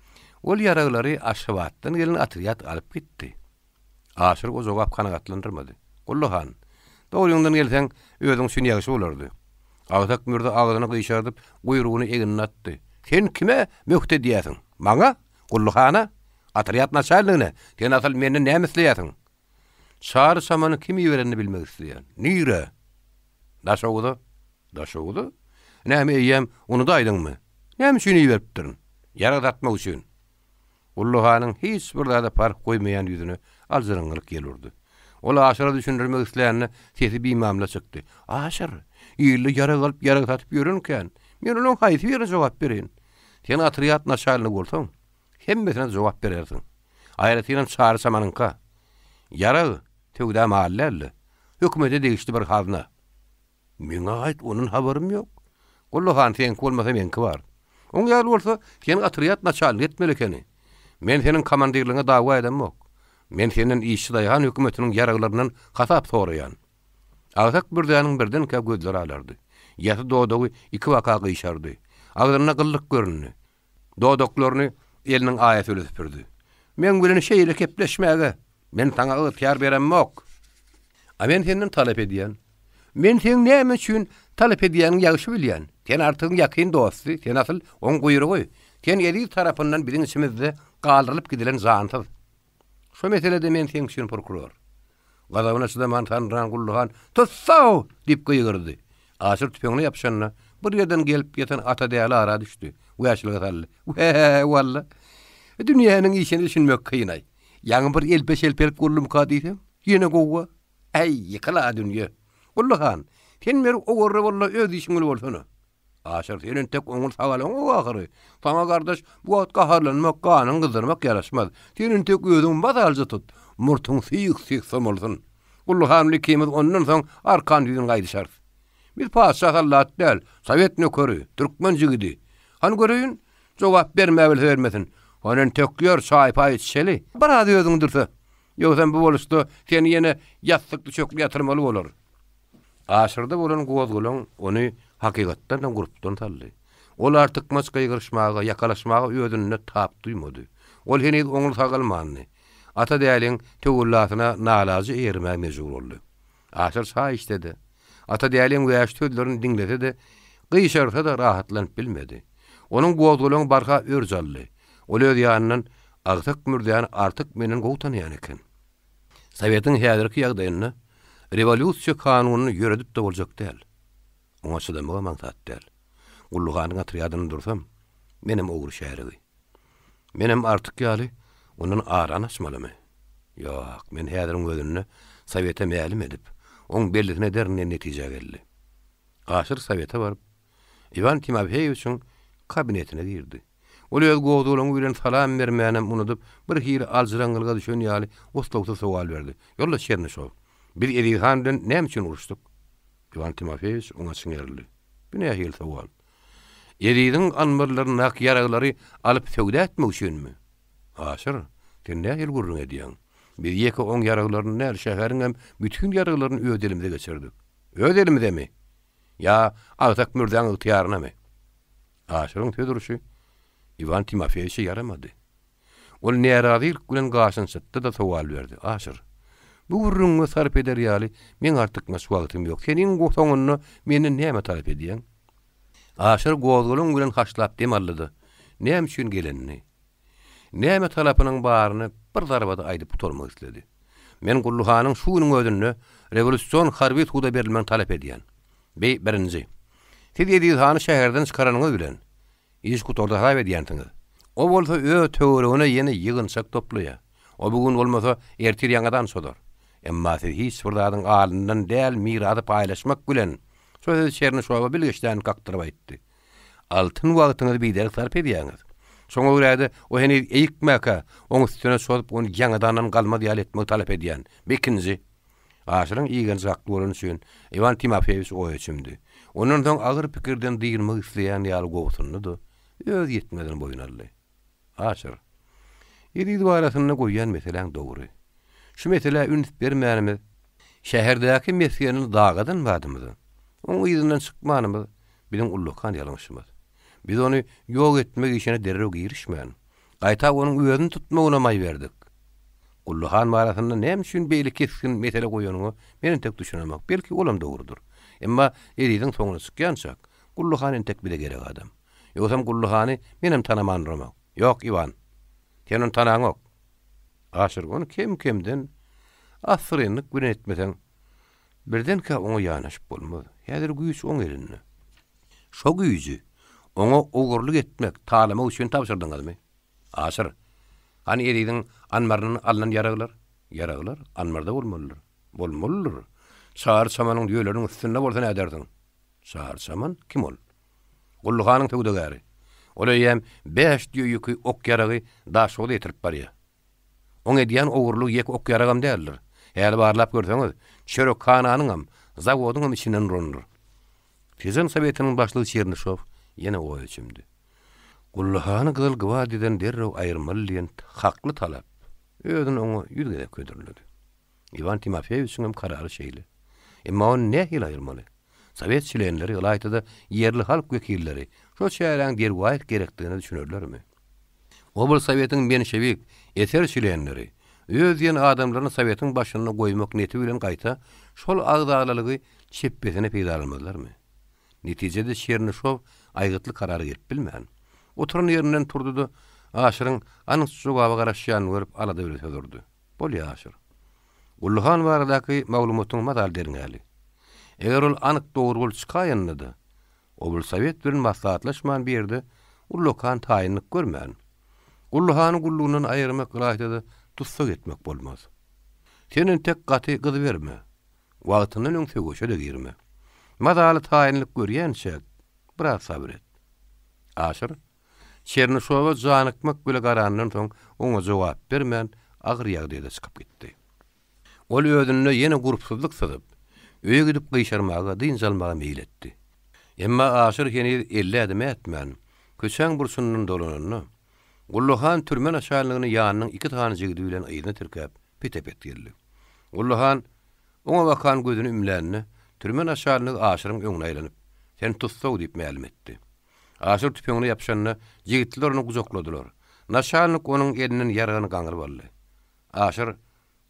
Ol ýaraglary Aşgabatdan gelen otrýad alyp gitdi. Aşyry o jogap kanagatlandyrmady. Gully han, dogryňdan gelseň, özüň üçin ýagşy bolardy. Agsak mürze agzyny gyşardyp, guýrugyny egnine atdy. Sen kime möhti edýärsiň? Maňa? Gully hana? Otrýad naçalnigine, Sen asyl menden näme isleýärsiň? Çary Çamany kim iberenini bilmek isleýän. Nirä? Daşoguza. Daşoguza? Näme eýýäm unudaýdyňmy? Näme üçin iberipdirin? Ýarag satmak üçin. Gully hanyň hiç bir zada parh goýmaýan ýüzüne aljyraňňylyk ýel urdy. Ol Aşyra düşündirmek islände sesi bimamla çykdy. Aşyr, ilde ýarag alyp ýarag satyp ýören kän. Men olaň haýsy birine jogap bereýin? Sen otrýad naçalnigi bolsaň, hemmesine jogap berersiň. Aýratynam Çary Çamanyňka. Ýarag, söwda maly däl-de, hökümete degişli bir hazyna. Meňe aýt, ondan habarym ýok. Gully han, seňki bolmasa meňki bar. Oň ýaly bolsa, sen otrýad naçalnigi etmeli ekeni. Men seniň komandirligiňe dawa edemok. Men senden işçi-daýhan hökümetiniň ýaraglaryndan hasap soraýan. Agsak Mürzäniň birdenkä gözleri alardy. Ýasy dodagy ikibaka gyşardy. Agzynda gyllyk göründi. Dodaklaryny eliniň aýasy bilen süpürdi. Meň bilen şeýle kepleşmäge men saňa ygtyýar beremok. A men senden talap edýän. Men seň näme üçin talap edýäniňi ýagşy bilýän. Sen Artygyň ýakyn dosty, sen asyl oň guýrugy. Sen Eziz tarapyndan biziň içimizde galdyrylyp gidilen jansyz. Şo meselede men seň üçin prokuror. Gazabyna çydaman sandyran Gully han, Tussag! diýip gygyrdy. Aşyr tüpeňine ýapyşanda, bir ýerden gelip ýatan Ata däli ara düşdi. Wäşilige saldy. Wä, walla! Dünýäniň işine düşünmek kyn-aý. Ýaňy bir elpe-şelpelik boldumyka diýsem, ýene gowga. Äý, ýykyl-a dünýe! Gully han, sen beri owarra bol-da öz işiň bilen bolsana. Aşyr, sen entek oňul sagalaňok ahyry. Saňa gardaş, bu wagt gaharlanmak, ganyňy gyzdyrmak ýaraşmaz. Sen entek özüňi mazalyja tut. Murtuň syh-syh somalsyn. Gully han bilen ikimiz ondan soň arkan-ýüzin gaýdyşarys. Biz patyşa sallat däl, sowet nökeri, türkmen jigidi. Hany göreýin, jogap bermäbilse bermesin. Hany entek ýör, çaý-paý içişeli. Biraz özüňi dürse. Ýogsam bu boluşda seni ýene ýassykly-çökli ýatyrmaly bolar. Aşyrda bolan gozgalaň ony hakykatdan-da gurpdan saldy. Ol artykmaç gygyryşmaga, ýakalaşmaga özünde tap duýmady. Ol heniz oňly sagalmandy. Ata däliň töwellasyna nalajy eýermäge mejbur boldy. Aşyr çaý içse-de, Ata däliň wäşi sözlerini diňlese-de, gyşarsa-da rahatlanyp bilmedi. Onuň gozgalaňy barha örç aldy. Ol öz ýanyndan Agsak Mürzäni Artyk menden gowy tanaýan eken. Sowetiň häzirki ýagdaýynda rewolýusiýa kanunyny ýöredip-de boljak däl. Oňa çydamagam aňsat däl. Gully hanyň otrýadynda dursam, menem ogry şärigi. Menem Artyk ýaly ondan arany açmalymy? Ýok, men häziriň özünde Sowete mälim edip, oň bellisini ederin diýen netijä geldi. Aşyr Sowete baryp, Iwan Timofeýewiçiň kabinetine girdi. Ol öz gozgalaňy bilen salam bermänem unudyp, bir hili aljyraňňylyga düşen ýaly oslagsyz sowal berdi, Ýoldaş Çernyşow, biz Eziz han bilen näme üçin uruşdyk? Iwan Timofeýewiç oňa çiňerildi. Bu nähili sowal? Eziziň anbarlaryndaky ýaraglary alyp söwda etmek üçinmi? Aşyr, sen nähili gürrüň edýäň? Biz ýeke oň ýaraglaryny däl, şäheriňem bütin ýaraglaryny öz elimize geçirdik. Öz elimizemi? Ýa agsak mürzäň ygtyýarynamy? Aşyryň söz urşy Iwan Timofeýewiçe ýaramady. Ol närazylyk bilen gaşyny çytdy-da sowal berdi, Aşyr, bu gürrüňiňe sarp eder ýaly meň artykmaç wagtym ýok. Sen iň soňunda menden näme talap edýäň? Aşyr gozgalaň bilen haşlap dem aldy-da, näme üçin gelenini, näme talapynyň baryny bir zarbada aýdyp gutarmak isledi. Men Gully hanyň şu günüň özünde rewolýusion harby suda berilmegini talap edýän. Bi, birinji. Siz Eziz hany şäherden çykaranyňyz bilen, iş gutardy hasap edýänsiňiz. O bolsa öz töweregine ýene ýygynçak toplaýar. O bu gün bolmasa, ertir ýaňadan çozar. Emma siz hiç bir zadyň alnyndan däl mirasy paýlaşmak bilen, şo sözi Çernyşowa bilgeşlän kakdyryp aýtdy. Altyn wagtyňyzy biderek sarp edýäňiz. Şoňa görä-de, o heniz eýikmäkä, oň üstüne çozup, ony ýaňadandan galmaz ýaly etmegi talap edýän. Bi ikinji. Aşyryň igenji hakly bolany üçin, Iwan Timofeýewiç oýa çümdi. Ondan soň agyr pikirden dynmak isleýän ýaly gobsundy-da, öz ýetmezini boýun aldy. Aşyr, Eziz barasynda goýýan meseläň dogry. Şu meselä üns bermänimiz, şäherdäki mesgenini dagadan badymyza, oň yzyndan çykmanymyz biziň ullakan ýalňyşymyz. Biz ony ýok etmek işine derrew girişmän, gaýta onuň özüni tutmagyna maý berdik. Gully han barasynda näme üçin beýle kesgin mesele goýanyňa men entek düşünemok. Belki, olam dogrudyr. Emma Eziziň soňuna çykýançak, Gully han entek bize gerek adam. Ýogsam Gully hany menem tanaman duramok. Ýok, Iwan. Sen ony tanaňok. Aşyr, ony kem-kemden, assyrynlyk bilen etmeseň, birdenkä oňa ýanaşyp bolmaz. Häzir güýç oň elinde. Şo güýji oňa ogurlyk etmek, talamak üçin tabşyrdyňyzmy? Aşyr, hany Eziziň anbaryndan alnan ýaraglar? Ýaraglar anbarda bolmalydyr. Bolmalydyr. Çary çamanyň düýeleriniň üstünde bolsa nädersiň? Çary çaman? Kim ol? Gully hanyň söwdagäri. Ol eýýäm bäş düýe ýüki ok-ýaragy Daşoguza ýetirip barýar. Oň edýän ogurlygy ýeke ok-ýaragam däldir. Häli barlap görseňiz, çörekhananyňam, zawodyňam içinden urandyr. Tejen sowetiniň başlygy Çernyşow ýene oýa çümdi. Gully hany Gyzyl gwardiýadan derrew aýyrmaly diýen hakly talap özüni oňa ýüz gezek hödürledi. Iwan Timofeýewiçiňem karary şeýle. Emma ony nähili aýyrmaly? Sowet çlenleri, ylaýta-da ýerli halk wekilleri şo çäräň derwaýys gerekdigine düşünerlermi? Oblsowetiň menşewik, eser çlenleri öz diýen adamlaryny sowetiň başynda goýmak neti bilen gaýta şol agzalalygy çepbesine peýdalanmazlarmy? Netijede Çernyşow aýgytly karara gelip bilmän, oturan ýerinden turdy-da, Aşyryň anyk jogaba garaşýanyny görüp alada bilen söz urdy. Bolýa, Aşyr. Gully han baradaky maglumatyňy mazaly derňäli. Eger ol anyk dogry bolup çykaýanda-da, oblsowet bilen maslahatlaşman bir ýerde ullakan taýynlyk görmän, Gully hany gullugyndan aýyrmak ylaýta-da tussag etmek bolmaz. Sen entek gaty gyzyberme. Wagtyndan öň söweşe-de girme. Mazaly taýynlyk görýänçäk, biraz sabyr et. Aşyr, Çernyşowa janykmak bile garandan soň oňa jogap bermän, agyr ýagdaýda çykyp gitdi. Ol özünde ýene gurpsuzlyk syzyp, öýe gidip gyşarmaga, dynç almaga meýil etdi. Emma Aşyr heniz 50 ädim ätmän, köçäň burçundan dolananda, Gully han türme naçalnigini ýanynyň iki sany jigidi bilen yzyna tirkäp, pete-pet geldi. Gully han oňa bakan gözüni ümlände, türme naçalnigi Aşyryň öňüne aýlanyp, Sen tussag diýip mälim etdi. Aşyr tüpeňine ýapyşanda, jigitler ony gujakladylar. Naçalnik onuň elinden ýarany gaňryp aldy. Aşyr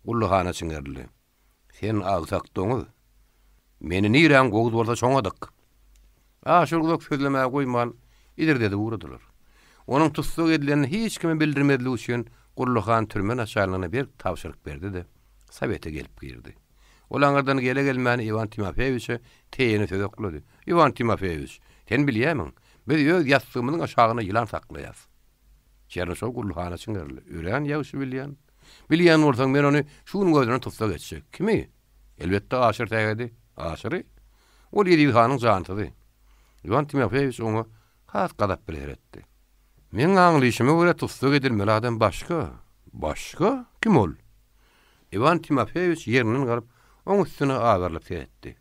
Gully hana çiňerildi. Sen agsak doňuz. Meni niräň gowuz bolsa şoňa dyk. Aşyr uzak sözlemäge goýman, idirdedip ugradylar. Onuň tussag edilenini hiç kime bildirmezlik üçin Gully han türme naçalnigine berk tabşyryk berdi-de, sowete gelip girdi. Ol aňyrdan gele-gelmäne Iwan Timofeýewiçe teýene söz oklady, Iwan Timofeýewiç, sen bilýämiň, biz öz ýassygymyzyň aşagynda ýylan saklaýas. Çernyşow Gully hana çiňerildi, Örän ýagşy bilýän. Bilýän bolsaň, men ony şu gün gözüne tussag etjek. Kimi? Elbetde, Aşyr Sähedi. Aşyry? Ol Eziz hanyň jansyzy. Iwan Timofeýewiç oňa has gazap bilen seretdi. Meň aňlyşyma görä tussag edilmeli adam başga. Başga? Kim ol? Iwan Timofeýewiç ýerinden galyp, oň üstüne azarylyp seretdi.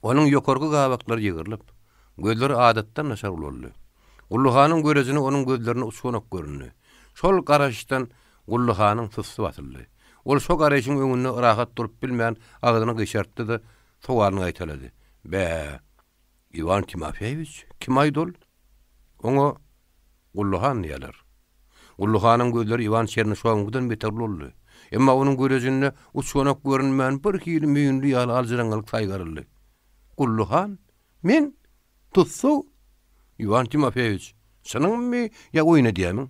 Onuň ýokarky gabaklary ýygrylyp, gözleri adatdan daşary ulaldy. Gully hanyň görejine onuň gözlerinde uçganak göründi. Şol garaşdan Gully hanyň sussy basyldy. Ol şo garaýşyň öňünde rahat durup bilmän, agzyny gyşartdy-da, sowalyny gaýtalady. Bä, Iwan Timofeýewiç, kim-aýdy ol? Oňa Gully han diýýärler. Gully hanyň gözleri Iwan Çernyşowyňkydan beter ulaldy. Emma onuň görejinde uçganak görünmän, birhili müýnli ýaly aljyraňňylyk saýgaryldy. Gully han? Men? Tussag? Iwan Timofeýewiç, çynyňmy ýa oýun edýämiň?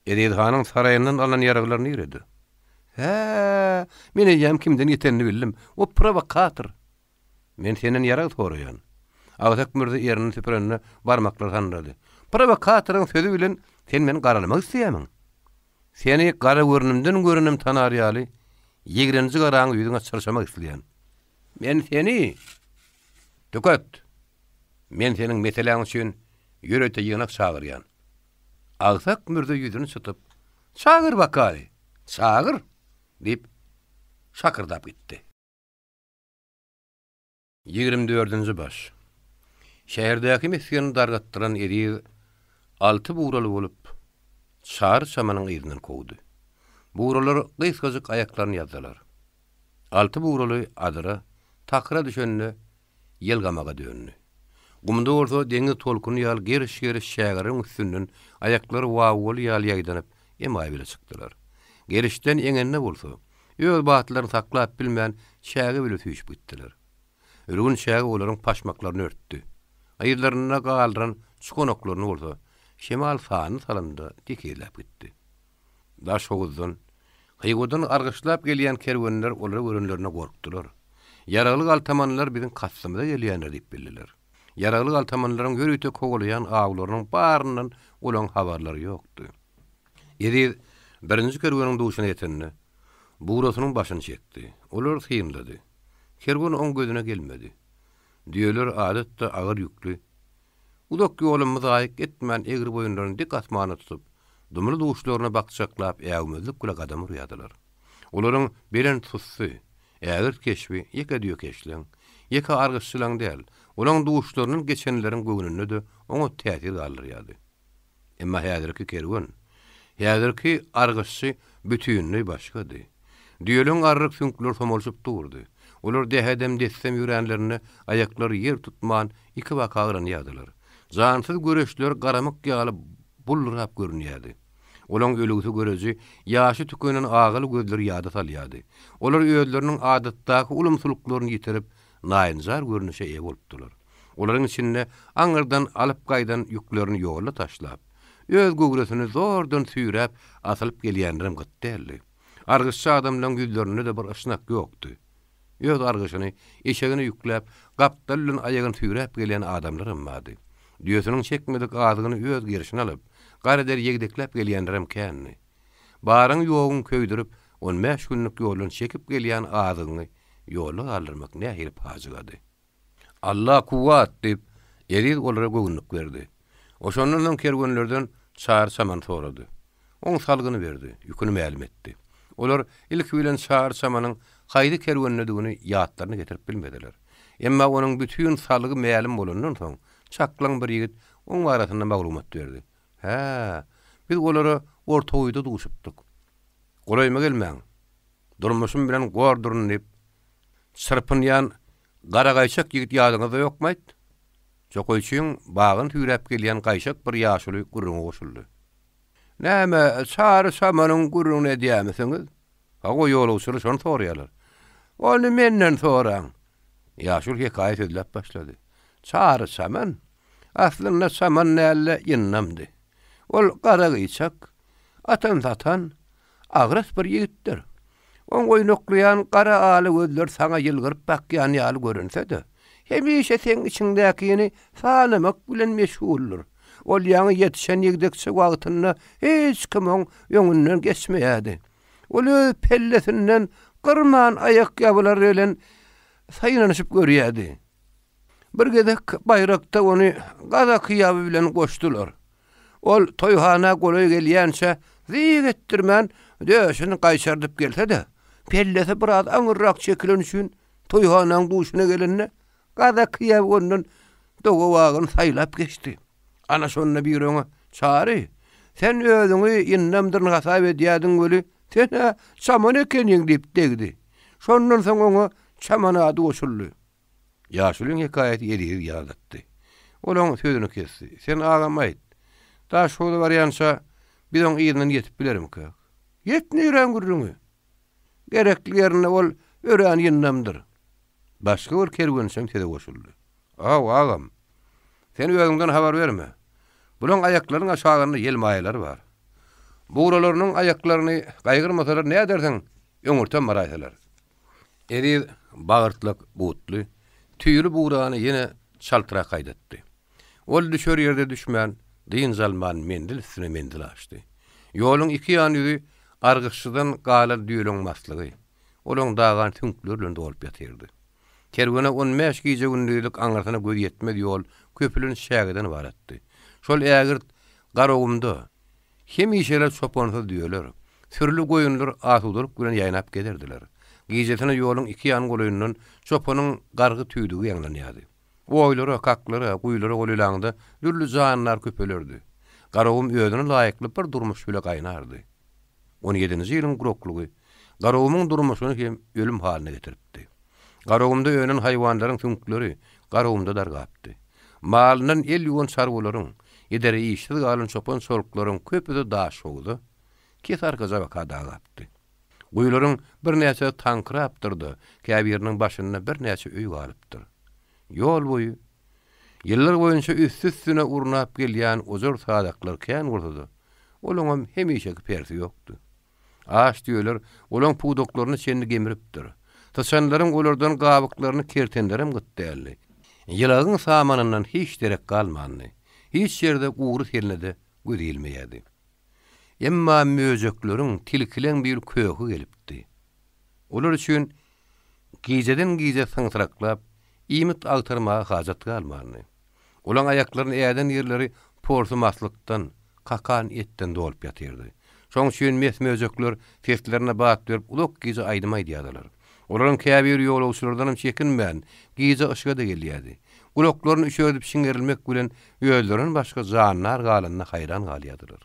Eziz hanyň saraýyndan alnan ýaraglar nirede? Hä, men eýýäm kimden ýetenini bildim. O prowokator. Men senden ýarag soraýan. Agsak mürze ernini süpürende barmaklary sandyrady. Prowokatoryň sözi bilen sen meni garalamak isleýärmiň? Seni gara görnümden görenim tanar ýaly, ýigrenji garaňy ýüzüňe çyrşamak isleýän. Men seni! Tüket! Men seniň meseläň üçin ýörite ýygnak çagyrýan. Agsak mürze ýüzüni çytyp, Çagyr bakaly, çagyr! diýip, şakyrdap gitdi. Ýigrimi dördünji baş. Şäherdäki mesgeni dargatdyran Eziz alty bugraly bolup, Çary çamanyň yzyndan kowdy. Bugralar gysgajyk aýaklaryny ýazdylar. Alty bugraly adyra, takyra düşende ýel gamaga döndi. Gumda bolsa deňiz tolkuny ýaly geriş-geriş çägeleriň üstünden aýaklary wawwaly ýaly ýaýdanyp, emaý bile çykdylar. Gerişden eňende bolsa, öz batlaryny saklap bilmän, çäge bile süýşüp gitdiler. Ürgün çäge olaryň paşmaklaryny örtdi. Yzlarynda galdyran çukanaklaryny bolsa, şemal sanyny salanda tekizläp gitdi. Daşhowuzdan. Hywadan argyşlap gelýän kerwenler olary görenlerinde gorkdular. Ýaragly galtamanlar biziň kastymyza gelýänler diýip bildiler. Ýaragly galtamanlaryň ýörite kowalaýan awlarynyň baryndan olaň habarlary ýokdy. Eziz birinji kerweniň duşuna ýetende, bugrasynyň başyny çekdi. Olary synlady. Kerwen oň gözüne gelmedi. Düýeler adatda agyr ýükli. Uzak ýoly myzaýyk etmän egri boýunlaryny dik asmana tutup, dumly duşlaryna bakjaklap äwmezlik bile gadam urýardylar. Olaryň belent sussy, ägirt keşbi ýeke düýekeşleň, ýeke argyşçylaň däl, olaň duşlaryndan geçenleriň göwnünde-de oňat täsir galdyrýardy. Emma häzirki kerwen, häzirki argyşçy bütinleý başgady. Düýeleň arryk süňkleri somalyşyp durdy. Olar dähedem-dessem ýöränlerinde aýaklary ýer tutman ikibaka yranýardylar. Jansyz göreçler garamyk ýaly buldurap görünýärdi. Olaň ölügsi göreji ýaşy tükenen agaly gözleri ýada salýardy. Olar özleriniň adatdaky ulumsylyklaryny ýitirip, naýynjar görnüşe eýe bolupdylar. Olaryň içinde aňyrdan alyp gaýdan ýüklerini ýolda taşlap, öz göwresini zordan süýräp asylyp gelýänlerem gyt däldi. Argyşçy adamlaryň ýüzlerinde-de bir yşnak ýokdy. Öz argyşyny eşegine ýükläp, gapdaly bilen aýagyny süýräp gelýän adamlaram bardy. Düýesiniň çekmedik azygyny öz gerşine alyp, gara der ýegdekläp gelýänlerem kändi. Baryňy-ýoguňy köýdürip, on bäş günlük ýoldan çekip gelýän azygyňy ýolda galdyrmak nähili pajygady. Alla kuwwat! diýip, Eziz olara göwünlik berdi. Oşondan soň kerwenlerden Çary çamany sorady. Oň salgyny berdi, ýüküni mälim etdi. Olar ilki bilen Çary çamanyň haýsy kerwendedigini ýatlaryna getirip bilmediler. Emma onuň bütin salgy mälim bolandan soň, çaklaň bir ýigit oň barasynda maglumat berdi. Hä, biz olara Ortaguýuda duşupdyk. Golaýyma gelmäň. Durmuşym bilen gorduryn diýip, çyrpynýan gara gaýçak ýigit ýadyňyzda ýokmaýt? Jokaýçyň bagyny süýräp gelýän gaýşak bir ýaşuly gürrüňe goşuldy. Näme, Çary çamanyň gürrüňini edýärmisiňiz? Hawa, ýolagçylar şony soraýarlar. Ony menden soraň. Ýaşuly hekaýa sözläp başlady. Çary çaman, aslynda çaman däl-de, ýyndamdy. Ol gara gyýçak, atan-satan, Agras bir ýigitdir. Oň oýnaklaýan gara ala gözleri saňa ýylgyryp bakýan ýaly görünse-de, hemişe seň içiňdäkini sanamak bilen meşguldyr. Ol ýaňy ýetişen ýigdekçe wagtynda hiç kim oň öňünden geçmeýärdi. Ol öz pellesinden gyrman aýak ýabylary bilen synanyşyp görýärdi. Bir gezek baýrakda ony gazak ýaby bilen goşdular. Ol toýhana golaý gelýänçä zyýk etdirmän döşüni gaýşardyp gelse-de, pellesi biraz aňyrrak çekileni üçin toýhanaň duşuna gelende gazak ýaby ondan dogabagyny saýlap geçdi. Ana şonda biri oňa, Çary, sen özüňi ýyndamdyryn hasap edýärdiň weli, sen-ä çaman ekeniň diýip degdi. Şondan soň oňa Çaman ady goşuldy. Ýaşulyň hekaýaty Ezizi ýadatdy. Ol oň sözüni kesdi. Sen agam aýt. Daşhowza barýança biz oň yzyndan ýetip bilermikäk? Ýet niräň gürrüňi? Gerekli ýerinde ol örän ýyndamdyr. Başga bir kerwençem söze goşuldy. Haw, agam. Sen özüňden habar berme. Bulaň aýaklarynyň aşagynda ýelmaýalary bar. Bugralarynyň aýaklaryny gaýgyrmasalar nädersiň, öňürtem baraýsalar. Eziz bagyrtlak butly, tüýli bugrany ýene çaltrak haýdatdy. Ol düşer ýerde düşmän, dynç alman menzil üstüne menzil aşdy. Ýoluň iki ýan ýüzi argyşçydan galan düýeleň maslygy, olaň dagan süňkleri bilen dolup ýatyrdy. Kerwene on bäş gije-gündizlik aňyrsyna göz ýetmez ýol köpülenç çägeden ybaratdy. Şol ägirt Garagumda, Hemişeler çopansyz düýeler, sürüli goýunlar asudalyk bilen ýaýnap gezerdiler. Gijesine ýoluň iki ýan golaýyndan çopanyň gargy tüýdügi ýaňlanýardy. Oýlara, kaklara, guýulara golaýlaňda dürli jandar köpelerdi. Garagum özüne laýykly bir durmuş bile gaýnardy. On ýedinji ýylyň guraklygy Garagumuň durmuşyny hem ölüm halyna getiripdi. Garagumda önen haýwanlaryň süňkleri Garagumda dargapdy. Malyndan el ýuwan çarwalaryň, edere işsiz galan çopan-çoluklaryň köpüsi Daşhowuza, Kesarkaja baka dagapdy. Guýularyň birnäçesi taňkyrapdyr-da, käbiriniň başynda birnäçe öý galypdyr. Ýol boýy, ýyllar boýunça üsti-üstüne urnap gelýän ojar-sazaklar kän bolsa-da, olaňam hemişeki persi ýokdy. Aç düýeler olaň pudaklaryna çenli gemiripdir. Syçanlaryň olardan gabyklaryny kertenlerem gyt däldi. Ýylagyň samanyndan hiç derek galmandy. Hiç ýerde gury teline-de göz ilmeýärdi. Emma möjekleriň, tilkileň bir köki gelipdi. Olar üçin gijeden-gijä syňsyraklap, iýmit agtarmaga hajat galmandy. Olaň aýaklaryny äden ýerleri porsy maslykdan, kakan etden dolup ýatyrdy. Şoň üçin mes möjekler seslerine bat berip uzak gije aýdym aýdýardylar. Olaryň käbiri ýolagçylardanam çekinmän, gije yşyga-da gelýärdi. Gulaklaryny üşerdip şiňerilmek bilen özlerinden başga jandar galanyna haýran galýardylar.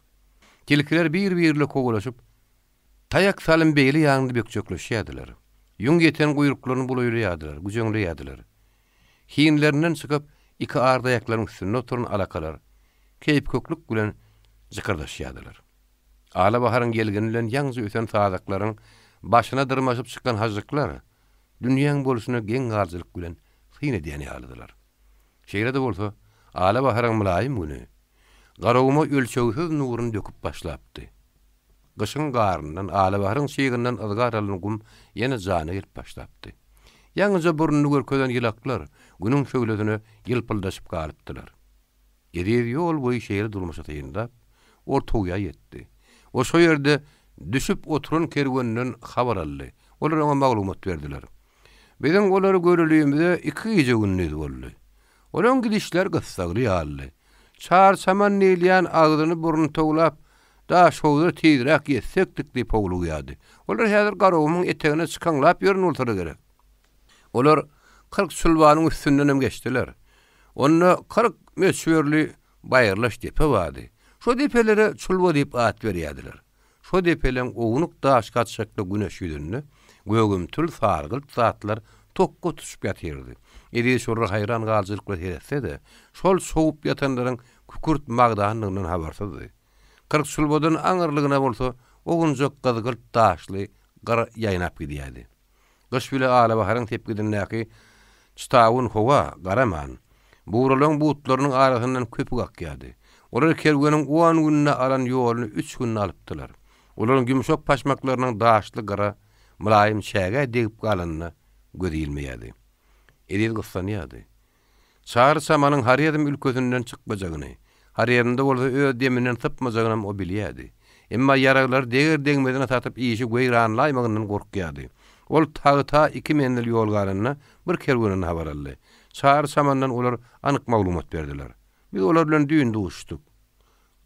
Tilkiler bir-biri bilen kowalaşyp, Taýak salym beýle ýanynda bökjekleşýärdiler. Ýüň ýeten guýruklaryny bulaýlaýardylar, güjeňleýärdiler. Hinlerinden çykyp, iki ardaýaklaryň üstünde oturan alakalar keýpiköklük bilen jykyrdaşýardylar. Alabaharyň ýelgini bilen ýaňja ösen sazaklaryň başyna dyrmaşyp çykan hažžyklar dünýäň bolşuna geň galyjylyk bilen syn edýän ýalydylar. Şeýle-de bolsa, alabaharyň mylaýym güni Garaguma ölçegsiz nuruny döküp başlapdy. Gyşyň garyndan, alabaharyň çygyndan yzgar alan gum ýene jana gelip başlapdy. Ýaňyja burnuny görkezen ýylaklar Günüň şöhlesine ýylpyldaşyp galypdylar. Eziz ýol boýy şeýle durmuşy synlap, Ortaguýa ýetdi. O şo ýerde düşüp oturan kerwenden habar aldy. Olar oňa maglumat berdiler. Biziň olary görelimize iki gije-gündiz boldy. Olaň gidişleri gyssagly ýalydy. Çar-çaman diýilýän agzyny-burnuny towlap, Daşhowza tizräk ýetsekdik diýip howlugýardy. Olar häzir Garagumuň etegine çykaňlap ýören bolsalar gerek. Olar 40 çulbanyň üstündenem geçdiler. Onda 40 möçberli baýyrlaş depe bardy. Şo depelere çulba diýip at berýärdiler. Şo depeleň ownuk daş gaçakly güneş ýüzünde gögümtil sargylt zatlar tokga tutuşyp ýatyrdy. Eziz şolara haýran galyjylyk bilen seretse-de, şol sowup ýatanlaryň kükürt magdanlygyndan habarsyzdy. 40 çulbadan aňyrlygyna bolsa owunjak gyzgylt daşly gyr ýaýnap gidýärdi. Gyş bile alabaharyň sepgidindäki çytawun howa garaman, bugralaň butlarynyň arasyndan köpük akýardy. Olar kerweniň on günde alan ýoluny üç günde alypdylar. Olaryň ýumşak paşmaklarynyň daşly gyra, mylaýym çägä degip galanyna gözi ilmeýärdi. Eziz gyssanýardy. Çary Samanyň Horezm ülkesinden çykmajagyny, Horezmde bolsa öz deminden sypmajagynam o bilýärdi. Emma ýaraglary deger-degmezine satyp işi weýranlaýmagyndan gorkýardy. Ol tagta iki menzil ýol galanda bir kerwenden habar aldy. Çary Samandan olar anyk maglumat berdiler. Biz olar bilen düýn duşuşdyk.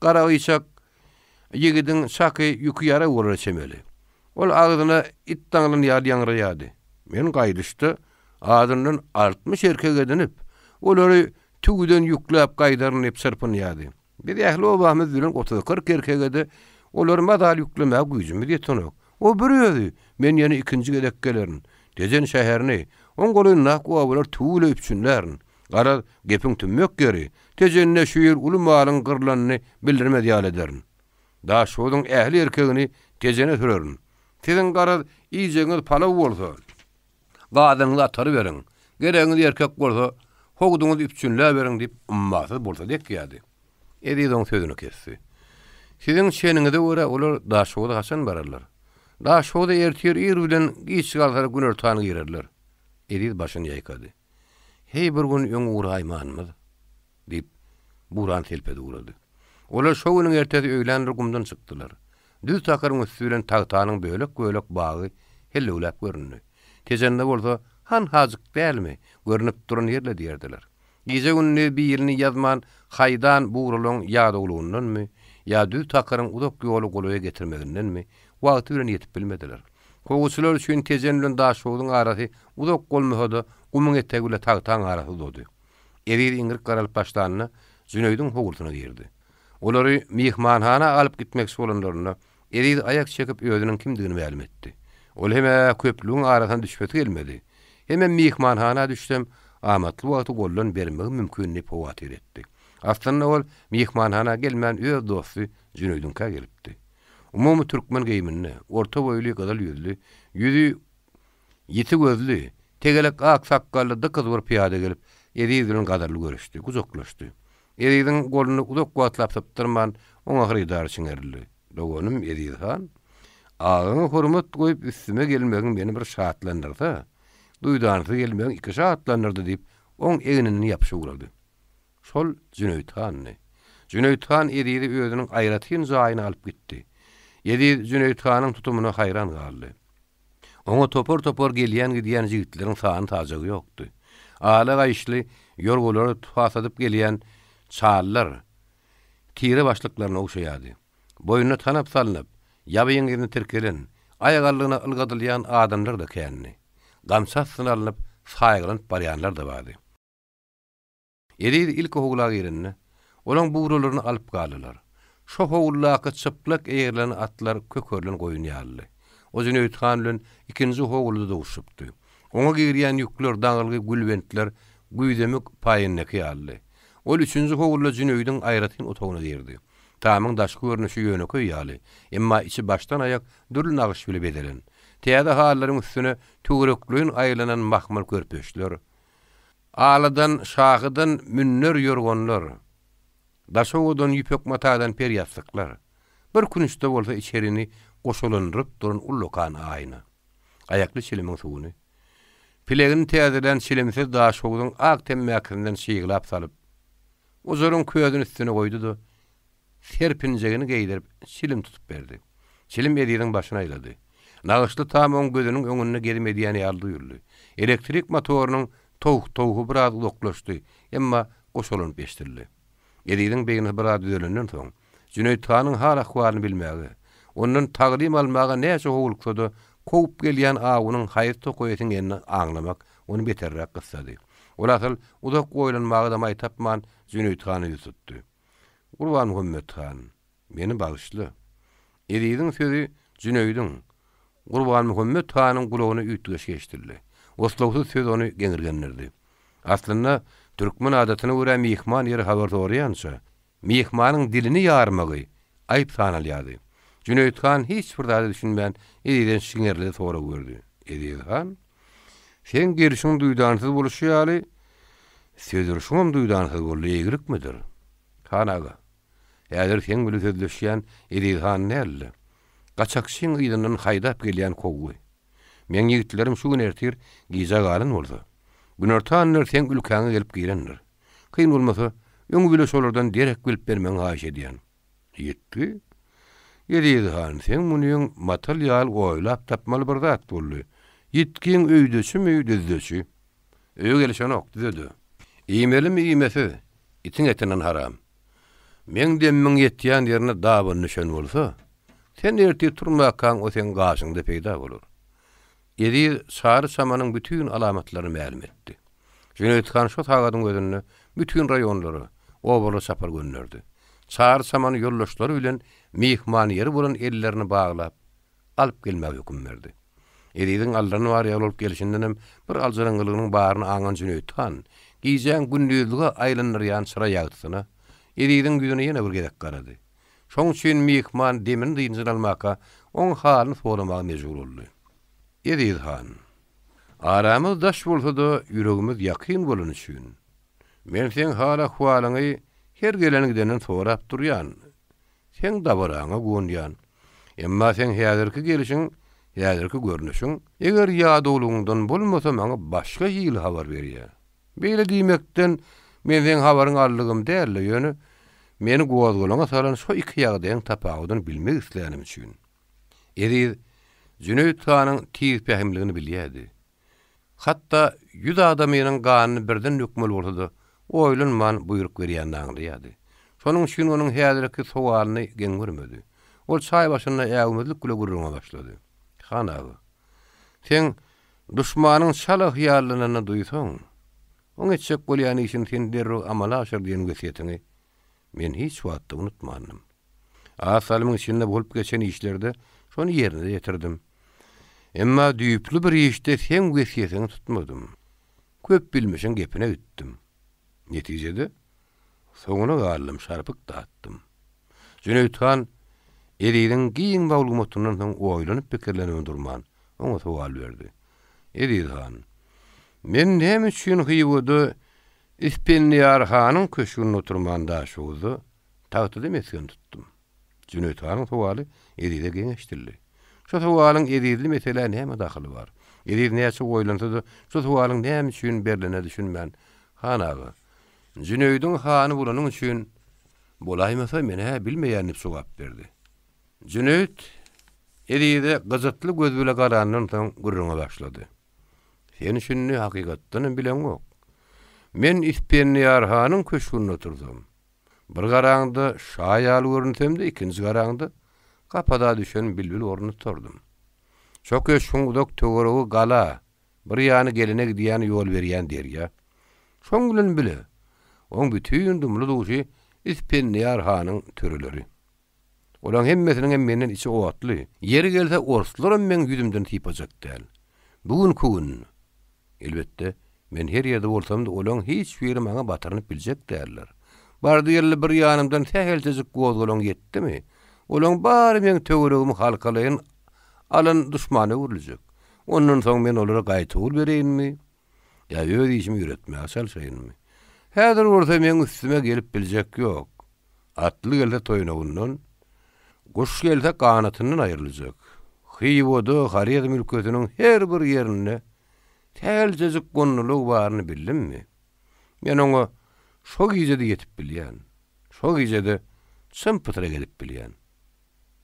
Garagyçak ýigidiň çaky ýüki ýarag bolara çemeli. Ol agzyna it daňylan ýaly ýaňraýardy. Men gaýdyşda azyndan 60 erkek edinip, olary tüwüden ýükläp gaýdaryn diýip çyrpynýardy. Biz ähli obamyz bilen otuz-kyrk erkege-de olary mazaly ýüklemäge güýjümiz ýetenok. O bir özi, men ýene ikinji gezek gelerin. Tejen şäherini, oň golaýyndaky obalary tüwi bile üpjünlärin. Garaz, gepiň tümmek ýeri, Tejende şu ýyl uly malyň gyrlanyny bildirmez ýaly ederin. Daşhowzuň ähli erkegini Tejene sürerin. Siziň garaz, iýjegiňiz palaw bolsa, gazyňyzy ataryberiň, geregiňiz erkek bolsa, howduňyzy üpjünläberiň diýip, ummasyz bolsa dekýärdi. Eziz oň sözüni kesdi. Siziň çeniňize görä olar Daşhowza haçan bararlar? Daşhowza ertir ir bilen giç galsalar günortan girerler. Eziz başyny ýaýkady. Heý bir gün öň ugraýmanymyz, diýip, Buran selpedi ugrady. Olar şo günüň ertesi öýlänler gumdan çykdylar. Düz takyryň üsti bilen tagtanyň bölek-bölek bagy hellewläp göründi. Tejende bolsa, Han-hajyk dälmi, görnüp duran ýerle diýerdiler. Gije-gündiz birini ýazman haýdan bugralaň ýadawlygyndanmy, ýa düz takyryň uzak ýoly golaýa getirmegindenmi, wagty bilen ýetip bilmediler. Kowguçylar üçin Tejen bilen Daşhowzuň arasy uzak bolmasa-da, gumuň etegi bile tagtaň arasy uzady. Eziz iňrik garalyp başlanda, Jüneýdiň howlusyna girdi. Olary myhmanhana alyp gitmekçi bolanlarynda, Eziz aýak çekip özüniň kimdigini mälim etdi. Ol hem-ä köplügiň arasyna düşmesi gelmedi, hemem myhmanhana düşsem, amatly wagty goldan bermegim mümkin diýip howatyr etdi. Aslynda ol myhmanhana gelmän öz dosty Jüneýdiňkä gelipdi. Umumy türkmen geýiminde, orta boýly, gyzyl ýüzli, ýüzi ýiti gözli, tegelek ak sakgally dykyz bir pyýada gelip, Eziz bilen gadyrly görüşdi, gujaklaşdy. Eziziň goluny uzak wagtlap sypdyrman, oňa hyrydar çiňerildi. Doganym Eziz han! Agaňa hormat goýup üstüme gelmegiň meni bir şatlandyrsa, duýdansyz gelmegiň iki şatlandyrdy diýip, oň egninden ýapyşyp ugrady. Şol Jüneýit handy. Jüneýit han Ezizi özüniň aýratyn jaýyna alyp gitdi. Eziz Jüneýit hanyň tutumyna haýran galdy. Oňa topar-topar gelýän-gidýän jigitleriň sany-sajagy ýokdy. Ala gaýyşly ýorgalary pasadyp gelýän çallar tire başlyklaryna ogşaýardy. Boýnuna tanap salnyp, ýabyň yzyna tirkelen, aýagallygyna ylgadylýan adamlar-da kändi. Gamçy astyna alnyp, saýgylanyp barýanlar-da bardy. Eziz ilki howla girende, olaň bugralaryny alyp galdylar. Şo howludaky çyplak eýerlenen atlar kökerilen goýun ýalydy. O Jüneýit han bilen ikinji howluda duşupdy. Oňa girýän ýükler daňylgy gülbentler güýzemik paýyndaki ýalydy. Ol üçünji howluda Jüneýidiň aýratyn otagyna girdi. Tamyň daşky görnüşi ýönekeý ýaly, emma içi başdan-aýak dürli nagyş bile bezelen. Täze halylaryň üstüne töwerekleýin aýlanan mahmal körpeçler, Aladan, şahydan münder ýorganlar, daşa owadan ýüpek matadan per ýassyklar, bir künçde bolsa içerini goşalandyryp duran ullakan aýna. Aýakly çilimiň suwuny, pilegini täzelän çilimsiz daşhowzuň ak temmäkisinden çyglap salyp, ojaryň közüni üstüne goýdy-da, Serpinjegini geýdirip, çilim tutup berdi. Çilim Eziziň başyny aýlady. Nagyşly tam oň gözüniň öňünde gezim edýän ýaly duýuldy. Elektrik motorynyň towh-towhy biraz uzaklaşdy, emma goşalanyp eşidildi. Eziziň beýnisi biraz düzelenden soň, Jüneýit hanyň hal-ahwalyny bilmäge, ondan taglym almaga näçe howluksa-da, kowup gelýän awunyň haýsy tokaýa siňenini aňlamak ony beterräk gyssady. Ol asyl uzak oýlanmaga-da maý tapman, Jüneýit hana ýüz tutdy. Gurbanmuhammet han, meni bagyşla. Eziziň sözi Jüneýdiň, Gurbanmuhammet hanyň gulagyna üýtgeşik eşidildi. Oslagsyz söz ony geňirgendirdi. Aslynda, türkmen adatyna görä myhman ýeri habar soraýança, myhmanyň dilini ýarmagy aýyp sanalýardy. Jüneýit han hiç bir zada düşünmän Ezizden şiňerli sorag berdi. Eziz han, seň gelşiň duýdansyz bolşy ýaly, Söz urşuňam duýdansyz boldy, eýgilikmidir? Han aga, häzir seň bile sözleşýän Eziz han däl-de, gaçakçyň yzyndan haýdap gelýän kowgy. Meň ýigitlerim şu gün ertir gijä galan bolsa, günortanlar seň ülkäňe gelip girendir. Kyn bolmasa, öňi bile şolardan derek bilip bermegiňi haýyş edýän. Ýetdi. Eziz han, seň munyň matal ýaly oýlap tapmaly bir zat boldy. Ýitgiň öýdeçimi, düzdeçi? Öýe gelişenok, düzede. Iýmelimi iýmesiz, itiň etinden haram. Meň demimiň ýetýän ýerine daban düşen bolsa, sen ertir turmakaň o seň gaşyňda peýda bolar. Eziz Çary çamanyň bütin alamatlaryny mälim etdi. Jüneýit han şo sagadyň özünde bütin raýonlara, obalara çapar gönderdi. Çary çamany ýoldaşlary bilen myhman ýeri bolan ellerini baglap, alyp gelmäge höküm berdi. Eziziň aldan bar ýaly bolup gelşindenem bir aljyraňňylygynyň baryny aňan Jüneýit han, gijäň gündizlige aýlandyrýan çyra ýagtysyna Eziziň ýüzüne ýene bir gezek garady. Şoň üçin myhman demini dynjyny almaka oň halyny soramaga mejbur boldy. Eziz han, aramyz daş bolsa-da, ýüregimiz ýakyn bolany üçin, men seň hal-ahwalyňy her gelen-gidenden sorap durýan. Seň dabaraňa guwanýan. Emma seň häzirki gelşiň, häzirki görnüşiň, eger ýadawlygyňdan bolmasa maňa başga hili habar berýär. Beýle diýmekden men seň habaryňy aldygym däl-de, ýöne meni gozgalaňa salan şo iki ýagdaýyň tapawudyny bilmek islänim üçin. Eziz Jüneýit hanyň tiz pähimligini bilýärdi. Hatda ýüz adamynyň ganyny birden dökmeli bolsa-da, oýlanman buýruk berýänini aňlaýardy. Şonuň üçin onuň häzirki sowalyny geň görmedi. Ol çaý başynda äwmezlik bile gürrüňe başlady. Han aga, seň duşmanyň çala hyýallananyny duýsaň, oň etjek bolýan işini sen derrew amala aşyr diýen wesýetiňi men hiç wagtda unutmandym. Az salymyň içinde bolup geçen işlerde şony ýerine-de ýetirdim. Emma düýpli bir işde seň wesýetiňi tutmadym. Köp bilmişiň gepine gitdim. Netijede, soňuna galdym, şarpyk datdym. Jüneýit han Eziziň giň maglumatyndan soň oýlanyp-pikirlenibem durman, oňa sowal berdi. Eziz han, men näme üçin Hywada Ispendiýar hanyň köşgünde oturman Daşoguzda tagtada mesgen tutdum? Jüneýit hanyň sowaly Ezize geň eşidildi. Şu sowalyň Ezizli meselä näme dahyly bar? Eziz näçe oýlansa-da, şu sowalyň näme üçin berlenine düşünmän, Han aga, Jüneýdiň hany bolanyň üçin bolaýmasa, men-ä bilmeýän diýip jogap berdi. Jüneýit Ezize gyjytly göz bile garandan soň gürrüňe başlady. Sen şindi hakykatdanam bileňok. Men Ispendiýar hanyň köşgünde otursam, bir garaňda şa ýaly görünsem-de, ikinji garaňda kapada düşen bilbil ornuny tutardym. Şo köşgüň uzak töweregi gala, bir ýany gelene gidýäne ýol berýän derýa. Şoň bilen bile, oň bütin dumly-duşy Ispendiýar hanyň töreleri. Olaň hemmesiniňem menden içi otly. Ýeri gelse orslaram meň ýüzümden sypajak däl. Bu günki gün, elbetde, men her ýerde bolsam-da olaň hiç biri maňa batyrynyp biljek däller. Bardy-geldi bir ýanymdan sähelçejik gozgalaň ýetdimi, olaň bary meň töweregimi halkalaýyn alan duşmana öwrüljek. Ondan soň men olara gaýtawul bereýinmi ýa öz işimi ýöretmäge çalşaýynmy? Häzir bolsa meň üstüme gelip biljek ýok. Atly gelse toýnagyndan, guş gelse ganatyndan aýryljak. Hywada, Horezm ülkesiniň her bir ýerinde sähelçejik gondulygy baryny bildimmi, men oňa şo gije-de ýetip bilýän, şo gije-de çym-pytrak edip bilýän.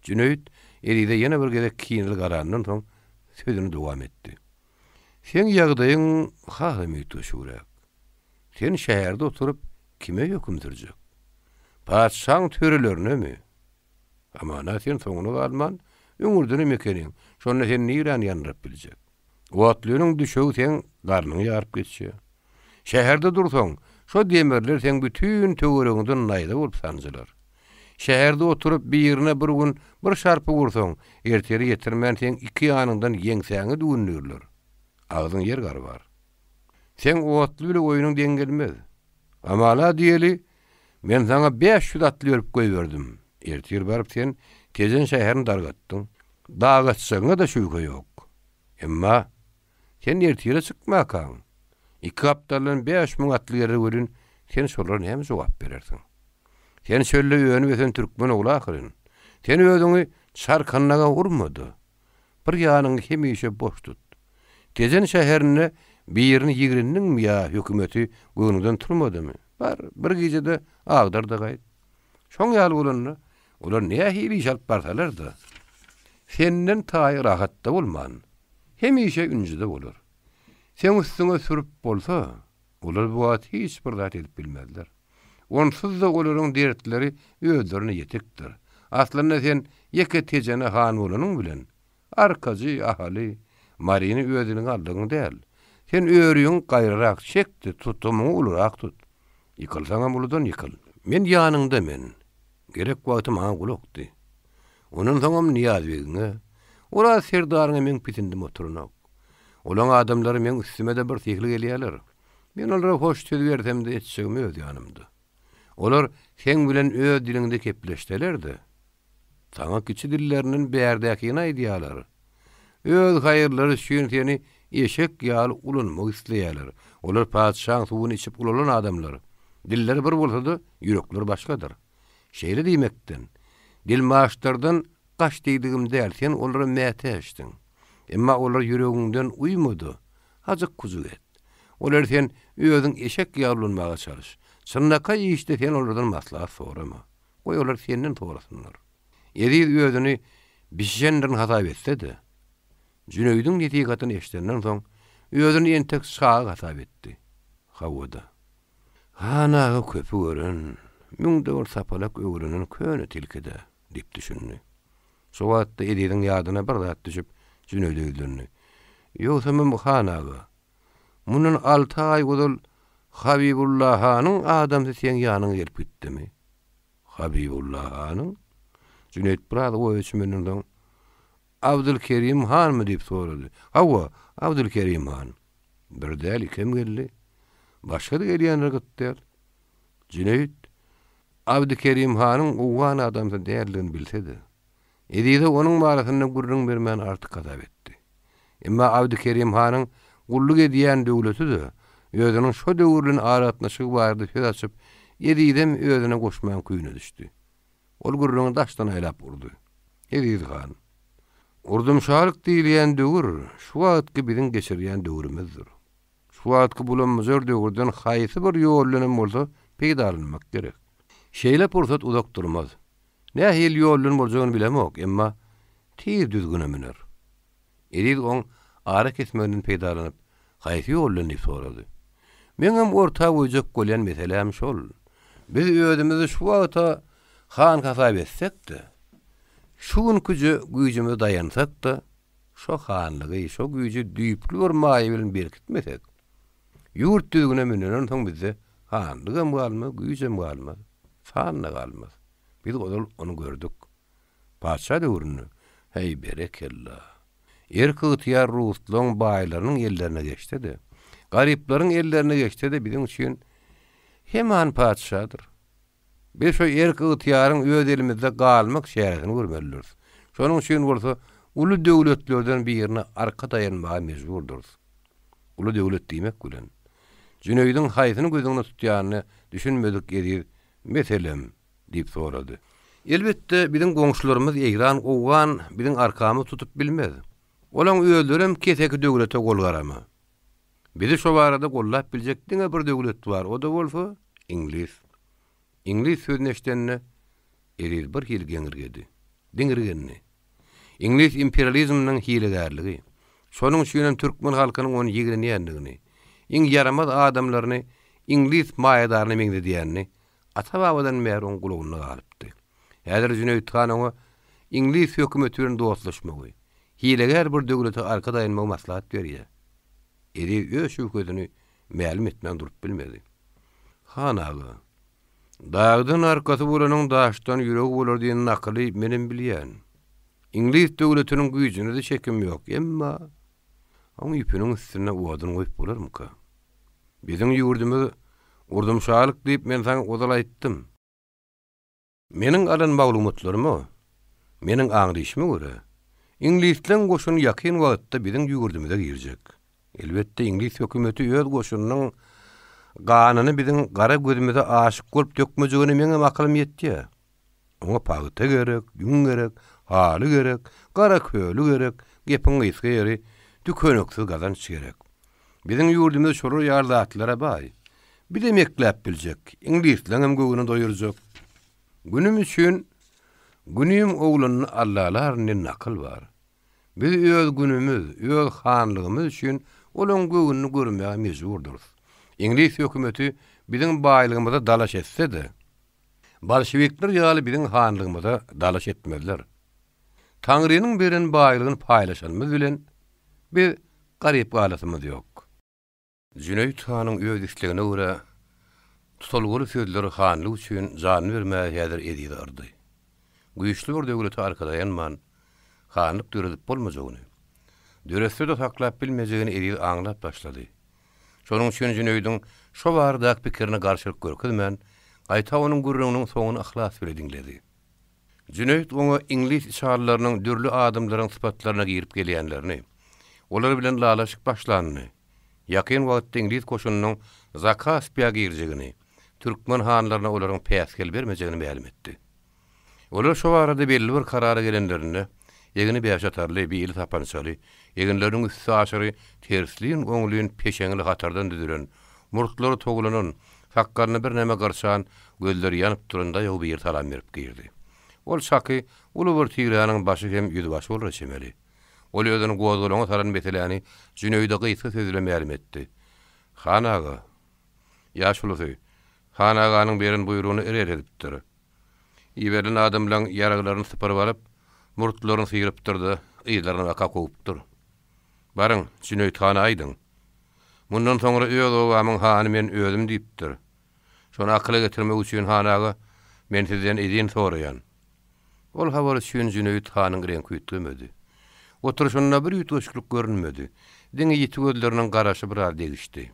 Jüneýit Ezize ýene bir gezek kineli garandan soň sözüni dowam etdi. Seň ýagdaýyň hasam üýtgeşigräk. Sen şäherde oturyp kime höküm sürjek? Patyşaň törelerinemi? Hamana sen soňuna galman, öňürdenem ekeniň, şonda sen niräni ýandyryp biljek? Otlynyň düşegi seň garnyňy ýaryp geçýär. Şäherde dursaň, şo demirler seň bütin töweregiňden naýza bolup sanjylar. Şäherde oturyp birine bir gün bir şarpyk ursaň, ertire ýetirmän seň iki ýanyňdan ýeňsäňi düwündirler. Agzyň ýer garbar. Seň otly bile oýnuň deň gelmez. Hamala diýeli, men saňa 500 atly berip goýberdim. Ertir baryp sen Tejen şäherini dargatdyň. Dagatjagyňa-da şübhe ýok. Emma sen ertire çykmakaň, iki gapdaldan 5000 atly geler welin, sen şolara näme jogap berersiň? Sen çölde önüp-ösen türkmen ogly ahyryn. Sen özüňi çarkandaga urma-da, Bir ýanyňy hemişe boş tut. Tejen şäherinde birini ýigrendiňmi ýa hökümeti göwnüňden turmadymy, bar, bir gijede agdar-da gaýt. Şoň ýaly bolanda, olar nähili iş alyp barsalar-da, senden taýy rahatda bolman, hemişe ünjüde bolar. Seň üstüňe sürüp bolsa, olar bu wagt hiç bir zat edip bilmezler. Onsuz-da olaryň dertleri özlerine ýetikdir. Aslynda sen ýeke Tejene han bolanyň bilen, Arkajy, Ahaly, Maryny öz eliňe aldygyň däl. Sen örüňi gaýrarak çek-de, tutumyňy ulurak tut. Ýykylsaňam uludan ýykyl. Men ýanyňda men. Gerek wagty maňa gulak di. Ondan soňam Nyýazbegiňe, Oraz serdaryňa meň pisindim oturanok. Olaň adamlary meň üstüme-de bir sihli gelýärler. Men olara hoş söz bersem-de etjegim öz ýanymda. Olar seň bilen öz diliňde gepleşseler-de, saňa kiçi dillerinden bärdäkini aýdýarlar. Öz haýyrlary üçin seni eşek ýaly ulanmak isleýärler. Olar patyşaň suwuny içip ulalan adamlar. Dilleri bir bolsa-da, ýürekleri başgadyr. Şeýle diýmekden, dilmaçlardan gaç diýdigim däl, sen olara mätäçsiň. Emma olar ýüregiňden uýmady. Hajyk-kujuk et. Olary sen özüň eşek ýaly ulanmaga çalyş. Çynlakaý işde sen olardan maslahat sorama. Goý olar senden sorasynlar. Eziz özüni bişişendirin hasap etse-de, Jüneýdiň nesihatyny eşidenden soň, özüni entek çaga hasap etdi. Hawa-da. Han aga köpi gören, müňde bir sapalak öwrenen köne tilki-dä, diýip düşündi. Şo wagtda Eziziň ýadyna bir zat düşüp, Jüneýde ýüzlendi. Ýogsamam, han aga, mundan alty aý ozal Habibulla hanyň adamsy seň ýanyňa gelip gitdimi? Habibulla hanyň? Jüneýit biraz oýa çümenden soň, Abdylkerim hanmy diýip sorady. Hawa, Abdylkerim han. Bir däl, ikem geldi. Başga-da gelýänler gyt däl. Jüneýit Abdykerim hanyň owgan adamsy däldigini bilse-de, Ezize onuň barasynda gürrüň bermän artyk hasap etdi. Emma Abdykerim hanyň gulluk edýän döwleti-de özüniň şo döwür bilen aragatnaşygy barada söz açyp, Ezizem özüne goşmaň küýüne düşdi. Ol gürrüňi daşdan aýlap urdy. Eziz han. Urdumşalyk diýilýän döwür şu wagtky biziň geçirýän döwrümizdir. Şu wagtky bulam-bujar döwürden haýsy bir ýol bilenem bolsa peýdalanmak gerek. Şeýle pursat uzak durmaz. Nähili ýol bilen boljagyny bilemok, emma tiz düzgüne müner. Eziz oň ara kesmeginden peýdalanyp, Haýsy ýol bilen diýip sorady. Meňem orta goýjak bolýan meseläm şol. Biz özümizi şu wagta han hasap etsek-de, şu günküje güýjümize daýansak-da, şo hanlygy, şo güýji düýpli bir maýa bilen berkitmesek, ýurt düzgüne münenen soň bizde hanlygam galmaz, güýjem galmaz, san-da galmaz. Biz ozal ony gördük. Patyşa döwründe, häý, berekella! Erk-ygtyýar ruslaň baýlarynyň ellerine geçse-de, garyplaryň ellerine geçse-de biziň üçin heman patyşadyr. Biz şo erk-ygtyýaryň öz elimizde galmak çäresini görmelidiris. Şonuň üçin bolsa uly döwletlerden birine arka daýanmaga mejburdyrys. Uly döwlet diýmek bilen, Jüneýdiň haýsyny göz öňünde tutýanyna düşünmedik Eziz, Meselem? Diýip sorady. Elbetde, biziň goňşularymyz Eýran, Owgan biziň arkamyzy tutup bilmez. Olaň özlerem keseki döwlete gol garama. Bizi şo barada gollap biljek diňe bir döwlet bar, o-da bolsa, iňlis. Iňlis sözüni eşidende, Eziz bir hili geňirgedi. Diňirgendi. Iňlis imperializminiň hilegärligi, şonuň üçinem türkmen halkynyň ony ýigrenýändigini, iň ýaramaz adamlaryny iňlis maýadaryna meňzedýänini Ata-babadan bäri oň gulagynda galypdy. Häzir Jüneýit han oňa iňlis hökümeti bilen dostlaşmagy, hilegär bir döwlete arka daýanmagy maslahat berýär. Eziz öz şübhesini mälim etmän durup bilmedi. Han aga, Dagdan arkasy bolanyň daşdan ýüregi bolar diýen nakyly menem bilýän. Iňlis döwletiniň güýjüne-de şekim ýok, emma oň ýüpüniň üstünde odun goýup bolarmyka? Biziň ýurdumyz Urdumşalyk diýip men saňa ozal aýtdym. Meniň alan maglumatlaryma, meniň aňryşyma görä, iňlisleň goşuny ýakyn wagtda biziň ýurdumyza girjek. Elbetde, iňlis hökümeti öz goşunynyň ganyny biziň gara gözümize aşyk bolup dökmejegine meňem akylym ýetýär. Oňa pagta gerek, ýüň gerek, haly gerek, gara köli gerek, gepiň gysga ýeri, tükeniksiz gazanç gerek. Biziň ýurdumyz şolar ýaly zatlara baý. Bizem ekläp biljek, iňlisleňem göwnüni doýurjak. Günüm üçin günüm oglanyny allalaryn diýen nakyl bar. Biz öz günümiz, öz hanlygymyz üçin olaň göwnüni görmäge mejburdyrys. Iňlis hökümeti biziň baýlygymyza dalaş etse-de, Bolşewikler ýaly biziň hanlygymyza dalaş etmezler. Taňrynyň beren baýlygyny paýlaşanymyz bilen, biz garyp galasymyz ýok. Jüneýit hanyň öz islegine görä, tutalgaly sözleri hanlyk üçin janyny bermäge häzir Ezizi yrdy. Güýçli bir döwlete arka daýanman, hanlyk döredip bolmajagyny, döretse-de saklap bilmejegini Eziz aňlap başlady. Şonuň üçin Jüneýdiň şo baradaky pikirine garşylyk görkezmän, gaýta onuň gürrüňiniň soňuny yhlas bile diňledi. Jüneýit oňa iňlis içalylarynyň dürli adamlaryň sypatlaryna girip gelýänlerini, olar bilen ylalaşyk başlanyny, ýakyn wagtda iňlis goşunynyň Zakaspiýa girjegini, türkmen hanlaryna olaryň päsgel bermejegini mälim etdi. Olar şo barada belli bir karara gelenlerinde, egni bäşatarly, bili sapançaly, eginleriniň üsti-aşyry terslin-oňlyn peşeňli hatardan düzülen, murtlary towlanan, sakgalyny birneme gyrçan, gözleri ýanyp duran daýaw biri salam berip girdi. Ol çaky uly bir tiräniň başy hem ýüzbaşy bolara çemeli. Ol özüni gozgalaňa salan meseläni Jüneýide gysga söz bilen mälim etdi. Han aga, ýaşulusy, han aganyň beren buýrugyny ret edipdir. Iberilen adamlaň ýaraglaryny sypyryp alyp, murtlaryny syrypdyr-da, yzlaryna baka kowupdyr. Baryň, Jüneýit hana aýdyň. Mundan soňra öz obamyň hany men özüm diýipdir. Şony akyla getirmek üçin han aga, men sizden izin soraýan. Ol habar üçin Jüneýit hanyň reňki üýtgemedi. Oturyşynda bir üýtgeşiklik görünmedi. Diňe ýiti gözleriniň garaşy biraz degişdi.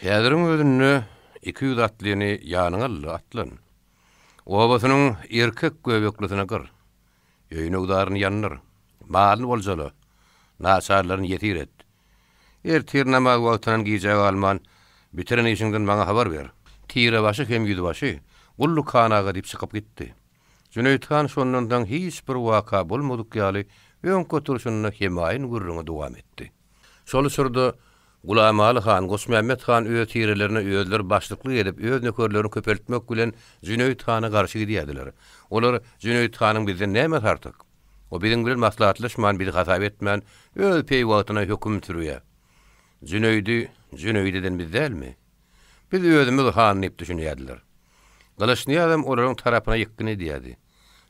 Häziriň özünde 200 atlyny ýanyňa al-da, atlan. Obasynyň erkek göbeklisini gyr. Öýüni-öwzaryny ýandyr. Malyny oljala. Naçarlaryny ýesir et. Ertir namaz wagtyndan gijä galman, bitiren işiňden maňa habar ber. Tirebaşy hem ýüzbaşy Gulluk han aga diýip çykyp gitdi. Jüneýit han şondan soň hiç bir waka bolmadyk ýaly. Öňki oturyşynda hemaýyn gürrüňi dowam etdi. Şol uçurda Gulamaly han, Goçmämmet han öz tirelerine özleri başlyklyk edip, öz nökerlerini köpeltmek bilen Jüneýit hana garşy gidýärdiler. Olar Jüneýit hanyň bizden nämesi artyk? O biziň bilen maslahatlaşman, bizi hasap etmän, öz peýwagtyna höküm sürýär. Jüneýidi Jüneýit eden biz dälmi? Biz özümiz han diýip düşünýärdiler. Gylyçnyýazam olaryň tarapyna ýykgyn edýärdi.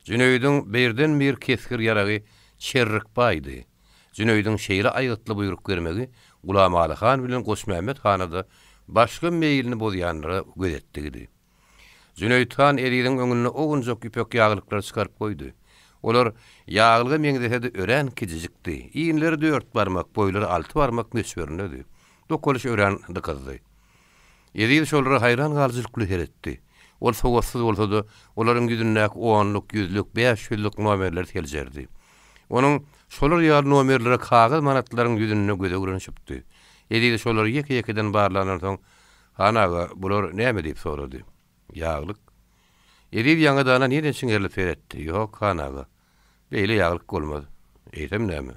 Jüneýidiň birden-bir kesgir ýaragy Çerrikbaýdy. Jüneýidiň şeýle aýgytly buýruk bermegi Gulamaly han bilen Goçmämmet hana-da başga meýlini bozýanlara göz etdigidi. Jüneýit han Eziziň öňünde owunjak ýüpek ýaglyklary çykaryp goýdy. Olar ýaglyga meňzese-de örän kijijikdi. Inleri dört barmak, boýlary alty barmak möçberindedi. Dokalyş örän dykyzdy. Eziz şolara haýran galyjylyk bilen seretdi. Ol sowatsyz bolsa-da, olaryň ýüzündäki onluk, ýüzlük, bäş ýüzlük nomerleri seljerdi. Onuň şolar ýaly nomerlere kagyz manatlaryň ýüzünde gözi öwrenişipdi. Eziz şolary ýeke-ýekeden barlandan soň, Han aga, bular näme diýip sorady. Ýaglyk. Eziz ýaňadana nirden çiňerilip seretdi. Ýok, han aga. Beýle ýaglyk bolmaz. Eýsem näme?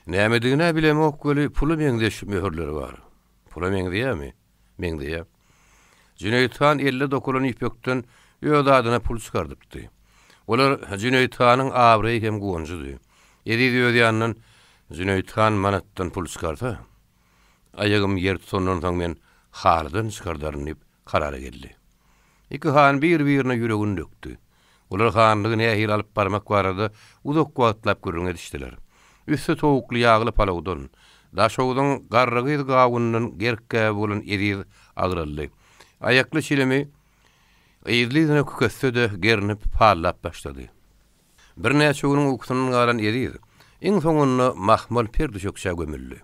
Nämedigin-ä bilemok weli, pula meňzeş möhürleri bar. Pula meňzeýärmi? Meňzeýär. Jüneýit han elle dokulan ýüpekden öz adyna pul çykardypdy. Olar Jüneýit hanyň abraýy hem guwanjydy. Eziz öz ýanyndan, Jüneýit han manatdan pul çykarsa, aýagym ýer tutandan soň men halydan çykardaryn diýip karara geldi. Iki han bir-birine ýüregini dökdi. Olar hanlygy nähili alyp barmak barada uzak wagtlap gürrüň edişdiler. Üsti towukly ýagly palawdan, Daşogzuň garrygyz gawunyndan gerk-gäbe bolan Eziz agraldy. Aýakly çilimi yzly-yzyna küketse-de, gernip, pallap başlady. Birnäçe günüň ukusyndan galan Eziz, iň soňunda mahmal per düşekçä gömüldi.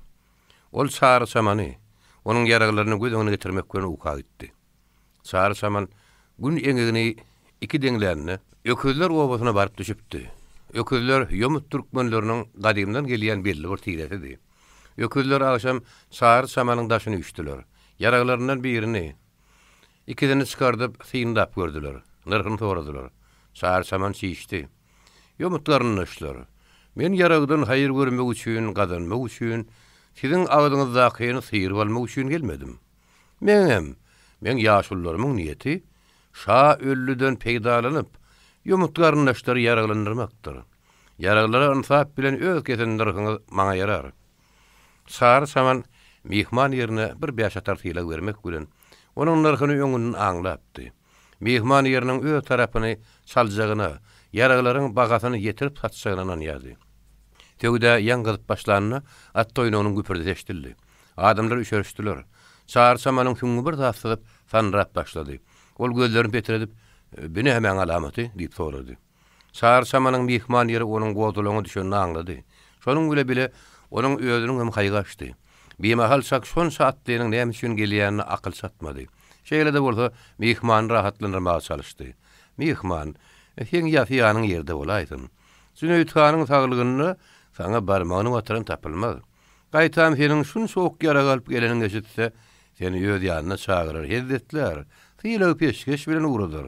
Ol Çary çamany, onuň ýaraglaryny göz öňüne getirmek bilen uka gitdi. Çary çaman Gün eňegini iki deňlände, Öküzler obasyna baryp düşüpdi. Öküzler ýomut türkmenleriniň gadymdan gelýän belli bir tiresidi. Öküzler agşam Çary çamanyň daşyny üýşdüler. Ýaraglaryndan birini, ikisini çykardyp, synlap gördüler. Nyrhyny soradylar. Çary çaman çişdi. Ýomut garyndaşlar, men ýaragdan haýyr görmek üçin, gazanmak üçin, siziň agzyňyzdakyny syryp almak üçin gelmedim. Meňem, meň ýaşulularymyň niýeti şa öllüden peýdalanyp, ýomut garyndaşlary ýaraglandyrmakdyr. Ýaraglara ynsap bilen öz kesen nyrhyňyz maňa ýarar. Sary çaman myhman ýerine bir bäşatar sylag bermek bilen, onuň nyrhyny öňünden aňlapdy. Myhman ýeriniň öz tarapyny çaljagyna, ýaraglaryň bahasyny ýetirip satjagyna ynanýardy. Söwda ýaň gyzyp başlanda, at toýnagynyň güpürdisi eşidildi. Adamlar üşerişdiler. Çary çamanyň süňňi bir zat syzyp, sandyrap başlady. Ol gözlerini petredip, Bi nämäň alamaty? diýip sorady. Çary çamanyň myhman ýeri onuň gozgalaňa düşenini aňlady. Şonuň bile bile onuň özüniň hem haýy gaçdy. Bimahal çak şonça atlynyň näme üçin gelýänine akyl çatmady. Şeýle-de bolsa, myhmany rahatlandyrmaga çalyşdy. Myhman, seň ýasy ýanyň ýerde bolaýsyn. Jüneýit hanyň saglygynda saňa barmagyny batyran tapylmaz. Gaýtam seniň şunça ok-ýarag alyp geleniňi eşitse, seni öz ýanyna çagyrar, hezzetlär, sylag-peşgeş bilen ugradar.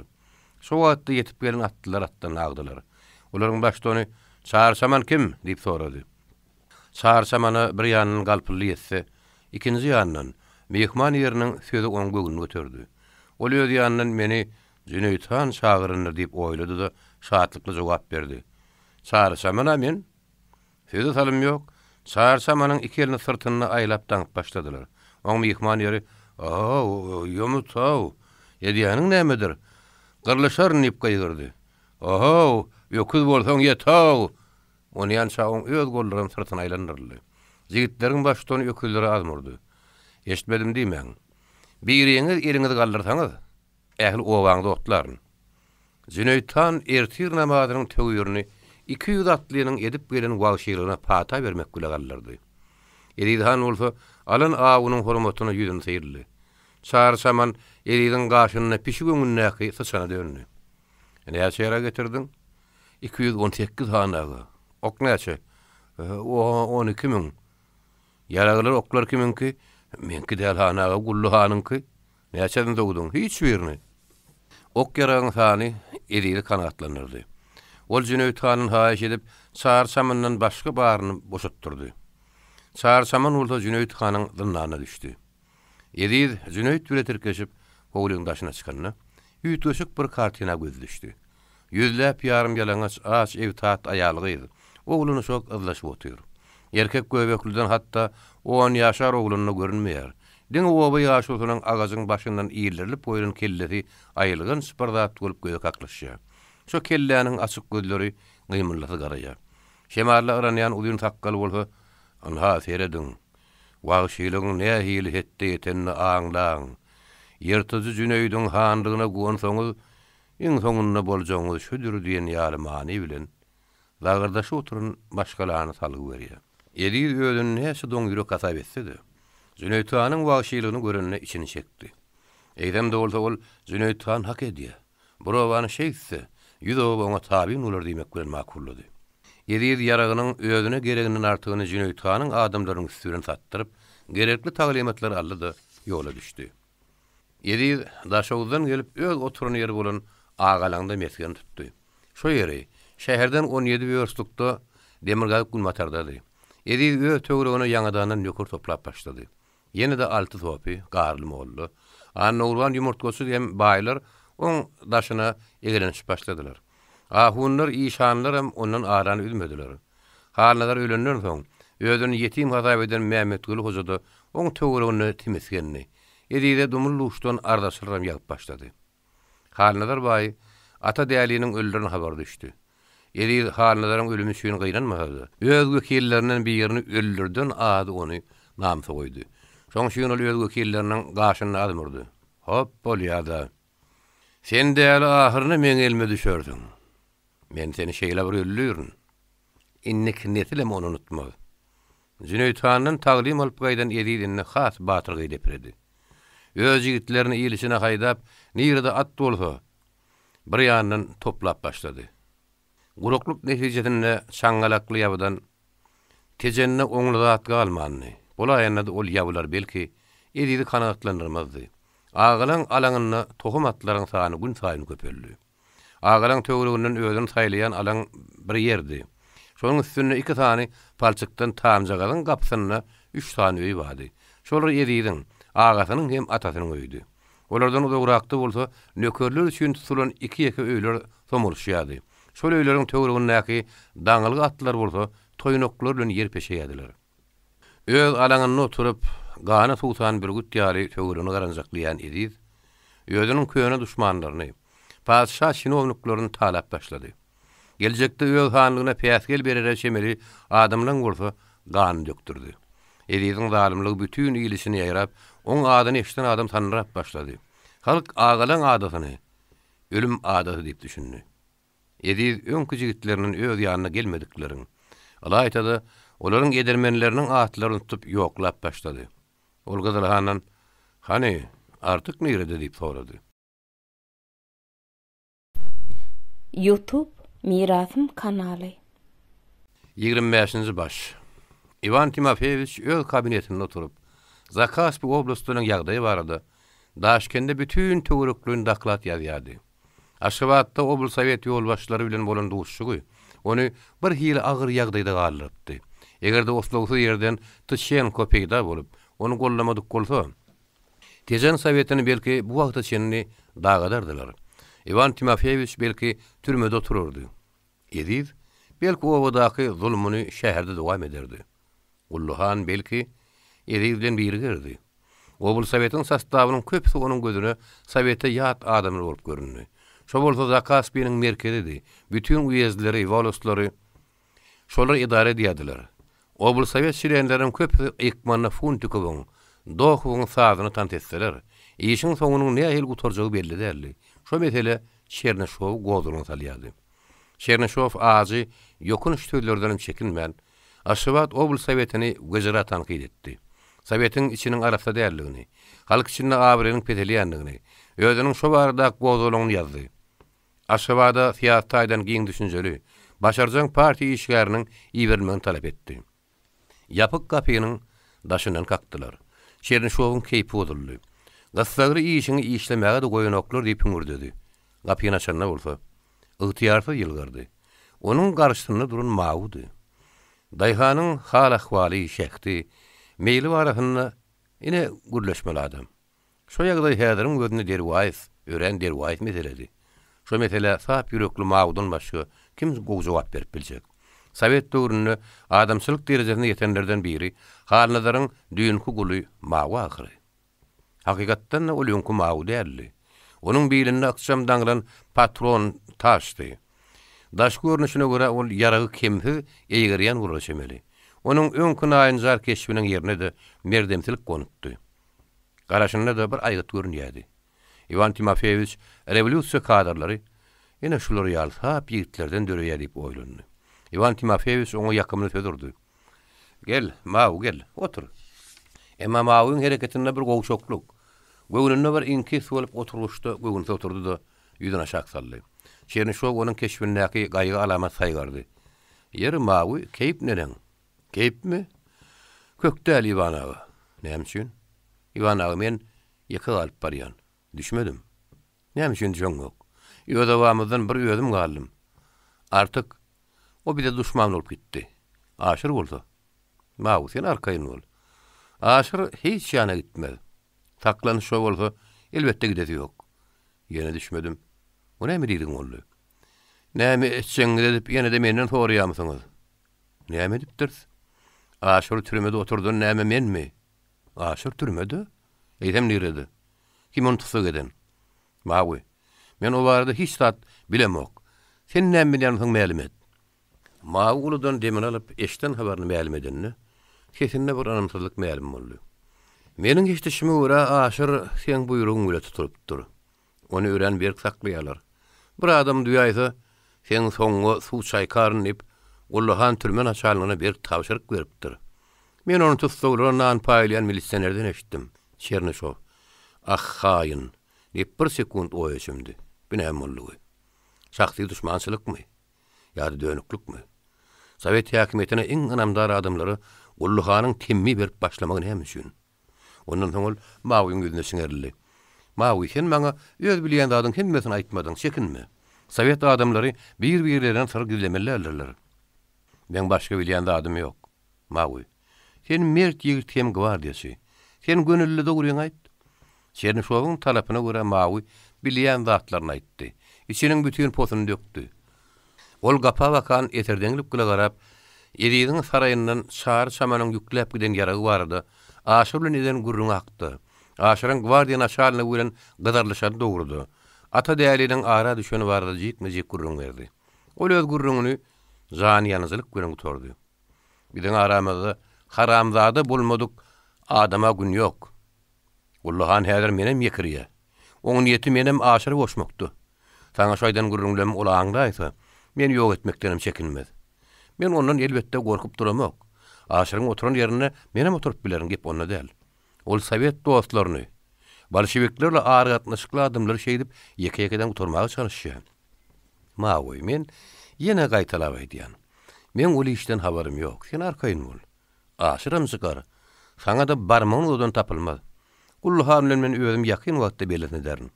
Şo wagtda ýetip gelen atlylar atdan agdylar. Olaryň baştony, Çary çaman kim? diýip sorady. Çary çamana bir ýandan galpyldy ýetse, ikinji ýandan, myhman ýeriniň sözi onuň göwnüni göterdi. Ol öz ýanyndan meni Jüneýit han çagyrandyr diýip oýlady-da, şatlykly jogap berdi. Çary çaman-a men. Söze salym ýok, Çary çamanyň iki elini syrtynda aýlap daňyp başladylar. Oň myhman ýeri, Ohow, ýomut-ow, edýäniň nämedir? Gyrlyşaryn diýip gygyrdy. Ohow, öküz bolsaň ýet-ow! Onýança oň öz gollaram syrtyna aýlandyryldy. Jigitleriň baştutany öküzlere azm urdy. Eşitmedim diýmäň. Biriňiz eliňizi galdyrsaňyz, ähli obaňyzy otlaryn. Jüneýit han ertir namazynyň töwirini 200 atlynyň edip gelen wagşylygyna pata bermek bile galdyrdy. Eziz han bolsa alan awunyň hormatyna ýüzüni syrdy. Çary çaman Eziziň gaşynda pişik öňündäki syçana döndi. Näçe ýarag getirdiň? 218 han aga. Ok näçe? 12 müň. Ýaraglar, oklar kimiňki? Meňki däl han aga, Gully hanyňky. Näçesini sowduň? Hiç birini. Ok-ýaragyň sany Ezizi kanagatlandyrdy. Ol Jüneýit handan haýyş edip, Çary çamandan başga baryny boşatdyrdy. Çary çaman bolsa Jüneýit hanyň zyndanyna düşdi. Eziz Jüneýit bile tirkeşip, howlyň daşyna çykanda, üýtgeşik bir kartina gözi düşdi. Ýüzläp ýarym-ýalaňaç, aç, ebtat aýal-gyz, oglan-uşak yzlaşyp otyr. Erkek göbekliden hatda on ýaşar oglan-da görünmeýär. Diňe oba ýaşulusynyň agajyň başyndan ildirilip goýlan kellesi aýylganç bir zat bolup göze kaklyşýar. Şo kelläniň açyk gözleri gymyldasy garaýar. Şemalla yranýan uzyn sakgaly bolsa, Ynha, serediň, wagşylygyň nähili hetde ýetenini aňlaň! Ýyrtyjy Jüneýdiň hanlygyna guwansaňyz, iň soňunda boljagyňyz şüdür diýen ýaly many bilen Lagyrdaşyp oturan maşgalany salgy berýär. Eziz özüni näçe doňýürek hasap etse-de, Jüneýit hanyň wagşylygyny görende içini çekdi. Eýsem-de bolsa ol Jüneýit han hak edýär. Bir obany şeýtse, ýüz oba oňa tabyn bolar diýmek bilen makullady. Eziz ýaragynyň özüne gereginden artygyny Jüneýit hanyň adamlarynyň üsti bilen satdyryp, gerekli taglymatlary aldy-da, ýola düşdi. Eziz Daşoguzdan gelip öz oturan ýeri bolan Agalaňda mesgen tutdy. Şo ýeri, şäherden on ýedi wýorstlukda demirgazyk-günbatardady. Eziz öz töweregine ýaňadandan nöker toplap başlady. Ýene-de Alty sopy, Garly molla, Annagurban ýumurtgaçy hem baýlar oň daşyna egelenişip başladylar. Ahunlar, işanlaram ondan arany üzmediler. Halnazar ölenden soň, özüni ýetim hasap eden Mämmetguly hoja-da oň töwereginde timisgendi. Ezize dumly-duşdan arzaçylaram ýazyp başlady. Halnazar baý Ata däliniň öldüren habary düşdi. Eziz Halnazaryň ölümi üçin gynanmasa-da, öz wekillerinden birini öldürden ady ony namysa goýdy. Şoň üçin ol öz wekilleriniň gaşynda azm urdy. Hop, bolýa-da. Sen däli ahyryna meň elime düşersiň. Men seni şeýle bir öldürin. Indiki nesilem ony unutmaz. Jüneýit handan taglym alyp gaýdan Eziz indi has batyrgaý depredi. Öz ýigitlerini il içine haýdap, nirede at bolsa, bir ýandan toplap başlady. Guraklyk netijesinde çaňňalakly ýabydan Tejende oňly zat galmandy. Bolaýanda-da ol ýabylar belki, Ezizi kanagatlandyrmazdy. Agalaň alaňynda tohum atlaryň sany günsaýyn köpeldi. Agalaň töwereginden özüni saýlaýan alaň bir ýerdi. Şonuň üstünde iki sany palçykdan tamjagazyň gapysynda üç sany öý bardy. Şolar Eziziň, agasynyň hem atasynyň öýüdi. Olardan uzagrakda bolsa nökerler üçin tutulan iki-ýeke öýler somalyşýardy. Şol öýleriň töweregindäki daňylgy atlar bolsa toýnaklar bilen ýer peşeýärdiler. Öz alaňynda oturyp, gana suwsan bürgüt ýaly töweregini garanjaklaýan Eziz özüniň köne duşmanlaryny, patyşa çinowniklerini talap başlady. Geljekde öz hanlygyna päsgel berere çemeli adamlaň bolsa ganyny dökdürdi. Eziziň zalymlygy bütin il içine ýaýrap, oň adyny eşiden adam sanyrap başlady. Halk agalaň adasyny ölüm adasy diýip düşündi. Eziz öňki jigitlerinden öz ýanyna gelmedikleriň, ylaýta-da, olaryň edermenleriniň atlaryny tutup ýoklap başlady. Ol Gyzylhandan, Hany, Artyk nirede? diýip sorady. Youtube Mirasym kanaly. Ýigrimi bäşinji baş. Iwan Timofeýewiç öz kabinetinde oturyp, Zakaspi oblastynyň ýagdaýy barada Daşkende bütin töwerekleýin doklad ýazýardy. Aşgabatda oblsowet ýolbaşçylary bilen bolan duşuşygy ony bir hili agyr ýagdaýda galdyrypdy. Eger-de oslagsyz ýerden Tyçenko peýda bolup, ony gollamadyk bolsa, Tejen sowetini belki bu wagta çenli dagadardylar. Iwan Timofeýewiç belki türmede oturardy. Eziz, belki obadaky zulmuny şäherde dowam ederdi. Gully han, belki, Eziz bilen birigerdi. Oblsowetiň sostawynyň köpüsi onuň gözüne sowete ýat adamlar bolup göründi. Şo bolsa Zakaspiniň merkezidi, bütin uýezdleri, wolostlary şolar edara edýärdiler. Oblsowet çlenleriniň köpüsi ykmanda Funtikowyň, Dohowyň sazyna tans etseler, işiň soňunyň nähili gutarjagy belli däldi. Şo mesele Çernyşowy gozgalaňa salýardy. Çernyşow ajy, ýokanç sözlerdenem çekinmän, Aşgabat oblsowetini wejera tankyt etdi. Sowetiň içiniň arassa däldigini, halk içinde abraýynyň peselýändigini, özüniň şo baradaky gozgalaňyny ýazdy. Aşgabada syýasy taýdan giň düşünjeli, başarjaň partiýa işgäriniň iberilmegini talap etdi. Ýapyk gapynyň daşyndan kakdylar. Çernyşowyň keýpi bozuldy. Gyssagly işiňi işlemäge-de goýanoklar diýip hüňürdedi. Gapyny açanda bolsa, ygtyýarsyz ýylgyrdy. Onuň garşysynda duran Mawudy. Daýhanyň hal-ahwaly, şähdi, meýli barasynda ine gürleşmeli adam. Şo ýagdaý häziriň özünde derwaýys, örän derwaýys meseledi. Şo meselä sap ýürekli Mawudan başga kim gowy jogap berip biljek? Sowet döwründe adamçylyk derejesine ýetenlerden biri Halnazaryň düýnki guly Mawy ahyry. Hakykatdan-da ol öňki Mawy däldi. Onuň bilinde ykjam daňylan patron taşdy. Daşky görnüşine görä ol ýaragy kemsiz eýgerýän bolara çemeli. Onuň öňki naýynjar keşbiniň ýerine-de merdemsilik gonupdy. Garaşynda-da bir aýgyt görünýärdi. Iwan Timofeýewiç rewolýusiýa kadrlary ine şular ýaly sap ýigitlerden döreýär diýip oýlandy. Iwan Timofeýewiç oňa ýakymly söz urdy. Gel, Mawy, gel, otur. Emma Mawyň hereketinde bir gowşaklyk, göwnünde bir iňkis bolup oturgyçda göwünsiz oturdy-da, ýüzüni aşak saldy. Çernyşow onuň keşbindäki gaýgy alamat saýgardy. Ýeri, Mawy, keýp neneň? Keýpmi? Kök däl, Iwan aga. Näme üçin? Iwan aga, men ýeke galyp barýan. Düşmedim. Näme üçin düşeňok? Öz obamyzdan bir özüm galdym. Artyk, o bize duşman bolup gitdi. Aşyr bolsa? Mawy, sen arkaýyn bol. Aşyr hiç ýana gitmez. Saklanyş şo bolsa, elbetde gidesi ýok. Ýene düşmedim. O näme diýdigiň boldy? Näme etjegiňizi edip, ýene-de menden soraýamysyňyz? Näme edipdiris? Aşyry türmede oturdan näme menmi? Aşyr türmede? Eýsem nirede? Kim ony tussag eden? Mawy. Men o barada hiç zat bilemok. Sen näme bilýänsiň mälim et. Mawy uludan demini alyp, eşiden habaryny mälim edende, sesinde bir ynamsyzlyk mälim boldy. Meniň eşidişime görä, Aşyr seň buýrugyň bile tutulypdyr. Ony örän berk saklaýarlar. Bir adam duýaýsa, seň soňuňa suw çaýkaryn diýip, Gulluhan türme naçalnigine berk tabşyryk beripdir. Men ony tussaglara nan paýlaýan milisionerden eşitdim. Çernyşow, Ah, haýyn! diýip, bir sekunt oýa çümdi. Bu näme boldugy? Şahsy duşmançylykmy? Ýa-da dönüklikmi? Sowet häkimiýetine iň ynamdar adamlara Gulluhanyň temmi berip başlamagy näme üçin? Ondan soň ol Mawyň ýüzüne çiňerildi. Mawy, sen maňa öz bilýän zadyň hemmesini aýtmadyň, çekinme. Sowet adamlary bir-birlerinden syr gizlemeli däldirler. Meň başga bilýän zadym ýok. Mawy, sen mert ýigit hem gwardiýaçy. Sen gönüllü dogryňy aýt. Çernyşowyň talapyna görä Mawy bilýän zatlaryny aýtdy. Içiniň bütin posuny dökdi. Ol gapa bakan eserdeňlik bile garap, Eziziň saraýyndan Çary çamanyň ýükläp giden ýaragy barada Aşyr bilen eden gürrüňi hakda, Aşyryň gwardiýa naçalnigi bilen gyzarylyşany dogruda, Ata däliniň ara düşeni barada jikme-jik gürrüň berdi. Ol öz gürrüňini janyýanyjylyk bilen gutardy. Biziň aramyzda haramzada bolmadyk adama gün ýok. Gulluhan häzir menem ýekirýä. Oň niýeti menem Aşyry goşmakdy. Saňa şu aýdan gürrüňlem ol aňlaýsa, meni ýok etmekdenem çekinmez. Men ondan elbetde gorkup duramok. Aşyryň oturan ýerinde menem oturyp bilerin, gep onda däl. Ol sowet dostlaryny, bolşewiklerle aragatnaşykly adamlary şeýdip ýeke-ýekeden gutarmaga çalyşýar. Mawy, men ýene gaýtalap aýdýan. Meň ol işden habarym ýok. Sen arkaýyn bol. Aşyram çykar. Saňa-da barmagyny uzadan tapylmaz. Gully han bilen men özüm ýakyn wagtda belesini ederin.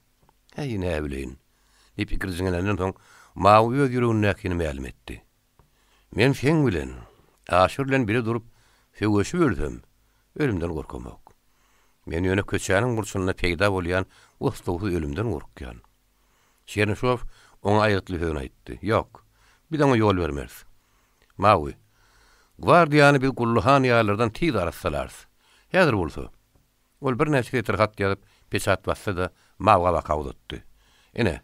Häý, näbileýin, diýip ikirjiňlenenden soň, Mawy öz ýüregindäkini mälim etdi. Men seň bilen, Aşyr bilen bile durup, söweşip ölsem, ölümden gorkamok. Men ýöne köçäniň burçunda peýda bolýan oslagsyz ölümden gorkýan. Çernyşow oňa aýgytly sözüni aýtdy. Ýok, biz oňa ýol bermeris. Mawy, gwardiýany biz Gully han ýalylardan tiz arassalarys. Häzir bolsa. Ol birnäçe setir hat ýazyp, peçat basdy-da, Mawga baka uzatdy. Ine,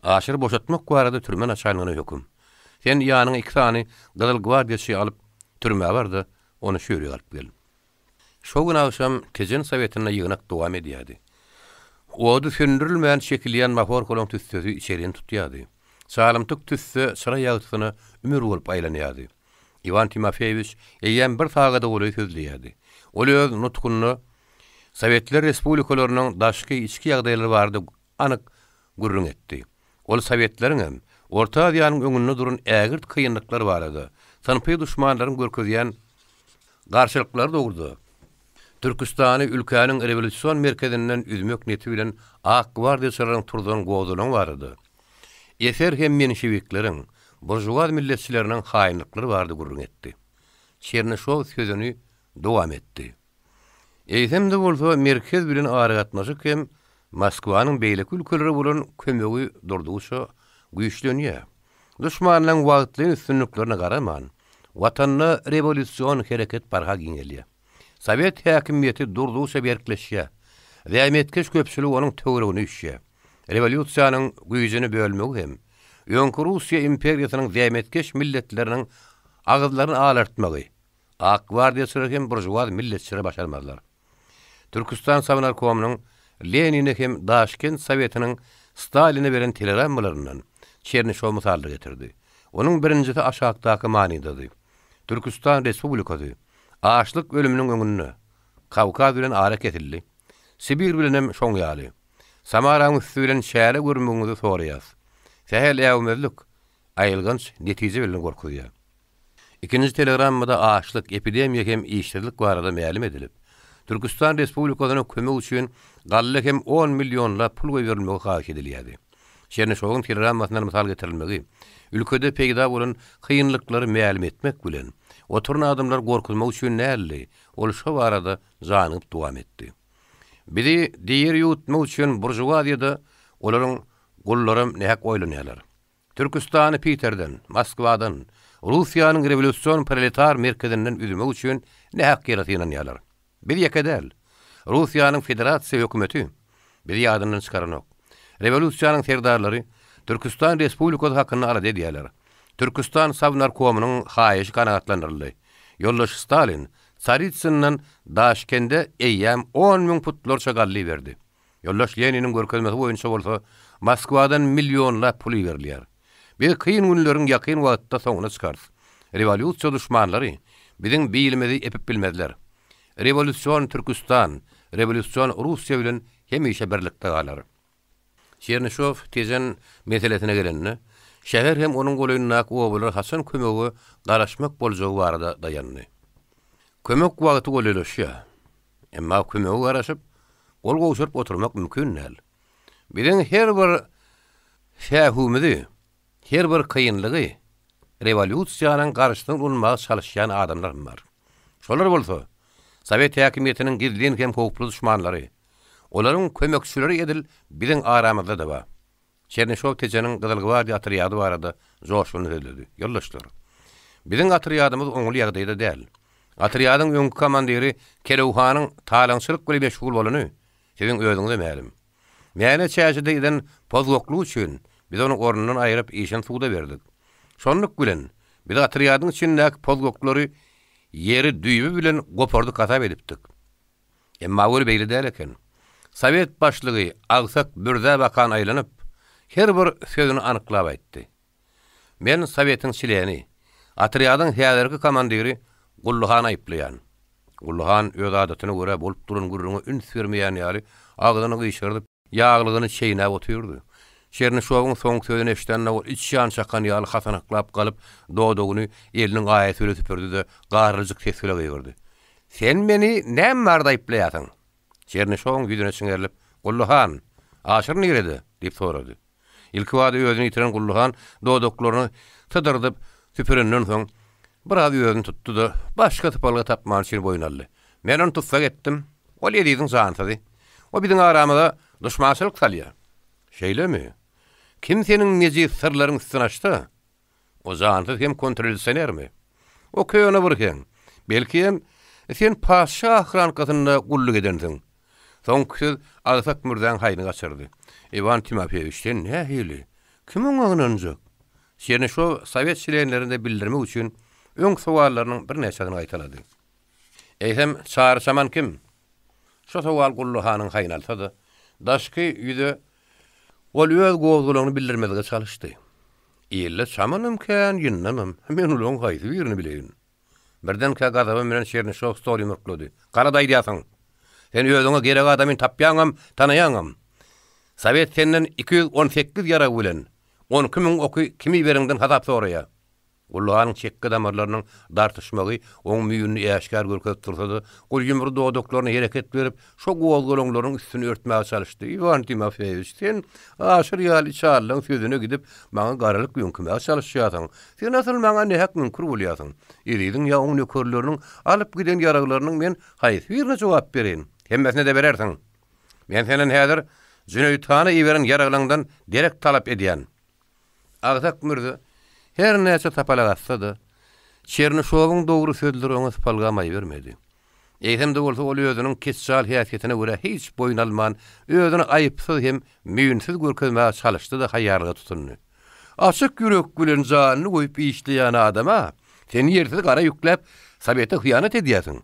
Aşyry boşatmak barada türme naçalnigine höküm. Sen ýanyňa iki sany gyzyl gwardiýaçy alyp, türmä bar-da, ony şu ýere alyp gel. Şo gün agşam Tejen Sowetinde ýygnak dowam edýärdi. Ody söndürilmän çekilýän mahorkalaryň tüssesi içerini tutýardy. Çalymtyk tüsse çyra ýagtysyna ümür bolup aýlanýardy. Iwan Timofeýewiç eýýäm bir sagada golaý sözleýärdi. Ol öz nutkunda Sowetler respublikalarynyň daşky, içki ýagdaýlary barada anyk gürrüň etdi. Ol sowetleriňem, Orta Aziýanyň öňünde duran ägirt kynlyklar barada, synpy duşmanlaryň görkezýän garşylyklary dogruda, Türküstany ülkäniň rewolýusion merkezinden üzmek niýeti bilen ak gwardiýaçylaryň turzan gozgalaňy barada, eser hem menşewikleriň, buržuaz milletçileriniň haýynlyklary barada gürrüň etdi. Çernyşow sözüni dowam etdi. Eýsem-de bolsa, merkez bilen aragatnaşyk hem Moskwanyň beýleki ülkelere bolan kömegi durdugyça güýçlenýär. Duşmanlaryň wagtlaýyn üstünliklerine garaman, Watanda rewolýusion hereket barha giňelýär. Sowet häkimiýeti durdugyça berkleşýär. Zähmetkeş köpçülik onuň töweregine üýşýär. Rewolýusiýanyň güýjüni bölmegi hem, öňki Russiýa imperiýasynyň zähmetkeş milletleriniň agyzlaryny alartmagy, Ak gwardiýaçylar hem buržuaz milletçiler başarmazlar. Türküstan Sovnarkomynyň Lenine hem Daşkent Sowetiniň Staline beren telegrammalaryndan Çernyşow mysallar getirdi. Onuň birinjisi aşakdaky manydady, Türküstan Respublikasy açlyk ölüminiň öňünde. Kawkaz bilen ara kesildi. Sibir bilenem şoň ýaly. Samaraň üsti bilen çäre görmegiňizi soraýas. Sähel äwmezlik, aýylganç netije bilen gorkuzýar. Ikinji telegrammada açlyk, epidemiýa hem işsizlik barada mälim edilip, Türküstan Respublikasyna kömek üçin galla hem on millionlap pul goýberilmegi haýyş edilýärdi. Çernyşowyň telegrammasyndan mysal getirilmegi, ülkede peýda bolan kynlyklary mälim etmek bilen, oturan adamlary gorkuzmak üçin däldi, ol şo barada janygyp dowam etdi. Bizi diri ýuwutmak üçin buržuaziýada olaryň gullaram nähak oýlanýarlar. Türküstany Piterden, Moskwadan, Russiýanyň rewolýusion proletar merkezinden üzmek üçin nähak ýere synanýarlar. Biz ýeke däl. Russiýanyň federasiýa hökümeti bizi ýadyndan çykaranok. Rewolýusiýanyň serdarlary Türküstan respublikasy hakynda alada edýärler. Türküstan Sovnarkomynyň haýyşy kanagatlandyryldy. Ýoldaş Stalin Tsaritsyndan Daşkende eýýäm on müň putlarça gally berdi. Ýoldaş Leniniň görkezmesi boýunça bolsa Moskwadan millionlap pul iberilýär. Biz kyn günleriň ýakyn wagtda soňuna çykarys. Rewolýusiýa duşmanlary biziň bilimizi epip bilmezler. Rewolýusion Türküstan, rewolýusion Russiýa bilen hemişe birlikde galar. Çernyşow Tejen meselesine gelende, şäher hem onuň golaýyndaky obalar haçan kömege garaşmak boljagy barada daýandy. Kömek wagty golaýlaşýar. Emma kömege garaşyp, gol gowşuryp oturmak mümkin däl. Biziň her bir sähwimizi, her bir kynlygy rewolýusiýanyň garşysyna ulanmaga çalyşýan adamlar hem bar. Şolar bolsa, sowet häkimiýetiniň gizlin hem howply duşmanlary. Olaryň kömekçileri edil biziň aramyzda-da bar. Çernyşow Tejeniň Gyzyl gwardiýa otrýady barada joşgunly sözledi. Ýoldaşlar! Biziň otrýadymyz oňaly ýagdaýda däl. Otrýadyň öňki komandiri Kelewhanyň talaňçylyk bilen meşgul bolany siziň özüňize mälim. Mäne çäjede eden pozgaklygy üçin biz ony ornundan aýryp işini suda berdik. Şonluk bilen, biz otrýadyň içindäki pozgaklary ýeri düýbi bilen gopardyk hasap edipdik. Emma weli beýle däl eken. Sowet başlygy agsak Mürzä bakan aýlanyp, her bir sözüni anyklap aýtdy. Men Sowetiň çleni, otrýadyň häzirki komandiri Gully hany aýyplaýan. Gully han öz adatyna görä bolup duran gürrüňe üns bermeýän ýaly agzyny gyşardyp, ýaglygyny çeýnäp otyrdy. Çernyşowyň soňky sözüni eşidende ol içýan çakan ýaly hasanaklap galyp, dodagyny eliniň aýasy bilen süpürdi-de, garryjyk ses bile gygyrdy. Sen meni näme barada aýyplaýarsyň? Çernyşowyň ýüzüne çiňerilip, Gully han, Aşyr nirede? diýip sorady. Ilkibada özüni ýitiren Gully han dodaklaryny sydyrdyp süpürenden soň, biraz özüni tutdy-da, başga sypalga tapmany üçin boýun aldy. Men ony tussag etdim. Ol Eziziň jansyzy. O biziň aramyza duşmançylyk salýar. Şeýlemi? Kim seniň nejis syrlaryň üstüni açsa, O jansyz hem kontrrewolýusionermi? O köne bir heň. Belki hem, sen patyşa ahrankasynda gulluk edensiň. Soňky söz agsak mürzäň haýyny gaçyrdy. Iwan Timofeýewiç, sen nähili? Kim oňa ynanjak? Çernyşow sowet çlenlerine bildirmek üçin öň sowallarynyň birnäçesini gaýtalady. Eýsem, Çary Çaman kim? Şo sowal Gully hanyň haýyny alsa-da, daşky ýüze ol öz gozgalaňyny bildirmezlige çalyşdy. Ilde çamanam kän, ýyndamam. Men olaryň haýsy birini bileýin? Birdenkä gazaba münen Çernyşow stol ýumruklady. Galat aýdýarsyň! Sen özüňe gerek adamyny tapýaňam, tanaýaňam. Sowet senden 218 ýarag bilen 12 müň oky kim iberiňden hasap soraýar. Gulluhanyň çekge damarlarynyň dartyşmagy oň müýnüni äşgär görkezip dursa-da, ol ýumry dodaklaryna hereket berip, şo gozgalaňlaryň üstüni örtmäge çalyşdy, Iwan Timofeýewiç, sen Aşyr ýaly içalylaň sözüne gidip, maňa garalyk ýöňkemäge çalyşýarsyň. Sen asyl maňa nähak müňkür bolýarsyň. Eziziň ýa oň nökerleriniň alyp giden ýaraglarynyň men haýsy birine jogap bereýin? Hemmesine-de berersiň. Men senden häzir Jüneýit hana iberen ýaraglaňdan derek talap edýän. Agsak mürze her näçe sapalak atsa-da, Çernyşowyň dogry sözleri oňa sypalga maý bermedi. Eýsem-de bolsa ol özüniň keçjal häsiýetine görä hiç boýun alman, özüni aýypsyz hem müýnsüz görkezmäge çalyşdy-da haýýarlyga tutundy. Açyk ýürek bilen janyny goýup işleýän adama sen ýersiz gara ýükläp, Sowete hyýanat edýärsiň.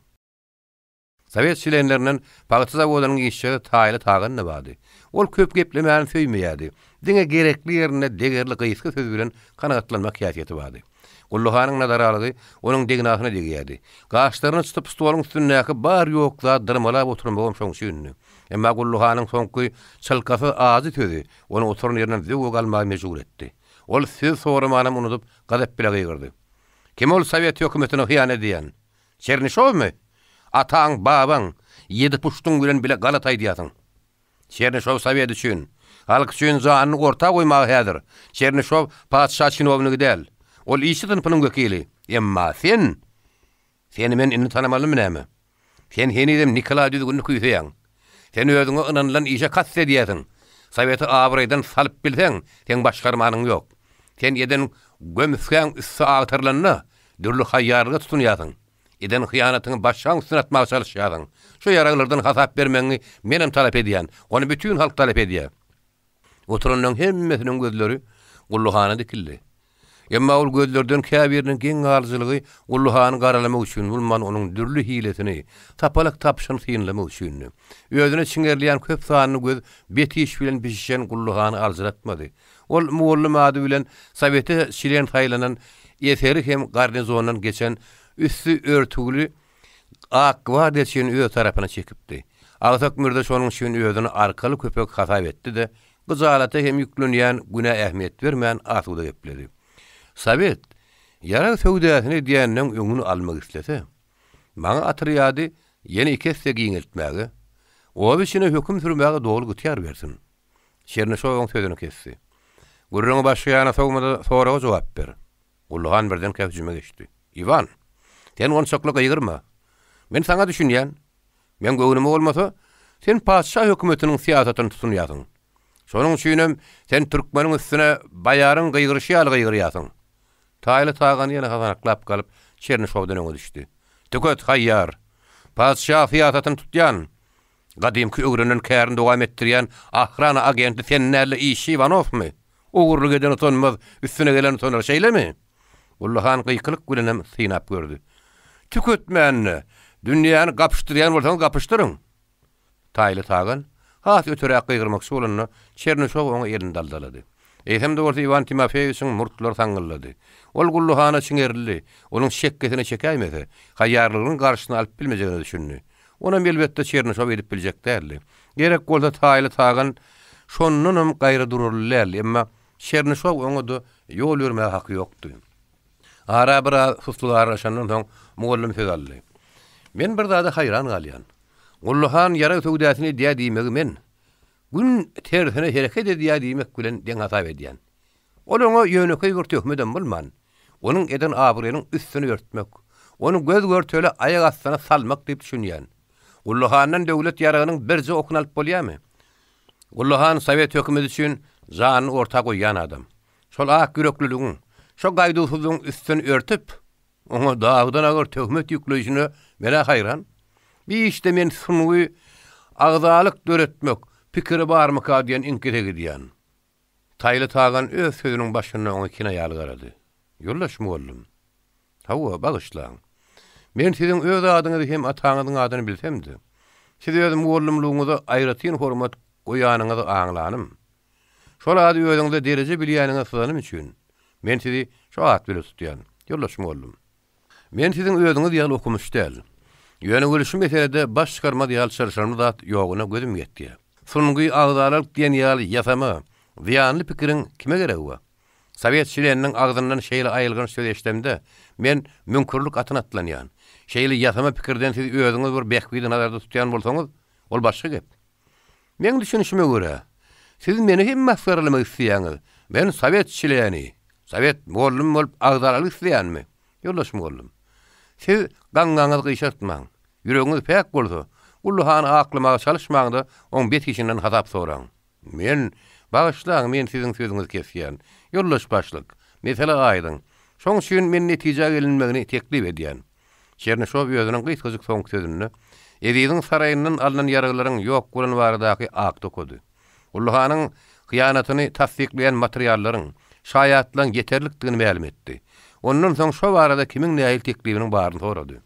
Sowet çlenlerinden pagta zawodynyň işçisi Taýly Tagan-da bardy. Ol köp geplemäni söýmeýärdi. Diňe gerekli ýerinde degerli gysga söz bilen kanagatlanmak häsiýeti bardy. Gulluhanyň nadaralygy onuň degnasyna degýärdi. Gaşlaryny çytyp stoluň üstündäki bar-ýok zady dyrmalap oturmagam şoň üçindi. Emma Gulluhanyň soňky çylkasyz ajy sözi ony oturan ýerinden zöwwe galmaga mejbur etdi. Ol söz soramanam unudyp, gazap bile gygyrdy. Kim ol sowet hökümetine hyýanat edýän? Çernyşowmy? Ataň, babaň, ýedi puştuň bilen bile galat aýdýasyň. Çernyşow sowet üçin, halk üçin janyny orta goýmaga häzir. Çernyşow patyşa çinownigi däl. Ol işçi synpynyň wekili. Emma sen! Seni men indi tanamalymy näme? Sen henizem Nikolaý düzgünini küýseýäň. Sen özüňe ynanylan işe kast edýärsiň. Soweti abraýdan salyp bilseň, seň başgarmanyň ýok. Sen eden gömüsgäň üsti agtarylanda, Dürli haýýarlyga tutunýarsyň. Eden hyýanatyňy başgaň üstüne atmaga çalyşýarsyň. Şu ýaraglardan hasap bermegiňi menem talap edýän. Ony bütin halk talap edýär. Oturanlaryň hemmesiniň gözleri Gulluhana dikildi. Emma ol gözlerden käbiriniň geň galyjylygy Gulluhany garalamak üçin bolman, onuň dürli hilesini, sapalak tapyşyny synlamak üçindi. Özüne çiňerilýän köp sanly göz bet iş bilen bişişen Gulluhany aljyratmady. Ol mugallym ady bilen sowete çlen saýlanan eseri hem garnizondan geçen üsti örtügli ak gwardiýaçyny öz tarapyna çekipdi. Agsak mürze şonuň üçin özüni arkaly köpek hasap etdi-de, gyjalata hem ýüklenýän günä ähmiýet bermän asuda gepledi. Sowet, ýarag söwdasyny edýänleň öňüni almak islese, maňa otrýady ýene iki esse giňeltmäge, oba içine höküm sürmäge doly gytyýar bersin. Çernyşowyň sözüni kesdi. Gürrüňi başga ýana sowma-da, soraga jogap ber. Gulluhan birdenkä hüjüme geçdi. Iwan, sen onçakly gygyrma. Men saňa düşünýän. Meň göwnüme bolmasa, sen patyşa hökümetiniň syýasatyny tutunýarsyň. Şonuň üçinem sen türkmeniň üstüne baýaryň gygyryşy ýaly gygyrýarsyň. Taýly Tagan ýene hasanaklap galyp, Çernyşowdan öňe düşdi. Tüket, haýýar! Patyşa syýasatyny tutýan! Gadymky öwrenen kärini dowam etdirýän ahrana agenti sen däl-de işçi Iwanowmy? Ogurlyk eden utanmaz, üstüne gelen utanar, şeýlemi? Gully han gykylyk bilenem synap gördi. Tüketmände, dünýäni gapyşdyrýan bolsaňyz gapyşdyryň! Taýly Tagan has öteräk gygyrmakçy bolanda, Çernyşow oňa elini daldalady. Eýsem-de bolsa Iwan Timofeýewiçiň murtlary saňňyldady. Ol Gully hana çiňerildi, onuň çekgesine çekäýmese, haýýarlygynyň garşysyny alyp bilmejegine düşündi. Onam elbetde Çernyşow edip biljek däldi. Gerek bolsa Taýly Tagan şondanam gaýra durarly däldi, emma Çernyşow oňa-da ýol bermäge haky ýokdy. Ara biraz suslugy aralaşandan soň mugallym söz aldy. Men bir zada haýran galýan. Gully han ýarag söwdasyny edýär diýmegi men, Gün tersine hereket edýär diýmek bilen deň hasap edýän. Ol oňa ýönekeý bir töhmedem bolman, onuň eden abraýynyň üstüni örtmek, ony göz-görtele aýak astyna salmak diýip düşünýän. Gully handan döwlet ýaragynyň birje okuny alyp bolýarmy? Gully han sowet hökümeti üçin janyny orta goýýan adam. Şol ak ýürekliligiň, şo gaýduwsyzlygyň üstüni örtüp, Oňa dagdan agyr töhmet ýükleýşine men-ä haýran. Bir işde men sungy agzalyk döretmek pikiri barmyka diýen iňkise gidýän. Taýly Tagan öz sözüniň başynda oňa kinaýaly garady. Ýoldaş mugallym. Hawa, bagyşlaň. Men siziň öz adyňyzy hem ataňyzyň adyny bilsem-de, siz öz mugallymlygyňyza aýratyn hormat goýanyňyzy aňlanym. Şol ady özüňize dereje bilýäniňe syzanym üçin, men sizi şo at bile tutýan, ýoldaş mugallym. Men siziň özüňiz ýaly okumyş däl. Ýöne weli şu meselede baş çykarmaz ýaly çylşyrymly zat ýoguna gözüm ýetýär. Sungy agzalalyk diýen ýaly ýasama, zyýanly pikiriň kime geregi bar? Sowet çleniniň agzyndan şeýle aýylganç söz eşdemde, men müňkürlik atyna atlanýan. Şeýle ýasama pikirden siz özüňiz bir bähbidi nazarda tutýan bolsaňyz, ol başga gep. Meň düşünişime görä, siz meni hem masgaralamak isleýäňiz. Men sowet çleni, sowet mugallymy bolup agzalalyk isleýänmi? Ýoldaş mugallym, siz gaňňaňyzy gyşartmaň. Ýüregiňiz päk bolsa, Gully hany aklamaga çalyşmaň-da, oň bet işinden hasap soraň. Men, bagyşlaň, men siziň sözüňizi kesýän. Ýoldaş başlyk, mesele aýdyň. Şoň üçin men netijä gelinmegini teklip edýän. Çernyşow özüniň gysgajyk soňky sözünde Eziziň saraýyndan alnan ýaraglaryň ýok bolany baradaky akty okady. Gully hanyň hyýanatyny tassyklaýan materiallaryň, şaýatlaryň ýeterlikdigini mälim etdi. Ondan soň şo barada kimiň nähili teklibiniň baryny sorady.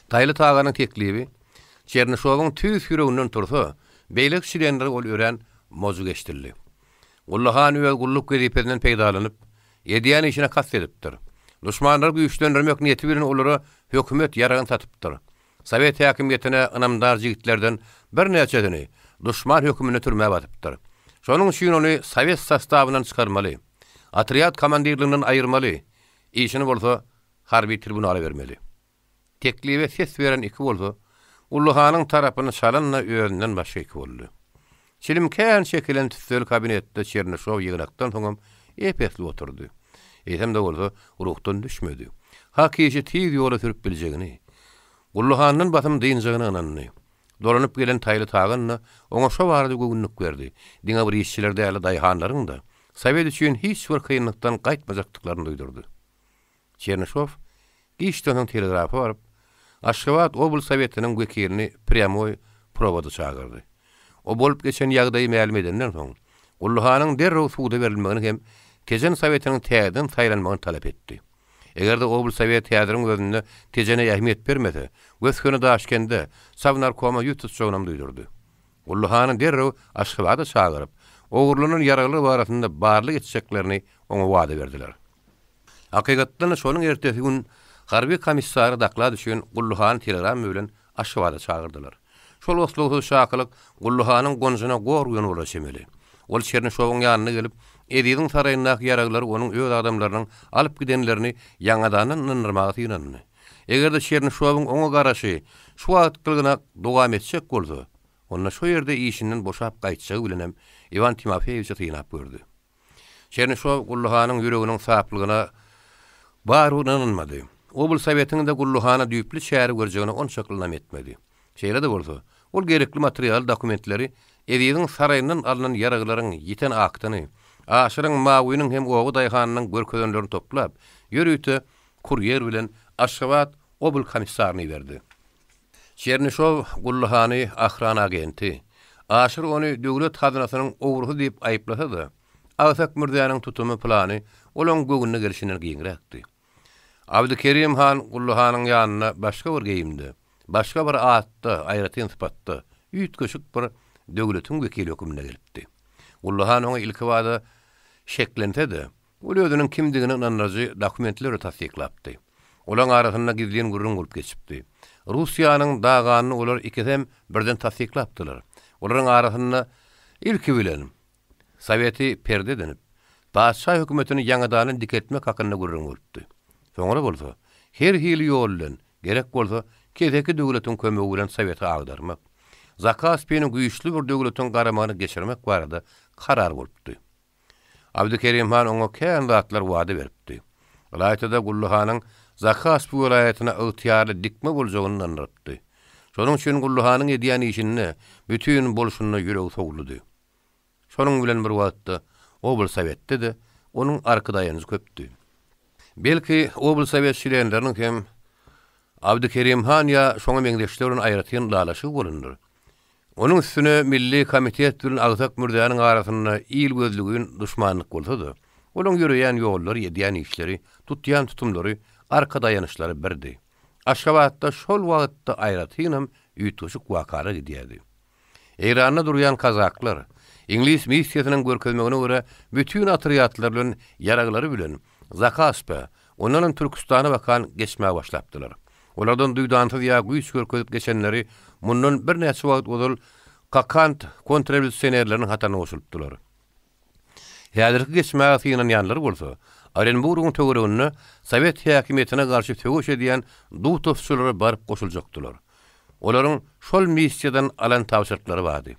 Taýly Taganyň teklibi Çernyşowyň tüýs ýüreginden tursa, beýleki çlenlere ol örän mojuk eşidildi. Gully han öz gulluk wezipesinden peýdalanyp, edýän işine kast edipdir. Duşmanlary güýçlendirmek niýeti bilen olara hökümet ýaragyny satypdyr. Sowet häkimiýetine ynamdar jigitlerden birnäçesini duşman höküminde türmä basypdyr. Şonuň üçin ony sowet sostawyndan çykarmaly. Otrýad komandirliginden aýyrmaly, işini bolsa harby tribunala bermeli. Teklibe ses beren iki bolsa, Gully hanyň tarapyny çalan-da özünden başga iki boldy. Çilim kän çekilen tüsseli kabinetde Çernyşow ýygnakdan soňam ep-esli oturdy. Eýsem-de bolsa, ruhdan düşmedi. Hak işi tiz ýola sürüp biljegini, Gully handan basym dynjagyna ynandy. Dolanyp gelen Taýly Tagan-da oňa şo barada göwünlik berdi. Diňe bir işçiler däl-de, daýhanlaryň-da Sowet üçin hiç bir kynlykdan gaýtmajakdyklaryny duýdurdy. Çernyşow giçden soň telegrafa baryp, Aşgabat oblsowetiniň wekilini prýamoý prowoda çagyrdy. O bolup geçen ýagdaýy mälim edenden soň, Gully hanyň derrew suda berilmegini hem Tejen sowetiniň täzeden saýlanmagyny talap etdi. Eger-de oblsowet häziriň özünde Tejene ähmiýet bermese, gös-göni Daşkende, Sovnarkoma ýüz tutjagynam duýdurdy. Gully hany derrew Aşgabada çagyryp, ogurlanan ýaraglar barasynda barlag etjeklerini oňa wada berdiler. Hakykatdan-da şonuň ertesi gün harby komissary doklad üçin Gully hany telegramma bilen Aşgabada çagyrdylar. Şol oslagsyz çakylyk Gully hanyň gonjuna gor guýan bolara çemeli. Ol Çernyşowyň ýanyna gelip, Eziziň saraýyndaky ýaraglary onuň öz adamlarynyň alyp gidenlerini ýaňadandan ynandyrmaga synandy. Eger-de Çernyşowyň oňa garaşy şu wagtkylygyna dowam etjek bolsa, onda şo ýerde işinden boşap gaýtjagy bilenem Iwan Timofeýewiçi synap gördi. Çernyşow Gully hanyň ýüreginiň saplygyna barybir ynanmady. Oblsowetiň-de Gully hana düýpli çäre görjegine onçakly ynam etmedi. Şeýle-de bolsa, ol gerekli material dokumentleri Eziziň saraýyndan alnan ýaraglaryň ýiten aktyny, Aşyryň, Mawynyň hem oba daýhanynyň görkezenlerini toplap, ýörite kurýer bilen Aşgabat oblkomissaryna iberdi. Çernyşow Gully hany ahrana agenti, Aşyr ony döwlet hazynasynyň ogrusy diýip aýyplasa-da, Agsak Mürzäniň tutumy plany olaň göwnüne gelşinden giňräkdi. Abdykerim han Gully hanyň ýanyna başga bir geýimde, başga bir atda, aýratyn sypatda, üýtgeşik bir döwletiň wekili hökmünde gelipdi. Gully han oňa ilkibada şeklense-de, Ol özüniň kimdigini ynandyryjy dokumentleri tassyklapdy. Olaň arasynda gizlin gürrüň bolup geçipdi. Russiýanyň daganyny olar ikisem birden tassyklapdylar. Olaryň arasynda ilki bilen Soweti perde edinip, patyşa hökümetini ýaňadandan dikeltmek hakynda gürrüň bolupdy. Soňra bolsa, her hili ýol bilen, gerek bolsa, keseki döwletiň kömegi bilen Soweti agdarmak, Zakaspini güýçli bir döwletiň garamagyna geçirmek barada karar bolupdy. Abdykerim han oňa kän zatlar wada beripdi. Ylaýta-da Gully hanyň Zakaspi welaýatyna ygtyýarly dikme boljagyny ynandyrypdy. Şonuň üçin Gully hanyň edýän işinde bütin bolşunda ýüregi sowludy. Şonuň bilen bir wagtda oblsowetde-de onuň arka-daýanjy köpdi. Belki, oblsowet çlenleriniň hem Abdykerim han ýa şoňa meňzeşler bilen aýratyn ylalaşygy bolandyr. Onuň üstüne Milli komitet bilen Agsak Mürzäniň arasynda il gözlügin duşmanlyk bolsa-da, olaň ýöreýän ýollary, edýän işleri, tutýan tutumlary, arka daýanyşlary birdi. Aşgabatda şol wagtda aýratynam üýtgeşik wakalar gidýärdi. Eýranda durýan kazaklar, iňlis missiýasynyň görkezmegine görä, bütin otrýadlary bilen, ýaraglary bilen Zakaspä, ondanam Türküstana bakan geçmäge başlapdylar. Olardan duýdansyz ýa güýç görkezip geçenleri mundan birnäçe wagt ozal Kokant kontrrewolýusionerleriniň hataryna goşulypdylar. Häzirki geçmäge synanýanlar bolsa, Orenburgyň töwereginde sowet häkimiýetine garşy söweş edýän dutowçylara baryp goşuljakdylar. Olaryň şol missiýadan alan tabşyryklary bardy.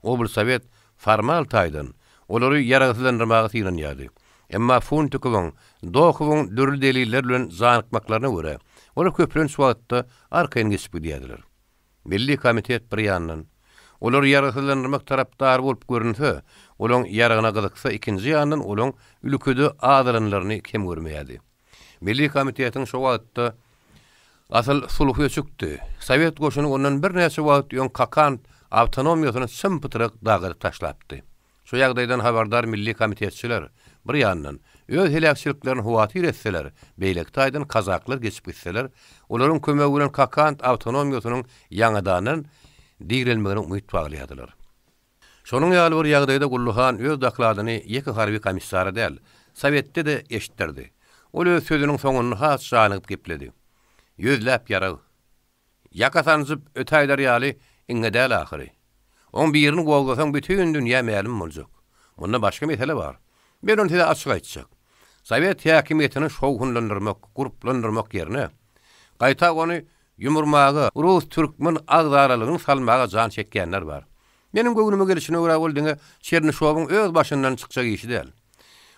Oblsowet formal taýdan olary ýaragsyzlandyrmaga synanýardy. Emma Funtikowyň, Dohowyň dürli deliller bilen janykmaklaryna görä, olar köplenç wagtda arkaýyn geçip gidýärdiler. Milli komitet bir ýandan, olary ýaragsyzlandyrmak tarapdary bolup görünse, olaň ýaragyna gyzyksa, ikinji ýandan olaň ülkede azalanlaryny kem görmeýärdi. Milli komitetiň şo wagtda asyl sulhy öçükdi. Sowet goşuny ondan birnäçe wagt öň Kakand awtonomiýasyny çym-pytrak dargadyp taşlapdy. Şu ýagdaýdan habardar milli komitetçiler, bir ýandan, öz heläkçiliklerini howatyr etseler, beýleki taýdan kazaklar geçip gitseler, olaryň kömegi bilen Kakand awtonomiýasynyň ýaňadandan direlmegine umyt baglaýardylar. Şonuň ýaly bir ýagdaýda Gully han öz dokladyny ýeke harby komissara däl, Sowetde-de eşitdirdi. Ol öz sözüniň soňunda has janygyp gepledi. Ýüzläp ýarag. Ýaka sanjyp ötäýder ýaly iňňe däl ahyry. Oň birini gozgasaň bütin dünýä mälim boljak. Munda başga mesele bar. Men ony size açyk aýtjak. Sowet häkimiýetini şowhunlandyrmak, gurplandyrmak ýerine, gaýta ony ýumurmaga, rus-türkmen agzalalygyny salmaga jan çekýänler bar. Meniň göwnüme gelşine görä ol diňe Çernyşowyň öz başyndan çykjak işi däl.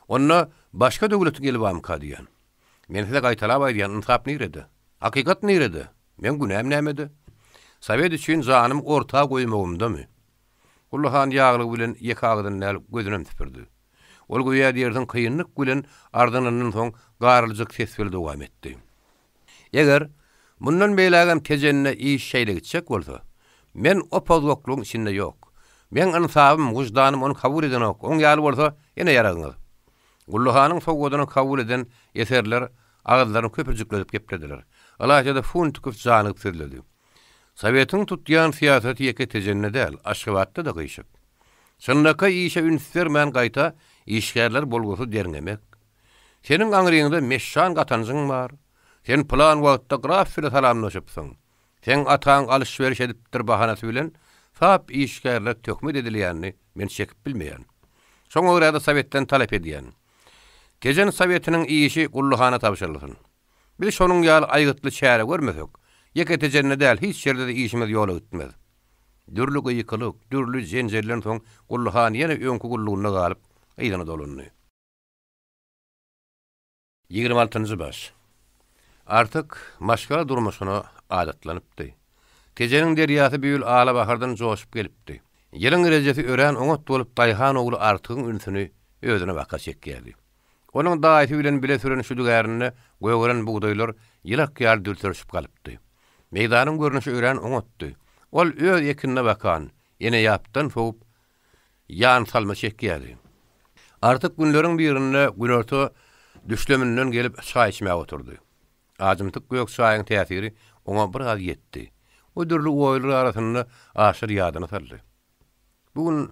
Onda başga döwletiň eli barmyka diýýän. Men size gaýtalap aýdýan, ynsap nirede? Hakykat nirede? Meň günäm nämede? Sowet üçin janymy orta goýmagymdamy? Gully han ýaglygy bilen ýeke agyzyny däl, gözünem süpürdi. Ol göýä diýersiň kynlyk bilen ardynandan soň garyljyk ses bile dowam etdi. Eger, mundan beýlägem Tejende iş şeýle gitjek bolsa, men o pozgaklygyň içinde ýok. Meň ynsabym, wyždanym ony kabul edenok, oň ýaly bolsa, ene ýaragyňyz. Gully hanyň sowgadyny kabul eden eserler agyzlaryny köpürjikledip geplediler. Ylaýta-da Funtikow janygyp sözledi. Sowetiň tutýan syýasaty ýeke Tejende däl, Aşgabatda-da gyşyk. Çynlakaý işe üns bermän gaýta işgärleri bolgusyz derňemek. Seniň aňryňda meşşan gatanjyň bar. Sen pylan wagtda graf bile salamlaşypsyň. Seň ataň alyş-beriş edipdir bahanasy bilen sap işgärler töhmet edilýänini men çekip bilmeýän. Şoňa görä-de sowetden talap edýän. Tejen sowetiniň işi Gully hana tabşyrylsyn. Biz şonuň ýaly aýgytly çäre görmesek, ýeke Tejende däl, hiç ýerde-de işimiz ýola gitmez. Dürli gykylyk, dürli jenjelden soň Gully han ýene öňki gullugynda galyp, yzyna dolandy. Ýigrimi altynjy baş. Artyk maşgala durmuşyna adatlanypdy. Tejeniň derýasy bu ýyl alabahardan joşup gelipdi. Ýylyň rejesi örän oňat bolup daýhan ogly Artygyň ünsüni özüne baka çekýärdi. Onuň daýysy bilen bile süren şüdügärinde gögeren bugdaýlar ýylak ýaly dürterişip galypdy. Meýdanyň görnüşi örän oňatdy. Ol öz ekinine bakan, ene ýapdan sowup, ýan salma çekýärdi. Artyk günleriň birinde günorta düşleminden gelip çaý içmäge oturdy. Ajymtyk gök çaýyň täsiri oňa biraz ýetdi. O dürli oýlar arasynda Aşyr ýadyna saldy. Bu gün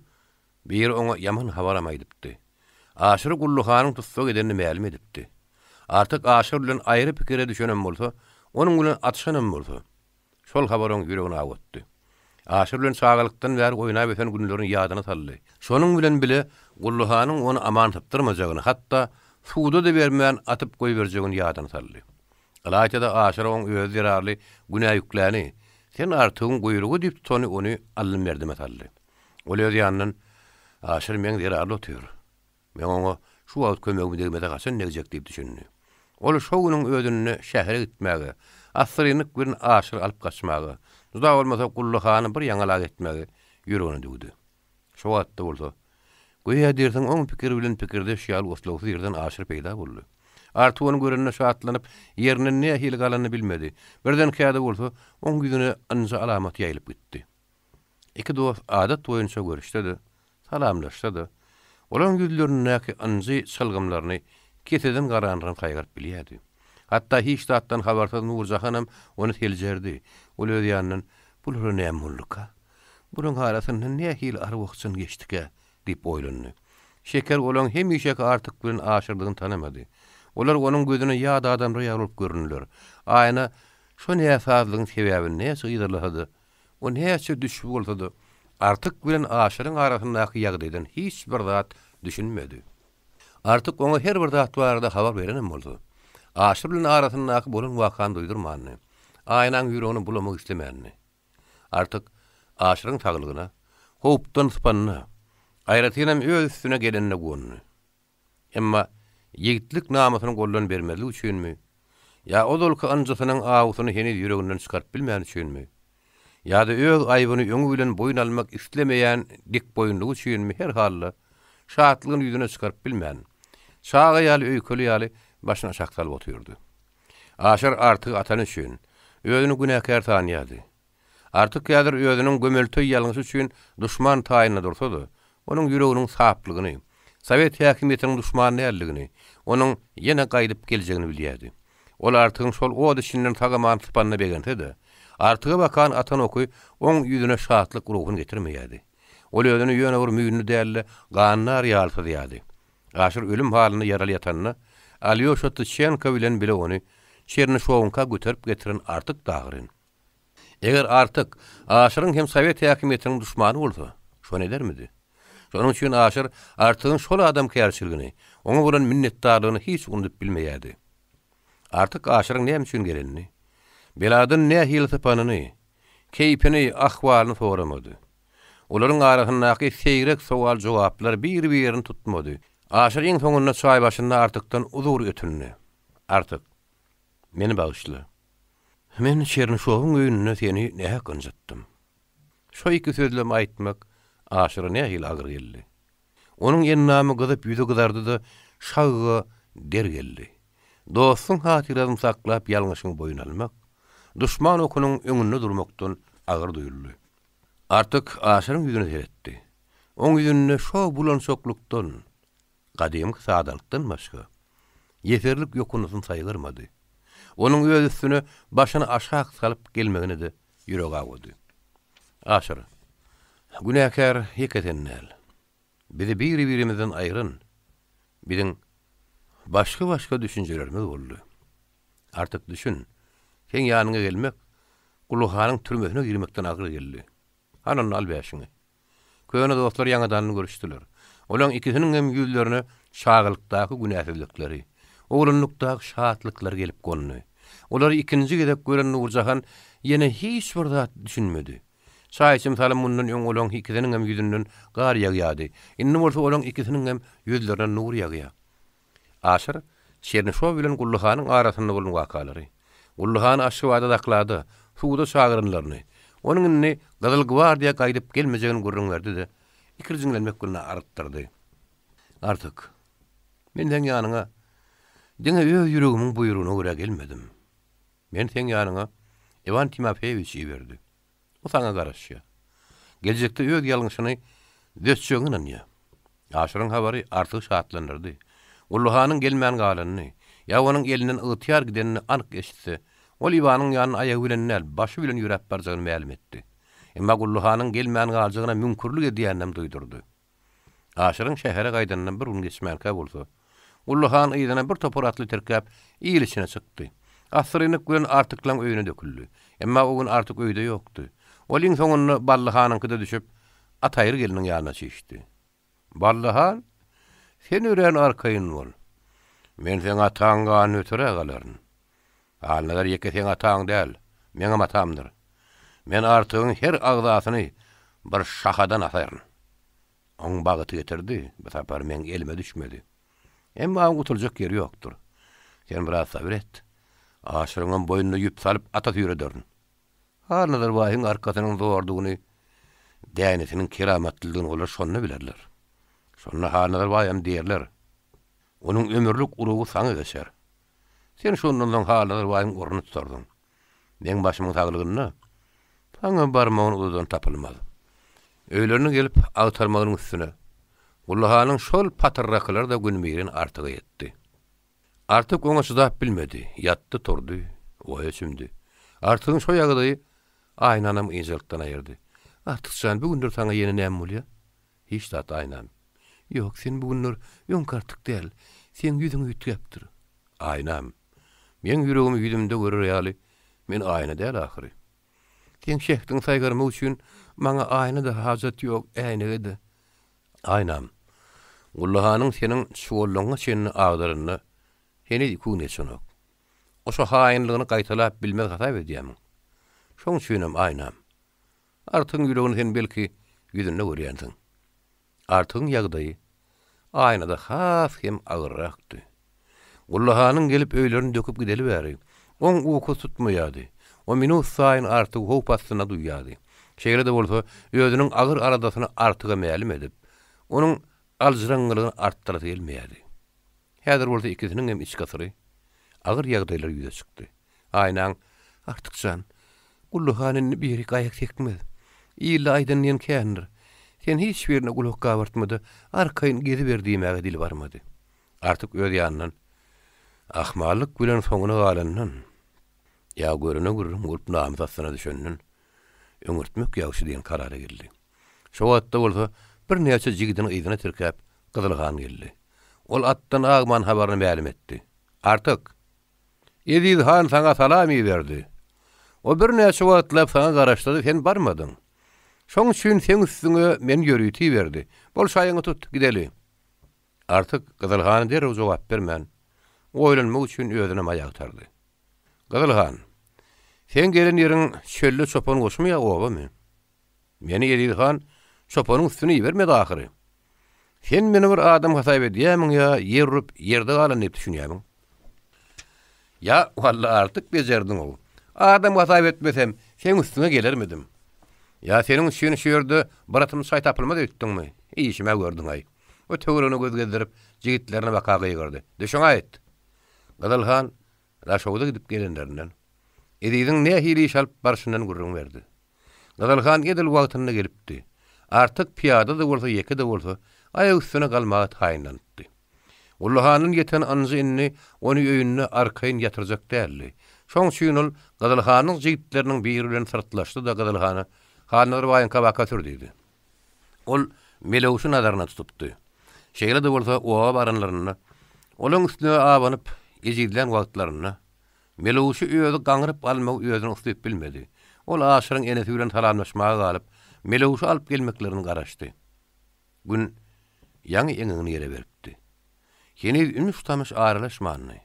biri oňa ýaman habaram aýdypdy. Aşyry Gully hanyň tussag edenini mälim edipdi. Artyk Aşyr bilen aýry pikire düşenem bolsa, onuň bilen atyşanam bolsa, Şol habar oň ýüregini awutdy. Aşyr bilen çagalykdan bäri oýnap ösen günlerini ýadyna saldy. Şonuň bilen bile Gully hanyň ony aman sypdyrmajagyny, hatda suda-da bermän atyp goýberjegini ýadyna saldy. Ylaýta-da Aşyra oň özi zerarly günä ýükläni, sen Artygyň guýrugy diýip tutany ony allym-berdime saldy. Ol öz ýanyndan, Aşyr meň zerarly otyr. Men oňa şu wagt kömegim degmese haçan degjek diýip düşündi. Ol şo günüň özünde şähere gitmäge, assyrynlyk bilen Aşyry alyp gaçmaga, juda bolmasa Gully hany bir ýaňalak etmäge ýüregine düwdi. Şo wagtda bolsa, göýä diýersiň oň pikiri bilen pikirdeş ýaly oslagsyz ýerden Aşyr peýda boldy. Artyk ony görende şatlanyp, ýerinden nähili galanyny bilmedi. Birdenkä-de bolsa, oň ýüzüne ynja alamaty ýaýylyp gitdi. Iki dost adat boýunça görüşse-de, salamlaşsa-da, olaryň ýüzlerindäki ynjy çylgymlaryny keseden garanram saýgaryp bilýärdi. Hatda hiç zatdan habarsyz Nurjahanam ony seljerdi. Ol öz ýanyndan, Bulara näme bolduka? Bularyň arasyndan nähili arwah-jyn geçdikä? diýip oýlandy. Şeker olaryň hemişeki Artyk bilen Aşyrdygyny tanamady. Olar onuň gözüne ýat adamlar ýaly bolup göründiler. Aýna şo näsazlygyň sebäbini näçe yzarlasa-da, O näçe düşbi bolsa-da, Artyk bilen Aşyryň arasyndaky ýagdaýdan hiç bir zat düşünmedi. Artyk oňa her bir zat barada habar berenem bolsa, Aşyr bilen arasyndaky bolan wakany duýdurmandy. Aýnaň ýüregini bulamak islemändi. Artyk Aşyryň saglygyna, howpdan sypanyna, aýratynam öz üstüne gelenine guwandy. Emma ýigitlik namysyny goldan bermezlik üçinmi, ýa ozalky ynjysynyň awusyny heniz ýüreginden çykaryp bilmäni üçinmi, ýa-da öz aýbyny öňi bilen boýun almak islemeýän dikboýunlygy üçinmi her halda şatlygyny ýüzüne çykaryp bilmän, çaga ýaly öýkeli ýaly başyny aşak salyp otyrdy. Aşyr Artygy atany üçin, özüni günäkär sanýardy. Artyk häzir özüniň gömelteý ýalňyşy üçin duşman taýynda dursa-da, onuň ýüreginiň saplygyny, sowet häkimiýetiniň duşmany däldigini, onuň ýene gaýdyp geljegini bilýärdi. Ol Artygyň şol ot içinden sag-aman sypanyna begense-de, Artyga bakan atan oky oň ýüzüne şatlyk ruhuny getirmeýärdi. Ol özüni ýöne bir müýnli däl-de, gandar ýaly syzýardy. Aşyr ölüm halynda ýaraly ýatanda, Alýoşa Tyçenko bilen bile ony Çernyşowyňka göterip getiren Artyk dagyryn. Eger Artyk, Aşyryň hem sowet häkimiýetiniň duşmany bolsa, şony edermidi? Şonuň üçin Aşyr Artygyň şol adamkärçiligini, oňa bolan minnetdarlygyny hiç unudyp bilmeýärdi. Artyk Aşyryň näme üçin gelenini, beladan nähili sypanyny, keýpini, ahwalyny soramady. Olaryň arasyndaky seýrek sowal-jogaplar bir-birini tutmady. Aşyr iň soňunda çaý başynda Artykdan uzur ötündi. Artyk, meni bagyşla. Men Çernyşowyň öýünde seni nähak ynjytdym. Şo iki sözlemi aýtmak Aşyra nähili agyr geldi. Onuň endamy gyzyp ýüzi gyzardy-da, şagga der geldi. Dostuň hatyrasyny saklap ýalňyşyňy boýun almak, duşman okunyň öňünde durmakdan agyr duýuldy. Artyk Aşyryň ýüzüne seretdi. Oň ýüzünde şo bulançaklykdan, gadymky sadalykdan başga, ýeserlik ýokundysyny saýgarmady. Onuň öz üstüne başyny aşak salyp gelmegine-de ýüregi awady. Aşyr, günäkär ýeke sen däl. Bizi biri-birimizden aýyran, biziň başga-başga düşünjelerimiz boldy. Artyk düşün, seň ýanyňa gelmek Gulluhanyň türmesine girmekden agyr geldi. Hany onda al bäşiňi. Köne dostlar ýaňadanly görüşdiler. Olaň ikisiniňem ýüzlerine çagalykdaky günäsizlikleri, oglanlykdaky şatlyklary gelip gondy. Olary ikinji gezek gören Nurjahan ýene hiç bir zat düşünmedi. Çaý içim salym mundan öň olaň ikisiniňem ýüzünden gar ýagýardy. Indi bolsa olaň ikisiniňem ýüzlerine nur ýagýar. Aşyr Çernyşow bilen Gully hanyň arasynda bolan wakalary, Gully hany Aşgabada daklada, suda çagyranlaryny, onuň indi Gyzyl gwardiýa gaýdyp gelmejegini gürrüň berdi-de, ikirjiňlenmek bilen artdyrdy. Artyk, men seň ýanyňa diňe öz ýüregimiň buýrugyna görä gelmedim. Men seň ýanyňa Iwan Timofeýewiç iberdi. O saňa garaşýar. Geljekde öz ýalňyşyny düzetjegiňe ynanýar. Aşyryň habary Artygy şatlandyrdy. Gully hanyň gelmän galanyny, ýa onuň elinden ygtyýar gidenini anyk eşitse, ol Iwanyň ýanyna aýagy bilen däl, başy bilen ýöräp barjagyny mälim etdi. Emma Gully hanyň gelmän galjagyna müňkürlik edýäninem duýdurdy. Aşyryň şähere gaýdanyndan bir gün geçmänkä bolsa, Gully han yzyna bir topar atly tirkäp, il içine çykdy. Assyrynlyk bilen Artyklaň öýüne döküldi. Emma o gün Artyk öýde ýokdy. Ol iň soňunda Bally hanyňkyda düşüp, Ataýry gelniň ýanyna çişdi. Bally han, sen örän arkaýyn bol. Men seň ataň ganyny ötüräk alaryn. Halnazar ýeke seň ataň däl, meňem atamdyr. Men Artygyň her agzasyny bir şahadan asaryn. Oň bagty getirdi, bu sapar meň elime düşmedi. Emma oň gutuljak ýeri ýokdur. Sen biraz sabyr et. Aşyryňam boýnuna ýüp salyp ata süýrederin. Halnazar baýyň arkasynyň zordugyny, dänesiniň keramatlydygyny olar şonda bilerler. Şonda Halnazar baýam diýerler, Onuň ömürlik urugy saňa geçer. Sen şondan soň Halnazar baýyň ornuny tutarsyň. Meň başymyň saglygynda saňa barmagyny uzadan tapylmaz. Öýlerine gelip agtarmagynyň üstüne, Gully hanyň şol patyrrakylary-da günübirin Artyga ýetdi. Artyk oňa çydap bilmedi, ýatdy, turdy, oýa çümdi. Artygyň şo ýagdaýy Aýnanam ynjalykdan aýyrdy. Artyk jan, bu günler saňa ýene näme bolýa? Hiç zat, Aýnam. Ýok, sen bu günler öňki Artyk däl. Seň ýüzüň üýtgäpdir. Aýnam. Meň ýüregimi ýüzümde görer ýaly, men aýna däl ahyry. Seň şähdiňi saýgarmak üçin maňa aýna-da hajat ýok, äýnege-de. Aýnam. Gulluhanyň seniň çuwallaňňa çenli agdaranyna heniz iki gün geçenok. O şo haýynlygyny gaýtalap bilmez hasap edýämiň? Şoň üçinem, Aýnam, Artygyň ýüregini sen belki ýüzünde görýänsiň. Artygyň ýagdaýy Aýnada has hem agyrrakdy. Gulluhanyň gelip öýlerini döküp gideli bäri, oň ukusy tutmaýardy. O minut saýyn Artygy howp astynda duýýardy. Şeýle-de bolsa, özüniň agyr aladasyny Artyga mälim edip, onuň aljyraňňylygyny artdyrasy gelmeýärdi. Häzir bolsa ikisiniň hem içki syry, agyr ýagdaýlary ýüze çykdy. Aýnaň, Artyk jan, Gully han indi biri gaýak sekmez. Ilde aýdan diýen kändir. Sen hiç birine gulak gabartma-da, arkaýyn geziber diýmäge dili barmady. Artyk öz ýanyndan, Ahmallyk bilen soňuna galandan, ýa görene gürrüň bolup namys astyna düşenden, öňürtmek ýagşy diýen karara geldi. Şo wagtda bolsa birnäçe jigidini yzyna tirkäp, Gyzyl han geldi. Ol atdan agman habaryny mälim etdi. Artyk! Eziz han saňa salam iberdi. O birnäçe wagtlap saňa garaşdy-da, sen barmadyň. Şoň üçin seň üstüňe meni ýörite iberdi. Bol şaýyňy tut, gideli. Artyk Gyzyl hana derrew jogap bermän, oýlanmak üçin özüne maý agtardy. Gyzyl han, seň gelen ýeriň çölde çopan goşumy ýa obamy? Meni Eziz han çopanyň üstüne ibermedi ahyry. Sen meni bir adam hasap edýärmiň ýa ýer urup ýerde galan diýip düşünýärmiň? Ýa walla artyk bejerdiň-ow. Adam hasap etmesem, seň üstüňe gelermidim? Ýa seniň üçin şu ýerde bir atym çaý tapylmaz öýtdüňmi? Işim-ä gördüň-aý. O töweregine göz gezdirip, jigitlerine baka gygyrdy. Düşüň-aýt! Gyzyl han Daşogza gidip gelenlerinden, Eziziň nähili iş alyp barşyndan gürrüň berdi. Gyzyl han edil wagtynda gelipdi. Artyk pyýada-da bolsa, ýeke-de bolsa, aýak üstüne galmaga taýynlanypdy. Gully handan ýeten ynjy indi ony öýünde arkaýyn ýatyrjak däldi. Şoň üçin ol Gyzyl hanyň jigitleriniň biri bilen syrtlaşdy-da Gyzyl hana, Halnazar baýyňka baka sür diýdi. Ol Melewşi nazaryna tutupdy. Şeýle-de bolsa, oba baranlarynda, olaň üstüne abanyp, ejizlän wagtlarynda, Melewşi özi gaňryp almagy özüne uslyp bilmedi. Ol Aşyryň enesi bilen salamlaşmaga galyp, Melewşi alyp gelmeklerine garaşdy. Gün ýaňy eňegini ýere beripdi. Heniz ümüş-tamyş aralaşmandy.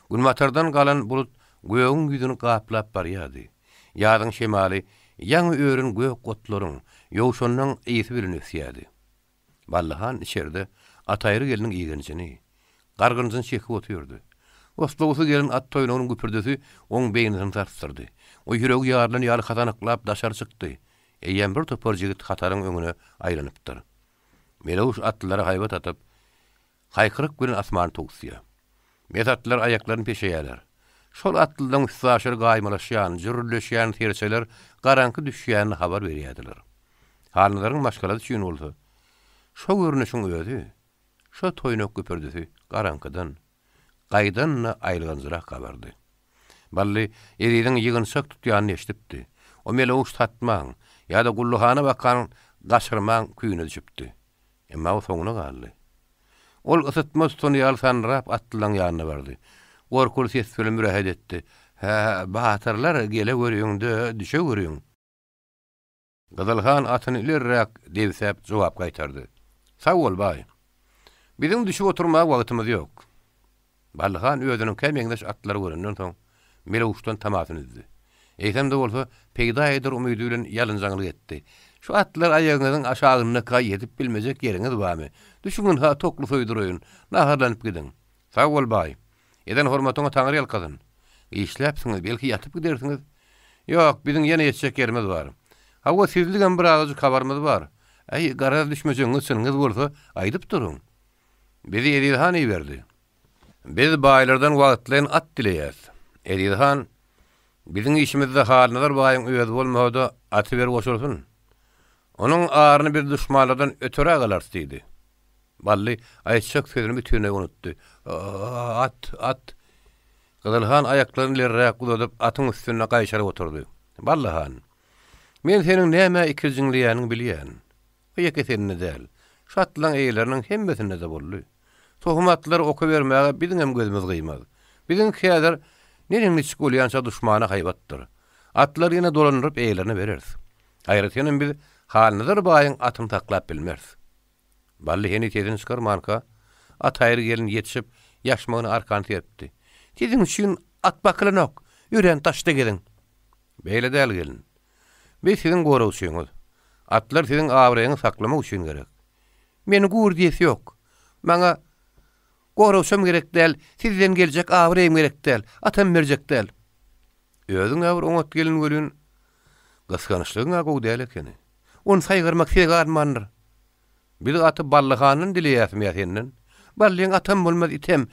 Günbatardan galan bulut gögüň ýüzüni gaplap barýardy. Ýazyň şemaly ýaňy ören gök otlaryň, ýowşanyň ysy bilen ösýärdi. Bally han içerde Ataýry gelniň igenjini, gargynjyny çekip otyrdy. Oslagsyz gelen at toýnagynyň güpürdisi oň beýnisini sarsdyrdy. O ýüregi ýarylan ýaly hasanaklap daşary çykdy. Eýýäm bir topar jigit hataryň öňüne aýlanypdyr. Melewş atlylara haýbat atyp, haýkyryk bilen asmany towusýar. Mes atlylar aýaklaryny peşeýärler. Şol atlylaryň üstaşyr gaýmalaşýan, jürrüldeşýän serçeler garaňky düşýänini habar berýärdiler. Halnazaryň maşgalasy üçin bolsa, şo görnüşiň özi, şo toýnak güpürdisi garaňkydan, gaýdan-da aýylganjyrak habardy. Bally Eziziň ýygynçak tutýanyny eşidipdi. O melewüş satmaň ýa-da Gulluhana bakan gaçyrmaň küýüne düşüpdi. Emma o soňuna galdy. Ol ysytma tutan ýaly sandyrap atlylaň ýanyna bardy. Gorkuly ses bilen mürähet etdi, Hä, batyrlar, gele görüň-de, düşe görüň. Gyzyl han atyny ilerräk debsäp jogap gaýtardy. Sag bol, baý. Biziň düşüp oturmaga wagtymyz ýok. Bally han özüniňkä meňzeş atlary görenden soň, Melewşden tamasyny üzdi. Eýsem-de bolsa, peýda eder umydy bilen ýalynjaňlyk etdi. Şu atlar aýagyňyzyň aşagyndaka ýetip bilmejek ýeriňiz barmy? Düşüň ynha, tokly soýduraýyn, naharlanyp gidiň. Sag bol, baý. Eden hormatyňa Taňry ýalkasyn. Işläpsiňiz, belki ýatyp gidersiňiz? Ýok, biziň ýene ýetjek ýerimiz bar. Hawa, sizligem bir azajyk habarymyz bar. Äý, garaz düşmejegiňiz çynyňyz bolsa, aýdyp duruň. Bizi Eziz han iberdi. Biz baýlardan wagtlaýyn at dileýäs. Eziz han, Biziň işimizde Halnazar baýyň özi bolmasa-da, aty bir goşulsyn. Onuň aryny biz duşmanlardan öteräk alarys diýdi. Bally aýtjak sözüni bütinleý unutdy. At, at! Gyzyl han aýaklaryny ilerräk uzadyp, atyň üstünde gaýşaryp oturdy. Bally han, men seniň nämä ikirjiňleýäniňi bilýän. Bu ýeke sende däl, şu atlaň eýeleriniň hemmesinde-de boldy. Tohum atlary oka bermäge biziňem gözümiz gyýmaz. Biziňki häzir neneň-niçik bolýança duşmana haýbatdyr. Atlary ýene dolandyryp eýelerine bereris. Aýratynam biz Halnazar baýyň atyny saklap bilmeris. Bally heniz sesini çykarmanka, Ataýry gelin ýetişip, ýaşmagyny arkan serpdi. Siziň üçin at bakylanok, örän daşda geziň. Beýle däl, gelin. Biz siziň goragçyňyz. Atlar siziň abraýyňyzy saklamak üçin gerek. Meni gur diýesi ýok. Maňa goragçam gerek däl, sizden geljek abraýam gerek däl, atam berjek däl. Özüň-ä bir oňat gelin welin, gysgançlygyň-a gowy däl ekeni. Ony saýgarmak size galmandyr. Biz aty Bally handan dileýäsmi ýa senden? Ballyň atam bolmaz, item.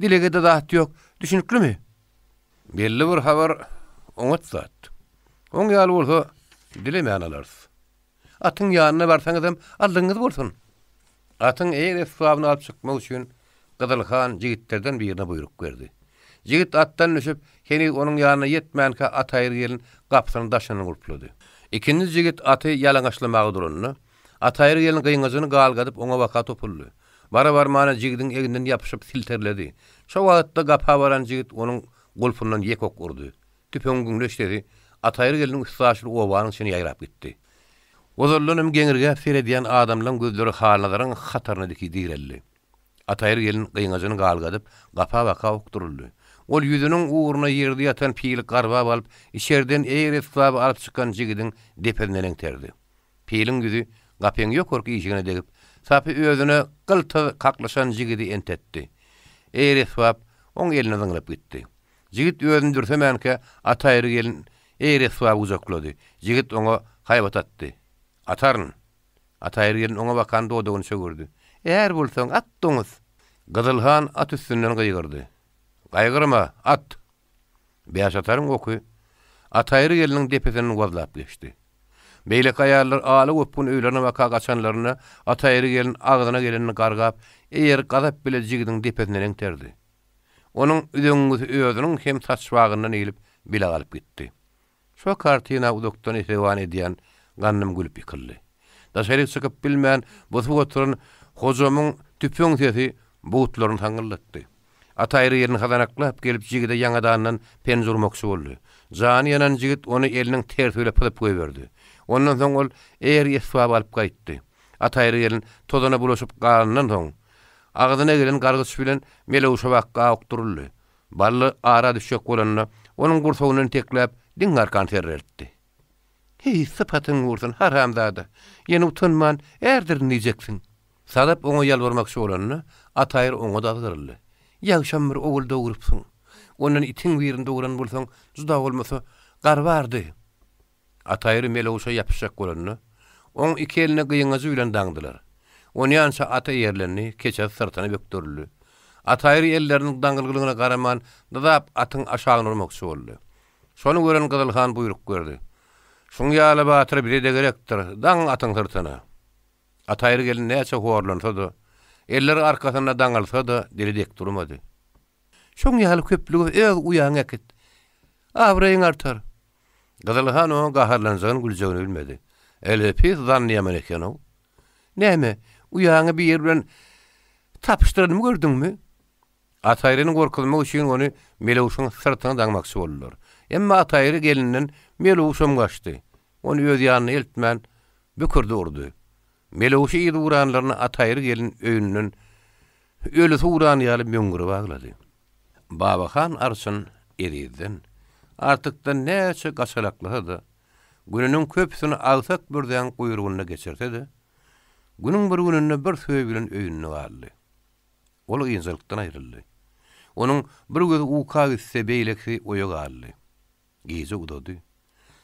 Dilege-de zat ýok. Düşüniklimi? Belli bir habar oňat zat. Oň ýaly bolsa, dilemän alarys. Atyň ýanyna barsaňyzam aldygyňyz bolsun. Atyň eýer-esbabyny alyp çykmak üçin Gyzyl han jigitlerden birine buýruk berdi. Jigit atdan düşüp, heniz onuň ýanyna ýetmänkä Ataýry gelin gapysyny daşyndan gulplady. Ikinji jigit aty ýalaňaçlamaga duranda, Ataýry gelin gyňajyny galgadyp oňa baka topuldy. Bara-barmana jigidiň egninden ýapyşyp silterledi. Şo wagtda gapa baran jigit onuň gulpundan ýek ok urdy. Tüpeňiň güňleç sesi Ataýry gelniň üstaşyr obanyň içine ýaýrap gitdi. Ozaldanam geňirgäp seredýän adamlaň gözleri Halnazaryň hataryna diki direldi. Ataýry gelin gyňajyny galgadyp, gapa baka okduryldy. Ol ýüzüniň ugruna ýerde ýatan pili garbap alyp, içerden eýer-esbaby alyp çykan jigidiň depesinden eňterdi. Piliň ýüzi gapyň ýokarky işigine degip, sapy özüne gyltyz kaklyşan jigidi entetdi. Eýer-esbap oň eline zyňlyp gitdi. Jigit özüni dürsemänkä, Ataýry gelin eýer-esbaby gujaklady. Jigit oňa haýbat atdy. Ataryn! Ataýry gelin oňa bakan dodagyny çöwürdi. Är bolsaň, at, doňuz! Gyzyl han at üstünden gygyrdy. Gaýgyrma, at! Bäşataryň oky Ataýry gelniň depesinden wazlap geçdi. Beýleki aýallar ala-gopgun öýlerine baka gaçanlarynda Ataýry gelin agzyna gelenini gargap, eýeri gazap bile jigidiň depesinden eňterdi. Onuň üzeňňisi özüniň hem saçbagyndan eglip bile galyp gitdi. Şo kartina uzakdan esewan edýän Gandym gülüp ýykyldy. Daşaryk çykyp bilmän busup oturan Hojamyň tüpeň sesi butlaryny saňňyldatdy. Ataýry elini hazanaklap gelip jigide ýaňadandan penje urmakçy boldy. Jany ýanan jigit ony eliniň tersi bile pyzyp goýberdi. Ondan soň ol eýer-esbaby alyp gaýtdy. Ataýry gelin tozana bulaşyp galanyndan soň, agzyna gelen gargyç bilen melewşe bakga okduryldy. Bally ara düşjek bolanda, onuň gursagyndan tekläp, diň arkan serreltdi. Heý, sypatyň gursun, haramzada! Ýene utanman, ärdirin diýjeksiň! Sadap oňa ýalbarmakçy bolanda, Ataýry oňa-da azgyryldy. Ýagşam bir ogul dogrupsyň. Ondan itiň birini dogran bolsaň, juda bolmasa, garbardy. Ataýry melewşä ýapyşjak bolanda, oň iki elini gyňajy bilen daňdylar. Onýança ata eýerlendi, keçesi syrtyna bökderildi. Ataýry elleriniň daňylgylygyna garaman, dyzap atyň aşagyna urmakçy boldy. Şony gören Gyzyl han buýruk berdi. Şuň ýaly batyr bize-de gerekdir, daň atyň syrtyna! Ataýry gelin näçe horlansa-da, elleri arkasynda daňylsa-da, dili dek durmady. Şoň ýaly köplüge öz uýaňy äkit. Abraýyň artar. Gyzyl han oňa gaharlanjagyny güljegini bilmedi. Elhepis zanny ýaman eken-ow. Näme, uýaňy biri bilen tapyşdyranymy gördüňmi? Ataýryny gorkuzmak üçin ony Melewşiň syrtyna daňmakçy boldular. Emma Ataýry gelinden Melewşem gaçdy. Ony öz ýanyna eltmän, bükürdi urdy. Melewşi yz uranlaryna Ataýry gelin öýünden ölüsi ugran ýaly möňňürip aglady. Babahan arçyn Ezizden, Artykdan näçe gaçalaklasa-da, gününiň köpüsini agsak bürzäň guýrugynda geçirse-de, günüň bir gününde bir söý bilen öýünde galdy. Ol ynjalykdan aýryldy. Onuň bir gözi uka gitse, beýlekisi oýa galdy. Gije uzady.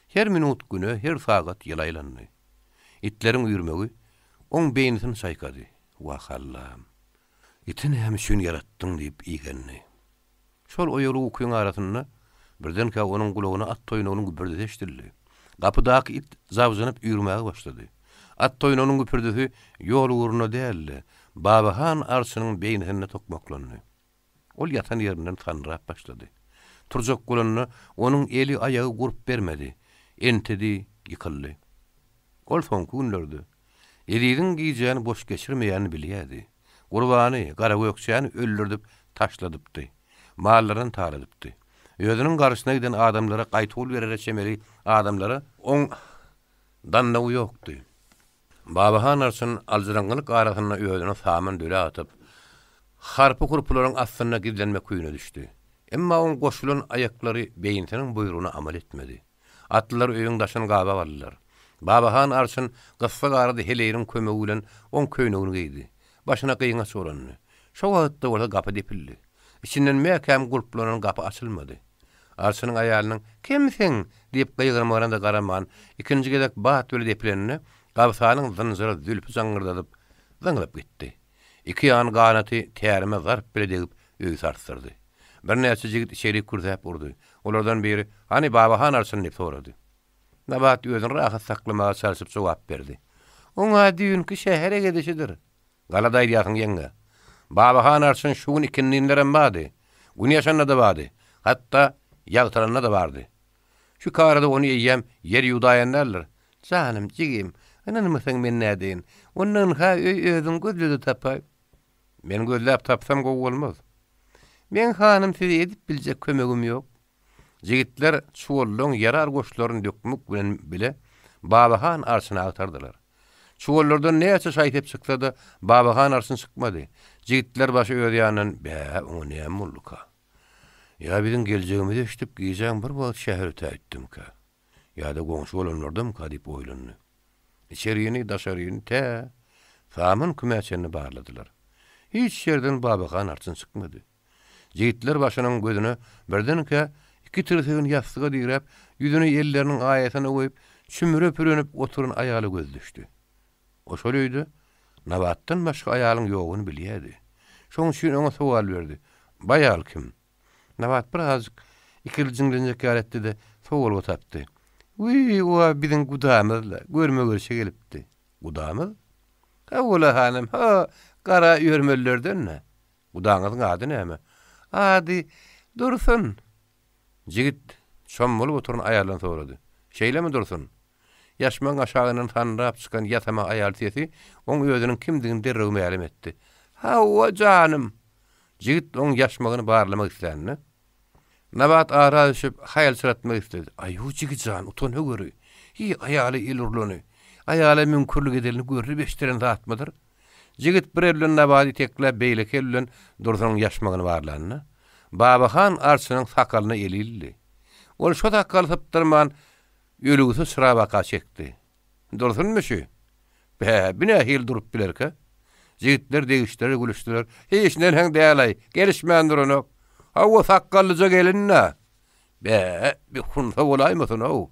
Her minut güne, her sagat ýyla aýlandy. Itleriň üýrmegi oň beýnisini çaýkady. Wah, Allam! Iti näme üçin ýaratdyň diýip igendi. Şol oýaly ukyň arasynda birdenkä onuň gulagyna at toýnagynyň güpürdisi eşidildi. Gapydaky it jabjynyp üýrmäge başlady. At toýnagynyň güpürdisi ýol ugrunda däl-de, Babahan arçynyň beýnisinde tokmaklandy. Ol ýatan ýerinden sandyrap başlady. Turjak bolanda, onuň eli, aýagy gurp bermedi. Entedi, ýykyldy. Ol soňky günlerde Eziziň gijäni boş geçirmeýänini bilýärdi. Gurbany, Garagökjäni öldürdip taşladypdy. Mallaryny taladypdy. Özüniň garşysyna giden adamlara gaýtawul berere çemeli adamlara oň dannawy ýokdy. Babahan arçyn aljyraňňylyk arasynda özüni saman döle atyp, harpy-hurpularyň astynda gizlenmek küýüne düşdi. Emma oň goşulan aýaklary beýnisiniň buýrugyna amal etmedi. Atlylar öýüň daşyny gabap aldylar. Babahan arçyn gyssag arada heleýiniň kömegi bilen oň köýnegini geýdi. Başyna gyňaç orandy. Şo wagtda bolsa gapy depildi. Içinden mäkäm gulplanan gapy açylmady. Arçynyň aýalynyň, Kimsiň? diýip gygyrmagyna-da garaman, ikinji gezek bat bile depilende, gabsanyň zynjyry zülpi jaňňyrdadyp, zyňlyp gitdi. Iki ýan ganaty tärime zarp bile degip, öýi sarsdyrdy. Birnäçe jigit içerik kürsäp urdy. Olardan biri, Hany, Babahan arçyn? diýip sorady. Nabat özüni rahat saklamaga çalşyp jogap berdi. Oň-a düýnki şähere gezişidir. Galat aýdýarsyň, ýeňňe. Babahan arçyn şu gün ikindinlerem bardy. Gün ýaşanda-da bardy. Hatda ýagtylanda-da bardy. Şu karada ony eýýäm ýer ýuwdaýan däldir. Janym, jigim, ynanmasaň men nädeýin. Onda ynha öý özüň gözle-de tapaý. Men gözläp tapsam gowy bolmaz. Meň hanym size edip biljek kömegim ýok. Jigitler çuwallaň ýarar goşlaryny dökmek bilen bile Babahan arçyny agtardylar. Çuwallardan näçe şaý-sep çyksa-da, Babahan arçyn çykmady. Jigitler başy öz ýanyndan, Bä, oňa näme bolduka? Ýa biziň geljegimizi eşidip, gijäň bir wagt şäher ötäýtdimikä? Ýa-da goňşy bolanlardamyka diýip oýlandy. Içerini, daşaryny tä saman kümä çenli barladylar. Hiç ýerden Babahan arçyn çykmady. Jigitler başynyň gözüne birdenkä iki tirsegini ýassyga diräp, ýüzüni elleriniň aýasyna goýup, çümre pürenip oturan aýala gözi düşdi. O şol öýde Nabatdan başga aýalyň ýoguny bilýärdi. Şoň üçin oňa sowal berdi, Bu aýal kim? Nabat birazajyk ikirjiňlenjek ýaly etdi-de, sowalga tapdy. Wiý, o-a biziň gudamyz-la, görme-görşe gelipdi. Gudamyz? Hawa-la, hanym, ho, gara ýörmelilerden-dä. Gudaňyzyň ady näme? Ady Dursun. Jigit çommalyp oturan aýaldan sorady. Şeýlemi, Dursun? Ýaşmagyň aşagyndan sanrap çykan ýasama aýal sesi oň özüniň kimdigini derrew mälim etdi. Hawa, janym! Jigit oň ýaşmagyny barlamak islände, Nabat ara düşüp, haýalçyratmak isledi. Aý-u, jigi jan, utan höweri! Hiý, aýala el urlany, aýala müňkürlik edelini görlüp eşdilen zatmydyr? Jigit bir el bilen Nabady itekläp, beýleki eli bilen Dursunyň ýaşmagyny barlanda, Babahan arçynyň sakalyna eli ildi. Ol şo sakaly sypdyrman, ölügsi çyrabaka çekdi. Dursunmy şü? Bä, bi nähili durup bilerkä? Jigitler degişdiler, gülüşdiler. Hiç neneň däl-aý, gelişmän duranok. Hawa, sakgallyja gelin-dä. Bä, bi hunsa bolaýmasyn-ow.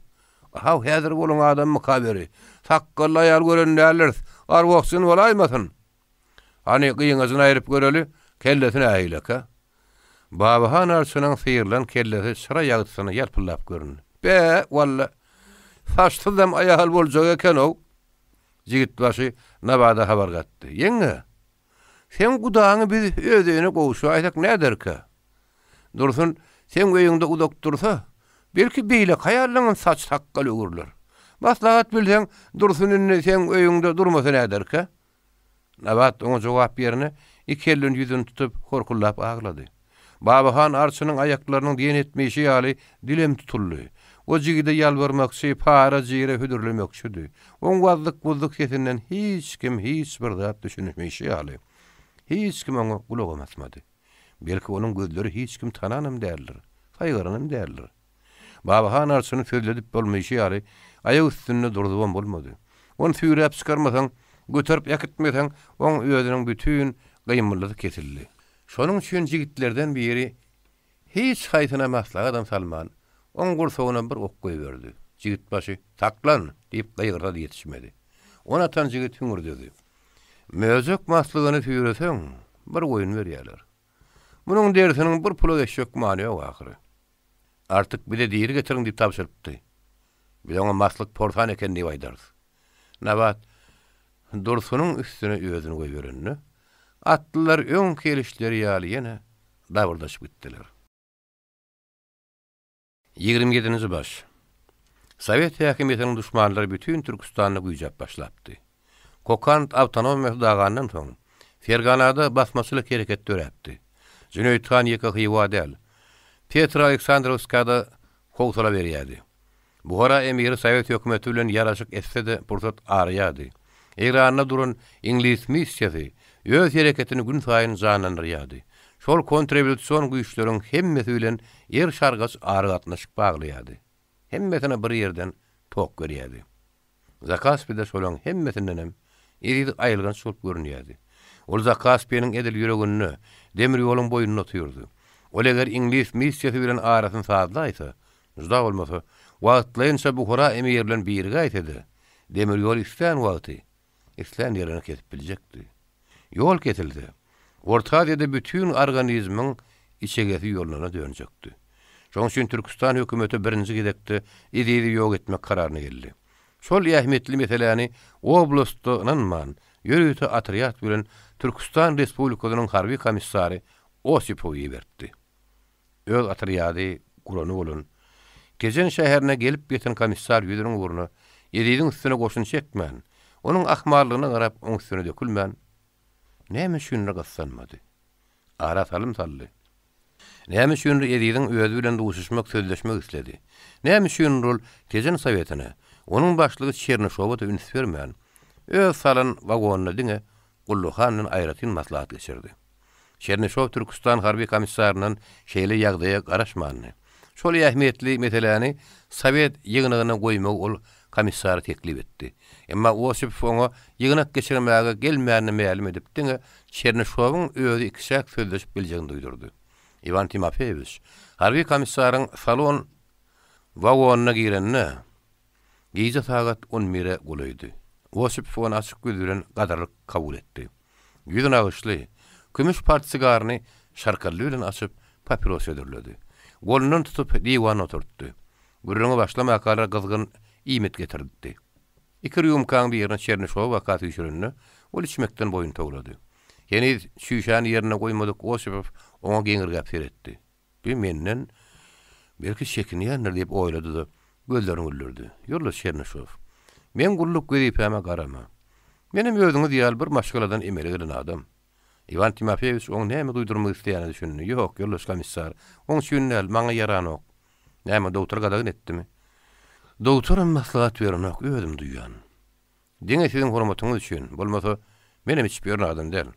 Haw, häzir bolan adammyka beri? Sakgally aýal gören däldiris. Arwah-jyn bolaýmasyn? Hany, gyňajyny aýryp göreli, kellesi nähilikä? Babahan arçynyň syrylan kellesi çyra ýagtysyna ýalpyldap göründi. Bä, walla, saçsyzam aýal boljak eken-ow! Jigitbaşy Nabada habar gatdy. Ýeňňe, seň gudaňy biz öz öýüne gowşuraýsak näderkä? Dursun, seň öýüňde uzak dursa, belki beýleki aýallaňam saç-sakgal öwrüler. Maslahat bilseň, Dursun indi seň öýüňde durmasa näderkä? Nabat oňa jogap ýerine iki elini ýüzüni tutup, horkuldap aglady. Babahan arçynyň aýaklarynyň diýen etmeýşi ýaly dilem tutuldy. O jigide ýalbarmakçy, para-jire hödürlemekçidi. Oň wazzyk-wuzzyk sesinden hiç kim hiç bir zat düşünmeýşi ýaly, hiç kim oňa gulagam asmady. Belki onuň gözleri hiç kim tananam däldir, saýgaranam däldir. Babahan arçyny sözledip bolmaýşy ýaly, aýak üstünde durzubam bolmady. Ony süýräp çykarmasaň, göterip äkitmeseň, oň özüniň bütin gymyldysy kesildi. Şonuň üçin jigitlerden biri hiç haýsyna maslahatam salman, oň gursagyna bir ok goýberdi. Jigitbaşy, Saklan! diýip gygyrsa-da ýetişmedi. Ony atan jigit hüňürdedi. Möjek maslygyny süýreseň, bir goýun berýärler. Munuň derisiniň bir pula geçjek many ýok ahyry. Artyk bize diri getiriň diýip tabşyrypdy. Biz oňa maslyk porsan eken diýip aýdarys. Nabat Dursunyň üstüne özüni goýberende, atlylar öňki gelişleri ýaly ýene dabyrdaşyp gitdiler. 27-nji baş. Sowet häkimiýetiniň duşmanlary bütin Türküstanda güýjäp başlapdy. Kokant awtonomiýasy dagandan soň, Ferganada basmaçylyk hereket döräpdi. Jüneýit han ýeke Hywa däl, Petro-Aleksandrowskada howsala berýärdi. Buhara emiri sowet hökümeti bilen ýaraşyk etse-de pursat araýardy. Eýranda duran iňlis missiýasy öz hereketini günsaýyn janlandyrýardy. Şol kontrrewolýusion güýçleriň hemmesi bilen eriş-argaç aragatnaşyk baglaýardy. Hemmesine bir ýerden tok berýärdi. Zakaspide şolaň hemmesindenem Eziz aýylganç bolup görünýärdi. Ol Zakaspiniň edil ýüreginde, demir ýoluň boýunda otyrdy. Ol eger iňlis missiýasy bilen arasyny sazlaýsa, juda bolmasa, wagtlaýynça Buhara emiri bilen birigäýse-de, demir ýoly islän wagty, islän ýerine kesip biljekdi. Ýol kesilse, Orta Aziýada bütin organizmiň içegesi ýolunana dönjekdi. Şonuň üçin Türküstan hökümeti birinji gezekde Ezizi ýok etmek kararyna geldi. Şol ähmiýetli meseläni oblastda ynanman, ýörite otrýad bilen Türküstan Respublikasynyň harby komissary Osipowy iberipdi. Öz otrýady gurany bolan, Tejen şäherine gelip ýeten komissar ýüzüniň ugruna Eziziň üstüne goşun çekmän, onuň ahmallygyna garap oň üstüne dökülmän, näme üçindir gyssanmady. Ara salym saldy. Näme üçindir Eziziň özi bilen duşuşmak, sözleşmek isledi. Näme üçindir ol Tejen sowetine, onuň başlygy Çernyşowa-da üns bermän, öz salan wagonynda diňe Gully han bilen aýratyn maslahat geçirdi. Çernyşow Türküstan harby komissaryndan şeýle ýagdaýa garaşmandy. Şol ähmiýetli meseläni sowet ýygnagyna goýmagy ol komissara teklip etdi. Emma Osipow oňa ýygnak geçirmäge gelmänini mälim edip, diňe Çernyşowyň özi ikiçäk sözleşip biljegini duýdurdy. Iwan Timofeýewiç harby komissaryň salon wagonyna girende, Gije sagat on bire golaýdy. Osipow ony açyk ýüz bilen gadyrly kabul etdi. Ýüzi nagyşly, kümüş portsigaryny şarkyldy bilen açyp, papiros hödürledi. Golundan tutup, diwana oturtdy. Gürrüňe başlamakalar gyzgyn iýmit getirddi. Iki rýumkaň birini Çernyşowa waka süýşürende, ol içmekden boýun towlady. Heniz çüýşäni ýerine goýmadyk Osipow oňa geňirgäp seretdi. Bu menden belki çekinýändir diýip oýlady-da, gözlerini güldürdi. Ýoldaş Çernyşow, meň gulluk wezipäme garama. Menem özüňiz ýaly bir maşgaladan emele gelen adam. Iwan Timofeýewiç oň näme duýdurmak isleýänine düşündi. Ýok, ýoldaş komissar, oň üçin däl, maňa ýaranok. Näme, dogtor gadagan etdimi? Dogtoram maslahat berenok, özüm duýýan. Diňe siziň hormatyňyz üçin, bolmasa, menem içip ýören adam däl.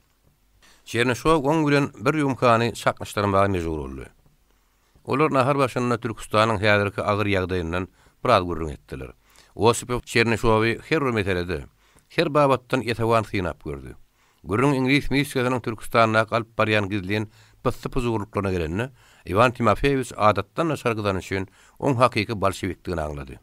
Çernyşow oň bilen bir rýumkany çaknyşdyrmaga mejbur boldy. Olar nahar başynda Türküstanyň häzirki agyr ýagdaýyndan biraz gürrüň etdiler. Osipow Çernyşowy her bir meselede, her babatdan esewan synap gördi. Gürrüň iňlis missiýasynyň Türküstandaky alyp barýan gizlin pyssy-pyjurlyklaryna gelende, Iwan Timofeýewiç adatdan daşary gyzany üçin oň hakyky bolşewikdigini aňlady.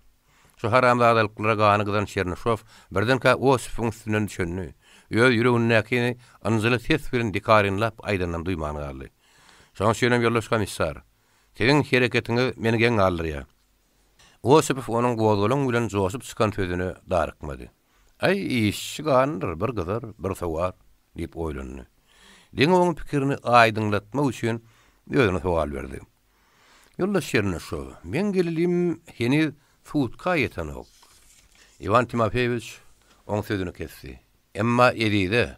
Şu haramzadalyklara gany gyzan Çernyşow birdenkä Osipowyň üstünden düşenini, öz ýüregindäkini ynjyly ses bilen dikarinlap aýdanynam duýman galdy. Şonuň üçinem, ýoldaş komissar, siziň hereketiňiz meni geň galdyrýar. Osipow onuň gozgalaň bilen joşup çykan sözüne darykmady. Aý, işçi ganydyr, bir gyzar, bir sowar, diýip oýlandy. Diňe oň pikirini aýdyňlatmak üçin özüne sowal berdi. Ýoldaş Çernyşow, meň gelilim heniz sutka ýetenok. Iwan Timofeýewiç oň sözüni kesdi. Emma Ezize,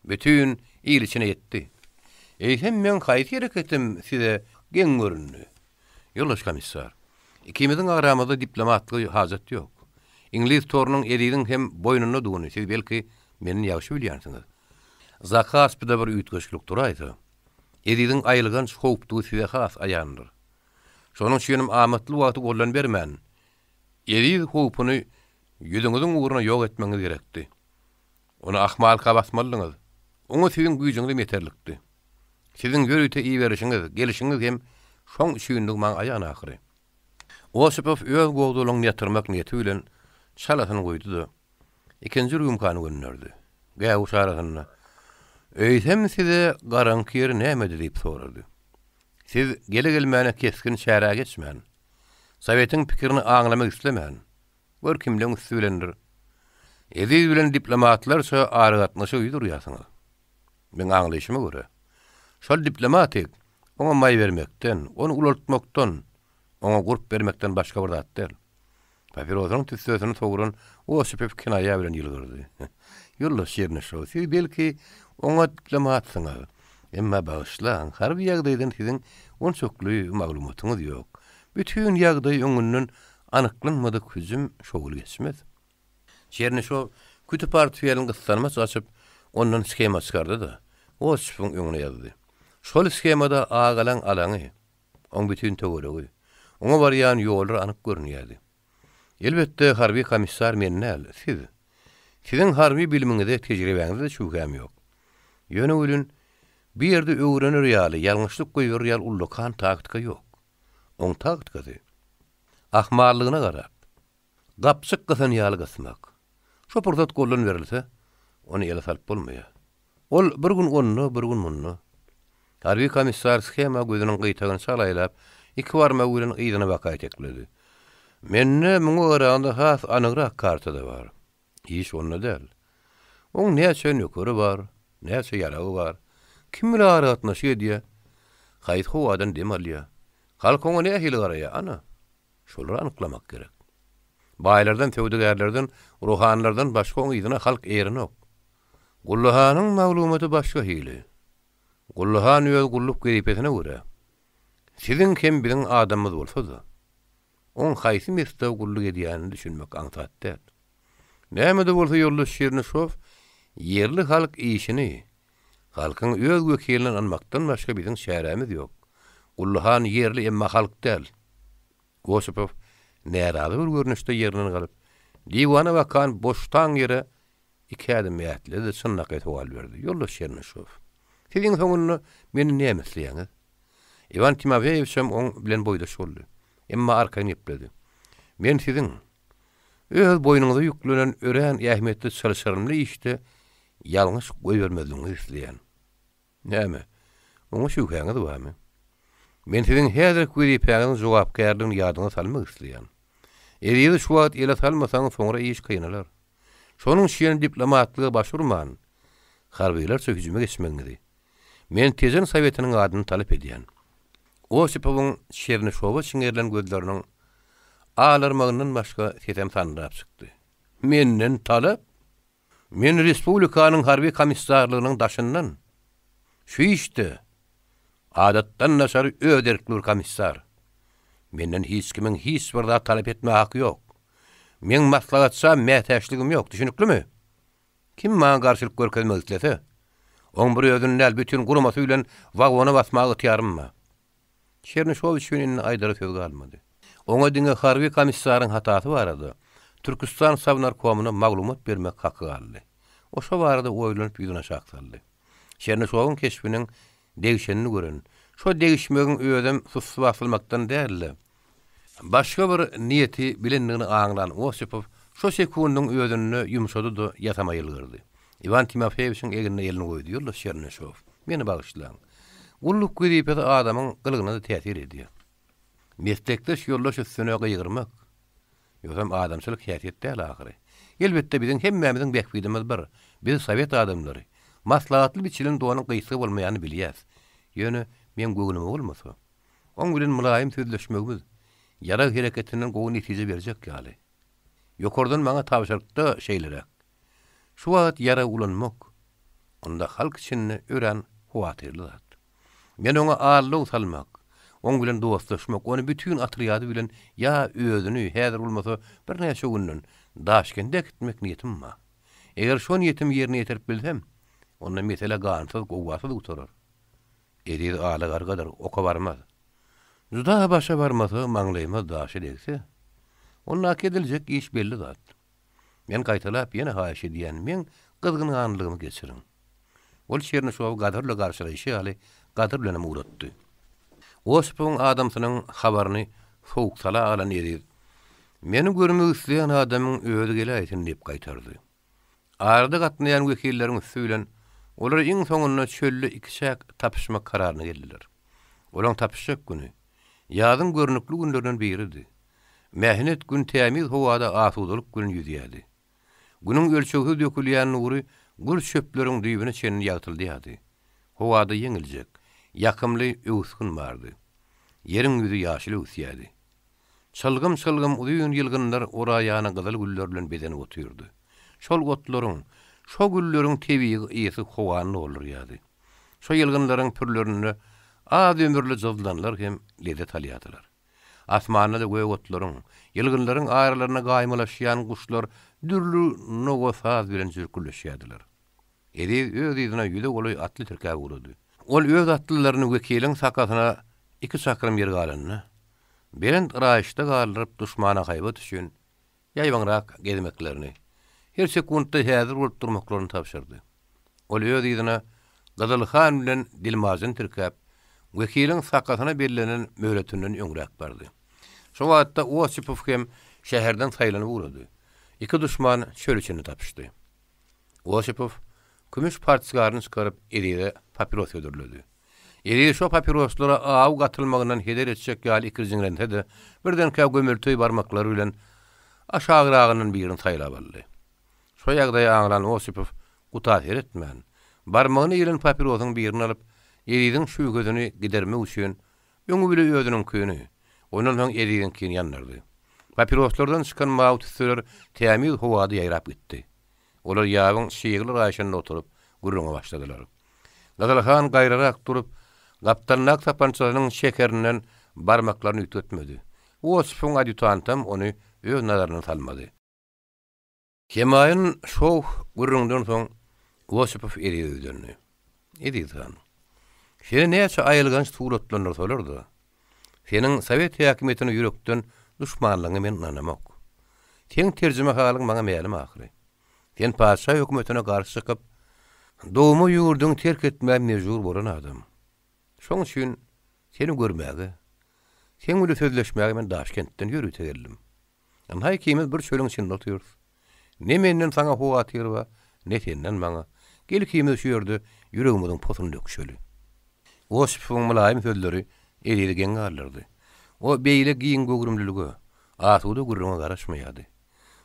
bütin il içine ýetdi. Eýsem meň haýsy hereketim size geň göründi? Ýoldaş komissar, ikimiziň aramyzda diplomatlyga hajat ýok. Iňlis torunyň Eziziň hem boýnundadygyny siz belki menden ýagşy bilýänsiňiz. Zakaspide bir üýtgeşiklik duraýsa, Eziziň aýylganç howpdugy size has aýandyr. Şonuň üçinem amatly wagty goldan bermän, Eziz howpuny ýüzüňiziň ugruna ýok etmegiňiz gerekdi. Ony ahmalka basmalydyňyz. Oňa siziň güýjüňizem ýeterlikdi. Siziň ýörite iberişiňiz, gelşiňiz hem şoň üçinligi maňa aýan ahyry. Osipow öz gozgalaňyny ýatyrmak niýeti bilen çalasyny guýdy-da, ikinji rýumkany gönderdi. Gäwüş arasynda, Eýsem size garaňky ýeri nämedi diýip sorady. Siz gele-gelmäne kesgin çärä geçmän, Sowetiň pikirini aňlamak islemän, gör kimleň üsti bilendir, Eziz bilen diplomatlarça aragatnaşyga ýüz urýarsyňyz. Meň aňlaýşyma görä, şol diplomatik oňa maý bermekden, ony ulaltmakdan, oňa gurp bermekden başga bir zat däl. Papirosynyň tüssesini sowran Osipow kinaýa bilen ýylgyrdy. Ýoldaş Çernyşow, siz belki oňat diplomatsyňyz. Emma bagyşlaň, harby ýagdaýdan siziň onçakly maglumatyňyz ýok. Bütin ýagdaý öňünden anyklanmadyk hüjüm şowly geçmez. Çernyşow. Küti portfelini gyssanmaç açyp, ondan shema çykardy-da, Osipowyň öňüne ýazdy. Şol shemada Agalaň alaňy, oň bütin töweregi, oňa barýan ýollar anyk görünýärdi. Elbetde, harby komissar men däl, siz. Siziň harby bilimiňize, tejribäňize-de şübhäm ýok. Ýöne welin, bu ýerde öwrener ýaly, ýalňyşlyk goýberer ýaly ullakan taktika ýok. Oň taktikasy, ahmallygyna garap, gapjyk gysan ýaly gysmak. Şo pursat goldan berilse, ony ele salyp bolmaýar. Ol bir gün onda, bir gün munda. Harby komissar shema gözüniň gyýtagyny çal aýlap, iki barmagy bilen yzyna baka itekledi. Mende muňa garanda has anygrak karta-da bar. Iş onda däl. Oň näçe nökeri bar, näçe ýaragy bar, kim bilen aragatnaşyk edýär, haýsy howadan dem alýar, halk oňa nähili garaýar, ana, şolary anyklamak gerek. Baýlardan, söwdagärlerden, ruhanylardan başga oň yzyna halk eýerenok. Gully hanyň maglumaty başga hili. Gully han öz gulluk wezipesine görä, siziň hem biziň adamymyz bolsa-da, oň haýsy meslege gulluk edýänini düşünmek aňsat däl. Näme-de bolsa ýoldaş Çernyşow ýerli halk işini halkyň öz wekiline ynanmakdan başga biziň çärämiz ýok. Gully han ýerli emma halk däl. Osipow närazy bir görnüşde ýerinden galyp, diwana bakan boş taň ýere Iki ädim ätledi-de çynlakaý sowal berdi, Ýoldaş Çernyşow, siz iň soňunda menden näme isleýäňiz? Iwan Timofeýewiçem oň bilen boýdaş boldy. Emma arkaýyn gepledi. Men siziň öz boýnuňyza ýüklenen örän ähmiýetli çylşyrymly işde ýalňyş goýbermezligiňizi isleýän. Näme, oňa şübhäňiz barmy? Men siziň häzirki wezipäňiziň jogapkärligini ýadyňyza salmak isleýän. Ezizi şu wagt ele salmasaňyz soňra iş kynalar. Şonuň üçin diplomatlyga baş urman, harbylarça hüjüme geçmegiňizi men Tejen Sowetiniň adyna talap edýän. Osipowyň Çernyşowa çiňerilen gözleriniň alarmagyndan başga sesem sandyrap çykdy. Menden talap? Men respublikanyň harby komissarlygynyň daşyndan şu işde adatdan daşary öz erkli bir komissar. Menden hiç kimiň hiç bir zat talap etmäge haky ýok. Meň maslahatça mätäçligim ýok, düşüniklimi? Kim maňa garşylyk görkezmek islese, oň bir özüni däl, bütin guramasy bilen wagona basmaga ygtyýarym bar. Çernyşow üçin indi aýdara söz galmady. Oňa diňe harby komissaryň hatasy barada Türküstan Sovnarkomyna maglumat bermek haky galdy. O şo barada oýlanyp ýüzüni aşak saldy. Çernyşowyň keşbiniň degşenini gören, şo degişmegiň özem sussy basylmakdan däl-de, başga bir niýeti bilendigini aňlan Osipow şo sekundyň özünde ýumşady-da ýasama ýylgyrdy. Iwan Timofeýewiçiň egnine elini goýdy, Ýoldaş Çernyşow, meni bagyşlaň. Gulluk wezipesi adamyň gylygyna-da täsir edýär. Meslekdeş ýoldaş üstüne gygyrmak, ýogsam adamçylyk häsiýet däl ahyry. Elbetde, biziň hemmämiziň bähbidimiz bir. Biz sowet adamlary. Maslahatly biçilen donuň gysga bolmaýanyny bilýäs. Ýöne, meň göwnüme bolmasa, oň bilen mylaýym sözleşmegimiz ýarag hereketinden gowy netije berjek ýaly. Ýokardan maňa tabşyrykda şeýleräk. Şu wagt ýarag ulanmak, onda halk içinde örän howatyrly zat. Men oňa aldaw salmak, oň bilen dostlaşmak, ony bütin otrýady bilen ýa özüni, häzir bolmasa birnäçe günden Daşkende äkitmek niýetim bar. Eger şo niýetimi ýerine ýetirip bilsem, onda mesele gansyz, gowgasyz gutarar. Eziz ala gargadyr, oka barmaz. Juda başa barmasa, maňlaýyma daşy degse, ondaky ediljek iş belli zat. Men gaýtalap ýene haýyş edýän, meň gyzgyn ganlygymy geçiriň. Ol Çernyşowy gadyrly garşylaýşy ýaly gadyr bilenem ugratdy. Osipowyň adamsynyň habaryny sowuk-sala alan Eziz, Meni görmek isleýän adamyň özi geläýsin diýip gaýtardy. Arada gatnaýan wekilleriň üsti bilen olar iň soňunda çölde ikiçäk tapyşmak kararyna geldiler. Olaň tapyşjak güni, ýazyň görnükli günlerinden biridi. Mähnet gün tämiz howada asudalyk bilen ýüzýärdi. Günüň ölçegsiz dökülýän nury gür çöpleriň düýbüne çenli ýagtyldýardy. Howada ýeňiljek, ýakymly öwüsgin bardy. Ýeriň ýüzi ýaşyl öwüsýärdi. Çylgym-çylgym uzyn ýylgynlar oraýany gyzyl güller bilen bezenip otyrdy. Şol otlaryň, şo gülleriň tebigy ysy howany doldurýardy. Şo ýylgynlaryň pürlerinde az ömürli jyzlanlar hem lezzet alýardylar. Asmanda-da gök otlaryň, ýylgynlaryň aralarynda gaýmalaşýan guşlar dürli nowa-saz bilen jürküldeşýärdiler. Eziz öz yzyna ýüze golaý atly tirkäp ugrady. Ol öz atlylaryny wekiliň sakasyna iki çakrym ýer galanda, belent yraýyşda galdyryp duşmana haýbat üçin ýaýbaňrak gezmeklerini, her sekuntda häzir bolup durmaklaryny tabşyrdy. Ol öz yzyna Gyzyl han bilen Dilmajyny tirkäp, wekiliň sakasyna bellenen möhletinden öňräk bardy. Şo wagtda Osipow hem şäherden saýlanyp ugrady. Iki duşman çöl içinde tapyşdy. Osipow kümüş portsgaryny çykaryp Ezize papiros hödürledi. Eziz şo papiroslara aw gatylmagyndan heder etjek ýaly ikirjiňlense-de, birdenkä gömelteý barmaklary bilen aşagyragyndan birini saýlap aldy. Şo ýagdaýy aňlan Osipow guta seretmän, barmagyny ilen papirosyň birini alyp, Eziziň şübhesini gidermek üçin öňi bile özüniňkini, ondan soň Eziziňkini ýandyrdy. Papiroslardan çykan mawy tüsseler tämiz howada ýaýrap gitdi. Olar ýabyň çygly raýşynda oturyp, gürrüňe başladylar. Gyzyl han gaýrarak durup, gapdalyndaky sapançasynyň şekerinden barmaklaryny üýtgetmedi. Osipowyň adýutantam ony öz nazaryndan salmady. Hemaýyn şow gürrüňden soň Osipow Ezize ýüzlendi. Eziz han, seni näçe aýylganç suratlandyrsalar-da, seniň sowet häkimiýetine ýürekden duşmanlygyňa men ynanamok. Seň terjimehalyň maňa mälim ahyry. Sen patyşa hökümetine garşy çykyp, dogma ýurduňy terk etmäge mejbur bolan adam. Şoň üçin seni görmäge, seň bile sözleşmäge men Daşkentden ýörite geldim. Ynha ikimiz bir çölüň içinde otyrys. Ne menden saňa howatyr bar, ne senden maňa. Gel ikimiz şu ýerde ýüregimiziň posuny döküşeli. Osipowyň mylaýym sözleri Ezizi geň galdyrdy. O beýle giň göwrümlilige, asuda gürrüňe garaşmaýardy.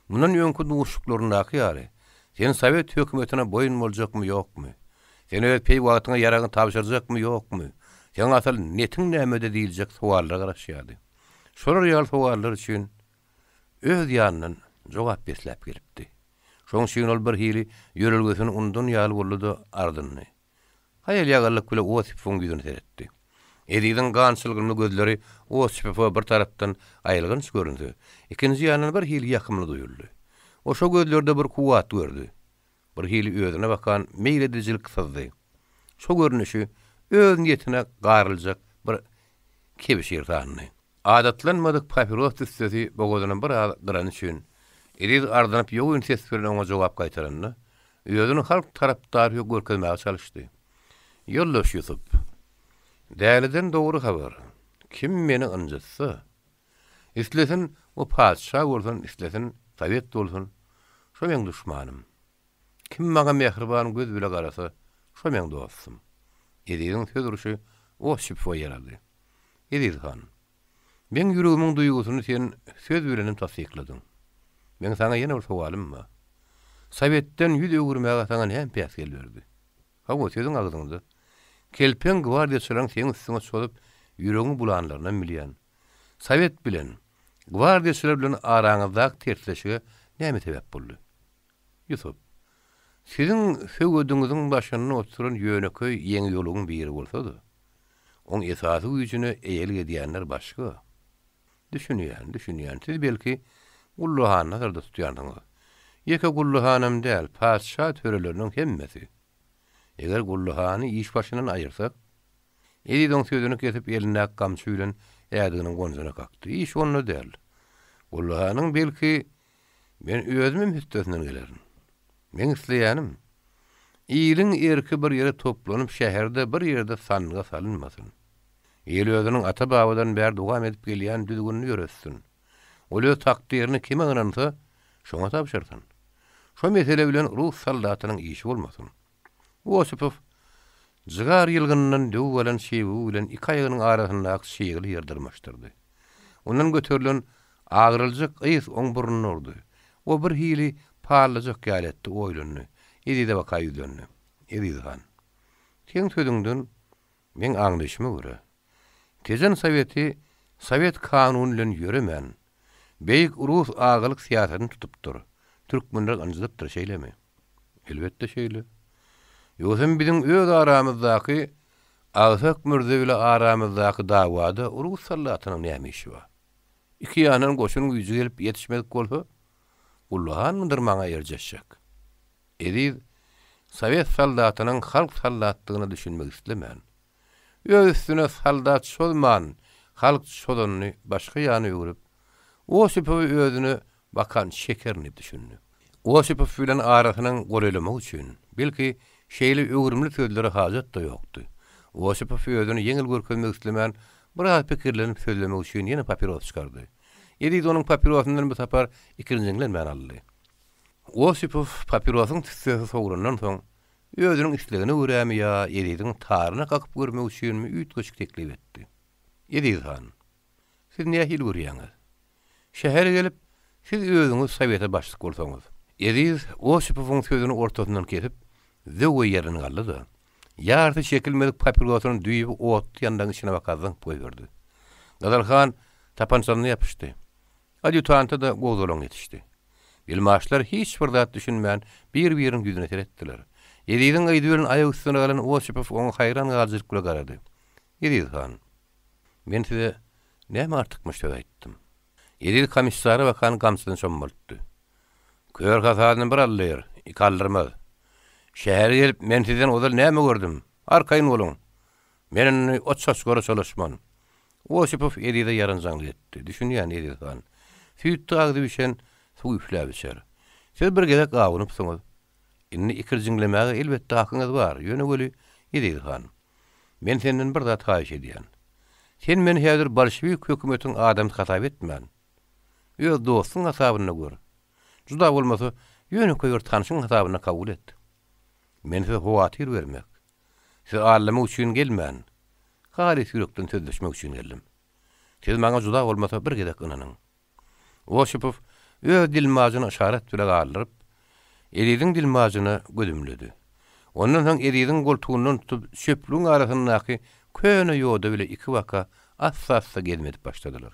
Mundan öňki duşuşyklaryndaky ýaly, Sen sowet hökümetine boýun boljakmy, ýokmy? Sen öz peýwagtyňa ýaragyňy tabşyrjakmy, ýokmy? Seň asyl netiň nämede diýiljek sowallara garaşýardy. Şolar ýaly sowallar üçin öz ýanyndan jogap besläp gelipdi. Şoň üçin ol birhili ýörelgesini unudan ýaly boldy-da ardyndy. Haýal-ýagallyk bile Osipowyň ýüzüne seretdi. Eziziň gan çylgymly gözleri Osipowa bir tarapdan aýylganç görünse, ikinji ýandan birhili ýakymly duýuldy. O şo gözlerde bir kuwwat gördi. Bir hili özüne bakan meýledijilik syzdy. Şo görnüşi öz niýetine garyljak bir kebşir sandy. Adatlanmadyk papiros tüssesi bogazyny bir az gyrany üçin, Eziz ardynyp ýogyn ses bilen oňa jogap gaýtaranda, özüni halk tarapdary görkezmäge çalyşdy. Ýoldaş Ýusup, däliden dogry habar, kim meni ynjytsa, islesin o patyşa bolsun, islesin sowet bolsun, şo meň duşmanym. Kim maňa mähriban göz bile garasa, şo meň dostum. Eziziň söz urşy Osipowa ýarady. Eziz han, meň ýüregimiň duýgusyny sen söz bilenem tassykladyň. Meň saňa ýene bir sowalym bar. Sowetden ýüz öwürmäge saňa näme päsgel berdi? Hawa, sözüň agzyňda. Kelpeň gwardiýaçylaryň seň üstüňe çozup, ýüregiňi bulanlarynam bilýän. Sowet bilen, gwardiýaçylar bilen araňyzdaky tersleşige näme sebäp boldy? Ýusup, siziň söwüdiňiziň başynda oturan ýönekeý ýeňiýolugyň biri bolsa-da, oň esasy güýjüne eýelik edýänler başga. Düşünýän, düşünýän, siz belki, Gully hany nazarda tutýansyňyz. Ýeke Gully hanam däl, patyşa töreleriniň hemmesi. Eger Gully hany iş başyndan aýyrsak, Eziz oň sözüni kesip, elindäki gamçy bilen ädiginiň gonjuna kakdy. Iş onda däl. Gully hanyň belki, Men özümem hötdesinden gelerin. Meň isleýänim, iliň erki bir ýere toplanyp, şäherde bir ýerde sandyga salynmasyn. Il özüniň ata-babadan bäri dowam edip gelýän düzgünini ýöretsin. Ol öz takdyryny kime ynansa, şoňa tabşyrsyn. Şo mesele bilen rus soldatynyň işi bolmasyn. Osipow jygar ýylgynyndan döwüp alan çybygy bilen iki aýagynyň arasyndaky çygly ýeri dyrmaşdyrdy. Ondan göterilen agraljyk ys oň burnuna urdy. O bir hili pallajak ýaly etdi, oýlandy. Ezize baka ýüzlendi. Eziz han, seň sözüňden meň aňlaýşyma görä, Tejen Soweti sowet kanuny bilen ýöremän, beýik rus agalyk syýasatyny tutupdyr, türkmenleri ynjydypdyr, şeýlemi? Elbetde şeýle. Ýogsam biziň öz aramyzdaky Agsak mürze bile aramyzdaky dawada rus soldatynyň näme işi bar? Iki ýandan goşun güýji gelip ýetişmedik bolsa, Gulluhanmydyr maňa erjeşjek? Eziz sowet soldatynyň halk soldatdygyna düşünmek islemän, öz üstüne soldat çozman, halk çozanyny başga ýana öwrüp, Osipowy özüne bakan şekerin diýip düşündi. Osipow bilen arasynyň golaýlamagy üçin, belki, şeýle öwrümli sözlere hajat-da ýokdy. Osipow özüni ýeňil görkezmek islemän, biraz pikirlenip sözlemek üçin ýene papiros çykardy. Eziz onuň papirosyndan bu sapar ikirjiňlenmän aldy. Osipow papirosyň tüssesi sowlandan soň, özüniň islegine görämi ýa Eziziň taryna kakyp görmek üçinmi üýtgeşik teklip etdi. Eziz han, siz nähili görýäňiz? Şähere gelip, siz özüňiz sowete başlyk bolsaňyz. Eziz Osipowyň sözüni ortasyndan kesip, zöwwe ýerinden galdy-da, ýarysy çekilmedik papirosyny düýbi otly ýandagyň içine baka zyňyp goýberdi. Gyzyl han tapançasyna ýapyşdy. Adýutanta-da gozgalaň ýetişdi. Dilmaçlar hiç bir zat düşünmän, bir-biriniň ýüzüne seretdiler. Eziziň yzy bilen aýak üstüne galan Osipow oňa haýran galyjylyk bilen garady. Eziz han, men size näme artykmaç söz aýtdym? Eziz komissara bakan gamçysyny çommaltdy. Kör hasadyny bir aldyr, iki aldyrmaz. Şähere gelip men sizden ozal näme gördüm? Arkaýyn boluň. Men indi o çoçgara çolaşman. Osipow Ezize ýaranjaňlyk etdi. Düşünýän, Eziz han. Süýtde agzy bişen suw üfläp içer. Siz bir gezek awunypsyňyz. Indi ikirjiňlemäge elbetde hakyňyz bar, ýöne weli, Eziz han, men senden bir zat haýyş edýän. Sen meni häzir bolşewik hökümetiň adamsy hasap etmän, öz dostuň hasabynda gör. Juda bolmasa, ýönekeý bir tanşyň hasabynda kabul et. Men size howatyr bermek, sizi aldamak üçin gelmän, halys ýürekden sözleşmek üçin geldim. Siz maňa juda bolmasa bir gezek ynanyň. Osipow öz dilmajyny yşarat bile galdyryp, Eziziň dilmajyna göz ümledi. Ondan soň Eziziň goltugyndan tutup, çöplügiň arasyndaky köne ýoda bile ikibaka assa-assa gezim edip başladylar.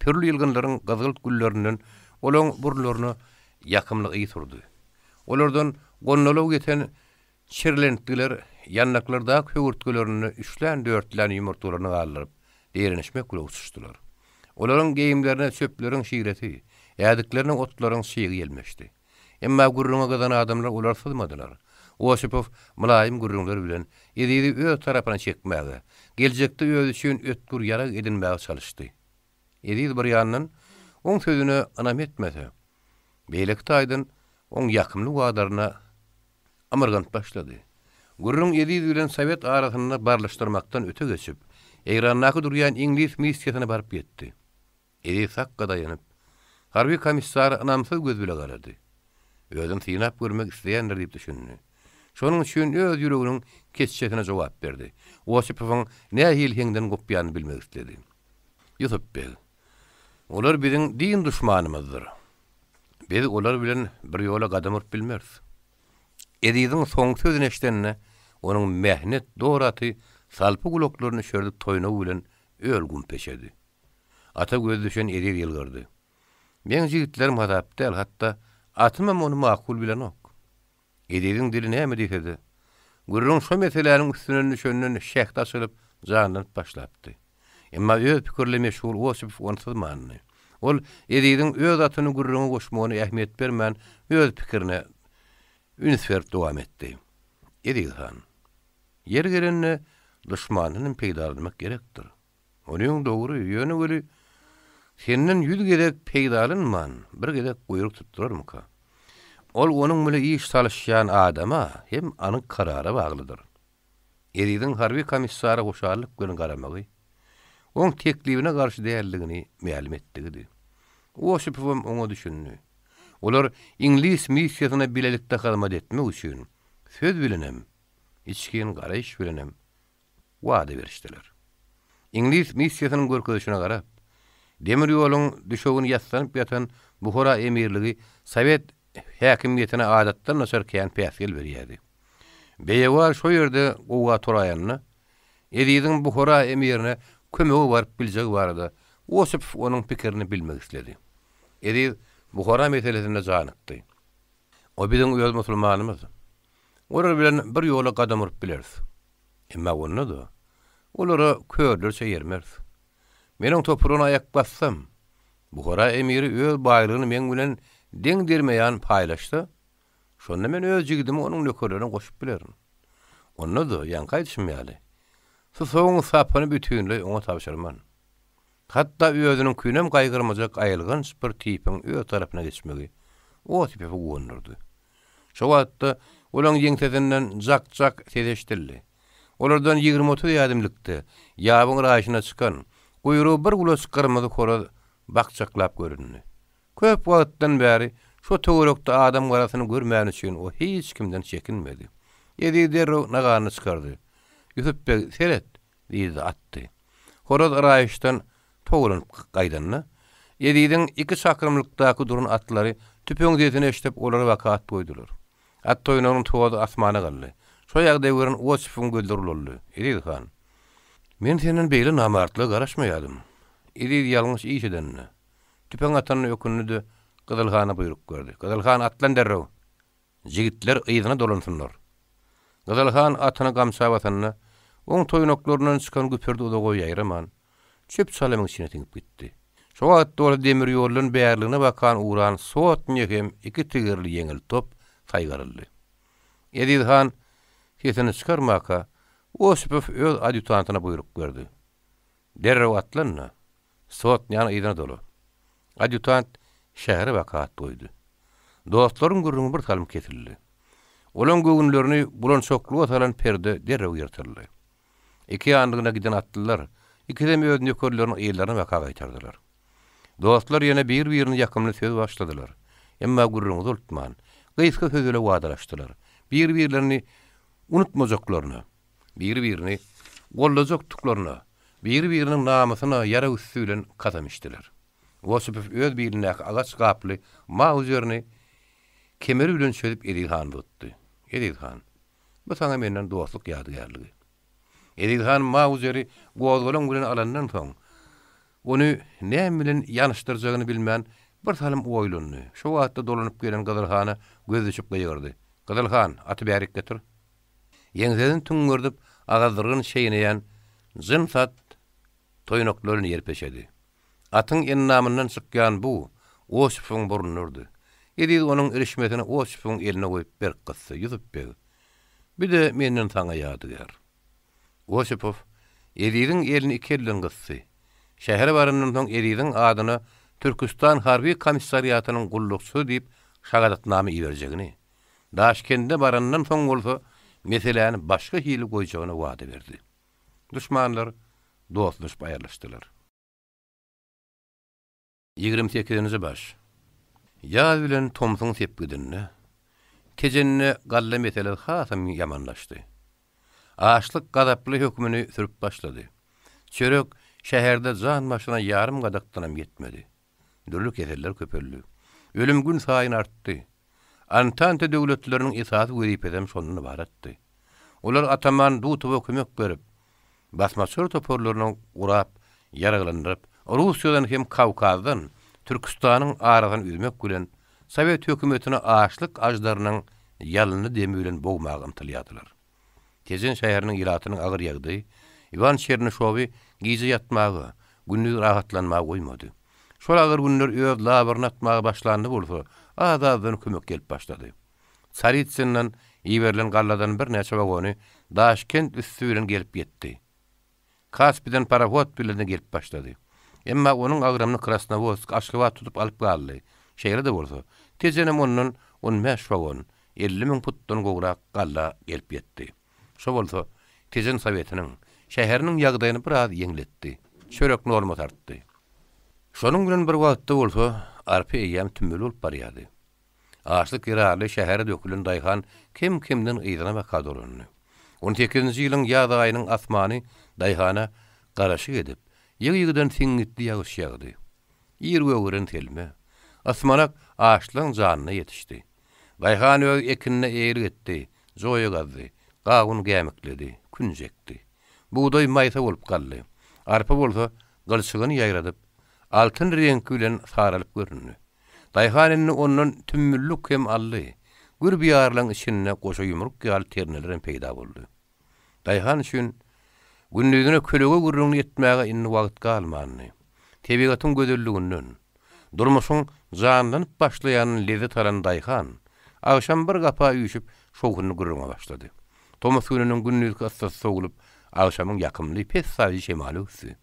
Pürli ýylgynlaryň gyzgylt güllerinden olaň burunlaryna ýakymly ys urdy. Olardan gondalaw geten Çirlentgiler ýandaklardaky höwürtgelerinde üçlän-dörtlän ýumurtgalaryny galdyryp, zeýrenişmek bilen uçuşdylar. Olaryň geýimlerine çöpleriň şiresi, ädiklerine otlaryň çygy ýelmeşdi. Emma gürrüňe gyzan adamlar olary syzmadylar. Osipow mylaýym gürrüňler bilen Ezizi öz tarapyna çekmäge, geljekde özi üçin ötgür ýarag edinmäge çalyşdy. Eziz bir ýandan oň sözüne ynam etmese, beýleki taýdan oň ýakymly wadalaryna ymyrganyp başlady. Gürrüň Eziz bilen Sowet arasynda barlyşdyrmakdan öte geçip, Eýrandaky durýan iňlis missiýasyna baryp ýetdi. Eziz sakga daýanyp, harby komissara ynamsyz göz bile garady. Özüni synap görmek isleýändir diýip düşündi. Şonuň üçin öz ýüreginiň keçjesine jogap berdi. Osipowyň nähili heňden gopýanyny bilmek isledi. Ýusup beg, olar biziň din duşmanymyzdyr. Biz olar bilen bir ýola gadam urup bilmeris. Eziziň soňky sözüni eşidende, onuň mähnet dor aty salpy gulaklaryny üşerdip toýnagy bilen öl gum peçedi. Ata gözi düşen Eziz ýylgyrdy. Meň jigitlerim hasap däl, hatda atymam ony makul bilenok. Eziziň dili näme diýse-de, gürrüň şo meseläniň üstünden düşenden şähdi açylyp, janlanyp başlapdy. Emma öz pikirli meşhur Osipow ony syzmandy. Ol Eziziň öz atyny gürrüňe goşmagyna ähmiýet bermän, öz pikirine üns berip dowam etdi. Eziz han, ýeri gelende duşmandan hem peýdalanmak gerekdir. Onyň dogry, ýöne weli senden ýüz gezek peýdalanman, bir gezek guýruk tutdurarmyka? Ol onuň bile iş salyşýan adama hem anyk karara baglydyr. Eziziň harby komissara hoşallyk bilen garamagy, oň teklibine garşy däldigini mälim etdigidi. Osipowam oňa düşündi. Olar iňlis missiýasyna bilelikde hyzmat etmek üçin söz bilenem, içgin garaýyş bilenem wada berişdiler. Iňlis missiýasynyň görkezişine garap, demir ýoluň düşegini ýassanyp ýatan Buhara emirligi sowet häkimiýetine adatdan daşary kän päsgel berýärdi. Beýewar şo ýerde gowga turaýanda, Eziziň Buhara emirine kömege baryp biljegi barada Osipow onuň pikirini bilmek isledi. Eziz Buhara meselesinde janykdy. O biziň öz musulmanymyz. Olar bilen bir ýola gadam urup bileris. Emma onda-da, olara körlerçe ýermeris. Meniň topragyna aýak bassam, Buhara emiri öz baýlygyny meň bilen deň-dermeýan paýlaşsa, şonda men öz jigidimi onuň nökerlerine goşup bilerin. Onda-da, ýaňky aýdyşym ýaly, susagyň sapyny bütinleý oňa tabşyrman. Hatda özüniňkinem gaýgyrmajak aýylganç bir tipiň öz tarapyna geçmegi Osipowy guwandyrdy. Şo wagtda olaň ýeňsesinden jak-jak ses eşidildi. Olardan 20-30 ädimlikde, ýabyň raýşyna çykan, guýrugy bir gulaç gyrmyzy horaz bakjaklap göründi. Köp wagtdan bäri şo töwerekde adam garasyny görmäni üçin o hiç kimden çekinmedi. Eziz derrew naganyny çykardy. Ýusup beg, seret! Diýdi-de atdy. Horaz yraýyşdan towlanyp gaýdanda, Eziziň iki çakrymlykdaky duran atlary tüpeň sesini eşidip, olara baka at goýdular. At toýnagynyň tozy asmana galdy. Şo ýagdaýy gören Osipowyň gözleri ulaldy. Eziz han, men senden beýle namartlyga garaşmaýadym. Eziz ýalňyş iş edenine, tüpeň atanyna ökündi-de, Gyzyl hana buýruk berdi. Gyzyl han, atlan derrew! Jigitler yzyna dolansynlar. Gyzyl han atyny gamça basanda, oň toýnaklaryndan çykan güpürdi uzaga ýaýraman, çöp-çalamyň içine siňip gitdi. Şo wagtda bolsa demir ýoldan bärligine bakan ugran sotnýa hem iki tigirli ýeňil top saýgaryldy. Eziz han sesini çykarmaka, Osipow öz adýutantyna buýruk berdi. Derrew atlan-da, sotnýany yzyna dola. Adýutant şähere baka at goýdy. Dostlaryň gürrüňi bir salym kesildi. Olaň göwünlerini bulançaklyga salan perde derrew ýyrtyldy. Iki ýanlygyna giden atlylar ikisem öz nökerlerini yzlaryna baka gaýtardylar. Dostlar ýene bir-birine ýakymly söz başladylar. Emma gürrüňi uzaltman, gysga söz bile wadalaşdylar. Bir-birlerini unutmajaklaryna, biri-birini goldajakdyklaryna, biri-biriniň namysyna ýarag üsti bilen kasam içdiler. Osipow öz bilindäki agaç gaply mauzerini kemeri bilen çözüp Eziz hana uzatdy. Eziz han, bu saňa menden dostluk ýadygärligi. Eziz han mauzeri gozgalaň bilen alandan soň, ony näme bilen ýanyşdyrjagyny bilmän, bir salym oýlandy. Şo wagtda dolanyp gelen Gyzyl hana gözi düşüp gygyrdy. Gyzyl han, aty bärik getir. Ýeňsesini tüňňerdip, agazdyrgyn çeýneýän jyns at toýnaklaryny ýer peşedi. Atyň endamyndan çykýan bug Osipowyň burnuna urdy. Eziz onuň irişmesini Osipowyň eline goýup berk gysdy, Ýusup beg, bi-de menden saňa ýadygär. Osipow Eziziň elini iki elden gysdy. Şähere barandan soň Eziziň adyna Türküstan harby komissariatynyň gullukçysy diýip şahadatnama iberjegini, Daşkende barandan soň bolsa meseläni başga hili goýjagyny wada berdi. Duşmanlar dostlaşyp aýrylyşdylar. Ýigrimi sekizinji baş. Ýaz bilen tomsuň sepgidinde Tejende galla meselesi hasam ýamanlaşdy. Açlyk gazaply hökümini sürüp başlady. Çörek şäherde jan başyna ýarym gadakdanam ýetmedi. Dürli keseller köpeldi. Ölüm günsaýyn artdy. Antanta döwletleriniň esasy wezipesem şondan ybaratdy. Olar ataman Dutowa kömek berip, basmaçylar toparlaryny gurap, ýaraglandyryp, Russiýadan hem Kawkazdan Türküstanyň arasyny üzmek bilen, sowet hökümetini açlyk aždarynyň ýalynly demi bilen bogmaga ymtylýardylar. Tejen şäheriniň ilatynyň agyr ýagdaýy Iwan Çernyşowy gije ýatmaga, gündiz rahatlanmaga goýmady. Şol agyr günler öz labyryny atmaga başlanda bolsa, az-azdan kömek gelip başlady. Tsaritsyndan iberilen galladan birnäçe wagony Daşkent üsti bilen gelip ýetdi. Kaspiden parohod bilen-de gelip başlady. Emma onuň agramyny Krasnowodsk, Aşgabat tutup alyp galdy. Şeýle-de bolsa, Tejenem ondan on bäş wagon, 50 müň putdan gowrak galla gelip ýetdi. Şo bolsa, Tejen Sowetiniň, şäheriniň ýagdaýyny biraz ýeňletdi. Çörek normasy artdy. Şonuň bilen bir wagtda bolsa, arpa eýýäm tümmeli bolup barýardy. Açlyk zerarly şähere dökülen daýhan kem-kemden yzyna baka dolandy. On sekizinji ýylyň ýaz aýynyň asmany daýhana garaşyk edip, ýygy-ýygydan siňňitli ýagyş ýagdy. Ir gögeren selme, ysmanak açlygyň janyna ýetişdi. Daýhan öz ekinine eýelik etdi, joýa gazdy, gawun gämikledi, künji ekdi. Bugdaý maýsa bolup galdy. Arpa bolsa gylçygyny ýaýradyp, altyn reňki bilen saralyp göründi. Daýhan indi ondan tümmüllik hem aldy. Gür biýarlaryň içinde goşa ýumruk ýaly terneler hem peýda boldy. Daýhan üçin gündizine kölege gürrüňini etmäge indi wagt galmandy. Tebigatyň gözelliginden, Durmuşyň janlanyp başlaýanyndan lezzet alan daýhan, agşam bir gapa üýşüp, şowhunly gürrüňe başlady. Tomus gününiň gündizki yssysy sowulyp, agşamyň ýakymly, pessaýjy şemaly öwüsdi.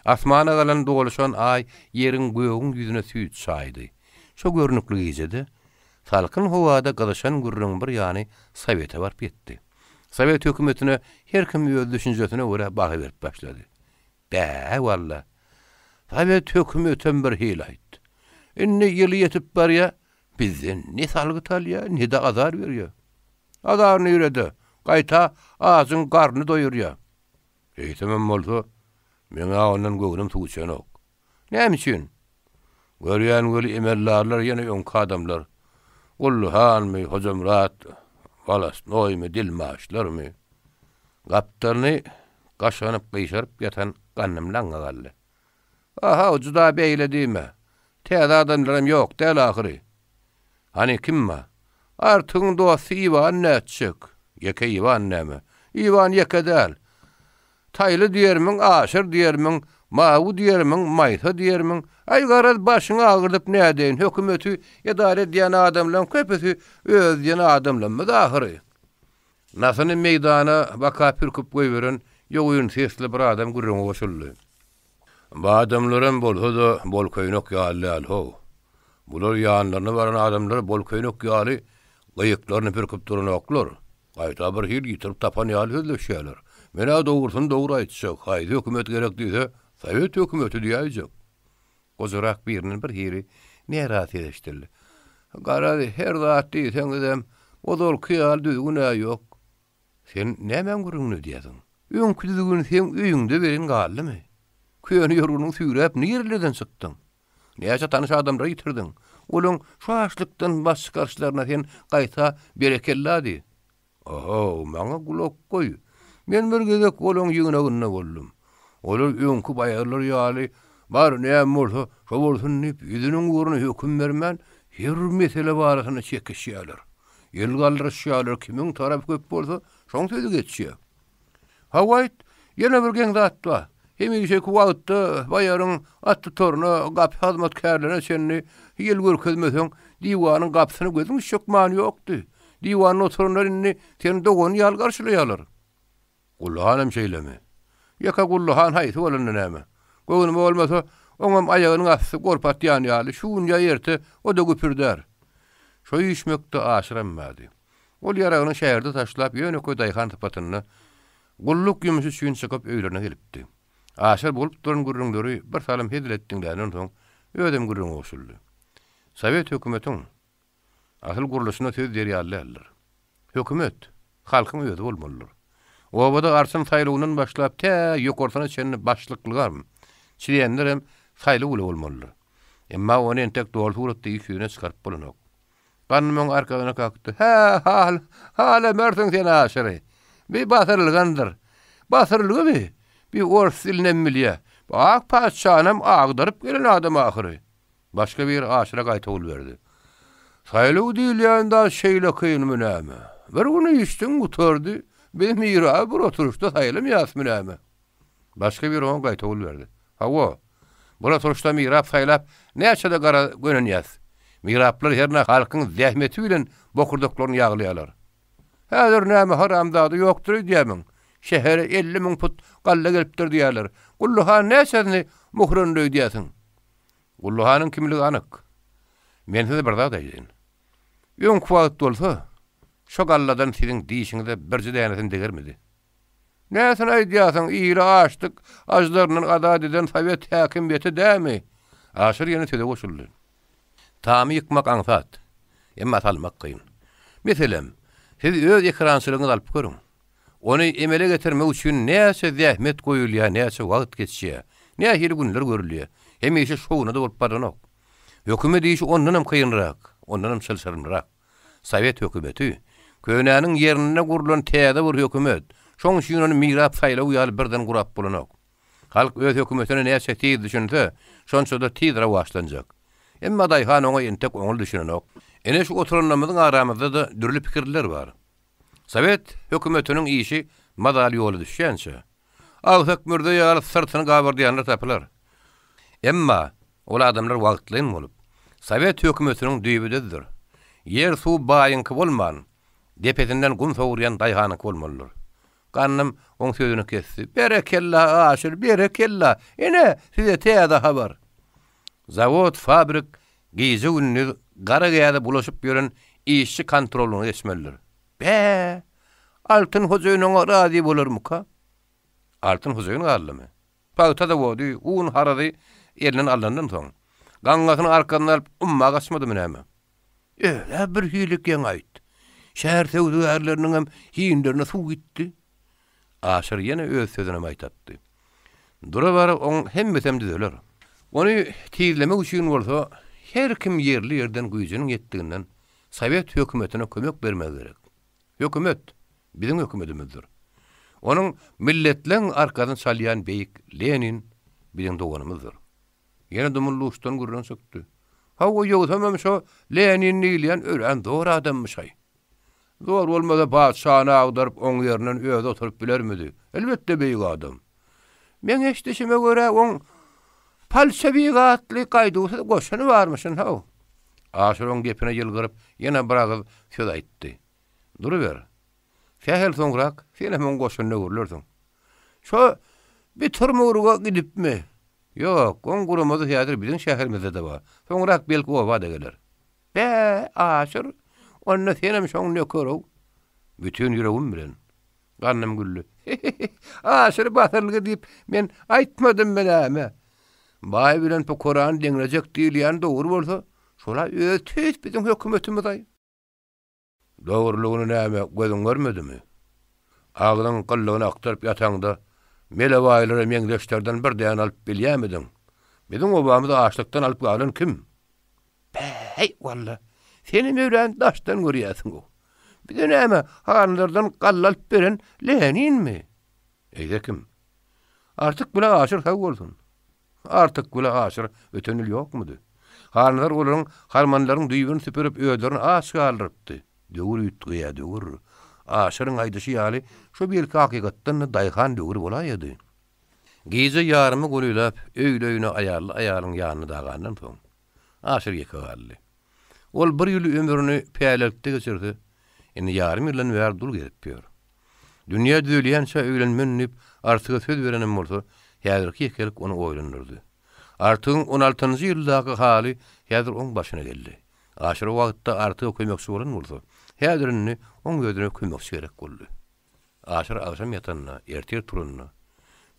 Asmana galan doluşan Aý ýeriň, gögüň ýüzüne süýt çaýdy. Şo görnükli gijede, salkyn howada gyzyşan gürrüň bir ýany Sowete baryp ýetdi. Sowet hökümetine her kim öz düşünjesine görä baha berip başlady. Bä, walla, Sowet hökümetem bir hili-aýt. Indi ýyly ýetip barýa, bizden ne salgyt alýa, ne-de azar berýä. Azar nirede, gaýta ajyň garny doýurýa. Eýsemem bolsa, meň-ä ondan göwnüm suw içenok. Näme üçin? Görýän weli emeldarlar ýene öňki adamlar. Gully hanmy, Hojamyrat wolostnoýmy, dilmaçlarmy? Gapdalyny gaşanyp gyşaryp ýatan Gandym laňňa galdy. A-haw, juda beýle diýme. Täze adamlaram ýok däl ahyry. Hany, kim bar? Artygyň dosty Iwan nätjek? Ýeke Iwan näme? Iwan ýeke däl. Taýly diýermiň, Aşyr diýermiň, Mawy diýermiň, Maýsa diýermiň, aý garaz başyňy agyrdyp nädeýin, hökümeti edara edýän adamlaň köpüsi öz diýen adamlamyz ahyry. Nasyny meýdana baka pürküp goýberen ýogyn sesli bir adam gürrüňe goşuldy. Bu adamlaram bolsa-da bol köýnek ýaly däl-how. Bular ýanlaryna baran adamlara bol köýnek ýaly gyýyklaryny pürküp duranoklar. Gaýta bir hili ýitirip tapan ýaly sözleşýärler. Men-ä dogrusyny dogry aýtjak, haýsy hökümet gerek diýse, Sowet hökümeti diýäýjek. Gojarak birinden bir hili närazy ses eşidildi. Garaz, her zat diýseňizem, ozalky ýaly düzgün-ä ýok. Sen nämäň gürrüňini edýärsiň? Öňki düzgün seň öýüňde welin galdymy? Köne ýorganyňy süýräp nirelerden çykdyň? Näçe tanyş adamlary ýitirdiň? Olaň şu açlykdan baş çykaryşlaryna sen gaýta berekella diý. Ohow, maňa gulak goý. Men bir gezek olaň ýygnagynda boldum. Olar öňki baýarlar ýaly, bar, näme bolsa, şo bolsun diýip, ýüzüniň ugruna höküm bermän, her mesele barasynda çekişýärler. El galdyryşýarlar, kimiň tarapy köp bolsa, şoň sözi geçýär. Hawa-aýt, ýene bir geň zat bar. Hemişeki wagtda baýaryň at tutaryna, gapy hyzmatkärlerine çenli ýel görkezmeseň, diwanyň gapysyna gözüň düşjek many ýokdy. Diwanda oturanlar indi seni dogany ýaly garşylaýarlar. Gully hanam şeýlemi? Ýeke Gully han haýsy bolanda näme? Göwnüme bolmasa, oňam aýagynyň asty gorp atýan ýaly, şu gün ýa erte o-da güpürdär. Şo üýşmekde Aşyram bardy. Ol ýaragyny şäherde taşlap, ýönekeý daýhan sypatynda gulluk ýumşy üçin çykyp öýlerine gelipdi. Aşyr bolup duran gürrüňleri bir salym hezil edip diňländen soň, özem gürrüňe goşuldy. Sowet hökümetiň asyl gurluşyna söz diýer ýaly däldir. Hökümet, halkyň özi bolmalydyr. Obada arçyn saýlawyndan başlap tä ýokarsyna çenli başlyklygam, çlenlerem saýlaw bile bolmalydyr. Emma ony entek doly suratda iş ýüzüne çykaryp bolanok. Gandym oň arkasyna kakdy. Hä, hal, halamarsyň sen Aşyry. Bi basyrylgandyr. Basyrylgy bi. Bi ors dilinem bilýä. Bi ak patyşanam agdaryp gelen adam ahyry. Başga biri Aşyra gaýtawul berdi. Saýlaw diýilýän zat şeýle kynmy näme? Bir gün işdiň gutardy. Biz miraby bir oturyşda saýlamaýasmy näme? Başga biri oňa gaýtawul berdi. Hawa, bir oturyşda mirap saýlap, näçe-de gara gönenýäs. Miraplar hernä halkyň zähmeti bilen bokurdaklaryny ýaglaýarlar. Häzir näme haramzada ýokdur öýdýärmiň? Şähere 50 müň put galla gelipdir diýýärler. Gully han näçesini muhrandy öýdýärsiň? Gully hanyň kimligi anyk. Men size bir zat aýdaýyn. Öňki wagt bolsa, şo galladan siziň dişiňize birje dänesini degermedi. Näsini aýdýarsyň, ili açlyk ajdaryndan azat eden sowet häkimiýeti dämi? Aşyr ýene söze goşuldy. Tamy ýykmak aňsat, emma salmak kyn. Meselem, siz öz ekrançylygyňyzy alyp görüň. Ony emele getirmek üçin näçe zähmet goýulýar, näçe wagt geçýär, nähili günler görülýär. Hemişe şowuna-da bolup baranok. Hökümet işi ondanam kynrak, ondanam çylşyrymlyrak. Sowet hökümeti, könäniň ýerinde gurlan täze bir hökümet, şoň üçin ony mirap saýlaw ýaly birden gurap bolanok. Halk öz hökümetine näçe tiz düşünse, şonça-da tiz rowaçlanjak. Emma daýhan oňa entek oňly düşünenok. Ine şu oturanlarymyzyň aramyzda-da dürli pikirliler bar. Sowet hökümetiniň işi mazaly ýola düşýänçä, Agsak mürze ýaly syrtyny gabardýanlar tapylar. Emma ol adamlar wagtlaýyn bolup. Sowet hökümetiniň düýbi düzdür. Ýer-suw baýyňky bolman, depesinden gum sowurýan daýhanyňky bolmalydyr. Gandym oň sözüni kesdi. Berekella, Aşyr, berekella! Ine, size täze habar! Zawod, fabrik gije-gündiz gara gäze bulaşyp ýören işçi kontrolyna geçmelidir. Bä! Altyn hojaýyn oňa razy bolarmyka? Altyn hojaýyn galdymy? Pagta zawody, un harazy elinden alnandan soň, gaňňasyny arkasyna alyp umma gaçmadymy näme? Öz-ä birhili geň-aýt. Şäher söwdagärleriniňem hinlerine suw gitdi. Aşyr ýene öz sözünem aýtatdy. Dura-bara oň hemmesem düzeler. Ony tizlemek üçin bolsa her kim ýerli-ýerden güýjüniň ýetdiginden sowet hökümetine kömek bermegi gerek. Hökümet, biziň hökümetimizdir. Onuň milletleň arkasyny çalýan beýik Lenin biziň doganymyzdyr. Ýene dumly-duşdan gürrüň çykdy. Hawa, ýogsamam şo Lenin diýilýän örän zor adammyş-aý. Zor bolmasa patyşany agdaryp oň ýerinden özi oturyp bilermidi? Elbetde beýik adam. Meň eşidişime görä oň Palçewik atly gaýduwsyz goşuny barmyşyn-how. Aşyr oň gepine ýylgyryp ýene bir agyz söz aýtdy. Duruber. Sähel soňrak senem oň goşunyna öwrülersiň. Şo Biturmurga gidipmi? Ýok, oň guramasy häzir biziň şäherimizde-de bar. Soňrak belki oba-da geler. Bä, Aşyr, onda senem şoň nökeri-ow. Bütin ýüregim bilen. Gandym güldi. He-he-he, Aşyr basyrylgy diýip, men aýtmadymmy näme? Baý bilen pukarany deňlejek diýilýäni dogry bolsa, şol-a özi tüýs biziň hökümetimiz-aý. Dogrulygyny näme, gözüň görmedimi? Agzyň gyllygyny akdyryp ýataňda, mele baýlara meňzeşlerden bir däne alyp bilýämidiň? Biziň obamyzy açlykdan alyp galan kim? Päý, walla, senem örän daşdan görýärsiň-ow. Bize näme, hanlardan galla alyp beren Leninmi? Eýse kim? Artyk bile Aşyr sag bolsun. Artyk bile Aşyr öten ýyl ýokmudy? Hanlar olaryň harmanlaryň düýbüni süpürip özlerini aç galdyrypdy. Döwür üýtgeýär, döwür. Aşyryň aýdyşy ýaly, şo belki hakykatdan-da daýhan döwri bolaýady. Gije ýarymy golaýlap, öýli-öýüne aýally aýalyň ýanyna dagandan soň, Aşyr ýeke galdy. Ol bir ýyl ömrüni pälelikde geçirse, indi ýarym ýyldan bäri dul gezip ýör. Dünýä düzelýänçä öýlenmen diýip, Artyga söz berenem bolsa, häzirki ýekelik ony oýlandyrdy. Artygyň on altynjy ýyldaky haly häzir oň başyna geldi. Aşyr o wagtda Artyga kömekçi bolan bolsa, häzir indi oň özüne kömekçi gerek boldy. Aşyr agşam ýatanda, ertir turanda,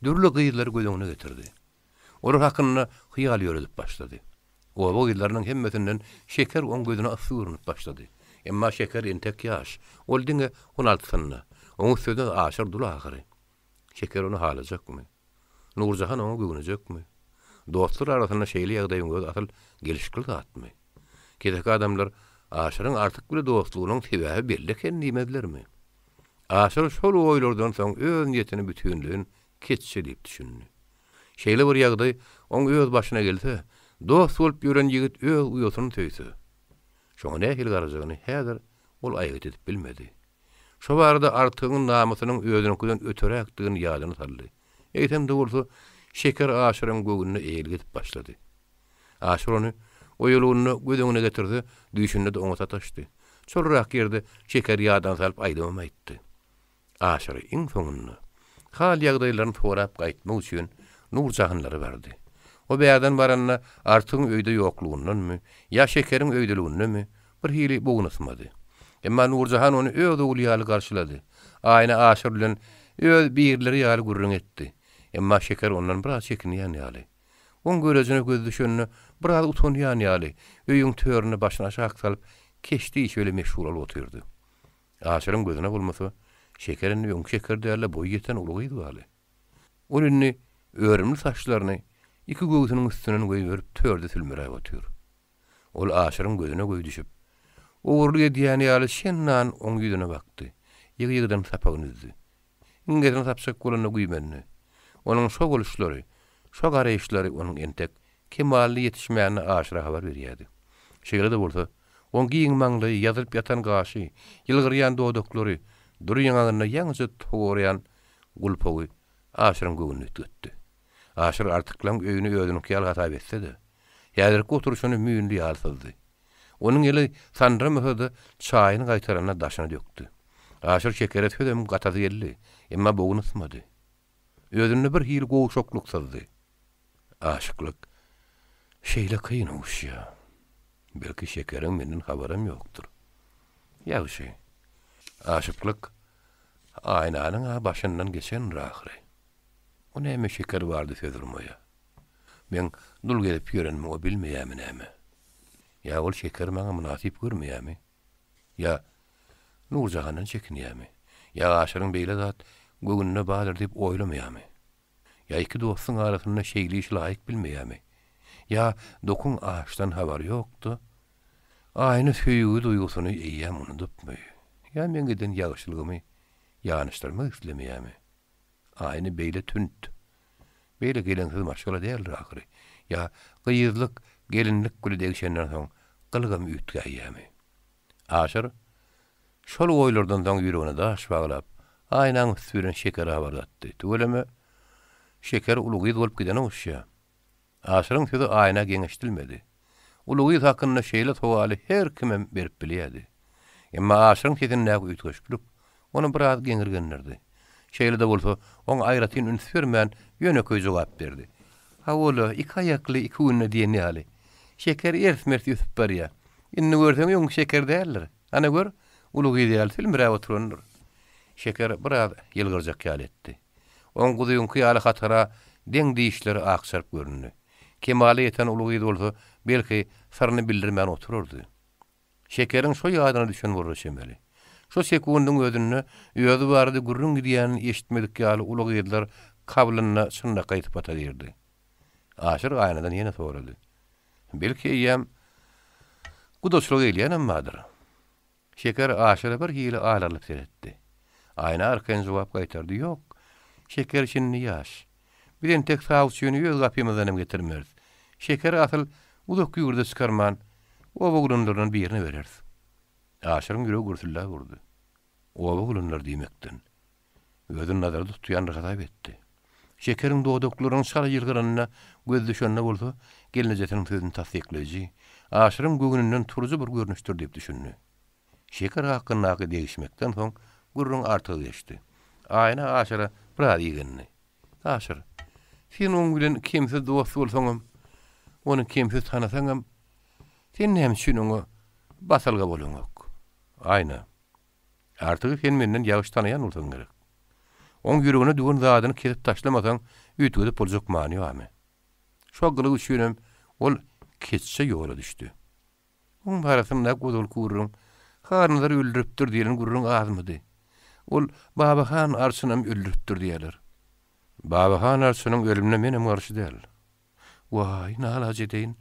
dürli gyzlary göz öňüne getirdi. Olar hakynda hyýal ýöredip başlady. Oba gyzlarynyň hemmesinden Şeker oň gözüne yssy görnüp başlady. Emma Şeker entek ýaş. Ol diňe on altysynda. Oň üstesine Aşyr dul ahyry. Şeker ony halajakmy? Nurjahan oňa göwnejekmi? Dostlar arasynda şeýle ýagdaýyň özi asyl gelşikli zatmy? Keseki adamlar Aşyryň Artyk bile dostlugynyň sebäbi belli eken diýmezlermi? Aşyr şol oýlardan soň öz niýetini bütinleýin keçje diýip düşündi. Şeýle bir ýagdaý oň öz başyna gelse, dost bolup ýören ýigit öz uýasyny söýse, şoňa nähili garajagyny häzir ol aýgyt edip bilmedi. Şo barada Artygyň namysynyň özüniňkiden öteräkdigini ýadyna saldy. Eýsem-de bolsa, Şeker Aşyryň göwnüne eýelik edip başlady. Aşyr ony oýalygynda göz öňüne getirse, düýşünde-de oňa sataşdy. Çolrak ýerde Şekeri ýadyna salyp aýdymam aýtdy. Aşyr iň soňunda, hal-ýagdaýlaryny sorap gaýtmak üçin Nurjahanlara bardy. O bärden baranda Artygyň öýde ýoklugyndanmy, ýa Şekeriň öýdeligindemi, bir hili bogun ysmady. Emma Nurjahan ony öz ogly ýaly garşylady. Aýna Aşyr bilen öz birleri ýaly gürrüň etdi. Emma Şeker ondan biraz çekinýän ýaly. Oň görejine gözi düşende biraz utanýan ýaly, öýüň töründe başyny aşak salyp, keşde işi bile meşgul bolup otyrdy. Aşyryň gözüne bolmasa, Şeker indi öňki Şeker däl-de, boýy ýeten uly gyz baly. Ol indi örümli saçlaryny iki göwsüniň üstünden goýberip törde sülmüräp otyr. Ol Aşyryň gözüne gözi düşüp, ogurlyk edýän ýaly şendan oň ýüzüne bakdy. Ýygy-ýygydan sapagyny üzdi. Iňňesini sapjak bolanda güýmendi. Onuň şo boluşlary, şo garaýyşlary onuň entek kemalyna ýetişmänini Aşyra habar berýärdi. Şeýle-de bolsa, oň giň maňlaýy, ýazylyp ýatan gaşy, ýylgyrýan dodaklary, dury ýaňagynda ýaňyja togaraýan gulpagy Aşyryň göwnüni üýtgetdi. Aşyr Artyklaň öýüni özüniňki ýaly hasap etse-de, Häzirki oturyşyny müýnli ýaly syzdy. Onuň eli sandyramasa-da, çaýyny gaýtaranda daşyna dökdi. Aşyr Şekere sözem gatasy geldi, emma bogun ysmady. Özünde bir hili gowşaklyk syzdy. Aşyklyk şeýle kyn oguşýa. Belki Şekeriň menden habaram ýokdur. Ýagşy. Aşyklyk Aýnanyň-a başyndan geçendir ahyry. O näme Şeker bardy söz urmaýa. Meň dul gezip ýörenimi o bilmeýämi näme? Ýa ol Şekeri maňa mynasyp görmeýämi? Ýa Nurjahandan çekinýämi? Ýa Aşyryň beýle zat göwnünde bardyr diýip oýlamaýamy? Ýa iki dostuň arasynda şeýle işi laýyk bilmeýämi? Ýa Dokuň Aşdan habary ýok-da, Aýna söýgi duýgusyny eýýäm unudypmy? Ýa meň eden ýagşylygymy ýanyşdyrmak islemeýämi? Aýna beýle tünt, beýle geleňsiz maşgala däldir ahyry. Ýa gyzlyk, gelinlik güli degşenden soň gylygam üýtgäýýämi? Aşyr şol oýlardan soň ýüregine daş baglap, Aýnaň üsti bilen Şekere habar gatdy. Tüweleme, Şeker uly gyz bolup gidene oguşýa. Aşyryň sözi Aýna geň eşidilmedi. Uly gyz hakynda şeýle sowaly her kimem berip bilýärdi. Emma Aşyryň sesindäki üýtgeşiklik ony biraz geňirgendirdi. Şeýle-de bolsa, oňa aýratyn üns bermän, ýönekeý jogap berdi. Hawa-la, iki aýakly iki günde diýen ýaly. Şeker ers-mers ösüp barýar. Indi görseň öňki Şeker däldir. Ana gör, uly gyz ýaly sülmüräp oturandyr. Şeker biraz ýylgyrjak ýaly etdi. Oň guzyňky ýaly hatara deň dişleri akjaryp göründi. Kemala ýeten uly gyz bolsa, belki, syryny bildirmän oturardy. Şekeriň şo ýadyna düşen bolara çemeli. Şo sekundyň özünde özi barada gürrüň gidýänini eşitmedik ýaly uly gyzlar kablynda çynlakaý sypata girdi. Aşyr aýnadan ýene sorady. Belki eýýäm gudaçylyga gelýänem bardyr. Şeker Aşyra bir hili alarylyp seretdi. Aýna arkaýyn jogap gaýtardy, Ýok, Şeker şindi ýaş. Biz entek sawçyny öz gapymyzdan hem getirmeris. Şekeri asyl uzak ýurda çykarman, oba oglanlaryndan birine bereris. Aşyryň ýüregi gürsüldäp urdy. Oba oglanlary diýmekden, özüni nazarda tutýandyr hasap etdi. Şekeriň dodaklarynyň çala ýylgyranyna gözi düşende bolsa, gelnejesiniň sözüni tassyklaýjy, Aşyryň göwnünden turujy bir görnüşdir diýip düşündi. Şeker hakyndaky degişmekden soň gürrüň artygy geçdi. Aýna Aşyra biraz igendi. Aşyr, sen oň bilen kemsiz dost bolsaňam, ony kemsiz tanasaňam, sen näme üçin oňa basalga bolaňok? Aýna, Artygy sen menden ýagşy tanaýan bolsaň gerek. Oň ýüregine düwen zadyny kesip taşlamasaň, üýtgedip boljak many barmy? Şo gylyk üçinem ol keçje ýola düşdi. Oň barasyndaky ozalky gürrüň, Halnazary öldüripdir diýlen gürrüň azmydy? Ol Babahan arçynam öldüripdir diýýärler. Babahan arçynyň ölümine menem garşy däl. Waý, nalaç edeýin.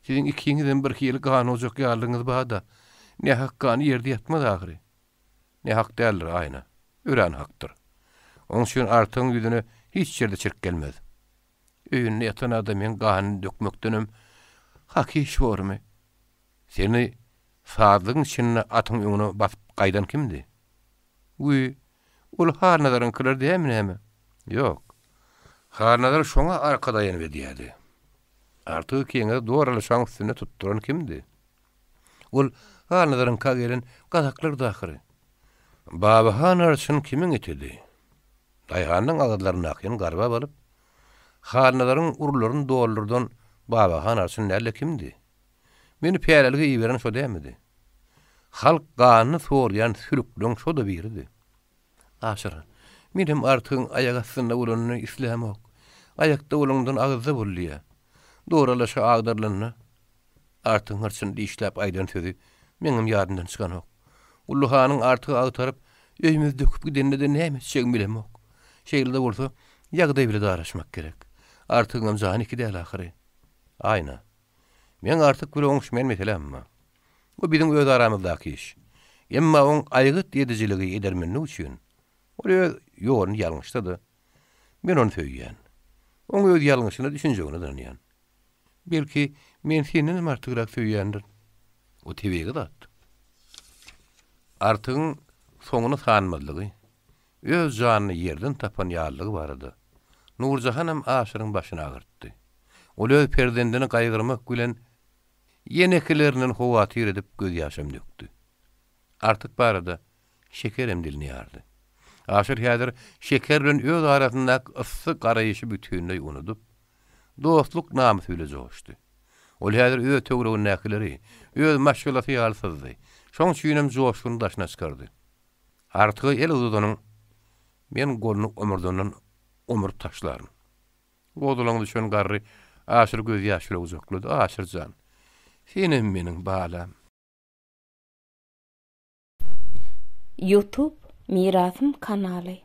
Siziň ikiňizem birhili ganojak ýalylygyňyz bar-da. Nähak gan ýerde ýatmaz ahyry. Nähak däldir, Aýna. Örän hakdyr. Oň üçin Artygyň ýüzüne hiç ýerde çirk gelmez. Öýünde ýatan adamyň ganyny dökmekdenem hak iş bormy? Seni sazlygyň içinde atyň öňüne basyp gaýdan kimdi? Wiý, ol Halnazaryňkylar dälmi näme? Ýok. Halnazar şoňa arka daýanyp edýärdi. Artygy ikiňizi doralaşaň üstünde tutduran kimdi? Ol Halnazaryňka gelen gazaklardy ahyry. Babahan arçyn kimiň itidi? Daýhanyň agyzlaryndakyny garbap alyp, Halnazaryň urularyny doldurdan Babahan arçyn däl-de kimdi? Meni pälelige iberen şo dälmidi? Halk ganyny sorýan sülükleň şo-da biridi. Aşyr, menem Artygyň aýak astynda bolanyny islämok. Aýakda bolaňdan agyzda bol diýýä. Doralaşa agdarylanda, Artygyň hyrçyny dişläp aýdan sözi meňem ýadymdan çykanok. Gully hanyň Artygy agtaryp, öýümizi döküp gidende-de näme etjegimi bilemok. Şeýle-de bolsa, ýagdaý bile daraşmak gerek. Artygyňam jany iki däl ahyry. Aýna. Meň Artyk bile oňuşmaýan meseläm bar. Bu biziň öz aramyzdaky iş. Emma oň aýgyt edijiligi, edermenligi üçin, ol öz ýoluny ýalňyşsa-da, men ony söýýän. Oň öz ýalňyşyna düşünjegine ynanýan. Belki, men sendenem artygrak söýýändirin. O tebigy zat. Artygyň soňuny sanmazlygy, öz janyny ýerden tapan ýalylygy barada Nurjahanam Aşyryň başyny agyrtdy. Ol öz perzendini gaýgyrmak bilen ýenekilerinden howatyr edip gözýaşam dökdi. Artyk barada Şekerem dilini ýardy. Aşyr häzir Şeker bilen öz arasyndaky yssy garaýşy bütinleý unudyp, dostluk namysy bile joşdy. Ol häzir öz töweregindäkileri öz maşgalasy ýaly syzdy. Şoň üçinem joşguny daşyna çykardy. Artyga el uzadanyň men goluny omurdandan omuryp taşlaryn. Gozgalaňa düşen garry Aşyry gözýaş bile gujaklady. Aşyr jan, senem meniň balam. Youtube Mirasym kanaly.